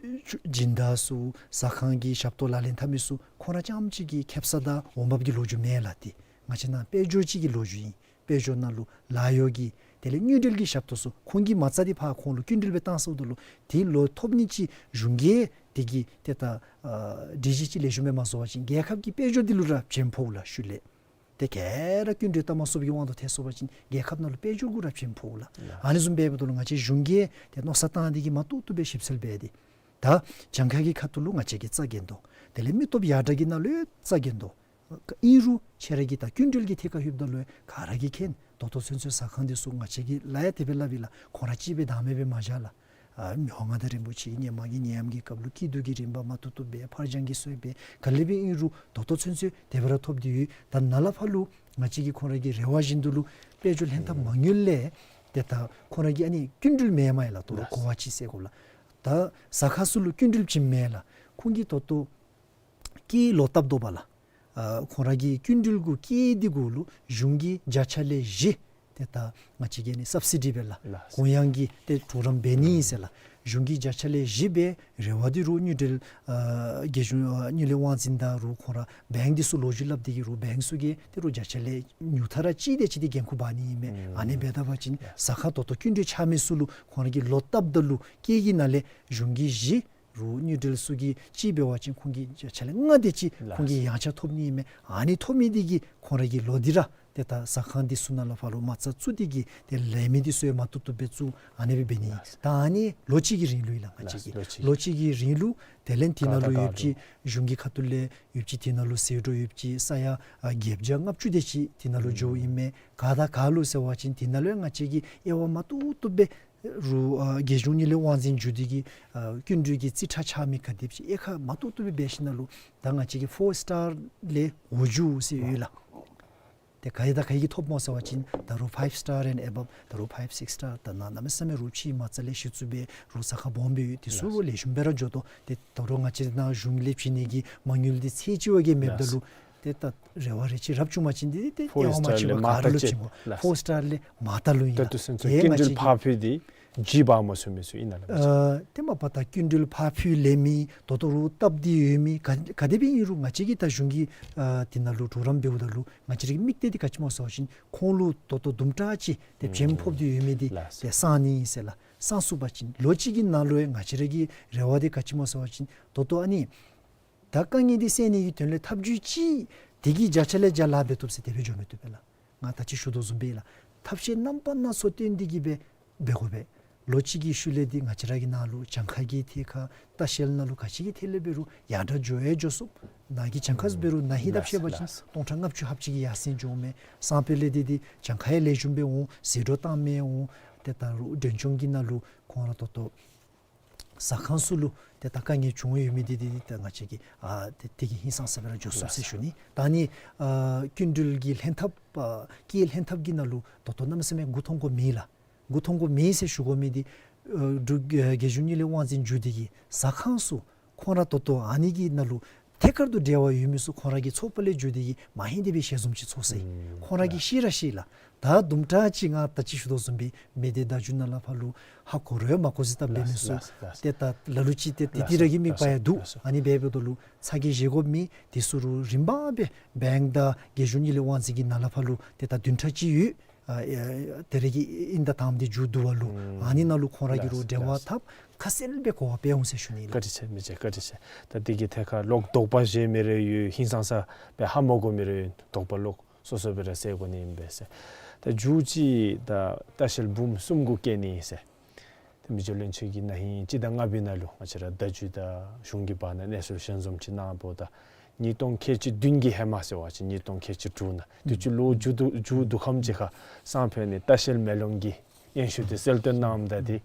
སྦྱིན་བདག་ཚུ་ཟ་ཁང་གི་ཞབས་ཏོག་ལག་ལེན་འཐབ་མི་ཚུ་ཁོང་ར་རྐྱངམ་ཅིག་གི་ཁེབ་ས་དང་འོང་འབབ་ཀྱི་ལོ་རྒྱུས་མེན་ལགས། ཏེ་ང་བཅས་ནང་དཔལ་འབྱོར་ཅིག་གི་ལོ་རྒྱུས་ཨིན། དཔལ་འབྱོར་ནང་ལུ་ལཱ་གཡོག་གི་དེ་ལས་དངུལ་འབྲེལ་གྱི་ཞབས་ཏོག་ཚུ་ཁོང་གིས་མ་རྩ་དེ་ཕར་ཁོང་ལུ་སྐྱིན་འགྲུལ་སྦེ་བཏང་སོངམ་ད་ལུ་དེ་ལོག་ཐོབ་ནི་ཅིག་གཞུང་གིས་དེ་གི་ཏེ་ད་ཨ་སྒྲིག་གཞི་ཅིག་ལེགས་ཤོམ་སྦེ་མ་བཟོ་བ་ཅིན་རྒྱལ་ཁབ་ཀྱི་དཔལ་འབྱོར་འདི་ལུ་ར་བྱེམ་ཕོག་ལགས་ཤུལ་ལས། ཏེ་ག་ར་སྐྱིན་འགྲུལ་བཏང་མ་ཚུགསཔ་གི་དབང་དུ་ཐལ་སོང་པ་ཅིན་རྒྱལ་ཁབ་ནང་ལུ་དཔལ་འབྱོར་གུ་ར་བྱེམ་ཕོག་ལགས། ཨ་ནི་བཟུམ་འབདཝ་ད་ལུ་ང་བཅས་གཞུང་གིས་ཏེ་མནོ་བསམ་བཏང་སྟེ་གིས་མ་བཏུབ་བཏུབ་སྦེ་ཞིབ་འཚོལ་འབད་དེ་ད་གྱངས་ཁ་གི་ཁ་ཐུག་ལུ་ང་བཅས་ཀྱིས་རྩ་འགེངས་དོ། དེ་ལས་མི་སྟོབས་ཡར་དྲག་གི་ནང་ལུ་ཡང་རྩ་འགེངས་དོ། ཨིན་རུང་ཁྱེད་ར་གི་ད་སྐྱིན་འགྲུལ་གྱི་ཐད་ཁར་ལྷོདཔ་ད་ལུ་ག་ར་གིས་མཁྱེན། ད་ལྟོ་ཚུན་ཚོད་ཟ་ཁང་འདི་ཚུ་ང་བཅས་ཀྱིས་ལཱ་ཡང་དེ་སྦེ་སླབ་ཨིན་ལགས། ཁོང་ར་གཅིག་སྦེ་བདག་མེད་སྦེ་མ་བཞག་ལགས། ཨ་མི་དབང་མངའ་བདག་རིན་པོ་ཆེ་གི་སྔོན་མ་གི་ནད་ཡམས་ཀྱི་སྐབས་ལུ་སྐྱིད་སྡུག་གི་རིམ་པ་མ་བཏུབ་བཏུབ་སྦེ་ཕར་འགྱངས་ཀྱིས་སོང་སྦེ་ག་ལས་སྦེ་ཨིན་རུང་ད་ལྟོ་ཚུན་ཚོད་དེ་སྦེ་ར་ཐོབ་སྟེ་ཡོད། ད་ནཱ་ལས་ཕར་ལུ་ང་བཅས་ཀྱིས་ཁོང་ར་གི་རེ་བ་བཞིན་དུ་ལུ་དཔལ་འབྱོར་ལྷན་ཐབས་མ་དངུལ་ལས་ཏེ་ད་ཁོང་ར་གི་ཨ་ནི་སྐྱིན་འགྲུལ་མེན་མས་ལགས། ད་རུང་གོ་བ་ཅིག་ཟེར་དགོ་ལགས། ད་ཟ་ཁང་ཚུ་ལུ་སྐྱིན་འགྲུལ་བྱིནམ་མས་ལགས། ཁོང་གིས་ད་ལྟོ་སྐྱེད་ལོག་བཏབ་དོ་པ་ལགས། ཨ་ཁོང་ར་གི་སྐྱིན་འགྲུལ་གུ་སྐྱེད་འདི་གུ་ལུ་གཞུང་གིས་བརྒྱ་ཆ་ལས་བཞི་ཏེ་ད་ང་བཅས་ཀྱིས་ནི་སབ་སི་ཌི་འབད་ལགས། ལགས། གུ་ཡངས་ཀྱི་ཏེ་གྲོགས་རམ་འབད་ནི་ཨིན་ཟེར་ལགས། གཞུང་གིས་བརྒྱ་ཆ་ལས་བཞི་འབད། རེ་བ་འདི་རུང་དངུལ་འབྲེལ་ཨ་རྒྱལ་གཞུང་ཨ་དངུལ་ལས་དབང་འཛིན་དང་རུང་ཁོང་ར་བེངཀ་འདི་ཚུ་ལོ་རྒྱུས་སླབ་སྟེ་གིས་རུང་བེངཀ་ཚུ་གིས་ཏེ་རུང་བརྒྱ་ཆ་ལས་ཉུང་མཐའ་ར་གཅིག་དེ་ཅིག་འདི་འགན་ཁུར་འབག་ནི་ཨིན་མས། ཨ་ནི་འབད་ད་པ་ཅིན་ཟ་ཁང་ད་ལྟོ་སྐྱིན་འགྲུལ་འཆང་མི་ཚུ་ལུ་ཁོང་ར་གིས་ལོག་བཏབ་ད་ལུ་སྐྱེད་ཀྱི་ནང་ལས་གཞུང་གིས་བཞི་རུང་དངུལ་འབྲེལ་ཚུ་གིས་གཅིག་འབད་བ་ཅིན་ཁོང་གིས་བརྒྱ་ཆ་ལས་ལྔ་དེ་ཅིག་ཁོང་གིས་ཡང་ཆ་ཐོབ་ནི་ཨིན་མས། ཨ་ནི་ཐོབ་མི་འདི་གིས་ཁོང་ར་གི་ལོག་སྟེ་ར་ཏེ་ད་ཟ་ཁང་འདི་ཚུ་ནང་ལས་ཕར་ལུ་མ་རྩ་བཙུགས་ཏེ་གིས་ཏེ་ལས་མི་འདི་ཚུ་ཡང་མ་བཏུབ་བཏུབ་སྦེ་བཙུགས། ཨ་ནི་སྦེ་འབད་ནི། ལགས། ད་ཨ་ནི་ལོ་གཅིག་གི་རིང་ལུ་ཨིན་ལགས། ང་བཅས་ཀྱིས་ལགས། ལོ་གཅིག་ལོ་གཅིག་གི་རིང་ལུ་དེ་ལས་དེ་ནང་ལུ་ག་དང་ག་ཡོདཔ་ཅིག་གཞུང་གི་ཁ་ཐུག་ལས་ཡོདཔ་ཅིག་དེ་ནང་ལུ་ཟད་འགྲོ་ཡོདཔ་ཅིག་ས་ཡ་ཨ་བརྒྱད་བརྒྱ་ལྔ་བཅུ་དེ་ཅིག་དེ་ནང་ལུ་འགྱོཝ་ཨིན་མས། ག་དང་ག་ལུ་ཟེར་བ་ཅིན་དེ་ནང་ལུ་ཡང་ང་བཅས་ཀྱིས་དབྱེ་བ་མ་བཏུབ་བཏུབ་སྦེ་རུང་ཨ་རྒྱལ་གཞུང་དངུལ་ལས་དབང་འཛིན་བརྒྱུད་དེ་གིས་ཨ་སྐྱིན་འགྲུལ་གྱི་རྩིས་ཁྲ་ཆགས་མི་ག་དེམ་ཅིག་དབྱེ་ཁ་མ་བཏུབ་བཏུབ་སྦེ་འབད་ཞིནམ་ལས་ད་ང་བཅས་ཀྱིས་ཕོར་སི་ཊར་ལས་འོག་འགྱོ་ཟེར་ཡོད་ལགས། ཏེ་ག་ཡི་དང་ག་ཡི་གིས་ཐོབ་སྨོ་ཟེར་བ་ཅིན་ད་རུང་ཕའིབ་སི་ཊར་ཨེནཌ་ཨེ་བབ་ད་རུང་ཕའིབ་སིགསི་སི་ཊར་ད་ནཱ་གནམ་མེད་ས་མེད་རུང་ཕྱེ་མ་རྩ་ལས་གཞི་བཙུགས་སྦེ་རུང་ཟ་ཁང་སྦོམ་སྦེ་ཡོད། དེ་ཚུ་ལེགས་ཤོམ་སྦེ་ར་འགྱོ་དོ། ཏེ་ད་རུང་ང་བཅས་ནཱ་གཞུང་ལས་བྱིན་ནི་གི་མ་དངུལ་འདི་ཚད་ཅིག་བ་གིས་མེདཔ་ད་ལུ་ཏེ་ད་རེ་བ་རེ་ཅིག་རབ་བྱུང་པ་ཅིན་འདི་ཏེ་ཕོར་སི་ཊར་ལས་མར་ལྟ་ཅི། ཕོར་སི་ཊར་ལས་མར་ལྟ་ལུ་ཨིན་ལགས། ད་ལྟོ་ཚུན་ཚོད་སྐྱིན་འགྲུལ་ཕར་ཕུལ་འདི་ཇི་འབག་མ་ཚུགས་མི་ཚུ་ཨིན་ན་ལགས། ཨ་ཏེ་མ་པ་ད་སྐྱིན་འགྲུལ་ཕར་ཕུལ་ལེན་མི་ད་ལྟོ་རུང་སྟབས་བདེ་ཡོད་མི་ག་ག་དེ་སྦེ་ཨིན་རུང་ང་བཅས་ཀྱིས་ད་གཞུང་གི་ཨ་དེ་ནང་ལུ་གྲོགས་རམ་འབདཝ་ད་ལུ་ང་བཅས་ར་གི་དམིགས་གཏད་འདི་ག་ཅི་སྨོ་ཟེར་བ་ཅིན་ཁོང་ལུ་ད་ལྟོ་དུམ་གྲ་ཅིག་ཏེ་བྱེམ་ཕོག་སྟེ་ཡོད་མི་འདི་ལགས། ཏེ་སངས་ནི་ཨིན་ཟེར་ལགས། སངས་ཚུགས་པ་ཅིན་ལོ་གཅིག་གི་ནང་ལུ་ཡང་ང་བཅས་ར་གི་རེ་བ་འདི་ག་ཅི་སྨོ་ཟེར་བ་ཅིན་ད་ལྟོ་ཨ་ནི་ད་དཀའ་ངལ་འདི་སེལ་ནི་གི་དོན་ལས་ཐབས་བྱུས་ཅིག་དེ་གིས་བརྒྱ་ཆ་ལས་བརྒྱ་ལཱ་འབད་བཏུབ་ཟེར་དེ་སྦེ་འགྱོ་མི་བཏུབ་པས་ལགས། ང་ད་ཅི་ཞུ་དོ་བཟུམ་སྦེ་ལགས། ཐབས་ཤེས་རྣམ་པ་སྣ་ཚོགས་བཏོན་ཏེ་གིས་སྦེ་འབད་དགོ་པས། ལོ་གཅིག་གི་ཤུལ་ལས་འདི་ང་བཅས་ར་གི་ནང་ལུ་གྱངས་ཁ་གི་ཐད་ཁར་ལྟ་བཤལ་ནང་ལུ་ག་ཅི་གི་ཐད་ལས་འབད་རུང་ཡར་དྲག་འགྱོ་ཡང་འགྱོ་ཚུགས། ནཱ་གི་གྱངས་ཁ་ཚུ་འབད་རུང་ན་ཧིང་ལྟ་བཤལ་པ་ཅིན་སྟོང་ཕྲག་ལྔ་བཅུ་ལྷགཔ་ཅིག་གི་ཡར་སེང་འགྱོཝ་མས། སང་ཕོད་ལས་འདི་འདི་གྱངས་ཁ་ཡང་ལེགས་ཤོམ་སྦེ་འོང་། ཟད་འགྲོ་བཏང་མི་འོང་། ཏེ་ད་རུང་མགྲོན་སྐྱོང་གི་ནང་ལུ་ཁོང་ར་ད་ལྟོ་ཟ་ཁང་ཚུ་ལུ་ཏེ་ད་དཀའ་ངལ་བྱུང་ཡོད་མི་འདི་འདི་འདི་ད་ང་བཅས་ཀྱིས་ཨ་ཏེ་དེ་གིས་ཧིང་སངས་ས་སྦེ་ར་འགྱོ་ཚུགས་ཟེར་ཞུ་ནི། ད་ནི་ཨ་སྐྱིན་འགྲུལ་གྱི་ལྷན་ཐབས་ཨ་སྐྱེད་ལྷན་ཐབས་ཀྱི་ནང་ལུ་ད་ལྟོ་གནམ་མེད་ས་མེད་མགུ་འཐོམ་དགོཔ་མེད་ལགས། མགུ་འཐོམ་དགོཔ་མེད་ཟེར་ཞུ་དགོ་མི་འདི་ཨ་འབྲུག་ཨ་རྒྱལ་གཞུང་དངུལ་ལས་དབང་འཛིན་བརྒྱུད་དེ་གིས་ཟ་ཁང་ཚུ་ཁོང་ར་ད་ལྟོ་ཨ་ནི་གི་ནང་ལུ་ཐད་ཀར་དུ་འབྲེལ་བ་ཡོད་མི་ཚུ་ཁོང་ར་གི་ཚོགས་པ་ལས་བརྒྱུད་དེ་གིས་མ་ཧེང་དེ་སྦེ་ཞལ་འཛོམས་ཅིག་ཚོགས་ས་ཨིན། ཁོང་ར་གིས་ཤེས་ར་ཤེས་ལགས། ད་དུམ་གྲ་ཅིག་ང་ད་ཅི་ཞུ་དོ་བཟུམ་སྦེ་མི་སྡེ་བརྡ་བརྒྱུད་ནང་ལས་ཕར་ལུ་ཧ་གོ་རུང་མ་གོ་ཟེར་ལྟ་འབད་མི་ཚུ་ལགས་ལགས། ཏེ་ད་ལ་ལུ་ཅིག་ཏེ་ཏི་ཏི་ར་གི་མིག་པ་ཡང་འདུག། ལགས་སོ། ཨ་ནི་འབད་འབདཝ་ད་ལུ་ཚ་གྱང་བཞེས་དགོཔ་མེད། དེ་ཚུ་རུང་རིམ་པ་སྦེ་བེངཀ་དང་རྒྱལ་གཞུང་དངུལ་ལས་དབང་འཛིན་གྱི་ནང་ལས་ཕར་ལུ་ཏེ་ད་བདུན་ཕྲག་གཅིག་ཡོད། ཨ་ཨེ་དེ་རེ་གི་ཨིན་ད་དང་པ་འདི་མཇུག་བསྡུ་བ་ལུ་ཨ་ནི་ནང་ལུ་ཁོང་ར་གིས་རུང་འབྲེལ་བ་འཐབ་ཁ་གསལ་སྦེ་གོ་བ་སྤེལ་འོང་ཟེར་ཞུ་ནི་ལགས། བཀའ་དྲིན་ཆེ་མི་རྗེ་བཀའ་དྲིན་ཆེ། ད་འདི་གི་ཐད་ཁར་ལོག་དོགས་པ་བཞེས་མི་རེ་ཡོད། ཧིང་སངས་ས་སྦེ་ཧ་མ་གོ་མི་རེ་ཡོད། དོགས་པ་ལོག་སོ་སོ་སྦེ་ར་སེལ་དགོ་ནི་ཨིན་པས་ཟེར། ད་མཇུག་ཅིག་ད་ལྟ་བཤལ་འབུམ་གསུམ་གུ་སྐྱེད་ནི་ཨིན་ཟེར། ཏེ་མི་རྗེ་བློན་ཆེན་གྱིས་ན་ཧིང་སྤྱི་ཟླ་ལྔ་པའི་ནང་ལུ་ང་བཅས་ར་བརྡ་བརྒྱུད་དང་གཞུང་གི་བར་ན་གནས་ཚུལ་ཞལ་འཛོམས་ཅིག་གནངམ་ད་ཉིས་སྟོང་ཁལ་གཅིག་བདུན་གྱི་ཧེ་མ་ཟེར་བ་ཅིན་ཉིས་སྟོང་ཁལ་གཅིག་དྲུག་ནང་དུས་ཅི་ལོ་མཇུག་བསྡུ་མཇུག་བསྡུ་ཁམས་ཅིག་ཁར་སང་ཕོད་ནི་ལྟ་བཤལ་མེ་ལོང་གི་སྙན་ཞུ་དེ་གསལ་སྟོན་གནངམ་ད་ཏེ་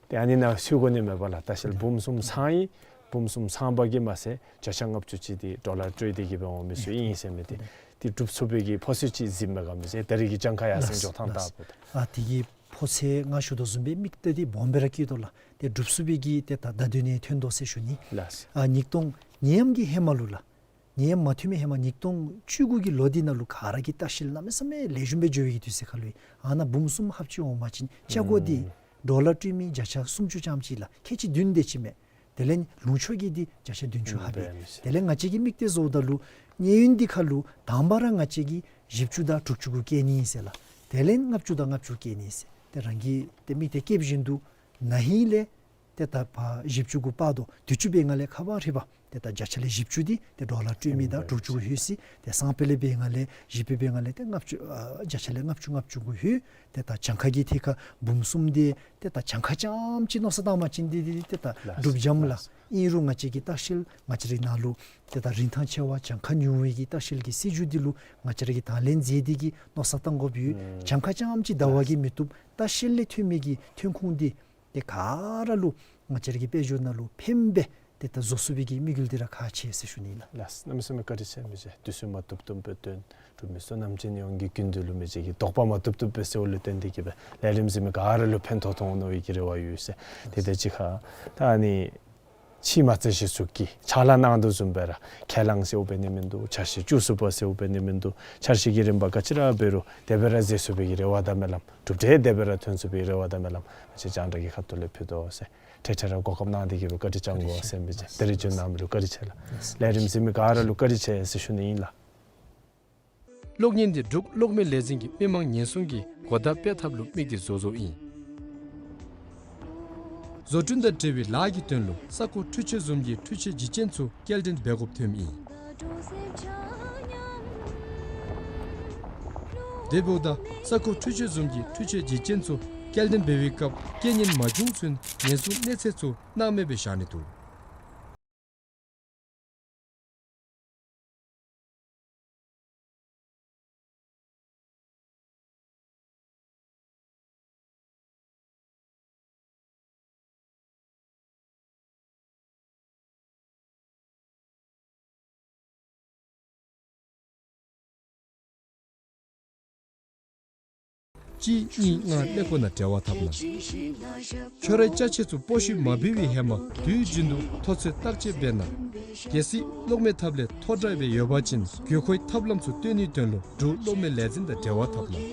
ཏེ་ཨ་ནི་ནང་ཚུད་དགོ་ནི་མས་པ་ལགས། ལྟ་བཤལ་འབུམ་གསུམ་ཚང་ཡི། འབུམ་གསུམ་ཚང་པ་གིས་མ་ཚད་བརྒྱ་ཆ་ལྔ་བཅུ་ཅིག་ཏེ་ཌོ་ལར་སྤྲོད་དེ་གི་སྦེ་འོང་མི་ཚུ་ཨིན་ཟེར་མི་དེ་ཏེ་སྒྲུབ་ཚུགས་པའི་གི་ཕོ་སི་ཅིག་གཟིགས་མས་ག་མི་ཟེར། ད་རེས་ཀྱི་གྱངས་ཁ་ཡར་སེང་འགྱོ་ཐངས་ལྟ་བུ་ད། ཨ་དེ་གི་ཕོ་སི་ང་ཞུ་དོ་བཟུམ་སྦེ་དམིགས་གཏད་དེ་སྦོམ་སྦེ་ར་བཀོད་དོ་ལགས། ཏེ་སྒྲུབ་ཚུགས་པའི་གི་ཏེ་ད་བརྡ་དོན་ནི་ཐོན་དོ་ཟེར་ཞུ་ནི། ལགས། ཨ་ཉིས་སྟོང་ནད་ཡམས་ཀྱི་ཧེ་མ་ལུ་ལགས། ནད་ཡམས་མ་ཐོན་མི་ཧེ་མ་ཉིས་སྟོང་བཅུ་དགུ་གི་ལོ་དེ་ནང་ལུ་ག་ར་གིས་ལྟ་བཤལ་གནམ་མེད་ས་མེད་ལེགས་ཤོམ་སྦེ་འགྱོ་བའི་གི་དུས་ཚོད་ཁར་ལུ་ཨ་ནཱ་འབུམ་གསུམ་ལྷགཔ་ཅིག་འོང་པ་ཅིན་ཅ་གོ་དེ་ཨུམ་ཌོ་ལར་སྤྲོད་མི་བརྒྱ་ཆ་སུམ་ཅུ་ཙམ་ཅིག་ལགས། ཁལ་གཅིག་བདུན་དེ་ཅིག་མས། དེ་ལས་ལུང་ཕྱོགས་ཀྱི་འདི་བརྒྱ་ཆ་བདུན་ཅུ་ཧ་སྦེ། དེ་ལས་ང་བཅས་ཀྱིས་དམིགས་གཏད་བཟོཝ་ད་ལུ་གནས་ཡུན་འདི་ཁར་ལུ་དང་པ་ར་ང་བཅས་ཀྱིས་བཞི་བཅུ་དང་དྲུག་ཅུ་གུ་བཀལ་ནི་ཨིན་ཟེར་ལགས། དེ་ལས་ལྔ་བཅུ་དང་ལྔ་བཅུ་བཀལ་ནི་ཨིན་ཟེར། ཏེ་རང་གིས་ཏེ་དམིགས་གཏད་བསྐྱེདཔ་བཞིན་དུ་ན་ཧིང་ལས་ཏེ་ད་ཕར་བཞི་བཅུ་གུ་སྤར་དོ། དུས་ཅི་འབད་བ་ལས་ཁ་བ་རི་བ་ཏེ་ད་བརྒྱ་ཆ་ལས་བཞི་བཅུ་འདི་ཏེ་ཌོ་ལར་སྤྲོད་མི་དང་དྲུག་ཅུ་གུ་ལྷོད་ཅི། ཏེ་སང་ཕོད་ལས་འབད་བ་ལས་བཞི་པའི་འབད་བ་ལས་ཏེ་ལྔ་བཅུ་ཨ་བརྒྱ་ཆ་ལས་ལྔ་བཅུ་ལྔ་བཅུ་གུ་ལྷོད། ཏེ་ད་གྱངས་ཁ་གི་ཐད་ཁར་འབུམ་གསུམ་འདི་ཏེ་ད་གྱངས་ཁ་ཙམ་ཅིག་མནོ་བསམ་བཏང་པ་ཅིན་འདི་འདི་ཏེ་ད་ལགས་སྒྲུབ་འཇམ་ལགས། ལགས། ཨིན་རུང་ང་བཅས་ཀྱི་ལྟ་བཤལ་ང་བཅས་རའི་ནང་ལུ་ཏེ་ད་རིན་ཐང་ཆེ་བ་གྱངས་ཁ་ཉུང་བའི་གི་ལྟ་བཤལ་གྱི་སྲིད་བྱུས་འདི་ལུ་ང་བཅས་ར་གིས་དང་ལེན་མཛད་དེ་གི་མནོ་བསམ་བཏང་དགོཔ་ཡོད། ཨུམ་གྱངས་ཁ་ཙམ་ཅིག་ཟླ་བ་གིས་མི་བཏུབ། ལྟ་བཤལ་ལས་ཐོན་མི་གི་ཐོན་ཁུངས་འདི་ཏེ་ག་ར་ལུ་ང་བཅས་ར་གི་དཔལ་འབྱོར་ནང་ལུ་ཕནམ་སྦེ་ཏེ་ད་བཟོ་ཚུགས་པའི་གི་དམིགས་ཡུལ་འདི་ར་ཁག་ཆེ་ཟེར་ཞུ་ནི་ལགས། ལགས། གནམ་མེད་ས་མེད་བཀའ་དྲིན་ཆེ་མི་རྗེ། དུས་ཚོད་མ་ཐུབ་ཐུབ་སྦེ་བཏོན། འབྲུག་མི་སོ་ནམ་ཅན་ཡོངས་ཀྱི་སྐུ་མདུན་ལུ་མི་རྗེ་གིས་དོགས་པ་མ་ཐུབ་ཐུབ་སྦེ་སེལཝ་ལུ་བརྟེན་ཏེ་གི་སྦེ་ལས་རིམ་གཟིགས་མི་ག་ར་ལུ་ཕན་ཐོགས་ཐོགས་འོང་མནོ་བའི་གི་རེ་བ་ཡོད་ཟེར། ཏེ་དེ་གཅིག་ཁར་ད་ཨ་ནི་ཕྱི་མ་རྩ་ཞིག་ཚུ་གིས་ཕྱག་ལཱ་གནང་དོ་བཟུམ་སྦེ་ར་ཁས་བླངས་ཟེརཝ་འབད་ནི་མིན་འདུག། འཆར་གཞི་བཅུ་གསུམ་པ་ཟེརཝ་འབད་ནི་མིན་འདུག། འཆར་གཞི་གི་རིམ་པ་ག་ཅི་ར་འབད་རུང་དེ་སྦེ་ར་མཛད་ཚུགས་པའི་གི་རེ་བ་དང་སྨོན་ལམ། གྲུབ་འབྲས་དེ་སྦེ་ར་ཐོན་ཚུགས་པའི་རེ་བ་དང་སྨོན་ལམ་ང་བཅས་རྒྱང་བསྒྲགས་ཀྱི་ཁ་ཐུག་ལས་ཕུལ་དོ་ཟེར། འཕྲལ་འཕྲལ་ར་གོ་སྐབས་གནང་སྟེ་གི་སྦེ་བཀའ་དྲིན་བསྐྱང་དགོ་ཟེར་མི་རྗེ། ད་རིས་བྱོན་གནང་མི་ལུ་བཀའ་དྲིན་ཆེ་ལགས། ལས་རིམ་གཟིགས་མི་ག་ར་ལུ་བཀའ་དྲིན་ཆེ་ཟེར་ཞུ་ནི་ཨིན་ལགས། གློག་བརྙན་འདི་འབྲུག་གློག་མེ་ལས་འཛིན་གྱིས་མི་མང་ཉེན་སྲུང་གི་གོ་བརྡ་སྤེལ་ཐབས་ལུ་དམིགས་ཏེ་བཟོ་བཟོཝ་ཨིན། བཟོ་སྐྲུན་དང་འབྲེལ་བའི་ལཱ་གི་དོན་ལུ་ས་ཁོངས་འཕྲུལ་ཆས་བཟུམ་གྱི་འཕྲུལ་ཆས་བརྒྱུད་སྐྱེལ་ཚུ་སྐྱེལ་འདྲེན་འབད་དགོཔ་ཐོནམ་ཨིན། དེ་འབདཝ་ད་ས་ཁོངས་འཕྲུལ་ཆས་བཟུམ་གྱི་འཕྲུལ་ཆས་བརྒྱུད་སྐྱེལ་ཚུ་སྐྱེལ་འདྲེན་འབད་བའི་སྐབས་རྐྱེན་ངན་མ་བྱུང་ཚུན་ཉེན་སྲུང་གནས་ཚད་ཚུ་སྣང་མེད་སྦེ་བཞག་ནི་འདུག། གཅིག་གཉིས་ལྔ་ཀླད་ཀོར་ནང་འབྲེལ་བ་འཐབ་གནང་། ཁྱོད་རའི་ཅ་ཆས་ཚུ་སྤོ་བཤུད་མ་འབད་བའི་ཧེ་མ་དུས་རྒྱུན་དུ་མཐོ་ཚད་བརྟག་དཔྱད་འབད་གནང་། གལ་སྲིད་གློག་མེ་ཐབ་ལས་མཐོ་དྲགས་སྦེ་ཡོད་པ་ཅིན་དགོས་མཁོའི་ཐབས་ལམ་ཚུ་སྟོན་ནིའི་དོན་ལུ་འབྲུག་གློག་མེ་ལས་འཛིན་དང་འབྲེལ་བ་འཐབ་གནང་།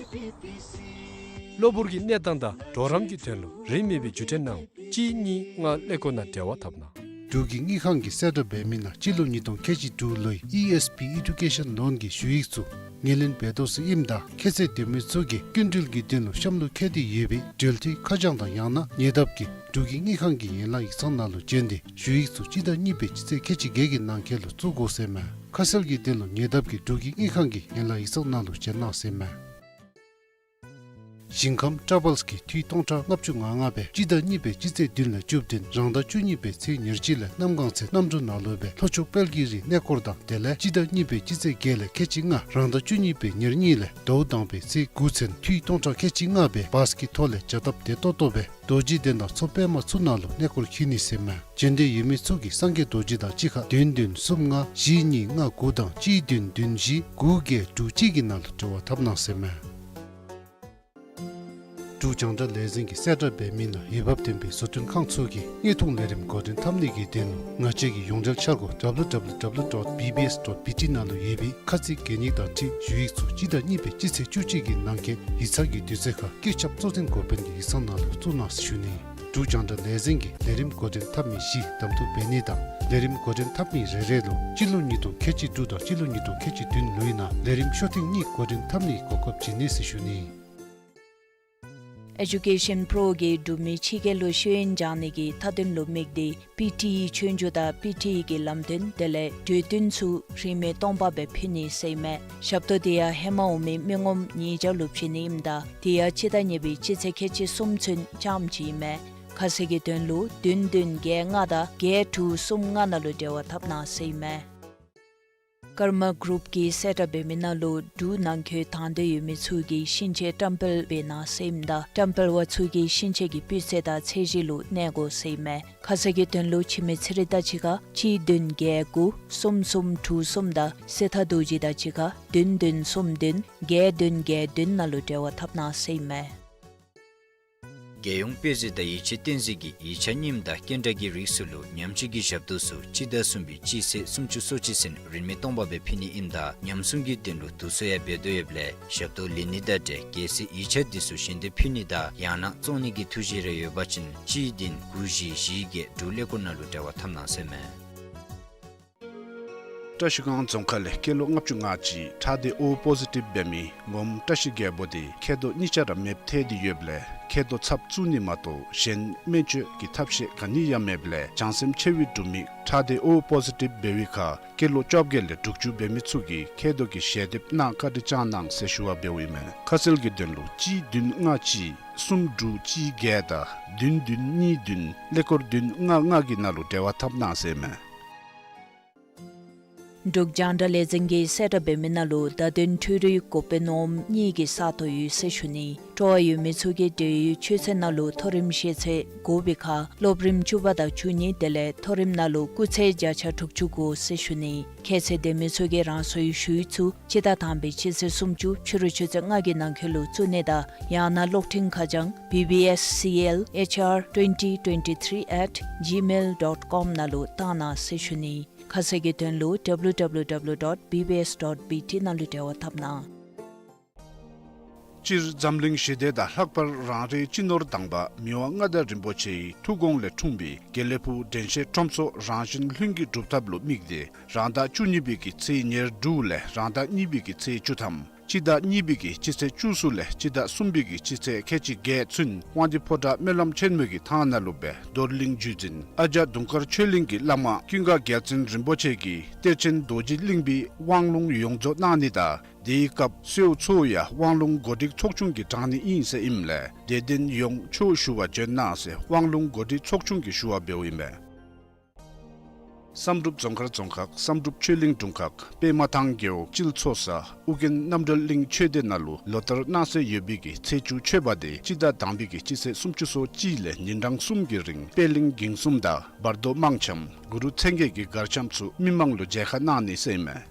གློ་བུར་གྱི་གནས་སྟངས་དང་གྲོགས་རམ་གྱི་དོན་ལུ་རིན་མེད་པའི་བརྒྱུད་འཕྲིན་གནང་། གཅིག་གཉིས་ལྔ་ཀླད་ཀོར་ནང་འབྲེལ་བ་འཐབ་གནང་། འབྲུག་གི་དངུལ་ཁང་གིས་གསལ་བསྒྲགས་འབད་མི་ནང་སྤྱི་ལོ་ཉིས་སྟོང་ཁལ་གཅིག་དྲུག་ལོའི་ཨི་ཨེསི་པི་ཨེ་ཌུ་ཀེ་ཤཱན་ལོན་གྱི་ཞུ་ཡིག་ཚུ་ངོས་ལེན་འབད་དོ་ཟེར་ཨིནམ་ད་ཁྱད་ཚད་ལྡན་མི་ཚུ་གིས་སྐྱིན་འགྲུལ་གྱི་དོན་ལུ་གཤམ་ལུ་བཀལ་ཏེ་ཡོད་པའི་འགྲུལ་འཐུས་ཁ་བྱང་དང་ཡང་ན་ཉེ་འདབས་ཀྱི་འབྲུག་གི་དངུལ་ཁང་གི་ཡན་ལག་ཡིག་ཚང་ནང་ལུ་བྱོན་ཏེ་ཞུ་ཡིག་ཚུ་སྤྱི་ཟླ་གཉིས་པའི་སྤྱི་ཚེས་ཁལ་གཅིག་བརྒྱད་ཀྱི་ནང་འཁོད་ལུ་བཙུགས་དགོ་ཟེར་མས། ཁ་གསལ་གྱི་དོན་ལུ་ཉེ་འདབས་ཀྱི་འབྲུག་གི་དངུལ་ཁང་གི་ཡན་ལག་ཡིག་ཚང་ནང་ལུ་བྱོན་གནང་ཟེར་མས། ཞིང་ཁམས་ཊ་བཱལསི་གིས་འཐུས་སྟོང་ཕྲག་ལྔ་བཅུ་ང་ལྔ་སྦེ་སྤྱི་ཟླ་གཉིས་པའི་སྤྱི་ཚེས་བདུན་ལས་བཅུ་བདུན་རང་ཟླ་བཅུ་གཉིས་པའི་ཚེས་ཉེར་གཅིག་ལས་གནམ་སྒང་ཚེ་གནམ་གྲུ་ནང་ལུ་སྦེ་ལྷོ་ཕྱོགས་དཔལ་གྱི་རི་གནས་སྐོར་དང་དེ་ལས་སྤྱི་ཟླ་གཉིས་པའི་སྤྱི་ཚེས་བརྒྱད་ལས་ཁལ་གཅིག་ལྔ་རང་ཟླ་བཅུ་གཉིས་པའི་ཉེར་གཉིས་ལས་ཟླཝ་དང་པའི་ཚེས་དགུ་ཚུན་འཐུས་སྟོང་ཕྲག་ཁལ་གཅིག་ལྔ་སྦེ་བཱསི་གི་ཐོག་ལས་བྱ་སྟབས་བདེ་ཏོག་ཏོ་སྦེ་རྡོ་རྗེ་གདན་དང་མཚོ་པདྨ་ཚུ་ནང་ལུ་གནས་སྐོར་འཁྱིད་ནི་ཟེར་མས། འབྱོན་འདོད་ཡོད་མི་ཚུ་གིས་སངས་རྒྱས་རྡོ་རྗེ་དང་གཅིག་ཁར་བདུན་བདུན་གསུམ་ལྔ་བཞི་གཉིས་ལྔ་དགུ་དང་གཅིག་བདུན་བདུན་བཞི་དགུ་བརྒྱད་དྲུག་གཅིག་གི་ནང་ལུ་འབྲེལ་བ་འཐབ་གནང་ཟེར་མས། འབྲུག་རྒྱང་བསྒྲགས་ལས་འཛིན་གྱིས་གསལ་བསྒྲགས་འབད་མི་ནང་འོས་འབབ་ལྡན་པའི་བཟོ་སྐྲུན་ཁང་ཚུ་གིས་དངོས་མཐོང་ལས་རིམ་འགོ་འདྲེན་འཐབ་ནི་གི་དོན་ལུ་ང་བཅས་ཀྱི་ཡོངས་འབྲེལ་འཆར་སྒོ་ཌབ་ལུ་ཌབ་ལུ་ཌབ་ལུ་ཌོཊ་བི་བི་ཨེསི་ཌོཊ་བི་ཊི་ནང་ལུ་ཡོད་པའི་ཁ་ཚིག་གན་ཡིག་དང་འཁྲིལ་ཞུ་ཡིག་ཚུ་སྤྱི་ཟླ་གཉིས་པའི་སྤྱི་ཚེས་བཅུ་གཅིག་གི་ནང་འཁོད་ཡིག་ཚང་གི་དུས་ཚོད་ཁར་བཀོད་ཁྱབ་གཙོ་འཛིན་འགོ་དཔོན་གྱི་ཡིག་ཚང་ནང་ལུ་བཙུགས་གནང་ཟེར་ཞུ་ནི། འབྲུག་རྒྱང་བསྒྲགས་ལས་འཛིན་གྱིས་ལས་རིམ་འགོ་འདྲེན་འཐབ་མི་བཞི་གདམ་འཐུ་འབད་ནི་དང་ལས་རིམ་འགོ་འདྲེན་འཐབ་མི་རེ་རེ་ལུ་སྤྱི་ལོ་ཉིས་སྟོང་ཁལ་གཅིག་དྲུག་དང་སྤྱི་ལོ་ཉིས་སྟོང་ཁལ་གཅིག་བདུན་ལོའི་ནང་ལས་རིམ་ཤོག་ཐེངས་གཉིས་འགོ་འདྲེན་འཐབ་ནིའི་གོ་སྐབས་བྱིན་ནི་ཟེར་ཞུ་ནི། ཨེ་ཌུ་ཀེ་ཤཱན་པྲོ་གིས་འབྲུག་མི་ཕྱི་རྒྱལ་ལུ་ཤེས་ཡོན་སྦྱང་ནི་གི་མཐའ་དོན་ལུ་དམིགས་ཏེ་པི་ཊི་ཨི་ཆོས་རྒྱུགས་དང་པི་ཊི་ཨི་གི་ལམ་སྟོན་དེ་ལས་གྲོས་བསྟུན་ཚུ་རིན་མེད་སྟོང་པ་སྦེ་ཕུལ་ནི་ཟེར་ཨིན་མས། ཞབས་ཏོག་དེ་ཡང་ཧེ་མ་འོང་མི་མི་ངོམ་ཉིས་བརྒྱ་ལུ་བྱིན་ནི་ཨིནམ་ད་དེ་ཡང་སྤྱི་ཟླ་གཉིས་པའི་སྤྱི་ཚེས་ཁལ་གཅིག་གསུམ་ཚུན་རྐྱངམ་ཅིག་ཨིན་མས། ཁ་གསལ་གྱི་དོན་ལུ་བདུན་བདུན་བརྒྱད་ལྔ་དང་བརྒྱད་དྲུག་གསུམ་ལྔ་ནང་ལུ་འབྲེལ་བ་འཐབ་གནང་ཟེར་ཨིན་མས། ཀརྨ་གུ་རུབ་ཀྱིས་གསལ་བསྒྲགས་འབད་མི་ནང་ལུ་འབྲུག་ནང་འཁོད་དང་འདོད་ཡོད་མི་ཚུ་གིས་ཤིང་ཆས་བཀྲམ་སྤེལ་འབད་གནང་ཟེར་ཨིནམ་ད་བཀྲམ་སྤེལ་བ་ཚུ་གིས་ཤིང་ཆས་ཀྱི་སྤུས་ཚད་དང་ཚད་གཞི་ལུ་གནས་དགོ་ཟེར་ཨིན་མས། ཁ་གསལ་གྱི་དོན་ལུ་ཁྱིམ་མི་ཚེ་རིང་དང་གཅིག་ཁར་གཅིག་བདུན་བརྒྱད་དགུ་གསུམ་གསུམ་དྲུག་གསུམ་དང་གསེར་རྟ་རྡོ་རྗེ་དང་གཅིག་ཁར་བདུན་བདུན་གསུམ་བདུན་བརྒྱད་བདུན་བརྒྱད་བདུན་ནང་ལུ་འབྲེལ་བ་འཐབ་གནང་ཟེར་ཨིན་མས། རྒྱལ་ཡོངས་དཔེ་མཛོད་དང་ཡིག་ཆ་བསྟན་འཛིན་གྱིས་ཡིག་ཆ་རྙིངམ་དང་སྐྱེལ་འདྲེན་གྱི་རིགས་ཚུ་ལུ་ཉམས་བཅོས་ཀྱི་ཞབས་ཏོག་ཚུ་སྤྱི་ཟླ་གསུམ་པའི་སྤྱི་ཚེས་སུམ་ཅུ་སོ་གཅིག་ཚུན་རིན་མེད་སྟོང་པ་སྦེ་ཕུལ་ནི་ཨིནམ་ད་ཉམས་སྲུང་གི་དོན་ལུ་དུས་ཚོད་ཡང་འབད་དོ་ཡོདཔ་ལས་ཞབས་ཏོག་ལེན་ནི་དང་འབྲེལ་གལ་སྲིད་ཡིག་ཆ་འདི་ཚུ་ཞལ་འདེབས་ཕུལ་ནི་དང་ཡང་ན་བཙོང་ནི་གི་ཐུགས་བཞེད་རེ་ཡོད་པ་ཅིན་གཅིག་བདུན་དགུ་བཞི་བཞི་བརྒྱད་འབྲུག་ཀླད་ཀོར་ནང་ལུ་འབྲེལ་བ་འཐབ་གནང་ཟེར་ཨིན་མས། བཀྲ་ཤིས་སྒང་རྫོང་ཁག་ལས་སྐྱེས་ལོ་ལྔ་བཅུ་ང་གཅིག་ཁྲག་སྡེ་ཨོ་པོ་ཟི་ཊིབ་འབད་མི་ངོམ་བཀྲ་ཤིས་རྒྱལ་པོ་དེ་མཁལ་རྡོག་གཉིས་ཆ་ར་མེདཔ་ཐལ་ཏེ་ཡོདཔ་ལས་མཁལ་རྡོག་ཚབ་བཙུགས་ནི་མ་གཏོགས་གཞན་སྨན་བཅོས་ཀྱི་ཐབས་ཤེས་ག་ནི་ཡང་མེདཔ་ལས་བྱང་སེམས་ཆེ་བའི་འབྲུག་མི་ཁྲག་སྡེ་ཨོ་པོ་ཟི་ཊིབ་འབད་བའི་ཁར་སྐྱེས་ལོ་བཅོ་བརྒྱད་ལས་དྲུག་ཅུ་འབད་མི་ཚུ་གིས་མཁལ་རྡོག་གི་ཞལ་འདེབས་གནང་བཀའ་དྲིན་བསྐྱང་གནང་ཟེར་ཞུ་བ་འབདཝ་ཨིན་མས། ཁ་གསལ་གྱི་དོན་ལུ་གཅིག་བདུན་ལྔ་གཅིག་གསུམ་དྲུག་གཅིག་བརྒྱད་དང་བདུན་བདུན་གཉིས་བདུན་ཀླད་ཀོར་བདུན་ལྔ་ལྔ་གི་ནང་ལུ་འབྲེལ་བ་འཐབ་གནང་ཟེར་ཨིན་མས། འབྲུག་རྒྱང་བསྒྲགས་ལས་འཛིན་གྱིས་གསལ་བསྒྲགས་འབད་མི་ནང་ལུ་བརྡ་དོན་འཕྲུལ་རིག་འགོ་དཔོན་འོགམ་གཉིས་ཀྱི་ས་སྟོང་ཡོད་ཟེར་ཞུ་ནི། སྤྲོ་བ་ཡོད་མི་ཚུ་གིས་འབྲེལ་ཡོད་ཆོས་ཚན་ནང་ལུ་མཐོ་རིམ་ཤེས་ཚད་དགུ་པའི་ཁར་སློབ་རིམ་བཅུ་པ་དང་བཅུ་གཉིས་དེ་ལས་མཐོ་རིམ་ནང་ལུ་སྐུགས་ཚད་བརྒྱ་ཆ་དྲུག་ཅུ་དགོ་ཟེར་ཞུ་ནི། ཁྱད་ཚད་ལྡན་མི་ཚུ་གིས་རང་སོའི་ཞུ་ཡིག་ཚུ་སྤྱི་ཟླ་དང་པའི་སྤྱི་ཚེས་སུམ་ཅུ་ཕྱི་རུ་ཆུ་ཚོད་ལྔ་གི་ནང་འཁོད་ལུ་བཙུགས་ནི་དང་ཡང་ན་གློག་འཕྲིན་ཁ་བྱང་B B S C L H R twenty twenty-three at gmail dot com ནང་ལུ་བཏང་གནང་ཟེར་ཞུ་ནི། ཁ་གསལ་གྱི་དོན་ལུ W W W dot B B S dot B T ནང་ལུ་འབྲེལ་བ་འཐབ་གནང་། སྤྱིར་འཛམ་གླིང་ཞི་བདེ་དང་ལྷག་པར་རང་རེའི་སྤྱི་ནོར་དང་པ་མི་དབང་མངའ་བདག་རིན་པོ་ཆེའི་ཐུགས་དགོངས་ལས་འཁྲུངས་པའི་དགེ་ལེགས་ཕུག་དྲན་ཤེས་ཁྲོམ་ཚོགས་རང་བཞིན་ལྷུན་གྱིས་གྲུབ་ཐབས་ལུ་དམིགས་ཏེ་རང་ཟླ་བཅུ་གཉིས་པའི་གི་ཚེས་ཉེར་དྲུག་ལས་རང་ཟླ་གཉིས་པའི་གི་ཚེས་བཅུ་ཐམ་སྤྱི་ཟླ་གཉིས་པའི་གི་སྤྱི་ཚེས་བཅུ་གསུམ་ལས་སྤྱི་ཟླ་གསུམ་པའི་གི་སྤྱི་ཚེས་ཁལ་གཅིག་བརྒྱད་ཚུན་དབང་འདུས་ཕོ་བྲང་སྨོན་ལམ་ཆེན་མོའི་གི་ཐང་ནང་ལུ་སྦེ་རྡོར་གླིང་བརྒྱུད་འཛིན་ཨ་ཛ་དུང་དཀར་ཆོས་གླིང་གི་བླ་མ་ཀུན་དགའ་རྒྱལ་མཚན་རིན་པོ་ཆེ་གིས་གཏེར་ཆེན་རྡོ་རྗེ་གླིང་པའི་དབང་ལུང་ཡོངས་རྫོགས་གནང་ནི་དང་དེའི་སྐབས་གསོལཝ་ཚུ་ཡང་དབང་ལུང་གོ་སྒྲིག་ཚོགས་ཆུང་གིས་དྲང་ནི་ཨིན་ཟེར་ཨིནམ་ལས་དད་ལྡན་ཡོངས་ཆོས་ཞུ་བར་འབྱོན་གནང་ཟེར་དབང་ལུང་གོ་སྒྲིག་ཚོགས་ཆུང་གིས་ཞུ་བ་འབདཝ་ཨིན་པས། བསམ་གྲུབ་རྫོང་དཀར་རྫོང་ཁག་བསམ་གྲུབ་ཆོས་གླིང་དྲུང་ཁག་པདྨ་ཐང་རྒེད་འོག་སྤྱིལ་ཚོ་ས་ཨོ་རྒྱན་རྣམ་གྲོལ་གླིང་ཆོས་སྡེ་ནང་ལུ་ལོ་ལྟར་གནང་སྲོལ་ཡོད་པའི་གི་ཚེས་བཅུ་མཆོད་པ་དེ་སྤྱི་ཟླ་དང་པའི་གི་སྤྱི་ཚེས་སུམ་ཅུ་སོ་གཅིག་ལས་ཉིན་གྲངས་གསུམ་གྱི་རིང་པད་གླིང་འགྱིང་གསུམ་དང་བར་དོ་དམངས་འཆམ་གུ་རུ་མཚན་བརྒྱད་ཀྱི་གར་འཆམ་ཚུ་མི་མང་ལུ་མཇལ་ཁ་གནང་ནི་ཟེར་ཨིན་མས།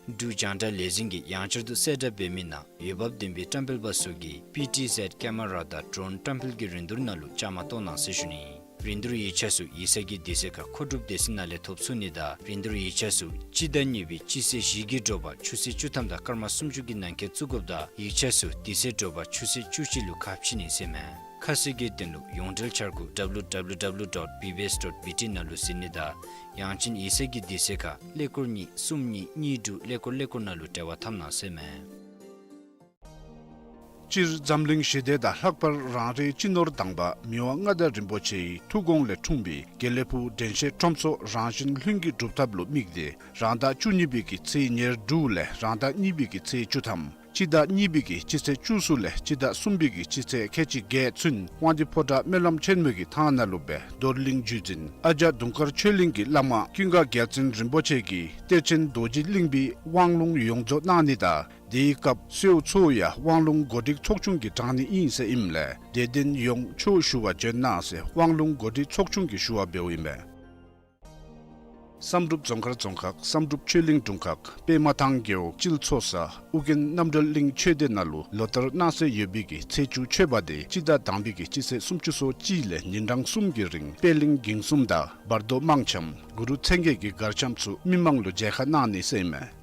འབྲུག་རྒྱང་བསྒྲགས་ལས་འཛིན་གྱིས་ཡང་བསྐྱར་དུ་གསལ་བསྒྲགས་འབད་མི་ནང་འོས་འབབ་ལྡན་པའི་བཀྲམ་སྤེལ་པ་ཚུ་གིས་P T Z ཀེ་མ་ར་དང་ཌྲོན་བཀྲམ་སྤེལ་གྱི་རིན་བསྡུར་ནང་ལུ་བཅའ་མར་གཏོགས་གནང་ཟེར་ཞུ་ནི། རིན་བསྡུར་ཡིག་ཆ་ཚུ་ཡིག་ཚང་གི་དུས་ཚོད་ཁར་མཁོ་སྒྲུབ་སྡེ་ཚན་ནང་ལས་ཐོབ་ཚུགས་ནི་དང་རིན་བསྡུར་ཡིག་ཆ་ཚུ་སྤྱི་ཟླ་གཉིས་པའི་སྤྱི་ཚེས་བཞི་གི་དྲོ་པ་ཆུ་ཚོད་བཅུ་ཐམ་དང་སྐར་མ་སུམ་ཅུ་གི་ནང་འཁོད་བཙུགས་དགོཔ་དང་ཡིག་ཆ་ཚུ་དུས་ཚོད་དྲོ་པ་ཆུ་ཚོད་བཅུ་གཅིག་ལུ་ཁ་ཕྱེ་ནི་ཟེར་ཨིན་མས། ཁ་གསལ་གྱི་དོན་ལུ་ཡོངས་འབྲེལ་འཆར་སྒོ་W W W dot B B S dot B T ནང་ལུ་གཟིགས་ནི་དང་ཡང་ཅིན་ཡིག་ཚང་གི་དུས་ཚོད་ཁར་ཀླད་ཀོར་གཉིས་གསུམ་གཉིས་གཉིས་དྲུག་ཀླད་ཀོར་ཀླད་ཀོར་ནང་ལུ་འབྲེལ་བ་འཐབ་གནང་ཟེར་ཨིན་མས། སྤྱིར་འཛམ་གླིང་ཞི་བདེ་དང་ལྷག་པར་རང་རེའི་སྤྱི་ནོར་དང་པ་མི་དབང་མངའ་བདག་རིན་པོ་ཆེའི་ཐུགས་དགོངས་ལས་འཁྲུངས་པའི་དགེ་ལེགས་ཕུག་དྲན་ཤེས་ཁྲོམ་ཚོགས་རང་བཞིན་ལྷུན་གྱིས་གྲུབ་ཐབས་ལུ་དམིགས་ཏེ་རང་ཟླ་བཅུ་གཉིས་པའི་གི་ཚེས་ཉེར་དྲུག་ལས་རང་ཟླ་གཉིས་པའི་གི་ཚེས་བཅུ་ཐམ་སྤྱི་ཟླ་གཉིས་པའི་གི་སྤྱི་ཚེས་བཅུ་གསུམ་ལས་སྤྱི་ཟླ་གསུམ་པའི་གི་སྤྱི་ཚེས་ཁལ་གཅིག་བརྒྱད་ཚུན་དབང་འདུས་ཕོ་བྲང་སྨོན་ལམ་ཆེན་མོའི་གི་ཐང་ནང་ལུ་སྦེ་རྡོར་གླིང་བརྒྱུད་འཛིན་ཨ་ཛ་དུང་དཀར་ཆོས་གླིང་གི་བླ་མ་ཀུན་དགའ་རྒྱལ་མཚན་རིན་པོ་ཆེ་གིས་གཏེར་ཆེན་རྡོ་རྗེ་གླིང་པའི་དབང་ལུང་ཡོངས་རྫོགས་གནང་ནི་དང་དེའི་སྐབས་གསོལཝ་ཚུ་ཡང་དབང་ལུང་གོ་སྒྲིག་ཚོགས་ཆུང་གིས་དྲང་ནི་ཨིན་ཟེར་ཨིནམ་ལས་དད་ལྡན་ཡོངས་ཆོས་ཞུ་བར་འབྱོན་གནང་ཟེར་དབང་ལུང་གོ་སྒྲིག་ཚོགས་ཆུང་གིས་ཞུ་བ་འབདཝ་ཨིན་པས། བསམ་གྲུབ་རྫོང་དཀར་རྫོང་ཁག་བསམ་གྲུབ་ཆོས་གླིང་དྲུང་ཁག་པདྨ་ཐང་རྒེད་འོག་སྤྱིལ་ཚོ་ས་ཨོ་རྒྱན་རྣམ་གྲོལ་གླིང་ཆོས་སྡེ་ནང་ལུ་ལོ་ལྟར་གནང་སྲོལ་ཡོད་པའི་གི་ཚེས་བཅུ་མཆོད་པ་དེ་སྤྱི་ཟླ་དང་པའི་གི་སྤྱི་ཚེས་སུམ་ཅུ་སོ་གཅིག་ལས་ཉིན་གྲངས་གསུམ་གྱི་རིང་པད་གླིང་འགྱིང་གསུམ་དང་བར་དོ་དམངས་འཆམ་གུ་རུ་མཚན་བརྒྱད་ཀྱི་གར་འཆམ་ཚུ་མི་མང་ལུ་མཇལ་ཁ་གནང་ནི་ཟེར་ཨིན་མས།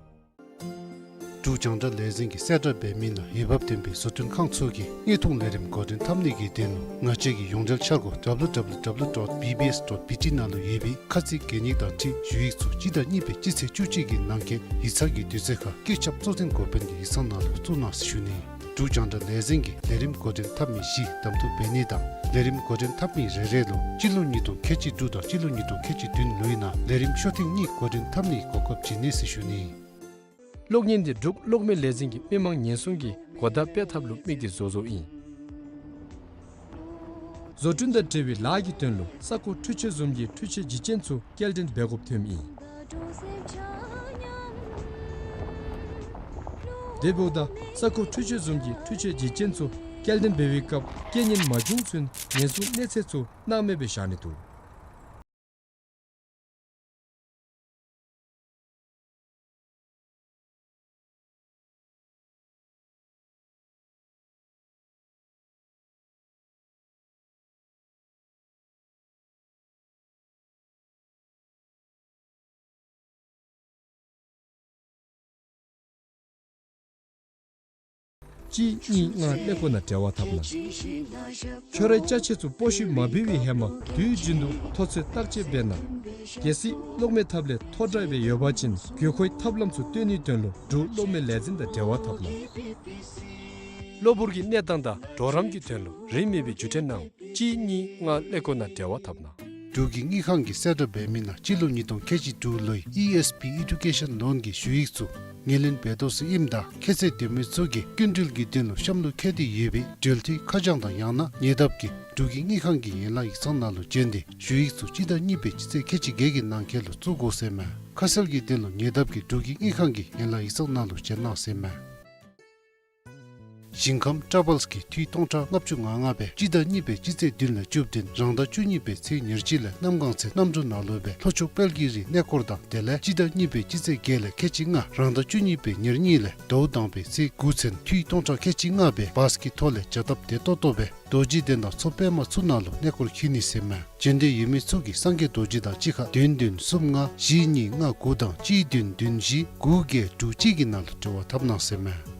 འབྲུག་རྒྱང་བསྒྲགས་ལས་འཛིན་གྱིས་གསལ་བསྒྲགས་འབད་མི་ནང་འོས་འབབ་ལྡན་པའི་བཟོ་སྐྲུན་ཁང་ཚུ་གིས་དངོས་མཐོང་ལས་རིམ་འགོ་འདྲེན་འཐབ་ནི་གི་དོན་ལུ་ང་བཅས་ཀྱི་ཡོངས་འབྲེལ་འཆར་སྒོ་W W W dot B B S dot B T ནང་ལུ་ཡོད་པའི་ཁ་ཚིག་གན་ཡིག་དང་འཁྲིལ་ཞུ་ཡིག་ཚུ་སྤྱི་ཟླ་གཉིས་པའི་སྤྱི་ཚེས་བཅུ་གཅིག་གི་ནང་འཁོད་ཡིག་ཚང་གི་དུས་ཚོད་ཁར་བཀོད་ཁྱབ་གཙོ་འཛིན་འགོ་དཔོན་གྱི་ཡིག་ཚང་ནང་ལུ་བཙུགས་གནང་ཟེར་ཞུ་ནི། འབྲུག་རྒྱང་བསྒྲགས་ལས་འཛིན་གྱིས་ལས་རིམ་འགོ་འདྲེན་འཐབ་མི་བཞི་གདམ་འཐུ་འབད་ནི་དང་ལས་རིམ་འགོ་འདྲེན་འཐབ་མི་རེ་རེ་ལུ་སྤྱི་ལོ་ཉིས་སྟོང་ཁལ་གཅིག་དྲུག་དང་སྤྱི་ལོ་ཉིས་སྟོང་ཁལ་གཅིག་བདུན་ལོའི་ནང་ལས་རིམ་ཤོ་ཐེངས་གཉིས་འགོ་འདྲེན་འཐབ་ནིའི་གོ་སྐབས་བྱིན་ནི་ཟེར་ཞུ་ནི། གློག་བརྙན་འདི་འབྲུག་གློག་མེ་ལས་འཛིན་གྱིས་མི་མང་ཉེན་སྲུང་གི་གོ་བརྡ་སྤེལ་ཐབས་ལུ་དམིགས་ཏེ་བཟོ་བཟོཝ་ཨིན། བཟོ་སྐྲུན་དང་འབྲེལ་བའི་ལཱ་གི་དོན་ལུ་ས་ཁོངས་འཕྲུལ་ཆས་བཟུམ་གྱི་འཕྲུལ་ཆས་བརྗེ་ཅན་ཚུ་སྐྱེལ་འདྲེན་འབད་དགོཔ་ཐོནམ་ཨིན། དེ་འབདཝ་ད་ས་ཁོངས་འཕྲུལ་ཆས་བཟུམ་གྱི་འཕྲུལ་ཆས་བརྗེ་ཅན་ཚུ་སྐྱེལ་འདྲེན་འབད་བའི་སྐབས་རྐྱེན་ངན་མ་བྱུང་ཚུན་ཉེན་སྲུང་གནས་ཚད་ཚུ་སྣང་མེད་སྦེ་བཞག་ནི་འདུག། གཅིག་གཉིས་ལྔ་ཀླད་ཀོར་ནང་འབྲེལ་བ་འཐབ་གནང་། ཁྱོད་རའི་ཅ་ཆས་ཚུ་སྤོ་བཤུད་མ་འབད་བའི་ཧེ་མ་དུས་རྒྱུན་དུ་མཐོ་ཚད་བརྟག་དཔྱད་འབད་གནང་། གལ་སྲིད་གློག་མེ་ཐབ་ལས་མཐོ་དྲགས་སྦེ་ཡོད་པ་ཅིན་དགོས་མཁོའི་ཐབས་ལམ་ཚུ་སྟོན་ནིའི་དོན་ལུ་འབྲུག་གློག་མེ་ལས་འཛིན་དང་འབྲེལ་བ་འཐབ་གནང་། གློ་བུར་གྱི་གནས་སྟངས་དང་གྲོགས་རམ་གྱི་དོན་ལུ་རིན་མེད་པའི་བརྒྱུད་འཕྲིན་གནང་། གཅིག་གཉིས་ལྔ་ཀླད་ཀོར་ནང་འབྲེལ་བ་འཐབ་གནང་། འབྲུག་གི་དངུལ་ཁང་གིས་གསལ་བསྒྲགས་འབད་མི་ནང་སྤྱི་ལོ་ཉིས་སྟོང་ཁལ་གཅིག་དྲུག་ལོའི་ཨི་ཨེསི་པི་ཨེ་ཌུ་ཀེ་ཤཱན་ལོན་གྱི་ཞུ་ཡིག་ཚུ་ངོས་ལེན་འབད་དོ་ཟེར་ཨིནམ་ད་ཁྱད་ཚད་ལྡན་མི་ཚུ་གིས་སྐྱིན་འགྲུལ་གྱི་དོན་ལུ་གཤམ་ལུ་བཀོད་དེ་ཡོད་པའི་འགྲུལ་འཐུས་ཁ་བྱང་དང་ཡང་ན་ཉེ་འདབས་ཀྱི་འབྲུག་གི་དངུལ་ཁང་གི་ཡན་ལག་ཡིག་ཚང་ནང་ལུ་བྱོན་ཏེ་ཞུ་ཡིག་ཚུ་སྤྱི་ཟླ་གཉིས་པའི་སྤྱི་ཚེས་ཁལ་གཅིག་བརྒྱད་ཀྱི་ནང་འཁོད་ལུ་བཙུགས་དགོ་ཟེར་མས། ཁ་གསལ་གྱི་དོན་ལུ་ཉེ་འདབས་ཀྱི་འབྲུག་གི་དངུལ་ཁང་གི་ཡན་ལག་ཡིག་ཚང་ནང་ལུ་བྱོན་གནང་ཟེར་མས། ཞིང་ཁམས་ཊ་བཱལསི་གིས་འཐུས་སྟོང་ཕྲག་ལྔ་བཅུ་ང་ལྔ་སྦེ་སྤྱི་ཟླ་གཉིས་པའི་སྤྱི་ཚེས་བདུན་ལས་བཅུ་བདུན་རང་ཟླ་བཅུ་གཉིས་པའི་ཚེས་ཉེར་གཅིག་ལས་གནམ་སྒང་ཚལ་གནམ་གྲུ་ནང་ལུ་སྦེ་ལྷོ་ཕྱོགས་དཔལ་གྱི་རི་གནས་སྐོར་དང་དེ་ལས་སྤྱི་ཟླ་གཉིས་པའི་སྤྱི་ཚེས་བརྒྱད་ལས་ཁལ་གཅིག་ལྔ་རང་ཟླ་བཅུ་གཉིས་པའི་ཉེར་གཉིས་ལས་ཟླཝ་དང་པའི་ཚེས་དགུ་ཚུན་འཐུས་སྟོང་ཕྲག་ཁལ་གཅིག་ལྔ་སྦེ་བཱསི་གི་ཐོག་ལས་བྱ་སྟབས་བདེ་ཏོག་ཏོ་སྦེ་རྡོ་རྗེ་གདན་དང་མཚོ་པདྨ་ཚུ་ནང་ལུ་གནས་སྐོར་འཁྱིད་ནི་ཟེར་མས། འབྱོན་འདོད་ཡོད་མི་ཚུ་གིས་སངས་རྒྱས་རྡོ་རྗེ་དང་གཅིག་ཁར་བདུན་བདུན་གསུམ་ལྔ་བཞི་གཉིས་ལྔ་དགུ་དང་གཅིག་བདུན་བདུན་བཞི་དགུ་བརྒྱད་དྲུག་གཅིག་གི་ནང་ལུ་འབྲེལ་བ་འཐབ་གནང་ཟེར་མས།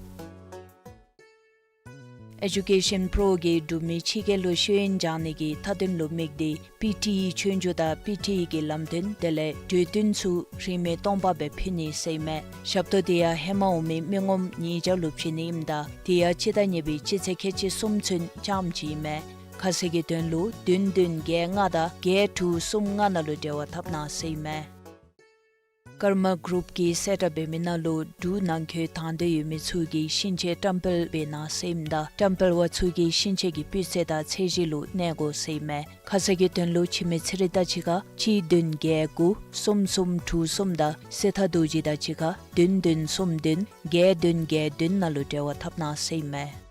ཨེ་ཌུ་ཀེ་ཤཱན་པྲོ་གིས་འབྲུག་མི་ཕྱི་རྒྱལ་ལུ་ཤེས་ཡོན་སྦྱང་ནི་གི་མཐའ་དོན་ལུ་དམིགས་ཏེ་པི་ཊི་ཨི་ཆོས་རྒྱུགས་དང་པི་ཊི་ཨི་གི་ལམ་སྟོན་དེ་ལས་གྲོས་བསྟུན་ཚུ་རིན་མེད་སྟོང་པ་སྦེ་ཕུལ་ནི་ཟེར་མས། ཞབས་ཏོག་དེ་ཡང་ཧེ་མ་འོང་མི་མི་ངོམ་ཉིས་བརྒྱ་ལུ་བྱིན་ནི་ཨིནམ་ད་དེ་ཡང་སྤྱི་ཟླ་གཉིས་པའི་སྤྱི་ཚེས་ཁལ་གཅིག་གསུམ་ཚུན་རྐྱངམ་ཅིག་ཨིན་མས། ཁ་གསལ་གྱི་དོན་ལུ་བདུན་བདུན་བརྒྱད་ལྔ་དང་བརྒྱད་དྲུག་གསུམ་ལྔ་ནང་ལུ་འབྲེལ་བ་འཐབ་གནང་ཟེར་ཨིན་མས། ཀརྨ་གུ་རུབ་ཀྱིས་གསལ་བསྒྲགས་འབད་མི་ནང་ལུ་འབྲུག་ནང་འཁོད་དང་འདོད་ཡོད་མི་ཚུ་གིས་ཤིང་ཆས་བཀྲམ་སྤེལ་འབད་གནང་ཟེར་ཨིནམ་ད་བཀྲམ་སྤེལ་པ་ཚུ་གིས་ཤིང་ཆས་ཀྱི་སྤུས་ཚད་དང་ཚད་གཞི་ལུ་གནས་དགོ་ཟེར་ཨིན་མས། ཁ་གསལ་གྱི་དོན་ལུ་འཆི་མེད་ཚེ་རིང་དང་གཅིག་ཁར་གཅིག་བདུན་བརྒྱད་དགུ་གསུམ་གསུམ་དྲུག་གསུམ་དང་སྲི་ཐར་རྡོ་རྗེ་དང་གཅིག་ཁར་བདུན་བདུན་གསུམ་བདུན་བརྒྱད་བདུན་བརྒྱད་བདུན་ནང་ལུ་འབྲེལ་བ་འཐབ་གནང་ཟེར་ཨིན་མས།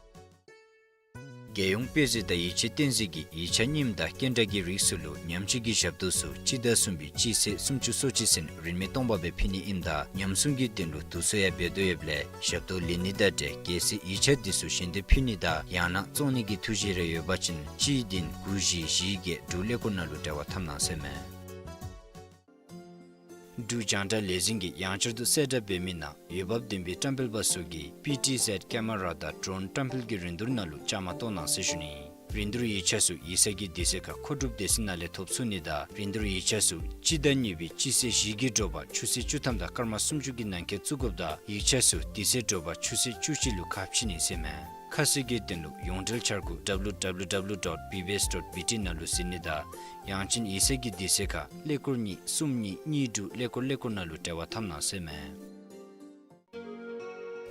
རྒྱལ་ཡོངས་དཔེ་མཛོད་དང་ཡིག་ཆ་བསྟན་འཛིན་གྱིས་ཡིག་ཆ་རྙིངམ་དང་སྐྱེལ་འདྲ་གི་རིགས་ཚུ་ལུ་ཉམས་བཅོས་ཀྱི་ཞབས་ཏོག་ཚུ་སྤྱི་ཟླ་གསུམ་པའི་སྤྱི་ཚེས་སུམ་ཅུ་སོ་གཅིག་ཚུན་རིན་མེད་སྟོང་པ་སྦེ་ཕུལ་ནི་ཨིནམ་ད་ཉམས་སྲུང་གི་དོན་ལུ་དུས་ཚོད་ཡང་འབད་དོ་ཡོདཔ་ལས་ཞབས་ཏོག་ལེན་ནི་དང་འབྲེལ་གལ་སྲིད་ཡིག་ཆ་འདི་ཚུ་ཞལ་འདེབས་ཕུལ་ནི་དང་ཡང་ན་བཙོང་ནི་གི་ཐུགས་བཞེད་རེ་ཡོད་པ་ཅིན་གཅིག་བདུན་དགུ་བཞི་བཞི་བརྒྱད་འབྲུག་ཀླད་ཀོར་ནང་ལུ་འབྲེལ་བ་འཐབ་གནང་ཟེར་ཨིན་མས། འབྲུག་རྒྱང་བསྒྲགས་ལས་འཛིན་གྱིས་ཡང་བསྐྱར་དུ་གསལ་བསྒྲགས་འབད་མི་ནང་འོས་འབབ་ལྡན་པའི་བཀྲམ་སྤེལ་པ་ཚུ་གིས་པི་ཊི་ཟེཌ་ཀེ་མ་ར་དང་ཌྲོན་བཀྲམ་སྤེལ་གྱི་རིན་བསྡུར་ནང་ལུ་བཅའ་མར་གཏོགས་གནང་ཟེར་ཞུ་ནི། རིན་བསྡུར་ཡིག་ཆ་ཚུ་ཡིག་ཚང་གི་དུས་ཚོད་ཁར་མཁོ་སྒྲུབ་སྡེ་ཚན་ནང་ལས་ཐོབ་ཚུགས་ནི་དང་རིན་བསྡུར་ཡིག་ཆ་ཚུ་སྤྱི་ཟླ་གཉིས་པའི་སྤྱི་ཚེས་བཞི་གི་དྲོ་པ་ཆུ་ཚོད་བཅུ་ཐམ་དང་སྐར་མ་སུམ་ཅུ་གི་ནང་འཁོད་བཙུགས་དགོཔ་དང་ཡིག་ཆ་ཚུ་དུས་ཚོད་དྲོ་པ་ཆུ་ཚོད་བཅུ་གཅིག་ལུ་ཁ་ཕྱེ་ནི་ཟེར་ཨིན་མས། ཁ་གསལ་གྱི་དོན་ལུ་ཡོངས་འབྲེལ་འཆར་སྒོ་ཌབ་ལུ་ཌབ་ལུ་ཌབ་ལུ་ཌོཊ་བི་བི་ཨེསི་ཌོཊ་བི་ཊི་ནང་ལུ་གཟིགས་ནི་དང་ཡང་ཅིན་ཡིག་ཚང་གི་དུས་ཚོད་ཁར་ཀླད་ཀོར་གཉིས་གསུམ་གཉིས་གཉིས་དྲུག་ཀླད་ཀོར་ཀླད་ཀོར་ནང་ལུ་འབྲེལ་བ་འཐབ་གནང་ཟེར་ཨིན་མས།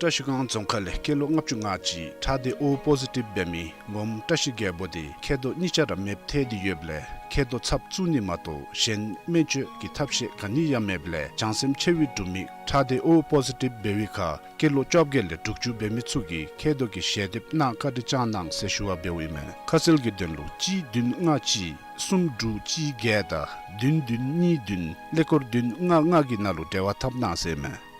བཀྲ་ཤིས་སྒང་རྫོང་ཁག་ལས་སྐྱེས་ལོ་ལྔ་བཅུ་ང་གཅིག་ཁྲག་སྡེ་ཨོ་པོ་ཟི་ཊིབ་འབད་མི་ངོམ་བཀྲ་ཤིས་རྒྱལ་པོ་དེ་མཁལ་རྡོག་གཉིས་ཆ་ར་མེདཔ་ཐལ་ཏེ་ཡོདཔ་ལས་མཁལ་རྡོག་ཚབ་བཙུགས་ནི་མ་གཏོགས་གཞན་སྨན་བཅོས་ཀྱི་ཐབས་ཤེས་ག་ནི་ཡང་མེདཔ་ལས་བྱང་སེམས་ཆེ་བའི་འབྲུག་མི་ཁྲག་སྡེ་ཨོ་པོ་ཟི་ཊིབ་འབད་བའི་ཁར་སྐྱེས་ལོ་བཅོ་བརྒྱད་ལས་དྲུག་ཅུ་འབད་མི་ཚུ་གིས་མཁལ་རྡོག་གི་ཞལ་འདེབས་གནང་བཀའ་དྲིན་བསྐྱང་གནང་ཟེར་ཞུ་བ་འབདཝ་ཨིན་མས། ཁ་གསལ་གྱི་དོན་ལུ་གཅིག་བདུན་ལྔ་གཅིག་གསུམ་དྲུག་གཅིག་བརྒྱད་དང་བདུན་བདུན་གཉིས་བདུན་ཀླད་ཀོར་བདུན་ལྔ་ལྔ་གི་ནང་ལུ་འབྲེལ་བ་འཐབ་གནང་ཟེར་ཨིན་མས།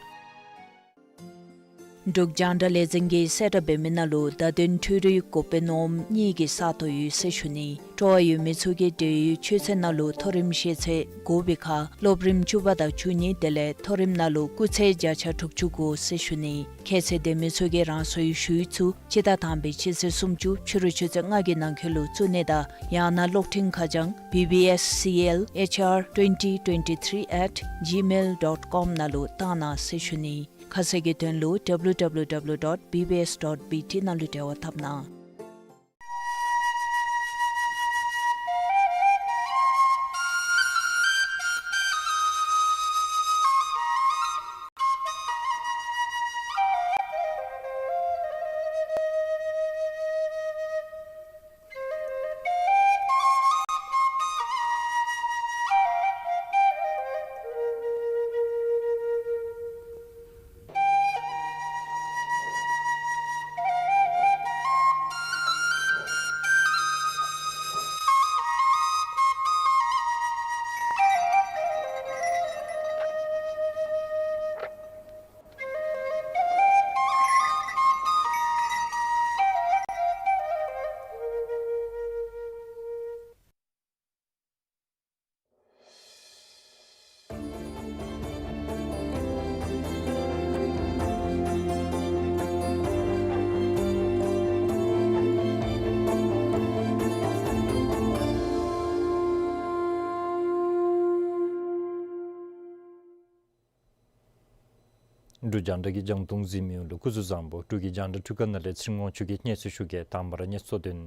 འབྲུག་རྒྱང་བསྒྲགས་ལས་འཛིན་གྱིས་གསལ་བསྒྲགས་འབད་མི་ནང་ལུ་བརྡ་དོན་འཕྲུལ་རིག་འགོ་དཔོན་ངོམ་གཉིས་ཀྱི་ས་སྟོང་ཡོད་ཟེར་ཞུ་ནི། སྤྲོ་བ་ཡོད་མི་ཚུ་གིས་འབྲེལ་ཡོད་ཆོས་ཚན་ནང་ལུ་མཐོ་རིམ་ཤེས་ཚད་དགོ་པའི་ཁར་སློབ་རིམ་བཅུ་པ་དང་བཅུ་གཉིས་དེ་ལས་མཐོ་རིམ་ནང་ལུ་སྐུགས་ཚད་བརྒྱ་ཆ་དྲུག་ཅུ་དགོ་ཟེར་ཞུ་ནི། ཁྱད་ཚད་ལྡན་མི་ཚུ་གིས་རང་སོའི་ཞུ་ཡིག་ཚུ་སྤྱི་ཟླ་དང་པའི་སྤྱི་ཚེས་སུམ་ཅུ་ཕྱི་རུ་ཆུ་ཚོད་ལྔ་གི་ནང་འཁོད་ལུ་བཙུགས་ནི་དང་ཡང་ན་གློག་འཕྲིན་ཁ་བྱང་བི་བི་ཨེསི་སི་ཨེལ་ཨེཆ་ཨར་ཊུ་ཝེན་ཊི་ཊུ་ཝེན་ཊི་ཐི་རི་ཨེཊ་ཇི་མེལ་ཌོཊ་ཀོམ་ནང་ལུ་བཏང་གནང་ཟེར་ཞུ་ནི། ཁ་གསལ་གྱི་དོན་ལུ་ཌབ་ལུ་ཌབ་ལུ་ཌབ་ལུ་ཌོཊ་བི་བི་ཨེསི་ཌོཊ་བི་ཊི་ནང་ལུ་འབྲེལ་བ་འཐབ་གནང་། འབྲུག་རྒྱང་བསྒྲགས་ཀྱི་རྒྱང་མཐོང་གཟིགས་མི་ཡོངས་ལུ་སྐུ་གཟུགས་བཟང་པོ། འབྲུག་གི་རྒྱང་བསྒྲགས་འཕྲུལ་ཁང་ནང་ལས་ཚེ་རིང་དབང་ཕྱུག་གིས་གནས་ཚུལ་ཞུ་གེ། དང་པ་ར་གནས་ཚུལ་གཙོ་དོན།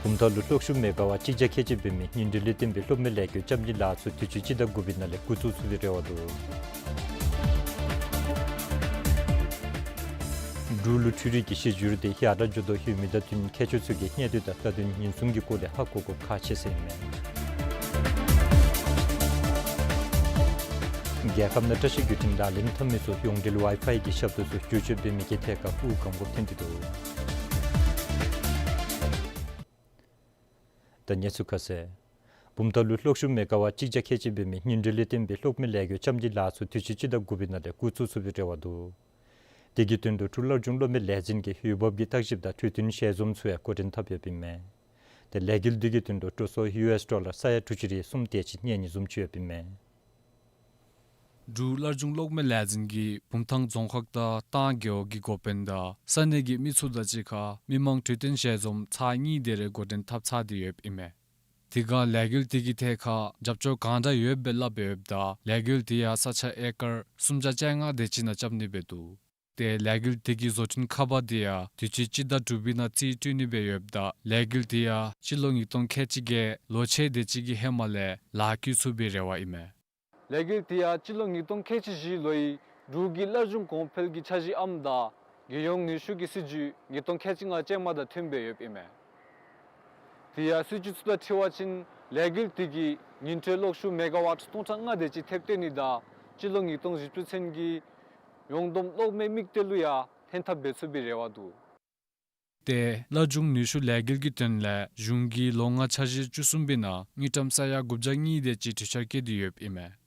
བུམ་ཐང་ལུ་གློག་ཤུགས་མེ་ག་ཝཊ་གཅིག་བརྒྱ་ཁལ་གཅིག་འབད་མི་ཉིང་འབྲེལ་ལས་བརྟེན་པའི་གློག་མེ་ལས་འགུལ་རྐྱབ་ནི་ལཱ་ཚུ་དུས་ཅི་སྤྱི་ཟླ་དགུ་པའི་ནང་ལས་འགོ་བཙུགས་ཚུགས་པའི་རེ་བ་འདུག། འབྲུག་ལུ་འཕྲུལ་རིག་གི་གཞི་འགྱུར་དེ་ཡར་དྲག་འགྱོ་དོ་ཡོད་མི་དང་བསྟུན་མཁས་མཆོག་ཚུ་གིས་གནད་དོན་དང་བརྡ་དོན་ཉེན་སྲུང་གི་སྐོར་ལས་ཧ་གོ་དགོཔ་ཁག་ཆེ་ཟེར་ཨིན་མས། རྒྱལ་ཁབ་ནང་བཀྲ་ཤིས་བརྒྱུད་འཕྲིན་ལག་ལེན་འཐབ་མི་ཚུ་ཡོངས་འབྲེལ་ཝའི་ཕའི་གི་ཞབས་ཏོག་ཚུ་བསྒྱུར་བཅོས་འབད་མི་གི་ཐད་ཁར་དབུགས་འགམ་དགོཔ་ཐོན་ཏེ་འདུག། ད་གནས་ཚུལ་ཁ་གསལ། བུམ་ཐང་ལུ་གློག་ཤུགས་མེ་ག་ཝཊ་གཅིག་བརྒྱ་ཁལ་གཅིག་འབད་མི་ཉིང་འབྲེལ་ལས་བརྟེན་པའི་གློག་མེ་ལས་འགུལ་རྐྱབ་ནི་ལཱ་ཚུ་དུས་ཅི་སྤྱི་ཟླ་དགུ་པའི་ནང་ལས་འགོ་བཙུགས་ཚུགས་པའི་རེ་བ་འདུག། དེ་གི་དོན་ལུ་འབྲུག་སླར་འབྱུང་གློག་མེ་ལས་འཛིན་གྱིས་འོས་འབབ་ཀྱི་བརྟག་ཞིབ་དང་གྲོས་བསྟུན་ཞལ་འཛོམས་ཚུ་ཡང་འགོ་འདྲེན་འཐབ་ཡོདཔ་ཨིན་མས། དེ་ལས་འགུལ་དེ་གི་དོན་ལུ་སྤྲོ་ཚོགས་ཡུ་ཨེསི་ཌོ་ལར་ས་ཡ་དྲུག་ཅུ་རེ་གསུམ་དེ་ཅིག་གནས་ནི་བཟུམ་ཅིག་ཡོདཔ་ཨིན་མས། འབྲུག་སླར་འབྱུང་གློག་མེ་ལས་འཛིན་གྱིས་བུམ་ཐང་རྫོང་ཁག་དང་ཏང་རྒེད་འོག་གི་འགོ་དཔོན་དང་ས་གནས་ཀྱི་མི་ཚུ་དང་གཅིག་ཁར་མི་མང་གྲོས་བསྟུན་ཞལ་འཛོམས་ཚར་གཉིས་དེ་རེ་འགོ་འདྲེན་འཐབ་ཚར་ཏེ་ཡོདཔ་ཨིན་མས། དེ་སྒང་ལས་འགུལ་དེ་གི་ཐད་ཁར་རྒྱབ་སྐྱོར་གང་དྲག་ཡོདཔ་སྦེ་སླབ་ཡོདཔ་ད་ལས་འགུལ་དེ་ཡང་ས་ཆ་ཨེ་ཀར་སུམ་བརྒྱ་བཅོ་ལྔ་དེ་ཅིག་ནང་རྐྱབ་ནི་སྦེ་འདུག། ཏེ་ལས་འགུལ་དེ་གི་བཟོ་སྐྲུན་ཁ་པར་དེ་ཡང་དུས་ཅི་སྤྱི་ཟླ་དྲུག་པའི་ནང་རྩིས་སྤྲོད་ནི་སྦེ་ཡོདཔ་ད་ལས་འགུལ་དེ་ཡང་སྤྱི་ལོ་ཉིས་སྟོང་ཁལ་གཅིག་བརྒྱད་ལོ་ཕྱེད་དེ་ཅིག་གི་ཧེ་མ་ལས་ལཱ་བཀོད་ཚུགས་པའི་རེ་བ་ཨིན་མས། ལས་འགུལ་དེ་ཡང་སྤྱི་ལོ་ཉིས་སྟོང་ཁལ་གཅིག་བཞི་ལོའི་འབྲུག་གི་སླར་འབྱུང་གོང་འཕེལ་གྱི་འཆར་གཞི་ཨམ་དང་རྒྱལ་ཡོངས་ནུས་ཤུགས་ཀྱི་སྲིད་བྱུས་ཉིས་སྟོང་ཁལ་གཅིག་ལྔ་ཅན་མ་དང་མཐུནམ་སྦེ་ཡོདཔ་ཨིན་མས། དེ་ཡང་སྲིད་བྱུས་ཚུ་དང་འཁྲིལ་བ་ཅིན་ལས་འགུལ་དེ་གིས་ཉིན་ཁྲི་གློག་ཤུགས་མེ་ག་ཝཊ་སྟོང་ཕྲག་ལྔ་དེ་ཅིག་ཐེབས་བཏོན་ནི་དང་སྤྱི་ལོ་ཉིས་སྟོང་བཞི་བཅུ་ཚུན་གྱི་ཡོངས་བསྡོམས་གློག་མེ་དམིགས་གཏད་ལུ་ཡང་ལྷན་ཐབས་འབད་ཚུགས་པའི་རེ་བ་འདུག། ཏེ་སླར་འབྱུང་ནུས་ཤུགས་ལས་འགུལ་གྱི་དོན་ལས་གཞུང་གིས་ལོ་ལྔ་འཆར་གཞི་བཅུ་གསུམ་པའི་ནང་དངུལ་ཀྲམ་ས་ཡ་དགུ་བརྒྱ་གཉིས་དེ་ཅིག་གྲོས་འཆར་བཀོད་དེ་ཡོདཔ་ཨིན་མས།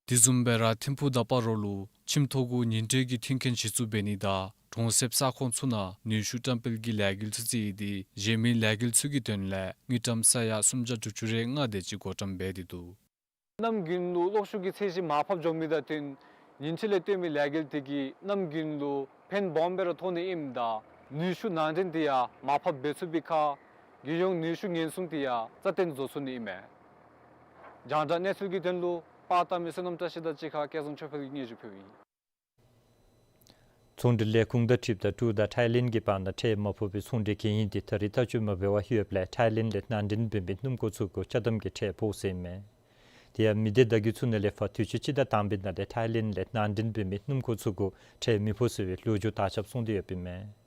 དེ་བཟུམ་སྦེ་ར་ཐིམ་ཕུག་དང་སྤ་རོ་ལུ་ཁྱིམ་ཐོག་གུ་ཉིན་དྲོད་ཀྱི་མཐུན་རྐྱེན་གཞི་བཙུགས་འབད་ནི་དང་གྲོང་གསེབ་ས་ཁོངས་ཚུ་ནང་ནུས་ཤུགས་བཀྲམ་སྤེལ་གྱི་ལས་འགུལ་ཚུ་རྩིས་ཏེ་གཞན་མི་ལས་འགུལ་ཚུ་གི་དོན་ལས་དངུལ་ཀྲམ་ས་ཡ་སུམ་བརྒྱ་དྲུག་ཅུ་རེ་ལྔ་དེ་ཅིག་བགོ་བཀྲམ་འབད་དེ་འདུག། གནམ་དགུན་ལུ་གློག་ཤུགས་ཀྱི་ཚད་གཞི་མར་ཕབ་འགྱོ་མི་དང་བསྟུན་ཉིན་དྲོད་ལས་བཏོན་མི་ལས་འགུལ་དེ་གིས་གནམ་དགུན་ལུ་ཕན་སྦོམ་སྦེ་ར་ཐོགས་ནི་ཨིནམ་ད་ནུས་ཤུགས་ནང་འདྲེན་དེ་ཡང་མར་ཕབ་འབད་ཚུགས་པའི་ཁར་རྒྱལ་ཡོངས་ནུས་ཤུགས་ཉེན་སྲུང་དེ་ཡང་རྩ་བརྟན་བཟོ་ཚུགས་ནི་ཨིན་མས། རྒྱང་བསྒྲགས་གནས་ཚུལ་གྱི་དོན་ལུ་པར་བཏབ་མི་བསོད་ནམས་བཀྲ་ཤིས་དང་གཅིག་ཁར་སྐལ་བཟང་ཆོས་འཕེལ་གྱིས་སྙན་ཞུ་ཕུལཝ་ཨིན། ཚོང་འབྲེལ་ལས་ཁུངས་དང་འཁྲིལཝ་ད་འབྲུག་དང་ཐའི་ལེནཌ་གྱི་བར་ན་ཁྲལ་མ་ཕོག་པའི་ཚོང་འབྲེལ་གན་ཡིག་དེ་ད་རེས་བརྟག་དཔྱད་མ་འབད་བར་ཡོདཔ་ལས་ཐའི་ལེནཌ་ལས་ནང་འདྲེན་འབད་མི་སྣུམ་འཁོར་ཚུ་གུ་ཅ་དམ་གྱི་ཁྲལ་ཕོག་ཟེར་ཨིན་མས། དེ་ཡང་མི་སྡེ་བརྡ་བརྒྱུད་ཚུ་ནང་ལས་ཕར་དུས་ཅི་སྤྱི་ཟླ་དང་པའི་ནང་ལས་ཐའི་ལེནཌ་ལས་ནང་འདྲེན་འབད་མི་སྣུམ་འཁོར་ཚུ་གུ་ཁྲལ་མི་ཕོག་ཟེར་བའི་ལོ་རྒྱུས་དར་ཁྱབ་སོང་སྟེ་ཡོདཔ་ཨིན་མས།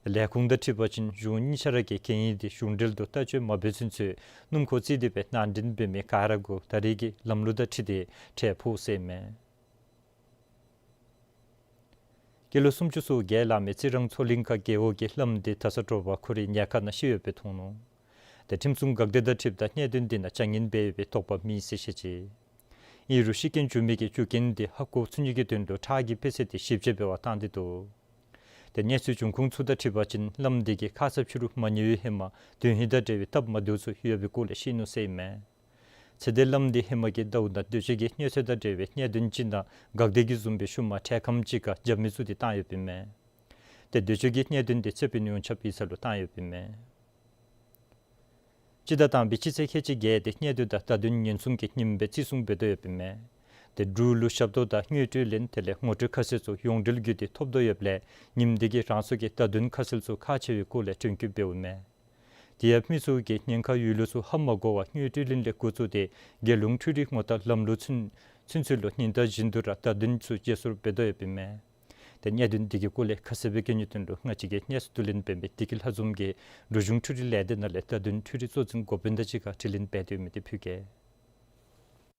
ལས་ཁུངས་དང་འཁྲིལ་བ་ཅིན་གཞུང་གཉིས་ཆ་ར་གིས་གན་ཡིག་དེ་གཞུང་འབྲེལ་དུ་བརྟག་དཔྱད་མ་འབད་ཚུན་ཚོད་སྣུམ་འཁོར་རྩིས་ཏེ་སྦེ་ནང་འདྲེན་འབད་མི་ག་ར་གུ་ད་རེས་ཀྱི་ལམ་ལུགས་དང་འཁྲིལ་ཏེ་ཁྲལ་ཕོག་ཟེར་ཨིན་མས། སྐྱེས་ལོ་སུམ་ཅུ་སོ་བརྒྱད་ལང་མི་རྩི་རང་མཚོ་གླིང་ཁ་རྒེད་འོག་གི་བླམ་དེ་ད་ས་དྲོ་པ་ཁོ་རའི་ཉལ་ཁང་ནང་ཤི་ཡོདཔ་སྦེ་མཐོང་ནུག། དེ་ཁྲིམས་སྲུང་འགག་སྡེ་དང་འཁྲིལཝ་ད་གནད་དོན་དེ་ནང་བྱ་ངན་འབད་ཡོད་པའི་དོགས་པ་མེད་ཟེར་བཤད་ཅི། ཨིན་རུང་ཤི་རྐྱེན་བྱུང་མི་གི་རྒྱུ་རྐྱེན་དེ་ཧ་གོ་ཚུགས་ནི་གི་དོན་ལུ་ཁྲག་གི་འཕེལ་ཚད་དེ་ཞིབ་དཔྱད་འབད་བར་བཏང་སྟེ་འདུག། དེ་གནས་ཚུལ་འབྱུང་ཁུངས་ཚུ་དང་འཁྲིལ་བ་ཅིན་བླམ་དེ་གིས་ཁ་ཙ་ཕྱི་རུ་མ་ཉལ་བའི་ཧེ་མ་དོན་ཧིང་དང་འབྲེལ་བའི་སྟབས་མ་བདེཝ་ཚུ་ཡོད་པའི་སྐོར་ལས་བཤད་ནུག་ཟེར་ཨིན་མས། ཚེ་འདས་བླམ་དེ་ཧེ་མ་གི་ཟླཝ་ནང་འདོད་སྤྱོད་ཀྱི་གནོད་འཚེ་དང་འབྲེལ་བའི་གནད་དོན་ཅིག་དང་འགག་སྡེ་གིས་བཟུང་བའི་ཤུལ་མ་འཕྲལ་ཁམས་ཅིག་ཁར་རྒྱབ་མི་ཚུ་དེ་བཏང་ཡོདཔ་ཨིན་མས། དེ་འདོད་སྤྱོད་ཀྱི་གནད་དོན་དེ་ཚེ་སྤྱི་ཡོངས་ཁྱབ་ཡིག་ཚང་ལུ་བཏང་ཡོདཔ་ཨིན་མས། སྤྱི་ཟླ་དང་པའི་སྤྱི་ཚེས་ཁལ་གཅིག་བརྒྱད་དེ་གནད་དོན་དང་བརྡ་དོན་ཉེན་སྲུང་གི་ཉིནམ་སྦེ་བརྩི་སྲུང་འབད་དོ་ཡོདཔ་ཨིན་མས། དེ་འབྲུག་ལུ་ཞབས་ཏོག་དང་དངུལ་སྤྲོད་ལེན་དེ་ལས་ངོ་སྤྲོད་ཁ་གསལ་ཚུ་ཡོངས་འབྲེལ་བརྒྱུད་དེ་ཐོབ་དོ་ཡོདཔ་ལས་ཉིནམ་དེ་གི་རང་སོའི་བརྡ་དོན་ཁ་གསལ་ཚུ་ཁག་ཆེ་བའི་སྐོར་ལས་དྲན་སྐུལ་འབདཝ་ཨིན་མས། དེ་ཡང་མི་ཚུ་གིས་ཉེན་ཁ་ཡོད་ལུགས་ཚུ་ཧ་མ་གོ་བར་དངུལ་སྤྲོད་ལེན་ལས་འགོ་བཙུགས་ཏེ་རྒྱལ་ཡོངས་འཕྲུལ་རིག་ངོ་རྟགས་ལམ་ལུགས་ཚུན་ཚོད་ལུ་ཉིན་ལྟར་བཞིན་དུ་ར་བརྡ་དོན་ཚུ་བརྗེ་སོར་འབད་དོ་ཡོདཔ་ཨིན་མས། དེ་གནད་དོན་དེ་གི་སྐོར་ལས་ཁ་གསལ་སྦེ་བཀོད་ནིའི་དོན་ལུ་ང་བཅས་ཀྱི་གནས་ཚུལ་བསྡུ་ལེན་འབད་མི་བདེ་སྐྱིད་ལྷ་འཛོམས་ཀྱིས་འབྲུག་གཞུང་འཕྲུལ་རིག་ལས་སྡེ་ནང་ལས་བརྡ་དོན་འཕྲུལ་རིག་གཙོ་འཛིན་འགོ་དཔོན་དང་གཅིག་ཁར་དྲི་ལན་འབད་དེ་ཡོད་མི་དེ་ཕུལ་གེ།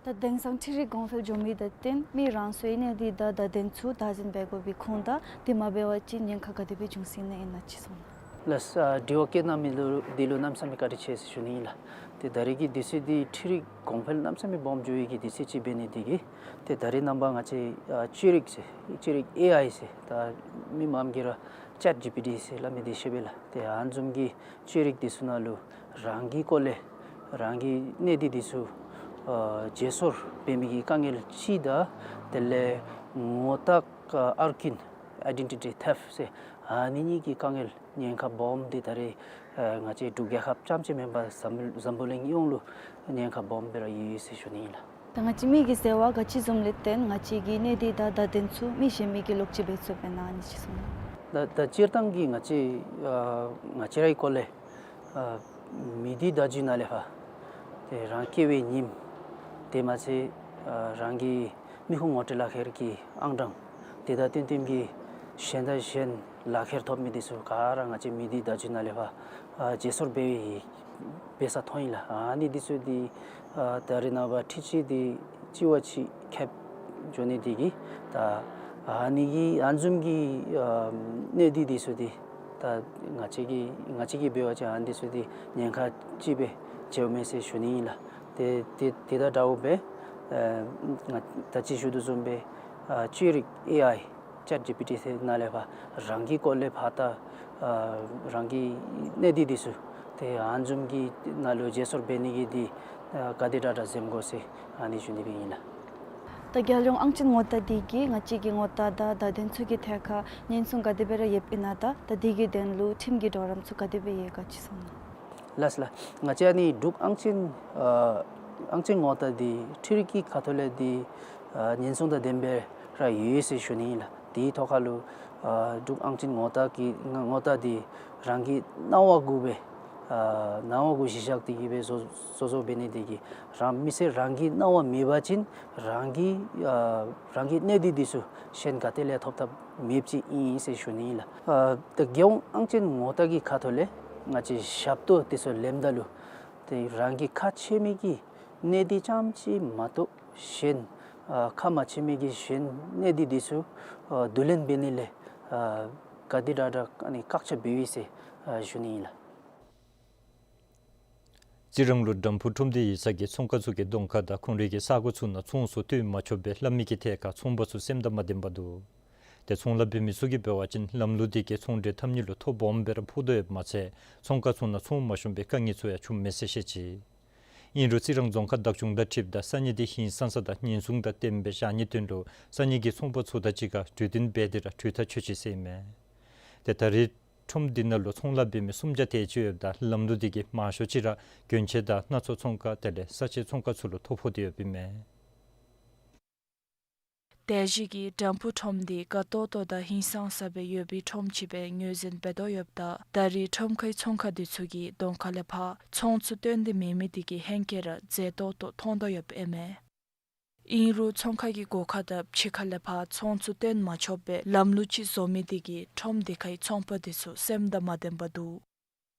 ད་དེང་སང་འཕྲུལ་རིག་གོང་འཕེལ་འགྱོ་མི་དང་བསྟུན་མི་རང་སོའི་གནས་སྟངས་དང་བརྡ་དོན་ཚུ་བདག་འཛིན་འབད་དགོ་པའི་ཁུངས་དང་དེ་མ་འབད་བ་ཅིན་ཉེན་ཁ་ག་དེ་སྦེ་འབྱུང་སྲིད་ནི་ཨིན་ན་ཅིག་གསུང་གནང་། ལགས། ཨ་དྲི་བ་བཀོད་གནང་མི་ལུ་འདི་ལུ་གནམ་མེད་ས་མེད་བཀའ་དྲིན་ཆེ་ཟེར་ཞུ་ནི་ཨིན་ལགས། ཏེ་ད་རེས་ཀྱི་དུས་ཚོད་འདི་འཕྲུལ་རིག་གོང་འཕེལ་གནམ་མེད་ས་མེད་སྦོམ་འགྱོ་བའི་གི་དུས་ཚོད་ཅིག་འབད་ནི་དེ་གིས་ཏེ་ད་རེས་ནངས་པ་ང་བཅས་ཨ་བཅོས་རིག་ཟེར་བཅོས་རིག་ཨེ་ཨའི་ཟེར་ད་མི་མངམ་གིས་ར་ཅེཊ་ཇི་པི་ཊི་ཟེར་སླབ་མི་དེ་ཤེས་པས་ལགས། ཏེ་ཨ་ནི་བཟུམ་གྱི་བཅོས་རིག་དེ་ཚུ་ནང་ལུ་རང་གི་སྐོར་ལས་རང་གི་གནས་སྟངས་དེ་ཚུ་ཨ་བརྗེ་སོར་འབད་མི་གི་དཀའ་ངལ་ཅིག་དང་དེ་ལས་ངོ་རྟགས་ཨར་ཀིན་ཨའི་ཌེན་ཊི་ཊི་ཐེབཊ་ཟེར་ཨ་ནི་གཉིས་ཀྱི་དཀའ་ངལ་ཉེན་ཁ་སྦོམ་དེ་ད་རེས་ཨ་ང་བཅས་འབྲུག་རྒྱལ་ཁབ་རྐྱངམ་ཅིག་མེན་པར་འཛམ་འཛམ་བུ་གླིང་ཡོངས་ལུ་ཉེན་ཁ་སྦོམ་སྦེ་ར་ཡོད་ཡོད་ཟེར་ཞུ་ནི་ཨིན་ལགས། ད་ང་བཅས་མི་གི་ཟེར་བ་ག་ཅི་བཟུམ་ལས་བརྟེན་ང་བཅས་ཀྱི་གནས་སྡུད་དང་བརྡ་དོན་ཚུ་མི་གཞན་མི་གིས་ལོག་ཅིག་འབད་ཚུགས་པས་ན་ཨ་ནི་ཅིག་གསུང་གནང་། ད་ད་སྤྱིར་བཏང་གི་ང་བཅས་ཨ་ང་བཅས་རའི་སྐོར་ལས་ཨ་མི་སྡུད་བརྡ་བརྒྱུད་ནང་ལས་ཕར་ཏེ་རང་སྐྱེ་བའི་ཉིནམ་དེ་མ་ཚད་ཨ་རང་གི་མི་ཁུངས་ངོ་སྤྲོད་ལག་ཁྱེར་གྱི་ཨང་གྲངས་དེ་དང་བསྟུན་བསྟུན་གྱི་གཞན་དང་གཞན་ལག་ཁྱེར་ཐོབ་མི་འདི་ཚུ་ག་ར་ང་བཅས་མི་སྡུད་བརྡ་བརྒྱུད་ནང་ལས་ཕར་ཨ་བརྗེ་སོར་འབད་བའི་འབད་ས་མཐོང་ཡི་ལགས། ཨ་ནི་འདི་ཚུ་འདི་ཨ་ད་རེས་ནངས་པ་འཕྲུལ་ཆས་འདི་གཅིག་བ་གཅིག་ཁྱབ་འགྱོ་ནི་འདི་གིས་ད་ཨ་ནི་གི་ཨ་ནི་བཟུམ་གྱི་ཨ་གནས་སྡུད་འདི་ཚུ་འདི་ད་ང་བཅས་ཀྱི་ང་བཅས་ཀྱིས་འབད་བ་ཅིན་ཨ་ནི་འདི་ཚུ་འདི་ཉེན་ཁ་ཅིག་སྦེ་འགྱོཝ་མས་ཟེར་ཞུ་ནི་ཨིན་ལགས། ཏེ་ཏེ་ཏེ་ད་འདྲཝ་སྦེ་ཨ་ང་ད་ཅི་ཞུ་དོ་བཟུམ་སྦེ་ཨ་བཅོས་རིག་ཨེ་ཨའི་ཅེཊ་ཇི་པི་ཊི་ཟེར་ནང་ལས་ཕར་རང་གི་སྐོར་ལས་ཕར་ད་ཨ་རང་གི་གནས་སྡུད་འདི་ཚུ་ཏེ་ཨ་ནི་བཟུམ་གྱི་ནང་ལུ་བརྗེ་སོར་འབད་ནི་གི་འདི་ཨ་ག་དེ་དྲག་དྲག་འཛེམ་དགོ་ཟེར་ཨ་ནི་ཞུ་ནི་སྦེ་ཨིན་ལགས། ད་རྒྱལ་ཡོངས་ཨང་ཅན་ངོ་རྟགས་འདི་གིས་ང་བཅས་ཀྱི་ངོ་རྟགས་དང་བརྡ་དོན་ཚུ་གི་ཐད་ཁར་ཉེན་སྲུང་ག་དེ་སྦེ་ར་ཡོདཔ་ཨིན་ན་ད་ད་འདི་གི་དོན་ལུ་ཁྲིམས་ཀྱི་གྲོགས་རམ་ཚུ་ག་དེ་སྦེ་ཡོད་ག་ཅིག་གསུང་གནང་། ལགས་ལགས། ང་བཅས་ཨ་ནི་འབྲུག་ཨང་ཅན་ཨ་ཨང་ཅན་ངོ་རྟགས་འདི་འཕྲུལ་རིག་གི་ཁ་ཐུག་ལས་འདི་ཨ་ཉེན་སྲུང་དང་ལྡནམ་སྦེ་ར་ཡོད་ཟེར་ཞུ་ནི་ཨིན་ལགས། དེའི་ཐོག་ཁ་ལུ་ཨ་འབྲུག་ཨང་ཅན་ངོ་རྟགས་ཀྱི་ངོ་རྟགས་འདི་རང་གི་སྣང་བ་གུ་སྦེ་ཨ་སྣང་བ་གུ་གཞི་བཞག་སྟེ་གི་སྦེ་བཟོ་བཟོ་བཟོཝ་འབད་ནི་འདི་གིས་རང་མི་སེར་རང་གི་སྣང་བ་མེད་པ་ཅིན་རང་གི་ཨ་རང་གི་གནས་སྡུད་འདི་ཚུ་གཞན་ག་ཏེ་ལས་ཐོབ་ཐབས་མེདཔ་ཅིག་ཨིན་ཟེར་ཞུ་ནི་ཨིན་ལགས། ཨ་ད་རྒྱལ་ཡོངས་ཨང་ཅན་ངོ་རྟགས་ཀྱི་ཁ་ཐུག་ལས་ང་བཅས་ཞབས་ཏོག་འདི་ཚུ་ལེནམ་ད་ལུ་ཏེ་རང་གི་ཁ་ཕྱེ་མི་གི་གནས་སྡུད་རྐྱངམ་ཅིག་མ་གཏོགས་གཞན་ཨ་ཁ་མ་ཕྱེ་མི་གི་གཞན་གནས་སྡུད་འདི་ཚུ་ཨ་བསྡུ་ལེན་འབད་ནི་ལས་ཨ་ག་དེ་དྲག་དྲག་ཨ་ནི་བཀག་ཆ་འབད་བས་ཟེར་ཨ་ཞུ་ནི་ཨིན་ལགས། རྩི་རང་ལུ་དམ་ཕུ་ཁྲོམ་སྡེ་ཡིག་ཚང་གིས་ཚོང་ཁང་ཚུ་གི་གདོང་ཁ་དང་ཁོང་རའི་གི་ས་གོ་ཚུ་ནང་ཚོང་ཚུ་སྟོན་མ་ཆོགཔ་སྦེ་སླབ་མི་གི་ཐད་ཁར་ཚོང་པ་ཚུ་སེམས་དང་མ་ལྡནམ་འདུག། ཏེ་ཚོང་ལཱ་འབད་མི་ཚུ་གིས་འབད་བ་ཅིན་ལམ་ལུགས་འདི་གིས་ཚོང་འབྲེལ་འཐབ་ནི་ལུ་ཐོ་སྦོམ་སྦེ་ར་ཕོག་དོ་ཡོདཔ་མ་ཚད་ཚོང་ཁང་ཚུ་ནང་ཚོང་མ་ཤོང་པའི་དཀའ་ངལ་ཚུ་ཡང་བྱུངམ་མས་ཟེར་བཤད་ཅི། ཨིན་རུང་རྩི་རང་རྫོང་ཁག་བདག་སྐྱོང་དང་འཁྲིལཝ་ད་ས་གནས་འདི་ཧིང་སངས་ས་དང་ཉེན་སྲུང་དང་ལྡནམ་སྦེ་བཞག་ནིའི་དོན་ལུ་ས་གནས་ཀྱི་ཚོང་པ་ཚུ་དང་གཅིག་ཁར་གྲོས་བསྟུན་འབད་དེ་ར་གྲོས་ཐག་ཆོད་ཅི་ཟེར་ཨིན་མས། ཏེ་ད་རེས་ཁྲོམ་འདི་ནང་ལུ་ཚོང་ལཱ་འབད་མི་སུམ་བརྒྱ་དེ་ཅིག་ཡོདཔ་ད་ལམ་ལུགས་འདི་གིས་མང་ཤོས་ཅིག་ར་གྱོན་ཆས་དང་སྣ་ཚོགས་ཚོང་ཁང་དེ་ལས་ས་ཆའི་ཚོང་ཁང་ཚུ་ལུ་ཐོ་ཕོག་སྟེ་ཡོདཔ་ཨིན་མས། ཏེ་གཞི་གི་དམ་ཕུ་ཁྲོམ་འདི་དགའ་ཏོག་ཏོ་དང་ཧིང་སངས་ས་སྦེ་ཡོད་པའི་ཁྲོམ་ཅིག་སྦེ་ངོས་འཛིན་འབད་དོ་ཡོདཔ་ད་ད་རེས་ཁྲོམ་ཁའི་ཚོང་ཁང་འདི་ཚུ་གི་གདོང་ཁ་ལས་ཕར་ཚོང་ཚུ་སྟོན་ཏེ་མེད་མི་འདི་གིས་ཧེང་སྐལ་ར་མཛེས་ཏོག་ཏོ་མཐོང་དོ་ཡོདཔ་ཨིན་མས། ཨིན་རུང་ཚོང་ཁང་གི་སྒོ་ཁ་དང་ཕྱི་ཁ་ལས་ཕར་ཚོང་ཚུ་སྟོན་མ་ཆོགཔ་སྦེ་ལམ་ལུགས་ཅིག་བཟོ་མི་འདི་གིས་ཁྲོམ་འདི་ཁའི་ཚོང་པ་འདི་ཚུ་སེམས་དང་མ་ལྡནམ་འདུག།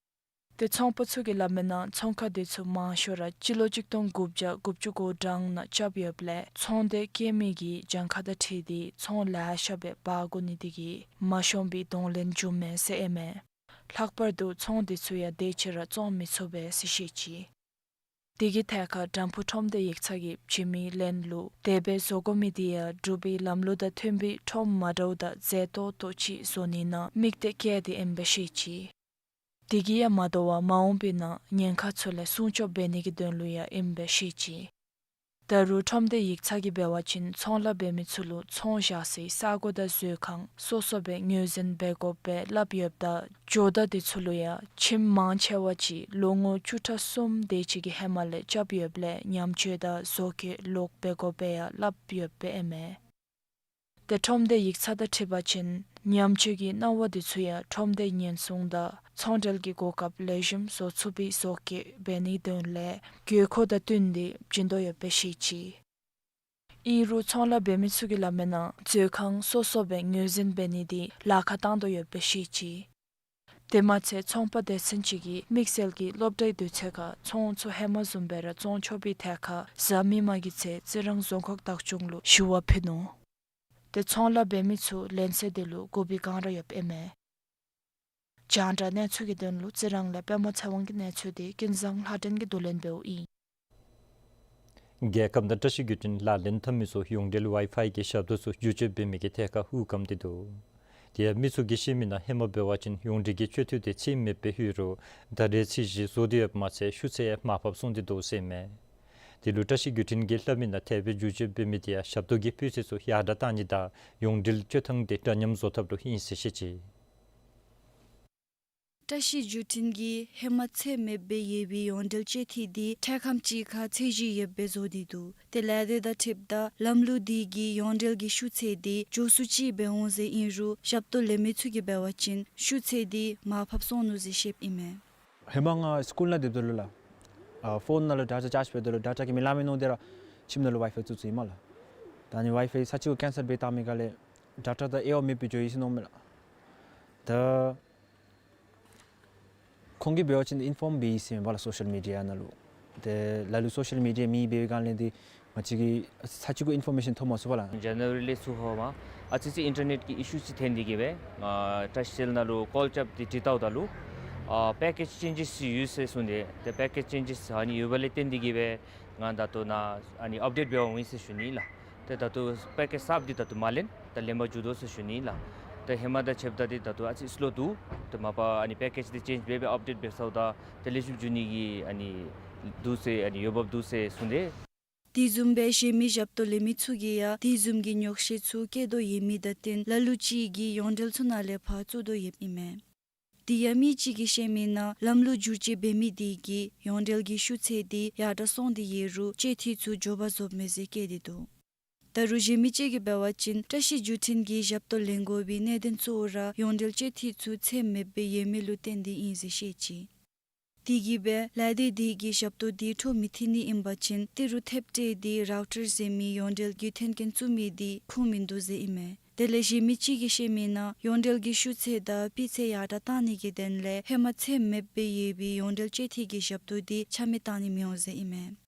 ཏེ་ཚོང་པ་ཚུ་གིས་སླབ་མིའི་ནང་ཚོང་ཁང་འདི་ཚུ་མང་ཤོས་ར་སྤྱི་ལོ་གཅིག་སྟོང་དགུ་བརྒྱ་དགུ་བཅུ་གོ་གྲངས་ནང་རྐྱབ་ཡོདཔ་ལས་ཚོང་འདི་སྐྱེལ་མི་གིས་གྱངས་ཁ་དང་འཁྲིལ་ཏེ་ཚོང་ལེ་ཤ་སྦེ་འབག་དགོ་ནི་འདི་གིས་མ་ཤོང་པའི་གདོང་ལེན་བྱུངམ་མས་ཟེར་ཨིན་མས། ལྷག་པར་དུ་ཚོང་འདི་ཚུ་ཡང་དེ་ཅིག་ར་བཙོང་མི་ཚུགས་པས་ཟེར་བཤད་ཅི། དེ་གི་ཐད་ཁར་དམ་ཕུ་ཁྲོམ་སྡེ་ཡིག་ཚང་གིས་བྱིན་མིའི་ལན་ལུ་དེ་སྦེ་བཟོ་དགོ་མི་འདི་ཡང་འབྲུག་པའི་ལམ་ལུགས་དང་མཐུན་པའི་ཁྲོམ་མ་འདྲཝ་དང་མཛེས་ཏོག་ཏོ་ཅིག་བཟོ་ནི་ནང་དམིགས་གཏད་བསྐྱེད་དེ་ཨིནམ་སྦེ་བཤད་ཅི། དེ་གིས་ཡང་མ་དོ་བར་མ་འོངས་པའི་ནང་ཉེན་ཁ་ཚུ་ལས་སྲུང་སྐྱོབ་འབད་ནི་གི་དོན་ལུ་ཡང་ཨིནམ་སྦེ་བཤད་ཅི། ད་རུང་ཁྲོམ་སྡེ་ཡིག་ཚང་གིས་འབད་བ་ཅིན་ཚོང་ལཱ་འབད་མི་ཚུ་ལུ་ཚོང་བཞག་སའི་ས་གོ་དང་མཛོད་ཁང་སོ་སོ་སྦེ་ངོས་འཛིན་འབད་དགོཔ་སྦེ་སླབ་ཡོདཔ་ད་ཇོ་བདག་འདི་ཚུ་ལུ་ཡང་ཁྱིམ་མང་ཆེ་བ་ཅིག་ལོ་ངོ་བཅུ་ཕྲག་གསུམ་དེ་ཅིག་གི་ཧེ་མ་ལས་རྐྱབ་ཡོདཔ་ལས་ཉམས་བཅོས་དང་བཟོ་བཀོད་ལོག་འབད་དགོཔ་སྦེ་ཡང་སླབ་ཡོདཔ་སྦེ་ཨིན་མས། ཏེ་ཁྲོམ་སྡེ་ཡིག་ཚང་དང་འཁྲིལ་བ་ཅིན་ཉམས་བཅོས་ཀྱི་གནང་བ་འདི་ཚུ་ཡང་ཁྲོམ་སྡེ་ཉེན་སྲུང་དང་ཚོང་འབྲེལ་གྱི་གོ་སྐབས་ལེགས་ཤོམ་བཟོ་ཚུགས་པའི་བཟོ་བཀོད་འབད་ནིའི་དོན་ལས་དགོས་མཁོ་དང་བསྟུན་ཏེ་བྱིན་དོ་ཡོདཔ་སྦེ་བཤད་ཅི། ཨིན་རུང་ཚོང་ལཱ་འབད་མི་ཚུ་གིས་སླབ་མིའི་ནང་མཛོད་ཁང་སོ་སོ་སྦེ་ངོས་འཛིན་འབད་ནི་འདི་ལཱ་ཁག་བཏང་དོ་ཡོདཔ་སྦེ་བཤད་ཅི། དེ་མ་ཚད་ཚོང་པ་སྡེ་ཚན་ཅིག་གིས་དམིགས་བསལ་གྱི་སློབ་གྲྭའི་དུས་ཚོད་ཁར་ཚོང་ཚུ་ཧེ་མ་བཟུམ་སྦེ་ར་བཙོང་ཆོག་པའི་ཐད་ཁར་གཟའ་མིག་དམར་གྱི་ཚེས་རྩི་རང་རྫོང་ཁག་བདག་སྐྱོང་ལུ་ཞུ་བ་ཕུལ་ནུག། ཏེ་ཚོང་ལཱ་འབད་མི་ཚུ་ལན་གསལ་འདི་ལུ་གུ་བི་གང་ར་ཡོདཔ་ཨིན་མས། རྒྱང་བསྒྲགས་གནས་ཚུལ་གྱི་དོན་ལུ་རྩི་རང་ལས་པདྨ་ཚེ་དབང་གི་གནས་ཚུལ་འདི་ཀུན་བཟང་ལྷ་སྒྲོན་གྱིས་བསྡུ་ལེན་འབདཝ་ཨིན། རྒྱལ་ཁབ་ནང་བཀྲ་ཤིས་བརྒྱུད་འཕྲིན་ལག་ལེན་འཐབ་མི་ཚུ་ཡོངས་འབྲེལ་ཝའི་ཕའི་གི་ཞབས་ཏོག་ཚུ་བསྒྱུར་བཅོས་འབད་མི་གི་ཐད་ཁར་འུ་སྐམ་སྟེ་འདུག། དེ་ཡང་མི་ཚུ་གིས་བཤད་མིའི་ནང་ཧེ་མ་འབད་བ་ཅིན་ཡོངས་འབྲེལ་གྱི་སྤྱོད་འཐུས་དེ་ཚད་མེདཔ་སྦེ་ཡོད་རུང་ད་རེས་ཚད་གཞི་བཟོ་སྟེ་ཡོདཔ་མ་ཚད་ཤུགས་ཚད་ཡང་མར་ཕབ་སོང་སྟེ་འདུག་ཟེར་ཨིན་མས། དེ་ལུ་བཀྲ་ཤིས་བརྒྱུད་འཕྲིན་གྱིས་སླབ་མིའི་ནང་དེ་སྦེ་བསྒྱུར་བཅོས་འབད་མི་དེ་ཡང་ཞབས་ཏོག་གི་སྤུས་ཚད་ཚུ་ཡར་དྲག་བཏང་ནི་དང་ཡོངས་འབྲེལ་སྤྱོད་ཐངས་དེ་འདྲ་མཉམ་བཟོ་ཐབས་ལུ་ཨིན་ཟེར་བཤད་ཅི། བཀྲ་ཤིས་བརྒྱུད་འཕྲིན་གྱིས་ཧེ་མ་ཚད་མེདཔ་སྦེ་ཡོད་པའི་ཡོངས་འབྲེལ་སྤྱོད་འཐུས་འདི་འཕྲལ་ཁམས་ཅིག་ཁར་ཚད་གཞི་ཡོདཔ་སྦེ་བཟོ་སྟེ་འདུག། ཏེ་ལས་སྡེ་དང་འཁྲིལཝ་ད་ལམ་ལུགས་འདི་གིས་ཡོངས་འབྲེལ་གྱི་ཤུགས་ཚད་འདི་མགྱོགས་སུ་ཅིག་སྦེ་འོང་ཟེར་ཨིན་རུང་ཞབས་ཏོག་ལེན་མི་ཚུ་གིས་འབད་བ་ཅིན་ཤུགས་ཚད་འདི་མར་ཕབ་སོང་ནུག་ཟེར་བཤདཔ་ཨིན་མས། ཧེ་མ་ང་སི་ཀུལ་ནང་སྡོདཔ་ད་ལུ་ལགས། ཨ་ཕོན་ནང་ལུ་ཌེ་ཊ་ཅཱརཇ་འབདཝ་ད་ལུ་ཌེ་ཊ་གིས་མི་ལང་མི་མནོ་སྟེ་ར་ཁྱིམ་ནང་ལུ་ཝའི་ཕའི་བཙུགས་བཙུགསཔ་ཨིན་མས་ལགས། ད་ཨ་ནི་ཝའི་ཕའི་ས་ཅིག་གུ་ཀེན་སེལ་འབད་བཏང་མི་སྒང་ལས་ཌེ་ཊ་ད་ཨེ་ཝ་མེདཔ་སྦེ་འགྱོ་ཡི་ཟེར་མནོཝ་མས་ལགས། ད་ཁོང་གིས་འབད་བ་ཅིན་ཨིན་ཕོརམ་འབད་ཡི་ཟེར་ཨིན་པས་ལགས་སོ་ཤལ་མི་ཌི་ཡ་ནང་ལུ། ཏེ་ལ་ལུ་སོ་ཤལ་མི་ཌི་ཡ་མེད་པའི་སྒང་ལས་འདི་ང་བཅས་ཀྱིས་ས་ཅིག་གུ་ཨིན་ཕོར་མེ་ཤཱན་ཐོབ་མ་ཚུགས་པས་ལགས། ཇ་ནཝ་རི་ལས་ཚུར་ཧོ་མ་ཨ་ཙི་ཙི་ཨིན་ཊར་ནེཊ་ཀྱི་ཨི་ཤུ་ཅིག་ཐོན་ཏེ་གིས་སྦེ་ཨ་བཀྲ་ཤིས་སེལ་ནང་ལུ་ཀོལ་རྐྱབ་སྟེ་དྲི་བལྟཝ་ད་ལུ་ཨ་པེ་ཀེཇ་ཅེན་ཇེས་ཡོད་ཟེར་གསུངས་ཏེ། ཏེ་པེ་ཀེཇ་ཅེན་ཇེས་ཨ་ནི་ཡོད་པ་ལས་བརྟེན་ཏེ་གིས་སྦེ་ང་ད་ལྟོ་ནཱ་ཨ་ནི་ཨཔ་ཌེཊ་འབད་བར་འོང་ཡི་ཟེར་ཞུ་ནི་ལགས། ཏེ་ད་ལྟོ་པེ་ཀེཇ་གསརཔ་འདི་ད་ལྟོ་མ་ལེན། ད་ལེན་པར་འགྱོ་དོ་ཟེར་ཞུ་ནི་ལགས། ཏེ་ཧེ་མ་དང་ཕྱདཔ་ད་འདི་ད་ལྟོ་ཨ་ཙི་སི་ལོ་འདུག། ཏེ་མ་པ་ཨ་ནི་པེ་ཀེཇ་འདི་ཅེན་ཇི་འབད་སྦེ་ཨཔ་ཌེཊ་འབད་ཚརཝ་ད་ཏེ་ལེགས་ཤོམ་འགྱོ་ནི་གི་ཨ་ནི་འདུག་ཟེར་ཨ་ནི་འོས་འབབ་འདུག་ཟེར་གསུངས་ཏེ། དེ་བཟུམ་སྦེ་གཞན་མི་ཞབས་ཏོག་ལེན་མི་ཚུ་གིས་ཡང་དེ་བཟུམ་གྱི་ཉོགས་བཤད་ཚུ་བཀོད་དོ་ཡོད་མི་དང་བསྟུན་ལ་ལུ་ཅིག་གིས་ཡོངས་འབྲེལ་ཚུ་ནང་ལས་ཕར་བཙུགས་དོ་ཡོདཔ་ཨིན་མས། དེ་ཡང་མི་ཅིག་གིས་བཤད་མི་ནང་ལམ་ལུགས་བསྒྱུར་བཅོས་འབད་མི་དེ་གིས་ཡོངས་འབྲེལ་གྱི་ཤུགས་ཚད་དེ་ཡར་དྲགས་སོང་སྟེ་ཡོད་རུང་སྤྱོད་འཐུས་ཚུ་མགྱོགས་པར་རྫོགསཔ་མས་ཟེར་བཀོད་དེ་འདུག། ད་རུང་གཞན་མི་ཅིག་གིས་འབད་བ་ཅིན་བཀྲ་ཤིས་བརྒྱུད་འཕྲིན་གྱིས་ཞབས་ཏོག་ལེན་དགོ་པའི་གནད་དོན་གཙོ་བོ་ར་ཡོངས་འབྲེལ་སྤྱོད་འཐུས་ཚུ་ཚད་མེདཔ་སྦེ་ཡོད་མི་ལུ་བརྟེན་ཏེ་ཨིན་ཟེར་བཤད་ཅི། དེ་གིས་སྦེ་ལས་སྡེ་དེ་གིས་ཞབས་ཏོག་དེ་འཕྲོ་མི་མཐུད་ནི་ཨིན་པ་ཅིན་ཏི་རུ་ཐེབས་སྤྲོད་དེ་རའུ་ཊར་ཟེར་མི་ཡོངས་འབྲེལ་གྱི་མཐུན་རྐྱེན་བཙུགས་མི་དེ་ཁུངས་མིན་འདུག་ཟེར་ཨིན་མས། དེ་ལས་གཞན་མི་ཅིག་གིས་བཤད་མི་ནང་ཡོངས་འབྲེལ་གྱི་ཤུགས་ཚད་དང་སྤུས་ཚད་ཡར་དྲགས་གཏང་ནི་གི་དོན་ལས་ཧེ་མ་ཚད་མེདཔ་སྦེ་ཡོད་པའི་ཡོངས་འབྲེལ་སྤྱོད་འཐུས་ཀྱི་ཞབས་ཏོག་དེ་ཆ་མེད་གཏང་ནི་མི་འོང་ཟེར་ཨིན་མས།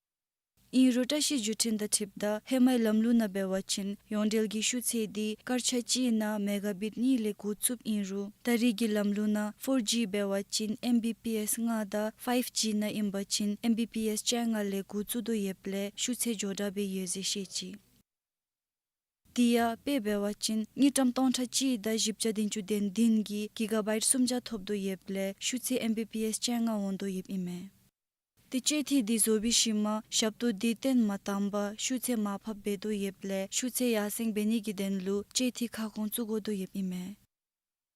ཨིན་རུང་བཀྲ་ཤིས་བརྒྱུད་འཕྲིན་དང་འཁྲིལཝ་ད་ཧེ་མའི་ལམ་ལུགས་ནང་འབད་བ་ཅིན་ཡོངས་འབྲེལ་གྱི་ཤུགས་ཚད་དེ་སྐར་ཆ་གཅིག་ནང་མེ་ག་བིཊ་གཉིས་ལས་འགོ་བཙུགསཔ་ཨིན་རུང་ད་རེས་ཀྱི་ལམ་ལུགས་ནང་ཕོར་ཇི་འབད་བ་ཅིན་ཨེམ་བི་པི་ཨེསི་ལྔ་དང་ཕའིབ་ཇི་ནང་ཨིན་པ་ཅིན་ཨེམ་བི་པི་ཨེསི་བཅོ་ལྔ་ལས་འགོ་བཙུགས་དོ་ཡོདཔ་ལས་ཤུགས་ཚད་མགྱོགས་དྲགས་སྦེ་ཡོད་ཟེར་བཤད་ཅི། དེ་ཡང་དཔེ་འབད་བ་ཅིན་དངུལ་ཀྲམ་སྟོང་ཕྲག་གཅིག་དང་བཞི་བརྒྱ་བདུན་ཅུ་དོན་བདུན་གྱིས་གི་ག་བའིཊ་སུམ་བརྒྱ་ཐོབ་དོ་ཡོདཔ་ལས་ཤུགས་ཚད་ཨེམ་བི་པི་ཨེསི་བཅོ་ལྔ་འོང་དོ་ཡོདཔ་ཨིན་མས། ཏེ་སྤྱོད་འཐུས་དེ་བཟོ་བའི་ཤུལ་མ་ཞབས་ཏོག་དེ་བཏོན་མ་བཏང་པར་ཤུགས་ཚད་མར་ཕབ་འབད་དོ་ཡོདཔ་ལས་ཤུགས་ཚད་ཡར་སེང་འབད་ནི་གི་དོན་ལུ་སྤྱོད་འཐུས་ཁ་སྐོང་བཙུགས་དགོ་དོ་ཡོདཔ་ཨིན་མས།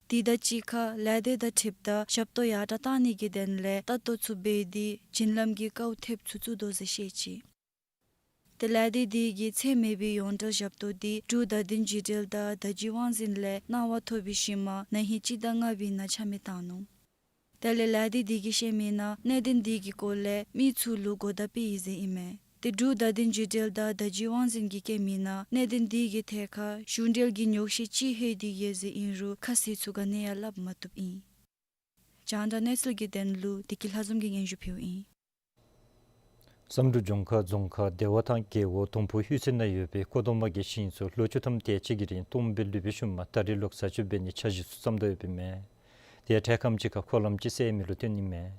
དེ་དང་གཅིག་ཁར་ལས་སྡེ་དང་འཁྲིལཝ་ད་ཞབས་ཏོག་ཡར་དྲགས་གཏང་ནི་གི་དོན་ལས་ལྟ་རྟོག་ཚུ་འབད་དེ་བྱིན་ལམ་གྱི་ཀའུ་ཐེབས་ཚུ་བཙུགས་དོ་ཟེར་བཤད་ཅི། ཏེ་ལས་སྡེ་དེ་གིས་ཚད་མེད་པའི་ཡོངས་འབྲེལ་ཞབས་ཏོག་དེ་འབྲུག་བརྡ་དོན་བརྒྱུད་འབྲེལ་དང་བརྡ་བརྒྱུད་དབང་འཛིན་ལས་གནང་བ་ཐོབ་པའི་ཤུལ་མ་ན་ཧིང་སྤྱི་ཟླ་ལྔ་པའི་ནང་ཆ་མེད་བཏང་ནུག། དེ་ལས་ལས་སྡེ་དེ་གིས་བཤད་མི་ནང་གནད་དོན་དེ་གི་སྐོར་ལས་མི་ཚུ་ལུ་གོ་བརྡ་སྤེལ་ཡི་ཟེར་ཨིན་མས། ཏེ་འབྲུག་བརྡ་དོན་བརྒྱུད་འབྲེལ་དང་བརྡ་བརྒྱུད་དབང་འཛིན་གྱིས་བཀོད་མི་ནང་གནད་དོན་དེ་གི་ཐད་ཁར་གཞུང་འབྲེལ་གྱི་ཉོགས་བཤད་ཅིག་ལྷོད་དེ་ཡོད་ཟེར་ཨིན་རུང་ཁ་གསལ་ཚུ་ག་ནི་ཡང་སླབ་མ་བཏུབ་ཨིན། རྒྱང་བསྒྲགས་གནས་ཚུལ་གྱི་དོན་ལུ་བདེ་སྐྱིད་ལྷ་འཛོམས་ཀྱིས་སྙན་ཞུ་ཕུལཝ་ཨིན། བསམ་གྲུབ་ལྗོངས་མཁར་རྫོང་ཁག་བདེ་བ་ཐང་རྒེད་འོག་དོམ་ཕུ་ཧུད་ཚོད་ནང་ཡོད་པའི་ཀོ་དོང་མ་གི་ཞིང་ཚུ་ལོ་བཅུ་ཐམ་དེ་ཅིག་གི་རིང་སྟོངམ་སྦེ་ལུས་པའི་ཤུལ་མ་ད་རིས་ལོག་ས་ཆུ་འབད་ནིའི་འཆར་གཞི་ཚུ་བརྩམ་དོ་ཡོདཔ་ཨིན་མས། དེ་ཡང་འཕྲལ་ཁམས་ཅིག་ཁར་འཁོར་ལམ་ཅིག་བསལ་མི་ལུ་བརྟེན་ཨིན་མས།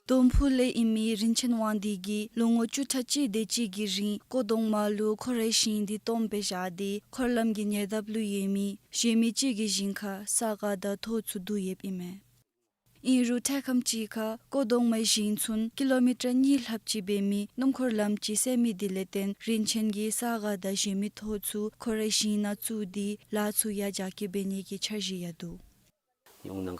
དོམ་ཕུ་ལས་ཨིན་མི་རིན་ཆེན་དབང་འདུས་ཀྱིས་ལོ་ངོ་བཅུ་ཕྲག་གཅིག་དེ་ཅིག་གི་རིང་ཀོ་དོང་མ་ལུ་ཁོ་རའི་ཞིང་འདི་སྟོངམ་སྦེ་བཞག་སྟེ་འཁོར་ལམ་གྱི་ཉེ་འདབས་ལུ་ཡོད་མི་གཞན་མི་ཅིག་གི་ཞིང་ཁར་ས་ག་དང་ཐོག་ཚུ་བསྡུ་ཡོདཔ་ཨིན་མས། ཨིན་རུང་འཕྲལ་ཁམས་ཅིག་ཁར་ཀོ་དོང་མའི་ཞིང་ཚུན་ཀི་ལོ་མི་ཊར་གཉིས་ལྷགཔ་ཅིག་འབད་མི་སྣུམ་འཁོར་ལམ་ཅིག་བསལ་མི་དེ་ལས་བརྟེན་རིན་ཆེན་གྱིས་ས་ག་དང་གཞན་མི་ཐོག་ཚུ་ཁོ་རའི་ཞིང་ནང་བཙུགས་ཏེ་ལཱ་ཚུ་ཡང་རྒྱ་སྐྱེད་འབད་ནི་གི་འཆར་གཞི་ཡང་འདུག། ང་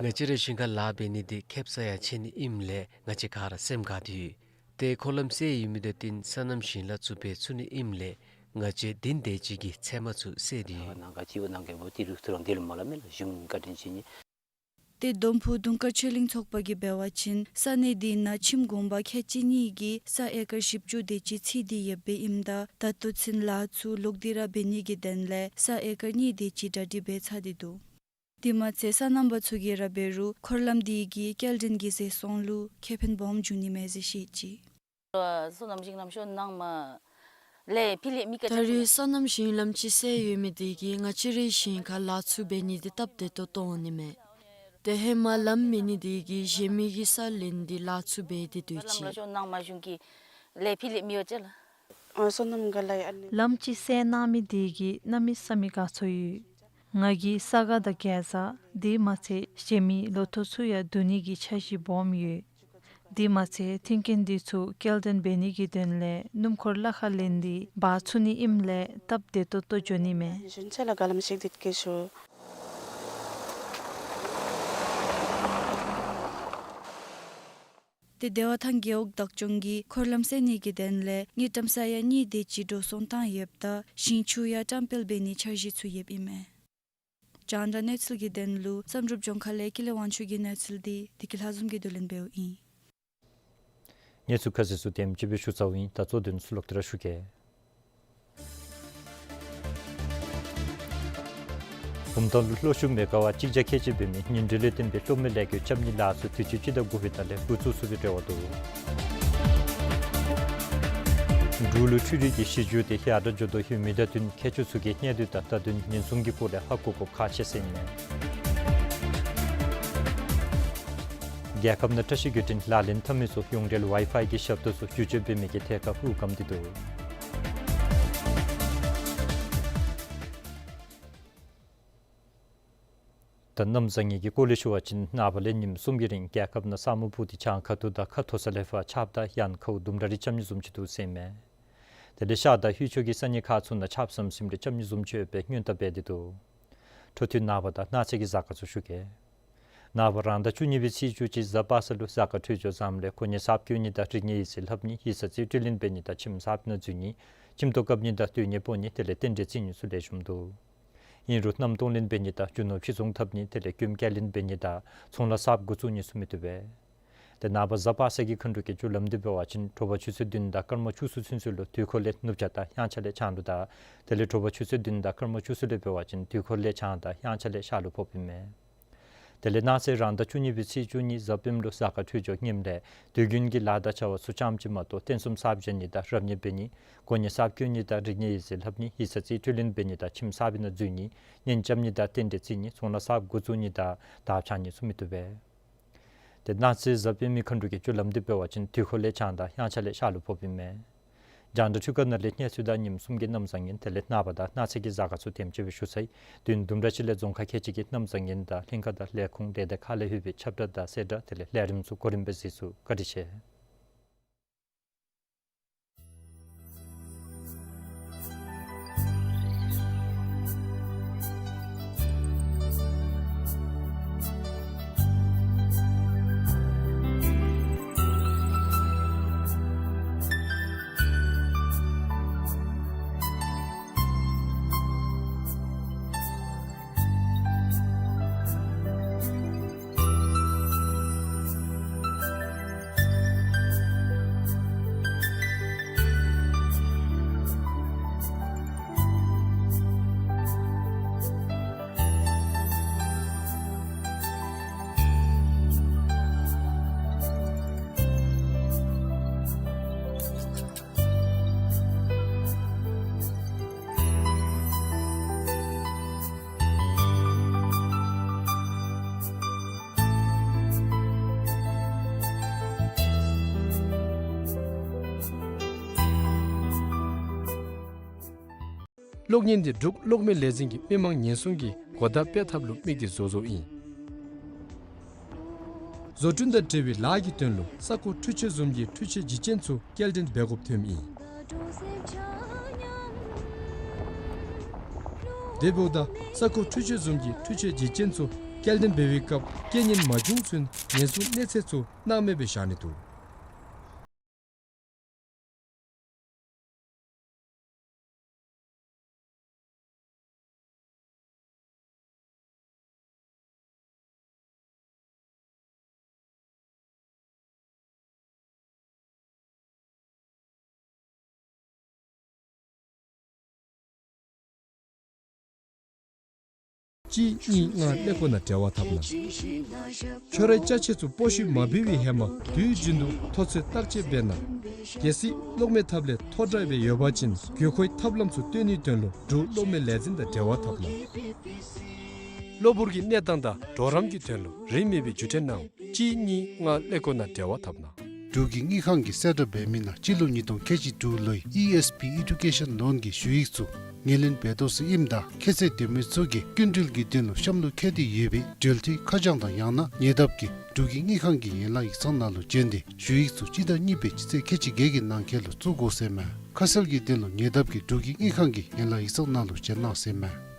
བཅས་རའི་ཞིང་ཁར་ལཱ་འབད་ནི་འདི་ཁེབ་ས་ཡང་ཆེ་ནི་ཨིནམ་ལས་ང་བཅས་ག་ར་སེམས་དགའ་སྟེ་ཡོད། ཏེ་འཁོར་ལམ་བསལ་ཡོད་མི་དང་བསྟུན་སོ་ནམ་ཞིང་ལཱ་ཚུ་འབད་ཚུགས་ནི་ཨིནམ་ལས་ང་བཅས་འདི་ནང་དེ་ཅིག་གི་ཚལ་མ་ཚུ་བསལ་ཏེ་ཡོད། ཏེ་དོམ་ཕུ་དུང་དཀར་ཆོས་གླིང་ཚོགས་པ་གིས་འབད་བ་ཅིན་ས་གནས་འདི་ནང་ཁྱིམ་གུང་པ་ཁལ་གཅིག་གཉིས་ཀྱིས་ས་ཨེ་ཀར་བཞི་བཅུ་དེ་ཅིག་ཚུད་དེ་ཡོདཔ་ཨིནམ་ད་ད་ལྟོ་ཚུན་ལཱ་ཚུ་ལོག་སྟེ་ར་འབད་ནི་གི་དོན་ལས་ས་ཨེ་ཀར་གཉིས་དེ་ཅིག་གྲ་སྒྲིག་འབད་ཚར་ཏེ་འདུག། དེ་མ་ཚད་སོ་ནམ་པ་ཚུ་གིས་ར་འབད་རུང་འཁོར་ལམ་དེ་གིས་སྐྱེལ་འདྲེན་གྱི་ཟད་སོང་ལུ་ཁེ་ཕན་སྦོམ་འབྱུང་ནི་མས་ཟེར་བཤད་ཅི། ད་རེས་སོ་ནམ་ཞིང་ལམ་ཅིག་བསལ་ཡོད་མི་དེ་གིས་ང་བཅས་རའི་ཞིང་ཁར་ལཱ་ཚུ་འབད་ནི་འདི་སྟབས་བདེ་ཏོག་ཏོ་འོང་ནི་མས། ཏེ་ཧེ་མ་ལམ་མེད་ནི་དེ་གིས་གཞན་མི་གི་ས་ལེན་ཏེ་ལཱ་ཚུ་འབད་དེ་སྡོད་ཅི། ལམ་ཅིག་བསལ་གནང་མི་དེ་གིས་གནམ་མེད་ས་མེད་དགའ་ཚོར་ཡོད། ང་གིས་ས་ག་དང་གེ་ཛ་དེ་མ་ཚད་གཞན་མི་ལོ་ཐོག་ཚུ་ཡང་བསྡུ་ནི་གི་འཆར་གཞི་སྦོམ་ཡོད། དེ་མ་ཚད་མཐུན་རྐྱེན་འདི་ཚུ་སྐྱེལ་འདྲེན་འབད་ནི་གི་དོན་ལས་སྣུམ་འཁོར་གླ་ཁར་ལེན་ཏེ་འབག་ཚུགས་ནི་ཨིནམ་ལས་སྟབས་བདེ་ཏོག་ཏོ་འགྱོ་ནི་མས། ཞུན་ཚད་ལ་དགའ་ལམ་ཞིག་འདི་སྐད་ཞུ། ཏེ་བདེ་བ་ཐང་རྒེད་འོག་བདག་སྐྱོང་གིས་འཁོར་ལམ་སེལ་ནི་གི་དོན་ལས་དངུལ་ཀྲམ་ས་ཡ་གཉིས་དེ་ཅིག་འགྲོ་སོང་བཏང་ཡོདཔ་ད་ཞིང་ཆུ་ཡང་བཀྲམ་སྤེལ་འབད་ནིའི་འཆར་གཞི་ཚུ་ཡོདཔ་ཨིན་མས། རྒྱང་བསྒྲགས་གནས་ཚུལ་གྱི་དོན་ལུ་བསམ་གྲུབ་ལྗོངས་མཁར་ལས་ཀུན་ལེགས་དབང་ཕྱུག་གི་གནས་ཚུལ་འདི་བདེ་སྐྱིད་ལྷ་འཛོམས་ཀྱིས་བསྡུ་ལེན་འབདཝ་ཨིན། གནས་ཚུལ་ཁ་གསལ་ཚུ་དེམ་ཅིག་སྦེ་ཞུ་ཚརཝ་ཨིན། ད་གཙོ་དོན་ཚུ་ལོག་སྟེ་ར་ཞུ་གེ། བུམ་ཐང་ལུ་ལྷོ་ཕྱོགས་མེ་ཀ་ཝཊ་གཅིག་བརྒྱ་ཁལ་གཅིག་འབད་མི་ཉིན་དྲོད་ལས་བརྟེན་པའི་གློག་མེ་ལས་བགོ་རྐྱབ་ནི་ལཱ་ཚུ་དུས་ཅི་སྤྱི་ཟླ་དགུ་པའི་ཟླ་ལས་འགོ་བཙུགས་ཚུགས་པའི་རེ་བ་འདུག། འབྲུག་ལུ་འཕྲུལ་རིག་གི་གཞི་འགྱུར་དེ་ཡར་དྲག་འགྱོ་དོ་ཡོད་མི་དང་བསྟུན་མཁས་མཆོག་ཚུ་གིས་གནས་སྡུད་དང་རྟ་བདུན་ཉེན་སྲུང་གི་སྐོར་ལས་ཧ་གོ་དགོཔ་ཁག་ཆེ་ཟེར་ཨིན་མས། རྒྱལ་ཁབ་ནང་བཀྲ་ཤིས་བརྒྱུད་འཕྲིན་ལག་ལེན་འཐབ་མི་ཚུ་ཡོངས་འབྲེལ་ཝའི་ཕའི་གི་ཞབས་ཏོག་ཚུ་བསྒྱུར་བཅོས་འབད་མི་གི་ཐད་ཁར་དབུགས་སྒམ་སྟེ་འདུག། ད་གནམ་བཟང་ངན་གྱི་སྐོར་ལས་ཞུ་བ་ཅིན་ནངས་པ་ལས་ཉིནམ་གསུམ་གྱི་རིང་རྒྱལ་ཁབ་ནང་ས་སྨུག་སྤུབས་ཏེ་བྱང་ཁ་ཐུག་དང་ཁ་མཐོ་ས་ལས་ཕར་ཆརཔ་དང་ཡང་ཁཝ་དུམ་གྲ་རེ་རྐྱབ་ནི་བཟུམ་ཅིག་འདུག་ཟེར་ཨིན་མས། དེ་ལས་ཤར་དང་ལྷོ་ཕྱོགས་ཀྱི་ས་གནས་ཁག་ཚུ་ནང་ཆརཔ་ཟམ་ཟིམ་རེ་རྐྱབ་ནི་བཟུམ་ཅིག་ཡོད་པའི་སྔོན་བརྡ་འབད་དེ་འདུག། འཕྲོ་མཐུད་ནངས་པ་དང་གནངས་ཚེ་གི་གཟའ་སྐར་ཚུ་ཞུ་གེ། ནངས་པ་རང་ཟླ་བཅུ་གཉིས་པའི་ཚེས་བཅུ་གཅིག་གཟའ་པ་སངས་ལུ་གཟའ་སྐར་འཕྲོད་སྦྱོར་བཟངམ་ལས་གོ་གནས་གསརཔ་བསྐོ་ནི་དང་རིག་གནས་ཡིག་རྩིས་ལྷབ་ནི་ཡིག་ཚང་རྩིས་སྤྲོད་ལེན་འབད་ནི་དང་ཁྱིམ་གསརཔ་ནང་འཛུལ་ནི་ཁྱིམ་ཐོག་བཀབ་ནི་དང་སྡོད་གནས་སྤོ་ནི་དེ་ལས་རྟེན་འབྲེལ་བརྩི་ནི་ཚུ་ལེགས་ཤོམ་འདུག། ཨིན་རུང་གནམ་སྟོང་ལེན་འབད་ནི་དང་རྒྱུ་ནོར་ཕྱིར་ཚོང་འཐབ་ནི་དེ་ལས་གྱོདམ་བཀལ་ལེན་འབད་ནི་དང་ཚོང་ལཱ་གསརཔ་འགོ་བཙུགས་ནི་ཚུ་མི་བཏུབ་པས། དེ་ནངས་པ་གཟའ་པ་སངས་ཀྱི་མཁའ་འགྲོ་གི་རྒྱུ་ལམ་འདི་འབད་བ་ཅིན་དྲོ་པ་ཆུ་ཚོད་བདུན་དང་སྐར་མ་བཅུ་གསུམ་ཚུན་ཚོད་ལུ་དུས་འཁོར་ལས་ནུབ་བྱང་དང་དབྱངས་འཆར་ལས་བྱང་ལུ་དང་དེ་ལས་དྲོ་པ་ཆུ་ཚོད་བདུན་དང་སྐར་མ་བཅུ་གསུམ་ལས་འབད་བ་ཅིན་དུས་འཁོར་ལས་བྱང་དང་དབྱངས་འཆར་ལས་ཤར་ལུ་ཕོགཔ་ཨིན་མས། དེ་ལས་གནངས་ཚེ་རང་ཟླ་བཅུ་གཉིས་པའི་ཚེས་བཅུ་གཉིས་གཟའ་སྤེནམ་ལུ་གཟའ་སྐར་འཕྲོད་སྦྱོར་ངནམ་ལས་དུས་རྒྱུན་གྱི་ལཱ་དང་བྱ་བ་ཚུ་ཙམ་ཅིག་མ་གཏོགས་རྟེན་གསུམ་གསརཔ་བཞེངས་ནི་དང་རབ་གནས་འབད་ནི་གོ་གནས་གསརཔ་བསྐོ་ནི་དང་རིག་གནས་ཡིག་རྩིས་ལྷབ་ནི་ཡིག་ཚང་རྩིས་སྤྲོད་ལེན་འབད་ནི་དང་ཁྱིམ་གསར་པའི་ནང་འཛུལ་ནི་གཉེན་རྐྱབ་ནི་དང་རྟེན་འབྲེལ་བརྩི་ནི་ཚོང་ལཱ་གསརཔ་འགོ་བཙུགས་ནི་དང་དར་འཕྱར་ནི་ཚུ་མི་བཏུབ་པས། དེ་གནངས་ཚེ་གཟའ་སྤེནམ་མཁའ་འགྲོ་གི་རྒྱུ་ལམ་འདི་འབད་བ་ཅིན་དུས་འཁོར་ལས་བྱང་དང་དབྱངས་འཆར་ལས་ཤར་ལུ་ཕོགཔ་ཨིན་མས། རྒྱང་བསྒྲགས་འཕྲུལ་ཁང་ནང་ལས་གནས་ཚུལ་དང་ཉིནམ་གསུམ་གྱི་གནམ་བཟང་ངན་དེ་ལས་ནངས་པ་དང་གནངས་ཚེ་གི་གཟའ་སྐར་ཚུ་དེམ་ཅིག་སྦེ་ཞུ་ཚར་ཡི། དུས་ཡུན་དུམ་གྲ་ཅིག་ལས་རྫོང་ཁག་ཁལ་གཅིག་གི་གནམ་བཟང་ངན་དང་ལྷན་ཁག་དང་ལས་ཁུངས་ལས་སྡེ་ཁག་ལས་ཡོད་པའི་ཁྱབ་བསྒྲགས་དང་གསལ་བསྒྲགས་དེ་ལས་ལས་རིམ་ཚུ་གོ་རིམ་སྦེ་གཟིགས་ཚུགས། བཀའ་དྲིན་ཆེ། གློག་བརྙན་འདི་འབྲུག་གློག་མེ་ལས་འཛིན་གྱིས་མི་དམངས་ཉེན་སྲུང་གི་གོ་བརྡ་སྤེལ་ཐབས་ལུ་དམིགས་ཏེ་བཟོ་བཟོཝ་ཨིན། བཟོ་སྐྲུན་དང་འབྲེལ་བའི་ལཱ་གི་དོན་ལུ་ས་རྐོ་འཕྲུལ་ཆས་བཟུམ་གྱི་འཕྲུལ་ཆས་བརྗེ་ཅན་ཚུ་སྐྱེལ་འདྲེན་འབད་དགོཔ་ཐོནམ་ཨིན། དེ་འབདཝ་ད་ས་རྐོ་འཕྲུལ་ཆས་བཟུམ་གྱི་འཕྲུལ་ཆས་བརྗེ་ཅན་ཚུ་སྐྱེལ་འདྲེན་འབད་བའི་སྐབས་རྐྱེན་ངན་མ་བྱུང་ཚུན་ཉེན་སྲུང་གནས་ཚད་ཚུ་སྣང་མེད་སྦེ་བཞག་ནི་འདུག། གཅིག་གཉིས་ལྔ་ཀླད་ཀོར་ནང་འབྲེལ་བ་འཐབ་གནང་། ཁྱོད་རའི་ཅ་ཆས་ཚུ་སྤོ་བཤུད་མ་འབད་བའི་ཧེ་མ་དུས་རྒྱུན་དུ་ཐོ་ཚོད་བརྟག་དཔྱད་འབད་གནང་། གལ་སྲིད་གློག་མེ་ཐབ་ལས་ཐོ་བཀྲ་སྦེ་ཡོད་པ་ཅིན་དགོས་མཁོའི་ཐབས་ལམ་ཚུ་སྟོན་ནིའི་དོན་ལུ་འབྲུག་གློག་མེ་ལས་འཛིན་དང་འབྲེལ་བ་འཐབ་གནང་། གློ་བུར་གྱི་གནས་སྟངས་དང་གྲོགས་རམ་གྱི་དོན་ལུ་རིན་མེད་པའི་བརྒྱུད་འཕྲིན་གནང་། གཅིག་གཉིས་ལྔ་ཀླད་ཀོར་ནང་འབྲེལ་བ་འཐབ་གནང་། འབྲུག་གི་དངུལ་ཁང་གིས་གསལ་བསྒྲགས་འབད་མི་ནང་སྤྱི་ལོ་ཉིས་སྟོང་ཁལ་གཅིག་དྲུག་ལོའི་ཨི་ཨེསི་པི་ཨེ་ཌུ་ཀེ་ཤཱན་ལོན་གྱི་ཞུ་ཡིག་ཚུ་ངོས་ལེན་འབད་དོ་ཟེར་ཨིནམ་ད་ཁྱད་ཚད་ལྡན་མི་ཚུ་གིས་སྐྱིན་འགྲུལ་གྱི་དོན་ལུ་གཤམ་ལུ་བཀོད་དེ་ཡོད་པའི་འགྲུལ་འཐུས་ཁ་བྱང་དང་ཡང་ན་ཉེ་འདབས་ཀྱི་ འབྲུག་གི་དངུལ་ཁང་གི་ཡན་ལག་ཡིག་ཚང་ནང་ལུ་བྱོན་ཏེ་ཞུ་ཡིག་ཚུ་སྤྱི་ཟླ་གཉིས་པའི་སྤྱི་ཚེས་ཁལ་གཅིག་བརྒྱད་ཀྱི་ནང་འཁོད་ལུ་བཙུགས་དགོ་ཟེར་མས། ཁ་གསལ་གྱི་དོན་ལུ་ཉེ་འདབས་ཀྱི་འབྲུག་གི་དངུལ་ཁང་གི་ཡན་ལག་ཡིག་ཚང་ནང་ལུ་བྱོན་གནང་ཟེར་མས།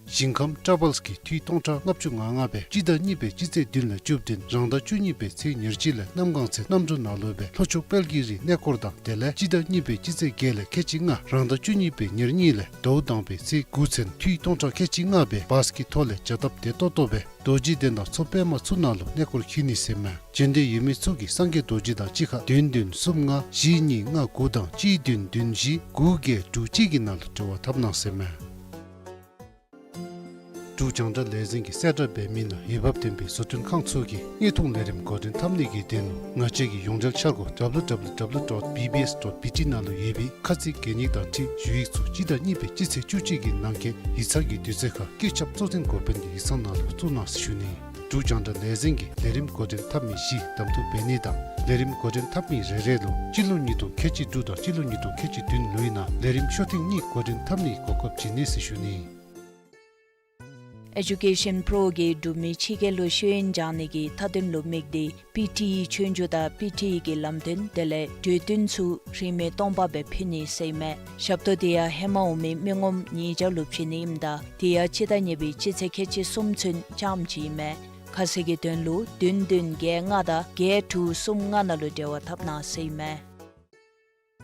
ཞིང་ཁམས་ཊ་བཱལསི་གིས་འཐུས་སྟོང་ཕྲག་ལྔ་བཅུ་ང་ལྔ་སྦེ་སྤྱི་ཟླ་གཉིས་པའི་སྤྱི་ཚེས་བདུན་ལས་བཅུ་བདུན་རང་ཟླ་བཅུ་གཉིས་པའི་ཚེས་ཉེར་གཅིག་ལས་གནམ་སྒང་ཚེ་གནམ་གྲུ་ནང་ལུ་སྦེ་ལྷོ་ཕྱོགས་དཔལ་གྱི་རི་གནས་སྐོར་དང་དེ་ལས་སྤྱི་ཟླ་གཉིས་པའི་སྤྱི་ཚེས་བརྒྱད་ལས་ཁལ་གཅིག་ལྔ་རང་ཟླ་བཅུ་གཉིས་པའི་ཉེར་གཉིས་ལས་ཟླཝ་དང་པའི་ཚེས་དགུ་ཚུན་འཐུས་སྟོང་ཕྲག་ཁལ་གཅིག་ལྔ་སྦེ་བཱསི་གི་ཐོག་ལས་བྱ་སྟབས་བདེ་ཏོག་ཏོ་སྦེ་རྡོ་རྗེ་གདན་དང་མཚོ་པདྨ་ཚུ་ནང་ལུ་གནས་སྐོར་འཁྱིད་ནི་ཟེར་མས། བྱོན་འདོད་ཡོད་མི་ཚུ་གིས་སངས་རྒྱས་རྡོ་རྗེ་དང་གཅིག་ཁར་བདུན་བདུན་གསུམ་ལྔ་བཞི་གཉིས་ལྔ་དགུ་དང་གཅིག་བདུན་བདུན་བཞི་དགུ་བརྒྱད་དྲུག་གཅིག་གི་ནང་ལུ་འབྲེལ་བ་འཐབ་གནང་ཟེར་མས། འབྲུག་རྒྱང་བསྒྲགས་ལས་འཛིན་གྱིས་གསལ་བསྒྲགས་འབད་མི་ནང་འོས་འབབ་ལྡན་པའི་བཟོ་སྐྲུན་ཁང་ཚུ་གིས་དངོས་མཐོང་ལས་རིམ་འགོ་འདྲེན་འཐབ་ནི་གི་དོན་ལུ་ང་བཅས་ཀྱི་ཡོངས་འབྲེལ་འཆར་སྒོ་www dot bbs dot bt ནང་ལུ་ཡོད་པའི་ཁ་ཚིག་གན་ཡིག་དང་འཁྲིལ་ཞུ་ཡིག་ཚུ་སྤྱི་ཟླ་གཉིས་པའི་སྤྱི་ཚེས་བཅུ་གཅིག་གི་ནང་འཁོད་ཡིག་ཚང་གི་དུས་ཚོད་ཁར་བཀོད་ཁྱབ་གཙོ་འཛིན་འགོ་དཔོན་གྱི་ཡིག་ཚང་ནང་ལུ་བཙུགས་གནང་ཟེར་ཞུ་ནི། འབྲུག་རྒྱང་བསྒྲགས་ལས་འཛིན་གྱིས་ལས་རིམ་འགོ་འདྲེན་འཐབ་མི་བཞི་གདམ་འཐུ་འབད་ནི་དང་ལས་རིམ་འགོ་འདྲེན་འཐབ་མི་རེ་རེ་ལུ་སྤྱི་ལོ་ཉིས་སྟོང་ཁལ་གཅིག་དྲུག་དང་སྤྱི་ལོ་ཉིས་སྟོང་ཁལ་གཅིག་བདུན་ལོའི་ནང་ལས་རིམ་ཤོག་ཐེངས་གཉིས་འགོ་འདྲེན་འཐབ་ནིའི་གོ་སྐབས་བྱིན་ནི་ཟེར་ཞུ་ནི། ཨེ་ཌུ་ཀེ་ཤཱན་པྲོ་གིས་འབྲུག་མི་ཕྱི་རྒྱལ་ལུ་ཤེས་ཡོན་སྦྱང་ནི་གི་མཐའ་དོན་ལུ་དམིགས་ཏེ་པི་ཊི་ཨི་ཆོས་རྒྱུགས་དང་པི་ཊི་ཨི་གི་ལམ་སྟོན་དེ་ལས་གྲོས་བསྟུན་ཚུ་རིན་མེད་སྟོང་པ་སྦེ་ཕུལ་ནི་ཟེར་ཨིན་མས། ཞབས་ཏོག་དེ་ཡང་ཧེ་མ་འོང་མི་མི་ངོམ་ཉིས་བརྒྱ་ལུ་བྱིན་ནི་ཨིནམ་ད་དེ་ཡང་སྤྱི་ཟླ་གཉིས་པའི་སྤྱི་ཚེས་ཁལ་གཅིག་གསུམ་ཚུན་རྐྱངམ་ཅིག་ཨིན་མས། ཁ་གསལ་གྱི་དོན་ལུ་བདུན་བདུན་བརྒྱད་ལྔ་དང་བརྒྱད་དྲུག་གསུམ་ལྔ་ནང་ལུ་འབྲེལ་བ་འཐབ་གནང་ཟེར་ཨིན་མས།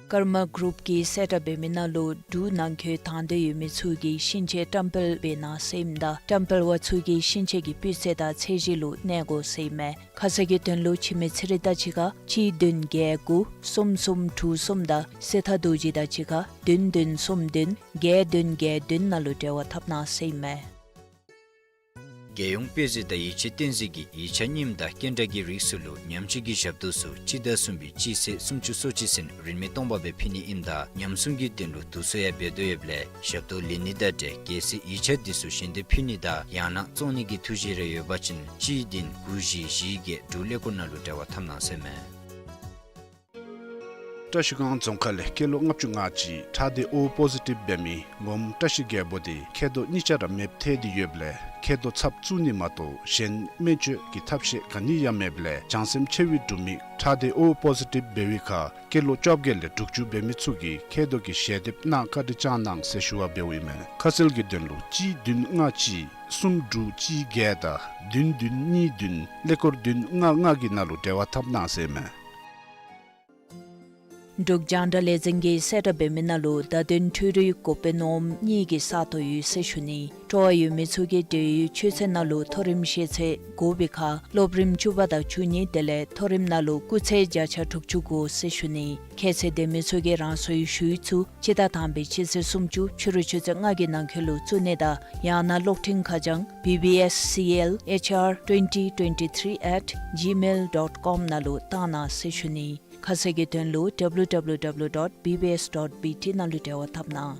ཀརྨ་གུ་རུབ་ཀྱིས་གསལ་བསྒྲགས་འབད་མི་ནང་ལུ་འབྲུག་ནང་འཁོད་དང་འདོད་ཡོད་མི་ཚུ་གིས་ཤིང་ཆས་བཀྲམ་སྤེལ་འབད་གནང་ཟེར་ཨིནམ་ད་བཀྲམ་སྤེལ་བ་ཚུ་གིས་ཤིང་ཆས་ཀྱི་སྤུས་ཚད་དང་ཚད་གཞི་ལུ་གནས་དགོ་ཟེར་ཨིན་མས། ཁ་གསལ་གྱི་དོན་ལུ་འཆི་མེད་ཚེ་རིང་དང་གཅིག་ཁར་གཅིག་བདུན་བརྒྱད་དགུ་གསུམ་གསུམ་དྲུག་གསུམ་དང་སྲས་ཐར་རྡོ་རྗེ་དང་གཅིག་ཁར་བདུན་བདུན་གསུམ་བདུན་བརྒྱད་བདུན་བརྒྱད་བདུན་ནང་ལུ་འབྲེལ་བ་འཐབ་གནང་ཟེར་ཨིན་མས། རྒྱལ་ཡོངས་དཔེ་མཛོད་དང་ཡིག་ཆ་བསྟན་འཛིན་གྱིས་ཡིག་ཆ་རྙིངམ་དང་རྐྱེན་འདྲ་གི་རིགས་ཚུ་ལུ་ཉམས་བཅོས་ཀྱི་ཞབས་ཏོག་ཚུ་སྤྱི་ཟླ་གསུམ་པའི་སྤྱི་ཚེས་སུམ་ཅུ་སོ་གཅིག་ཚུན་རིན་མེད་སྟོང་པ་སྦེ་ཕུལ་ནི་ཨིནམ་ད་ཉམས་སྲུང་གི་དོན་ལུ་དུས་ཚོད་ཡང་འབད་དོ་ཡོདཔ་ལས་ཞབས་ཏོག་ལེན་ནི་དང་འབྲེལ་གལ་སྲིད་ཡིག་ཆ་འདི་ཚུ་ཞལ་འདེབས་ཕུལ་ནི་དང་ཡང་ན་བཙོང་ནི་གི་ཐུགས་བཞེད་རེ་ཡོད་པ་ཅིན་གཅིག་བདུན་དགུ་བཞི་བཞི་བརྒྱད་དྲུག་ཀླད་ཀོར་ནང་ལུ་འབྲེལ་བ་འཐབ་གནང་ཟེར་ཨིན་མས། བཀྲ་ཤིས་སྒང་རྫོང་ཁག་ལས་སྐྱེས་ལོ་ལྔ་བཅུ་ང་གཅིག་ཁྲག་སྡེ་ཨོ་པོ་ཟི་ཊིབ་འབད་མི་ངོམ་བཀྲ་ཤིས་རྒྱལ་པོ་དེ་མཁལ་རྡོག་གཉིས་ཆ་ར་མེདཔ་ཐལ་ཏེ་ཡོདཔ་ལས་མཁལ་རྡོག་ཚབ་བཙུགས་ནི་མ་གཏོགས་གཞན་སྨན་བཅོས་ཀྱི་ཐབས་ཤེས་ག་ནི་ཡང་མེདཔ་ལས་བྱང་སེམས་ཆེ་བའི་འབྲུག་མི་ཁྲག་སྡེ་ཨོ་པོ་ཟི་ཊིབ་འབད་བའི་ཁར་སྐྱེས་ལོ་བཅོ་བརྒྱད་ལས་དྲུག་ཅུ་འབད་མི་ཚུ་གིས་མཁལ་རྡོག་གི་ཞལ་འདེབས་གནང་བཀའ་དྲིན་བསྐྱང་གནང་ཟེར་ཞུ་བ་འབདཝ་ཨིན་མས། ཁ་གསལ་གྱི་དོན་ལུ་གཅིག་བདུན་ལྔ་གཅིག་གསུམ་དྲུག་གཅིག་བརྒྱད་དང་བདུན་བདུན་གཉིས་བདུན་ཀླད་ཀོར་བདུན་ལྔ་ལྔ་གི་ནང་ལུ་འབྲེལ་བ་འཐབ་གནང་ཟེར་ཨིན་མས། འབྲུག་རྒྱང་བསྒྲགས་ལས་འཛིན་གྱིས་གསལ་བསྒྲགས་འབད་མི་ནང་ལུ་བརྡ་དོན་འཕྲུལ་རིག་འགོ་དཔོན་འོགམ་གཉིས་ཀྱི་ས་སྟོང་ཡོད་ཟེར་ཞུ་ནི། སྤྲོ་བ་ཡོད་མི་ཚུ་གིས་འབྲེལ་ཡོད་ཆོས་ཚན་ནང་ལུ་མཐོ་རིམ་ཤེས་ཚད་དགོ་པའི་ཁར་སློབ་རིམ་བཅུ་པ་དང་བཅུ་གཉིས་དེ་ལས་མཐོ་རིམ་ནང་ལུ་སྐུགས་ཚད་བརྒྱ་ཆ་དྲུག་ཅུ་དགོ་ཟེར་ཞུ་ནི། ཁྱད་ཚད་ལྡན་མི་ཚུ་གིས་རང་སོའི་ཞུ་ཡིག་ཚུ་སྤྱི་ཟླ་དང་པའི་སྤྱི་ཚེས་སུམ་ཅུ་ཕྱི་རུ་ཆུ་ཚོད་ལྔ་གི་ནང་འཁོད་ལུ་བཙུགས་ནི་དང་ཡང་ན་གློག་འཕྲིན་ཁ་བྱང་B B S C L H R twenty twenty-three at gmail dot com ནང་ལུ་བཏང་གནང་ཟེར་ཞུ་ནི། ཁ་གསལ་གྱི་དོན་ལུ་W W W dot B B S dot B T ནང་ལུ་འབྲེལ་བ་འཐབ་གནང་།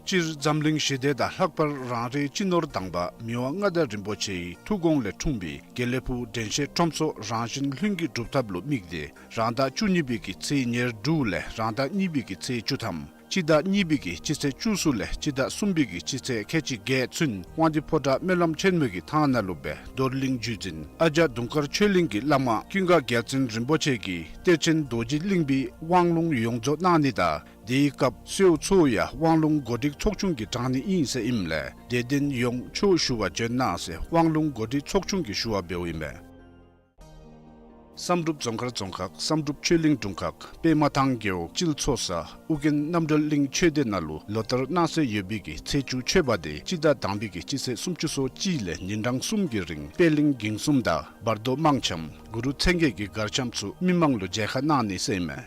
སྤྱིར་འཛམ་གླིང་ཞི་བདེ་དང་ལྷག་པར་རང་རེའི་སྤྱི་ནོར་དང་པ་མི་དབང་མངའ་བདག་རིན་པོ་ཆེའི་ཐུགས་དགོངས་ལས་འཁྲུངས་པའི་དགེ་ལེགས་ཕུག་དྲན་ཤེས་ཁྲོམ་ཚོགས་རང་བཞིན་ལྷུན་གྱིས་གྲུབ་ཐབས་ལུ་དམིགས་ཏེ་རང་ཟླ་བཅུ་གཉིས་པའི་གི་ཚེས་ཉེར་དྲུག་ལས་རང་ཟླ་གཉིས་པའི་གི་ཚེས་བཅུ་ཐམ་སྤྱི་ཟླ་གཉིས་པའི་གི་སྤྱི་ཚེས་བཅུ་གསུམ་ལས་སྤྱི་ཟླ་གསུམ་པའི་གི་སྤྱི་ཚེས་ཁལ་གཅིག་བརྒྱད་ཚུན་དབང་འདུས་ཕོ་བྲང་སྨོན་ལམ་ཆེན་མོའི་གི་ཐང་ནང་ལུ་སྦེ་རྡོར་གླིང་བརྒྱུད་འཛིན་ཨ་ཛ་དུང་དཀར་ཆོས་གླིང་གི་བླ་མ་ཀུན་དགའ་རྒྱལ་བཙུན་རིན་པོ་ཆེ་གིས་གཏེར་ཆེན་རྡོ་རྗེ་གླིང་པའི་དབང་ལུང་ཡོངས་རྫོགས་གནང་ནི་དང་དེའི་སྐབས་གསོལཝ་ཚུ་ཡང་དབང་ལུང་གོ་སྒྲིག་ཚོགས་ཆུང་གིས་དྲང་ནི་ཨིན་ཟེར་ཨིནམ་ལས་དད་ལྡན་ཡོངས་ཆོས་ཞུ་བར་བྱོན་གནང་ཟེར་དབང་ལུང་གོ་སྒྲིག་ཚོགས་ཆུང་གིས་ཞུ་བ་འབདཝ་ཨིན་པས། བསམ་གྲུབ་རྫོང་དཀར་རྫོང་ཁག་བསམ་གྲུབ་ཆོས་གླིང་དྲུང་ཁག་པདྨ་ཐང་རྒེད་འོག་སྤྱིལ་ཚོ་ས་ཨོ་རྒྱན་རྣམ་གྲོལ་གླིང་ཆོས་སྡེ་ནང་ལུ་ལོ་ལྟར་གནང་སྲོལ་ཡོད་པའི་གི་ཚེས་བཅུ་མཆོད་པ་དེ་སྤྱི་ཟླ་དང་པའི་གི་སྤྱི་ཚེས་སུམ་ཅུ་སོ་གཅིག་ལས་ཉིན་གྲངས་གསུམ་གྱི་རིང་པད་གླིང་འགྱིང་གསུམ་དང་བར་དོ་དམངས་འཆམ་གུ་རུ་མཚན་བརྒྱད་ཀྱི་གར་འཆམ་ཚུ་མི་མང་ལུ་མཇལ་ཁ་གནང་ནི་ཟེར་ཨིན་མས།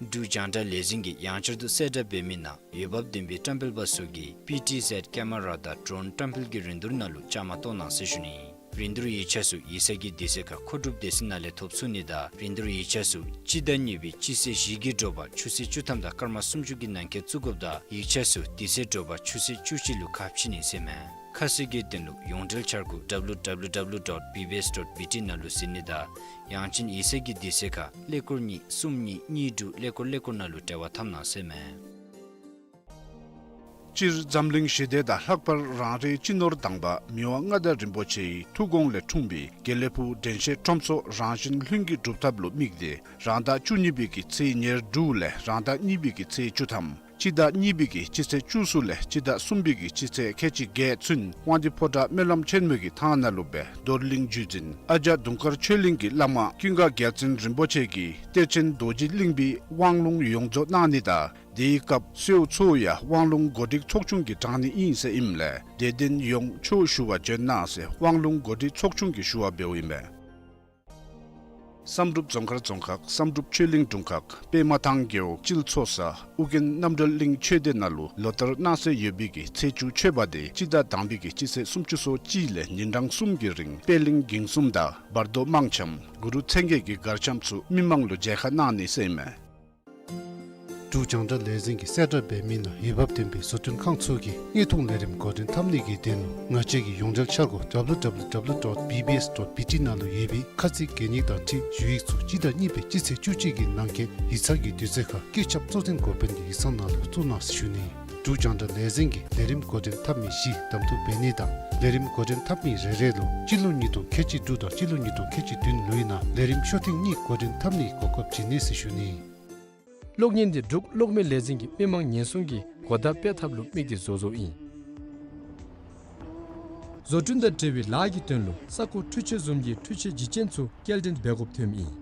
འབྲུག་རྒྱང་བསྒྲགས་ལས་འཛིན་གྱིས་ཡང་བསྐྱར་དུ་གསལ་བསྒྲགས་འབད་མི་ནང་འོས་འབབ་ལྡན་པའི་བཀྲམ་སྤེལ་པ་ཚུ་གིས་པི་ཊི་ཟེཌ་ཀེ་མ་ར་དང་ཌོརོན་བཀྲམ་སྤེལ་གྱི་རིན་བསྡུར་ནང་ལུ་བཅའ་མར་གཏོགས་གནང་ཟེར་ཞུ་ནི། རིན་བསྡུར་ཡིག་ཆ་ཚུ་ཡིག་ཚང་གི་དུས་ཚོད་ཁར་མཁོ་སྒྲུབ་སྡེ་ཚན་ནང་ལས་ཐོབ་ཚུགས་ནི་དང་རིན་བསྡུར་ཡིག་ཆ་ཚུ་སྤྱི་ཟླ་གཉིས་པའི་སྤྱི་ཚེས་བཞི་གི་དྲོ་པ་ཆུ་ཚོད་བཅུ་ཐམ་དང་སྐར་མ་སུམ་ཅུ་གི་ནང་འཁོད་བཙུགས་དགོཔ་དང་ཡིག་ཆ་ཚུ་དེ་ཚེ་དྲོ་པ་ཆུ་ཚོད་བཅུ་གཅིག་ལུ་ཁ་ཕྱེ་ནི་ཟེར་ཨིན་མས། ཁ་གསལ་གྱི་དོན་ལུ་ཡོངས་འབྲེལ་འཆར་སྒོ་W W W dot B B S dot B T ནང་ལུ་གཟིགས་ནི་དང་ཡང་ཅིན་ཡིག་ཚང་གི་དུས་ཚོད་ཁར་ཀླད་ཀོར་གཉིས་གསུམ་གཉིས་གཉིས་དྲུག་ཀླད་ཀོར་ཀླད་ཀོར་ནང་ལུ་འབྲེལ་བ་འཐབ་གནང་ཟེར་ཨིན་མས། སྤྱིར་འཛམ་གླིང་ཞི་བདེ་དང་ལྷག་པར་རང་རེའི་སྤྱི་ནོར་དང་པ་མི་དབང་མངའ་བདག་རིན་པོ་ཆེའི་ཐུགས་དགོངས་ལས་འཁྲུངས་པའི་དགེ་ལེགས་ཕུག་དྲན་ཤེས་ཁྲོམ་ཚོགས་རང་བཞིན་ལྷུན་གྱིས་གྲུབ་ཐབས་ལུ་དམིགས་ཏེ་རང་ཟླ་བཅུ་གཉིས་པའི་གི་ཚེས་ཉེར་དྲུག་ལས་རང་ཟླ་གཉིས་པའི་གི་ཚེས་བཅུ་ཐམ། སྤྱི་ཟླ་གཉིས་པའི་གི་སྤྱི་ཚེས་བཅུ་གསུམ་ལས་སྤྱི་ཟླ་གསུམ་པའི་གི་སྤྱི་ཚེས་ཁལ་གཅིག་བརྒྱད་ཚུན་དབང་འདུས་ཕོ་བྲང་སྨོན་ལམ་ཆེན་མོའི་གི་ཐང་ནང་ལུ་སྦེ་རྡོར་གླིང་བརྒྱུད་འཛིན་ཨ་ཇ་དུང་དཀར་ཆོས་གླིང་གི་བླ་མ་ཀུན་དགའ་རྒྱལ་བཙུན་རིན་པོ་ཆེ་གིས་གཏེར་ཆེན་རྡོ་རྗེ་གླིང་པའི་དབང་ལུང་ཡོངས་རྫོགས་གནང་ནི་དང་དེའི་སྐབས་གསོལཝ་ཚུ་ཡང་དབང་ལུང་གོ་སྒྲིག་ཚོགས་ཆུང་གིས་དྲང་ནི་ཨིན་ཟེར་ཨིནམ་ལས་དད་ལྡན་ཡོངས་ཆོས་ཞུ་བར་བྱོན་གནང་ཟེར་དབང་ལུང་གོ་སྒྲིག་ཚོགས་ཆུང་གིས་ཞུ་བ་འབདཝ་ཨིན་མས། བསམ་གྲུབ་རྫོང་མཁར་རྫོང་ཁག་བསམ་གྲུབ་ཆོས་གླིང་དྲུང་ཁག་པདྨ་ཐང་རྒེད་འོག་སྤྱིལ་ཚོ་ས་ཨོ་རྒྱན་རྣམ་གྲོལ་གླིང་ཆོས་སྡེ་ནང་ལུ་ལོ་ལྟར་གནང་སྲོལ་ཡོད་པའི་གི་ཚེས་བཅུ་མཆོད་པ་དེ་སྤྱི་ཟླ་དང་པའི་གི་སྤྱི་ཚེས་སུམ་ཅུ་སོ་གཅིག་ལས་ཉིན་གྲངས་གསུམ་གྱི་རིང་པད་གླིང་འགྱིང་གསུམ་དང་བར་དོ་དམངས་འཆམ་གུ་རུ་མཚན་བརྒྱད་ཀྱི་གར་འཆམ་ཚུ་མི་མང་ལུ་མཇལ་ཁ་གནང་ནི་ཟེར་ཨིན་མས། འབྲུག་རྒྱང་བསྒྲགས་ལས་འཛིན་གྱིས་གསལ་བསྒྲགས་འབད་མི་ནང་འོས་འབབ་ལྡན་པའི་བཟོ་སྐྲུན་ཁང་ཚུ་གིས་དངོས་མཐོང་ལས་རིམ་འགོ་འདྲེན་འཐབ་ནི་གི་དོན་ལུ་ང་བཅས་ཀྱི་ཡོངས་འབྲེལ་འཆར་སྒོ་W W W dot B B S dot B T ནང་ལུ་ཡོད་པའི་ཁ་ཚིག་གན་ཡིག་དང་འཁྲིལ་ཞུ་ཡིག་ཚུ་སྤྱི་ཟླ་གཉིས་པའི་སྤྱི་ཚེས་བཅུ་གཅིག་གི་ནང་འཁོད་ཡིག་ཚང་གི་དུས་ཚོད་ཁར་སྐུ་ཚབ་གཙོ་འཛིན་འགོ་དཔོན་གྱི་ཡིག་ཚང་ནང་ལུ་བཙུགས་གནང་ཟེར་ཞུ་ནི། འབྲུག་རྒྱང་བསྒྲགས་ལས་འཛིན་གྱིས་ལས་རིམ་འགོ་འདྲེན་འཐབ་མི་བཞི་གདམ་འཐུ་འབད་ནི་དང་ལས་རིམ་འགོ་འདྲེན་འཐབ་མི་རེ་རེ་ལུ་སྤྱི་ལོ་ཉིས་སྟོང་ཁལ་གཅིག་དྲུག་དང་སྤྱི་ལོ་ཉིས་སྟོང་ཁལ་གཅིག་བདུན་ལོའི་ནང་ལས་རིམ་ཤོག་ཐེངས་གཉིས་འགོ་འདྲེན་འཐབ་ནིའི་གོ་སྐབས་བྱིན་ནི་ཟེར་ཞུ་ནི། གློག་བརྙན་འདི་འབྲུག་གློག་མེ་ལས་འཛིན་གྱིས་མི་མང་ཉེན་སྲུང་གི་གོ་བརྡ་སྤེལ་ཐབས་ལུ་དམིགས་ཏེ་བཟོ་བཟོཝ་ཨིན། བཟོ་སྐྲུན་དང་འབྲེལ་བའི་ལཱ་གི་དོན་ལུ་ས་ཁོངས་འཕྲུལ་ཆས་བཟུམ་གྱི་འཕྲུལ་ཆས་བརྒྱུད་ཅན་ཚུ་སྐྱེལ་འདྲེན་འབད་དགོཔ་ཐོནམ་ཨིན།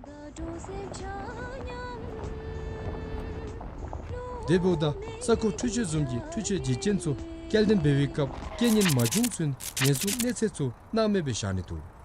དེ་འབདཝ་ད་ས་ཁོངས་འཕྲུལ་ཆས་བཟུམ་གྱི་འཕྲུལ་ཆས་བརྒྱུད་ཅན་ཚུ་སྐྱེལ་འདྲེན་འབད་བའི་སྐབས་རྐྱེན་ངན་མ་བྱུང་ཚུན་ཉེན་སྲུང་གནས་ཚད་ཚུ་སྣང་མེད་སྦེ་བཞག་ནི་འདུག།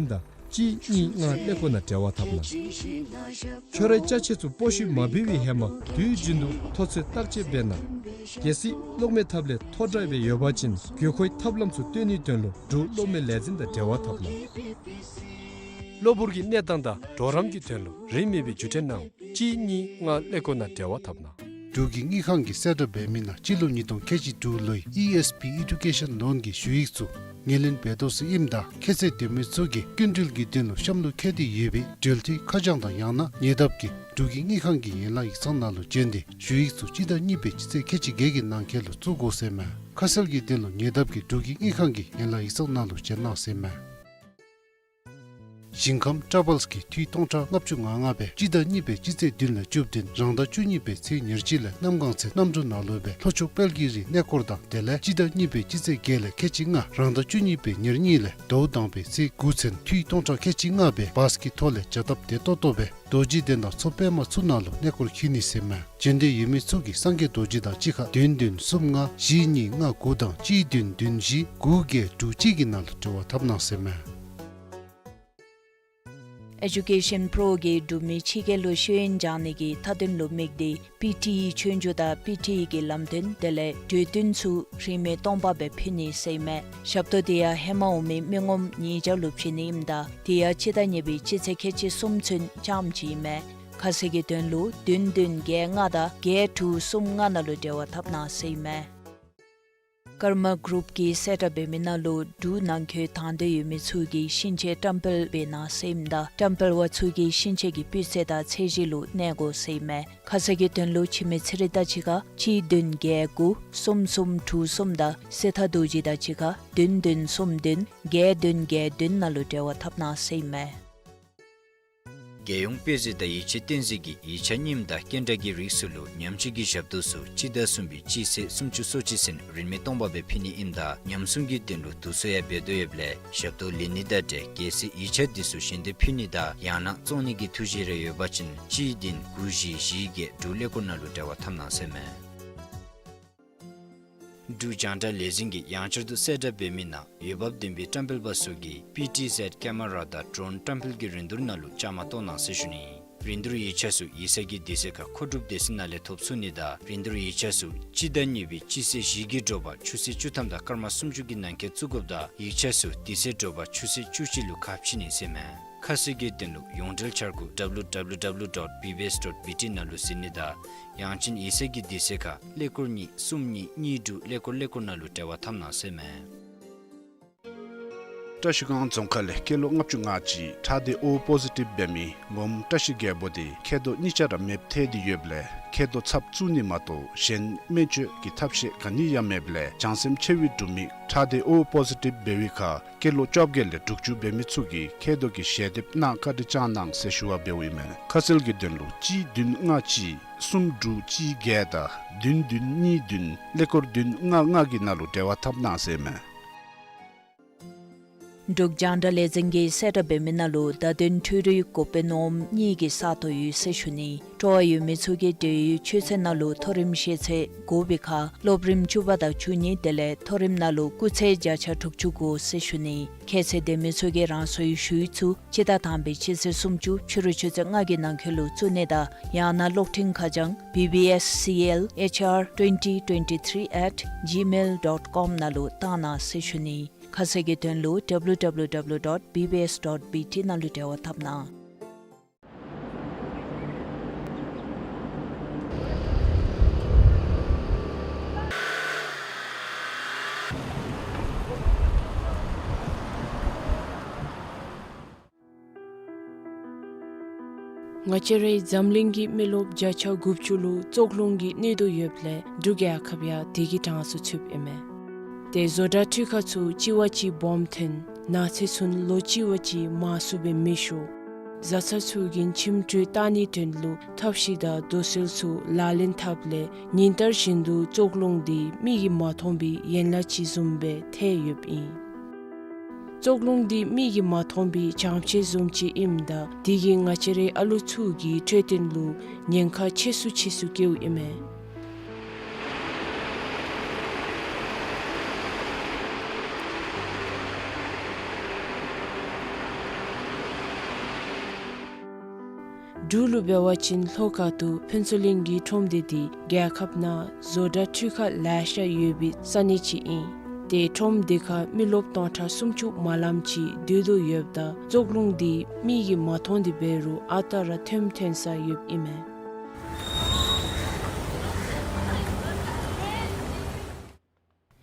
དང་གཅིག་གཉིས་ལྔ་ཀླད་ཀོར་ནང་འབྲེལ་བ་འཐབ་གནང་། ཁྱོད་རའི་ཅ་ཆས་ཚུ་སྤོ་བཤུད་མ་འབད་བའི་ཧེ་མ་དུས་རྒྱུན་དུ་ཐོ་ཚད་བརྟག་དཔྱད་འབད་གནང་། གལ་སྲིད་གློག་མེ་ཐབ་ལས་ཐོ་དྲགས་སྦེ་ཡོད་པ་ཅིན་དགོས་མཁོའི་ཐབས་ལམ་ཚུ་སྟོན་ནིའི་དོན་ལུ་འབྲུག་གློག་མེ་ལས་འཛིན་དང་འབྲེལ་བ་འཐབ་གནང་། གློ་བུར་གྱི་གནས་སྟངས་དང་གྲོགས་རམ་གྱི་དོན་ལུ་རིན་མེད་པའི་བརྒྱུད་འཕྲིན་གནང་། གཅིག་གཉིས་ལྔ་ཀླད་ཀོར་ནང་འབྲེལ་བ་འཐབ་གནང་། འབྲུག་གི་དངུལ་ཁང་གིས་གསལ་བསྒྲགས་འབད་མི་ནང་སྤྱི་ལོ་ཉིས་སྟོང་ཁལ་གཅིག་དྲུག་ལོའི་ཨི་ཨེསི་པི་ཨེ་ཌུ་ཀེ་ཤཱན་ལོན་གྱི་ཞུ་ཡིག་ཚུ་ངོས་ལེན་འབད་དོ་ཟེར་ཨིནམ་ད་ཁྱད་ཚད་ལྡན་མི་ཚུ་གིས་སྐྱིན་འགྲུལ་གྱི་དོན་ལུ་གཤམ་ལུ་བཀོད་དེ་ཡོད་པའི་འབྲེལ་མཐུད་ཁ་བྱང་དང་ཡང་ན་ཉེ་འདབས་ཀྱི་འབྲུག་གི་དངུལ་ཁང་གི་ཡན་ལག་ཡིག་ཚང་ནང་ལུ་བྱོན་ཏེ་ཞུ་ཡིག་ཚུ་སྤྱི་ཟླ་གཉིས་པའི་སྤྱི་ཚེས་ཁལ་གཅིག་བརྒྱད་ཀྱི་ནང་འཁོད་ལུ་བཙུགས་དགོ་ཟེར་མས། ཁ་གསལ་གྱི་དོན་ལུ་ཉེ་འདབས་ཀྱི་འབྲུག་གི་དངུལ་ཁང་གི་ཡན་ལག་ཡིག་ཚང་ནང་ལུ་བྱོན་གནང་ཟེར་མས། ཞིང་ཁམས་ཊ་བཱལསི་གིས་འཐུས་སྟོང་ཕྲག་ལྔ་བཅུ་ང་ལྔ་སྦེ་སྤྱི་ཟླ་གཉིས་པའི་སྤྱི་ཚེས་བདུན་ལས་བཅུ་བདུན་རང་ཟླ་བཅུ་གཉིས་པའི་ཚེས་ཉེར་གཅིག་ལས་གནམ་སྒང་ཚེ་གནམ་གྲུ་ནང་ལུ་སྦེ་ལྷོ་ཕྱོགས་དཔལ་གྱི་རི་གནས་སྐོར་དང་དེ་ལས་སྤྱི་ཟླ་གཉིས་པའི་སྤྱི་ཚེས་བརྒྱད་ལས་ཁལ་གཅིག་ལྔ་རང་ཟླ་བཅུ་གཉིས་པའི་ཉེར་གཉིས་ལས་ཟླཝ་དང་པའི་ཚེས་དགུ་ཚུན་འཐུས་སྟོང་ཕྲག་ཁལ་གཅིག་ལྔ་སྦེ་བཱསི་གི་ཐོག་ལས་བྱ་སྟབས་བདེ་ཏོག་ཏོ་སྦེ་རྡོ་རྗེ་གདན་དང་མཚོ་པདྨ་ཚུ་ནང་ལུ་གནས་སྐོར་འཁྱིད་ནི་ཟེར་མས། བྱོན་འདོད་ཡོད་མི་ཚུ་གིས་སངས་རྒྱས་རྡོ་རྗེ་དང་གཅིག་ཁར་བདུན་བདུན་གསུམ་ལྔ་བཞི་གཉིས་ལྔ་དགུ་དང་གཅིག་བདུན་བདུན་བཞི་དགུ་བརྒྱད་དྲུག་གཅིག་གི་ནང་ལུ་འབྲེལ་བ་འཐབ་གནང་ཟེར་མས། ཨེ་ཌུ་ཀེ་ཤཱན་པྲོ་གིས་འབྲུག་མི་ཕྱི་རྒྱལ་ལུ་ཤེས་ཡོན་སྦྱང་ནི་གི་མཐའ་དོན་ལུ་དམིགས་ཏེ་པི་ཊི་ཨི་ཆོས་རྒྱུགས་དང་པི་ཊི་ཨི་གི་ལམ་སྟོན་དེ་ལས་གྲོས་བསྟུན་ཚུ་རིན་མེད་སྟོང་པ་སྦེ་ཕུལ་ནི་ཟེར་ཨིན་མས། ཞབས་ཏོག་དེ་ཡང་ཧེ་མ་འོང་མི་མི་ངོམ་ཉིས་བརྒྱ་ལུ་བྱིན་ནི་ཨིནམ་ད་དེ་ཡང་སྤྱི་ཟླ་གཉིས་པའི་སྤྱི་ཚེས་ཁལ་གཅིག་གསུམ་ཚུན་རྐྱངམ་ཅིག་ཨིན་མས། ཁ་གསལ་གྱི་དོན་ལུ་བདུན་བདུན་བརྒྱད་ལྔ་དང་བརྒྱད་དྲུག་གསུམ་ལྔ་ནང་ལུ་འབྲེལ་བ་འཐབ་གནང་ཟེར་ཨིན་མས། ཀརྨ་གུ་རུབ་ཀྱིས་གསལ་བསྒྲགས་འབད་མི་ནང་ལུ་འབྲུག་ནང་འཁོད་དང་འདོད་ཡོད་མི་ཚུ་གིས་ཤིང་ཆས་བཀྲམ་སྤེལ་འབད་གནང་ཟེར་ཨིནམ་ད་བཀྲམ་སྤེལ་པ་ཚུ་གིས་ཤིང་ཆས་ཀྱི་སྤུས་ཚད་དང་ཚད་གཞི་ལུ་གནས་དགོ་ཟེར་ཨིན་མས། ཁ་གསལ་གྱི་དོན་ལུ་འཆི་མེད་ཚེ་རིང་དང་གཅིག་ཁར་གཅིག་བདུན་བརྒྱད་དགུ་གསུམ་གསུམ་དྲུག་གསུམ་དང་སེ་ཐང་རྡོ་རྗེ་དང་གཅིག་ཁར་བདུན་བདུན་གསུམ་བདུན་བརྒྱད་བདུན་བརྒྱད་བདུན་ནང་ལུ་འབྲེལ་བ་འཐབ་གནང་ཟེར་ཨིན་མས། རྒྱལ་ཡོངས་དཔེ་མཛོད་དང་ཡིག་ཆ་བསྟན་འཛིན་གྱིས་ཡིག་ཆ་རྙིངམ་དང་སྐྱེལ་འདྲེན་གྱི་རིགས་ཚུ་ལུ་ཉམས་བཅོས་ཀྱི་ཞབས་ཏོག་ཚུ་སྤྱི་ཟླ་གསུམ་པའི་སྤྱི་ཚེས་སུམ་ཅུ་སོ་གཅིག་ཚུན་རིན་མེད་སྟོང་པ་སྦེ་ཕུལ་ནི་ཨིནམ་ད་ཉམས་སྲུང་གི་དོན་ལུ་དུས་ཚོད་ཡང་འབད་དོ་ཡོདཔ་ལས་ཞབས་ཏོག་ལེན་ནི་དང་འབྲེལ་གལ་སྲིད་ཡིག་ཆ་འདི་ཚུ་གཞན་དེ་ཕུལ་ནི་དང་ཡང་ན་བཙོང་ནི་གི་ཐུགས་བཞེད་རེ་ཡོད་པ་ཅིན་གཅིག་བདུན་དགུ་བཞི་བཞི་བརྒྱད་དྲུག་ཀླད་ཀོར་ནང་ལུ་འབྲེལ་བ་འཐབ་གནང་ཟེར་ཨིན་མས། འབྲུག་རྒྱང་བསྒྲགས་ལས་འཛིན་གྱིས་ཡང་བསྐྱར་དུ་གསལ་བསྒྲགས་འབད་མི་ནང་འོས་འབབ་ལྡན་པའི་བཀྲམ་སྤེལ་པ་ཚུ་གིས་པི་ཊི་ཟེཌ་ཀེ་མ་ར་དང་ཌྲོན་བཀྲམ་སྤེལ་གྱི་རིན་བསྡུར་ནང་ལུ་བཅའ་མར་གཏོགས་གནང་ཟེར་ཞུ་ནི། རིན་བསྡུར་ཡིག་ཆ་ཚུ་ཡིག་ཚང་གི་དུས་ཚོད་ཁར་མཁོ་སྒྲུབ་སྡེ་ཚན་ནང་ལས་ཐོབ་ཚུགས་ནི་དང་རིན་བསྡུར་ཡིག་ཆ་ཚུ་སྤྱི་ཟླ་གཉིས་པའི་སྤྱི་ཚེས་བཞི་གི་དྲོ་པ་ཆུ་ཚོད་བཅུ་ཐམ་དང་སྐར་མ་སུམ་ཅུ་གི་ནང་འཁོད་བཙུགས་དགོཔ་དང་ཡིག་ཆ་ཚུ་དེ་ཚེ་དྲོ་པ་ཆུ་ཚོད་བཅུ་གཅིག་ལུ་ཁ་ཕྱེ་ནི་ཟེར་ཨིན་མས། ཁ་གསལ་གྱི་དོན་ལུ་ཡོངས་འབྲེལ་འཆར་སྒོ་W W W dot B B S dot B T ནང་ལུ་གཟིགས་ནི་དང་ཡང་ཅིན་ཡིག་ཚང་གི་དུས་ཚོད་ཁར་ཀླད་ཀོར་གཉིས་གསུམ་གཉིས་གཉིས་དྲུག་ཀླད་ཀོར་ཀླད་ཀོར་ནང་ལུ་འབྲེལ་བ་འཐབ་གནང་ཟེར་མས། བཀྲ་ཤིས་སྒང་རྫོང་ཁག་ལས་སྐྱེས་ལོ་ལྔ་བཅུ་ང་གཅིག་ཁྲག་སྡེ་O positive འབད་མི་སྒོམ་བཀྲ་ཤིས་རྒྱལ་པོ་དེ་མཁལ་རྡོག་གཉིས་ཆ་ར་མེདཔ་ཐལ་ཏེ་ཡོདཔ་ལས་མཁལ་རྡོག་ཚབ་བཙུགས་ནི་མ་གཏོགས་གཞན་སྨན་བཅོས་ཀྱི་ཐབས་ཤེས་ག་ནི་ཡང་མེདཔ་ལས་བྱང་སེམས་ཆེ་བའི་འབྲུག་མི་ཁྲག་སྡེ་O positive འབད་བའི་ཁར་སྐྱེས་ལོ་བཅོ་བརྒྱད་ལས་དྲུག་ཅུ་འབད་མི་ཚུ་གིས་མཁལ་རྡོག་གི་ཞལ་འདེབས་གནང་བཀའ་དྲིན་བསྐྱང་གནང་ཟེར་ཞུ་བ་འབདཝ་ཨིན་མས། ཁ་གསལ་གྱི་དོན་ལུ་གཅིག་བདུན་ལྔ་གཅིག་གསུམ་དྲུག་གཅིག་བརྒྱད་དང་བདུན་བདུན་གཉིས་བདུན་ཀླད་ཀོར་བདུན་ལྔ་ལྔ་གི་ནང་ལུ་འབྲེལ་བ་འཐབ་གནང་ཟེར་མས། འབྲུག་རྒྱང་བསྒྲགས་ལས་འཛིན་གྱིས་གསལ་བསྒྲགས་འབད་མི་ནང་ལུ་བརྡ་དོན་འཕྲུལ་རིག་འགོ་དཔོན་ནོར་བུ་གཉིས་ཀྱི་ས་སྟོང་ཡོད་ཟེར་ཞུ་ནི། སྤྲོ་བ་ཡོད་མི་ཚུ་གིས་འབྲེལ་ཡོད་ཆོས་ཚན་ནང་ལུ་མཐོ་རིམ་ཤེས་ཚད་དགོ་པའི་ཁར་སློབ་རིམ་བཅུ་པ་དང་བཅུ་གཉིས་དེ་ལས་མཐོ་རིམ་ནང་ལུ་སྐུགས་ཚད་བརྒྱ་ཆ་དྲུག་ཅུ་དགོ་ཟེར་ཞུ་ནི། ཁྱད་ཚད་ལྡན་མི་ཚུ་གིས་རང་སོའི་ཞུ་ཡིག་ཚུ་སྤྱི་ཟླ་དང་པའི་སྤྱི་ཚེས་སུམ་ཅུ་ཕྱི་རུ་ཆུ་ཚོད་ལྔ་གི་ནང་འཁོད་ལུ་བཙུགས་ནི་དང་ཡང་ན་གློག་འཕྲིན་ཁ་བྱང་B B S C L H R twenty twenty-three at gmail dot com ནང་ལུ་བཏང་གནང་ཟེར་ཞུ་ནི། ཁ་གསལ་གྱི་དོན་ལུ W W W dot B B S dot B T ནང་ལུ་འབྲེལ་བ་འཐབ་གནང་། ང་བཅས་རའི་འཛམ་གླིང་གི་མི་རློབས་བརྒྱ་ཆ་དགུ་བཅུ་ལུ་བཙོག་རླུང་གི་གནོད་དོ་ཡོདཔ་ལས་འབྲུག་རྒྱལ་ཁབ་ཡང་དེ་གི་གྲངས་སུ་ཚུདཔ་ཨིན་མས། ཏེ་བཟོ་གྲྭ་འཕྲུལ་ཁང་ཚུ་གཅིག་བ་གཅིག་སྦོམ་ཐོན་ནགས་ཚལ་ཚུ་ལོ་གཅིག་བ་གཅིག་མང་སུ་སྦེ་མེད་ཤོར། བཟའ་ཚང་ཚུ་གིས་ཁྱིམ་དྲོད་བཏང་ནིའི་དོན་ལུ་ཐབས་ཤེས་དང་རྡོ་སོལ་ཚུ་ལག་ལེན་འཐབ་ལས་ཉིན་ལྟར་བཞིན་དུ་བཙོག་རླུང་འདི་མིག་གིས་མ་མཐོང་པའི་ཡན་ལག་ཅིག་བཟུམ་སྦེ་ཐལ་ཡོདཔ་ཨིན། བཙོག་རླུང་འདི་མིག་གིས་མ་མཐོང་པའི་བྱང་ཕྱེད་བཟུམ་ཅིག་ཨིནམ་ད་དེ་གིས་ང་བཅས་རའི་ཨ་ལོ་ཚུ་གི་འཕྲོད་བསྟེན་ལུ་ཉེན་ཁ་ཆེ་སུ་ཆེ་སུ་བཀལཝ་ཨིན་མས། འབྲུག་ལུ་འབད་བ་ཅིན་ལྷོ་ཁ་ཐུག་ཕུན་ཚོགས་གླིང་གི་ཁྲོམ་སྡེ་འདི་རྒྱལ་ཁབ་ནང་བཟོ་གྲྭ་འཕྲུལ་ཁང་ལེ་ཤ་ཡོད་པའི་ས་གནས་ཅིག་ཨིན། ཏེ་ཁྲོམ་སྡེ་ཁར་མི་རློབས་སྟོང་ཕྲག་སུམ་ཅུ་མ་ལངམ་ཅིག་སྡོད་དོ་ཡོདཔ་ད་བཙོག་རླུང་འདི་མིག་གིས་མ་མཐོང་སྟེ་འབད་རུང་ཨ་རྟག་ར་ཐོནམ་ཐོན་ས་ཡོདཔ་ཨིན་མས།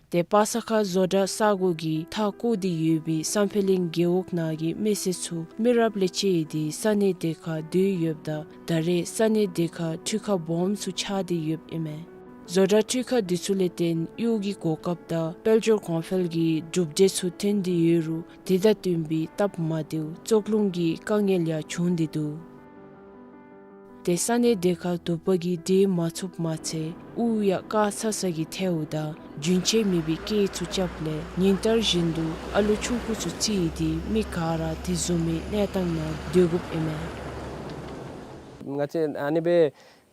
ཏེ་པ་ས་ཁ་བཟོ་གྲྭ་ས་སྒོ་གི་མཐའ་བསྐོར་ཏེ་ཡོད་པའི་སམ་ཕེ་གླིང་རྒེད་འོག་ནང་གི་མི་སེར་ཚུ་མི་རབས་ལས་བཅད་དེ་ས་གནས་དེ་ཁར་སྡོད་ཡོདཔ་ད་ད་རེས་ས་གནས་དེ་ཁར་འཕྲུལ་ཁང་སྦོམ་ཚུ་ཆགས་ཏེ་ཡོདཔ་ཨིན་མས། བཟོ་གྲྭ་འཕྲུལ་ཁང་འདི་ཚུ་ལས་བརྟེན་གཡོག་གི་གོ་སྐབས་དང་དཔལ་འབྱོར་གོང་འཕེལ་གྱི་གྲུབ་འབྲས་ཚུ་ཐོན་ཏེ་ཡོད་རུང་དེ་དང་བསྟུན་པའི་སྟབས་མ་བདེཝ་བཙོག་རླུང་གི་དཀའ་ངལ་ཡང་བྱུང་སྟེ་འདུག། ཏེ་ས་གནས་དེ་ཁར་དུ་པ་གིས་འདྲེས་མ་ཚུགསཔ་མ་ཚད་དབུགས་ཡང་དཀའ་ཚ་ཚ་གིས་ཐལཝ་ད་རྒྱུན་ཆད་མེད་པའི་སྐད་ཚུ་རྐྱབ་ལས་ཉིན་ལྟར་བཞིན་དུ་ཨ་ལོ་ཆུང་ཀུ་ཚུ་བརྩིས་ཏེ་མི་ག་ར་དེ་བཟུམ་མའི་གནས་སྟངས་ནང་སྡོད་དགོཔ་ཨིན་མས། ང་བཅས་ཨ་ནི་སྦེ་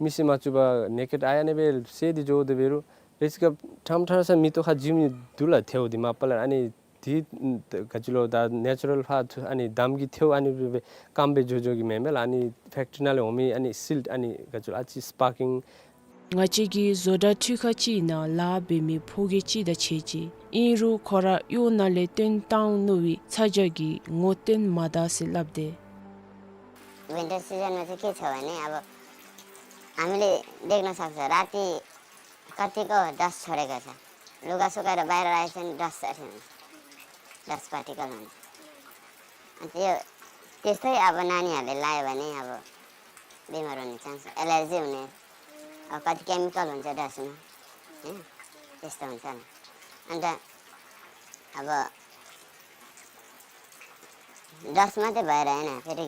མི་སེར་མ་བཅུག་པར་ནེ་ཀེཌ་ཨའི་ཨ་ནི་སྦེ་བསལ་ཏེ་འགྱོ་དེ་འབད་རུང་རེ་ཅིག་ཁར་ཕྲང་ཕྲང་ས་མེ་ཏོག་ཁར་འཛུལ་མི་འདི་ལུ་ཐལཝ་འདི་མ་པ་ལས་ཨ་ནི་དེ་ག་ཅི་ལོ་ད་ནེ་ཅུ་རཱལ་ཕར་ཨ་ནི་འདམ་གྱི་ཐལཝ་ཨ་ནི་སྦེ་སྐམ་སྦེ་འགྱོ་འགྱོ་གི་མེན་མས་ལགས། ཨ་ནི་ཕེཀ་ཊི་རི་ནང་ལས་འོང་མི་ཨ་ནི་སིལཊ་ཨ་ནི་ག་ཅི་ལོ་ཨ་ཙི་སི་པར་ཀིང་། ང་བཅས་ཀྱི་བཟོ་གྲྭ་འཕྲུལ་ཁང་ཅིག་ནང་ལཱ་འབད་མི་ཕོ་རྒྱས་ཅིག་དང་ཕྱད་ཅི། ཨིན་རུང་ཁོ་ར་གཡོག་ནང་ལས་བཏོན་བཏང་ནུག་པའི་ཚ་གྱང་གིས་ངོ་སྟོན་མ་ད་ཟེར་སླབ་དེས། ཝིན་ཊར་སི་ཛན་མ་ཚུན་སྐྱེ་ཚར་བ་ནི་ཨ་བ་ཨ་མི་ལས་འདེགས་ན་ཚགས་ཚུ་ར་ཏི་ཀར་ཏིཀ་གོ་ཌསཊ་ཆོ་རེ་ག་ས། ལུ་ག་སུ་ག་ར་བཱའི་ར་ཨའི་སེན་ཌསཊ་ཨ་ཐེན། ཌསཊ་པར་ཊི་ཀལ་ནང་། ཨ་ཏེ་ཏེ་སྟེ་ཨ་བ་ན་ནི་ཨ་ལེ་ལཱ་ཡ་བ་ནི་ཨ་བ་བི་མར་འོང་ནི་ཅཱནསི་ཨེ་ལར་ཇི་འོང་ནི། ཨ་ག་ཏེ་ཀེ་མི་ཀལ་འོང་ཅ་ཌསཊ་ནང་། ཨེ་ཏེ་སྟེ་འོང་ཅ་ན། ཨ་ད་ཨ་བ་ཌསཊ་མ་ཏེ་བཱའི་ར་ཨིན་ན་ཕེ་རི་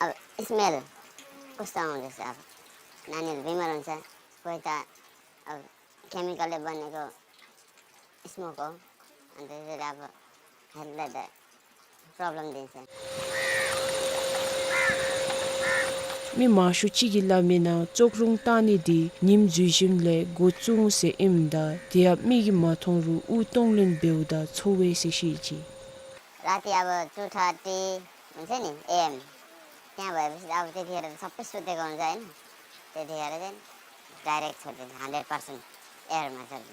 ཨ་བ་ཨིསི་མེལ་ཀུ་སྟེ་འོང་ཅ་ས་ཨ་བ་ན་ནི་བི་མར་འོང་ཅ་ཀོ་ཡི་ད་ཨ་བ་ཀེ་མི་ཀལ་ལས་འབད་ནི་གོ་ཨིསི་མོ་ཀོ་ཨ་ཏེ་ཟེར་ཨ་བ་ཧེལཐ་ལས་ད་པྲོབ་ལེམ་འདི་ཨིན་ཟེར། མི་མང་ཤོས་ཅིག་གིས་སླབ་མིའི་ནང་བཙོག་རླུང་བཏང་ནི་འདི་ཉིམ་འཛུལ་ཞིནམ་ལས་འགོ་བཙུགས་འོང་ཟེར་ཨིནམ་ད་དེ་ཡང་མིག་གིས་མ་མཐོང་རུང་དབུགས་གཏོང་ལེན་འབདཝ་ད་ཚོར་བས་ཟེར་བཤད་ཅི། ར་ཏི་ཨ་བ་ཊུ་ཐར་ཊི་འོང་ཟེར་ནི་ཨེ་ཨེམ། ཏེ་ཨ་བ་ཨ་བ་ཏེ་དེ་ར་ཚ་པིས་སུ་ཏེ་གོང་ཟེར་ཨིན། ཏེ་དེ་ར་ཏེ་ཌའི་རེཀཊ་ཚོར་ཏེ་ཧན་ཌེཌ་པར་སེནཊ་ཨེར་མ་ཚོར་ཏེ།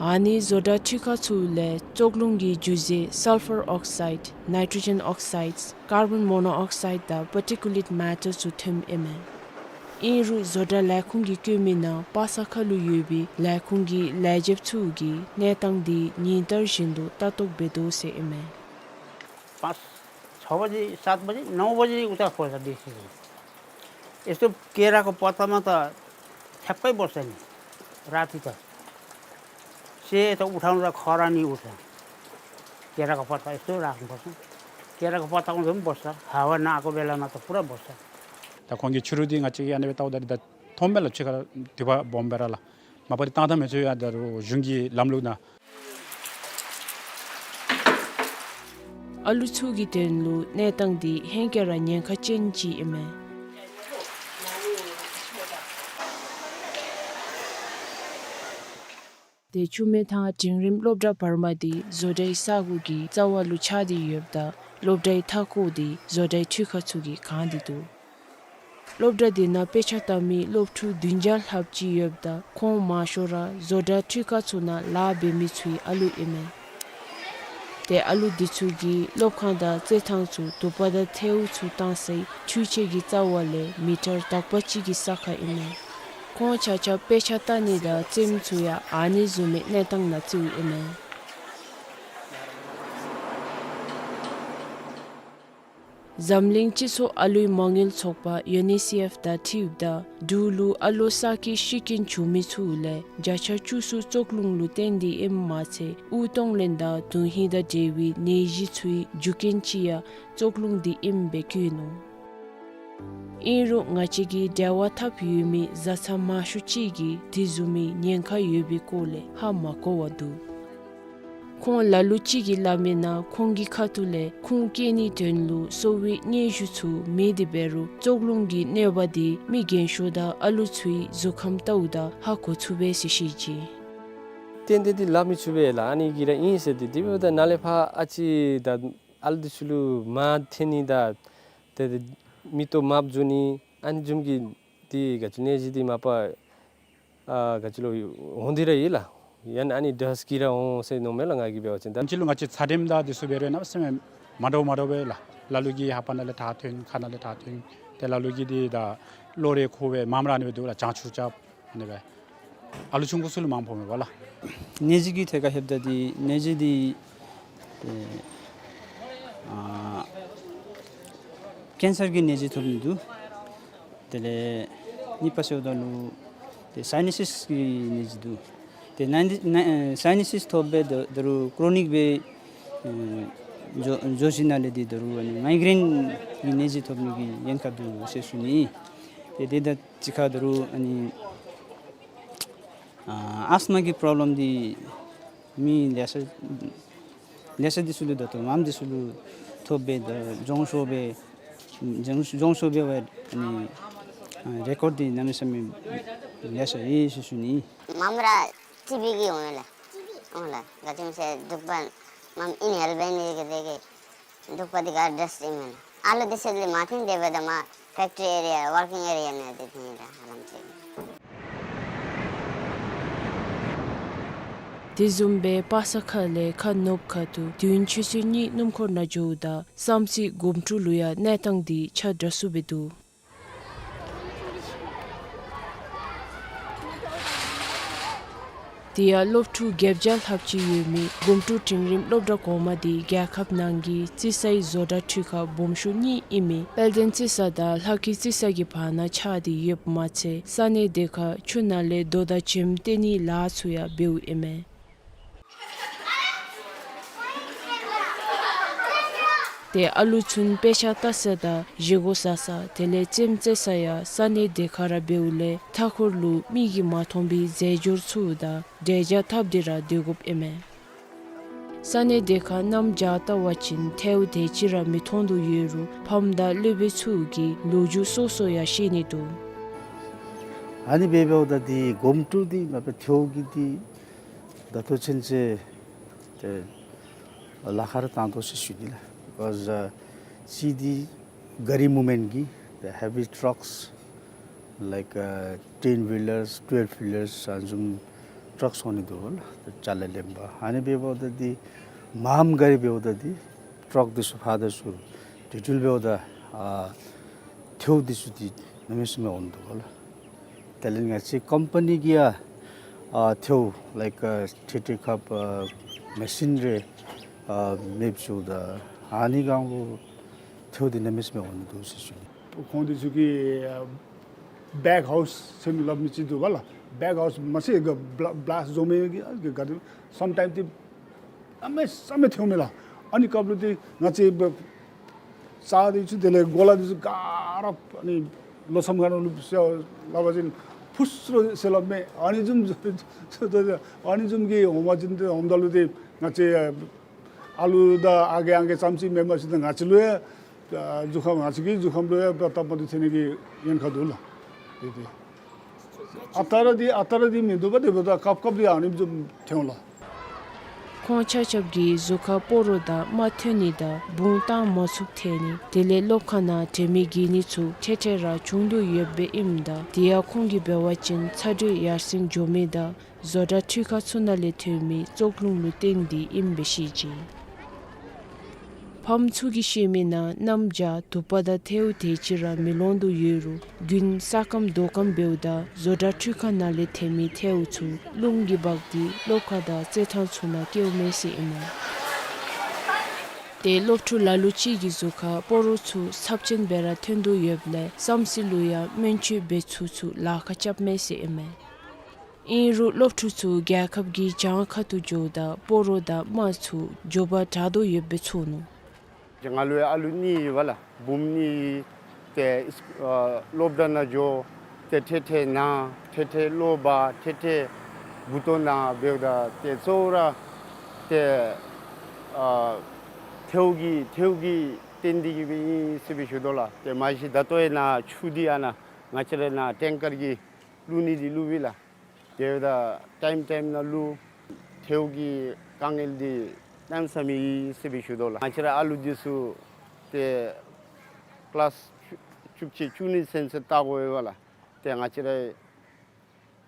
ཨ་ནི་བཟོ་གྲྭ་འཕྲུལ་ཁང་ཚུ་ལས་བཙོག་རླུང་གི་རྒྱུ་རྫས་sulphur oxide, nitrogen oxides, carbon monoxide དང་particulate matter ཚུ་ཐོནམ་ཨིན་མས། ཨིན་རུང་བཟོ་གྲྭ་ལས་ཁུངས་ཀྱིས་བཀོད་མི་ནང་པ་ས་ཁ་ལུ་ཡོད་པའི་ལས་ཁུངས་ཀྱི་ལས་བྱེདཔ་ཚུ་གིས་གནས་སྟངས་འདི་ཉིན་ལྟར་བཞིན་དུ་ལྟ་རྟོག་འབད་དོ་ཟེར་ཨིན་མས། पाँच छ बजे, सात बजे, नौ बजे उठा खोलता देसी। यस्तो केराको पत्तामा त ठ्याक्कै बस्छ नि राति त। से त उठाउँदा खरानी उठ्छ। केराको पत्ता यस्तो राख्नुपर्छ। केराको पत्ता उठ्दा पनि बस्छ। हावा नआएको बेलामा त पुरा बस्छ। ད་ཁོང་གིས་ཕྱི་རུ་འདི་ང་བཅས་ཀྱིས་ཨ་ནི་སྦེ་བལྟཝ་ད་འདི་ད་མཐོངམ་མས་ལགས། ཕྱི་ཁར་དུ་བ་སྦོམ་སྦེ་ར་ལགས། མ་པ་འདི་བཏང་ད་མི་ཚུགས་ཡ། ད་རུང་གཞུང་གི་ལམ་ལུགས་ནང་། ཨ་ལུ་ཚུ་གི་དོན་ལུ་གནས་སྟངས་འདི་ཧེང་སྐལ་ར་ཉེན་ཁ་ཅན་ཅིག་ཨིན་མས། ཏེ་ཆུ་སྨད་ཐང་འབྲིང་རིམ་སློབ་གྲྭ་བར་མ་འདི་བཟོ་གྲྭའི་ས་སྒོ་གི་རྩ་བ་ལུ་ཆགས་ཏེ་ཡོདཔ་ད་སློབ་གྲྭའི་མཐའ་འཁོར་འདི་བཟོ་གྲྭའི་འཕྲུལ་ཁང་ཚུ་གིས་གང་སྟེ་འདུག། སློབ་གྲྭ་འདི་ནང་དཔེ་ཆ་ལྟ་མི་སློབ་ཕྲུག་བདུན་བརྒྱ་ལྷགཔ་ཅིག་ཡོདཔ་ད་ཁོང་མང་ཤོས་ར་བཟོ་གྲྭ་འཕྲུལ་ཁང་ཚུ་ནང་ལཱ་འབད་མི་ཚུའི་ཨ་ལུ་ཨིན་མས། ཏེ་ཨ་ལུ་འདི་ཚུ་གིས་སློབ་ཁང་དང་རྩེད་ཐང་ཚུ་དུ་པ་དང་ཐལཝ་ཚུ་བཏང་སའི་འཕྲུལ་ཆས་ཀྱི་རྩ་བ་ལས་མི་ཊར་དག་པ་ཅིག་གི་ས་ཁར་ཨིན་མས། ཁོང་ཆ་ཁྱབ་དཔེ་ཆ་ལྟ་ནི་དང་རྩེདམོ་ཚུ་ཡང་ཨ་ནི་བཟུམ་མའི་གནས་སྟངས་ནང་རྩིཝ་ཨིན་མས། འཛམ་གླིང་སྤྱི་ཚོགས་ཨ་ལུའི་མ་དངུལ་ཚོགས་པ་ཡུ་ནི་སི་ཨེཕ་དང་འཁྲིལཝ་ད་འབྲུག་ལུ་ཨ་ལོ་གསར་སྐྱེས་ཤི་རྐྱེན་བྱུང་མི་ཚུ་ལས་བརྒྱ་ཆ་བཅུ་གསུམ་བཙོག་རླུང་ལུ་བརྟེན་ཏེ་ཨིནམ་མ་ཚད་དབུགས་གཏོང་ལེན་དང་དོན་ཧིང་དང་འབྲེལ་བའི་ནད་གཞི་ཚུའི་རྒྱུ་རྐྱེན་ཅིག་ཡང་བཙོག་རླུང་འདི་ཨིནམ་སྦེ་བཀོད་ནུག། ཨིན་རུང་ང་བཅས་ཀྱིས་འབྲེལ་བ་འཐབ་ཡོད་མི་བཟའ་ཚང་མང་ཤོས་ཅིག་གིས་དེ་བཟུམ་མའི་ཉེན་ཁ་ཡོད་པའི་སྐོར་ལས་ཧ་མ་གོ་བར་འདུག། ཁོང་ལ་ལུ་ཅིག་གིས་སླབ་མིའི་ནང་ཁོང་གི་ཁ་ཐུག་ལས་ཁུངས་བཀལ་ནིའི་དོན་ལུ་གསོ་བའི་སྙན་ཞུ་ཚུ་མེད་དེ་འབད་རུང་བཙོག་རླུང་གི་གནོད་པ་འདི་མི་རྒན་ཤོས་དང་ཨ་ལུ་ཚུའི་གཟུགས་ཁམས་བལྟཝ་ད་ཧ་གོ་ཚུགས་པས་ཟེར་བཤད་ཅི། ཏན་ཏན་འདི་སླབ་མི་ཚུགས་པས་ལགས། ཨ་ནི་གི་ར་ཨིན་ཟེར་ཏེ་དེ་འབདཝ་ད་ནཱ་ལས་ཕར་ཨ་ཙི་ད་ཨ་ལུ་འདི་ཚུ་ལུ་མར་འཐེན་ནི་དང་ཏེ་མིག་ཏོ་དམརཔོ་འགྱོ་ནི་ཨ་ནི་བཟུམ་གྱི་འདི་ག་ཅི་ནད་གཞི་འདི་མ་པ་ཨ་ག་ཅི་ལོ་འོང་སྟེ་ར་ཡོད་ལགས། ཡང་ན་ཨ་ནི་ཌསཊ་གིས་ར་འོང་ཟེར་མནོཝ་མས་ལགས་ང་གིས་འབད་བ་ཅིན། ད་ཕྱི་ལུ་ང་བཅས་ཚ་དྲོད་དང་འདི་ཚུ་འབད་རུང་གནམ་མེད་ས་མེད་མ་འདྲཝ་མ་འདྲཝ་སྦེ་ལགས། ལ་ལུ་གིས་ལྷ་པ་ནང་ལས་དྲག་ཐོན། ཁ་ནང་ལས་དྲག་ཐོན། ཏེ་ལ་ལུ་གིས་འདི་ད་གློ་རེ་ཁུ་སྦེ་མངམ་ར་ཨ་ནི་སྦེ་འདུག་ལགས། བྱང་ཆུབ་རྐྱབ་ཨ་ནི་སྦེ། ཨ་ལུ་ཆུང་ཀུ་ཚུ་ལུ་མངམ་ཕོག་མས་པ་ལགས། ནད་གཞི་གི་ཐད་ཁར་ལྷོདཔ་ད་འདི་ནད་གཞི་འདི་ཏེ་ཨ་ཀེན་སར་གྱི་ནད་གཞི་ཐོབ་ནི་འདུག། དེ་ལས་གཉིས་པ་ཟེརཝ་ད་ལུ་ཏེ་སའི་ནཱ་སིས་ཀྱི་ནད་གཞི་འདུག། ཏེ་ནཱ་ནཱ་ཨེ་སའི་ནཱ་སིས་ཐོབ་སྦེ་ད་ད་རུང་ཀྲོ་ནིག་སྦེ་ཨེ་འགྱོ་འགྱོ་ཞིནམ་ལས་འདི་ད་རུང་ཨ་ནི་མའི་གྲེན་གྱི་ནད་གཞི་ཐོབ་ནི་གི་ཉེན་ཁ་འདུག་ཟེར་ཞུ་ནི། ཏེ་དེ་དང་གཅིག་ཁར་ད་རུང་ཨ་ནི་ཨ་ཨས་མ་གི་པྲོབ་ལེམ་འདི་མི་ལེ་ཤ་ལེ་ཤ་འདི་ཚུ་ལུ་ད་ལྟོ་མངམ་འདི་ཚུ་ལུ་ཐོབ་སྦེ་ད་གྱོང་ཤོར་སྦེ་གྱོང་གྱོང་ཤོར་སྦེ་ཝའི་ཨ་ནི་ཨ་རེ་ཀོཌ་འདི་གནམ་མེད་ས་མེད་ལེ་ཤ་ཡོད་ཟེར་ཞུ་ནི། མངམ་ར་ཊི་བི་གིས་འོང་ཡི་ལགས། འོང་ཡི་ལགས། ག་ཅི་སྨོ་ཟེར་འབྲུག་པ་མངམ་ཨིན་ཧེལ་བན་ནི་གི་དེ་གིས་འབྲུག་པ་འདི་ག་ཌསཊ་ཨིན་མས་ལགས། ཨ་ལུ་འདི་ཚུ་ལས་མ་འཐེན། དེ་འབདཝ་ད་མར་ཕེཀ་ཊི་རི་ཨེ་རི་ཡ་ཝར་ཀིང་ཨེ་རི་ཡ་ནང་འདི་འཐེན་ཡི་ལགས། ཧ་ལམ་ཅིག། དེ་བཟུམ་སྦེ་པ་ས་ཁ་ལས་ཁ་ནུབ་ཁ་ཐུག་དུས་ཡུན་ཆུ་ཚོད་གཉིས་སྣུམ་འཁོར་ནང་འགྱོཝ་ད་བསམ་རྩེ་སྒོམ་ཀྲུ་ལུ་ཡང་གནས་སྟངས་འདི་ཆ་འདྲ་སུ་སྦེ་འདུག། དེ་ཡང་སློབ་ཕྲུག་བརྒྱད་བརྒྱ་ལྷགཔ་ཅིག་ཡོད་མི་སྒོམ་ཀྲུ་འབྲིང་རིམ་སློབ་གྲྭ་གོང་མ་འདི་རྒྱལ་ཁབ་ནང་གི་རྩིས་ཚད་བཟོ་གྲྭ་འཕྲུལ་ཁང་སྦོམ་ཤོས་གཉིས་ཨིན་མི་དཔལ་ལྡན་རྩིས་ཚད་དང་ལྷ་སྐྱིད་རྩིས་ཚད་ཀྱི་བར་ན་ཆགས་ཏེ་ཡོདཔ་མ་ཚད་ས་གནས་དེ་ཁར་ཆུ་ནང་ལས་རྡོ་དང་བྱེམ་སྟེར་ནིའི་ལཱ་ཚུ་ཡང་འབདཝ་ཨིན་མས། ཏེ་ཨ་ལུ་ཚུན་དཔེ་ཆ་ལྟ་ས་དང་བཞེས་སྒོ་ཟ་ས་དེ་ལས་རྩེདམོ་རྩེ་ས་ཡང་ས་གནས་དེ་ཁར་ར་འབདཝ་ལས་མཐའ་འཁོར་ལུ་མིག་གིས་མ་མཐོང་བའི་རྫས་སྦྱོར་ཚུ་དང་འབྲས་ཇ་བཏབ་སྟེ་ར་སྡོད་དགོཔ་ཨིན་མས། ས་གནས་དེ་ཁར་གནམ་བྱཱར་བལྟ་བ་ཅིན་ཐལཝ་དེ་ཅིག་ར་མི་མཐོང་དོ་ཡོད་རུང་ཕམ་དང་སློབ་དཔོན་ཚུ་གིས་ལོ་རྒྱུས་སོ་སོ་ཡང་བཤད་ནི་འདུག། ཨ་ནི་འབདཝ་ད་འདི་སྒོམ་ཀྲུ་འདི་མ་པ་ཐལཝ་གི་འདི་ད་ལྟོ་ཚུན་ཚོད་ཏེ་ལཱ་ཁག་ར་བཏང་དོ་ཟེར་ཞུ་ནི་ལགས། Because ཨ་གཅིག་འདི་ག་རི་མུབ་མེནཊ་གི་the heavy trucks like ཨ་ten wheelers, twelve wheelers ཨ་བཟུམ་ ཊཱཀ་སོང་ནི་འདུག་ལགས། ཅ་ལ་ལེན་པར། ཨ་ནི་འབདཝ་ད་འདི་མངམ་ག་ར་འབདཝ་ད་འདི་ཊཱཀ་འདི་ཚུ་ཕར་དང་ཚུར་འགྲུལ་འགྲུལ་འབདཝ་ད་ཨ་ཐལཝ་འདི་ཚུ་འདི་གནམ་མེད་ས་མེད་འོང་འདུག་ལགས། དེ་ལས་ང་བཅས་ཀམ་པ་ནི་གིས་ཡང་ཨ་ཐལཝ་ལའིཀ་ཨ་ཐེ་ཐེ་ཁབ་ཨ་མེ་ཤིན་རེ་ཨ་མེདཔ་བཟོཝ་ད་ཨ་ནི་སྒང་ལུ་ཐལཝ་འདི་གནམ་མེད་ས་མེད་འོང་ནི་འདུག་ཟེར་ཞུ་ནི། ཁོང་འདི་ཚུ་གིས་ཨ་བེག་ཧའུསི་ཟེར་མི་སླབ་མི་ཅིག་འདུག་པ་ལགས། བེག་ཧའུསི་མ་ཚད་ག་བླ་བླཱསཊ་བཟོ་མི་གི་ཨ་ག་དེ་སམ་ཊའིམ་འདི་གནམ་མེད་ས་མེད་ཐལཝ་མས་ལགས། ཨ་ནི་སྐབས་ལུ་འདི་ང་བཅས་ཨ་རྩྭ་འདི་ཚུ་དེ་ལས་གོ་ལ་འདི་ཚུ་ག་ར་ཨ་ནི་ལོ་མཚམས་ཁ་ནང་ལུ་ཟེར་སླབ་པ་ཅིན་ཕུ་སུ་ར་ཟེར་སླབ་མས། ཨ་ནི་བཟུམ་ཨ་ནི་བཟུམ་གྱི་འོང་བ་ཅིན་འདི་འོངམ་ད་ལུ་འདི་ང་བཅས་ཨ་ལུ་དང་ཨ་རྒས་ཨང་རྒས་ཙམ་ཅིག་མེན་པར་ཅིག་ད་ང་བཅས་ལུ་ཡང་ཨ་གཟུགས་ཁམས་ང་བཅས་ཀྱི་གཟུགས་ཁམས་ལུ་ཡང་སྟབས་མ་བདེཝ་ཐོན་ནི་གི་ཉེན་ཁ་འདུག་ལགས། དེ་དེ་ཨ་རྟག་ར་འདི་ཨ་རྟག་ར་འདི་མིན་འདུག་པ། དེ་འབདཝ་ད་སྐབས་སྐབས་འདི་ཨ་ནི་བཟུམ་ཐོན་འོང་ལགས། ཁོང་ཆ་ཁྱབ་ཀྱིས་གཟུགས་ཁར་སྤོ་རོ་དང་རྨ་ཐོན་ནི་དང་བུང་བཏང་མ་ཚུགསཔ་ཐལ་ནི་དེ་ལས་སློབ་ཁང་ནང་དྲན་མེད་འགྱེལ་ནི་ཚུ་ཐེངས་ཐེངས་ར་བྱུང་དོ་ཡོདཔ་ཨིནམ་ད་དེ་ཡང་ཁོང་གིས་འབད་བ་ཅིན་ཚ་དྲོད་ཡར་སེང་འགྱོ་མི་དང་བཟོ་གྲྭ་འཕྲུལ་ཁང་ཚུ་ནང་ལས་ཐོན་མི་བཙོག་རླུང་ལུ་བརྟེན་ཏེ་ཨིནམ་སྦེ་བཤད་ཅི། ཕམ་ཚུ་གིས་བཤད་མི་ནང་གནམ་བྱཱར་དུ་པ་དང་ཐལཝ་དེ་ཅིག་ར་མི་ལོང་དོ་ཡོད་རུང་དགུན་ས་སྐམ་དོ་སྐམ་འབདཝ་ད་བཟོ་གྲྭ་འཕྲུལ་ཁང་ནང་ལས་ཐོན་མི་ཐལཝ་ཚུ་རླུང་གིས་འབག་སྟེ་སློབ་ཁང་དང་རྩེད་ཐང་ཚུ་ནང་བཀལཝ་མས་ཟེར་ཨིན་མས། ཏེ་སློབ་ཕྲུག་ལ་ལུ་ཅིག་གི་གཟུགས་ཁར་སྤོ་རོ་ཚུ་ཚབས་ཆེན་སྦེ་ར་ཐོན་དོ་ཡོདཔ་ལས་བསམ་སྲིད་ལུ་ཡང་སྨན་བཅོས་འབད་ཚུགས་ཚུགས་ལཱ་ཁག་རྐྱབ་མས་ཟེར་ཨིན་མས། ཨིན་རུང་སློབ་ཕྲུག་ཚུ་རྒྱལ་ཁབ་ཀྱི་གྱངས་ཁ་ཐུག་འགྱོཝ་ད་སྤོ་རོ་དང་རྨ་ཚུ་མགྱོགས་པར་དྲག་དོ་ཡོདཔ་སྦེ་ཚོར་ནུག། ང་ལུ་ཡང་ཨ་ལུ་གཉིས་ཡོད་པ་ལགས། བུམོ་གཉིས་ཏེ་ཨ་སློབ་གྲྭ་ནང་འགྱོ། ཏེ་ཐེངས་ཐེངས་ན། ཐེངས་ཐེངས་གློ་བ། ཐེངས་ཐེངས་མགུ་ཏོ་ན་འབདཝ་ད་ཏེ་གཙོ་བོ་ར་ཏེ་ཨ་ཐལཝ་གི་ཐལཝ་གི་བརྟེན་ཏེ་གིས་སྦེ་ཨིན་ཟེར་སྦེ་ཞུ་དོ་ལགས། ཏེ་མ་གཞི་ད་ལྟོ་ཡང་ན་ཆུ་འདི་ཨ་ནཱ་ང་བཅས་ར་ནཱ་ཊེང་ཀར་གྱིས་བླུག་ནི་འདི་བླུག་པས་ལགས། དེ་འབདཝ་ད་ཊའིམ་ཊའིམ་ནང་བླུག། ཐལཝ་གི་དཀའ་ངལ་འདི་གནམ་མེད་ས་མེད་ཨིན་ཟེར་སྦེ་ཞུ་དོ་ལགས། ང་བཅས་ར་ཨ་ལུ་འདི་ཚུ་ཏེ་ཀི་ལཱསི་བཅུ་གཅིག་བཅུ་གཉིས་ཚུན་ཚོད་ལྟ་དགོ་པས་ལགས། ཏེ་ང་བཅས་ར་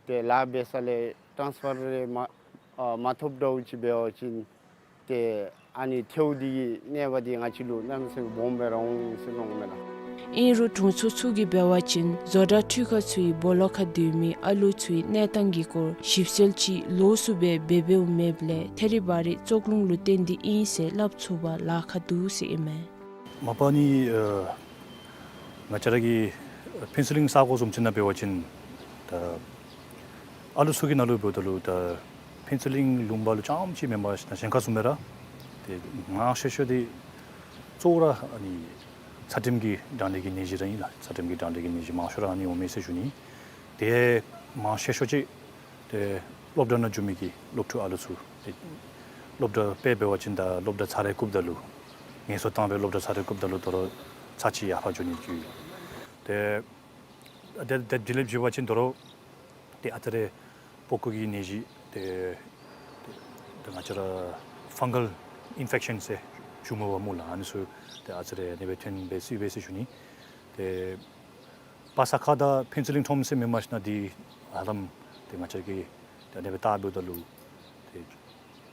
ཏེ་ལཱ་འབད་ས་ལས་ཊཱནསི་ཕར་རེ་མ་ཨ་མ་ཐོབ་འདྲཝ་ཅིག་འབད་བ་ཅིན་ཏེ་ཨ་ནི་ཐལཝ་འདི་གི་གནོད་པ་འདི་ང་བཅས་ལུ་གནམ་མེད་ས་མེད་སྦོམ་སྦེ་ར་འོང་ཟེར་མནོཝ་མས་ལགས། ཨིན་རུང་དྲུང་འཚོ་ཚུ་གིས་འབད་བ་ཅིན་བཟོ་གྲྭ་འཕྲུལ་ཁང་ཚུའི་སྦོ་ལོགས་ཁར་སྡོད་མི་ཨ་ལུ་ཚུའི་གནས་སྟངས་ཀྱི་སྐོར་ཞིབ་འཚོལ་ཅིག་ལོགས་སུ་སྦེ་འབད་འབདཝ་མེདཔ་ལས་ཐད་རི་བ་རི་བཙོག་རླུང་ལུ་བརྟེན་ཏེ་ཨིན་ཟེར་སླབ་ཚུགས་པར་ལཱ་ཁག་འདུག་ཟེར་ཨིན་མས། མ་པ་ནི་ཨ་ང་བཅས་ར་གི་ཕུན་ཚོགས་གླིང་ས་གོ་བཟུམ་ཅིག་ནང་འབད་བ་ཅིན་ད་ཨ་ལུ་ཚུ་གི་ནང་ལུ་འབདཝ་ད་ལུ་ད་ཕུན་ཚོགས་གླིང་ལུང་པ་ལུ་རྐྱངམ་ཅིག་མེན་པར་ན་གཞན་ཁར་ཚུ་མས་ར། ཏེ་མང་ཤོས་ཤོས་འདི་གཙོ་བོ་ར་ཨ་ནི་ཚད་རིམས་ཀྱི་གྲང་ལྷད་ཀྱི་ནད་གཞི་ར་ཨིན་ལགས། ཚད་རིམས་ཀྱི་གྲང་ལྷད་ཀྱི་ནད་གཞི་མང་ཤོས་ར་ཨ་ནི་འོང་མས་ཟེར་ཞུ་ནི། ཏེ་མང་ཤོས་ཤོས་ཅིག་ཏེ་སློབ་གྲྭ་ནང་འགྱོ་མི་གི་སློབ་ཕྲུག་ཨ་ལུ་ཚུ་ཏེ་སློབ་གྲྭ་དཔེ་འབད་བ་ཅིན་ད་སློབ་གྲྭ་ཚར་རེ་བརྐུཝ་ད་ལུ་ངལ་གསོ་བཏང་སྦེ་སློབ་གྲྭ་ཚར་རེ་བརྐུཝ་ད་ལུ་དོ་རུང་ཚར་གཅིག་ཡར་འཕར་འགྱོ་ནི་ཅིག་ཡོད། ཏེ་ཏེ་ཏེ་དེ་ལས་བརྒྱུད་པ་ཅིན་དོ་རུང་ཏེ་ཨ་ཙི་རེ་པགས་ཀོ་གི་ནད་གཞི་ཏེ་ཏེ་ང་བཅས་ར་ཕང་གཱལ་ཨིན་ཕེག་ཤཱན་ཟེར་ཞུཝ་མས་པ་སྨོ་ལགས། ཨ་ནི་ཚུ་ཏེ་ཨ་ཙི་རེ་ཨ་ནི་སྦེ་ཐོན་སྦེ་སྲིད་པས་ཟེར་ཞུ་ནི། ཏེ་པ་ས་ཁ་དང་ཕུན་ཚོགས་གླིང་ཁྲོམ་ཟེར་མི་མ་གཞི་ནང་འདི་ཧ་ལམ་ཏེ་ང་བཅས་ཀྱིས་ཏེ་ཨ་ནི་སྦེ་བལྟ་འབདཝ་ད་ལུ་ཏེ་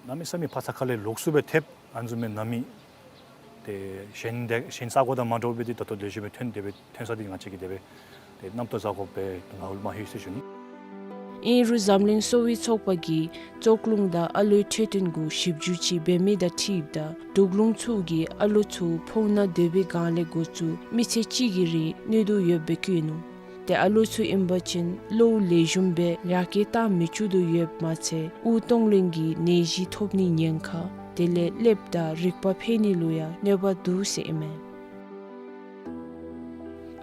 གནམ་མེད་ས་མེད་པ་ས་ཁ་ལས་ལོགས་སུ་སྦེ་ཐེབས། ཨ་ནི་བཟུམ་མའི་ནང་མི་ཏེ་གཞན་འདི་གཞན་ས་གོ་དང་མ་འདྲཝ་སྦེ་འདི་ད་ལྟོ་ལེགས་ཤོམ་སྦེ་ཐོན་ཏེ་སྦེ་ཐོན་ས་འདི་ང་བཅས་ཀྱིས་དེ་སྦེ་ཏེ་རྣམ་རྟོག་བཟའ་དགོཔ་སྦེ་ང་ལུ་མ་ལྷོད་ཟེར་ཞུ་ནི། ཨིན་རུང་འཛམ་གླིང་གསོ་བའི་ཚོགས་པ་གིས་བཙོག་རླུང་དང་ཨ་ལོའི་འཕྲོད་བསྟེན་གུ་ཞིབ་འཇུག་ཅིག་འབད་མི་དང་འཁྲིལཝ་ད་དུག་རླུང་ཚུ་གིས་ཨ་ལོ་ཚུ་ཕོཝ་ནང་སྡོད་པའི་སྒང་ལས་འགོ་བཙུགས་མི་ཚེ་གཅིག་གི་རིང་གནོད་དོ་ཡོདཔ་སྦེ་བཀོད་ནུག། ཏེ་ཨ་ལོ་ཚུ་ཨིན་པ་ཅིན་གློཝ་ལེགས་ཤོམ་སྦེ་ཡར་སྐྱེད་བཏང་མི་བཅུག་དོ་ཡོདཔ་མ་ཚད་དབུགས་གཏོང་ལེན་གྱི་ནད་གཞི་ཐོབ་ནིའི་ཉེན་ཁ་དེ་ལས་ཀླདཔ་དང་རིག་པ་འཕེལ་ནི་ལུ་ཡང་གནོད་པ་འདུག་ཟེར་ཨིན་མས།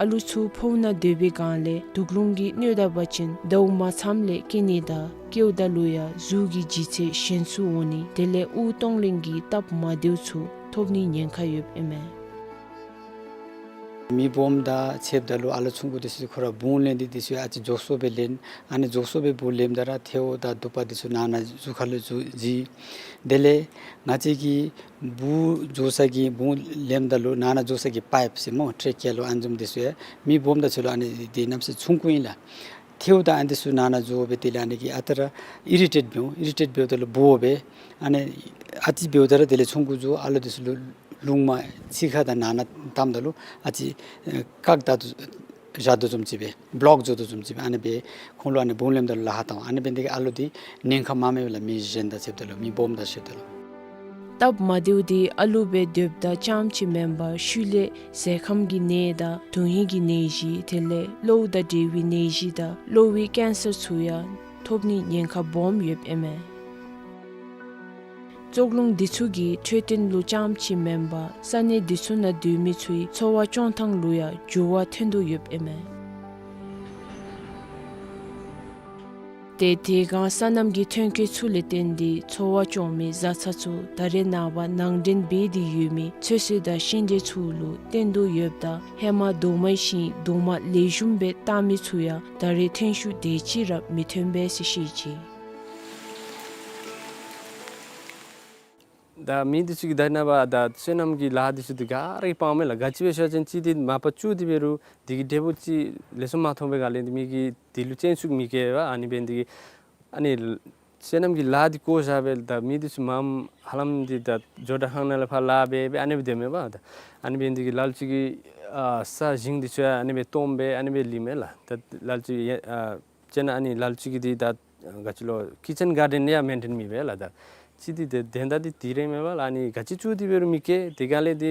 ཨ་ལོ་ཚུ་ཕོཝ་ནང་སྡོད་པའི་སྒང་ལས་དུག་རླུང་གིས་གནོད་ད་པ་ཅིན་ཟླཝ་མ་ཚངམ་ལས་སྐྱེ་ནི་དང་སྐྱེཝ་ད་ལུ་ཡང་གཟུགས་ཀྱི་ལྗིད་ཚད་ཞན་སུ་འོང་ནི་དེ་ལས་དབུགས་གཏོང་ལེན་གྱི་སྟབས་མ་བདེཝ་ཚུ་ཐོབ་ནིའི་ཉེན་ཁ་ཡོདཔ་ཨིན་མས། མི་སྦོམ་དང་ཕྱདཔ་ད་ལུ་ཨ་ལོ་ཆུང་ཀུ་འདི་ཚུ་ཁོ་ར་བུང་ལེན་འདི་འདི་ཚུ་ཨ་ཙི་མགྱོགས་སུ་སྦེ་ལེན། ཨ་ནི་མགྱོགས་སུ་སྦེ་བུང་ལེནམ་ད་ར་ཐལཝ་དང་དུ་པ་འདི་ཚུ་ནང་ན་གཟུགས་ཁ་ལུ་འཛུལ་འཛུལ། དེ་ལས་ང་བཅས་ཀྱི་བུང་འགྱོ་ས་གི་བུང་ལེནམ་ད་ལུ་ནང་ན་འགྱོ་ས་གི་པའིཔ་ཟེར་སྨོ་ཊེ་རེ་ཀི་ཡ་ལོ་ཨ་ནི་བཟུམ་འདི་ཚུ་ཡང་མི་སྦོམ་དང་ཕྱད་ལུ་ཨ་ནི་འདི་གནམ་མེད་ས་མེད་ཆུང་ཀུ་ཨིན་ལགས། ཐལཝ་དང་ཨ་ནི་འདི་ཚུ་ནང་ན་འཛུལ་སྦེ་དེ་ལས་ཨ་ནི་གིས་ཨ་རྟག་ར་ཨི་རི་ཊེཊ་འབདཝ་ཨིན། ཨི་རི་ཊེཊ་འབདཝ་ད་ལུ་སྦོ་སྦེ་ཨ་ནི་ཨ་ཙི་འབདཝ་ད་ར་དེ་ལས་ཚོང་ཀུ་ཚུ་ཨ་ལོ་འདི་ཚུ་ལུ་རླུང་མ་ཚིག་ཁ་དང་ནང་ན་བཏངམ་ད་ལུ་ཨ་ཙི་ཨེ་བཀག་ད་བཞག་དོ་བཟུམ་ཅིག་སྦེ་བློཀ་བཟོ་དོ་བཟུམ་ཅིག་སྦེ་ཨ་ནི་སྦེ་ཁོང་ལུ་ཨ་ནི་བུང་ལེནམ་ད་ལུ་ལཱ་ཁག་བཏང་། ཨ་ནི་འབད་ནི་དེ་གིས་ཨ་ལོ་འདི་ཉེན་ཁ་མང་མེད་པར་ལུ་མི་གཞན་དང་ཕྱདཔ་ད་ལུ་མི་སྦོམ་དང་ཕྱདཔ་ད་ལུ། སྟབས་མ་བདེཝ་འདི་ཨ་ལུ་སྦེ་སྡོདཔ་ད་རྐྱངམ་ཅིག་མེན་པར་ཤུལ་ལས་གཟེར་ཁམ་གྱི་ནད་དང་དོན་ཧིང་གི་ནད་གཞི་དེ་ལས་གློཝ་དང་འབྲེལ་བའི་ནད་གཞི་དང་གློ་བའི་ཀེན་སར་ཚུ་ཡང་ཐོབ་ནིའི་ཉེན་ཁ་སྦོམ་ཡོདཔ་ཨིན་མས། བཙོག་རླུང་འདི་ཚུ་གིས་འཕྲོད་བསྟེན་ལུ་རྐྱངམ་ཅིག་མེན་པར་ས་གནས་འདི་ཚུ་ནང་སྡོད་མི་ཚུའི་འཚོ་བ་སྐྱོང་ཐངས་ལུ་ཡང་འགྱུར་བ་ཐོན་དོ་ཡོདཔ་ཨིན་མས། ཏེ་དེ་སྒང་སོ་ནམ་གྱི་ཐོན་སྐྱེད་ཚུ་ལས་བརྟེན་ཏེ་འཚོ་བ་སྐྱོང་མི་བཟའ་ཚང་ཚུ་ད་རེས་ནངས་པ་ནང་འདྲེན་འབད་དེ་ཡོད་མི་ཚོད་བསྲེ་དང་ཤིང་འབྲས་ཚུ་ལུ་བརྟེན་དོ་ཡོདཔ་ད་ཧེ་མ་རྡོག་མའི་ཤིང་རྡོག་མ་ལེགས་ཤོམ་སྦེ་བཏགས་མི་ཚུ་ཡང་ད་རེས་ཐོན་ཤུགས་དེ་ཅིག་ར་མི་ཐོན་པས་ཟེར་བཤད་ཅི། ད་མི་འདི་ཚུ་གིས་ད་ནངས་པ་ད་སོ་ནམ་གྱི་ལཱ་འདི་ཚུ་འདི་ག་ར་གིས་སྤང་མས་ལགས། ག་ཅི་སྦེ་ཟེར་བ་ཅིན་གཅིག་འདི་མ་པ་བཙུགས་ཏེ་འབད་རུང་འདི་གི་འབྲས་བུ་ཅིག་ལེགས་ཤོམ་མ་ཐོབ་པའི་སྒང་ལས་འདི་མི་གིས་འདི་ལུ་སྤྱན་ཟུག་མི་བསྐྱེད་པས། ཨ་ནི་འབད་ནི་འདི་གིས་ཨ་ནི་སོ་ནམ་གྱི་ལཱ་འདི་བཀོ་བཞག་སྦེ་ད་མི་འདི་ཚུ་མངམ་ཧ་ལམ་འདི་ད་ཇོ་བྲག་ཁང་ནང་ལས་ཕར་ལཱ་འབད་སྦེ་ཨ་ནི་སྦེ་སྡོད་མས་པ། ད་ཨ་ནི་འབད་ནི་འདི་གིས་ལ་ལུ་ཅིག་གིས་ཨ་ས་ཞིང་འདི་ཚུ་ཡང་ཨ་ནི་སྦེ་སྟོངམ་སྦེ་ཨ་ནི་སྦེ་ལུས་མས་ལགས། ད་ལ་ལུ་ཅིག་ཨ་ཅེ་ན་ཨ་ནི་ལ་ལུ་ཅིག་གིས་འདི་ད་ག་ཅི་ལོ་ཀི་ཅན་གཱར་ཌེན་ཡང་མེན་ཊེན་མི་འབད་ལགས། ད་གཅིག་འདི་དེ་དོན་དག་འདི་འདི་ར་མས་པ་ལགས། ཨ་ནི་ག་ཅི་བཙུགས་ཏེ་འབད་རུང་མི་བསྐྱེད། དེ་སྒང་ལས་འདི་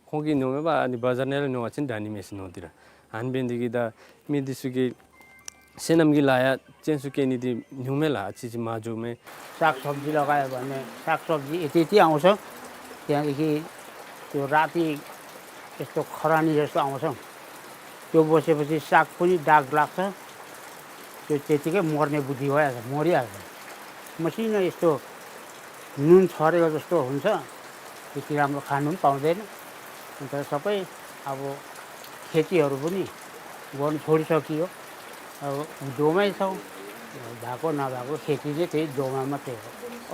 ཁོང་གིས་མནོཝ་མས་པ། ཨ་ནི་བ་ཛར་ནང་ལས་ཉོ་བ་ཅིན་དྲག་ནི་མས་ཟེར་མནོ་སྟེ་ར། ཨ་ནི་འབད་ནི་འདི་གིས་ད་མི་འདི་ཚུ་གིས་སོ་ནམ་གྱི་ལཱ་ཡང་སྤྱན་ཟུག་བསྐྱེད་ནི་འདི་ཉུང་མས་ལགས། ཨ་ཙི་ཅིག་མར་འགྱོཝ་མས། साग सब्जी लगायो भने साग सब्जी यति यति आउँछ। त्यहाँदेखि त्यो राति यस्तो खरानी जस्तो आउँछ। त्यो बसेपछि साग पनि दाग लाग्छ। त्यो त्यतिकै मर्ने बुद्धि भइहाल्छ, मरिहाल्छ। मसिनो यस्तो नुन छरेको जस्तो हुन्छ। त्यति राम्रो खानु पनि पाउँदैन। अन्त सबै अब खेतीहरू पनि गर्नु छोडिसकियो। अब दोमै छौँ, भएको नभएको खेती चाहिँ त्यही दोमा मात्रै हो,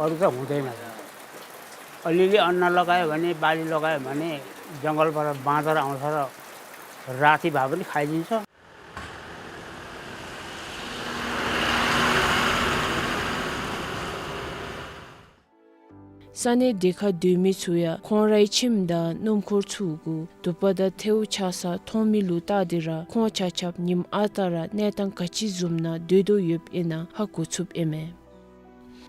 अरू त हुँदैन। अलिअलि अन्न लगायो भने, बाली लगायो भने जङ्गलबाट बाँदर आउँछ र राति भए पनि खाइदिन्छ। ས་གནས་དེ་ཁར་སྡོད་མི་ཚུ་ཡང་ཁོང་རའི་ཁྱིམ་དང་སྣུམ་འཁོར་ཚུ་གུ་དུ་པ་དང་ཐལཝ་ཆག་ས་མཐོང་མི་ལུ་བལྟ་སྟེ་ར་ཁོང་ཆ་ཁྱབ་ཉིནམ་ཨ་རྟག་ར་གནས་སྟངས་ག་ཅི་བཟུམ་ནང་སྡོད་དོ་ཡོདཔ་ཨིན་ན་ཧ་གོ་ཚུགསཔ་ཨིན་མས།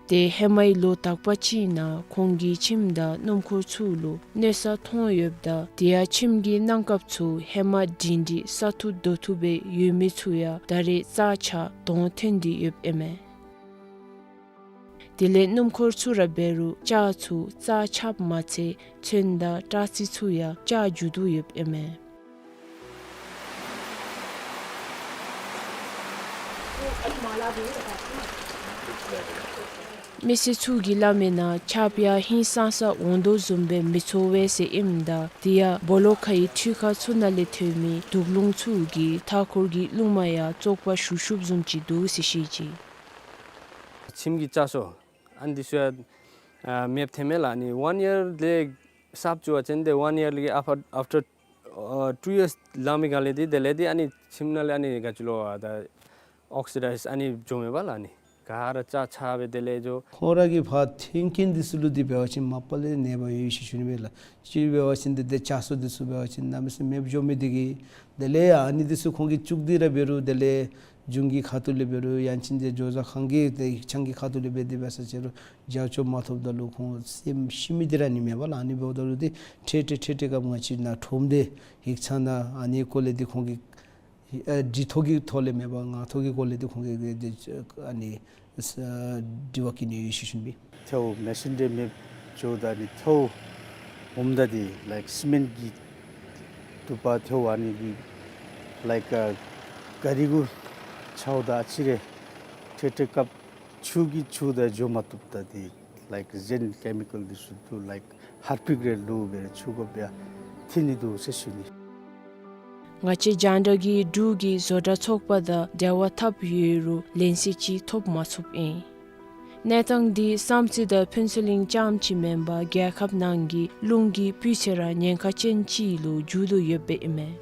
ཏེ་ཧེ་མའི་ལོ་དག་པ་ཅིག་ནང་ཁོང་གི་ཁྱིམ་དང་སྣུམ་འཁོར་ཚུ་ལུ་གནོད་ས་མཐོང་ཡོདཔ་ད་དེ་ཡང་ཁྱིམ་གྱི་གནམ་ཁབ་ཚུ་ཧེ་མ་སྒྲིང་སྒྲི་ས་ཐུབ་རྡོ་ཐུབ་སྦེ་ཡོད་མི་ཚུ་ཡང་ད་རེས་རྩ་ཆག་དོང་ཐོན་ཏེ་ཡོདཔ་ཨིན་མས། དེ་ལས་སྣུམ་འཁོར་ཚུ་ར་འབད་རུང་ལྕགས་ཚུ་རྩ་ཆགཔ་མ་ཚད་ཚོན་དང་སྐྲ་རྩི་ཚུ་ཡང་ཆག་འགྱོ་དོ་ཡོདཔ་ཨིན་མས། མི་སེར་ཚུ་གིས་སླབ་མིའི་ནང་ཆརཔ་ཡང་ཧིང་སངས་ས་འོང་དོ་བཟུམ་སྦེ་མི་ཚོར་བས་ཟེར་ཨིནམ་ད་དེ་ཡང་སྦོ་ལོགས་ཁའི་འཕྲུལ་ཁང་ཚུ་ནང་ལས་ཐོན་མི་དུག་རླུང་ཚུ་གིས་མཐའ་འཁོར་གྱི་རླུང་མ་ཡང་བཙོག་པ་ཞུགས་ཞུགསཔ་བཟུམ་ཅིག་འདུག་ཟེར་བཤད་ཅི། ཁྱིམ་གྱི་ལྕགས་སོ་ཨ་ནི་འདི་ཚུ་ཡང་ཨ་མེདཔ་ཐོནམ་མས་ལགས། ཨ་ནི་ཝན་ཡར་ལས་གསརཔ་བཙུགས་པ་ཅིན་ཏེ་ཝན་ཡར་ལས་ཨཕ་ཨཕ་ཊར་ཨ་ཊུ་ཡརསི་ལང་མི་སྒང་ལས་འདི་དེ་ལས་འདི་ཨ་ནི་ཁྱིམ་ནང་ལས་ཨ་ནི་ག་ཅི་ལོ་ཨ་ད་ཨོག་སི་ཌའིཛ་ཨ་ནི་འགྱོཝ་མས་པ་ལགས། ཨ་ནི་ག་ར་ཆག་ཆག་སྦེ་དེ་ལས་འགྱོ། ཁོང་ར་གིས་ཕར་འཐོན་མཁན་འདི་ཚུ་ལུ་འདི་འབད་བ་ཅིན་མ་པ་ལས་ནད་པ་ཡོད་ཡོད་ཅིག་ཞུ་ནི་མས་ལགས། གཅིག་འབད་བ་ཅིན་འདི་ཏེ་ལྕགས་སོ་འདི་ཚུ་འབད་བ་ཅིན་གནམ་མེད་ས་མེད་མེདཔ་འགྱོ་མི་འདི་གིས་དེ་ལས་ཨ་ནི་འདི་ཚུ་ཁོང་གིས་བཙུགས་ཏེ་ར་འབད་རུང་དེ་ལས་གཞུང་གི་ཁ་ཐུག་ལས་འབད་རུང་ཡང་ཅིན་ཏེ་ཇོ་བཟའ་ཁང་གི་ཏེ་ཡིག་ཚང་གི་ཁ་ཐུག་ལས་འབད་དེ་འབད་ས་ཅིག་རུང་རྒྱབ་སྐྱོར་མ་ཐོབ་ད་ལུ་ཁོང་སེམས་ཤི་མི་འདི་ར་ཨ་ནི་མས་པ་ལགས། ཨ་ནི་འབདཝ་ད་ལུ་འདི་འཕྲལ་འཕྲལ་འཕྲལ་འཕྲལ་སྐབས་ང་བཅས་ནཱ་ཁྲོམ་སྡེ་ཡིག་ཚང་ནང་ཨ་ནི་སྐོར་ལས་འདི་ཁོང་གིས་ཨ་འདི་ཐོག་གི་ཐོག་ལས་མེན་པར་ངག་ཐོག་གི་སྐོར་ལས་འདི་ཁོང་གིས་འདི་ཨ་ནི་ཨ་དྲི་བ་བཀོད་ནི་ཡོད་ཞུ་ཞུ་ནི་མས། ཐལཝ་མེ་སིན་འདི་མེདཔ་འགྱོཝ་ད་ཨ་ནི་ཐལཝ་ཧོམ་ད་འདི་ལའིཀ་སི་མེནཊ་གི་དུ་པ་ཐལཝ་ཨ་ནི་གི་ལའིཀ་ཨ་ག་རི་གུ་འཚོཝ་ད་ཨ་ཙི་རེ་འཕྲལ་འཕྲལ་སྐབས་ཆུ་གིས་འཁྱུ་ད་འགྱོ་མ་བཏུབ། ད་འདི་ལའིཀ་གཞན་ཀེ་མི་ཀཱལ་འདི་ཚུ་འདུག། ལའིཀ་ཧར་པིཀ་རེ་བླུག་སྦེ་འཁྱུ་དགོཔ་ཡང་ཐོན་ནི་འདུག་ཟེར་ཞུ་ནི། ང་བཅས་རྒྱང་བསྒྲགས་ཀྱིས་འབྲུག་གི་བཟོ་གྲྭ་ཚོགས་པ་དང་འབྲེལ་བ་འཐབ་ཡོད་རུང་ལན་གསལ་ཅིག་ཐོབ་མ་ཚུགསཔ་ཨིན། གནས་སྟངས་འདི་བསམ་རྩེ་དང་ཕུན་ཚོགས་གླིང་རྐྱངམ་གཅིག་མེན་པར་རྒྱལ་ཁབ་ནང་གི་རླུང་གི་སྤུས་ཚད་ར་ཉེན་ཁ་ཅན་ཅིག་ལུ་འགྱུར་དོ་ཡོདཔ་ཨིན་མས།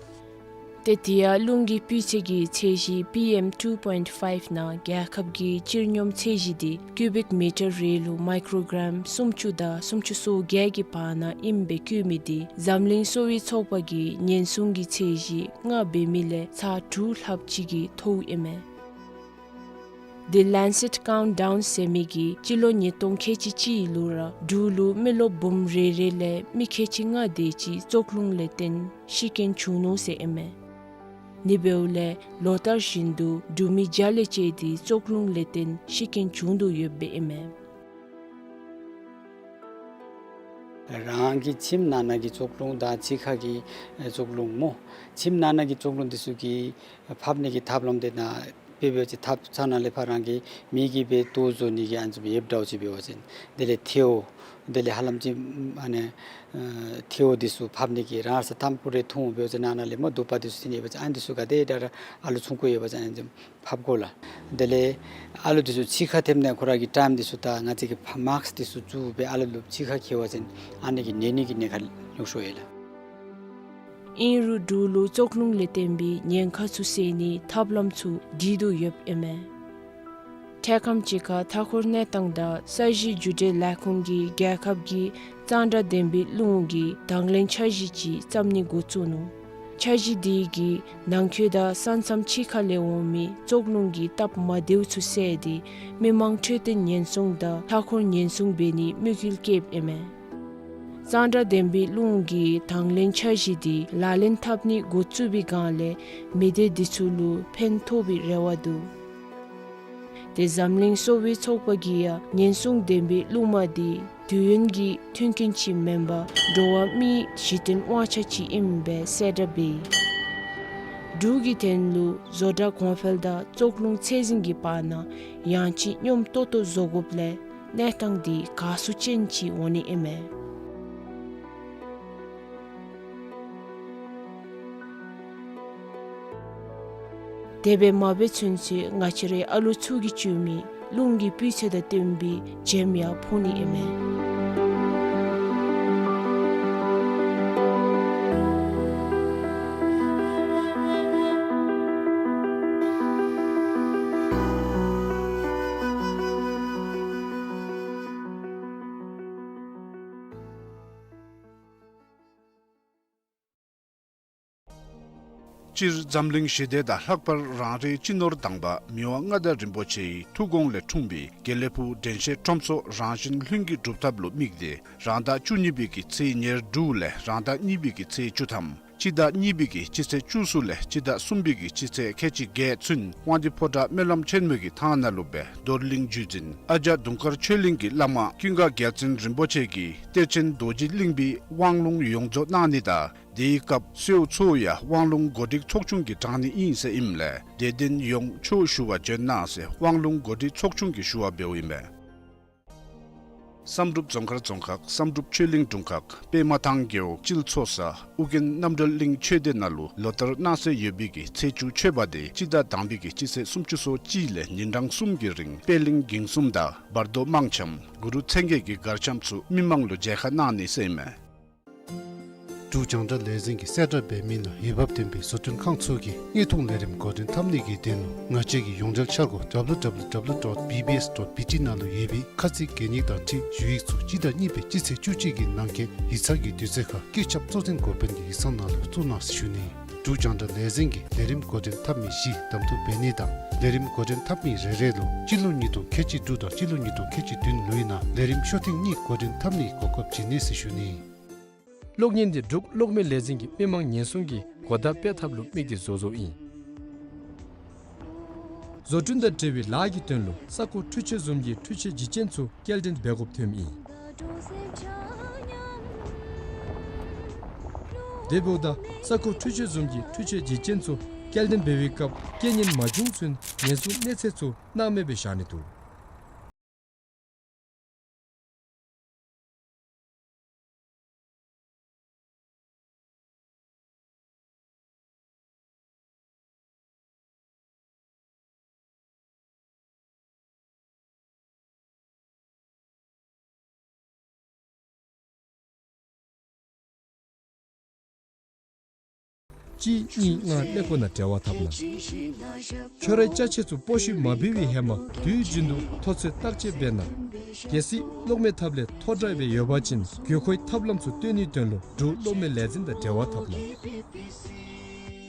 ཏེ་དེ་ཡང་རླུང་གི་སྤུས་ཚད་ཀྱི་ཚད་གཞི་པི་ཨེམ་ཊུ་པོའིནཊི་ཕའིབ་ནང་རྒྱལ་ཁབ་ཀྱི་སྤྱིར་སྙོམས་ཚད་གཞི་དེ་ཀུ་བིག་མི་ཊར་རེ་ལུ་མའི་ཀྲོ་གྲམ་སུམ་ཅུ་དང་སུམ་ཅུ་སོ་བརྒྱད་ཀྱི་བར་ན་ཨིནམ་སྦེ་བཀོད་མི་དེ་འཛམ་གླིང་གསོ་བའི་ཚོགས་པ་གིས་ཉེན་སྲུང་གི་ཚད་གཞི་ལྔ་འབད་མི་ལས་ཚར་དྲུག་ལྷགཔ་ཅིག་གིས་མཐོཝ་ཨིན་མས། The Lancet Countdown ཟེར་མི་གིས་སྤྱི་ལོ་ཉིས་སྟོང་ཁལ་གཅིག་གཅིག་ལུ་ར་འབྲུག་ལུ་མི་རློབས་འབུམ་རེ་རེ་ལས་མི་ཁལ་གཅིག་ལྔ་དེ་ཅིག་བཙོག་རླུང་ལས་བརྟེན་ཤི་རྐྱེན་བྱུང་ནུག་ཟེར་ཨིན་མས། ཨ་ནི་འབདཝ་ལས་ལོ་ལྟར་བཞིན་དུ་འབྲུག་མི་བརྒྱ་ལས་བཅད་དེ་བཙོག་རླུང་ལས་བརྟེན་ཤི་རྐྱེན་བྱུང་དོ་ཡོདཔ་ཨིན་མས། རང་གི་ཁྱིམ་ནང་ན་གི་བཙོག་རླུང་དང་ཕྱི་ཁ་གི་ཨེ་བཙོག་རླུང་སྨོ། ཁྱིམ་ནང་ན་གི་བཙོག་རླུང་དེ་ཚུ་གི་ཕབ་ནི་གི་ཐབས་ལམ་དེ་ནང་དཔེ་འབད་བ་ཅིན་ཐབ་ཚང་ནང་ལས་ཕར་རང་གི་མི་གིས་སྦེ་ལྟོ་བཟོ་ནི་གི་ཨ་ནི་ཚུ་ཡོདཔ་འདྲཝ་ཅིག་འབད་བ་ཅིན་དེ་ལས་ཐལཝ་དེ་ལས་ཧ་ལམ་ཅིག་ཨ་ནི་ཨེ་ཐལཝ་དེ་ཚུ་ཕབ་ནི་གི་རང་ས་ཐམ་ཀུ་རེ་འཐུང་འབད་བ་ཅིན་ནང་ན་ལས་སྨོ་དུ་པ་དེ་ཚུ་ཐོན་ཡོད་པ་ཅིན་ཨ་ནི་དེ་ཚུ་ག་དེ་དྲག་དྲག་ཨ་ལུ་ཚུན་ཁུ་ཡོད་པ་ཅིན་ཨ་ནི་ཚུ་ཕབ་དགོ་ལགས། དེ་ལས་ཨ་ལུ་དེ་ཚུ་ཕྱི་ཁར་ཐེབས་ནི་ཁོ་ར་གི་ཊའིམ་དེ་ཚུ་དང་ང་བཅས་ཀྱིས་ཕ་མཱསཀ་དེ་ཚུ་བཙུགས་སྦེ་ཨ་ལུ་ལུ་ཕྱི་ཁར་འཁྱིད་པ་ཅིན་ཨ་ནི་གིས་ནད་ནི་གི་ཉེན་ཁ་ཉུང་སུ་ཡོད་ལགས། ཨིན་རུང་འབྲུག་ལུ་བཙོག་རླུང་ལས་བརྟེན་པའི་ཉེན་ཁ་ཚུ་སེལ་ནིའི་ཐབས་ལམ་ཚུ་སྒྲིག་དོ་ཡོདཔ་ཨིན་མས། འཕྲལ་ཁམས་ཅིག་ཁར་མཐའ་འཁོར་གནས་སྟངས་དང་ས་གཞི་རྒྱུ་འབྲས་ལས་ཁུངས་ཀྱིས་རྒྱལ་ཁབ་ཀྱི་གཙང་སྦྲ་ལྡན་པའི་རླུང་གི་དང་ལེན་འཆར་གཞི་ཅིག་བརྩམ་ནི་འགོ་བཙུགས་ནུག། འཆར་གཞི་དེ་གིས་ནང་འཁོད་དང་ས་མཚམས་ཕྱི་ཁ་ལས་འོང་མི་བཙོག་རླུང་གི་སྟབས་མ་བདེཝ་ཚུ་སེལ་ཏེ་མི་མང་འཕྲོད་བསྟེན་ཉེན་སྲུང་དང་མཐའ་འཁོར་ཉེན་སྲུང་འབད་ནིའི་དམིགས་ཡུལ་བསྐྱེདཔ་ཨིན་མས། གཙང་སྦྲ་ལྡན་པའི་རླུང་གི་དང་ལེན་འཆར་གཞི་དེ་ལག་ལེན་འཐབ་ནི་འགོ་བཙུགས་པའི་སྒང་ལས་མི་སྡེ་དེ་ཚུ་ལུ་ཕན་ཐོགས་པའི་རེ་བ་འདུག། ཏེ་འཛམ་གླིང་གསོ་བའི་ཚོགས་པ་གིས་ཡང་ཉེན་སྲུང་ལྡན་པའི་རླུང་མ་དེ་དུས་ཡུན་གྱི་མཐུན་རྐྱེན་ཅིག་མེན་པར་འགྲོ་བ་མིའི་གཞི་རྟེན་དབང་ཆ་ཅིག་ཨིནམ་སྦེ་གསལ་བསྒྲགས་འབད་ཡི། འབྲུག་གི་དོན་ལུ་བཟོ་གྲྭ་གོང་འཕེལ་དང་བཙོག་རླུང་ཚད་འཛིན་གྱི་བར་ན་ཡང་ཅིན་སྙོམས་ཏོག་ཏོ་བཟོ་དགོཔ་ལས་གནས་སྟངས་དེ་དགའ་བསུ་ཅན་ཅིག་འོང་ནི་ཨིན་མས། དེ་སྦེ་མ་འབད་ཚུན་ཚོད་ང་བཅས་རའི་ཨ་ལོ་ཚུ་གིས་བཙུགས་མི་རླུང་གི་སྤུས་ཚད་དང་བསྟུན་པའི་བྱེམ་ཡང་ཕོག་ནི་ཨིན་མས། སྤྱིར་འཛམ་གླིང་ཞི་བདེ་དང་ལྷག་པར་རང་རེའི་སྤྱི་ནོར་དང་པ་མི་དབང་མངའ་བདག་རིན་པོ་ཆེའི་ཐུགས་དགོངས་ལས་འཁྲུངས་པའི་དགེ་ལེགས་ཕུག་དྲན་ཤེས་ཁྲོམ་ཚོགས་རང་བཞིན་ལྷུན་གྱིས་གྲུབ་ཐབས་ལུ་དམིགས་ཏེ་རང་ཟླ་བཅུ་གཉིས་པའི་གི་ཚེས་ཉེར་དྲུག་ལས་རང་ཟླ་གཉིས་པའི་གི་ཚེས་བཅུ་ཐམ་སྤྱི་ཟླ་གཉིས་པའི་གི་སྤྱི་ཚེས་བཅུ་གསུམ་ལས་སྤྱི་ཟླ་གསུམ་པའི་གི་སྤྱི་ཚེས་ཁལ་གཅིག་བརྒྱད་ཚུན་དབང་འདུས་ཕོ་བྲང་སྨོན་ལམ་ཆེན་མོའི་གི་ཐང་ནང་ལུ་སྦེ་རྡོར་གླིང་བརྒྱུད་འཛིན་ཨ་ཇ་དུང་དཀར་ཆོས་གླིང་གི་བླ་མ་ཀུན་དགའ་རྒྱལ་བཙུན་རིན་པོ་ཆེ་གིས་གཏེར་ཆེན་རྡོ་རྗེ་གླིང་པའི་དབང་ལུང་ཡོངས་རྫོགས་གནང་ནི་དང་དེའི་སྐབས་གསོལཝ་ཚུ་ཡང་དབང་ལུང་གོ་སྒྲིག་ཚོགས་ཆུང་གིས་དྲང་ནི་ཨིན་ཟེར་ཨིནམ་ལས་དད་ལྡན་ཡོངས་ཆོས་ཞུ་བར་བྱོན་གནང་ཟེར་དབང་ལུང་གོ་སྒྲིག་ཚོགས་ཆུང་གིས་ཞུ་བ་འབདཝ་ཨིན་མས། བསམ་གྲུབ་རྫོང་མཁར་རྫོང་ཁག་བསམ་གྲུབ་ཆོས་གླིང་དྲུང་ཁག་པདྨ་ཐང་རྒེད་འོག་སྤྱིལ་ཚོ་ས་ཨོ་རྒྱན་རྣམ་གྲོལ་གླིང་ཆོས་སྡེ་ནང་ལུ་ལོ་ལྟར་གནང་སྲོལ་ཡོད་པའི་གི་ཚེས་བཅུ་མཆོད་པ་དེ་སྤྱི་ཟླ་དང་པའི་གི་སྤྱི་ཚེས་སུམ་ཅུ་སོ་གཅིག་ལས་ཉིན་གྲངས་གསུམ་གྱི་རིང་པད་གླིང་འགྱིང་གསུམ་དང་བར་དོ་དམངས་འཆམ་གུ་རུ་མཚན་བརྒྱད་ཀྱི་གར་འཆམ་ཚུ་མི་མང་ལུ་མཇལ་ཁ་གནང་ནི་ཟེར་ཨིན་མས། འབྲུག་རྒྱང་བསྒྲགས་ལས་འཛིན་གྱིས་གསལ་བསྒྲགས་འབད་མི་ནང་འོས་འབབ་ལྡན་པའི་བཟོ་སྐྲུན་ཁང་ཚུ་གིས་དངོས་ཐོག་ལས་རིམ་འགོ་འདྲེན་འཐབ་ནི་གི་དོན་ལུ་ང་བཅས་ཀྱི་ཡོངས་འབྲེལ་འཆར་སྒོ་www dot bbs dot bt ནང་ལུ་ཡོད་པའི་ཁ་ཚིག་གན་ཡིག་དང་འཁྲིལ་ཞུ་ཡིག་ཚུ་སྤྱི་ཟླ་གཉིས་པའི་སྤྱི་ཚེས་བཅུ་གཅིག་གི་ནང་འཁོད་ཡིག་ཚང་གི་དུས་ཚོད་ཁར་བཀོད་ཁྱབ་གཙོ་འཛིན་འགོ་དཔོན་གྱི་ཡིག་ཚང་ནང་ལུ་བཙུགས་གནང་ཟེར་ཞུ་ནི། འབྲུག་རྒྱང་བསྒྲགས་ལས་འཛིན་གྱིས་ལས་རིམ་འགོ་འདྲེན་འཐབ་མི་བཞི་གདམ་འཐུ་འབད་ནི་དང་ལས་རིམ་འགོ་འདྲེན་འཐབ་མི་རེ་རེ་ལུ་སྤྱི་ལོ་ཉིས་སྟོང་ཁལ་གཅིག་དྲུག་དང་སྤྱི་ལོ་ཉིས་སྟོང་ཁལ་གཅིག་བདུན་ལོའི་ནང་ལས་རིམ་ཤོ་ཐེངས་གཉིས་འགོ་འདྲེན་འཐབ་ནིའི་གོ་སྐབས་བྱིན་ནི་ཟེར་ཞུ་ནི། གློག་བརྙན་འདི་འབྲུག་གློག་མེ་ལས་འཛིན་གྱིས་མི་དམངས་ཉེན་སྲུང་གི་གོ་བརྡ་སྤེལ་ཐབས་ལུ་དམིགས་ཏེ་བཟོ་བཟོཝ་ཨིན། བཟོ་སྐྲུན་དང་འབྲེལ་བའི་ལཱ་གི་དོན་ལུ་ས་ཁོངས་འཕྲུལ་ཆས་བཟུམ་གྱི་འཕྲུལ་ཆས་འཇིག་རྐྱེན་ཚུ་སྐྱེལ་འདྲེན་འབད་དགོཔ་ཐོནམ་ཨིན། དེ་འབདཝ་ད་ས་ཁོངས་འཕྲུལ་ཆས་བཟུམ་གྱི་འཕྲུལ་ཆས་འཇིག་རྐྱེན་ཚུ་སྐྱེལ་འདྲེན་འབད་བའི་སྐབས་རྐྱེན་ངན་མ་བྱུང་ཚུན་ཉེན་སྲུང་གནས་ཚད་ཚུ་སྣང་མེད་སྦེ་བཞག་ནི་འདུག། གཅིག་གཉིས་ལྔ་ཀླད་ཀོར་ནང་འབྲེལ་བ་འཐབ་གནང་། ཁྱོད་རའི་ཅ་ཆས་ཚུ་སྤོ་བཤུད་མ་འབད་བའི་ཧེ་མ་དུས་རྒྱུན་དུ་ཐོ་ཚད་བརྟག་དཔྱད་འབད་གནང་། གལ་སྲིད་གློག་མེ་ཐབ་ལས་ཐོ་དྲགས་སྦེ་ཡོད་པ་ཅིན་དགོས་མཁོའི་ཐབས་ལམ་ཚུ་སྟོན་ནིའི་དོན་ལུ་འབྲུག་གློག་མེ་ལས་འཛིན་དང་འབྲེལ་བ་འཐབ་གནང་།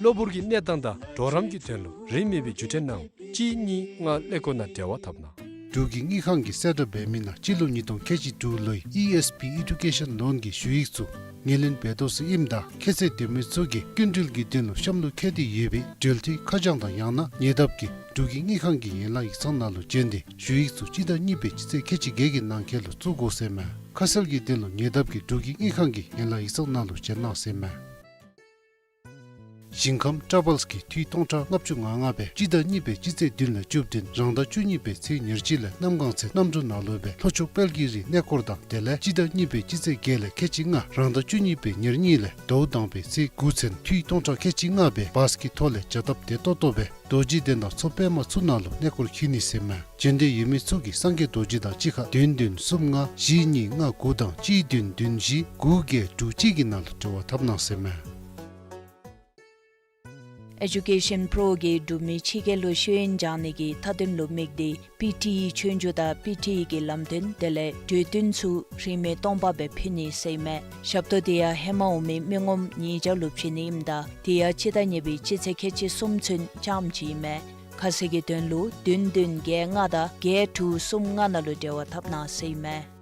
གློ་བུར་གྱི་གནས་སྟངས་དང་གྲོགས་རམ་གྱི་དོན་ལུ་རིན་མེད་པའི་བརྒྱུད་འཕྲིན་གནང་། གཅིག་གཉིས་ལྔ་ཀླད་ཀོར་ནང་འབྲེལ་བ་འཐབ་གནང་། འབྲུག་གི་དངུལ་ཁང་གིས་གསལ་བསྒྲགས་འབད་མི་ནང་སྤྱི་ལོ་ཉིས་སྟོང་ཁལ་གཅིག་དྲུག་ལོའི་ཨི་ཨེསི་པི་ཨེ་ཌུ་ཀེ་ཤཱན་ལོན་གྱི་ཞུ་ཡིག་ཚུ་ངོས་ལེན་འབད་དོ་ཟེར་ཨིནམ་ད་ཁྱད་ཚད་ལྡན་མི་ཚུ་གིས་སྐྱིན་འགྲུལ་གྱི་དོན་ལུ་གཤམ་ལུ་ཁེལ་ཏེ་ཡོད་པའི་འབྲེལ་མཐུད་ཁ་བྱང་དང་ཡང་ན་ཉེ་འདབས་ཀྱི་འབྲུག་གི་དངུལ་ཁང་གི་ཡན་ལག་ཡིག་ཚང་ནང་ལུ་བྱོན་ཏེ་ཞུ་ཡིག་ཚུ་སྤྱི་ཟླ་གཉིས་པའི་སྤྱི་ཚེས་ཁལ་གཅིག་བརྒྱད་ཀྱི་ནང་འཁོད་ལུ་བཙུགས་དགོ་ཟེར་མས། ཁ་གསལ་གྱི་དོན་ལུ་ཉེ་འདབས་ཀྱི་འབྲུག་གི་དངུལ་ཁང་གི་ཡན་ལག་ཡིག་ཚང་ནང་ལུ་བྱོན་གནང་ཟེར་མས། ཞིང་ཁམས་ཊ་བཱལསི་གིས་འཐུས་སྟོང་ཕྲག་ལྔ་བཅུ་ང་ལྔ་སྦེ་སྤྱི་ཟླ་གཉིས་པའི་སྤྱི་ཚེས་བདུན་ལས་བཅུ་བདུན་རང་ཟླ་བཅུ་གཉིས་པའི་ཚེས་ཉེར་གཅིག་ལས་གནམ་སྒང་ཚལ་གནམ་གྲུ་ནང་ལུ་སྦེ་ལྷོ་ཕྱོགས་དཔལ་གྱི་རི་གནས་སྐོར་དང་དེ་ལས་སྤྱི་ཟླ་གཉིས་པའི་སྤྱི་ཚེས་བརྒྱད་ལས་ཁལ་གཅིག་ལྔ་རང་ཟླ་བཅུ་གཉིས་པའི་ཉེར་གཉིས་ལས་ཟླཝ་དང་པའི་ཚེས་དགུ་ཚུན་འཐུས་སྟོང་ཕྲག་ཁལ་གཅིག་ལྔ་སྦེ་བཱསི་གི་ཐོག་ལས་བྱ་སྟབས་བདེ་ཏོག་ཏོ་སྦེ་རྡོ་རྗེ་གདན་དང་མཚོ་པདྨ་ཚུ་ནང་ལུ་གནས་སྐོར་འཁྱིད་ནི་ཟེར་མས། བྱོན་འདོད་ཡོད་མི་ཚུ་གིས་སངས་རྒྱས་རྡོ་རྗེ་དང་གཅིག་ཁར་བདུན་བདུན་གསུམ་ལྔ་བཞི་གཉིས་ལྔ་དགུ་དང་གཅིག་བདུན་བདུན་བཞི་དགུ་བརྒྱད་དྲུག་གཅིག་གི་ནང་ལུ་འབྲེལ་བ་འཐབ་གནང་ཟེར་མས། ཨེ་ཌུ་ཀེ་ཤཱན་པྲོ་གིས་འབྲུག་མི་ཕྱི་རྒྱལ་ལུ་ཤེས་ཡོན་སྦྱང་ནི་གི་མཐའ་དོན་ལུ་དམིགས་ཏེ་པི་ཊི་ཨི་ཆོས་རྒྱུགས་དང་པི་ཊི་ཨི་གི་ལམ་སྟོན་དེ་ལས་གྲོས་བསྟུན་ཚུ་རིན་མེད་སྟོང་པ་སྦེ་ཕུལ་ནི་ཟེར་མས། ཞབས་ཏོག་དེ་ཡང་ཧེ་མ་འོང་མི་མི་ངོམ་ཉིས་བརྒྱ་ལུ་བྱིན་ནི་ཨིནམ་ད་དེ་ཡང་སྤྱི་ཟླ་གཉིས་པའི་སྤྱི་ཚེས་ཁལ་གཅིག་གསུམ་ཚུན་རྐྱངམ་ཅིག་ཨིན་མས། ཁ་གསལ་གྱི་དོན་ལུ་བདུན་བདུན་བརྒྱད་ལྔ་དང་བརྒྱད་དྲུག་གསུམ་ལྔ་ནང་ལུ་འབྲེལ་བ་འཐབ་གནང་ཟེར་ཨིན་མས།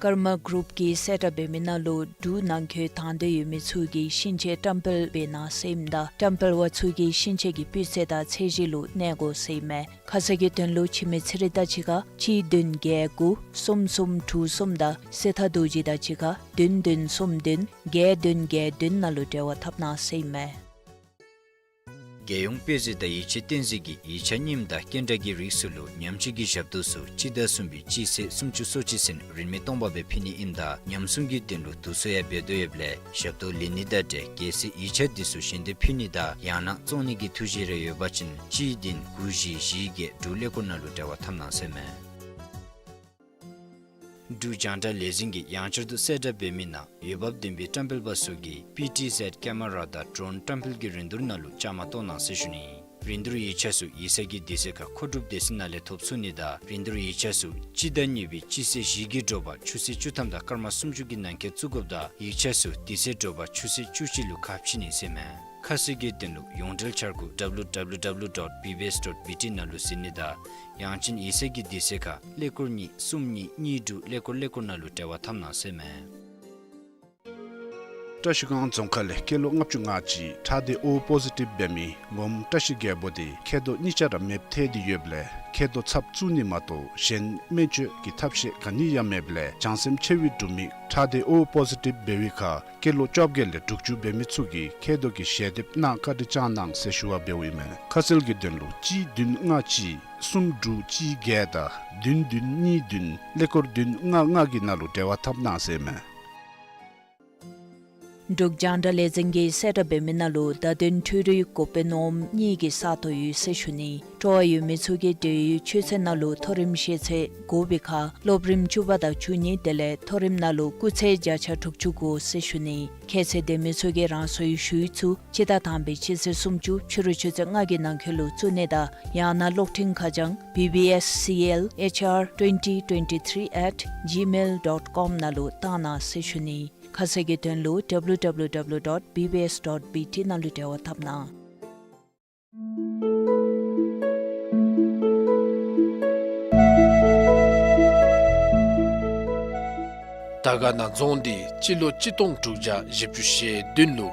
ཀརྨ་གུ་རུབ་ཀྱིས་གསལ་བསྒྲགས་འབད་མི་ནང་ལུ་འབྲུག་ནང་འཁོད་དང་འདོད་ཡོད་མི་ཚུ་གིས་ཤིང་ཆས་བཀྲམ་སྤེལ་འབད་གནང་ཟེར་ཨིནམ་ད་བཀྲམ་སྤེལ་བ་ཚུ་གིས་ཤིང་ཆས་ཀྱི་སྤུས་ཚད་དང་ཚད་གཞི་ལུ་གནས་དགོ་ཟེར་ཨིན་མས། ཁ་གསལ་གྱི་དོན་ལུ་འཆི་མེད་ཚེ་རིང་དང་གཅིག་ཁར་གཅིག་བདུན་བརྒྱད་དགུ་གསུམ་གསུམ་དྲུག་གསུམ་དང་སྲས་མཐའ་རྡོ་རྗེ་དང་གཅིག་ཁར་བདུན་བདུན་གསུམ་བདུན་བརྒྱད་བདུན་བརྒྱད་བདུན་ནང་ལུ་འབྲེལ་བ་འཐབ་གནང་ཟེར་ཨིན་མས། རྒྱལ་ཡོངས་དཔེ་མཛོད་དང་ཡིག་ཆ་བསྟན་འཛིན་གྱིས་ཡིག་ཆ་རྙིངམ་དང་སྐྱེལ་འདྲ་གི་རིགས་ཚུ་ལུ་ཉམས་བཅོས་ཀྱི་ཞབས་ཏོག་ཚུ་སྤྱི་ཟླ་གསུམ་པའི་སྤྱི་ཚེས་སུམ་ཅུ་སོ་གཅིག་ཚུན་རིན་མེད་སྟོང་པ་སྦེ་ཕུལ་ནི་ཨིནམ་ད་ཉམས་སྲུང་གི་དོན་ལུ་དུས་ཚོད་ཡང་འབད་དོ་ཡོདཔ་ལས་ཞབས་ཏོག་ལེན་ནི་དང་འབྲེལ་གལ་སྲིད་ཡིག་ཆ་དེ་ཚུ་ཞལ་འདེབས་ཕུལ་ནི་དང་ཡང་ན་བཙོང་ནི་གི་ཐུགས་བཞེད་རེ་ཡོད་པ་ཅིན་གཅིག་བདུན་དགུ་བཞི་བཞི་བརྒྱད་འབྲུག་ཀླད་ཀོར་ནང་ལུ་འབྲེལ་བ་འཐབ་གནང་ཟེར་ཨིན་མས། འབྲུག་རྒྱང་བསྒྲགས་ལས་འཛིན་གྱིས་ཡང་བསྐྱར་དུ་གསལ་བསྒྲགས་འབད་མི་ནང་འོས་འབབ་ལྡན་པའི་བཀྲམ་སྤེལ་པ་ཚུ་གིས་པི་ཊི་ཟེཌ་ཀེ་མ་ར་དང་ཌྲོན་བཀྲམ་སྤེལ་གྱི་རིན་བསྡུར་ནང་ལུ་བཅའ་མར་གཏོགས་གནང་ཟེར་ཞུ་ནི། རིན་བསྡུར་ཡིག་ཆ་ཚུ་ཡིག་ཚང་གི་དུས་ཚོད་ཁར་མཁོ་སྒྲུབ་སྡེ་ཚན་ནང་ལས་ཐོབ་ཚུགས་ནི་དང་རིན་བསྡུར་ཡིག་ཆ་ཚུ་སྤྱི་ཟླ་གཉིས་པའི་སྤྱི་ཚེས་བཞི་གི་དྲོ་པ་ཆུ་ཚོད་བཅུ་ཐམ་དང་སྐར་མ་སུམ་ཅུ་གི་ནང་འཁོད་བཙུགས་དགོཔ་དང་ཡིག་ཆ་ཚུ་དེ་ཚེ་དྲོ་པ་ཆུ་ཚོད་བཅུ་གཅིག་ལུ་ཁ་ཕྱེ་ནི་ཟེར་ཨིན་མས། ཁ་གསལ་གྱི་དོན་ལུ་ཡོངས་འབྲེལ་འཆར་སྒོ་ཌབ་ལུ་ཌབ་ལུ་ཌབ་ལུ་ཌོཊ་བི་བི་ཨེསི་ཌོཊ་བི་ཊི་ནང་ལུ་གཟིགས་ནི་དང་ཡང་ཅིན་ཡིག་ཚང་གི་དུས་ཚོད་ཁར་ཀླད་ཀོར་གཉིས་གསུམ་གཉིས་གཉིས་དྲུག་ཀླད་ཀོར་ཀླད་ཀོར་ནང་ལུ་འབྲེལ་བ་འཐབ་གནང་ཟེར་ཨིན་མས། བཀྲ་ཤིས་སྒང་རྫོང་ཁག་ལས་སྐྱེས་ལོ་ལྔ་བཅུ་ང་གཅིག་ཁྲག་སྡེ་ཨོ་པོ་ཟི་ཊིབ་འབད་མི་ངོམ་བཀྲ་ཤིས་རྒྱལ་པོ་དེ་མཁལ་རྡོག་གཉིས་ཆ་ར་མེདཔ་ཐལ་ཏེ་ཡོདཔ་ལས་མཁལ་རྡོག་ཚབ་བཙུགས་ནི་མ་གཏོགས་གཞན་སྨན་བཅོས་ཀྱི་ཐབས་ཤེས་ག་ནི་ཡང་མེདཔ་ལས་བྱང་སེམས་ཆེ་བའི་འབྲུག་མི་ཁྲག་སྡེ་ཨོ་པོ་ཟི་ཊིབ་འབད་བའི་ཁར་སྐྱེས་ལོ་བཅོ་བརྒྱད་ལས་དྲུག་ཅུ་འབད་མི་ཚུ་གིས་མཁལ་རྡོག་གི་ཞལ་འདེབས་གནང་བཀའ་དྲིན་བསྐྱང་གནང་ཟེར་ཞུ་བ་འབདཝ་ཨིན་མས། ཁ་གསལ་གྱི་དོན་ལུ་གཅིག་བདུན་ལྔ་གཅིག་གསུམ་དྲུག་གཅིག་བརྒྱད་དང་བདུན་བདུན་གཉིས་བདུན་ཀླད་ཀོར་བདུན་ལྔ་ལྔ་གི་ནང་ལུ་འབྲེལ་བ་འཐབ་གནང་ཟེར་ཨིན་མས། འབྲུག་རྒྱང་བསྒྲགས་ལས་འཛིན་གྱིས་གསལ་བསྒྲགས་འབད་མི་ནང་ལུ་བརྡ་དོན་འཕྲུལ་རིག་འགོ་དཔོན་འོགམ་གཉིས་ཀྱི་ས་ཐོ་ཡོད་ཟེར་ཞུ་ནི། སྤྲོ་བ་ཡོད་མི་ཚུ་གིས་འབྲེལ་ཡོད་ཆོས་ཚན་ནང་ལུ་མཐོ་རིམ་ཤེས་ཚད་དགོ་པའི་ཁར་སློབ་རིམ་བཅུ་པ་དང་བཅུ་གཉིས་དེ་ལས་མཐོ་རིམ་ནང་ལུ་སྐུགས་ཚད་བརྒྱ་ཆ་དྲུག་ཅུ་དགོ་ཟེར་ཞུ་ནི། ཁྱད་ཚད་ལྡན་མི་ཚུ་གིས་རང་སོའི་ཞུ་ཡིག་ཚུ་སྤྱི་ཟླ་དང་པའི་སྤྱི་ཚེས་སུམ་ཅུ་ཕྱི་རུ་ཆུ་ཚོད་ལྔ་གི་ནང་འཁོད་ལུ་བཙུགས་ནི་དང་ཡང་ན་གློག་འཕྲིན་ཁ་བྱང་བི་བི་ཨེསི་སི་ཨེལ་ཨེཆ་ཨར་ཊུ་ཝེན་ཊི་ཊུ་ཝེན་ཊི་ཐྲི་ཨེཊ་ཇི་མེལ་ཌོཊ་ཀོམ་ནང་ལུ་བཏང་གནང་ཟེར་ཞུ་ནི། ཁ་གསལ་གྱི་དོན་ལུ་ཌབ་ལུ་ཌབ་ལུ་ཌབ་ལུ་ཌོཊ་བི་བི་ཨེསི་ཌོཊ་བི་ཊི་ནང་ལུ་འབྲེལ་བ་འཐབ་གནང་། དར་དཀར་ན་རྫོང་འདི་སྤྱི་ལོ་གཅིག་སྟོང་དྲུག་བརྒྱ་བཞི་བཅུ་ཞེ་བདུན་ལུ་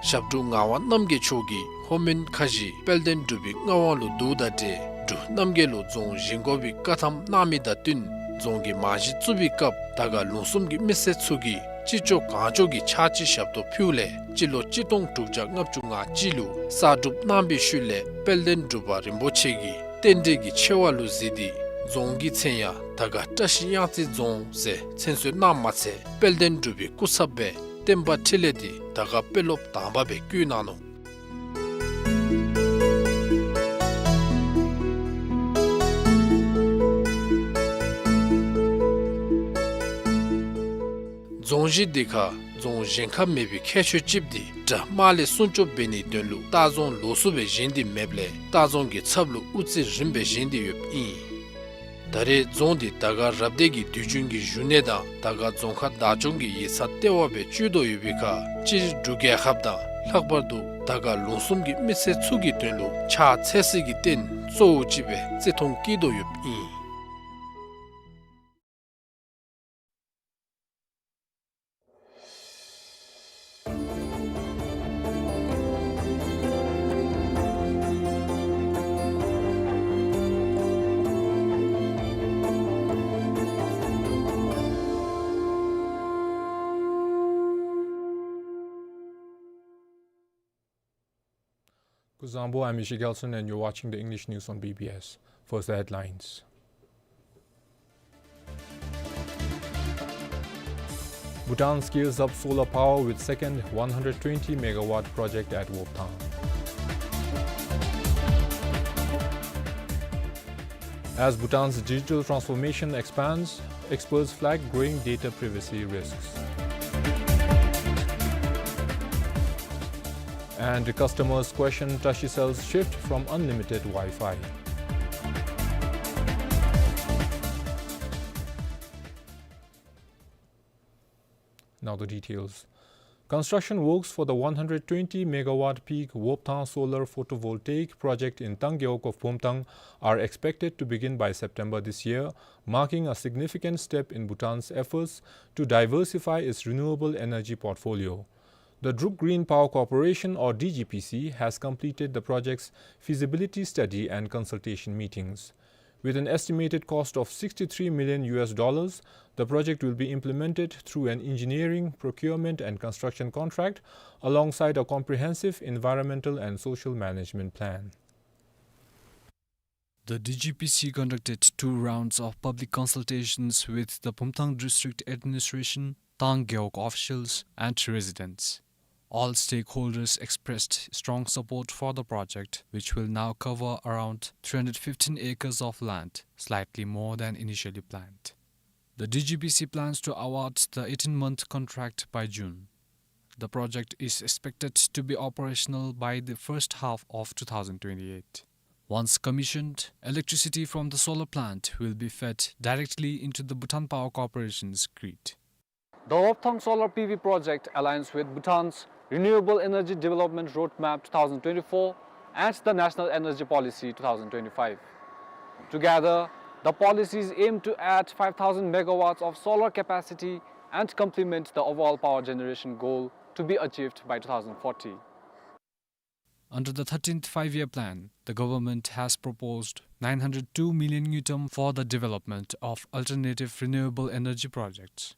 ཞབས་དྲུང་ངག་དབང་རྣམ་རྒྱལ་མཆོག་གིས་ལྷོ་མོན་ཁ་བཞི་དཔལ་ལྡན་འབྲུག་པའི་མངའ་དབང་ལུ་བསྡུཝ་ད་ཏེ་འབྲུག་རྣམ་རྒྱལ་ལུ་རྫོང་བཞེངས་དགོ་པའི་བཀའ་ཐམ་གནང་མི་དང་བསྟུན་རྫོང་གི་རྨང་གཞི་བཙུགས་པའི་སྐབས་དར་དཀར་ལུང་གསུམ་གྱི་མི་སེར་ཚུ་གིས་ཅི་ལྕོགས་གང་ལྕོགས་ཀྱི་ཕྱག་ཕྱི་ཞབས་ཏོག་ཕུལཝ་ལས་སྤྱི་ལོ་གཅིག་སྟོང་དྲུག་བརྒྱ་ལྔ་བཅུ་ང་གཅིག་ལུ་གསར་སྒྲུབ་གནང་བའི་ཤུལ་ལས་དཔལ་ལྡན་འབྲུག་པ་རིན་པོ་ཆེ་གིས་རྟེན་འབྲེལ་གྱི་ཆེ་བ་ལུ་གཟིགས་ཏེ་རྫོང་གི་མཚན་ཡང་དར་དཀར་བཀྲ་ཤིས་གཡང་རྩེ་རྫོང་ཟེར་མཚན་གསོལ་གནངམ་མ་ཚད་དཔལ་ལྡན་འབྲུག་པའི་སྐུ་ཚབ་སྦེ་བསྟན་པ་འཕྲིན་ལས་འདི་དར་དཀར་དཔོན་སློབ་དང་པ་སྦེ་བསྐོ་གནང་ནུག། རྫོང་གཞི་འདི་ཁར་ རྫོང་བཞེངས་ཁ་མེད་པའི་ཁྱད་ཆོས་ཅིག་འདི་དགྲ་དམག་ལས་སྲུང་སྐྱོབ་འབད་ནིའི་དོན་ལུ་སྟག་རྫོང་ལོགས་སུ་སྦེ་བཞེངས་ཏེ་མེདཔ་ལས་སྟག་རྫོང་གི་ཚབ་ལུ་དབུ་རྩེ་རིམ་པས་བཞེངས་ཏེ་ཡོདཔ་ཨིན། ད་རེས་རྫོང་འདི་དར་དཀར་རབ་སྡེ་གི་དུས་རྒྱུན་གྱི་བཞུགས་གནས་དང་དར་དཀར་རྫོང་ཁག་བདག་སྐྱོང་གི་ཡིག་ཚང་ལྟེ་བ་སྦེ་སྤྱོད་དོ་ཡོད་པའི་ཁར་སྤྱིར་འབྲུག་རྒྱལ་ཁབ་དང་ལྷག་པར་དུ་དར་དཀར་ལུང་གསུམ་གྱི་མི་སེར་ཚུ་གི་དོན་ལུ་ཕྱག་འཚལ་སའི་རྟེན་གཙོ་བོ་ཅིག་སྦེ་བརྩི་མཐོང་བསྐྱེད་དོ་ཡོདཔ་ཨིན། Kuzuzangpo, I'm Ishi Gelson and you're watching the English news on B B S. First, the headlines. Bhutan scales up solar power with second one hundred twenty megawatt project at Wopthang. As Bhutan's digital transformation expands, experts flag growing data privacy risks. And customers question Tashicell's shift from unlimited Wi-Fi. Now the details. Construction works for the one hundred twenty megawatt peak Wopthang solar photovoltaic project in Tang Gewog of Bumthang are expected to begin by September this year, marking a significant step in Bhutan's efforts to diversify its renewable energy portfolio. The Druk Green Power Corporation, or D G P C, has completed the project's feasibility study and consultation meetings. With an estimated cost of sixty-three million U S dollars, the project will be implemented through an engineering, procurement and construction contract alongside a comprehensive environmental and social management plan. The D G P C conducted two rounds of public consultations with the Bumthang District Administration, Tang Gewog officials, and residents. All stakeholders expressed strong support for the project, which will now cover around three hundred fifteen acres of land, slightly more than initially planned. The D G P C plans to award the eighteen-month contract by June. The project is expected to be operational by the first half of two thousand twenty-eight. Once commissioned, electricity from the solar plant will be fed directly into the Bhutan Power Corporation's grid. The Wopthang Solar P V project aligns with Bhutan's Renewable Energy Development Roadmap two thousand twenty-four and the National Energy Policy two thousand twenty-five. Together, the policies aim to add five thousand megawatts of solar capacity and complement the overall power generation goal to be achieved by two thousand forty. Under the thirteenth Five-Year Plan, the government has proposed nine hundred two million ngultrum for the development of alternative renewable energy projects.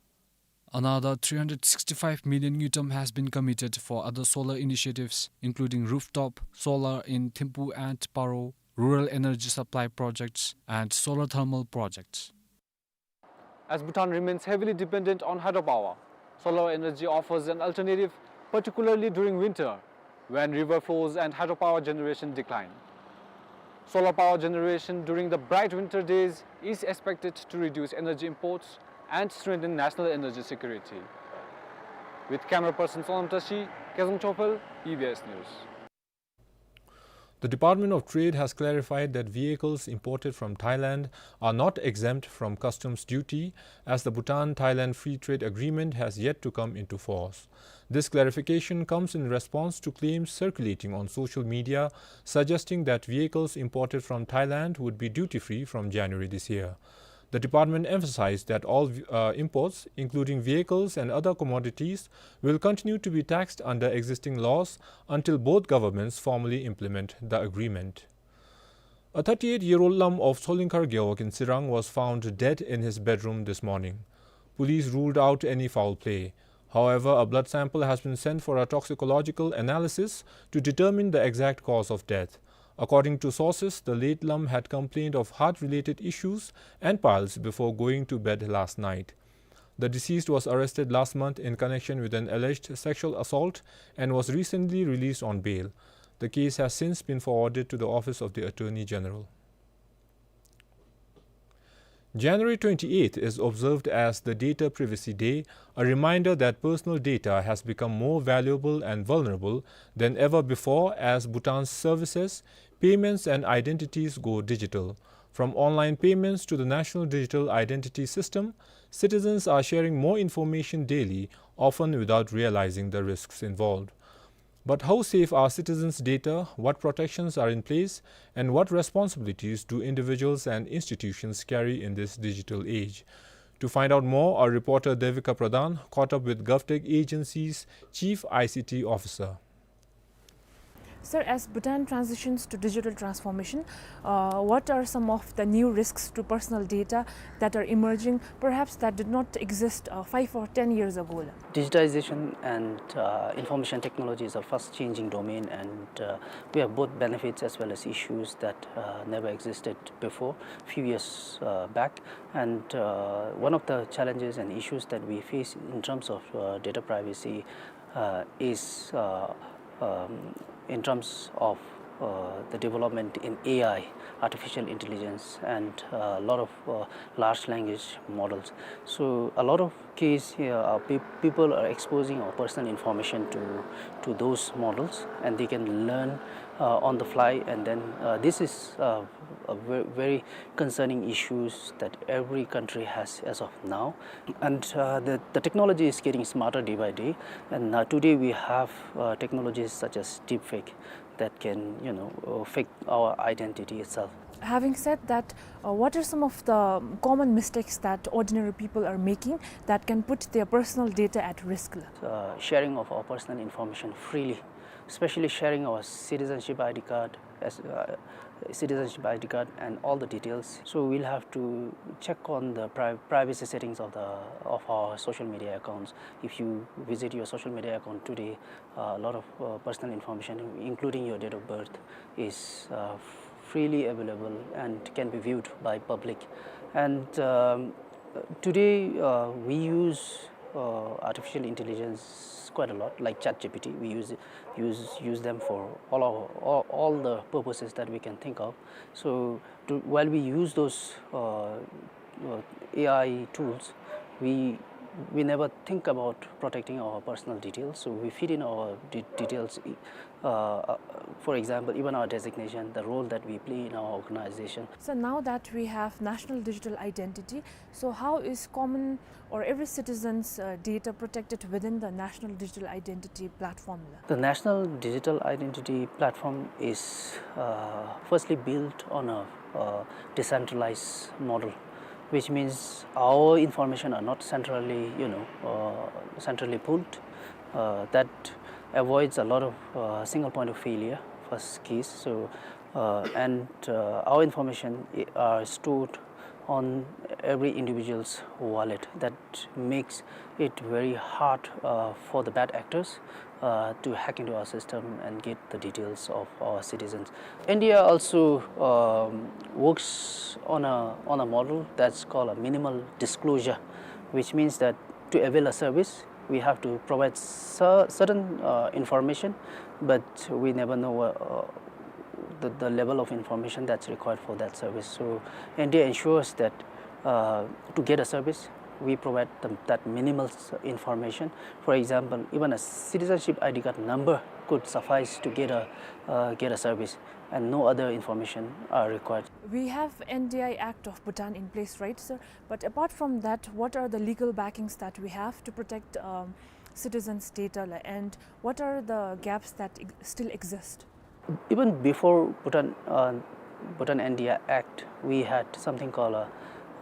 Another three hundred sixty-five million ngultrum has been committed for other solar initiatives, including rooftop solar in Thimphu and Paro, rural energy supply projects, and solar thermal projects. As Bhutan remains heavily dependent on hydropower, solar energy offers an alternative, particularly during winter, when river flows and hydropower generation decline. Solar power generation during the bright winter days is expected to reduce energy imports and strengthen national energy security. With camera person Sonam Tashi, Kezang Chopel, B B S News. The Department of Trade has clarified that vehicles imported from Thailand are not exempt from customs duty, as the Bhutan-Thailand Free Trade Agreement has yet to come into force. This clarification comes in response to claims circulating on social media suggesting that vehicles imported from Thailand would be duty-free from January this year. The department emphasized that all, uh, imports, including vehicles and other commodities, will continue to be taxed under existing laws until both governments formally implement the agreement. A thirty-eight-year-old Lam of Tsolingkhar Gewog in Tsirang was found dead in his bedroom this morning. Police ruled out any foul play. However, a blood sample has been sent for a toxicological analysis to determine the exact cause of death. According to sources, the late Lam had complained of heart-related issues and piles before going to bed last night. The deceased was arrested last month in connection with an alleged sexual assault and was recently released on bail. The case has since been forwarded to the Office of the Attorney General. January twenty-eighth is observed as the Data Privacy Day, a reminder that personal data has become more valuable and vulnerable than ever before as Bhutan's services, payments and identities go digital. From online payments to the National Digital Identity System, citizens are sharing more information daily, often without realizing the risks involved. But how safe are citizens' data, what protections are in place, and what responsibilities do individuals and institutions carry in this digital age? To find out more, our reporter Devika Pradhan caught up with GovTech Agency's Chief I C T Officer. Sir, as Bhutan transitions to digital transformation, uh, what are some of the new risks to personal data that are emerging, perhaps that did not exist, uh, five or ten years ago? Digitization and, uh, information technology is a fast changing domain, and, uh, we have both benefits as well as issues that, uh, never existed before few years, uh, back. And, uh, one of the challenges and issues that we face in terms of, uh, data privacy, uh, is, uh, um, in terms of, uh, the development in A I, artificial intelligence, and, uh, a lot of, uh, large language models. So a lot of case here, uh, peop- people are exposing our personal information to, to those models, and they can learn, uh, on the fly. And then, uh, this is, uh, a ve- very concerning issues that every country has as of now. And, uh, the, the technology is getting smarter day by day. And, uh, today we have, uh, technologies such as deepfake that can, you know, uh, fake our identity itself. Having said that, uh, what are some of the common mistakes that ordinary people are making that can put their personal data at risk? Uh, sharing of our personal information freely, especially sharing our citizenship I D card, as, uh, citizenship I D card and all the details. So we'll have to check on the pri- privacy settings of the, of our social media accounts. If you visit your social media account today, uh, a lot of, uh, personal information, including your date of birth, is, uh, freely available and can be viewed by public. And, um, today, uh, we use, uh, artificial intelligence quite a lot, like ChatGPT. We use it, use use them for all our, all, all the purposes that we can think of. So to, while we use those, uh, uh, A I tools, we we never think about protecting our personal details. So we feed in our de- details, uh, uh, for example, even our designation, the role that we play in our organization. So now that we have national digital identity, so how is common or every citizen's, uh, data protected within the National Digital Identity Platform? The National Digital Identity Platform is, uh, firstly built on a, uh, decentralized model, which means our information are not centrally, you know, uh, centrally pooled. Uh, that avoids a lot of, uh, single point of failure, first case. So, uh, and, uh, our information i- are stored on every individual's wallet. That makes it very hard, uh, for the bad actors, uh, to hack into our system and get the details of our citizens. N D I also, um, works on a, on a model that's called a minimal disclosure, which means that to avail a service, we have to provide cer- certain, uh, information, but we never know, uh, the, the level of information that's required for that service. So N D I ensures that, uh, to get a service, we provide the, that minimal s- information. For example, even a citizenship I D card number could suffice to get a, uh, get a service, and no other information are required. We have N D I Act of Bhutan in place, right, sir? But apart from that, what are the legal backings that we have to protect, um, citizens' data, like, and what are the gaps that ex- still exist? Even before Bhutan, uh, Bhutan N D I Act, we had something called a,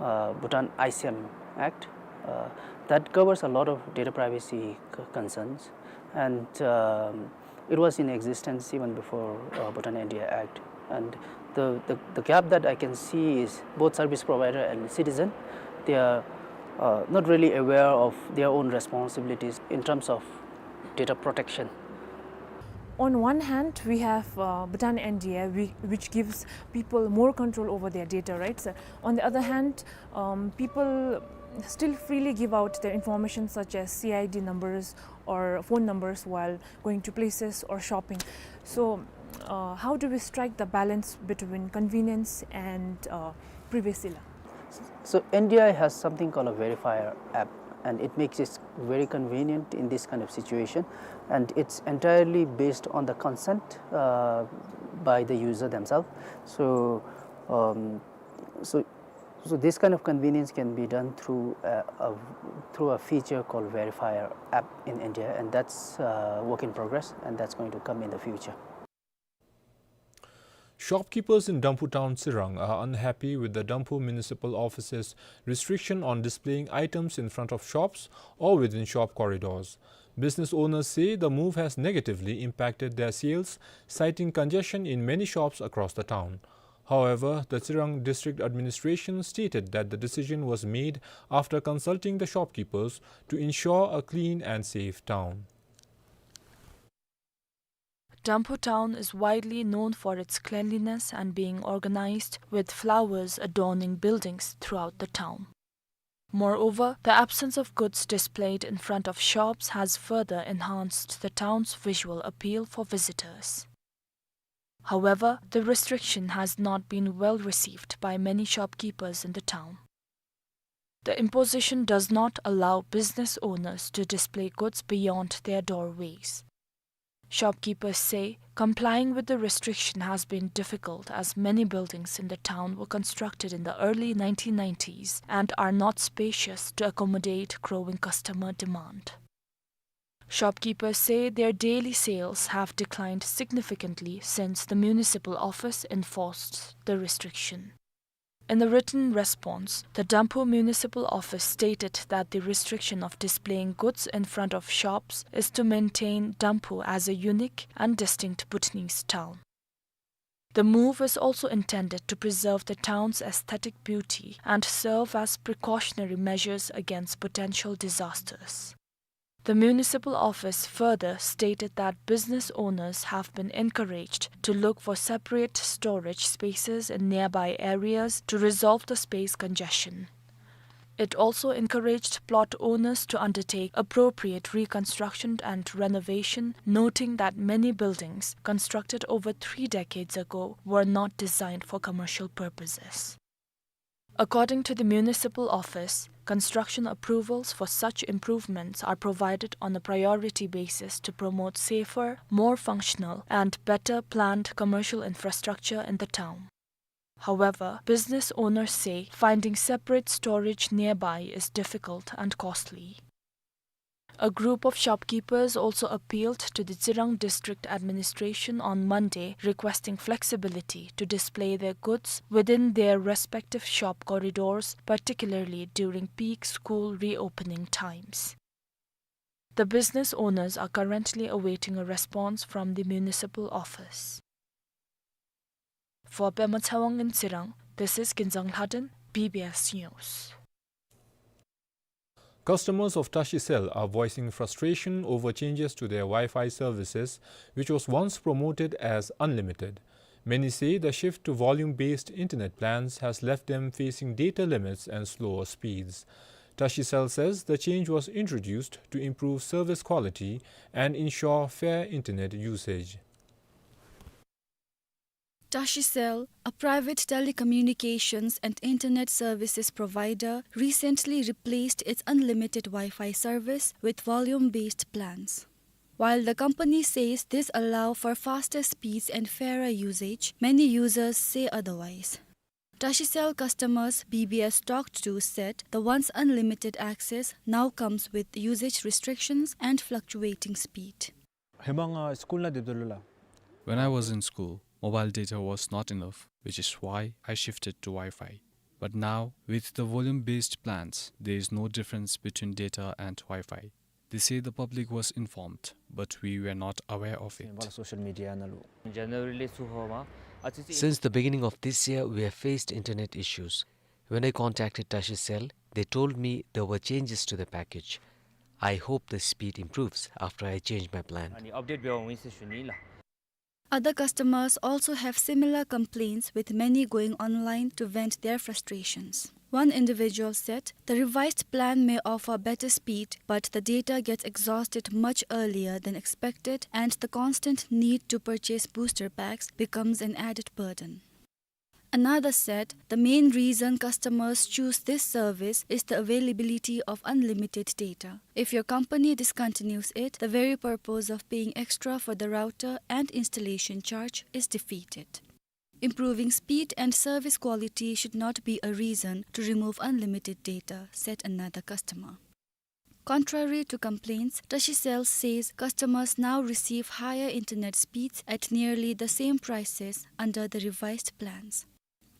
uh, Bhutan I C M Act, uh, that covers a lot of data privacy c- concerns, and, um, it was in existence even before, uh, Bhutan N D I Act. And the, the, the gap that I can see is both service provider and citizen, they are, uh, not really aware of their own responsibilities in terms of data protection. On one hand, we have, uh, Bhutan N D I, whi- which gives people more control over their data, right, sir? On the other hand, um, people still freely give out their information such as C I D numbers or phone numbers while going to places or shopping. So, uh, how do we strike the balance between convenience and, uh, privacy la? So N D I has something called a verifier app, and it makes it very convenient in this kind of situation, and it's entirely based on the consent, uh, by the user themselves. So, um, so, so this kind of convenience can be done through a, a, through a feature called verifier app in India, and that's, uh, work in progress, and that's going to come in the future. Shopkeepers in Damphu town, Tsirang, are unhappy with the Damphu Municipal Office's restriction on displaying items in front of shops or within shop corridors. Business owners say the move has negatively impacted their sales, citing congestion in many shops across the town. However, the Tsirang District Administration stated that the decision was made after consulting the shopkeepers to ensure a clean and safe town. Damphu town is widely known for its cleanliness and being organized, with flowers adorning buildings throughout the town. Moreover, the absence of goods displayed in front of shops has further enhanced the town's visual appeal for visitors. However, the restriction has not been well received by many shopkeepers in the town. The imposition does not allow business owners to display goods beyond their doorways. Shopkeepers say complying with the restriction has been difficult, as many buildings in the town were constructed in the early nineteen nineties and are not spacious to accommodate growing customer demand. Shopkeepers say their daily sales have declined significantly since the municipal office enforced the restriction. In a written response, the Damphu Municipal Office stated that the restriction of displaying goods in front of shops is to maintain Damphu as a unique and distinct Bhutanese town. The move is also intended to preserve the town's aesthetic beauty and serve as precautionary measures against potential disasters. The municipal office further stated that business owners have been encouraged to look for separate storage spaces in nearby areas to resolve the space congestion. It also encouraged plot owners to undertake appropriate reconstruction and renovation, noting that many buildings constructed over three decades ago were not designed for commercial purposes. According to the municipal office, construction approvals for such improvements are provided on a priority basis to promote safer, more functional, and better planned commercial infrastructure in the town. However, business owners say finding separate storage nearby is difficult and costly. A group of shopkeepers also appealed to the Tsirang District Administration on Monday, requesting flexibility to display their goods within their respective shop corridors, particularly during peak school reopening times. The business owners are currently awaiting a response from the municipal office. For Pema Tshewang in Tsirang, this is Kinzang Lhaden, B B S News. Customers of Tashi Cell are voicing frustration over changes to their Wi-Fi services, which was once promoted as unlimited. Many say the shift to volume-based internet plans has left them facing data limits and slower speeds. Tashi Cell says the change was introduced to improve service quality and ensure fair internet usage. Tashi Cell, a private telecommunications and internet services provider, recently replaced its unlimited Wi-Fi service with volume-based plans. While the company says this allow for faster speeds and fairer usage, many users say otherwise. Tashi Cell customers B B S talked to said the once unlimited access now comes with usage restrictions and fluctuating speed. ཧེ་མ་ང་སི་ཀུལ་ནང་སྡོདཔ་ད་ལུ་ལགས། When I was in school, mobile data was not enough, which is why I shifted to Wi-Fi. But now, with the volume-based plans, there is no difference between data and Wi-Fi. They say the public was informed, but we were not aware of it. ཝ་ལ་སོ་ཤལ་མི་ཌི་ཡ་ནང་ལུ། January ལས་ཚུར་ཧོ་མ། ཨ་ཙི་ཙི། Since the beginning of this year, we have faced internet issues. When I contacted Tashi Cell, they told me there were changes to the package. I hope the speed improves after I change my plan. ཨ་ནི་ཨཔ་ཌེཊ་འབད་འོང་ཡི་ཟེར་ཞུ་ནི་ལགས། Other customers also have similar complaints, with many going online to vent their frustrations. One individual said the revised plan may offer better speed, but the data gets exhausted much earlier than expected, and the constant need to purchase booster packs becomes an added burden. Another said the main reason customers choose this service is the availability of unlimited data. If your company discontinues it, the very purpose of paying extra for the router and installation charge is defeated. Improving speed and service quality should not be a reason to remove unlimited data, said another customer. Contrary to complaints, Tashicel says customers now receive higher internet speeds at nearly the same prices under the revised plans.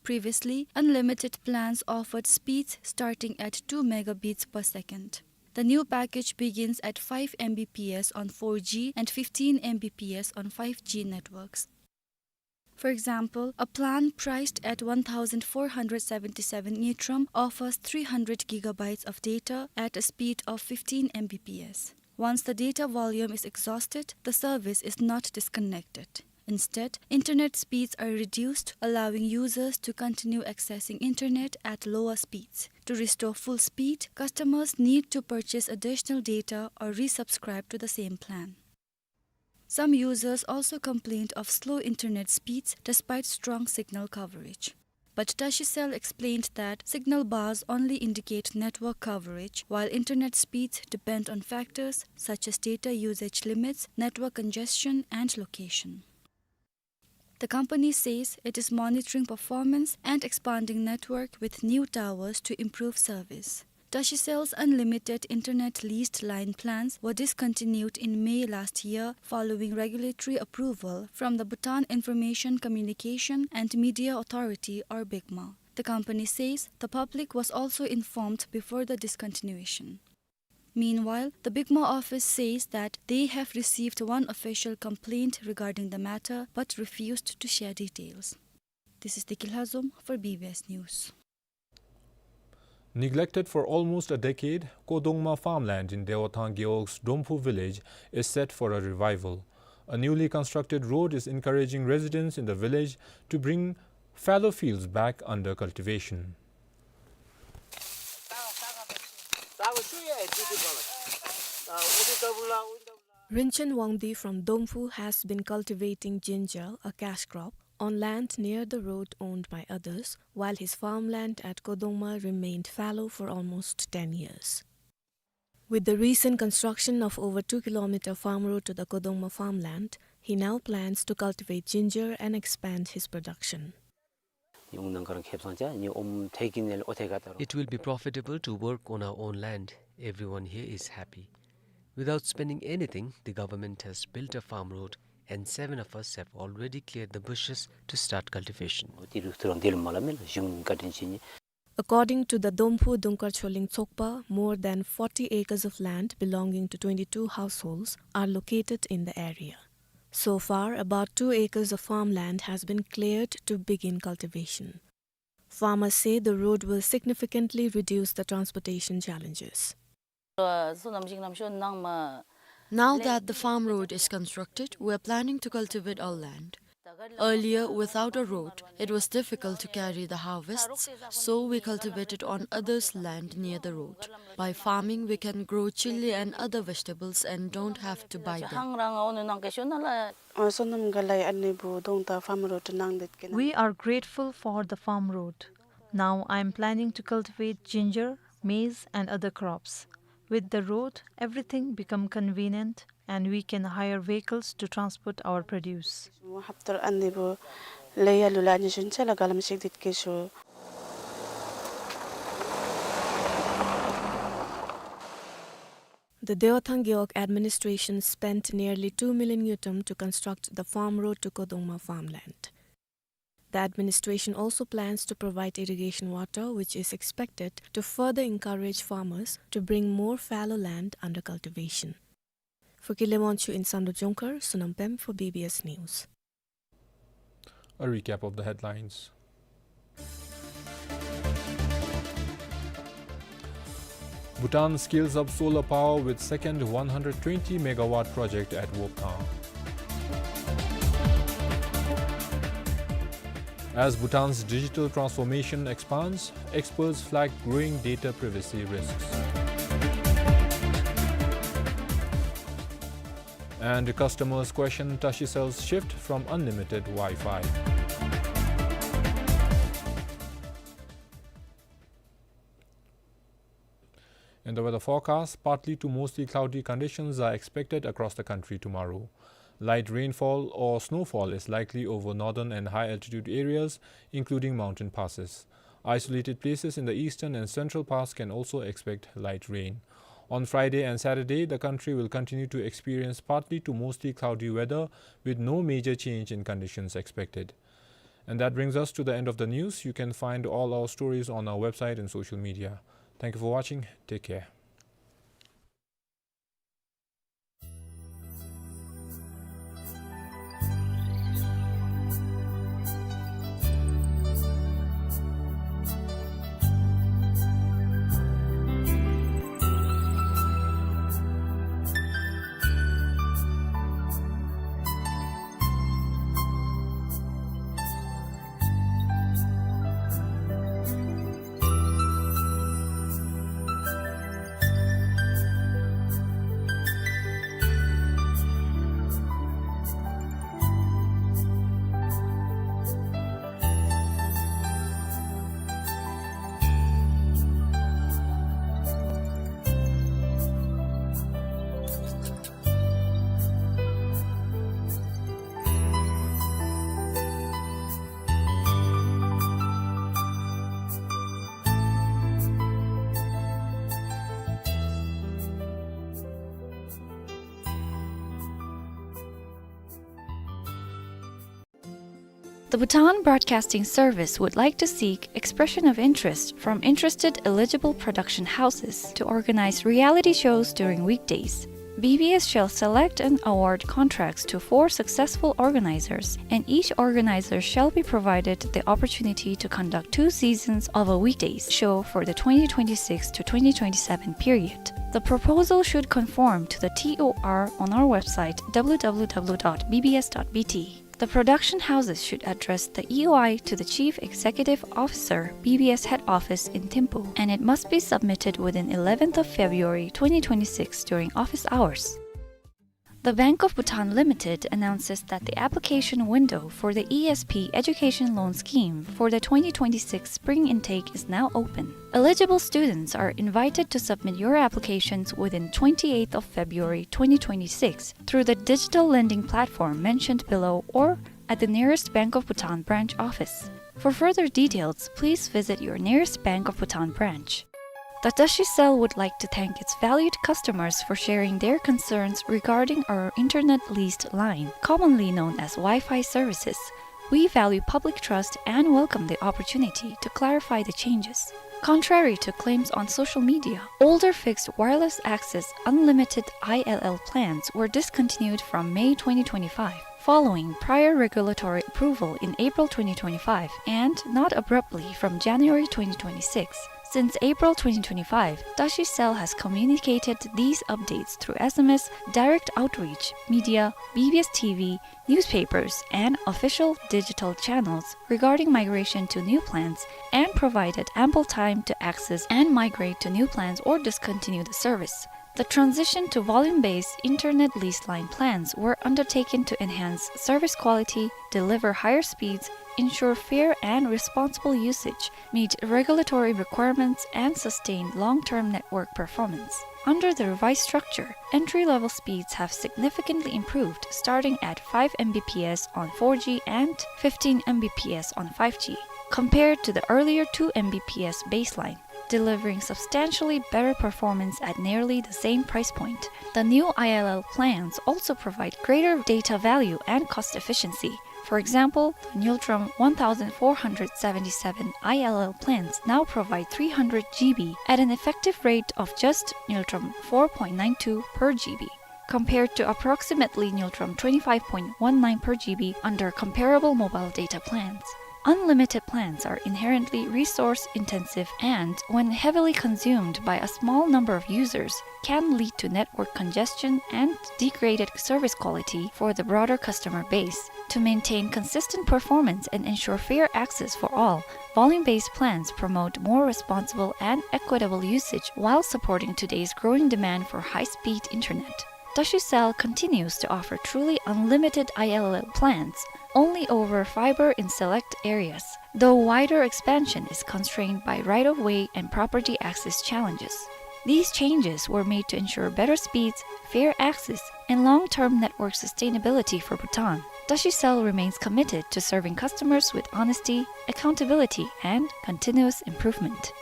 Previously, unlimited plans offered speeds starting at two megabits per second. The new package begins at five M B P S on four G and fifteen M B P S on five G networks. For example, a plan priced at one thousand four hundred seventy-seven ngultrum offers three hundred gigabytes of data at a speed of fifteen M B P S. Once the data volume is exhausted, the service is not disconnected. Instead, internet speeds are reduced, allowing users to continue accessing internet at lower speeds. To restore full speed, customers need to purchase additional data or resubscribe to the same plan. Some users also complained of slow internet speeds despite strong signal coverage. But Tashicel explained that signal bars only indicate network coverage, while internet speeds depend on factors such as data usage limits, network congestion, and location. The company says it is monitoring performance and expanding network with new towers to improve service. Tashicel's unlimited internet leased line plans were discontinued in May last year following regulatory approval from the Bhutan Information Communication and Media Authority, or BICMA. The company says the public was also informed before the discontinuation. Meanwhile, the BICMA office says that they have received one official complaint regarding the matter but refused to share details. This is Deki Lhazom for B B S News. Neglected for almost a decade, Kodongma farmland in Dewathang Gewog's Domphu village is set for a revival. A newly constructed road is encouraging residents in the village to bring fallow fields back under cultivation. Rinchen Wangdi from Domphu has been cultivating ginger, a cash crop, on land near the road owned by others, while his farmland at Kodongma remained fallow for almost ten years. With the recent construction of over two kilometer farm road to the Kodongma farmland, he now plans to cultivate ginger and expand his production. It will be profitable to work on our own land. Everyone here is happy. Without spending anything, the government has built a farm road, and seven of us have already cleared the bushes to start cultivation. According to the Domphu Dungkar Choling Tsokpa, more than forty acres of land belonging to twenty-two households are located in the area. So far, about two acres of farmland has been cleared to begin cultivation. Farmers say the road will significantly reduce the transportation challenges. Now that the farm road is constructed, we are planning to cultivate our land. Earlier, without a road, it was difficult to carry the harvests, so we cultivated on others' land near the road. By farming, we can grow chili and other vegetables and don't have to buy them. We are grateful for the farm road. Now I am planning to cultivate ginger, maize, and other crops. With the road, everything become convenient and we can hire vehicles to transport our produce. The Dewathang Gewog administration spent nearly two million ngultrum to construct the farm road to Kodongma farmland. The administration also plans to provide irrigation water, which is expected to further encourage farmers to bring more fallow land under cultivation. For Kile Wangchuk in Samdrup Jongkhar, Sonam Pem for B B S News. A recap of the headlines. Bhutan scales up solar power with second one hundred twenty megawatt project at Wokha. As Bhutan's digital transformation expands, experts flag growing data privacy risks. And customers question Tashicel's shift from unlimited Wi-Fi. In the weather forecast, partly to mostly cloudy conditions are expected across the country tomorrow. Light rainfall or snowfall is likely over northern and high altitude areas, including mountain passes. Isolated places in the eastern and central parts can also expect light rain. On Friday and Saturday, the country will continue to experience partly to mostly cloudy weather with no major change in conditions expected. And that brings us to the end of the news. You can find all our stories on our website and social media. Thank you for watching. Take care. The Bhutan Broadcasting Service would like to seek expression of interest from interested eligible production houses to organize reality shows during weekdays. B B S shall select and award contracts to four successful organizers, and each organizer shall be provided the opportunity to conduct two seasons of a weekdays show for the twenty twenty-six to twenty twenty-seven period. The proposal should conform to the T O R on our website, W W W dot B B S dot B T. The production houses should address the E O I to the Chief Executive Officer, B B S Head Office in Thimphu, and it must be submitted within eleventh of February twenty twenty-six during office hours. The Bank of Bhutan Limited announces that the application window for the E S P Education Loan Scheme for the twenty twenty-six spring intake is now open. Eligible students are invited to submit your applications within twenty-eighth of February twenty twenty-six through the digital lending platform mentioned below or at the nearest Bank of Bhutan branch office. For further details, please visit your nearest Bank of Bhutan branch. The Tashi Cell would like to thank its valued customers for sharing their concerns regarding our internet leased line, commonly known as Wi-Fi services. We value public trust and welcome the opportunity to clarify the changes. Contrary to claims on social media, older fixed wireless access unlimited I L L plans were discontinued from May twenty twenty-five, following prior regulatory approval in April twenty twenty-five and not abruptly from January twenty twenty-six. Since April twenty twenty-five, Tashi Cell has communicated these updates through S M S, direct outreach, media, B B S T V, newspapers, and official digital channels regarding migration to new plans and provided ample time to access and migrate to new plans or discontinue the service. The transition to volume-based internet lease line plans were undertaken to enhance service quality, deliver higher speeds, ensure fair and responsible usage, meet regulatory requirements, and sustain long-term network performance. Under the revised structure, entry-level speeds have significantly improved, starting at five M B P S on four G and fifteen M B P S on five G, compared to the earlier two M B P S baseline, delivering substantially better performance at nearly the same price point. The new I L L plans also provide greater data value and cost efficiency. For example, the Ngultrum one thousand four hundred seventy-seven I L L plans now provide three hundred G B at an effective rate of just Ngultrum four point nine two per G B, compared to approximately Ngultrum twenty-five point one nine per G B under comparable mobile data plans. Unlimited plans are inherently resource intensive and, when heavily consumed by a small number of users, can lead to network congestion and degraded service quality for the broader customer base. To maintain consistent performance and ensure fair access for all, volume-based plans promote more responsible and equitable usage while supporting today's growing demand for high-speed internet. Tashi Cell continues to offer truly unlimited I L L plans only over fiber in select areas, though wider expansion is constrained by right-of-way and property access challenges. These changes were made to ensure better speeds, fair access, and long-term network sustainability for Bhutan. Tashicell remains committed to serving customers with honesty, accountability, and continuous improvement.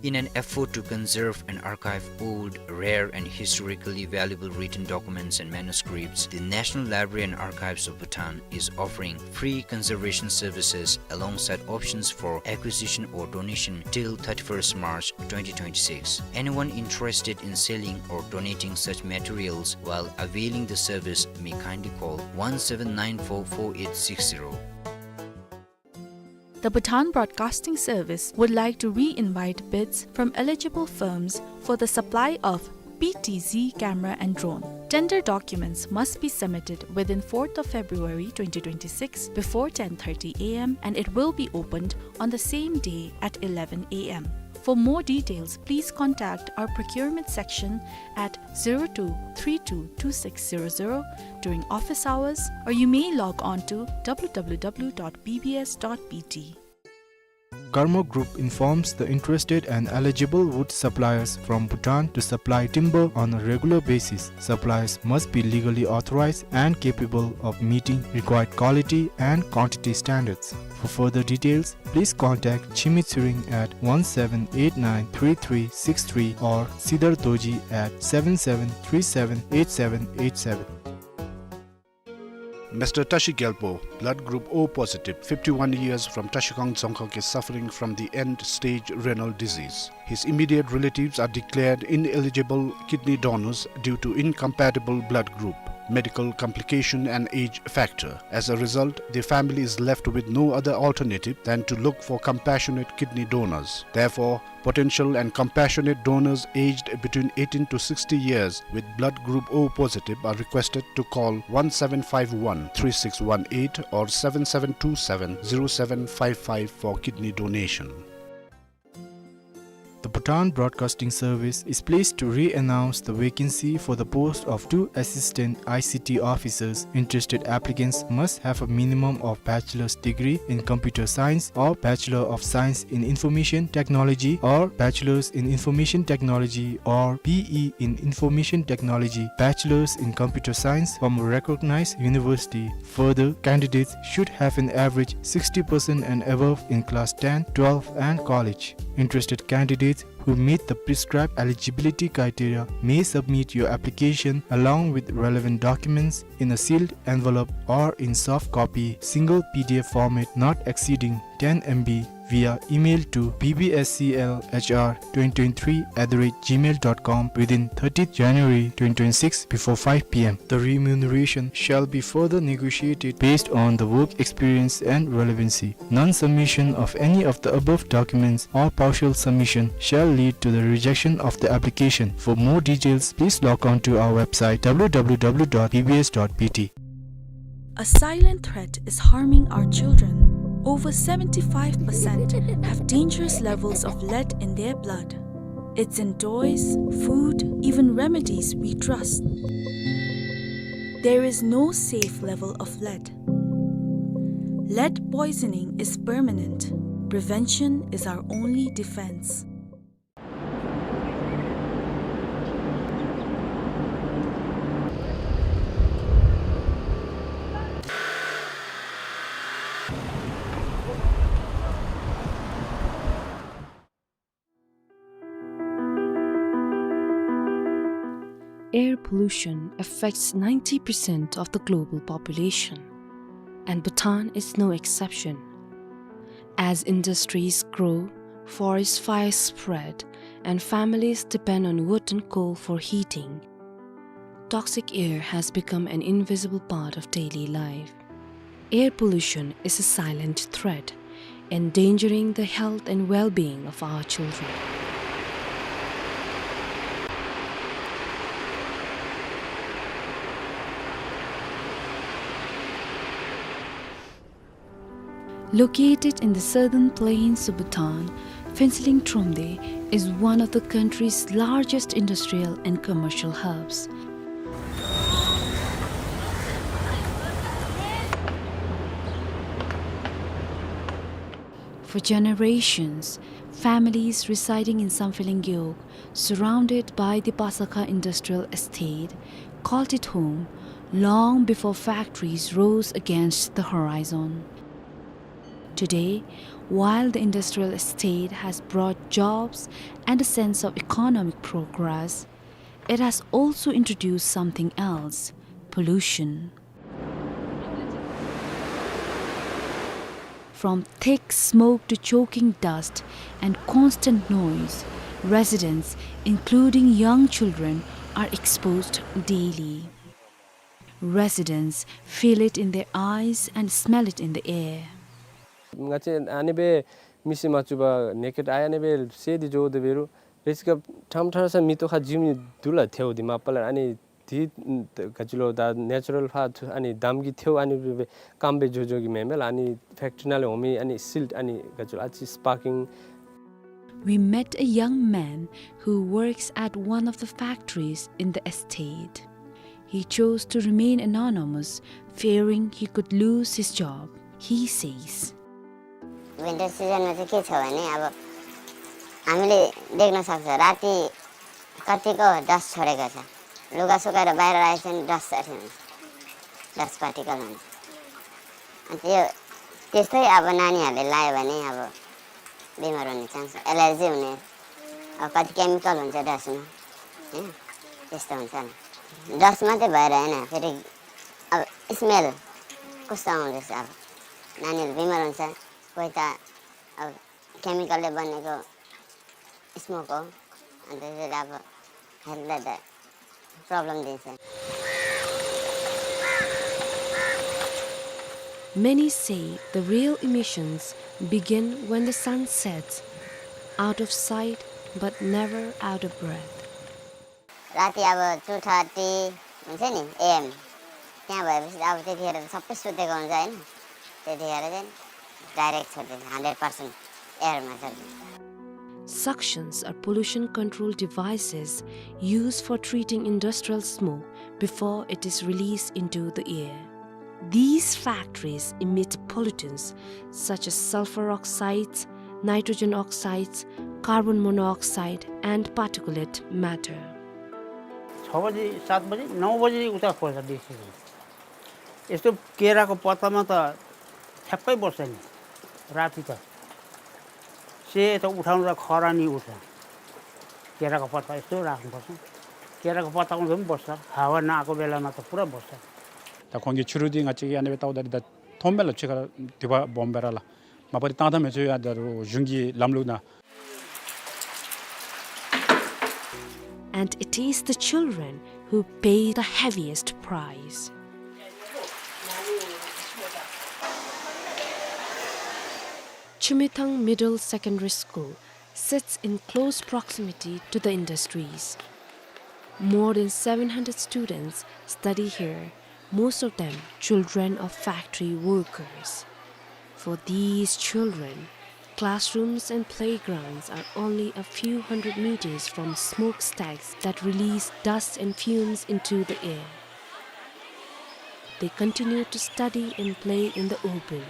In an effort to conserve and archive old, rare, and historically valuable written documents and manuscripts, the National Library and Archives of Bhutan is offering free conservation services alongside options for acquisition or donation till thirty-first March twenty twenty-six. Anyone interested in selling or donating such materials while availing the service may kindly call one seven nine four four eight six zero. The Bhutan Broadcasting Service would like to re-invite bids from eligible firms for the supply of P T Z camera and drone. Tender documents must be submitted within fourth of February twenty twenty-six before ten thirty A M, and it will be opened on the same day at eleven A M. For more details, please contact our procurement section at zero two three two two six zero zero during office hours, or you may log on to W W W dot B B S dot B T. Karma Group informs the interested and eligible wood suppliers from Bhutan to supply timber on a regular basis. Suppliers must be legally authorized and capable of meeting required quality and quantity standards. For further details, please contact Chimi Tshering at one seven eight nine three three six three or Sidar Dorji at seven seven three seven eight seven eight seven. Mister Tashi Gyalpo, blood group O positive, fifty-one years, from Tashikang Dzongkhag, is suffering from the end-stage renal disease. His immediate relatives are declared ineligible kidney donors due to incompatible blood group, medical complication and age factor. As a result, the family is left with no other alternative than to look for compassionate kidney donors. Therefore, potential and compassionate donors aged between eighteen to sixty years with blood group O positive are requested to call one seven five one three six one eight or seven seven two seven zero seven five five for kidney donation. The Bhutan Broadcasting Service is pleased to re-announce the vacancy for the post of two assistant I C T officers. Interested applicants must have a minimum of bachelor's degree in computer science or Bachelor of Science in Information Technology or Bachelor's in Information Technology or B E in Information Technology, Bachelor's in Computer Science from a recognized university. Further, candidates should have an average sixty percent and above in class ten, twelve and college. Interested candidates who meet the prescribed eligibility criteria may submit your application along with relevant documents in a sealed envelope or in soft copy, single P D F format not exceeding ten M B via email to B B S C L H R twenty twenty-three at the rate gmail dot com within thirtieth January twenty twenty-six before five P M. The remuneration shall be further negotiated based on the work experience and relevancy. Non-submission of any of the above documents or partial submission shall lead to the rejection of the application. For more details, please log on to our website W W W dot B B S dot B T. A silent threat is harming our children. Over seventy-five percent have dangerous levels of lead in their blood. It's in toys, food, even remedies we trust. There is no safe level of lead. Lead poisoning is permanent. Prevention is our only defense. Air pollution affects ninety percent of the global population, and Bhutan is no exception. As industries grow, forest fires spread, and families depend on wood and coal for heating, toxic air has become an invisible part of daily life. Air pollution is a silent threat, endangering the health and well-being of our children. Located in the southern plains of Bhutan, Phuentsholing Thromde is one of the country's largest industrial and commercial hubs. For generations, families residing in Samphilin Gewog, surrounded by the Pasakha Industrial Estate, called it home long before factories rose against the horizon. Today, while the industrial estate has brought jobs and a sense of economic progress, it has also introduced something else: pollution. From thick smoke to choking dust and constant noise, residents, including young children, are exposed daily. Residents feel it in their eyes and smell it in the air. ང་བཅས་ཨ་ནི་སྦེ་མིག་གིས་མ་བཅུག་པར་naked eye ཨ་ནི་སྦེ་སེལ་ཏེ་འགྱོ་དེ་འབད་རུང་རེས་ཀ་ཕྲང་ཕྲང་ས་མེ་ཏོག་ཁར་འཛུལ་མི་འདི་ལུ་ཐལཝ་འདི་མ་པ་ལས་ཨ་ནི་འདི་ག་ཅི་ལོ་ད་ནེ་ཅུ་རཱལ་ཕར་ཨ་ནི་འདམ་གྱི་ཐལཝ་ཨ་ནི་སྦེ་སྐམ་སྦེ་འགྱོ་འགྱོཝ་གི་མེན་མས་ལགས། ཨ་ནི་ཕེཀ་ཊི་རི་ནང་ལས་འོང་མི་ཨ་ནི་སིལཊ་ཨ་ནི་ག་ཅི་ལོ་ཨ་ཙི་སི་པར་ཀིང། We met a young man who works at one of the factories in the estate. He chose to remain anonymous, fearing he could lose his job. He says, winter सिजनमा चाहिँ के छ भने, अब हामीले देख्न सक्छ, राति कतिको डस्ट छोडेको छ। लुगा सुकाएर बाहिर राखेको छ भने डस्ट चढ्ने हुन्छ, डस्ट पार्टिकल हुन्छ। अनि त्यो, त्यस्तै अब नानीहरूले लायो भने अब बिमार हुने चान्स, एलर्जी हुने, अब कति केमिकल हुन्छ डस्टमा, होइन? त्यस्तो हुन्छ नि। डस्ट मात्रै भएर होइन, फेरि अब स्मेल कस्तो आउँदैछ, अब नानीहरू बिमार हुन्छ, कोही त अब केमिकलले बनेको स्मोक हो, अनि त्यसैले अब हेल्थलाई त प्रब्लम दिन्छ। Many say the real emissions begin when the sun sets, out of sight but never out of breath. राति अब टू थर्टी हुन्छ नि एएम, त्यहाँ भएपछि अब त्यतिखेर त सबै सुतेको हुन्छ, होइन? त्यतिखेर चाहिँ डाइरेक्ट छोडिदिन्छ, हन्ड्रेड पर्सेन्ट एयरमा छोडिदिन्छ। Suctions are pollution control devices used for treating industrial smoke before it is released into the air. These factories emit pollutants such as sulfur oxides, nitrogen oxides, carbon monoxide, and particulate matter. छ बजी, सात बजी, नौ बजी उता खोज्छ बेसी जस्तो। यस्तो केराको पत्तामा त ठ्याक्कै बस्छ नि, राति त। से त उठाउँदा खरानी उठ्छ। केराको पत्ता यस्तो राख्नुपर्छ। केराको पत्ता उठ्दा पनि बस्छ। हावा नआएको बेलामा त पुरा बस्छ। ད་ཁོང་གི་ཕྱི་རུ་འདི་ང་བཅས་ཀྱིས་ཨ་ནི་སྦེ་བལྟཝ་ད་འདི་ད་མཐོངམ་མས་ལགས། ཕྱི་ཁར་དུ་བ་སྦོམ་སྦེ་ར་ལགས། མ་པ་འདི་བཏང་ཐངས་མི་ཚུགས་ཡ། ད་རུང་གཞུང་གི་ལམ་ལུགས་ནང་། And it is the children who pay the heaviest price. Chumithang Middle Secondary School sits in close proximity to the industries. More than seven hundred students study here, most of them children of factory workers. For these children, classrooms and playgrounds are only a few hundred meters from smokestacks that release dust and fumes into the air. They continue to study and play in the open.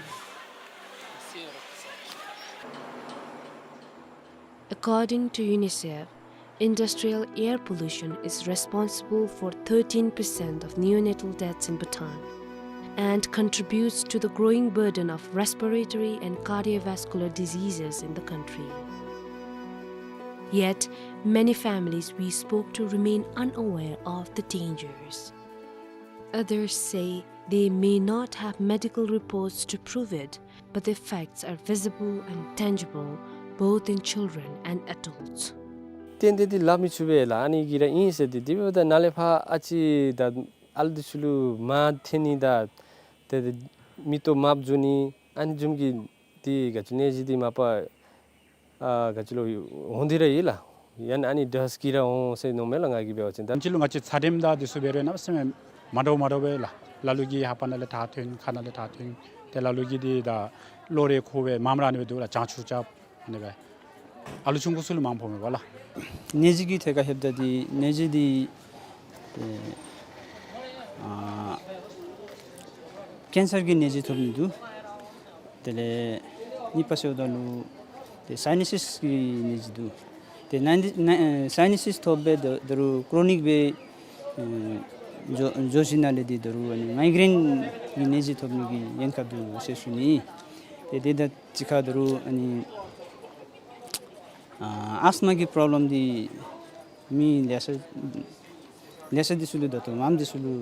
According to UNICEF, industrial air pollution is responsible for thirteen percent of neonatal deaths in Bhutan and contributes to the growing burden of respiratory and cardiovascular diseases in the country. Yet, many families we spoke to remain unaware of the dangers. Others say they may not have medical reports to prove it, but the effects are visible and tangible, both in children and adults. ཏན་ཏན་འདི་སླབ་མི་ཚུགས་པས་ལགས། ཨ་ནི་གི་ར་ཨིན་ཟེར་ཏེ། དེ་འབདཝ་ད་ནཱ་ལས་ཕར་ཨ་ཙི་ད་ཨ་ལུ་འདི་ཚུ་ལུ་མར་འཐེན་ནི་དང་ཏེ་མིག་ཏོ་དམརཔོ་འགྱོ་ནི་ཨ་ནི་བཟུམ་གྱི་འདི་ག་ཅི་ནད་གཞི་འདི་མ་པ་ཨ་ག་ཅི་ལོ་འོང་སྟེ་ར་ཡོད་ལགས། ཡང་ན་ཨ་ནི་ཌསཊ་གིས་ར་འོང་ཟེར་མནོཝ་མས་ལགས། ང་གིས་འབད་བ་ཅིན་ད་ཕྱི་ལུ་ང་བཅས་ཚ་དྲོད་དང་འདི་ཚུ་འབད་རུང་གནམ་མེད་ས་མེད་མ་འདྲཝ་མ་འདྲཝ་སྦེ་ལགས། ལ་ལུ་གིས་ལྷ་པ་ནང་ལས་ཐག་ཐོན། ཁ་ནང་ལས་ཐག་ཐོན། ཏེ་ལ་ལུ་གིས་འདི་ད་གློག་རས་ཁུག་སྦེ་མངམ་ར་ཨ་ནི་སྦེ་འདུག་ལགས། གྱང་ཆུ་རྐྱབ་ཨ་ནི་སྦེ། ཨ་ལུ་ཆུང་ཀུ་ཚུ་ལུ་མངམ་ཕོག་མས་པ་ལགས། ནད་གཞི་གི་ཐད་ཁར་ལྷོདཔ་ད་འདི་ནད་གཞི་འདི་ཨེ་ཨ་ཀེན་སར་གྱི་ནད་གཞི་ཐོབ་ནི་འདུག། དེ་ལས་ གཉིས་པ་ཟེརཝ་ད་ལུ་ཏེ་སའི་ནཱ་སིས་ཀྱི་ནད་གཞི་འདུག། ཏེ་ནཱ་ནཱ་ཨེ་སའི་ནཱ་སིས་ཐོབ་སྦེ་ད་ད་རུང་ཀྲོ་ནིག་སྦེ་ཨེ་འགྱོ་འགྱོ་ཞིནམ་ལས་འདི་ད་རུང་ཨ་ནི་མའི་གྲེན་གྱི་ནད་གཞི་ཐོབ་ནི་གི་ཉེན་ཁ་འདུག་ཟེར་ཞུ་ནི། ཏེ་དེ་དང་གཅིག་ཁར་ད་རུང་ཨ་ནི་ཨ་ཨས་མ་གི་པྲོབ་ལེམ་འདི་མི་ལེ་ཤ་ལེ་ཤ་འདི་ཚུ་ལུ་ད་ལྟོ་མམ་འདི་ཚུ་ལུ་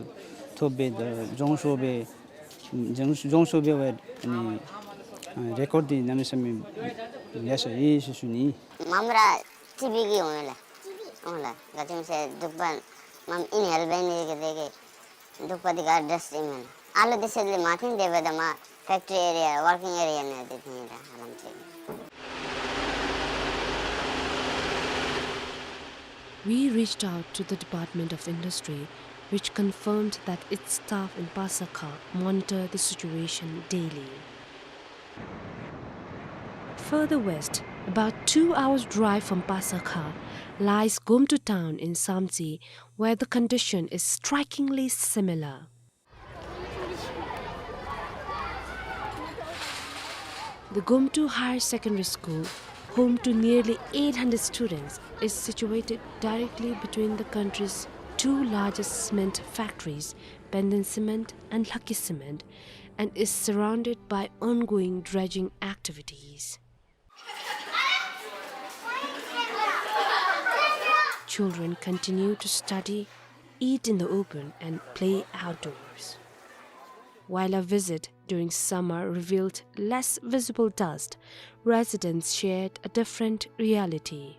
ཐོབ་སྦེ་ད་རྫོང་ཤོར་སྦེ་རྫོང་རྫོང་ཤོར་སྦེ་ཝའི་ཨ་ནི་ཨ་རེ་ཀོཌ་འདི་གནམ་མེད་ས་མེད་ལེ་ཤ་ཡོད་ཟེར་ཞུ་ནི། མམ་ར་ཊི་བི་གིས་འོང་ལགས། འོང་ལགས། ག་ཅི་སྨོ་ཟེར་གདུག་པ་མམ་ཨིན་ཧེལ་འབད་ནི་གི་དེ་གིས་གདུག་པ་འདི་ག་ཌསཊ་ཨིན་མས་ལགས། ཨ་ལུ་འདི་ཚུ་ལས་མ་འཐོན་དེ་འབདཝ་ད་མར་ཕེཀ་ཊི་རི་ཨེ་རི་ཡ་ཝར་ཀིང་ཨེ་རི་ཡ་ནང་འདི་འཐོན་ར་ཧ་ལམ་ཅིག། We reached out to the Department of Industry, which confirmed that its staff in Pasakha monitor the situation daily. Further west, about two hours' drive from Pasakha, lies Gomtu town in Samtse, where the condition is strikingly similar. The Gomtu Higher Secondary School, home to nearly eight hundred students, is situated directly between the country's two largest cement factories, Penden Cement and Lhakki Cement, and is surrounded by ongoing dredging activities. Children continue to study, eat in the open, and play outdoors. While our visit during summer revealed less visible dust, residents shared a different reality.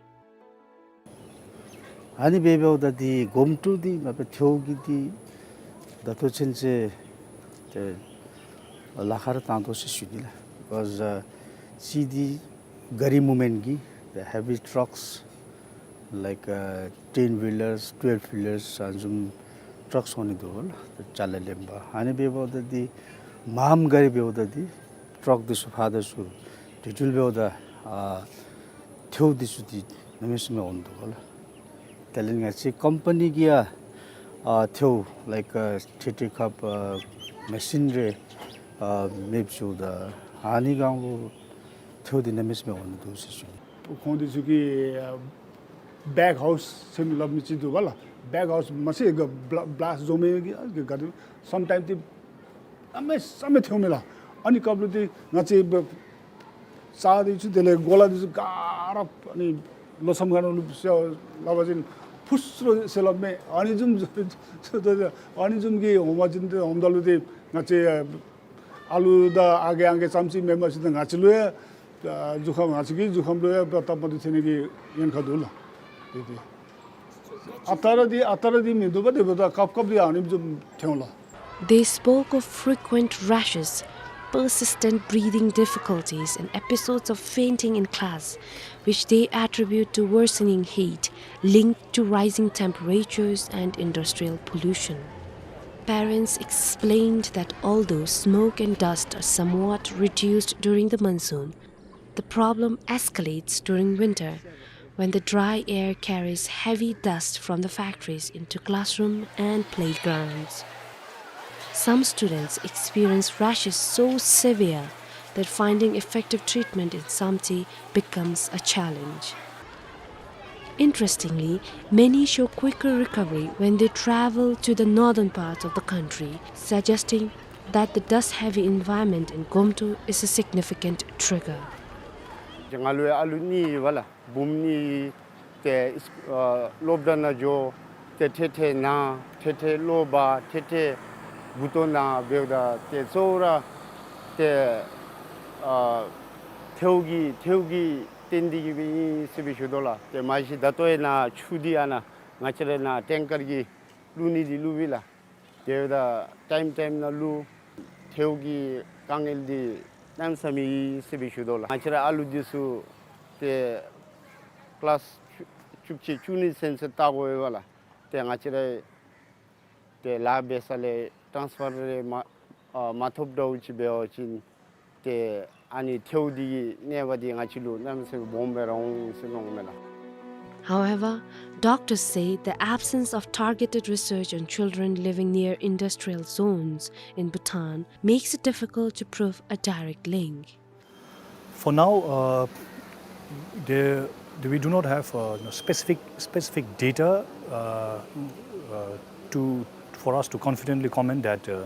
ཨ་ནི་འབདཝ་ད་འདི་གོམ་ཊུ་འདི་མ་པ་ཐེའུ་གི་འདི་ད་ལྟོ་ཚུན་ཚོད་ཏེ་ལཱ་ཁག་ར་བཏང་དོ་ཟེར་ཞུ་ནི་ལགས། Because uh, གཅིག་འདི་ག་རི་མུབ་མེནཊ་གི་the heavy trucks like uh, ten wheelers, twelve wheelers ཨ་ནི་བཟུམ་ཊགས་འོང་ནི་འདུག་ལགས། ཅ་ལ་ལེན་པ། ཨ་ནི་འབདཝ་ད་འདི་མངམ་ག་རི་འབདཝ་ད་འདི་ཊགས་འདི་ཚུ་ཕར་དང་ཚུར་དེ་འཕྲོ་འབདཝ་ད་ཨ་ཐེའུ་འདི་ཚུ་འདི་གནམ་མེད་ས་མེད་འོང་ནི་འདུག་ལགས། དེ་ལས་ང་བཅས་ཀམ་པ་ནི་གིས་ཡང་ཨ་ཐེའུ་like uh, ཐེ་ཐེ་ཁབ་ཨ་མེ་ཤིན་རེ་ཨ་མེདཔ་བཟོཝ་ད་ཨ་ནི་སྒང་ལུ་ཐེའུ་འདི་གནམ་མེད་ས་མེད་འོང་ནི་འདུག་ཟེར་ཞུ་ནི། ཁོང་འདི་ཚུ་གིས་ཨ་བེག་ཧའུསི་ཟེར་མི་སླབ་མི་ཅིག་འདུག་པ་ལགས། བེག་ཧའུསི་མ་ཚད་ག་བླ་བླཱསཊ་བཟོ་མི་གི་ཨ་ག་དེ་སམ་ཊའིམ་འདི་གནམ་མེད་ས་མེད་ཐེའུ་མས་ལགས། ཨ་ནི་སྐབས་ལུ་འདི་ང་བཅས་བ་རྩྭ་འདི་ཚུ་དེ་ལས་གོ་ལ་འདི་ཚུ་ག་ར་ཨ་ནི་ལོ་མཚམས་ཁ་ནང་ལུ་སོ་སླབ་པ་ཅིན་ཕུ་སུ་རོ་ཟེར་སླབ་མས། ཨ་ནི་བཟུམ་ཨ་ནི་བཟུམ་གྱི་འོང་བ་ཅིན་འདི་འོངམ་ད་ལུ་འདི་ང་བཅས་ཨ་ལུ་དང་ཨ་རྒས་ཨང་རྒས་ཙམ་ཅིག་མེན་པར་ཅིག་ད་ང་བཅས་ལུ་ཡང་ཨ་གཟུགས་ཁམས་ང་བཅས་ཀྱི་གཟུགས་ཁམས་ལུ་ཡང་སྟབས་མ་བདེཝ་ཐོན་ནི་གི་ཉེན་ཁ་འདུག་ལགས། དེ་དེ་ཨ་རྟག་ར་འདི་ཨ་རྟག་ར་འདི་མིན་འདུག་པ། དེ་འབདཝ་ད་སྐབས་སྐབས་འདི་ཨ་ནི་བཟུམ་ཐོན་ལགས། They spoke of frequent rashes, persistent breathing difficulties, and episodes of fainting in class, which they attribute to worsening heat linked to rising temperatures and industrial pollution. Parents explained that although smoke and dust are somewhat reduced during the monsoon, the problem escalates during winter, when the dry air carries heavy dust from the factories into classroom and playgrounds. Some students experience rashes so severe that finding effective treatment in Samtse becomes a challenge. Interestingly, many show quicker recovery when they travel to the northern parts of the country, suggesting that the dust-heavy environment in Gomtu is a significant trigger. ང་ལུ་ཨ་ལུ་གཉིས་ཡོད་པ་ལགས། བུམོ་གཉིས་ཏེ་ཨ་སློབ་གྲྭ་ནང་འགྱོ། ཏེ་ཐེ་ཐེ་ན་ཐེ་ཐེ་གློ་བ་ཐེ་ཐེ་མགུ་ཏོ་ན་འབདཝ་ད་ཏེ་གཙོ་བོ་ར་ཏེ་ཨ་ཐེའུ་གི་ཐེའུ་གི་བརྟེན་ཏེ་གིས་སྦེ་ཨིན་ཟེར་སྦེ་ཞུ་དོ་ལགས། ཏེ་མ་གཞི་ད་ལྟོ་ཡང་ན་ཆུ་འདི་ཡང་ན་ང་བཅས་ར་ན་ཊེང་ཀར་གྱིས་བླུག་ནི་འདི་བླུག་པས་ལགས། དེ་འབདཝ་ད་ཊའིམ་ཊའིམ་ནང་བླུག། ཐེའུ་གི་དཀའ་ངལ་འདི་གནམ་མེད་ས་མེད་ཨིན་ཟེར་སྦེ་ཞུ་དོ་ལགས། ང་བཅས་ར་ཨ་ལུ་འདི་ཚུ་ཏེ་ཀི་ལཱསི་བཅུ་བཅུ་གཅིག་བཅུ་གཉིས་ཚུན་ཚོད་ལྟ་དགོ་པས་ལགས། ཏེ་ང་བཅས་ར་ཏེ་ལཱ་འབད་ས་ལས་ཊཱནསི་ཕར་རེ་མ་ཨ་མ་ཐོབ་འདྲཝ་ཅིག་འབད་བ་ཅིན་ཏེ་ཨ་ནི་ཐེའུ་འདི་གི་ནད་པ་འདི་ང་བཅས་ལུ་གནམ་མེད་ས་མེད་སྦོམ་སྦེ་ར་འོང་ཟེར་མནོཝ་མས་ལགས། However, doctors say the absence of targeted research on children living near industrial zones in Bhutan makes it difficult to prove a direct link. For now, uh, there, there we do not have, uh, you know, specific, specific data, uh, uh, to, for us to confidently comment that, uh,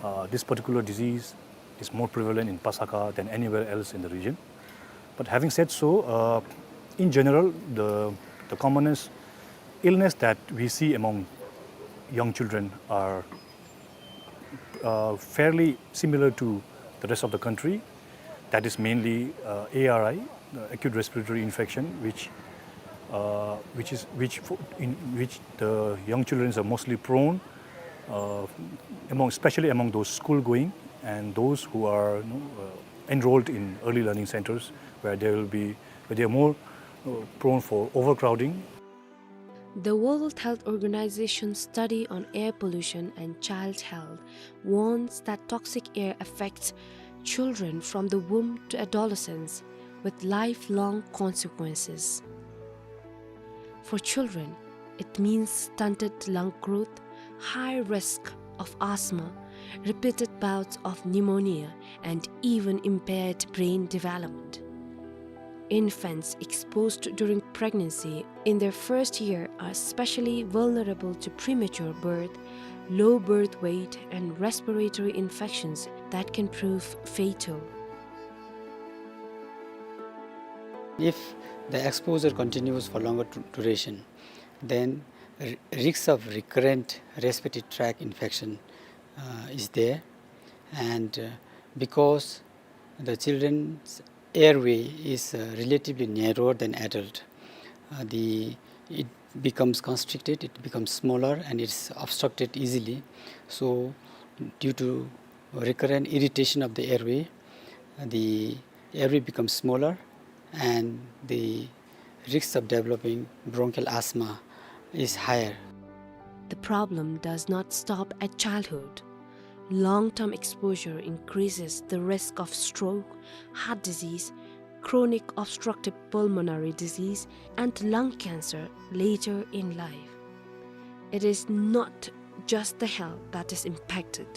uh, this particular disease is more prevalent in Pasakha than anywhere else in the region. But having said so, uh, in general, the, the commonest illness that we see among young children are, uh, fairly similar to the rest of the country. That is mainly, uh, A R I, uh, acute respiratory infection, which, uh, which is, which fo-, in which the young children are mostly prone, uh, among, especially among those school-going and those who are, you know, uh, enrolled in early learning centers, where they will be, where they are more, uh, prone for overcrowding. The World Health Organization study on air pollution and child health warns that toxic air affects children from the womb to adolescence, with lifelong consequences. For children, it means stunted lung growth, high risk of asthma, repeated bouts of pneumonia, and even impaired brain development. Infants exposed during pregnancy in their first year are especially vulnerable to premature birth, low birth weight, and respiratory infections that can prove fatal. If the exposure continues for longer du-, duration, then r-, risks of recurrent respiratory tract infection, uh, is there. And, uh, because the children's airway is, uh, relatively narrower than adult, uh, the, it becomes constricted, it becomes smaller, and it's obstructed easily. So, due to recurrent irritation of the airway, the airway becomes smaller, and the risk of developing bronchial asthma is higher. The problem does not stop at childhood. Long-term exposure increases the risk of stroke, heart disease, chronic obstructive pulmonary disease, and lung cancer later in life. It is not just the health that is impacted.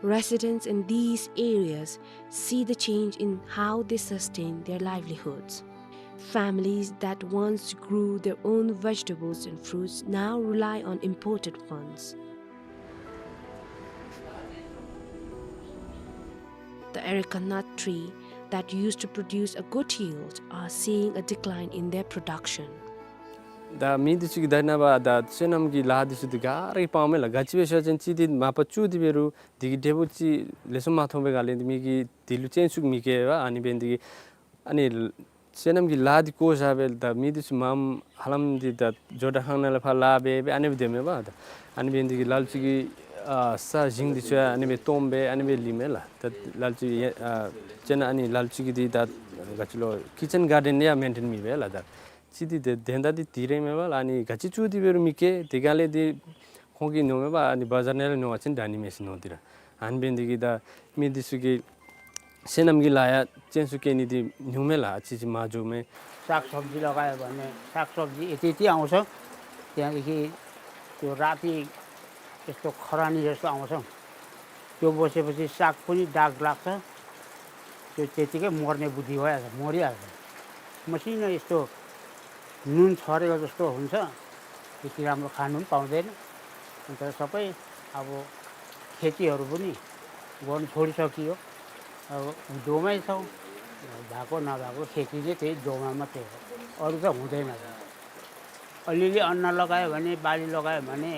Residents in these areas see the change in how they sustain their livelihoods. Families that once grew their own vegetables and fruits now rely on imported ones. The areca nut tree that used to produce a good yield are seeing a decline in their production. ད་མི་འདི་ཚུ་གིས་ད་ནངས་པ་ད་སོ་ནམ་གྱི་ལཱ་འདི་ཚུ་འདི་ག་ར་སྤང་མས་ལགས། ག་ཅི་སྦེ་ཟེར་བ་ཅིན་གཅིག་འདི་མ་པ་བཙུགས་ཏེ་འབད་རུང་འདི་གི་འབྲས་བུ་ཅིག་ལེགས་ཤོམ་མ་ཐོབ་པའི་སྒང་ལས་འདི་མི་གིས་འདི་ལུ་སྤྱན་ཟུག་མི་སྐྱེ་བས། ཨ་ནི་འབད་ནི་འདི་གིས་ཨ་ནི་སོ་ནམ་གྱི་ལཱ་འདི་བཀོ་བཞག་སྦེ་ད་མི་འདི་ཚུ་མངམ་ཧ་ལམ་འདི་ད་ཇོ་བདག་ཁང་ནང་ལས་ཕར་ལཱ་འབད་སྦེ་ཨ་ནི་སྦེ་སྡོདཔ་མས་པ། ད་ཨ་ནི་འབད་ནི་འདི་གིས་ལ་ལུ་ཅིག་གིས་ཨ་ས་ཞིང་འདི་ཚུ་ཡང་ཨ་ནི་སྦེ་སྟོངམ་སྦེ་ཨ་ནི་སྦེ་ལུས་མས་ལགས། ད་ལ་ལུ་ཅིག་ཡ་ཨ་དཔེར་ན་ཨ་ནི་ལ་ལུ་ཅིག་གིས་འདི་ད་ག་ཅི་ལོ་ཀི་ཅན་གཱར་ཌེན་ཡང་མེན་ཊེན་མེད་པས་ལགས། ད་ཅིག་འདི་དེ་དོན་དག་འདི་འདི་ར་མས་པ་ལགས། ཨ་ནི་ག་ཅི་བཙུགས་ཏེ་འབད་རུང་མི་སྐྱེ། དེ་སྒང་ལས་འདི་ཁོང་གིས་མནོཝ་མས་པ། ཨ་ནི་བ་ཛར་ནང་ལས་ཉོ་བ་ཅིན་དྲག་ནི་མས་ཟེར་མནོ་སྟེ་ར། ཨ་ནི་འབད་ནི་འདི་གིས་ད་མི་འདི་ཚུ་གིས་སོ་ནམ་གྱི་ལཱ་ཡང་སྤྱན་ཟུག་སྐྱེ་ནི་འདི་ཉུང་མས་ལགས། ཨ་ཙི་ཅིག་མར་འགྱོཝ་མས། सागसब्जी लगायो भने सागसब्जी यति यति आउँछ। त्यहाँदेखि त्यो राति यस्तो खरानी जस्तो आउँछ। त्यो बसेपछि साग पनि दाग लाग्छ। त्यो त्यतिकै मर्ने बुद्धि भइहाल्छ, मरिहाल्छ। मसिनो यस्तो नुन छरेको जस्तो हुन्छ। त्यति राम्रो खानु पनि पाउँदैन। अन्त सबै अब खेतीहरू पनि गर्नु छोडिसकियो। अब हिउँदोमै छौँ। भएको नभएको खेती चाहिँ त्यही हिउँदोमा मात्रै हो, अरू त हुँदैन। अलिअलि अन्न लगायो भने, बाली लगायो भने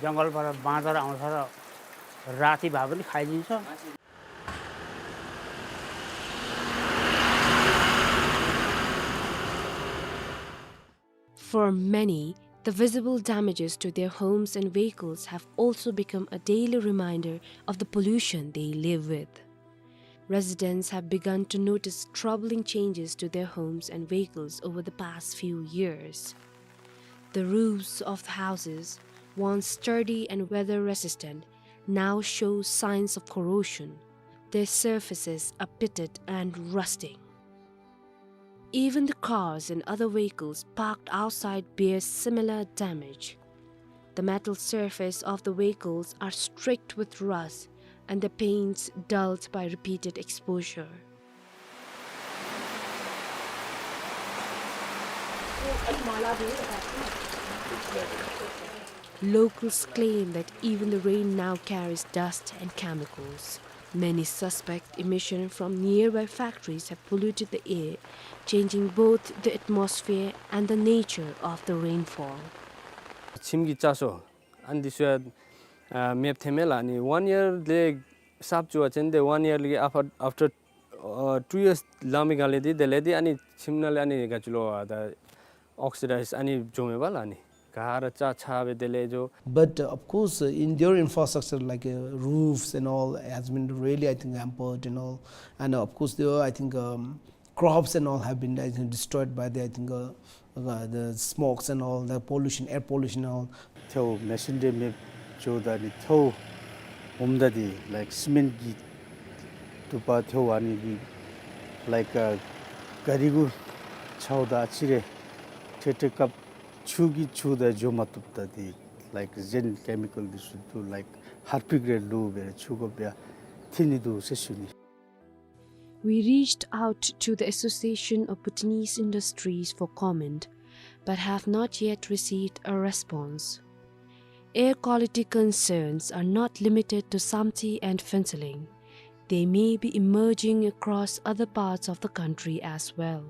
जङ्गलबाट बाँदर आउँछ र राति भए पनि खाइदिन्छ। For many, the visible damages to their homes and vehicles have also become a daily reminder of the pollution they live with. Residents have begun to notice troubling changes to their homes and vehicles over the past few years. The roofs of the houses, once sturdy and weather-resistant, now show signs of corrosion. Their surfaces are pitted and rusting. Even the cars and other vehicles parked outside bear similar damage. The metal surface of the vehicles are streaked with rust and the paints dulled by repeated exposure. Locals claim that even the rain now carries dust and chemicals. Many suspect emission from nearby factories have polluted the air, changing both the atmosphere and the nature of the rainfall. ཁྱིམ་གྱི་ལྕགས་ཤོག་ཨ་ནི་འདི་ཚུ་ཡང་ཨ་མེདཔ་ཐལ་མས་ལགས། ཨ་ནི་ཝན་ཡར་ལས་གསརཔ་བཙུགས་པ་ཅིན་ཏེ་ཝན་ཡར་ལས་ཨ་ཕར་ཨཕ་ཊར་ཨ་ཊུ་ཡརསི་ལང་མི་ག་ལས་འདི་དེ་ལས་འདི་ཨ་ནི་ཁྱིམ་ནང་ལས་ཨ་ནི་ག་ཅི་ལོ་ཨ་ད་ཨོག་སི་ཌའིཛ་ཨ་ནི་འགྱོཝ་མས་པ་ལགས། ཨ་ནི་ག་ར་ལྕགས་ཆག་སྦེ་དེ་ལས་འགྱོ། But, uh, of course, uh, in their infrastructure, like, uh, roofs and all, has been really, I think, hampered and all. And, uh, of course, there, I think, um, crops and all have been, I think, destroyed by the, I think, uh, uh, the smokes and all, the pollution, air pollution and all. ཐལཝ་མེ་ཤིན་འདི་མེདཔ་འགྱོཝ་ད་ཨ་ནི་ཐལཝ་ཧོམ་ད་འདི་ལའིཀ་སི་མེནཊ་གི་དུ་པ་ཐལཝ་ཨ་ནི་འདི་ལའིཀ་ཨ་ག་རི་གུ་ཆའོ་ད་ཨ་ཙི་རེ་ཏེ་ཏེ་སྐབས་ཆུ་གིས་ཆུ་ད་འགྱོ་མ་བཏུབ་ད་འདི་ལའིཀ་གཞན་ཀེ་མི་ཀཱལ་འདི་ཚུ་འདུག་ལའིཀ་ཧར་པིཀ་རེ་བླུགས་སྦེ་ཆུ་གོ་བརྒྱ་ཐིམ་ནི་འདུག་ཟེར་ཞུ་ནི། We reached out to the Association of Bhutanese Industries for comment, but have not yet received a response. Air quality concerns are not limited to Samtse and Phuentsholing. They may be emerging across other parts of the country as well.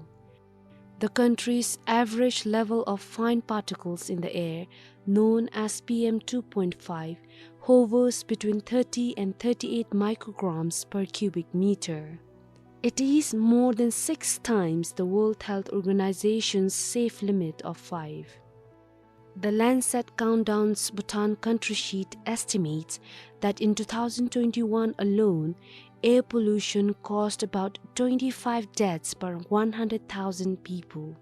The country's average level of fine particles in the air, known as P M two point five, hovers between thirty and thirty-eight micrograms per cubic meter. It is more than six times the World Health Organization's safe limit of five. The Lancet Countdown's Bhutan Country Sheet estimates that in two thousand twenty-one alone, air pollution caused about twenty-five deaths per one hundred thousand people.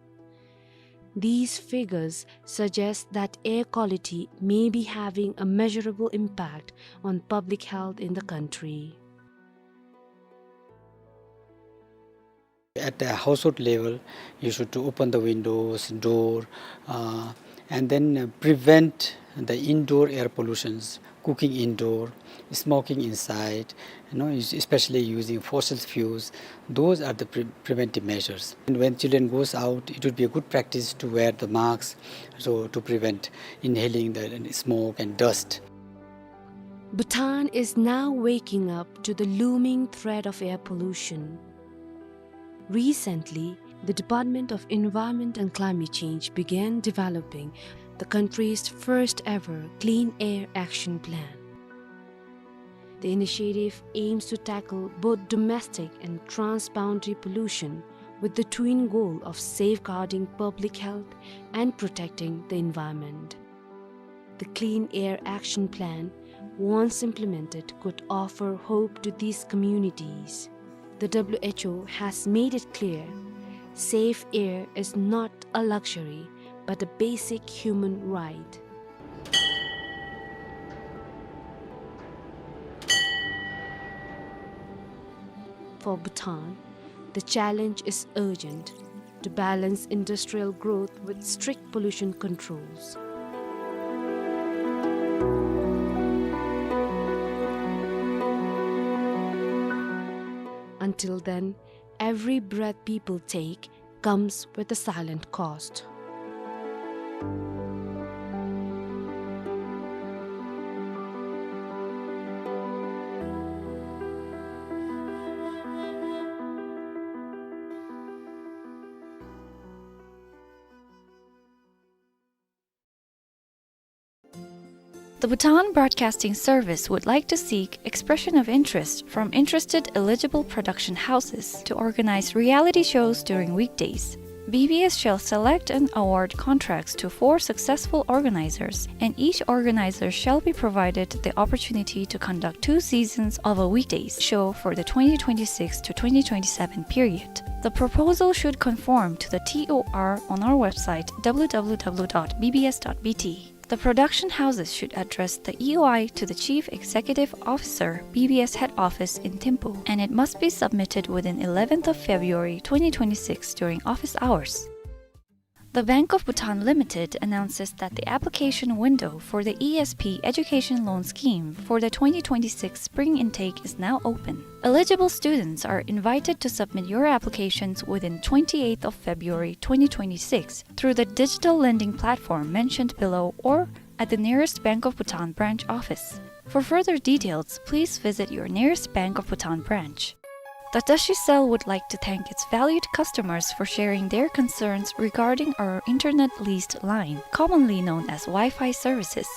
These figures suggest that air quality may be having a measurable impact on public health in the country. At the household level, you should to open the windows, door, uh, and then, uh, prevent the indoor air pollutions, cooking indoor, smoking inside, you know, es-, especially using fossil fuels. Those are the pre-, preventive measures. And when children goes out, it would be a good practice to wear the masks, so to prevent inhaling the smoke and dust. Bhutan is now waking up to the looming threat of air pollution. Recently, the Department of Environment and Climate Change began developing the country's first ever Clean Air Action Plan. The initiative aims to tackle both domestic and transboundary pollution with the twin goal of safeguarding public health and protecting the environment. The Clean Air Action Plan, once implemented, could offer hope to these communities. The W H O has made it clear, safe air is not a luxury, but a basic human right. For Bhutan, the challenge is urgent to balance industrial growth with strict pollution controls. Until then, every breath people take comes with a silent cost. The Bhutan Broadcasting Service would like to seek expression of interest from interested eligible production houses to organize reality shows during weekdays. B B S shall select and award contracts to four successful organizers, and each organizer shall be provided the opportunity to conduct two seasons of a weekdays show for the twenty twenty-six to twenty twenty-seven period. The proposal should conform to the T O R on our website, W W W dot B B S dot B T. The production houses should address the E O I to the Chief Executive Officer, B B S Head Office in Thimphu, and it must be submitted within eleventh of February twenty twenty-six during office hours. The Bank of Bhutan Limited announces that the application window for the E S P Education Loan Scheme for the twenty twenty-six spring intake is now open. Eligible students are invited to submit your applications within twenty-eighth of February twenty twenty-six through the digital lending platform mentioned below or at the nearest Bank of Bhutan branch office. For further details, please visit your nearest Bank of Bhutan branch. The Tashi Cell would like to thank its valued customers for sharing their concerns regarding our internet leased line, commonly known as Wi-Fi services.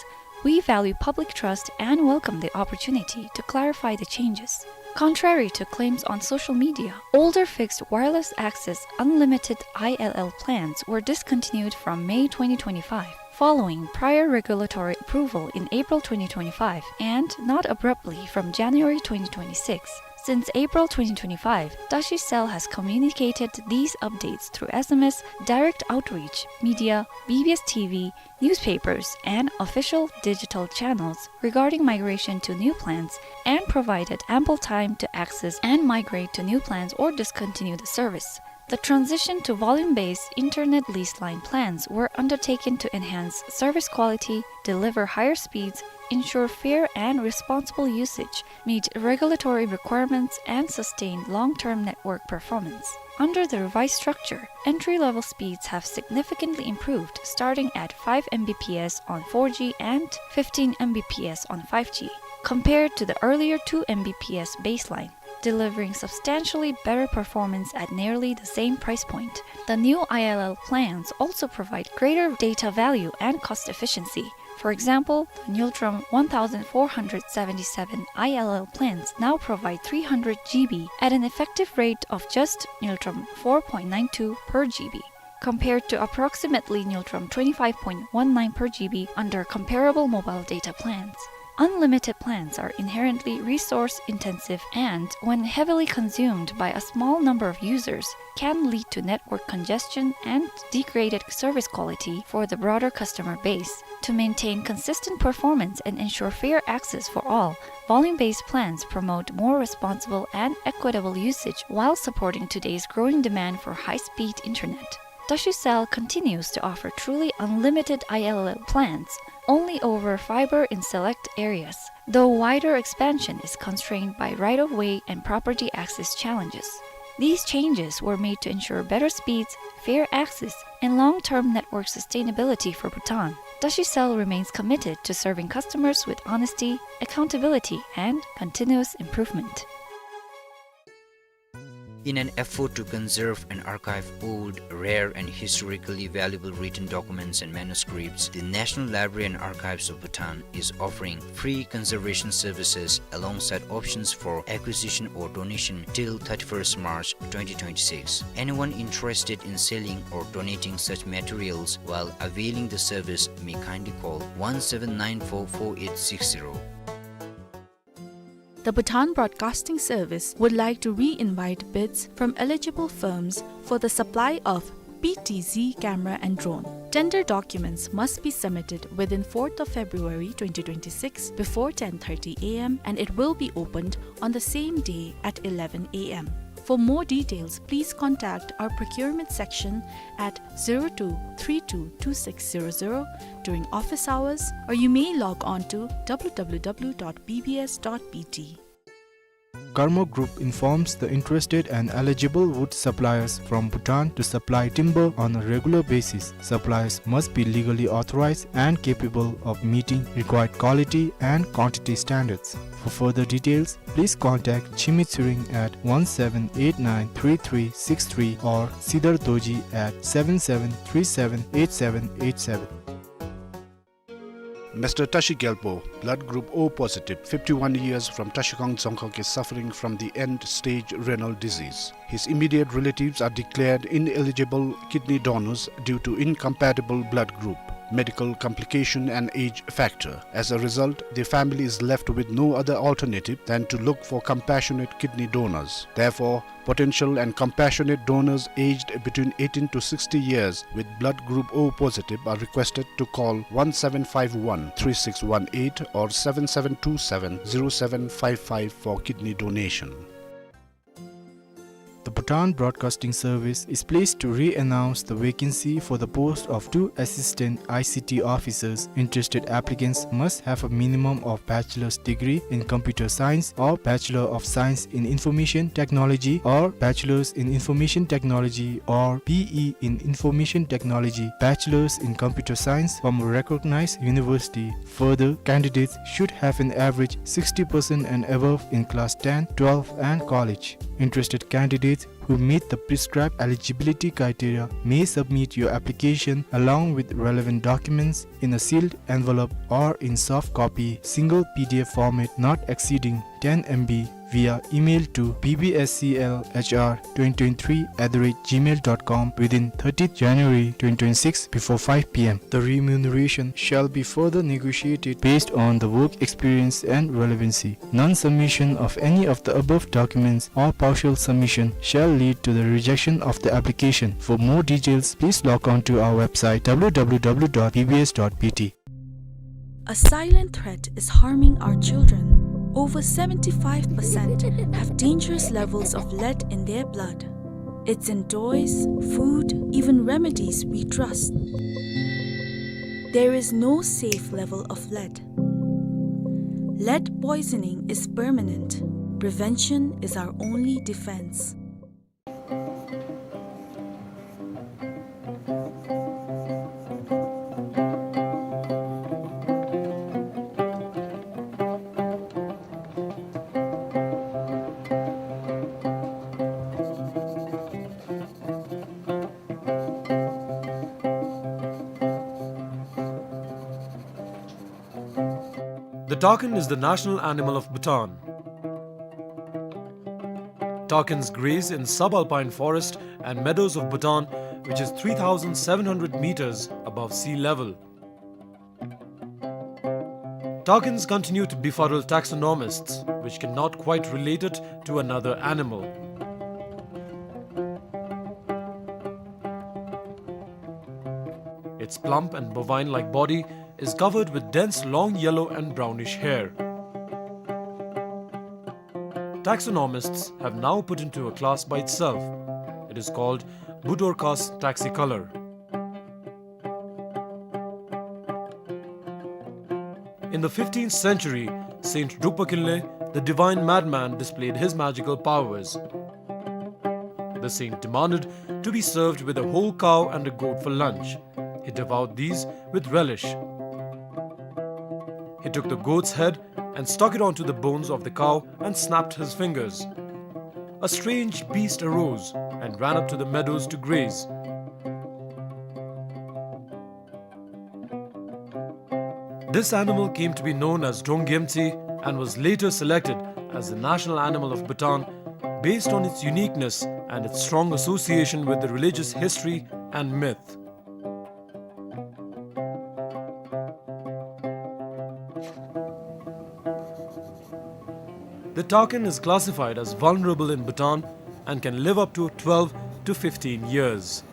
We value public trust and welcome the opportunity to clarify the changes. Contrary to claims on social media, older fixed wireless access unlimited I L L plans were discontinued from May twenty twenty-five, following prior regulatory approval in April twenty twenty-five and not abruptly from January twenty twenty-six. Since April twenty twenty-five, Tashi Cell has communicated these updates through S M S, direct outreach, media, B B S T V, newspapers, and official digital channels regarding migration to new plans and provided ample time to access and migrate to new plans or discontinue the service. The transition to volume-based internet lease line plans were undertaken to enhance service quality, deliver higher speeds, ensure fair and responsible usage, meet regulatory requirements, and sustain long-term network performance. Under the revised structure, entry-level speeds have significantly improved, starting at five M B P S on four G and fifteen M B P S on five G, compared to the earlier two M B P S baseline, delivering substantially better performance at nearly the same price point. The new I L L plans also provide greater data value and cost efficiency. For example, the Ngultrum one thousand four hundred seventy-seven I L L plans now provide three hundred G B at an effective rate of just Ngultrum four point nine two per G B, compared to approximately Ngultrum twenty-five point one nine per G B under comparable mobile data plans. Unlimited plans are inherently resource intensive and, when heavily consumed by a small number of users, can lead to network congestion and degraded service quality for the broader customer base. To maintain consistent performance and ensure fair access for all, volume-based plans promote more responsible and equitable usage while supporting today's growing demand for high-speed internet. Tashi Cell continues to offer truly unlimited I L L plans, only over fiber in select areas, though wider expansion is constrained by right-of-way and property access challenges. These changes were made to ensure better speeds, fair access, and long-term network sustainability for Bhutan. Tashi Cell remains committed to serving customers with honesty, accountability, and continuous improvement. In an effort to conserve and archive old, rare, and historically valuable written documents and manuscripts, the National Library and Archives of Bhutan is offering free conservation services alongside options for acquisition or donation till thirty-first March twenty twenty-six. Anyone interested in selling or donating such materials while availing the service may kindly call one seven nine four four eight six zero. The Bhutan Broadcasting Service would like to re-invite bids from eligible firms for the supply of P T Z camera and drone. Tender documents must be submitted within fourth of February twenty twenty-six before ten thirty A M and it will be opened on the same day at eleven A M. For more details, please contact our procurement section at zero two three two two six zero zero during office hours, or you may log on to W W W dot B B S dot B T. Karma Group informs the interested and eligible wood suppliers from Bhutan to supply timber on a regular basis. Suppliers must be legally authorized and capable of meeting required quality and quantity standards. For further details, please contact Chimi Tshering at one seven eight nine three three six three or Sidar Dorji at seven seven three seven eight seven eight seven. Mister Tashi Gyalpo, blood group O positive, fifty-one years, from Tashikang Dzongkhag, is suffering from the end-stage renal disease. His immediate relatives are declared ineligible kidney donors due to incompatible blood group, medical complication and age factor. As a result, the family is left with no other alternative than to look for compassionate kidney donors. Therefore, potential and compassionate donors aged between eighteen to sixty years with blood group O positive are requested to call one seven five one three six one eight or seven seven two seven zero seven five five for kidney donation. The Bhutan Broadcasting Service is pleased to re-announce the vacancy for the post of two assistant I C T officers. Interested applicants must have a minimum of bachelor's degree in computer science or Bachelor of Science in Information Technology or Bachelor's in Information Technology or B E in Information Technology, Bachelor's in Computer Science from a recognized university. Further, candidates should have an average sixty percent and above in class ten, twelve and college. Interested candidates who meet the prescribed eligibility criteria may submit your application along with relevant documents in a sealed envelope or in soft copy, single P D F format not exceeding ten M B, via email to B B S C L H R twenty twenty-three at the rate gmail dot com within thirtieth January twenty twenty-six before five P M. The remuneration shall be further negotiated based on the work experience and relevancy. Non-submission of any of the above documents or partial submission shall lead to the rejection of the application. For more details, please log on to our website, W W W dot B B S dot B T. A silent threat is harming our children. Over seventy-five percent have dangerous levels of lead in their blood. It's in toys, food, even remedies we trust. There is no safe level of lead. Lead poisoning is permanent. Prevention is our only defense. The takin is the national animal of Bhutan. Takins graze in subalpine forest and meadows of Bhutan, which is three thousand seven hundred meters above sea level. Takins continue to befuddle taxonomists, which cannot quite relate it to another animal. Its plump and bovine-like body is covered with dense long yellow and brownish hair. Taxonomists have now put into a class by itself. It is called Budorcas taxicolor. In the fifteenth century, Saint Drukpa Kinley, the divine madman, displayed his magical powers. The saint demanded to be served with a whole cow and a goat for lunch. He devoured these with relish. He took the goat's head and stuck it onto the bones of the cow and snapped his fingers. A strange beast arose and ran up to the meadows to graze. This animal came to be known as Drongyemtsi and was later selected as the national animal of Bhutan based on its uniqueness and its strong association with the religious history and myth. The takin is classified as vulnerable in Bhutan and can live up to twelve to fifteen years.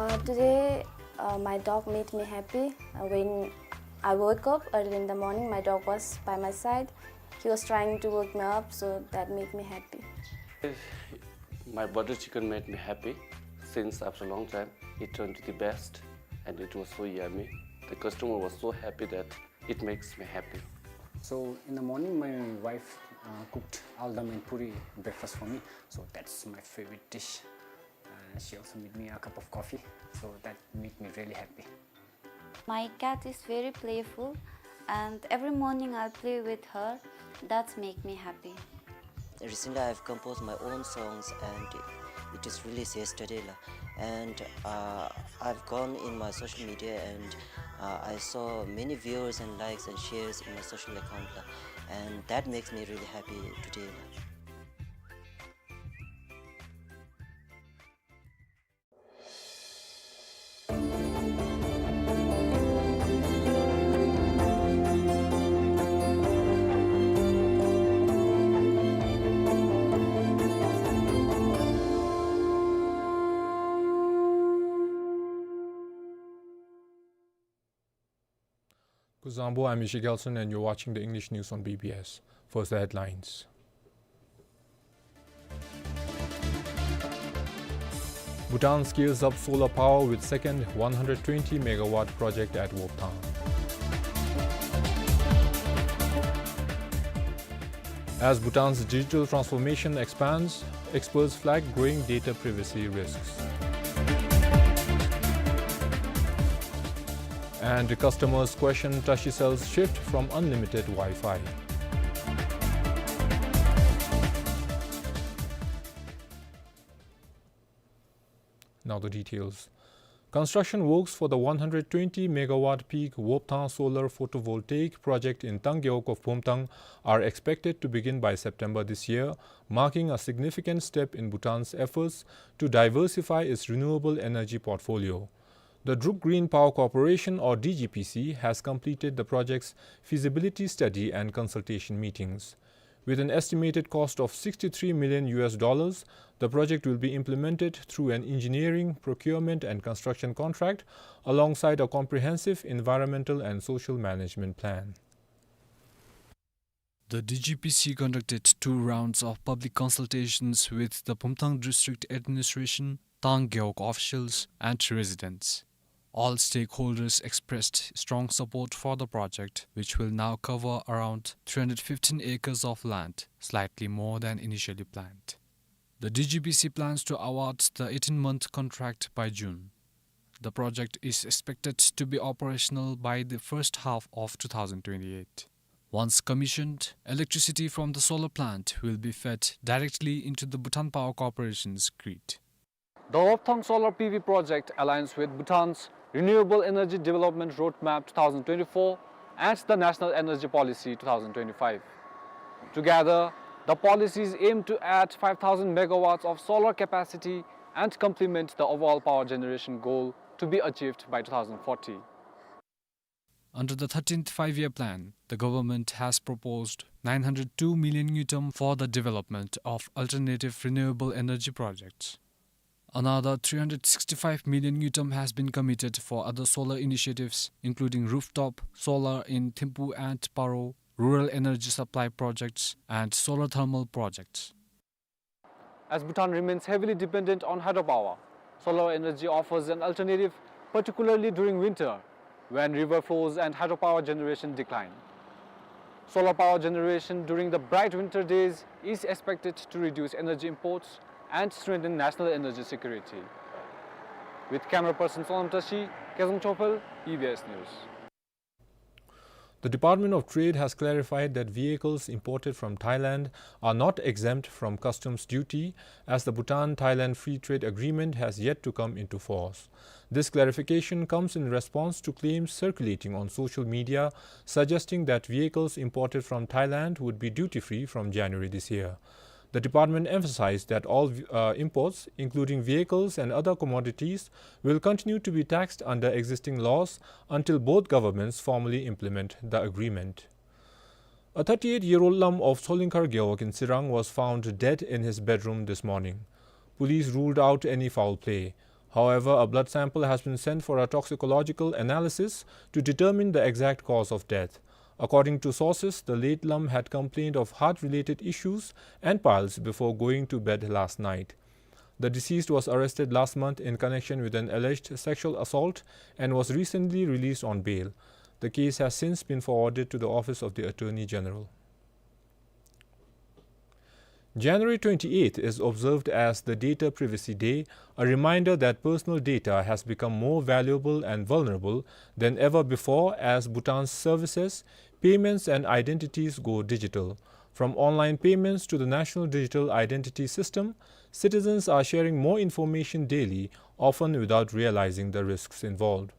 Uh, today, uh, my dog made me happy. Uh, when I woke up early in the morning, my dog was by my side. He was trying to wake me up, so that made me happy. My butter chicken made me happy since after a long time. It turned to the best and it was so yummy. The customer was so happy that it makes me happy. So in the morning, my wife, uh, cooked aldam and puri breakfast for me. So that's my favorite dish. Uh, she also made me a cup of coffee. So that made me really happy. My cat is very playful, and every morning I'll play with her. That's make me happy. Recently, I've composed my own songs, and it is released yesterday, la. And, uh, I've gone in my social media, and, uh, I saw many viewers and likes and shares in my social account, la. And that makes me really happy today, la. Kuzuzangpo, I'm Michie Gelson and you're watching the English news on B B S. First, the headlines. Bhutan scales up solar power with second one hundred twenty megawatt project at Wopthang. As Bhutan's digital transformation expands, experts flag growing data privacy risks. And customers question Tashi Cell's shift from unlimited Wi-Fi. Now the details. Construction works for the one hundred twenty megawatt peak Wopthang solar photovoltaic project in Tang Gewog of Bumthang are expected to begin by September this year, marking a significant step in Bhutan's efforts to diversify its renewable energy portfolio. The Druk Green Power Corporation, or D G P C, has completed the project's feasibility study and consultation meetings. With an estimated cost of sixty-three million U S dollars, the project will be implemented through an engineering, procurement and construction contract alongside a comprehensive environmental and social management plan. The D G P C conducted two rounds of public consultations with the Bumthang District Administration, Tang Gewog officials and residents. All stakeholders expressed strong support for the project, which will now cover around three hundred fifteen acres of land, slightly more than initially planned. The D G P C plans to award the eighteen-month contract by June. The project is expected to be operational by the first half of two thousand twenty-eight. Once commissioned, electricity from the solar plant will be fed directly into the Bhutan Power Corporation's grid. The Wopthang Solar P V project aligns with Bhutan's Renewable Energy Development Roadmap two thousand twenty-four and the National Energy Policy two thousand twenty-five. Together, the policies aim to add five thousand megawatts of solar capacity and complement the overall power generation goal to be achieved by two thousand forty. Under the thirteenth Five-Year Plan, the government has proposed nine hundred two million ngultrum for the development of alternative renewable energy projects. Another three hundred sixty-five million ngultrum has been committed for other solar initiatives, including rooftop solar in Thimphu and Paro, rural energy supply projects, and solar thermal projects. As Bhutan remains heavily dependent on hydropower, solar energy offers an alternative, particularly during winter, when river flows and hydropower generation decline. Solar power generation during the bright winter days is expected to reduce energy imports and strengthen national energy security. With camera person Sonam Tashi, Kezang Chopel, B B S News. The Department of Trade has clarified that vehicles imported from Thailand are not exempt from customs duty, as the Bhutan-Thailand Free Trade Agreement has yet to come into force. This clarification comes in response to claims circulating on social media suggesting that vehicles imported from Thailand would be duty-free from January this year. The department emphasized that all, uh, imports, including vehicles and other commodities, will continue to be taxed under existing laws until both governments formally implement the agreement. A thirty-eight-year-old Lam of Tsolingkhar Gewog in Tsirang was found dead in his bedroom this morning. Police ruled out any foul play. However, a blood sample has been sent for a toxicological analysis to determine the exact cause of death. According to sources, the late Lam had complained of heart-related issues and piles before going to bed last night. The deceased was arrested last month in connection with an alleged sexual assault and was recently released on bail. The case has since been forwarded to the Office of the Attorney General. January twenty-eighth is observed as the Data Privacy Day, a reminder that personal data has become more valuable and vulnerable than ever before as Bhutan's services, payments and identities go digital. From online payments to the National Digital Identity System, citizens are sharing more information daily, often without realizing the risks involved.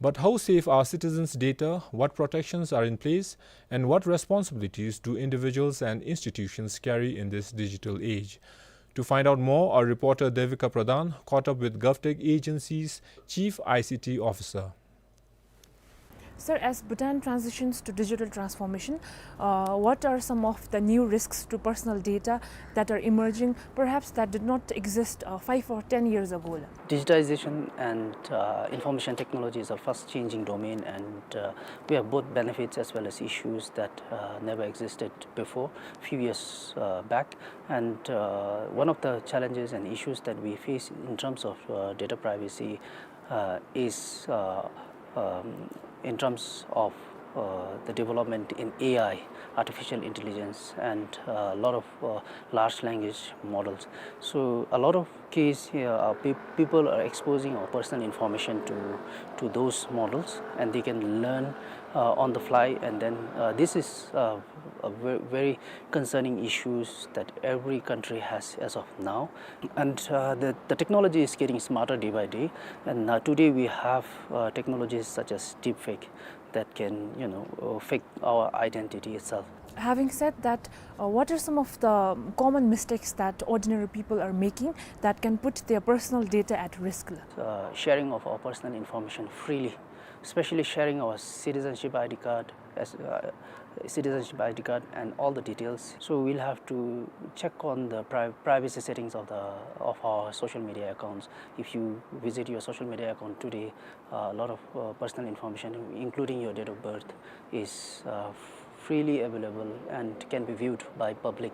But how safe are citizens' data, what protections are in place, and what responsibilities do individuals and institutions carry in this digital age? To find out more, our reporter Devika Pradhan caught up with GovTech Agency's Chief I C T Officer. Sir, as Bhutan transitions to digital transformation, uh, what are some of the new risks to personal data that are emerging, perhaps that did not exist, uh, five or ten years ago? Digitization and, uh, information technology is a fast changing domain, and, uh, we have both benefits as well as issues that, uh, never existed before few years, uh, back. And, uh, one of the challenges and issues that we face in terms of, uh, data privacy, uh, is, uh, um, in terms of, uh, the development in A I, artificial intelligence, and, uh, a lot of, uh, large language models. So a lot of case here are peop-, people are exposing our personal information to, to those models, and they can learn, uh, on the fly. And then, uh, this is, uh, a ve-, very concerning issues that every country has as of now. And, uh, the, the technology is getting smarter day by day. And, uh, today we have, uh, technologies such as deepfake that can, you know, uh, fake our identity itself. Having said that, uh, what are some of the common mistakes that ordinary people are making that can put their personal data at risk? Uh, sharing of our personal information freely, especially sharing our citizenship I D card, as, uh, citizenship I D card and all the details. So we'll have to check on the pri-, privacy settings of the, of our social media accounts. If you visit your social media account today, uh, a lot of, uh, personal information, including your date of birth, is, uh, freely available and can be viewed by public.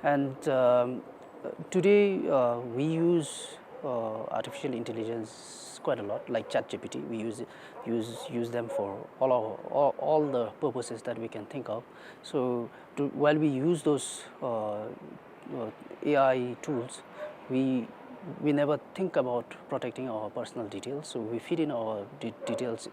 And, um, today, uh, we use, uh, artificial intelligence quite a lot, like ChatGPT. We use it, use, use them for all our, all, all the purposes that we can think of. So to, while we use those, uh, uh, A I tools, we, we never think about protecting our personal details. So we feed in our de-, details,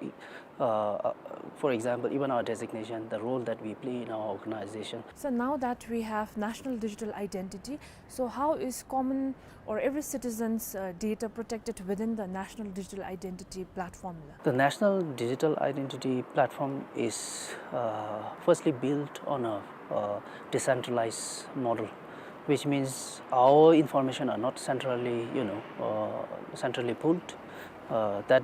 uh, uh, for example, even our designation, the role that we play in our organization. So now that we have national digital identity, so how is common or every citizen's, uh, data protected within the National Digital Identity Platform? The National Digital Identity Platform is, uh, firstly built on a, uh, decentralized model, which means our information are not centrally, you know, uh, centrally pooled. Uh, that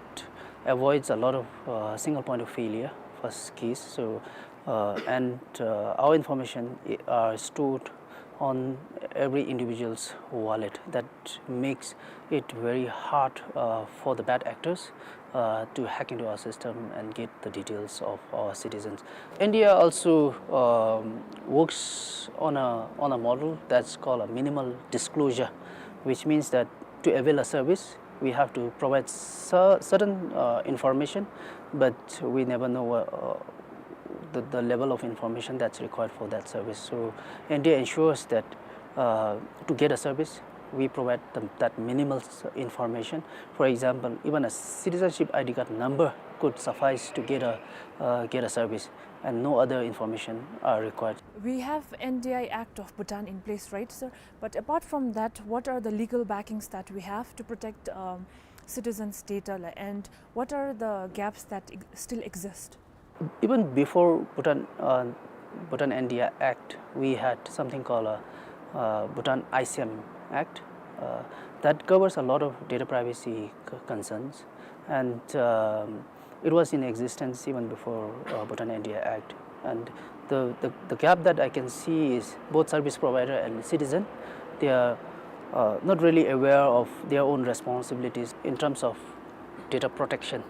avoids a lot of, uh, single point of failure, first case. So, uh, and, uh, our information i-, are stored on every individual's wallet. That makes it very hard, uh, for the bad actors, uh, to hack into our system and get the details of our citizens. N D I also, um, works on a, on a model that's called a minimal disclosure, which means that to avail a service, we have to provide cer-, certain, uh, information, but we never know, uh, the, the level of information that's required for that service. So N D I ensures that, uh, to get a service, we provide the, that minimal s-, information. For example, even a citizenship I D card number could suffice to get a, uh, get a service, and no other information are required. We have N D I Act of Bhutan in place, right, sir? But apart from that, what are the legal backings that we have to protect, um, citizens' data, like, and what are the gaps that ex-, still exist? Even before Bhutan, uh, Bhutan N D I Act, we had something called a, uh, Bhutan I C M Act, uh, that covers a lot of data privacy c-, concerns, and, um, it was in existence even before, uh, Bhutan N D I Act. And the, the, the gap that I can see is both service provider and citizen, they are, uh, not really aware of their own responsibilities in terms of data protection.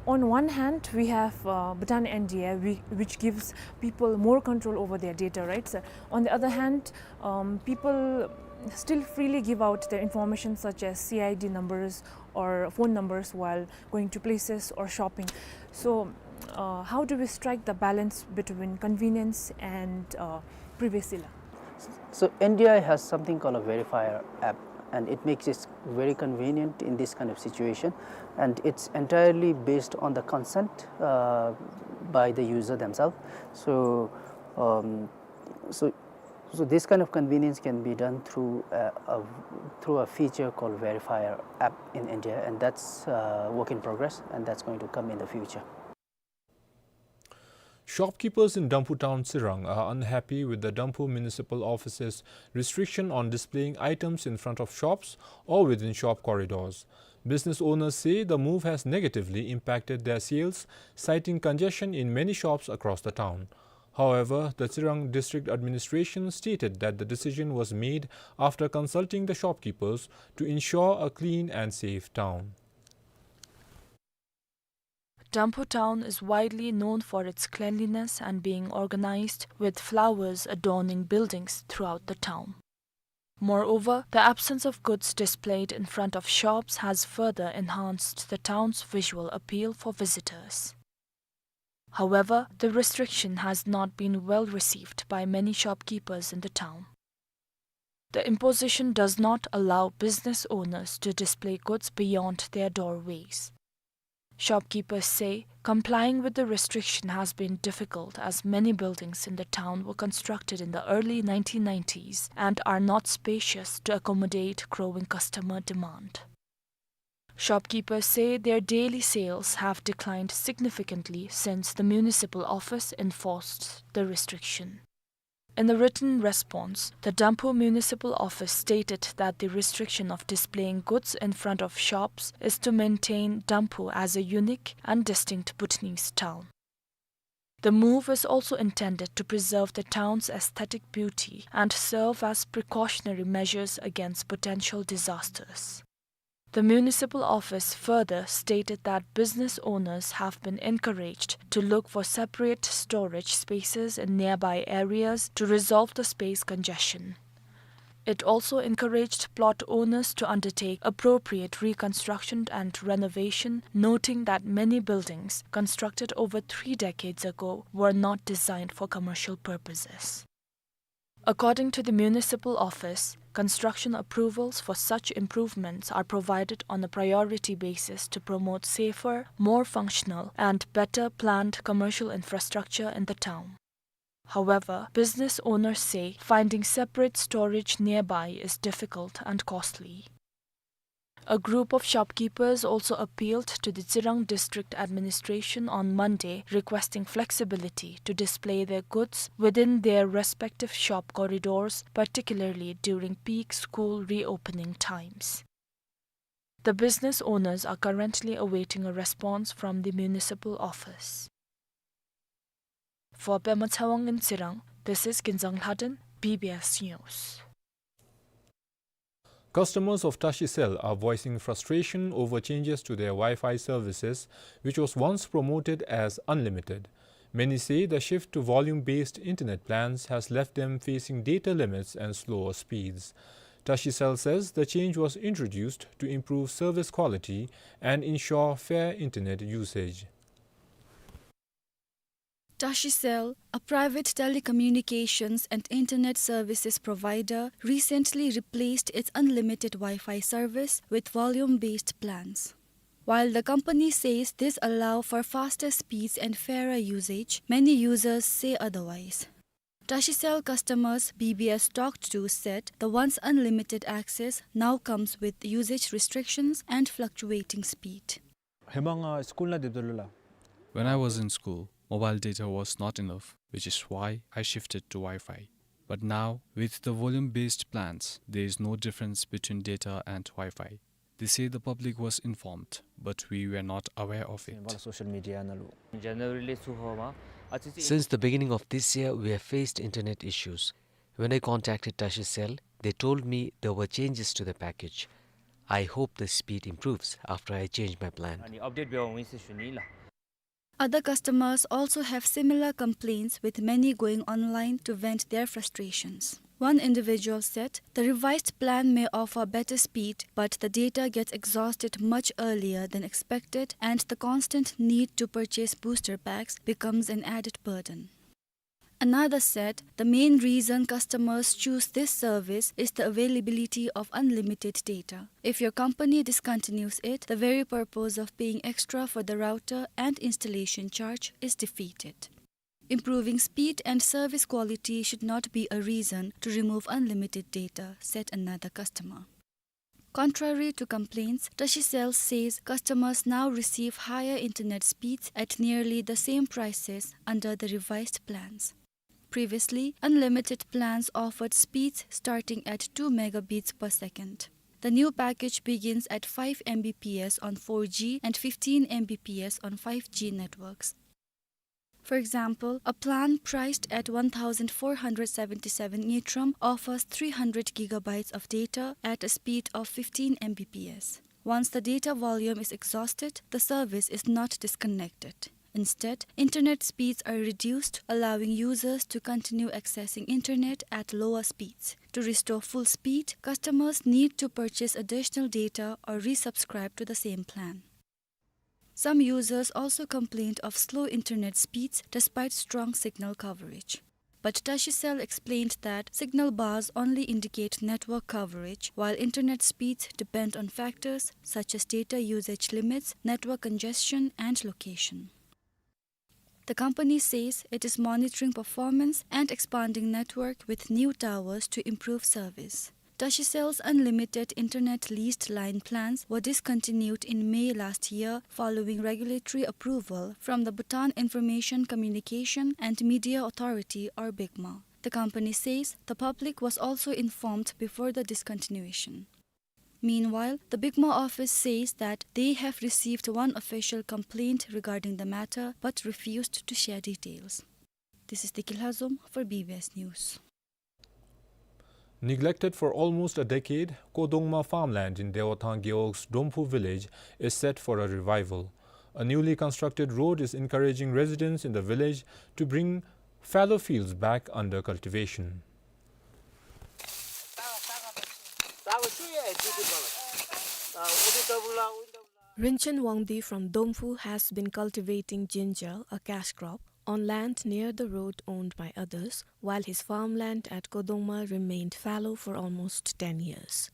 On one hand, we have, uh, Bhutan N D A, whi-, which gives people more control over their data, right? So, on the other hand, um, people still freely give out their information such as C I D numbers or phone numbers while going to places or shopping. So, uh, how do we strike the balance between convenience and, uh, privacy la? So N D I has something called a verifier app, and it makes it very convenient in this kind of situation, and it's entirely based on the consent, uh, by the user themselves. So, um, so, so this kind of convenience can be done through a, a, through a feature called verifier app in N D I, and that's, uh, work in progress, and that's going to come in the future. Shopkeepers in Damphu town, Tsirang, are unhappy with the Damphu Municipal Office's restriction on displaying items in front of shops or within shop corridors. Business owners say the move has negatively impacted their sales, citing congestion in many shops across the town. However, the Tsirang District Administration stated that the decision was made after consulting the shopkeepers to ensure a clean and safe town. Damphu town is widely known for its cleanliness and being organized, with flowers adorning buildings throughout the town. Moreover, the absence of goods displayed in front of shops has further enhanced the town's visual appeal for visitors. However, the restriction has not been well received by many shopkeepers in the town. The imposition does not allow business owners to display goods beyond their doorways. Shopkeepers say complying with the restriction has been difficult, as many buildings in the town were constructed in the early nineteen nineties and are not spacious to accommodate growing customer demand. Shopkeepers say their daily sales have declined significantly since the municipal office enforced the restriction. In a written response, the Damphu Municipal Office stated that the restriction of displaying goods in front of shops is to maintain Damphu as a unique and distinct Bhutanese town. The move is also intended to preserve the town's aesthetic beauty and serve as precautionary measures against potential disasters. The municipal office further stated that business owners have been encouraged to look for separate storage spaces in nearby areas to resolve the space congestion. It also encouraged plot owners to undertake appropriate reconstruction and renovation, noting that many buildings constructed over three decades ago were not designed for commercial purposes. According to the municipal office, construction approvals for such improvements are provided on a priority basis to promote safer, more functional, and better planned commercial infrastructure in the town. However, business owners say finding separate storage nearby is difficult and costly. A group of shopkeepers also appealed to the Tsirang District Administration on Monday, requesting flexibility to display their goods within their respective shop corridors, particularly during peak school reopening times. The business owners are currently awaiting a response from the municipal office. For Pema Tshewang in Tsirang, this is Kinzang Lhaden, B B S News. Customers of Tashi Cell are voicing frustration over changes to their Wi-Fi services, which was once promoted as unlimited. Many say the shift to volume-based internet plans has left them facing data limits and slower speeds. Tashi Cell says the change was introduced to improve service quality and ensure fair internet usage. Tashi Cell, a private telecommunications and internet services provider, recently replaced its unlimited Wi-Fi service with volume-based plans. While the company says this allow for faster speeds and fairer usage, many users say otherwise. Tashi Cell customers B B S talked to said the once unlimited access now comes with usage restrictions and fluctuating speed. ཧེ་མ་ང་སི་ཀུལ་ནང་སྡོདཔ་ད་ལུ་ལགས། When I was in school, mobile data was not enough, which is why I shifted to Wi-Fi. But now, with the volume-based plans, there is no difference between data and Wi-Fi. They say the public was informed, but we were not aware of it. Social media ནང་ལུ། January ལས་ཚུར་ཧོ་མ། Since the beginning of this year, we have faced internet issues. When I contacted Tashi Cell, they told me there were changes to the package. I hope the speed improves after I change my plan. अनि अपडेट बेवा हुइसि सुनी ला। Other customers also have similar complaints, with many going online to vent their frustrations. One individual said the revised plan may offer better speed, but the data gets exhausted much earlier than expected, and the constant need to purchase booster packs becomes an added burden. Another said the main reason customers choose this service is the availability of unlimited data. If your company discontinues it, the very purpose of paying extra for the router and installation charge is defeated. Improving speed and service quality should not be a reason to remove unlimited data, said another customer. Contrary to complaints, Tashicel says customers now receive higher internet speeds at nearly the same prices under the revised plans. Previously, unlimited plans offered speeds starting at two megabits per second. The new package begins at five M B P S on four G and fifteen M B P S on five G networks. For example, a plan priced at one thousand four hundred seventy-seven ngultrum offers three hundred gigabytes of data at a speed of fifteen M B P S. Once the data volume is exhausted, the service is not disconnected. Instead, internet speeds are reduced, allowing users to continue accessing internet at lower speeds. To restore full speed, customers need to purchase additional data or resubscribe to the same plan. Some users also complained of slow internet speeds despite strong signal coverage. But Tashicel explained that signal bars only indicate network coverage, while internet speeds depend on factors such as data usage limits, network congestion, and location. The company says it is monitoring performance and expanding network with new towers to improve service. Tashicel's unlimited internet leased line plans were discontinued in May last year following regulatory approval from the Bhutan Information Communication and Media Authority, or BICMA. The company says the public was also informed before the discontinuation. Meanwhile, the BICMA office says that they have received one official complaint regarding the matter but refused to share details. This is Deki Lhazom for B B S News. Neglected for almost a decade, Kodongma farmland in Dewathang Gewog's Domphu village is set for a revival. A newly constructed road is encouraging residents in the village to bring fallow fields back under cultivation. Rinchen Wangdi from Domphu has been cultivating ginger, a cash crop, on land near the road owned by others, while his farmland at Kodongma remained fallow for almost ten years.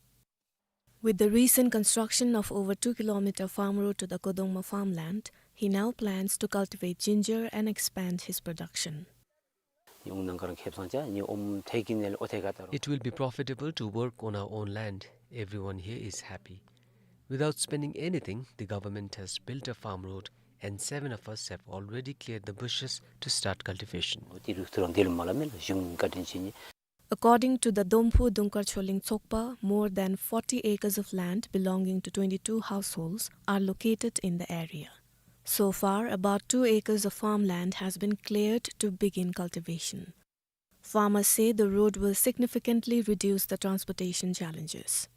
With the recent construction of over two kilometer farm road to the Kodongma farmland, he now plans to cultivate ginger and expand his production. It will be profitable to work on our own land. Everyone here is happy. Without spending anything, the government has built a farm road, and seven of us have already cleared the bushes to start cultivation. According to the Domphu Dungkar Choling Tsokpa, more than forty acres of land belonging to twenty-two households are located in the area. So far, about two acres of farmland has been cleared to begin cultivation. Farmers say the road will significantly reduce the transportation challenges.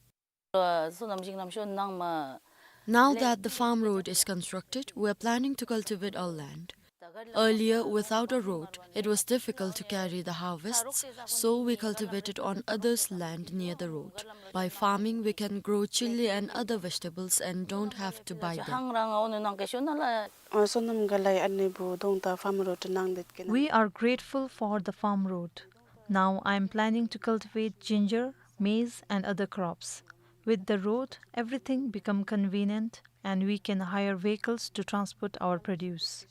Now that the farm road is constructed, we are planning to cultivate our land. Earlier, without a road, it was difficult to carry the harvests, so we cultivated on others' land near the road. By farming, we can grow chilli and other vegetables and don't have to buy them. We are grateful for the farm road. Now I am planning to cultivate ginger, maize, and other crops. With the road, everything become convenient and we can hire vehicles to transport our produce.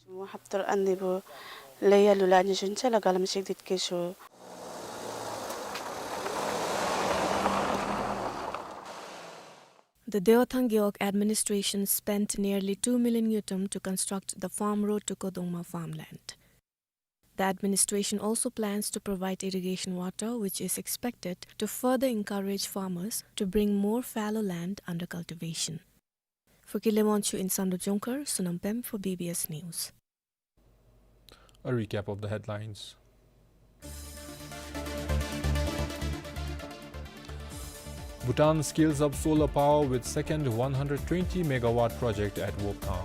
The Dewathang Gewog administration spent nearly two million ngultrum to construct the farm road to Kodongma farmland. The administration also plans to provide irrigation water, which is expected to further encourage farmers to bring more fallow land under cultivation. For Kile Wangchuk in Samdrup Jongkhar, Sonam Pem for B B S News. A recap of the headlines. Bhutan scales up solar power with second one hundred twenty megawatt project at Wokha.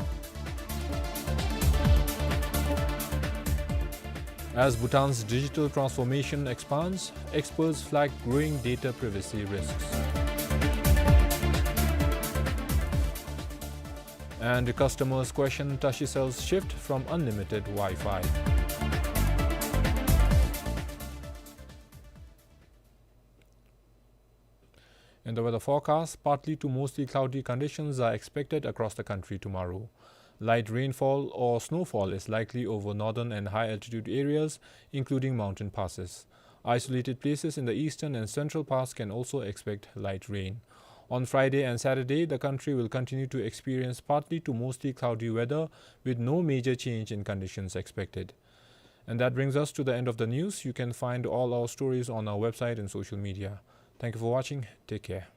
As Bhutan's digital transformation expands, experts flag growing data privacy risks. And customers question Tashicell's shift from unlimited Wi-Fi. In the weather forecast, partly to mostly cloudy conditions are expected across the country tomorrow. Light rainfall or snowfall is likely over northern and high altitude areas, including mountain passes. Isolated places in the eastern and central parts can also expect light rain. On Friday and Saturday, the country will continue to experience partly to mostly cloudy weather, with no major change in conditions expected. And that brings us to the end of the news. You can find all our stories on our website and social media. Thank you for watching. Take care.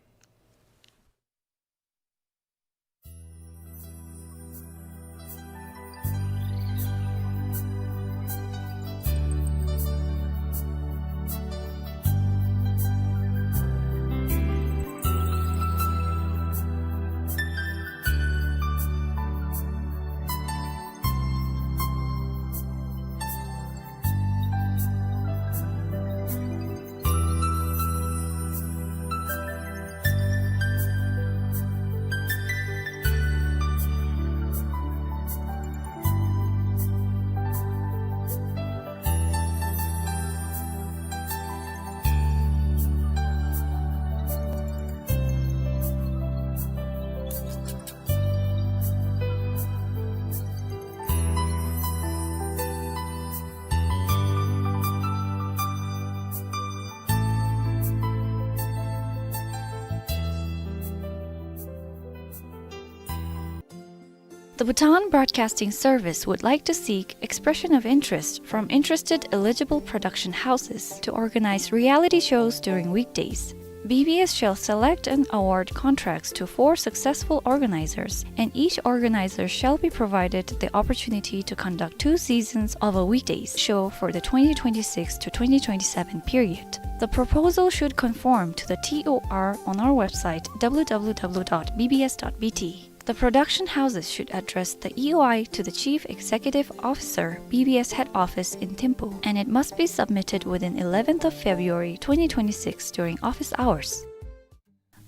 The Bhutan Broadcasting Service would like to seek expression of interest from interested eligible production houses to organize reality shows during weekdays. B B S shall select and award contracts to four successful organizers, and each organizer shall be provided the opportunity to conduct two seasons of a weekdays show for the twenty twenty-six to twenty twenty-seven period. The proposal should conform to the T O R on our website, W W W dot B B S dot B T. The production houses should address the E O I to the Chief Executive Officer, B B S Head Office in Thimphu, and it must be submitted within eleventh of February twenty twenty-six during office hours.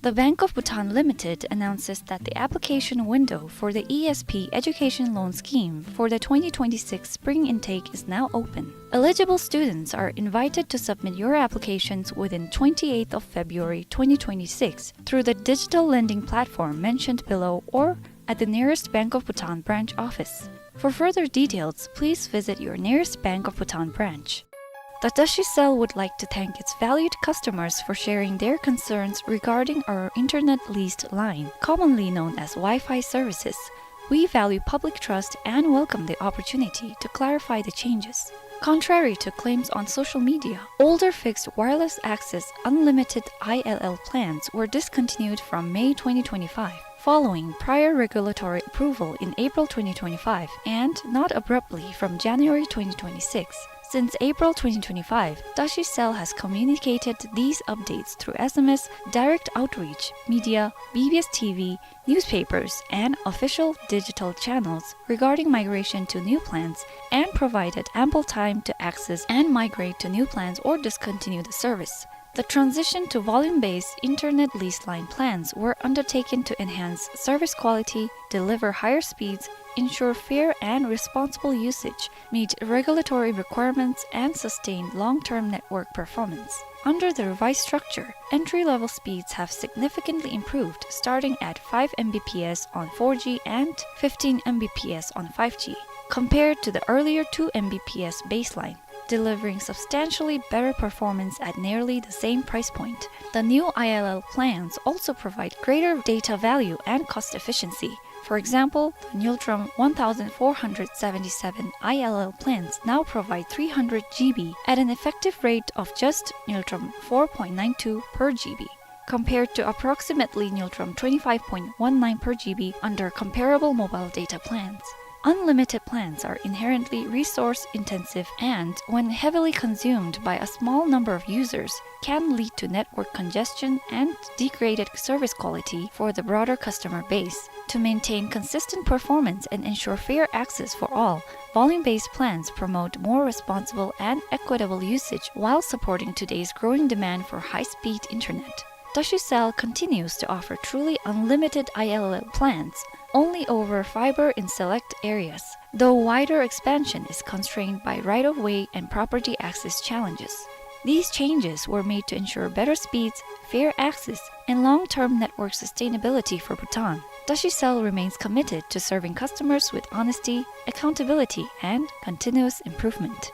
The Bank of Bhutan Limited announces that the application window for the E S P Education Loan Scheme for the twenty twenty-six spring intake is now open. Eligible students are invited to submit your applications within twenty-eighth of February twenty twenty-six through the digital lending platform mentioned below or at the nearest Bank of Bhutan branch office. For further details, please visit your nearest Bank of Bhutan branch. The Tashicell would like to thank its valued customers for sharing their concerns regarding our internet leased line, commonly known as Wi-Fi services. We value public trust and welcome the opportunity to clarify the changes. Contrary to claims on social media, older fixed wireless access unlimited I L L plans were discontinued from May twenty twenty-five, following prior regulatory approval in April twenty twenty-five and not abruptly from January twenty twenty-six. Since April twenty twenty-five, Tashicell has communicated these updates through S M S, direct outreach, media, B B S T V, newspapers, and official digital channels regarding migration to new plans and provided ample time to access and migrate to new plans or discontinue the service. The transition to volume-based internet lease line plans were undertaken to enhance service quality, deliver higher speeds, ensure fair and responsible usage, meet regulatory requirements, and sustain long-term network performance. Under the revised structure, entry-level speeds have significantly improved, starting at five M B P S on four G and fifteen M B P S on five G, compared to the earlier two M B P S baseline, delivering substantially better performance at nearly the same price point. The new I L L plans also provide greater data value and cost efficiency. For example, the Ngultrum one thousand four hundred seventy-seven I L L plans now provide three hundred G B at an effective rate of just Ngultrum four point nine two per G B, compared to approximately Ngultrum twenty-five point one nine per G B under comparable mobile data plans. Unlimited plans are inherently resource-intensive and, when heavily consumed by a small number of users, can lead to network congestion and degraded service quality for the broader customer base. To maintain consistent performance and ensure fair access for all, volume-based plans promote more responsible and equitable usage while supporting today's growing demand for high-speed internet. Tashicell continues to offer truly unlimited I L L plans only over fiber in select areas, though wider expansion is constrained by right-of-way and property access challenges. These changes were made to ensure better speeds, fair access, and long-term network sustainability for Bhutan. Tashicell remains committed to serving customers with honesty, accountability, and continuous improvement.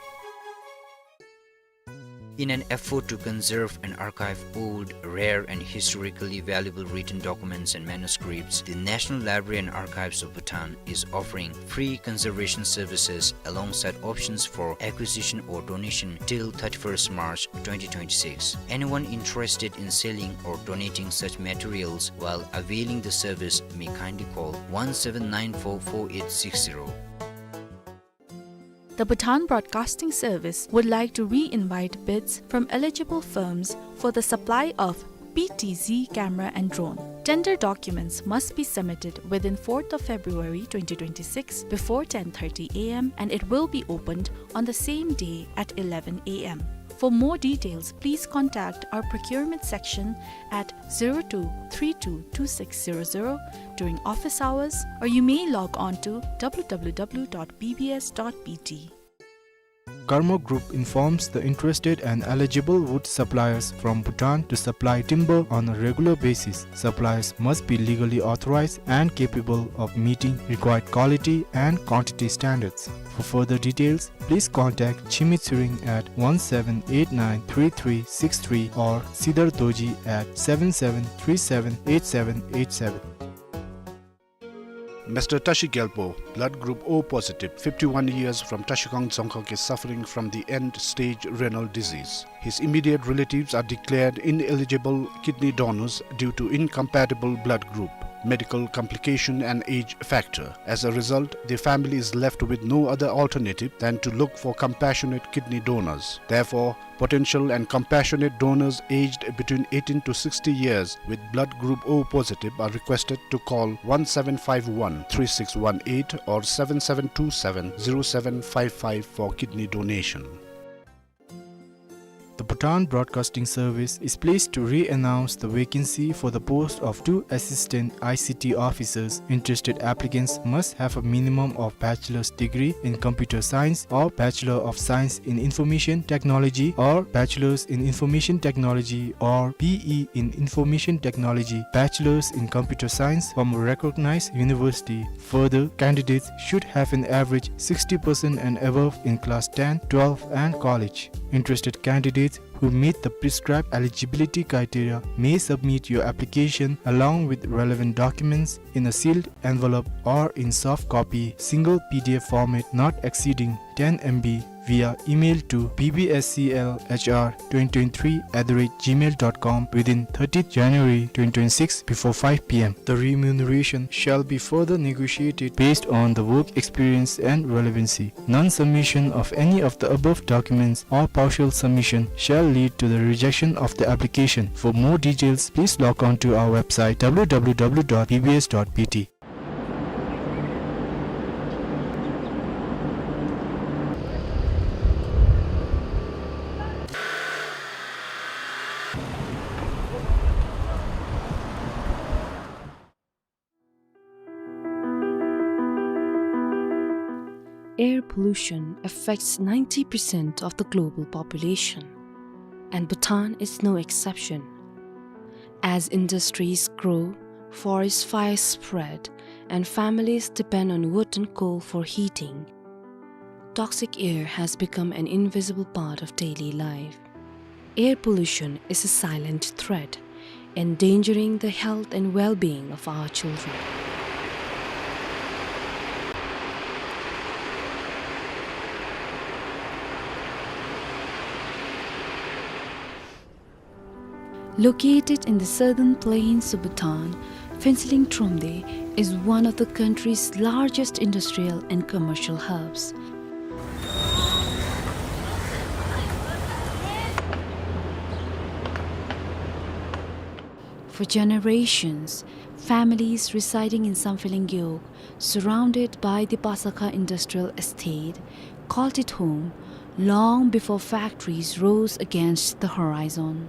In an effort to conserve and archive old, rare, and historically valuable written documents and manuscripts, the National Library and Archives of Bhutan is offering free conservation services alongside options for acquisition or donation till thirty-first March twenty twenty-six. Anyone interested in selling or donating such materials while availing the service may kindly call one seven nine four four eight six zero. The Bhutan Broadcasting Service would like to re-invite bids from eligible firms for the supply of P T Z camera and drone. Tender documents must be submitted within fourth of February twenty twenty-six before ten thirty A M, and it will be opened on the same day at eleven A M. For more details, please contact our procurement section at zero two three two two six zero zero during office hours, or you may log on to W W W dot B B S dot B T. Karma Group informs the interested and eligible wood suppliers from Bhutan to supply timber on a regular basis. Suppliers must be legally authorized and capable of meeting required quality and quantity standards. For further details, please contact Chimi Tshering at one seven eight nine three three six three or Sidar Dorji at seven seven three seven eight seven eight seven. Mister Tashi Gyalpo, blood group O positive, fifty-one years, from Tashikang Dzongkhag, is suffering from the end-stage renal disease. His immediate relatives are declared ineligible kidney donors due to incompatible blood group, medical complication and age factor. As a result, the family is left with no other alternative than to look for compassionate kidney donors. Therefore, potential and compassionate donors aged between eighteen to sixty years with blood group O positive are requested to call one seven five one three six one eight or seven seven two seven zero seven five five for kidney donation. The Bhutan Broadcasting Service is pleased to re-announce the vacancy for the post of two assistant I C T officers. Interested applicants must have a minimum of bachelor's degree in computer science or Bachelor of Science in Information Technology or Bachelor's in Information Technology or B E in Information Technology, Bachelor's in Computer Science from a recognized university. Further, candidates should have an average sixty percent and above in class ten, twelve and college. Interested candidates who meet the prescribed eligibility criteria may submit your application along with relevant documents in a sealed envelope or in soft copy, single P D F format not exceeding ten M B, via email to B B S C L H R twenty twenty-three at the rate gmail dot com within thirtieth January twenty twenty-six before five P M. The remuneration shall be further negotiated based on the work experience and relevancy. Non-submission of any of the above documents or partial submission shall lead to the rejection of the application. For more details, please log on to our website W W W dot B B S dot B T. Air pollution affects ninety percent of the global population, and Bhutan is no exception. As industries grow, forest fires spread, and families depend on wood and coal for heating, toxic air has become an invisible part of daily life. Air pollution is a silent threat, endangering the health and well-being of our children. Located in the southern plains of Bhutan, Phuentsholing Thromde is one of the country's largest industrial and commercial hubs. For generations, families residing in Samphehleng Gewog, surrounded by the Pasakha Industrial Estate, called it home long before factories rose against the horizon.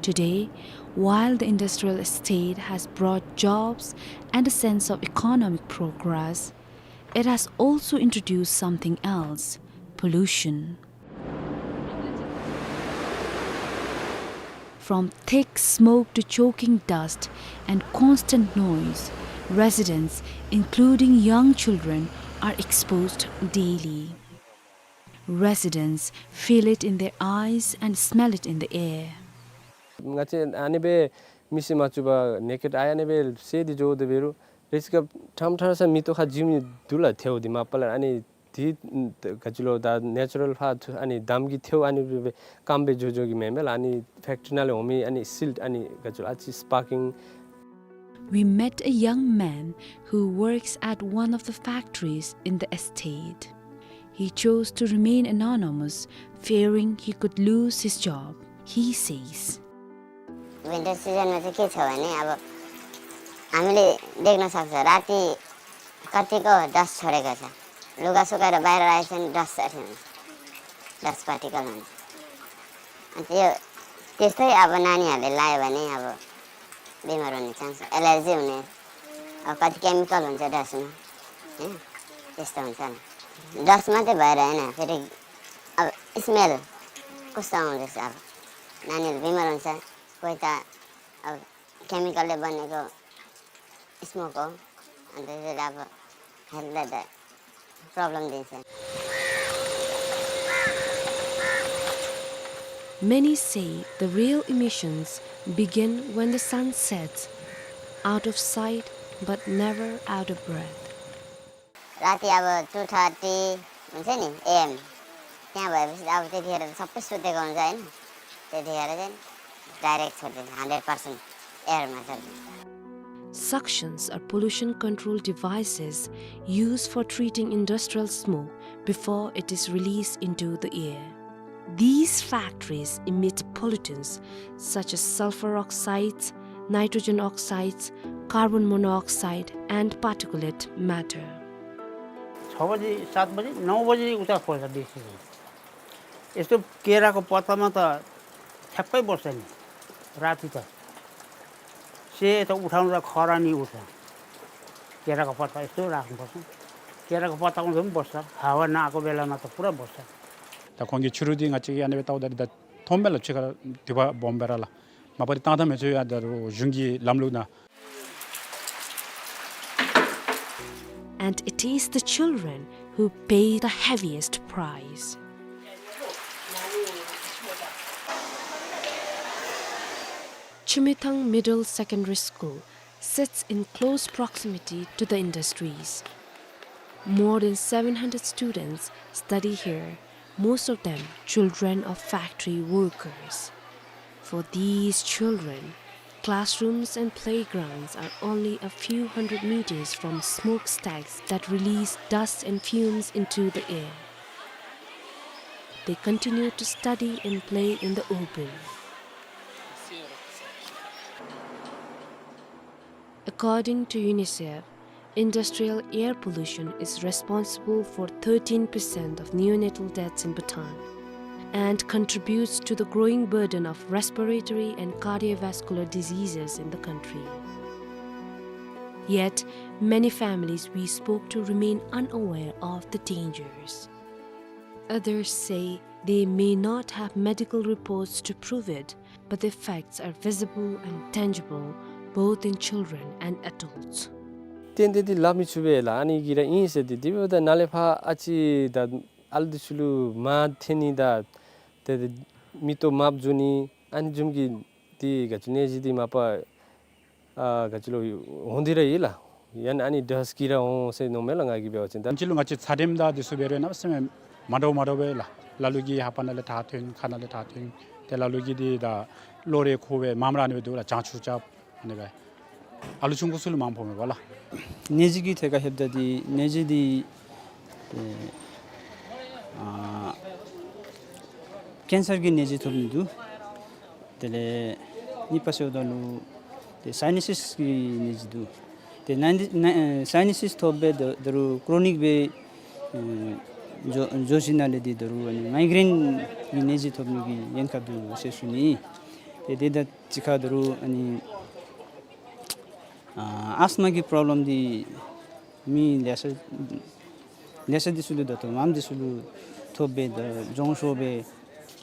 Today, while the industrial estate has brought jobs and a sense of economic progress, it has also introduced something else: pollution. From thick smoke to choking dust and constant noise, residents, including young children, are exposed daily. Residents feel it in their eyes and smell it in the air. ང་བཅས་ཨ་ནི་སྦེ་མིག་གིས་མ་བཅུག་པར་ནེ་ཀེཌ་ཨའི་ཨ་ནི་སྦེ་གསལ་ཏེ་འགྱོ་དོ་འབད་རུང་རེ་ཅིག་ཁར་ཁྲམ་ཁྲ་ས་མིག་ཏོ་ཁར་འཛུལ་མི་འདུག་ལགས། ཐལཝ་འདི་མ་པ་ལས་ཨ་ནི་འདི་ག་ཅི་ལོ་ད་ནེ་ཅུ་རཱལ་ཕར་ཨ་ནི་འདམ་གྱི་ཐལཝ་ཨ་ནི་སྦེ་སྐམ་སྦེ་འགྱོ་འགྱོ་གི་མེན་མས་ལགས། ཨ་ནི་ཕེཀ་ཊི་རི་ནང་ལས་འོང་མི་ཨ་ནི་སིལཊ་ཨ་ནི་ག་ཅི་ལོ་ཨ་ཙི་སི་པར་ཀིང། We met a young man who works at one of the factories in the estate. He chose to remain anonymous, fearing he could lose his job. He says, winter सिजनमा चाहिँ के छ भने अब हामीले देख्न सक्छ, राति कतिको डस्ट छोडेको छ। लुगा सुकाएर बाहिर राखेको छ भने डस्ट अथि हुन्छ, डस्ट पार्टिकल हुन्छ। अनि त्यो त्यस्तै अब नानीहरूले लायो भने अब बिमार हुने चान्स, एलर्जी हुने, अब कति केमिकल हुन्छ डस्टमा, होइन? त्यस्तो हुन्छ नि। डस्ट मात्रै भएर होइन, फेरि अब स्मेल कस्तो आउँदैछ, अब नानीहरू बिमार हुन्छ, कोही त अब केमिकलले बनेको स्मोक हो, अनि त्यसैले अब हेल्थलाई त प्रब्लम दिन्छ। Many say the real emissions begin when the sun sets, out of sight but never out of breath. राति अब टू थर्टी हुन्छ नि एएम, त्यहाँ भएपछि त अब त्यतिखेर त सबै सुतेको हुन्छ, होइन? त्यतिखेर चाहिँ डाइरेक्ट छोडिदिन्छ, हन्ड्रेड पर्सेन्ट एयरमा छोडिदिन्छ। Suctions are pollution control devices used for treating industrial smoke before it is released into the air. These factories emit pollutants such as sulfur oxides, nitrogen oxides, carbon monoxide, and particulate matter. छ बजी, सात बजी, नौ बजी उता खोल्छ बेसी चाहिँ। यस्तो केराको पत्तामा त ठ्याक्कै बस्छ नि, राति त। सेतो उठाउनु त खरानी उठ्छ। केराको पत्ता यस्तो राख्नुपर्छ। केराको पत्ताको मुन्टो पनि बस्छ। हावा नआएको बेलामा त पुरा बस्छ। ད་ཁོང་གིས་ཕྱི་རུ་འདི་ང་བཅས་ཀྱིས་ཨ་ནི་སྦེ་བལྟཝ་ད་འདི་ད་མཐོངམ་མས་ལགས། ཕྱི་ཁར་དུད་པ་སྦོམ་སྦེ་ར་ལགས། མ་པ་འདི་བཏང་ད་མི་ཚུགས་ཡ། ད་རུང་གཞུང་གི་ལམ་ལུགས་ནང་། And it is the children who pay the heaviest price. Chumithang Middle Secondary School sits in close proximity to the industries. More than seven hundred students study here, most of them children of factory workers. For these children, classrooms and playgrounds are only a few hundred meters from smokestacks that release dust and fumes into the air. They continue to study and play in the open. According to UNICEF, industrial air pollution is responsible for thirteen percent of neonatal deaths in Bhutan and contributes to the growing burden of respiratory and cardiovascular diseases in the country. Yet, many families we spoke to remain unaware of the dangers. Others say they may not have medical reports to prove it, but the effects are visible and tangible, both in children and adults. ཏན་ཏན་འདི་སླབ་མི་ཚུགས་པས་ལགས། ཨ་ནི་གི་ར་ཨིན་ཟེར་ཏེ། དེ་འབདཝ་ད་ནཱ་ལས་ཕར་ཨ་ཙི་ད་ཨ་ལུ་འདི་ཚུ་ལུ་མར་འཐེན་ནི་ད་ཏེ་ཏེ་མིག་ཏོ་དམརཔོ་འགྱོ་ནི་ཨ་ནི་བཟུམ་གྱི་འདི་ག་ཅི་ནད་གཞི་འདི་མ་པ་ཨ་ག་ཅི་ལོ་འོང་སྟེ་ར་ཡོད་ལགས། ཡང་ན་ཨ་ནི་ཌསཊ་གིས་ར་འོང་ཟེར་མནོཝ་མས་ལགས། ང་གིས་འབད་བ་ཅིན་ད་ཅི་ལོ་ང་བཅས་ཚད་རིམས་དང་འདི་ཚུ་འབད་རུང་གནམ་མེད་ས་མེད་མ་འདྲཝ་མ་འདྲཝ་སྦེ་ལགས། ལ་ལུ་གིས་ལྷ་པ་ནང་ལས་ཐག་ཐོན། ཁ་ནང་ལས་ཐག་ཐོན། ཏེ་ལ་ལུ་གིས་འདི་ད་གློག་རས་ཁུག་སྦེ་མངམ་ར་ཨ་ནི་སྦེ་འདུག་ལགས། བྱང་ཆུབ་རྐྱབ་ཨ་ནི་སྦེ། ཨ་ལུ་ཆུང་ཀུ་ཚུ་ལུ་མངམ་ཕོག་མས་པ་ལགས། ནད་གཞི་གི་ཐད་ཁར་ལྷོདཔ་ད་འདི་ནད་གཞི་འདི་ཨེ་ཨ་ཀེན་སར་གྱི་ནད་གཞི་ཐོབ་ནི་འདུག། དེ་ལས་གཉིས་པ་ཟེརཝ་ད་ལུ་ཏེ་སའི་ནཱ་སིས་ཀྱི་ནད་གཞི་འདུག། ཏེ་ནཱ་ནཱ་ཨེ་སའི་ནཱ་སིས་ཐོབ་སྦེ་ད་ད་རུང་ཀྲོ་ནིག་སྦེ་ཨེ་འགྱོ་འགྱོ་ཞིནམ་ལས་འདི་ད་རུང་ཨ་ནི་མའི་གྲེན་གྱི་ནད་གཞི་ཐོབ་ནི་གི་ཉེན་ཁ་འདུག་ཟེར་ཞུ་ནི། ཏེ་དེ་དང་གཅིག་ཁར་ད་རུང་ཨ་ནི་ཨ་ཨས་མ་གི་པྲོབ་ལེམ་འདི་མི་ལེ་ཤ་ལེ་ཤ་འདི་ཚུ་ལུ་ད་ལྟོ་མངམ་འདི་ཚུ་ལུ་ཐོབ་སྦེ་ད་མགྱོགས་ཤོས་སྦེ་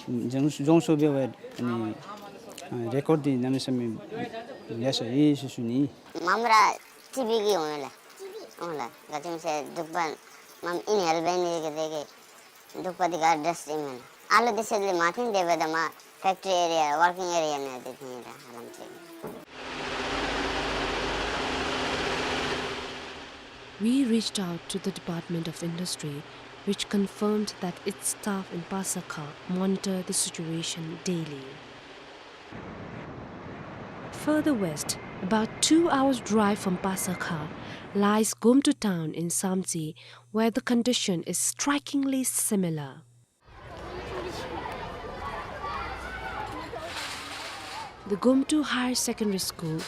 མགྱོགས་མགྱོགས་ཤོས་སྦེ་ཨ་ནི་ཨ་རེ་ཀོཌ་འདི་གནམ་མེད་ས་མེད་ལེ་ཤ་ཡོད་ཟེར་ཞུ་ནི། མངམ་ར་ཊི་བི་གིས་འོང་ལགས། འོང་ལགས། ག་ཅི་སྨོ་ཟེར་འབྲུག་པ་མངམ་ཨིན་ཧེལ་བེ་ནི་གི་དེ་གིས་འབྲུག་པ་འདི་ག་ཌསཊ་ཨིན་མས་ལགས། ཨ་ལུ་འདི་ཚུ་ལས་མ་ཐོན་ཏེ་འབདཝ་ད་མར་ཕེཀ་ཊི་རི་ཨེ་རི་ཡ་ཝར་ཀིང་ཨེ་རི་ཡ་ནང་འདི་ཐོན་ཡི་ལགས་ཧ་ལམ་ཅིག། We reached out to the Department of Industry, which confirmed that its staff in Pasakha monitor the situation daily. Further west, about two hours' drive from Pasakha, lies Gomtu town in Samtse, where the condition is strikingly similar. The Gomtu Higher Secondary School,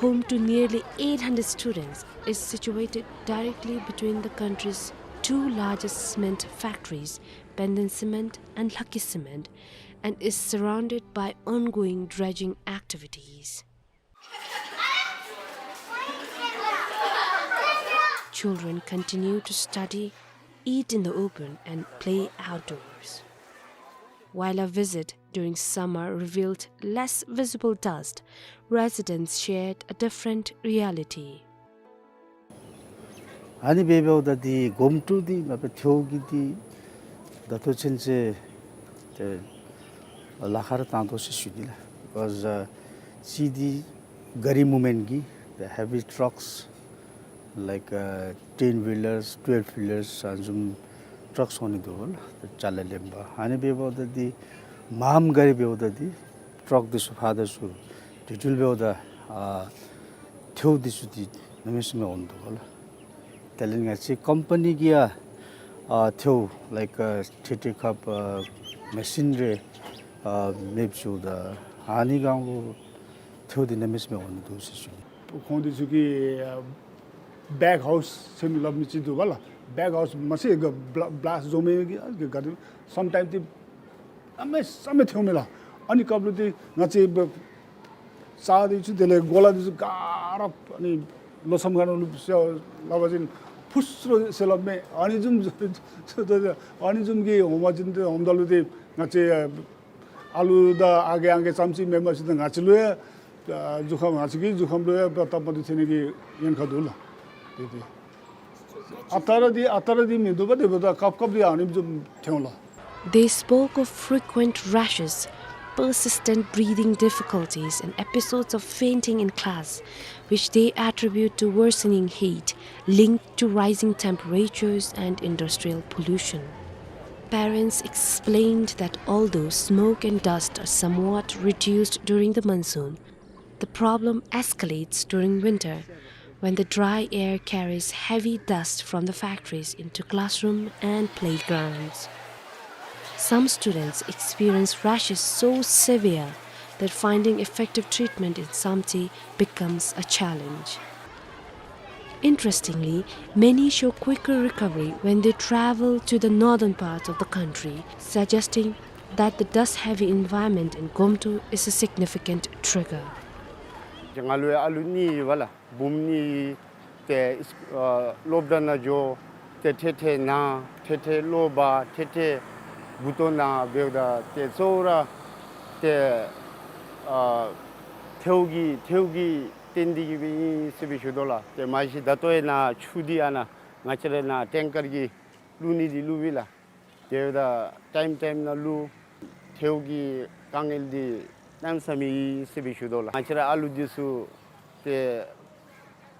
home to nearly eight hundred students, is situated directly between the country's two largest cement factories, Penden Cement and Lhakki Cement, and is surrounded by ongoing dredging activities. Children continue to study, eat in the open, and play outdoors. While our visit during summer revealed less visible dust, residents shared a different reality. ཨ་ནི་འབདཝ་ད་འདི་གོམ་ཊུ་འདི་མ་པ་ཐེའུ་གི་འདི་ད་ལྟོ་ཚུན་ཚོད་ཏེ་ལཱ་ཁག་ར་བཏང་དོ་ཟེར་ཞུ་ནི་ལགས། Because uh, གཅིག་འདི་ག་རི་མུབ་མེནཊ་གི་the heavy trucks like uh, ten wheelers, twelve wheelers ཨ་ནི་བཟུམ་ཊརཀསི་འོང་ནི་འདུག་ལགས། ཅ་ལ་ལེན་པར་ཨ་ནི་འབདཝ་ད་འདི་མངམ་ག་རི་འབདཝ་ད་འདི་ཊརཀསི་འདི་ཚུ་ཕར་དང་ཚུར་འགྲུལ་འགྲུལ་འབདཝ་ད་ཨ་ཐེའུ་འདི་ཚུ་འདི་གནམ་མེད་ས་མེད་འོང་འདུག་ལགས། དེ་ལས་ང་བཅས་ཀམ་པ་ནི་གིས་ཡང་ཨ་ཐེའུ་like uh, ཐེ་ཐེ་ཁབ་ཨ་མེ་ཤིན་རེ་ཨ་མེདཔ་བཟོཝ་ད་ཨ་ནི་སྒང་ལུ་ཐེའུ་འདི་གནམ་མེད་ས་མེད་འོང་ནི་འདུག་ཟེར་ཞུ་ནི། ཁོང་འདི་ཚུ་གིས་ཨ་བེག་ཧའུསི་ཟེར་མི་སླབ་མི་ཅིག་འདུག་པ་ལགས། བེག་ཧའུསི་མ་ཚད་ག་བླ་བླཱསཊ་བཟོ་མི་གི་ཨ་ག་ག་རི་སམ་ཊའིམསི་འདི་གནམ་མེད་ས་མེད་ཐེའུ་མས་ལགས། ཨ་ནི་སྐབས་ལུ་འདི་ང་བཅས་བ་རྩྭ་འདི་ཚུ་དེ་ལས་གོ་ལ་འདི་ཚུ་ག་ར་ཨ་ནི་ལོ་མཚམས་ཁ་ནང་ལུ་སེལ་སླབ་པ་ཅིན་ཕུ་སུ་ར་སེལ་སླབ་མས། ཨ་ནི་བཟུམ་ཨ་ནི་བཟུམ་གྱི་འོང་པ་ཅིན་ཏེ་འོངམ་ད་ལུ་ཏེ་ང་བཅས་ཨ་ལུ་དང་ཨ་རྒས་ཨང་རྒས་ཙམ་ཅིག་མེན་པར་ཅིག་ཏེ་ང་བཅས་ལུ་ཡང་ཨ་གཟུགས་ཁམས་ང་བཅས་ཀྱི་གཟུགས་ཁམས་ལུ་ཡང་སྟབས་མ་བདེཝ་ཐོན་ནི་གི་ཉེན་ཁ་འདུག་ལགས། ཏེ་ཏེ་ཨ་རྟག་ར་འདི་ཨ་རྟག་ར་འདི་མིན་འདུག་པ། དེ་འབདཝ་ད་སྐབས་སྐབས་འདི་ཨ་ནི་བཟུམ་ཐོན་ལགས། They spoke of frequent rashes, persistent breathing difficulties, and episodes of fainting in class, which they attribute to worsening heat linked to rising temperatures and industrial pollution. Parents explained that although smoke and dust are somewhat reduced during the monsoon, the problem escalates during winter, when the dry air carries heavy dust from the factories into classroom and playgrounds. Some students experience rashes so severe that finding effective treatment in Samtse becomes a challenge. Interestingly, many show quicker recovery when they travel to the northern parts of the country, suggesting that the dust-heavy environment in Gomtu is a significant trigger. ང་ལུ་ཡང་ཨ་ལུ་གཉིས་ཡོད་པ་ལགས། བུམོ་གཉིས་ཏེ་ཨ་སློབ་གྲྭ་ནང་འགྱོ། ཏེ་ཐེ་ཐེ་ན་ཐེ་ཐེ་གློ་བ་ཐེ་ཐེ་མགུ་ཏོ་ན་འབདཝ་ད་ཏེ་གཙོ་བོ་ར་ཏེ་ཨ་ཐེའུ་གི་ཐེའུ་གི་བརྟེན་ཏེ་གིས་སྦེ་ཨིན་ཟེར་སྦེ་ཞུ་དོ་ལགས། ཏེ་མ་གཞི་ད་ལྟོ་ཡང་ནཱ་ཆུ་འདི་ཨ་ནཱ་ང་བཅས་ར་ནཱ་ཊེང་ཀར་གྱིས་བླུག་ནི་འདི་བླུག་པས་ལགས། དེ་འབདཝ་ད་ཊའིམ་ཊའིམ་ནང་བླུག། ཐེའུ་གི་དཀའ་ངལ་འདི་གནམ་མེད་ས་མེད་ཨིན་ཟེར་སྦེ་ཞུ་དོ་ལགས། ང་བཅས་ར་ཨ་ལུ་འདི་ཚུ་ཏེ་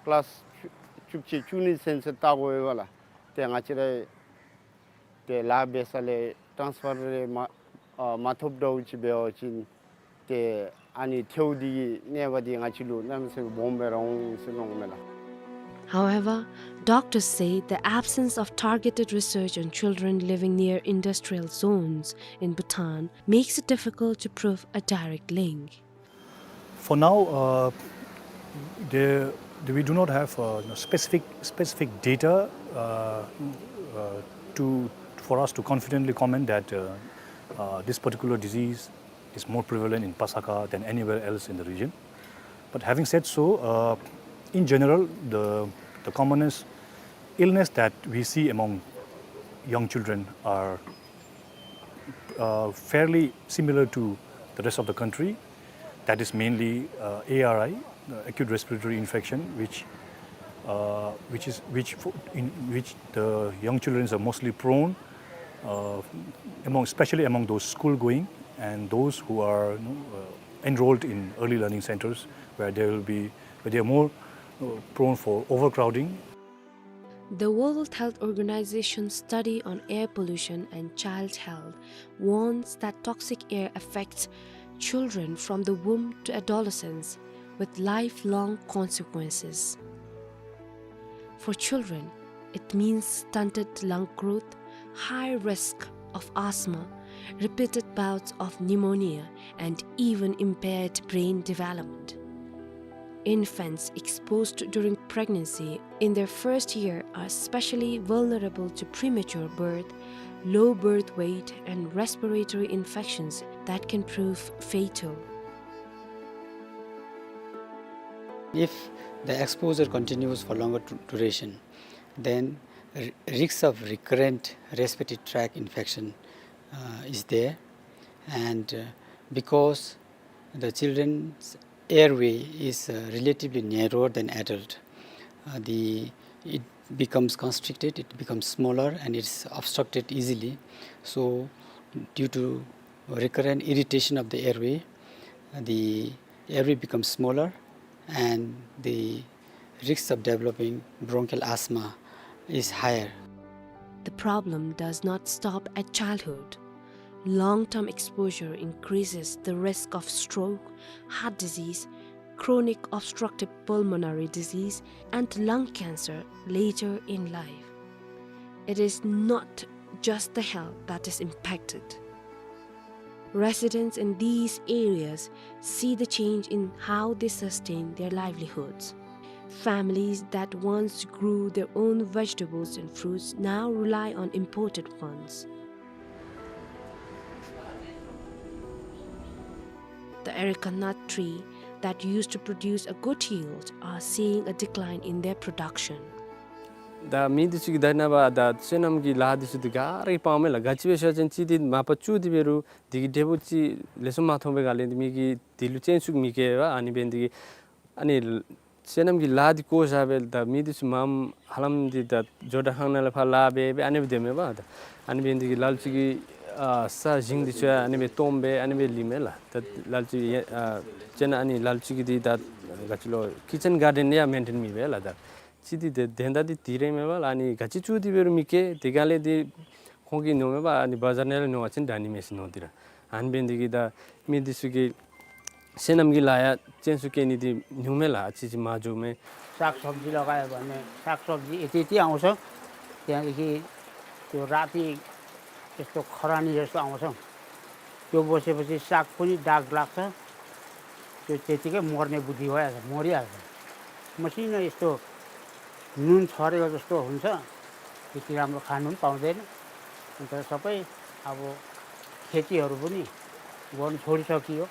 ཀི་ལཱསི་བཅུ་གཅིག་བཅུ་གཉིས་ཚུན་ཚོད་བལྟ་དགོ་པས་ལགས། ཏེ་ང་བཅས་ར་ཏེ་ལཱ་འབད་ས་ལས་ཊཱནསི་ཕར་རེ་མ་ཨ་མ་ཐོབ་འདྲཝ་ཅིག་འབད་བ་ཅིན་ཏེ་ ཨ་ནི་ཐལཝ་འདི་གི་ནད་པ་འདི་ང་བཅས་ལུ་གནམ་མེད་ས་མེད་སྦོམ་སྦེ་ར་འོང་ཟེར་མནོཝ་མས་ལགས། However, doctors say the absence of targeted research on children living near industrial zones in Bhutan makes it difficult to prove a direct link. For now, uh, there, we do not have, uh, you know, specific, specific data, uh, uh, to, for us to confidently comment that, uh, uh, this particular disease is more prevalent in Pasakha than anywhere else in the region. But having said so, uh, in general, the, the commonest illness that we see among young children are, uh, fairly similar to the rest of the country. That is mainly, uh, A R I, uh, acute respiratory infection, which, uh, which is, which fo-, in which the young children are mostly prone, uh, among, especially among those school going and those who are, you know, uh, enrolled in early learning centers, where they will be, where they are more, uh, prone for overcrowding. The World Health Organization study on air pollution and child health warns that toxic air affects children from the womb to adolescence with lifelong consequences. For children, it means stunted lung growth, high risk of asthma, repeated bouts of pneumonia, and even impaired brain development. Infants exposed during pregnancy in their first year are especially vulnerable to premature birth, low birth weight, and respiratory infections that can prove fatal. If the exposure continues for longer du-, duration, then r-, risks of recurrent respiratory tract infection, uh, is there. And, uh, because the children's airway is, uh, relatively narrower than adult, uh, the, it becomes constricted, it becomes smaller, and it's obstructed easily. So, due to recurrent irritation of the airway, the airway becomes smaller, and the risks of developing bronchial asthma is higher. The problem does not stop at childhood. Long-term exposure increases the risk of stroke, heart disease, chronic obstructive pulmonary disease, and lung cancer later in life. It is not just the health that is impacted. Residents in these areas see the change in how they sustain their livelihoods. Families that once grew their own vegetables and fruits now rely on imported ones. The areca nut tree that used to produce a good yield are seeing a decline in their production. ད་མི་འདི་ཚུ་གིས་ད་ནངས་པ་ད་སོ་ནམ་གྱི་ལཱ་འདི་ཚུ་འདི་ག་ར་གིས་སྤང་མས་ལགས། ག་ཅི་སྦེ་ཟེར་བ་ཅིན་གཅིག་འདི་མ་པ་བཙུགས་ཏེ་འབད་རུང་འདི་གི་འབྲས་བུ་ཅིག་ལེགས་ཤོམ་མ་ཐོབ་པའི་སྒང་ལས་འདི་མི་གིས་འདི་ལུ་སྤྱན་ཚུགས་མི་བཀལ་བས། ཨ་ནི་འབད་ནི་འདི་གིས་ཨ་ནི་སོ་ནམ་གྱི་ལཱ་འདི་བཀོ་བཞག་སྦེ་ད་མི་འདི་ཚུ་མངམ་ཧ་ལམ་འདི་ད་ཇོ་བདག་ཁང་ནང་ལས་ཕར་ལཱ་འབད་སྦེ་ཨ་ནི་སྦེ་སྡོད་མས་པ། ད་ཨ་ནི་འབད་ནི་འདི་གིས་ལ་ལུ་ཅིག་གིས་ཨ་ས་ཞིང་འདི་ཚུ་ཡང་ཨ་ནི་སྦེ་སྟོངམ་སྦེ་ཨ་ནི་སྦེ་ལུས་མས་ལགས། ད་ལ་ལུ་ཅིག་ཡ་ཨ་ཅེ་ན་ཨ་ནི་ལ་ལུ་ཅིག་གིས་འདི་ད་ག་ཅི་ལོ་ཀི་ཅན་གཱར་ཌེན་ཡང་མེན་ཊེན་མི་འབད་ལགས། ད་གཅིག་འདི་དེ་དོན་དག་འདི་འདི་ར་མས་པ་ལགས། ཨ་ནི་ག་ཅི་བཙུགས་ཏེ་འབད་རུང་མི་སྐྱེ། དེ་སྒང་ལས་འདི་ཁོང་གིས་མནོཝ་མས་པ། ཨ་ནི་བ་ཛར་ནང་ལས་ཉོ་བ་ཅིན་དྲག་ནི་མས་ཟེར་མནོ་སྟེ་ར། ཨ་ནི་འབད་ནི་འདི་གིས་ད་མི་འདི་ཚུ་གིས་སོ་ནམ་གྱི་ལཱ་ཡང་སྤྱན་ཚུགས་བཀལ་ནི་འདི་ཉུང་མས་ལགས། ཨ་ཙི་ཅིག་མར་འགྱོཝ་མས། साग सब्जी लगायो भने साग सब्जी यति यति आउँछ। त्यहाँदेखि त्यो राति यस्तो खरानी जस्तो आउँछ। त्यो बसेपछि साग पनि दाग लाग्छ। त्यो त्यतिकै मर्ने बुद्धि भइहाल्छ, मरिहाल्छ। मसिनो यस्तो नुन छरेको जस्तो हुन्छ। त्यति राम्रो खानु पनि पाउँदैन। अन्त सबै अब खेतीहरू पनि गर्नु छोडिसकियो।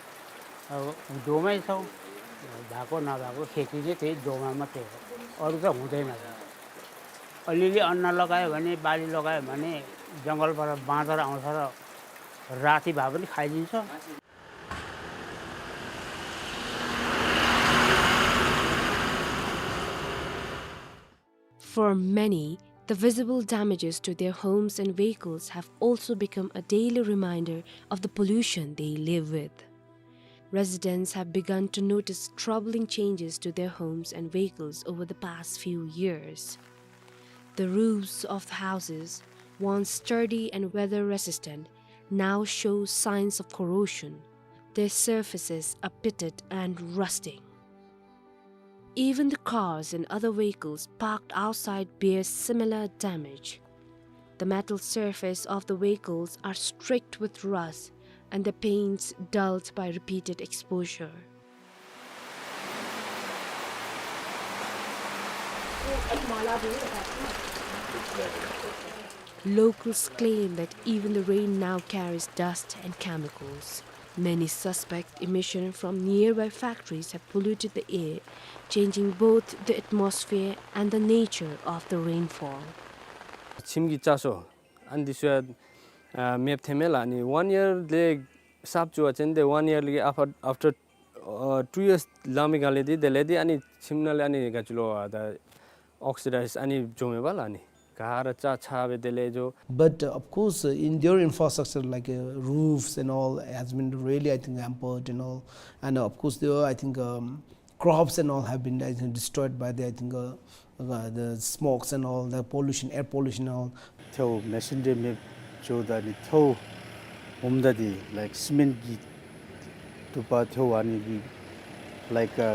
अब दोमै छौँ, भएको नभएको खेती चाहिँ त्यही दोमा मात्रै हो, अरू त हुँदैन। अलिअलि अन्न लगायो भने, बाली लगायो भने जङ्गलबाट बाँदर आउँछ र राति भए पनि खाइदिन्छ। For many, the visible damages to their homes and vehicles have also become a daily reminder of the pollution they live with. Residents have begun to notice troubling changes to their homes and vehicles over the past few years. The roofs of the houses, once sturdy and weather-resistant, now show signs of corrosion, Their surfaces are pitted and rusting. Even the cars and other vehicles parked outside bear similar damage. The metal surface of the vehicles are streaked with rust and the paints dulled by repeated exposure. Locals claim that even the rain now carries dust and chemicals. Many suspect emission from nearby factories have polluted the air, changing both the atmosphere and the nature of the rainfall. ཁྱིམ་གྱི་ལྕགས་ཤོག་ཨ་ནི་འདི་ཚུ་ཡང་ཨ་མེདཔ་ཐོནམ་མས་ལགས། ཨ་ནི་ཝན་ཡར་ལས་གསརཔ་བཙུགས་པ་ཅིན་ཏེ་ཝན་ཡར་ལས་ཨཕ་ཨཕ་ཊར་ཨ་ཊུ་ཡརསི་ལང་མི་ག་ལས་འདི་དེ་ལས་འདི་ཨ་ནི་ཁྱིམ་ནང་ལས་ཨ་ནི་ག་ཅི་ལོ་ཨ་ད་ཨོག་སི་ཌའིཛ་ཨ་ནི་འགྱོཝ་མས་པ་ལགས། ཨ་ནི་ག་ར་ལྕགས་ཆག་སྦེ་དེ་ལས་འགྱོ། But, uh, of course, uh, in their infrastructure, like, uh, roofs and all, has been really, I think, hampered and all. And, uh, of course, there were, I think, um, crops and all have been, I think, destroyed by the, I think, uh, uh, the smokes and all, the pollution, air pollution and all. ཐལཝ་མེ་སོན་འདྲེ་མེདཔ་འགྱོཝ་ད་ནི་ཐལཝ་ཨོམ་ད་འདི་ལའིཀ་སི་མེནཊ་གི་དུ་པ་ཐལཝ་ཨ་ནི་གི་ལའིཀ་ཨ་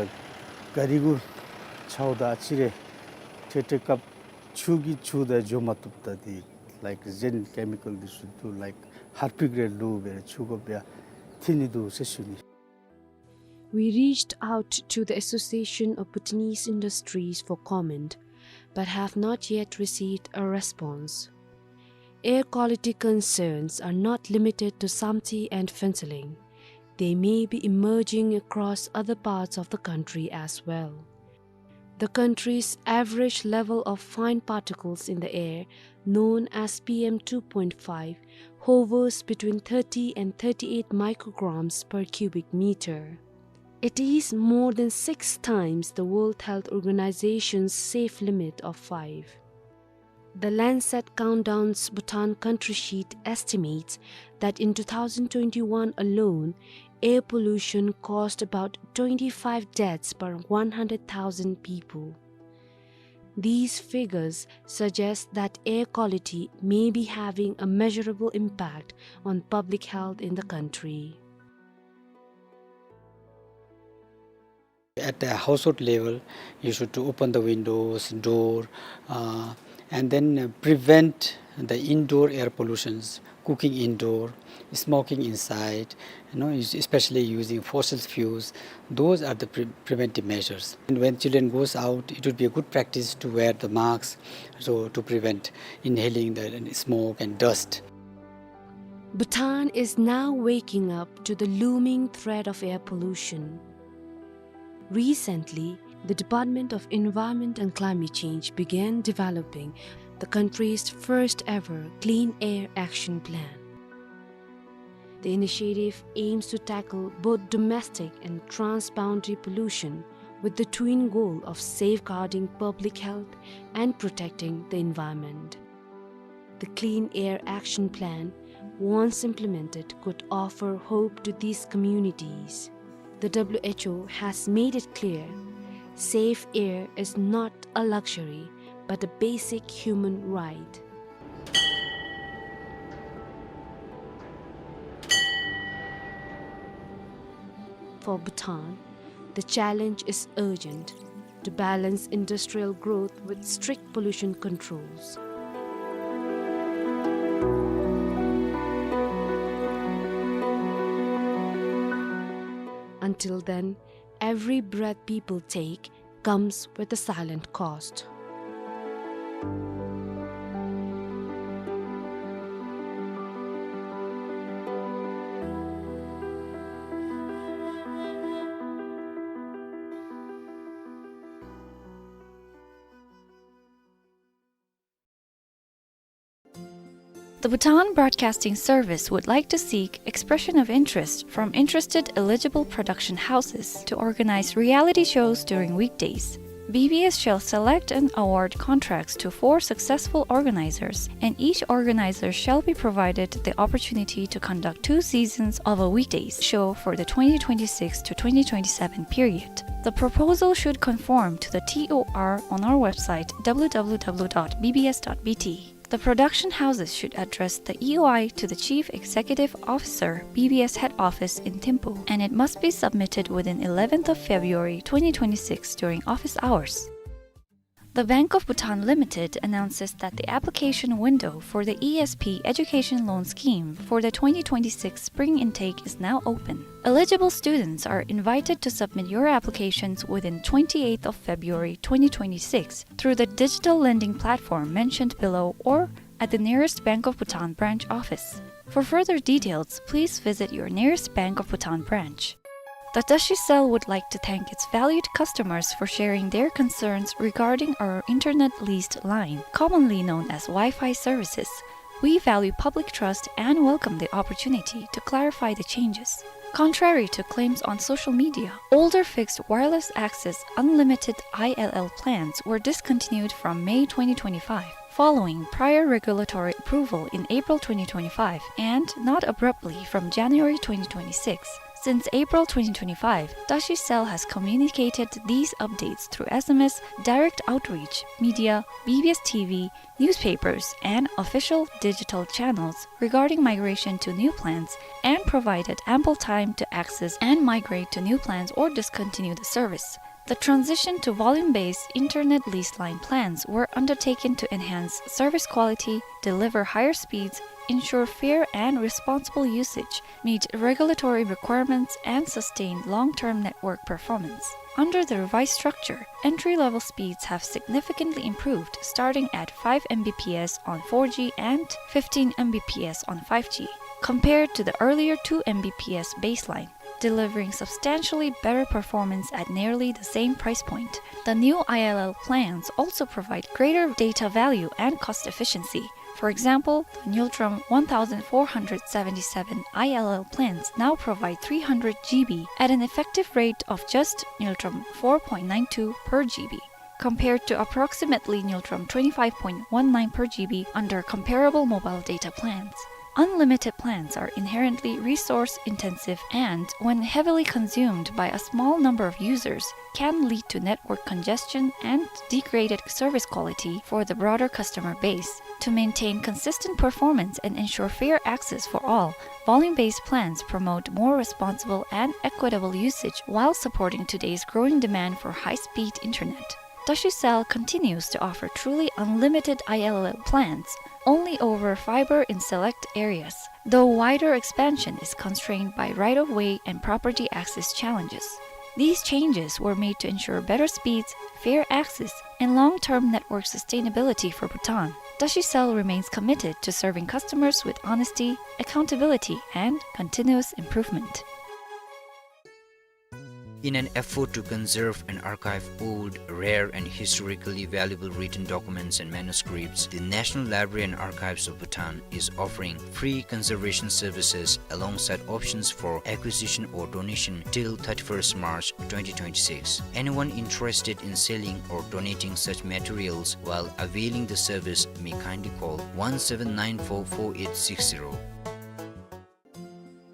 ག་རི་གུ་འཕྱརཝ་ད་ཨ་ཙི་རེ་ཁྲེ་ཁྲེ་སྐབས་ཆུ་གིས་ཆུ་ད་འགྱོ་མ་བཏུབ། ད་འདི་ལའིཀ་གཞན་ཀེ་མི་ཀཱལ་འདི་ཚུ་འདུག། ལའིཀ་ཧར་པིག་རེ་བླུག་སྦེ་ཆུ་གོ་བ་ཡང་འཐིང་ནི་འདུག་ཟེར་ཞུ་ནི། We reached out to the Association of Bhutanese Industries for comment, but have not yet received a response. Air quality concerns are not limited to Samtse and Phuentsholing. They may be emerging across other parts of the country as well. The country's average level of fine particles in the air, known as P M two point five, hovers between thirty and thirty-eight micrograms per cubic meter. It is more than six times the World Health Organization's safe limit of five. The Landsat Countdown's Bhutan Country Sheet estimates that in two thousand twenty-one alone, air pollution caused about twenty-five deaths per one hundred thousand people. These figures suggest that air quality may be having a measurable impact on public health in the country. At the household level, you should to open the windows, door, uh, and then, uh, prevent the indoor air pollutions, cooking indoor, smoking inside, you know, es-, especially using fossil fuels. Those are the pre-, preventive measures. And when children goes out, it would be a good practice to wear the masks, so to prevent inhaling the smoke and dust. Bhutan is now waking up to the looming threat of air pollution. Recently, the Department of Environment and Climate Change began developing the country's first ever Clean Air Action Plan. The initiative aims to tackle both domestic and transboundary pollution with the twin goal of safeguarding public health and protecting the environment. The Clean Air Action Plan, once implemented, could offer hope to these communities. The W H O has made it clear, safe air is not a luxury, but a basic human right. For Bhutan, the challenge is urgent to balance industrial growth with strict pollution controls. Until then, every breath people take comes with a silent cost. The Bhutan Broadcasting Service would like to seek expression of interest from interested eligible production houses to organize reality shows during weekdays. B B S shall select and award contracts to four successful organizers, and each organizer shall be provided the opportunity to conduct two seasons of a weekdays show for the twenty twenty-six to twenty twenty-seven period. The proposal should conform to the T O R on our website, W W W dot B B S dot B T. The production houses should address the E O I to the Chief Executive Officer, B B S Head Office in Thimphu, and it must be submitted within eleventh of February twenty twenty-six during office hours. The Bank of Bhutan Limited announces that the application window for the E S P Education Loan Scheme for the twenty twenty-six spring intake is now open. Eligible students are invited to submit your applications within twenty-eighth of February twenty twenty-six through the digital lending platform mentioned below or at the nearest Bank of Bhutan branch office. For further details, please visit your nearest Bank of Bhutan branch. The Tashi Cell would like to thank its valued customers for sharing their concerns regarding our internet leased line, commonly known as Wi-Fi services. We value public trust and welcome the opportunity to clarify the changes. Contrary to claims on social media, older fixed wireless access unlimited I L L plans were discontinued from May twenty twenty-five, following prior regulatory approval in April twenty twenty-five and not abruptly from January twenty twenty-six. Since April twenty twenty-five, Tashi Cell has communicated these updates through S M S, direct outreach, media, B B S T V, newspapers, and official digital channels regarding migration to new plans and provided ample time to access and migrate to new plans or discontinue the service. The transition to volume-based internet lease line plans were undertaken to enhance service quality, deliver higher speeds, ensure fair and responsible usage, meet regulatory requirements, and sustain long-term network performance. Under the revised structure, entry-level speeds have significantly improved, starting at five M B P S on four G and fifteen M B P S on five G, compared to the earlier two M B P S baseline, delivering substantially better performance at nearly the same price point. The new I L L plans also provide greater data value and cost efficiency. For example, the Ngultrum one thousand four hundred seventy-seven I L L plans now provide three hundred G B at an effective rate of just Ngultrum four point nine two per G B, compared to approximately Ngultrum twenty-five point one nine per G B under comparable mobile data plans. Unlimited plans are inherently resource intensive and, when heavily consumed by a small number of users, can lead to network congestion and degraded service quality for the broader customer base. To maintain consistent performance and ensure fair access for all, volume-based plans promote more responsible and equitable usage while supporting today's growing demand for high-speed internet. Tashi Cell continues to offer truly unlimited I L L plans, only over fiber in select areas, though wider expansion is constrained by right-of-way and property access challenges. These changes were made to ensure better speeds, fair access, and long-term network sustainability for Bhutan. Tashi Cell remains committed to serving customers with honesty, accountability, and continuous improvement. In an effort to conserve and archive old, rare, and historically valuable written documents and manuscripts, the National Library and Archives of Bhutan is offering free conservation services alongside options for acquisition or donation till thirty-first March twenty twenty-six. Anyone interested in selling or donating such materials while availing the service may kindly call one seven nine four four eight six zero.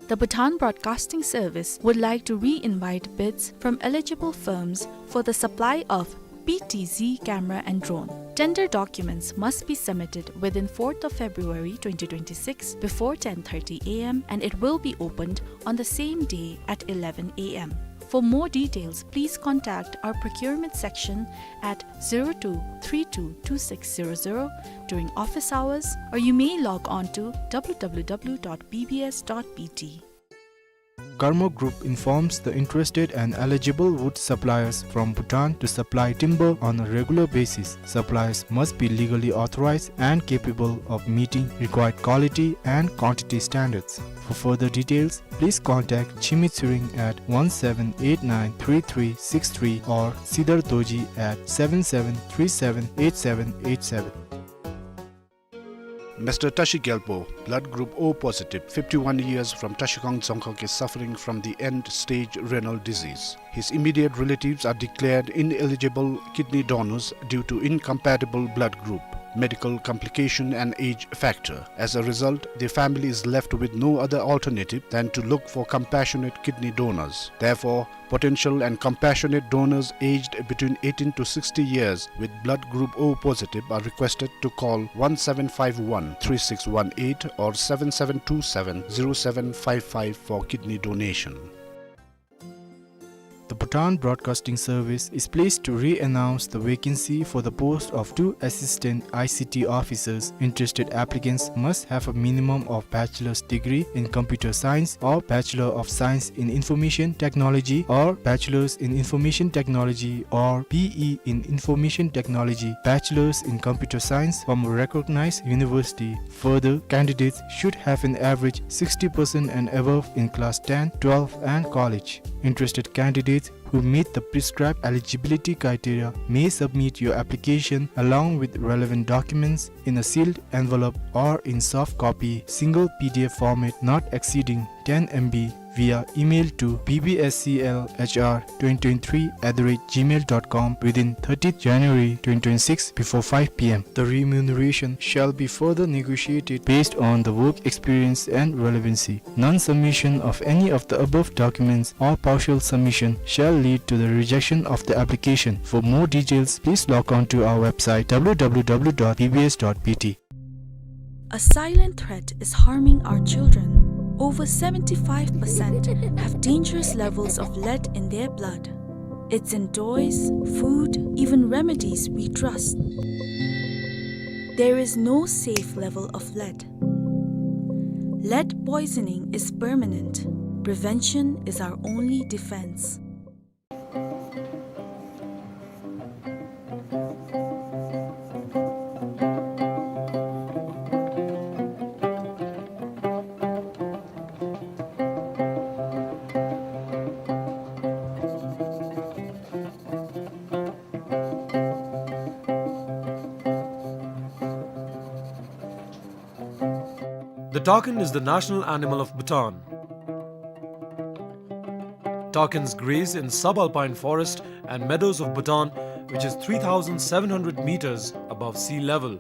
The Bhutan Broadcasting Service would like to re-invite bids from eligible firms for the supply of P T Z camera and drone. Tender documents must be submitted within fourth of February twenty twenty-six before ten thirty A M, and it will be opened on the same day at eleven A M. For more details, please contact our procurement section at zero two three two two six zero zero during office hours, or you may log on to W W W dot B B S dot B T. Karma Group informs the interested and eligible wood suppliers from Bhutan to supply timber on a regular basis. Suppliers must be legally authorized and capable of meeting required quality and quantity standards. For further details, please contact Chimi Tshering at one seven eight nine three three six three or Sidar Dorji at seven seven three seven eight seven eight seven. Mister Tashi Gyalpo, blood group O positive, fifty-one years, from Tashikang Dzongkhag, is suffering from the end-stage renal disease. His immediate relatives are declared ineligible kidney donors due to incompatible blood group. medical complication and age factor. As a result, the family is left with no other alternative than to look for compassionate kidney donors. Therefore, potential and compassionate donors aged between eighteen to sixty years with blood group O positive are requested to call one seven five one three six one eight or seven seven two seven zero seven five five for kidney donation. The Bhutan Broadcasting Service is pleased to re-announce the vacancy for the post of two assistant I C T officers. Interested applicants must have a minimum of bachelor's degree in computer science or Bachelor of Science in Information Technology or Bachelor's in Information Technology or B E in Information Technology, Bachelor's in Computer Science from a recognized university. Further, candidates should have an average sixty percent and above in class ten, twelve and college. Interested candidates who meet the prescribed eligibility criteria may submit your application along with relevant documents in a sealed envelope or in soft copy, single P D F format not exceeding ten M B via email to B B S C L H R twenty twenty-three at the rate gmail dot com within thirtieth January twenty twenty-six before five P M. The remuneration shall be further negotiated based on the work experience and relevancy. Non-submission of any of the above documents or partial submission shall lead to the rejection of the application. For more details, please log on to our website w w w dot b b s dot b t. A silent threat is harming our children. Over seventy-five percent have dangerous levels of lead in their blood. It's in toys, food, even remedies we trust. There is no safe level of lead. Lead poisoning is permanent. Prevention is our only defense. The takin is the national animal of Bhutan. Takins graze in subalpine forest and meadows of Bhutan, which is three thousand seven hundred meters above sea level.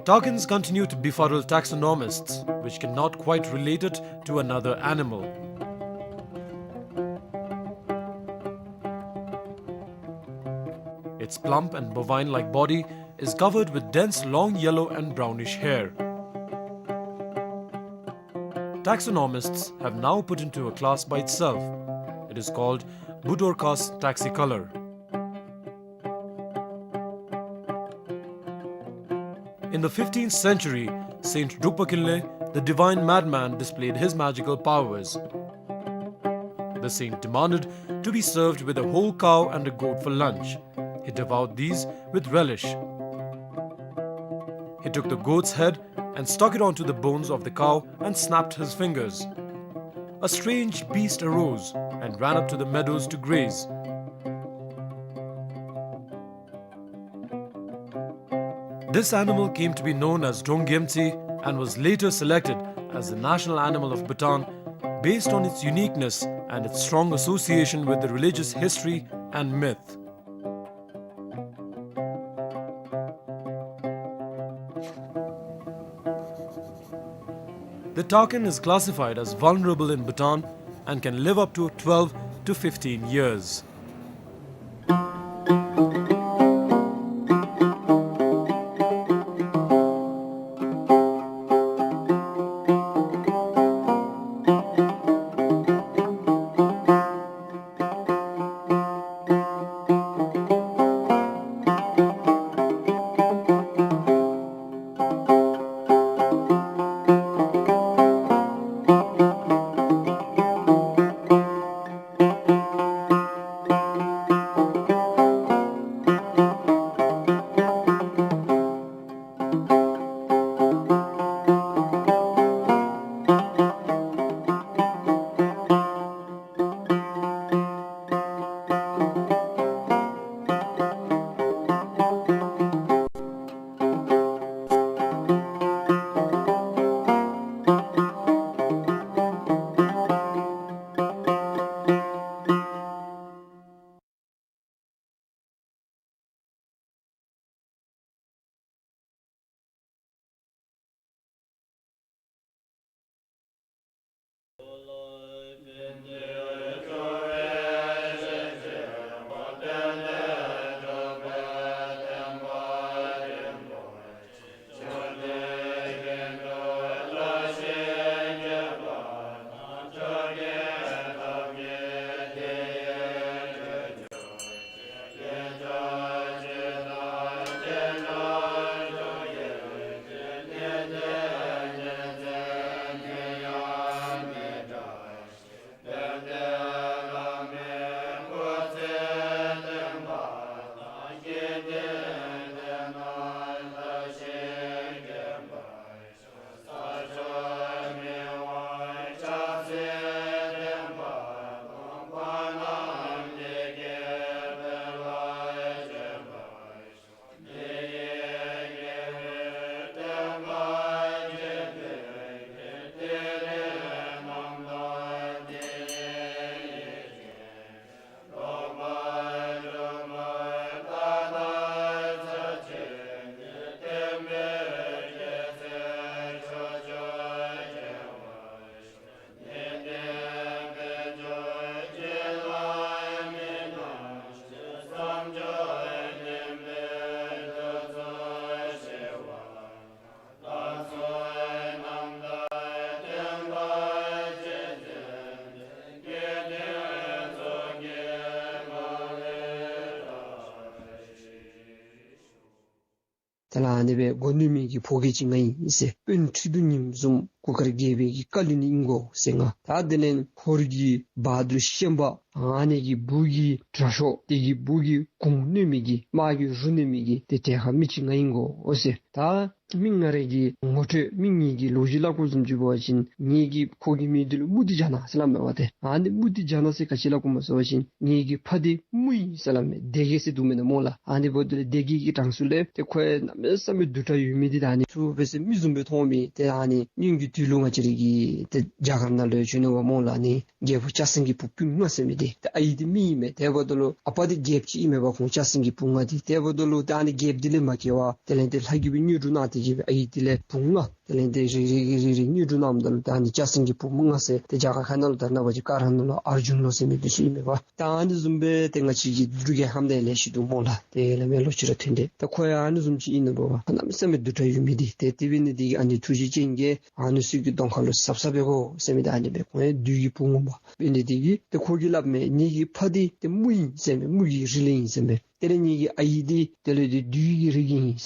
Takins continue to befuddle taxonomists, which cannot quite relate it to another animal. Its plump and bovine-like body is covered with dense long yellow and brownish hair. Taxonomists have now put into a class by itself. It is called Budorcas taxicolor. In the fifteenth century, Saint Drukpa Kinley, the divine madman, displayed his magical powers. The saint demanded to be served with a whole cow and a goat for lunch. He devoured these with relish. He took the goat's head and stuck it onto the bones of the cow and snapped his fingers. A strange beast arose and ran up to the meadows to graze. This animal came to be known as Drongyemtsi and was later selected as the national animal of Bhutan based on its uniqueness and its strong association with the religious history and myth. The takin is classified as vulnerable in Bhutan and can live up to twelve to fifteen years. དེ་ལས་ཨ་ནི་སྦེ་མགོ་གནོན་མི་གི་ཕོ་རྒྱས་ཅིག་ང་ཨིན་ཟེར། དཔོན་ཁྲི་གདུགས་ཉིམ་བཟུམ་གུར་དཀར་རྒྱལ་པོའི་གི་བཀའ་བློན་ཨིན་གོ་ཟེར། ང་ད་དེ་ལས་ཧོར་གྱི་བ་དུར་ཤན་པ་ཨ་ནི་གི་བུ་གི་དྲག་ཤོས་དེ་གི་བུ་གི་གུང་གནོན་མི་གི་དམག་གི་རུ་གནོན་མི་གི་དེ་གྲལ་ཁར་མི་ཅིག་ང་ཨིན་གོ་ཟེར། ད་མི་ང་རའི་གི་ངོ་སྤྲོད་མི་ངེ་གི་ལོ་རྒྱུས་སླབ་དགོཔ་བཟུམ་ཅིག་འབད་བ་ཅིན་ངེ་གི་ཁོ་གི་མིང་འདི་ལུ་མུ་ཏིག་ཇ་ནག་ཟེར་སླབ་མས་པ་ཏེ། ཨ་ནི་མུ་ཏིག་ཇ་ནག་ཟེར་ག་ཅི་སླབ་དགོཔ་སྨོ་ཟེར་བ་ཅིན་ངེ་གི་ཕ་འདི་དམུ་ཨིན་ཟེར་སླབ་མས། སྡེ་དགེ་ཟེར་འདུག་མེན་ན་སྨོ་ལགས། ཨ་ནི་འབདཝ་ད་ལུ་སྡེ་དགེ་གི་གྲངས་སུ་ལས་ཏེ་ཁོ་གནམ་མེད་ས་མེད་དུག་དྲགས་ཡོད་མི་འདི་ད་ཨ་ནི་ཚུ་འབད་སར་མི་བཟུམ་སྦེ་མཐོང་མི་ཏེ། ཨ་ནི་སྔོན་གྱི་དུས་ལུ་ང་བཅས་ར་གི་ཏེ་རྒྱ་གར་ནང་ལུ་ཡང་བྱོན་ནུག་པ་སྨོ་ལགས། ཨ་ནི་རྒྱལ་པོ་ལྕགས་སེང་གེ་བུ་སྐུ་ལྔ་ཟེར་མི་འདི་ཏེ་ཨའི་འདི་མི་ཨིན་མས། དེ་འབདཝ་ད་ལུ་ཨ་པ་འདི་རྒྱལཔོ་ཅིག་ཨིན་མས་པ་ཁོང་ལྕགས་སེང་གེ་བུ་ལྔ་འདི། དེ་འབདཝ་ད་ལུ་ཏེ་ཨ་ནི་རྒྱལཔོ་འདི་ལས་མ་སྐྱེ་བར་དེ་ལས་ཏེ་ལྷ་གི་སྦེ་དངོས་གྲུབ་གནང་སྟེ་གི་སྦེ་ཨའི་འདི་ལས་བུ་ལྔ་དེ་ལས་ཏེ་རེ་རེ་རེ་རེ་དངོས་གྲུབ་གནངམ་ད་ལུ་ཏེ་ཨ་ནི་ལྕགས་སེང་གེ་བུ་ལྔ་ཟེར་ཏེ་རྒྱ་གར་ཁ་ནང་ལུ་ད་ནངས་པ་ཅིག་ཀ་ར་ནང་ལུ་ཨར་ཇུན་ལོ་ཟེར་མི་འདི་ཚུ་ཨིན་མས་པ། ད་ཨ་ནི་བཟུམ་སྦེ་ཏེ་ང་བཅས་ཀྱི་འབྲུག་རྒྱལ་ཧམ་ད་ལེ་ཤ་འདུག་སྨོ་ལགས། ཏེ་ལས་མེད་ལོ་ཅིག་ར་ཐོན་ཏེ། ད་ཁོ་ཡང་ཨ་ནི་བཟུམ་ཅིག་ཨིན་ནུག་པ། ཁོ་གནམ་མེད་ས་མེད་དུག་དྲགས་ཡོད་མི་འདི་ཏེ་དེ་འབད་ནི་འདི་གིས་ཨ་ནི་ཐུགས་རྗེ་ཅན་གྱིས་ཨ་ནི་ཚུ་གི་གདོང་ཁ་ལུ་ཟབ་ཟབ་འབད་དགོ་ཟེར་མི་འདི་ཨ་ནི་སྦེ་ཁོ་ཡང་བདུད་ཀྱི་བུ་ངོ་མ་འབད་ནི་འདི་གིས་ཏེ་ཁོ་གིས་སླབ་མས། ངེ་གི་ཕ་འདི་ཏེ་དམུ་ཨིན་ཟེར་མས། དམུ་གི་རིགས་ལས་ཨིན་ཟེར་མས། དེ་ལས་ངེ་གི་ཨའི་འདི་དེ་ལས་ཏེ་བདུད་ཀྱི་རིགས་ཨིན།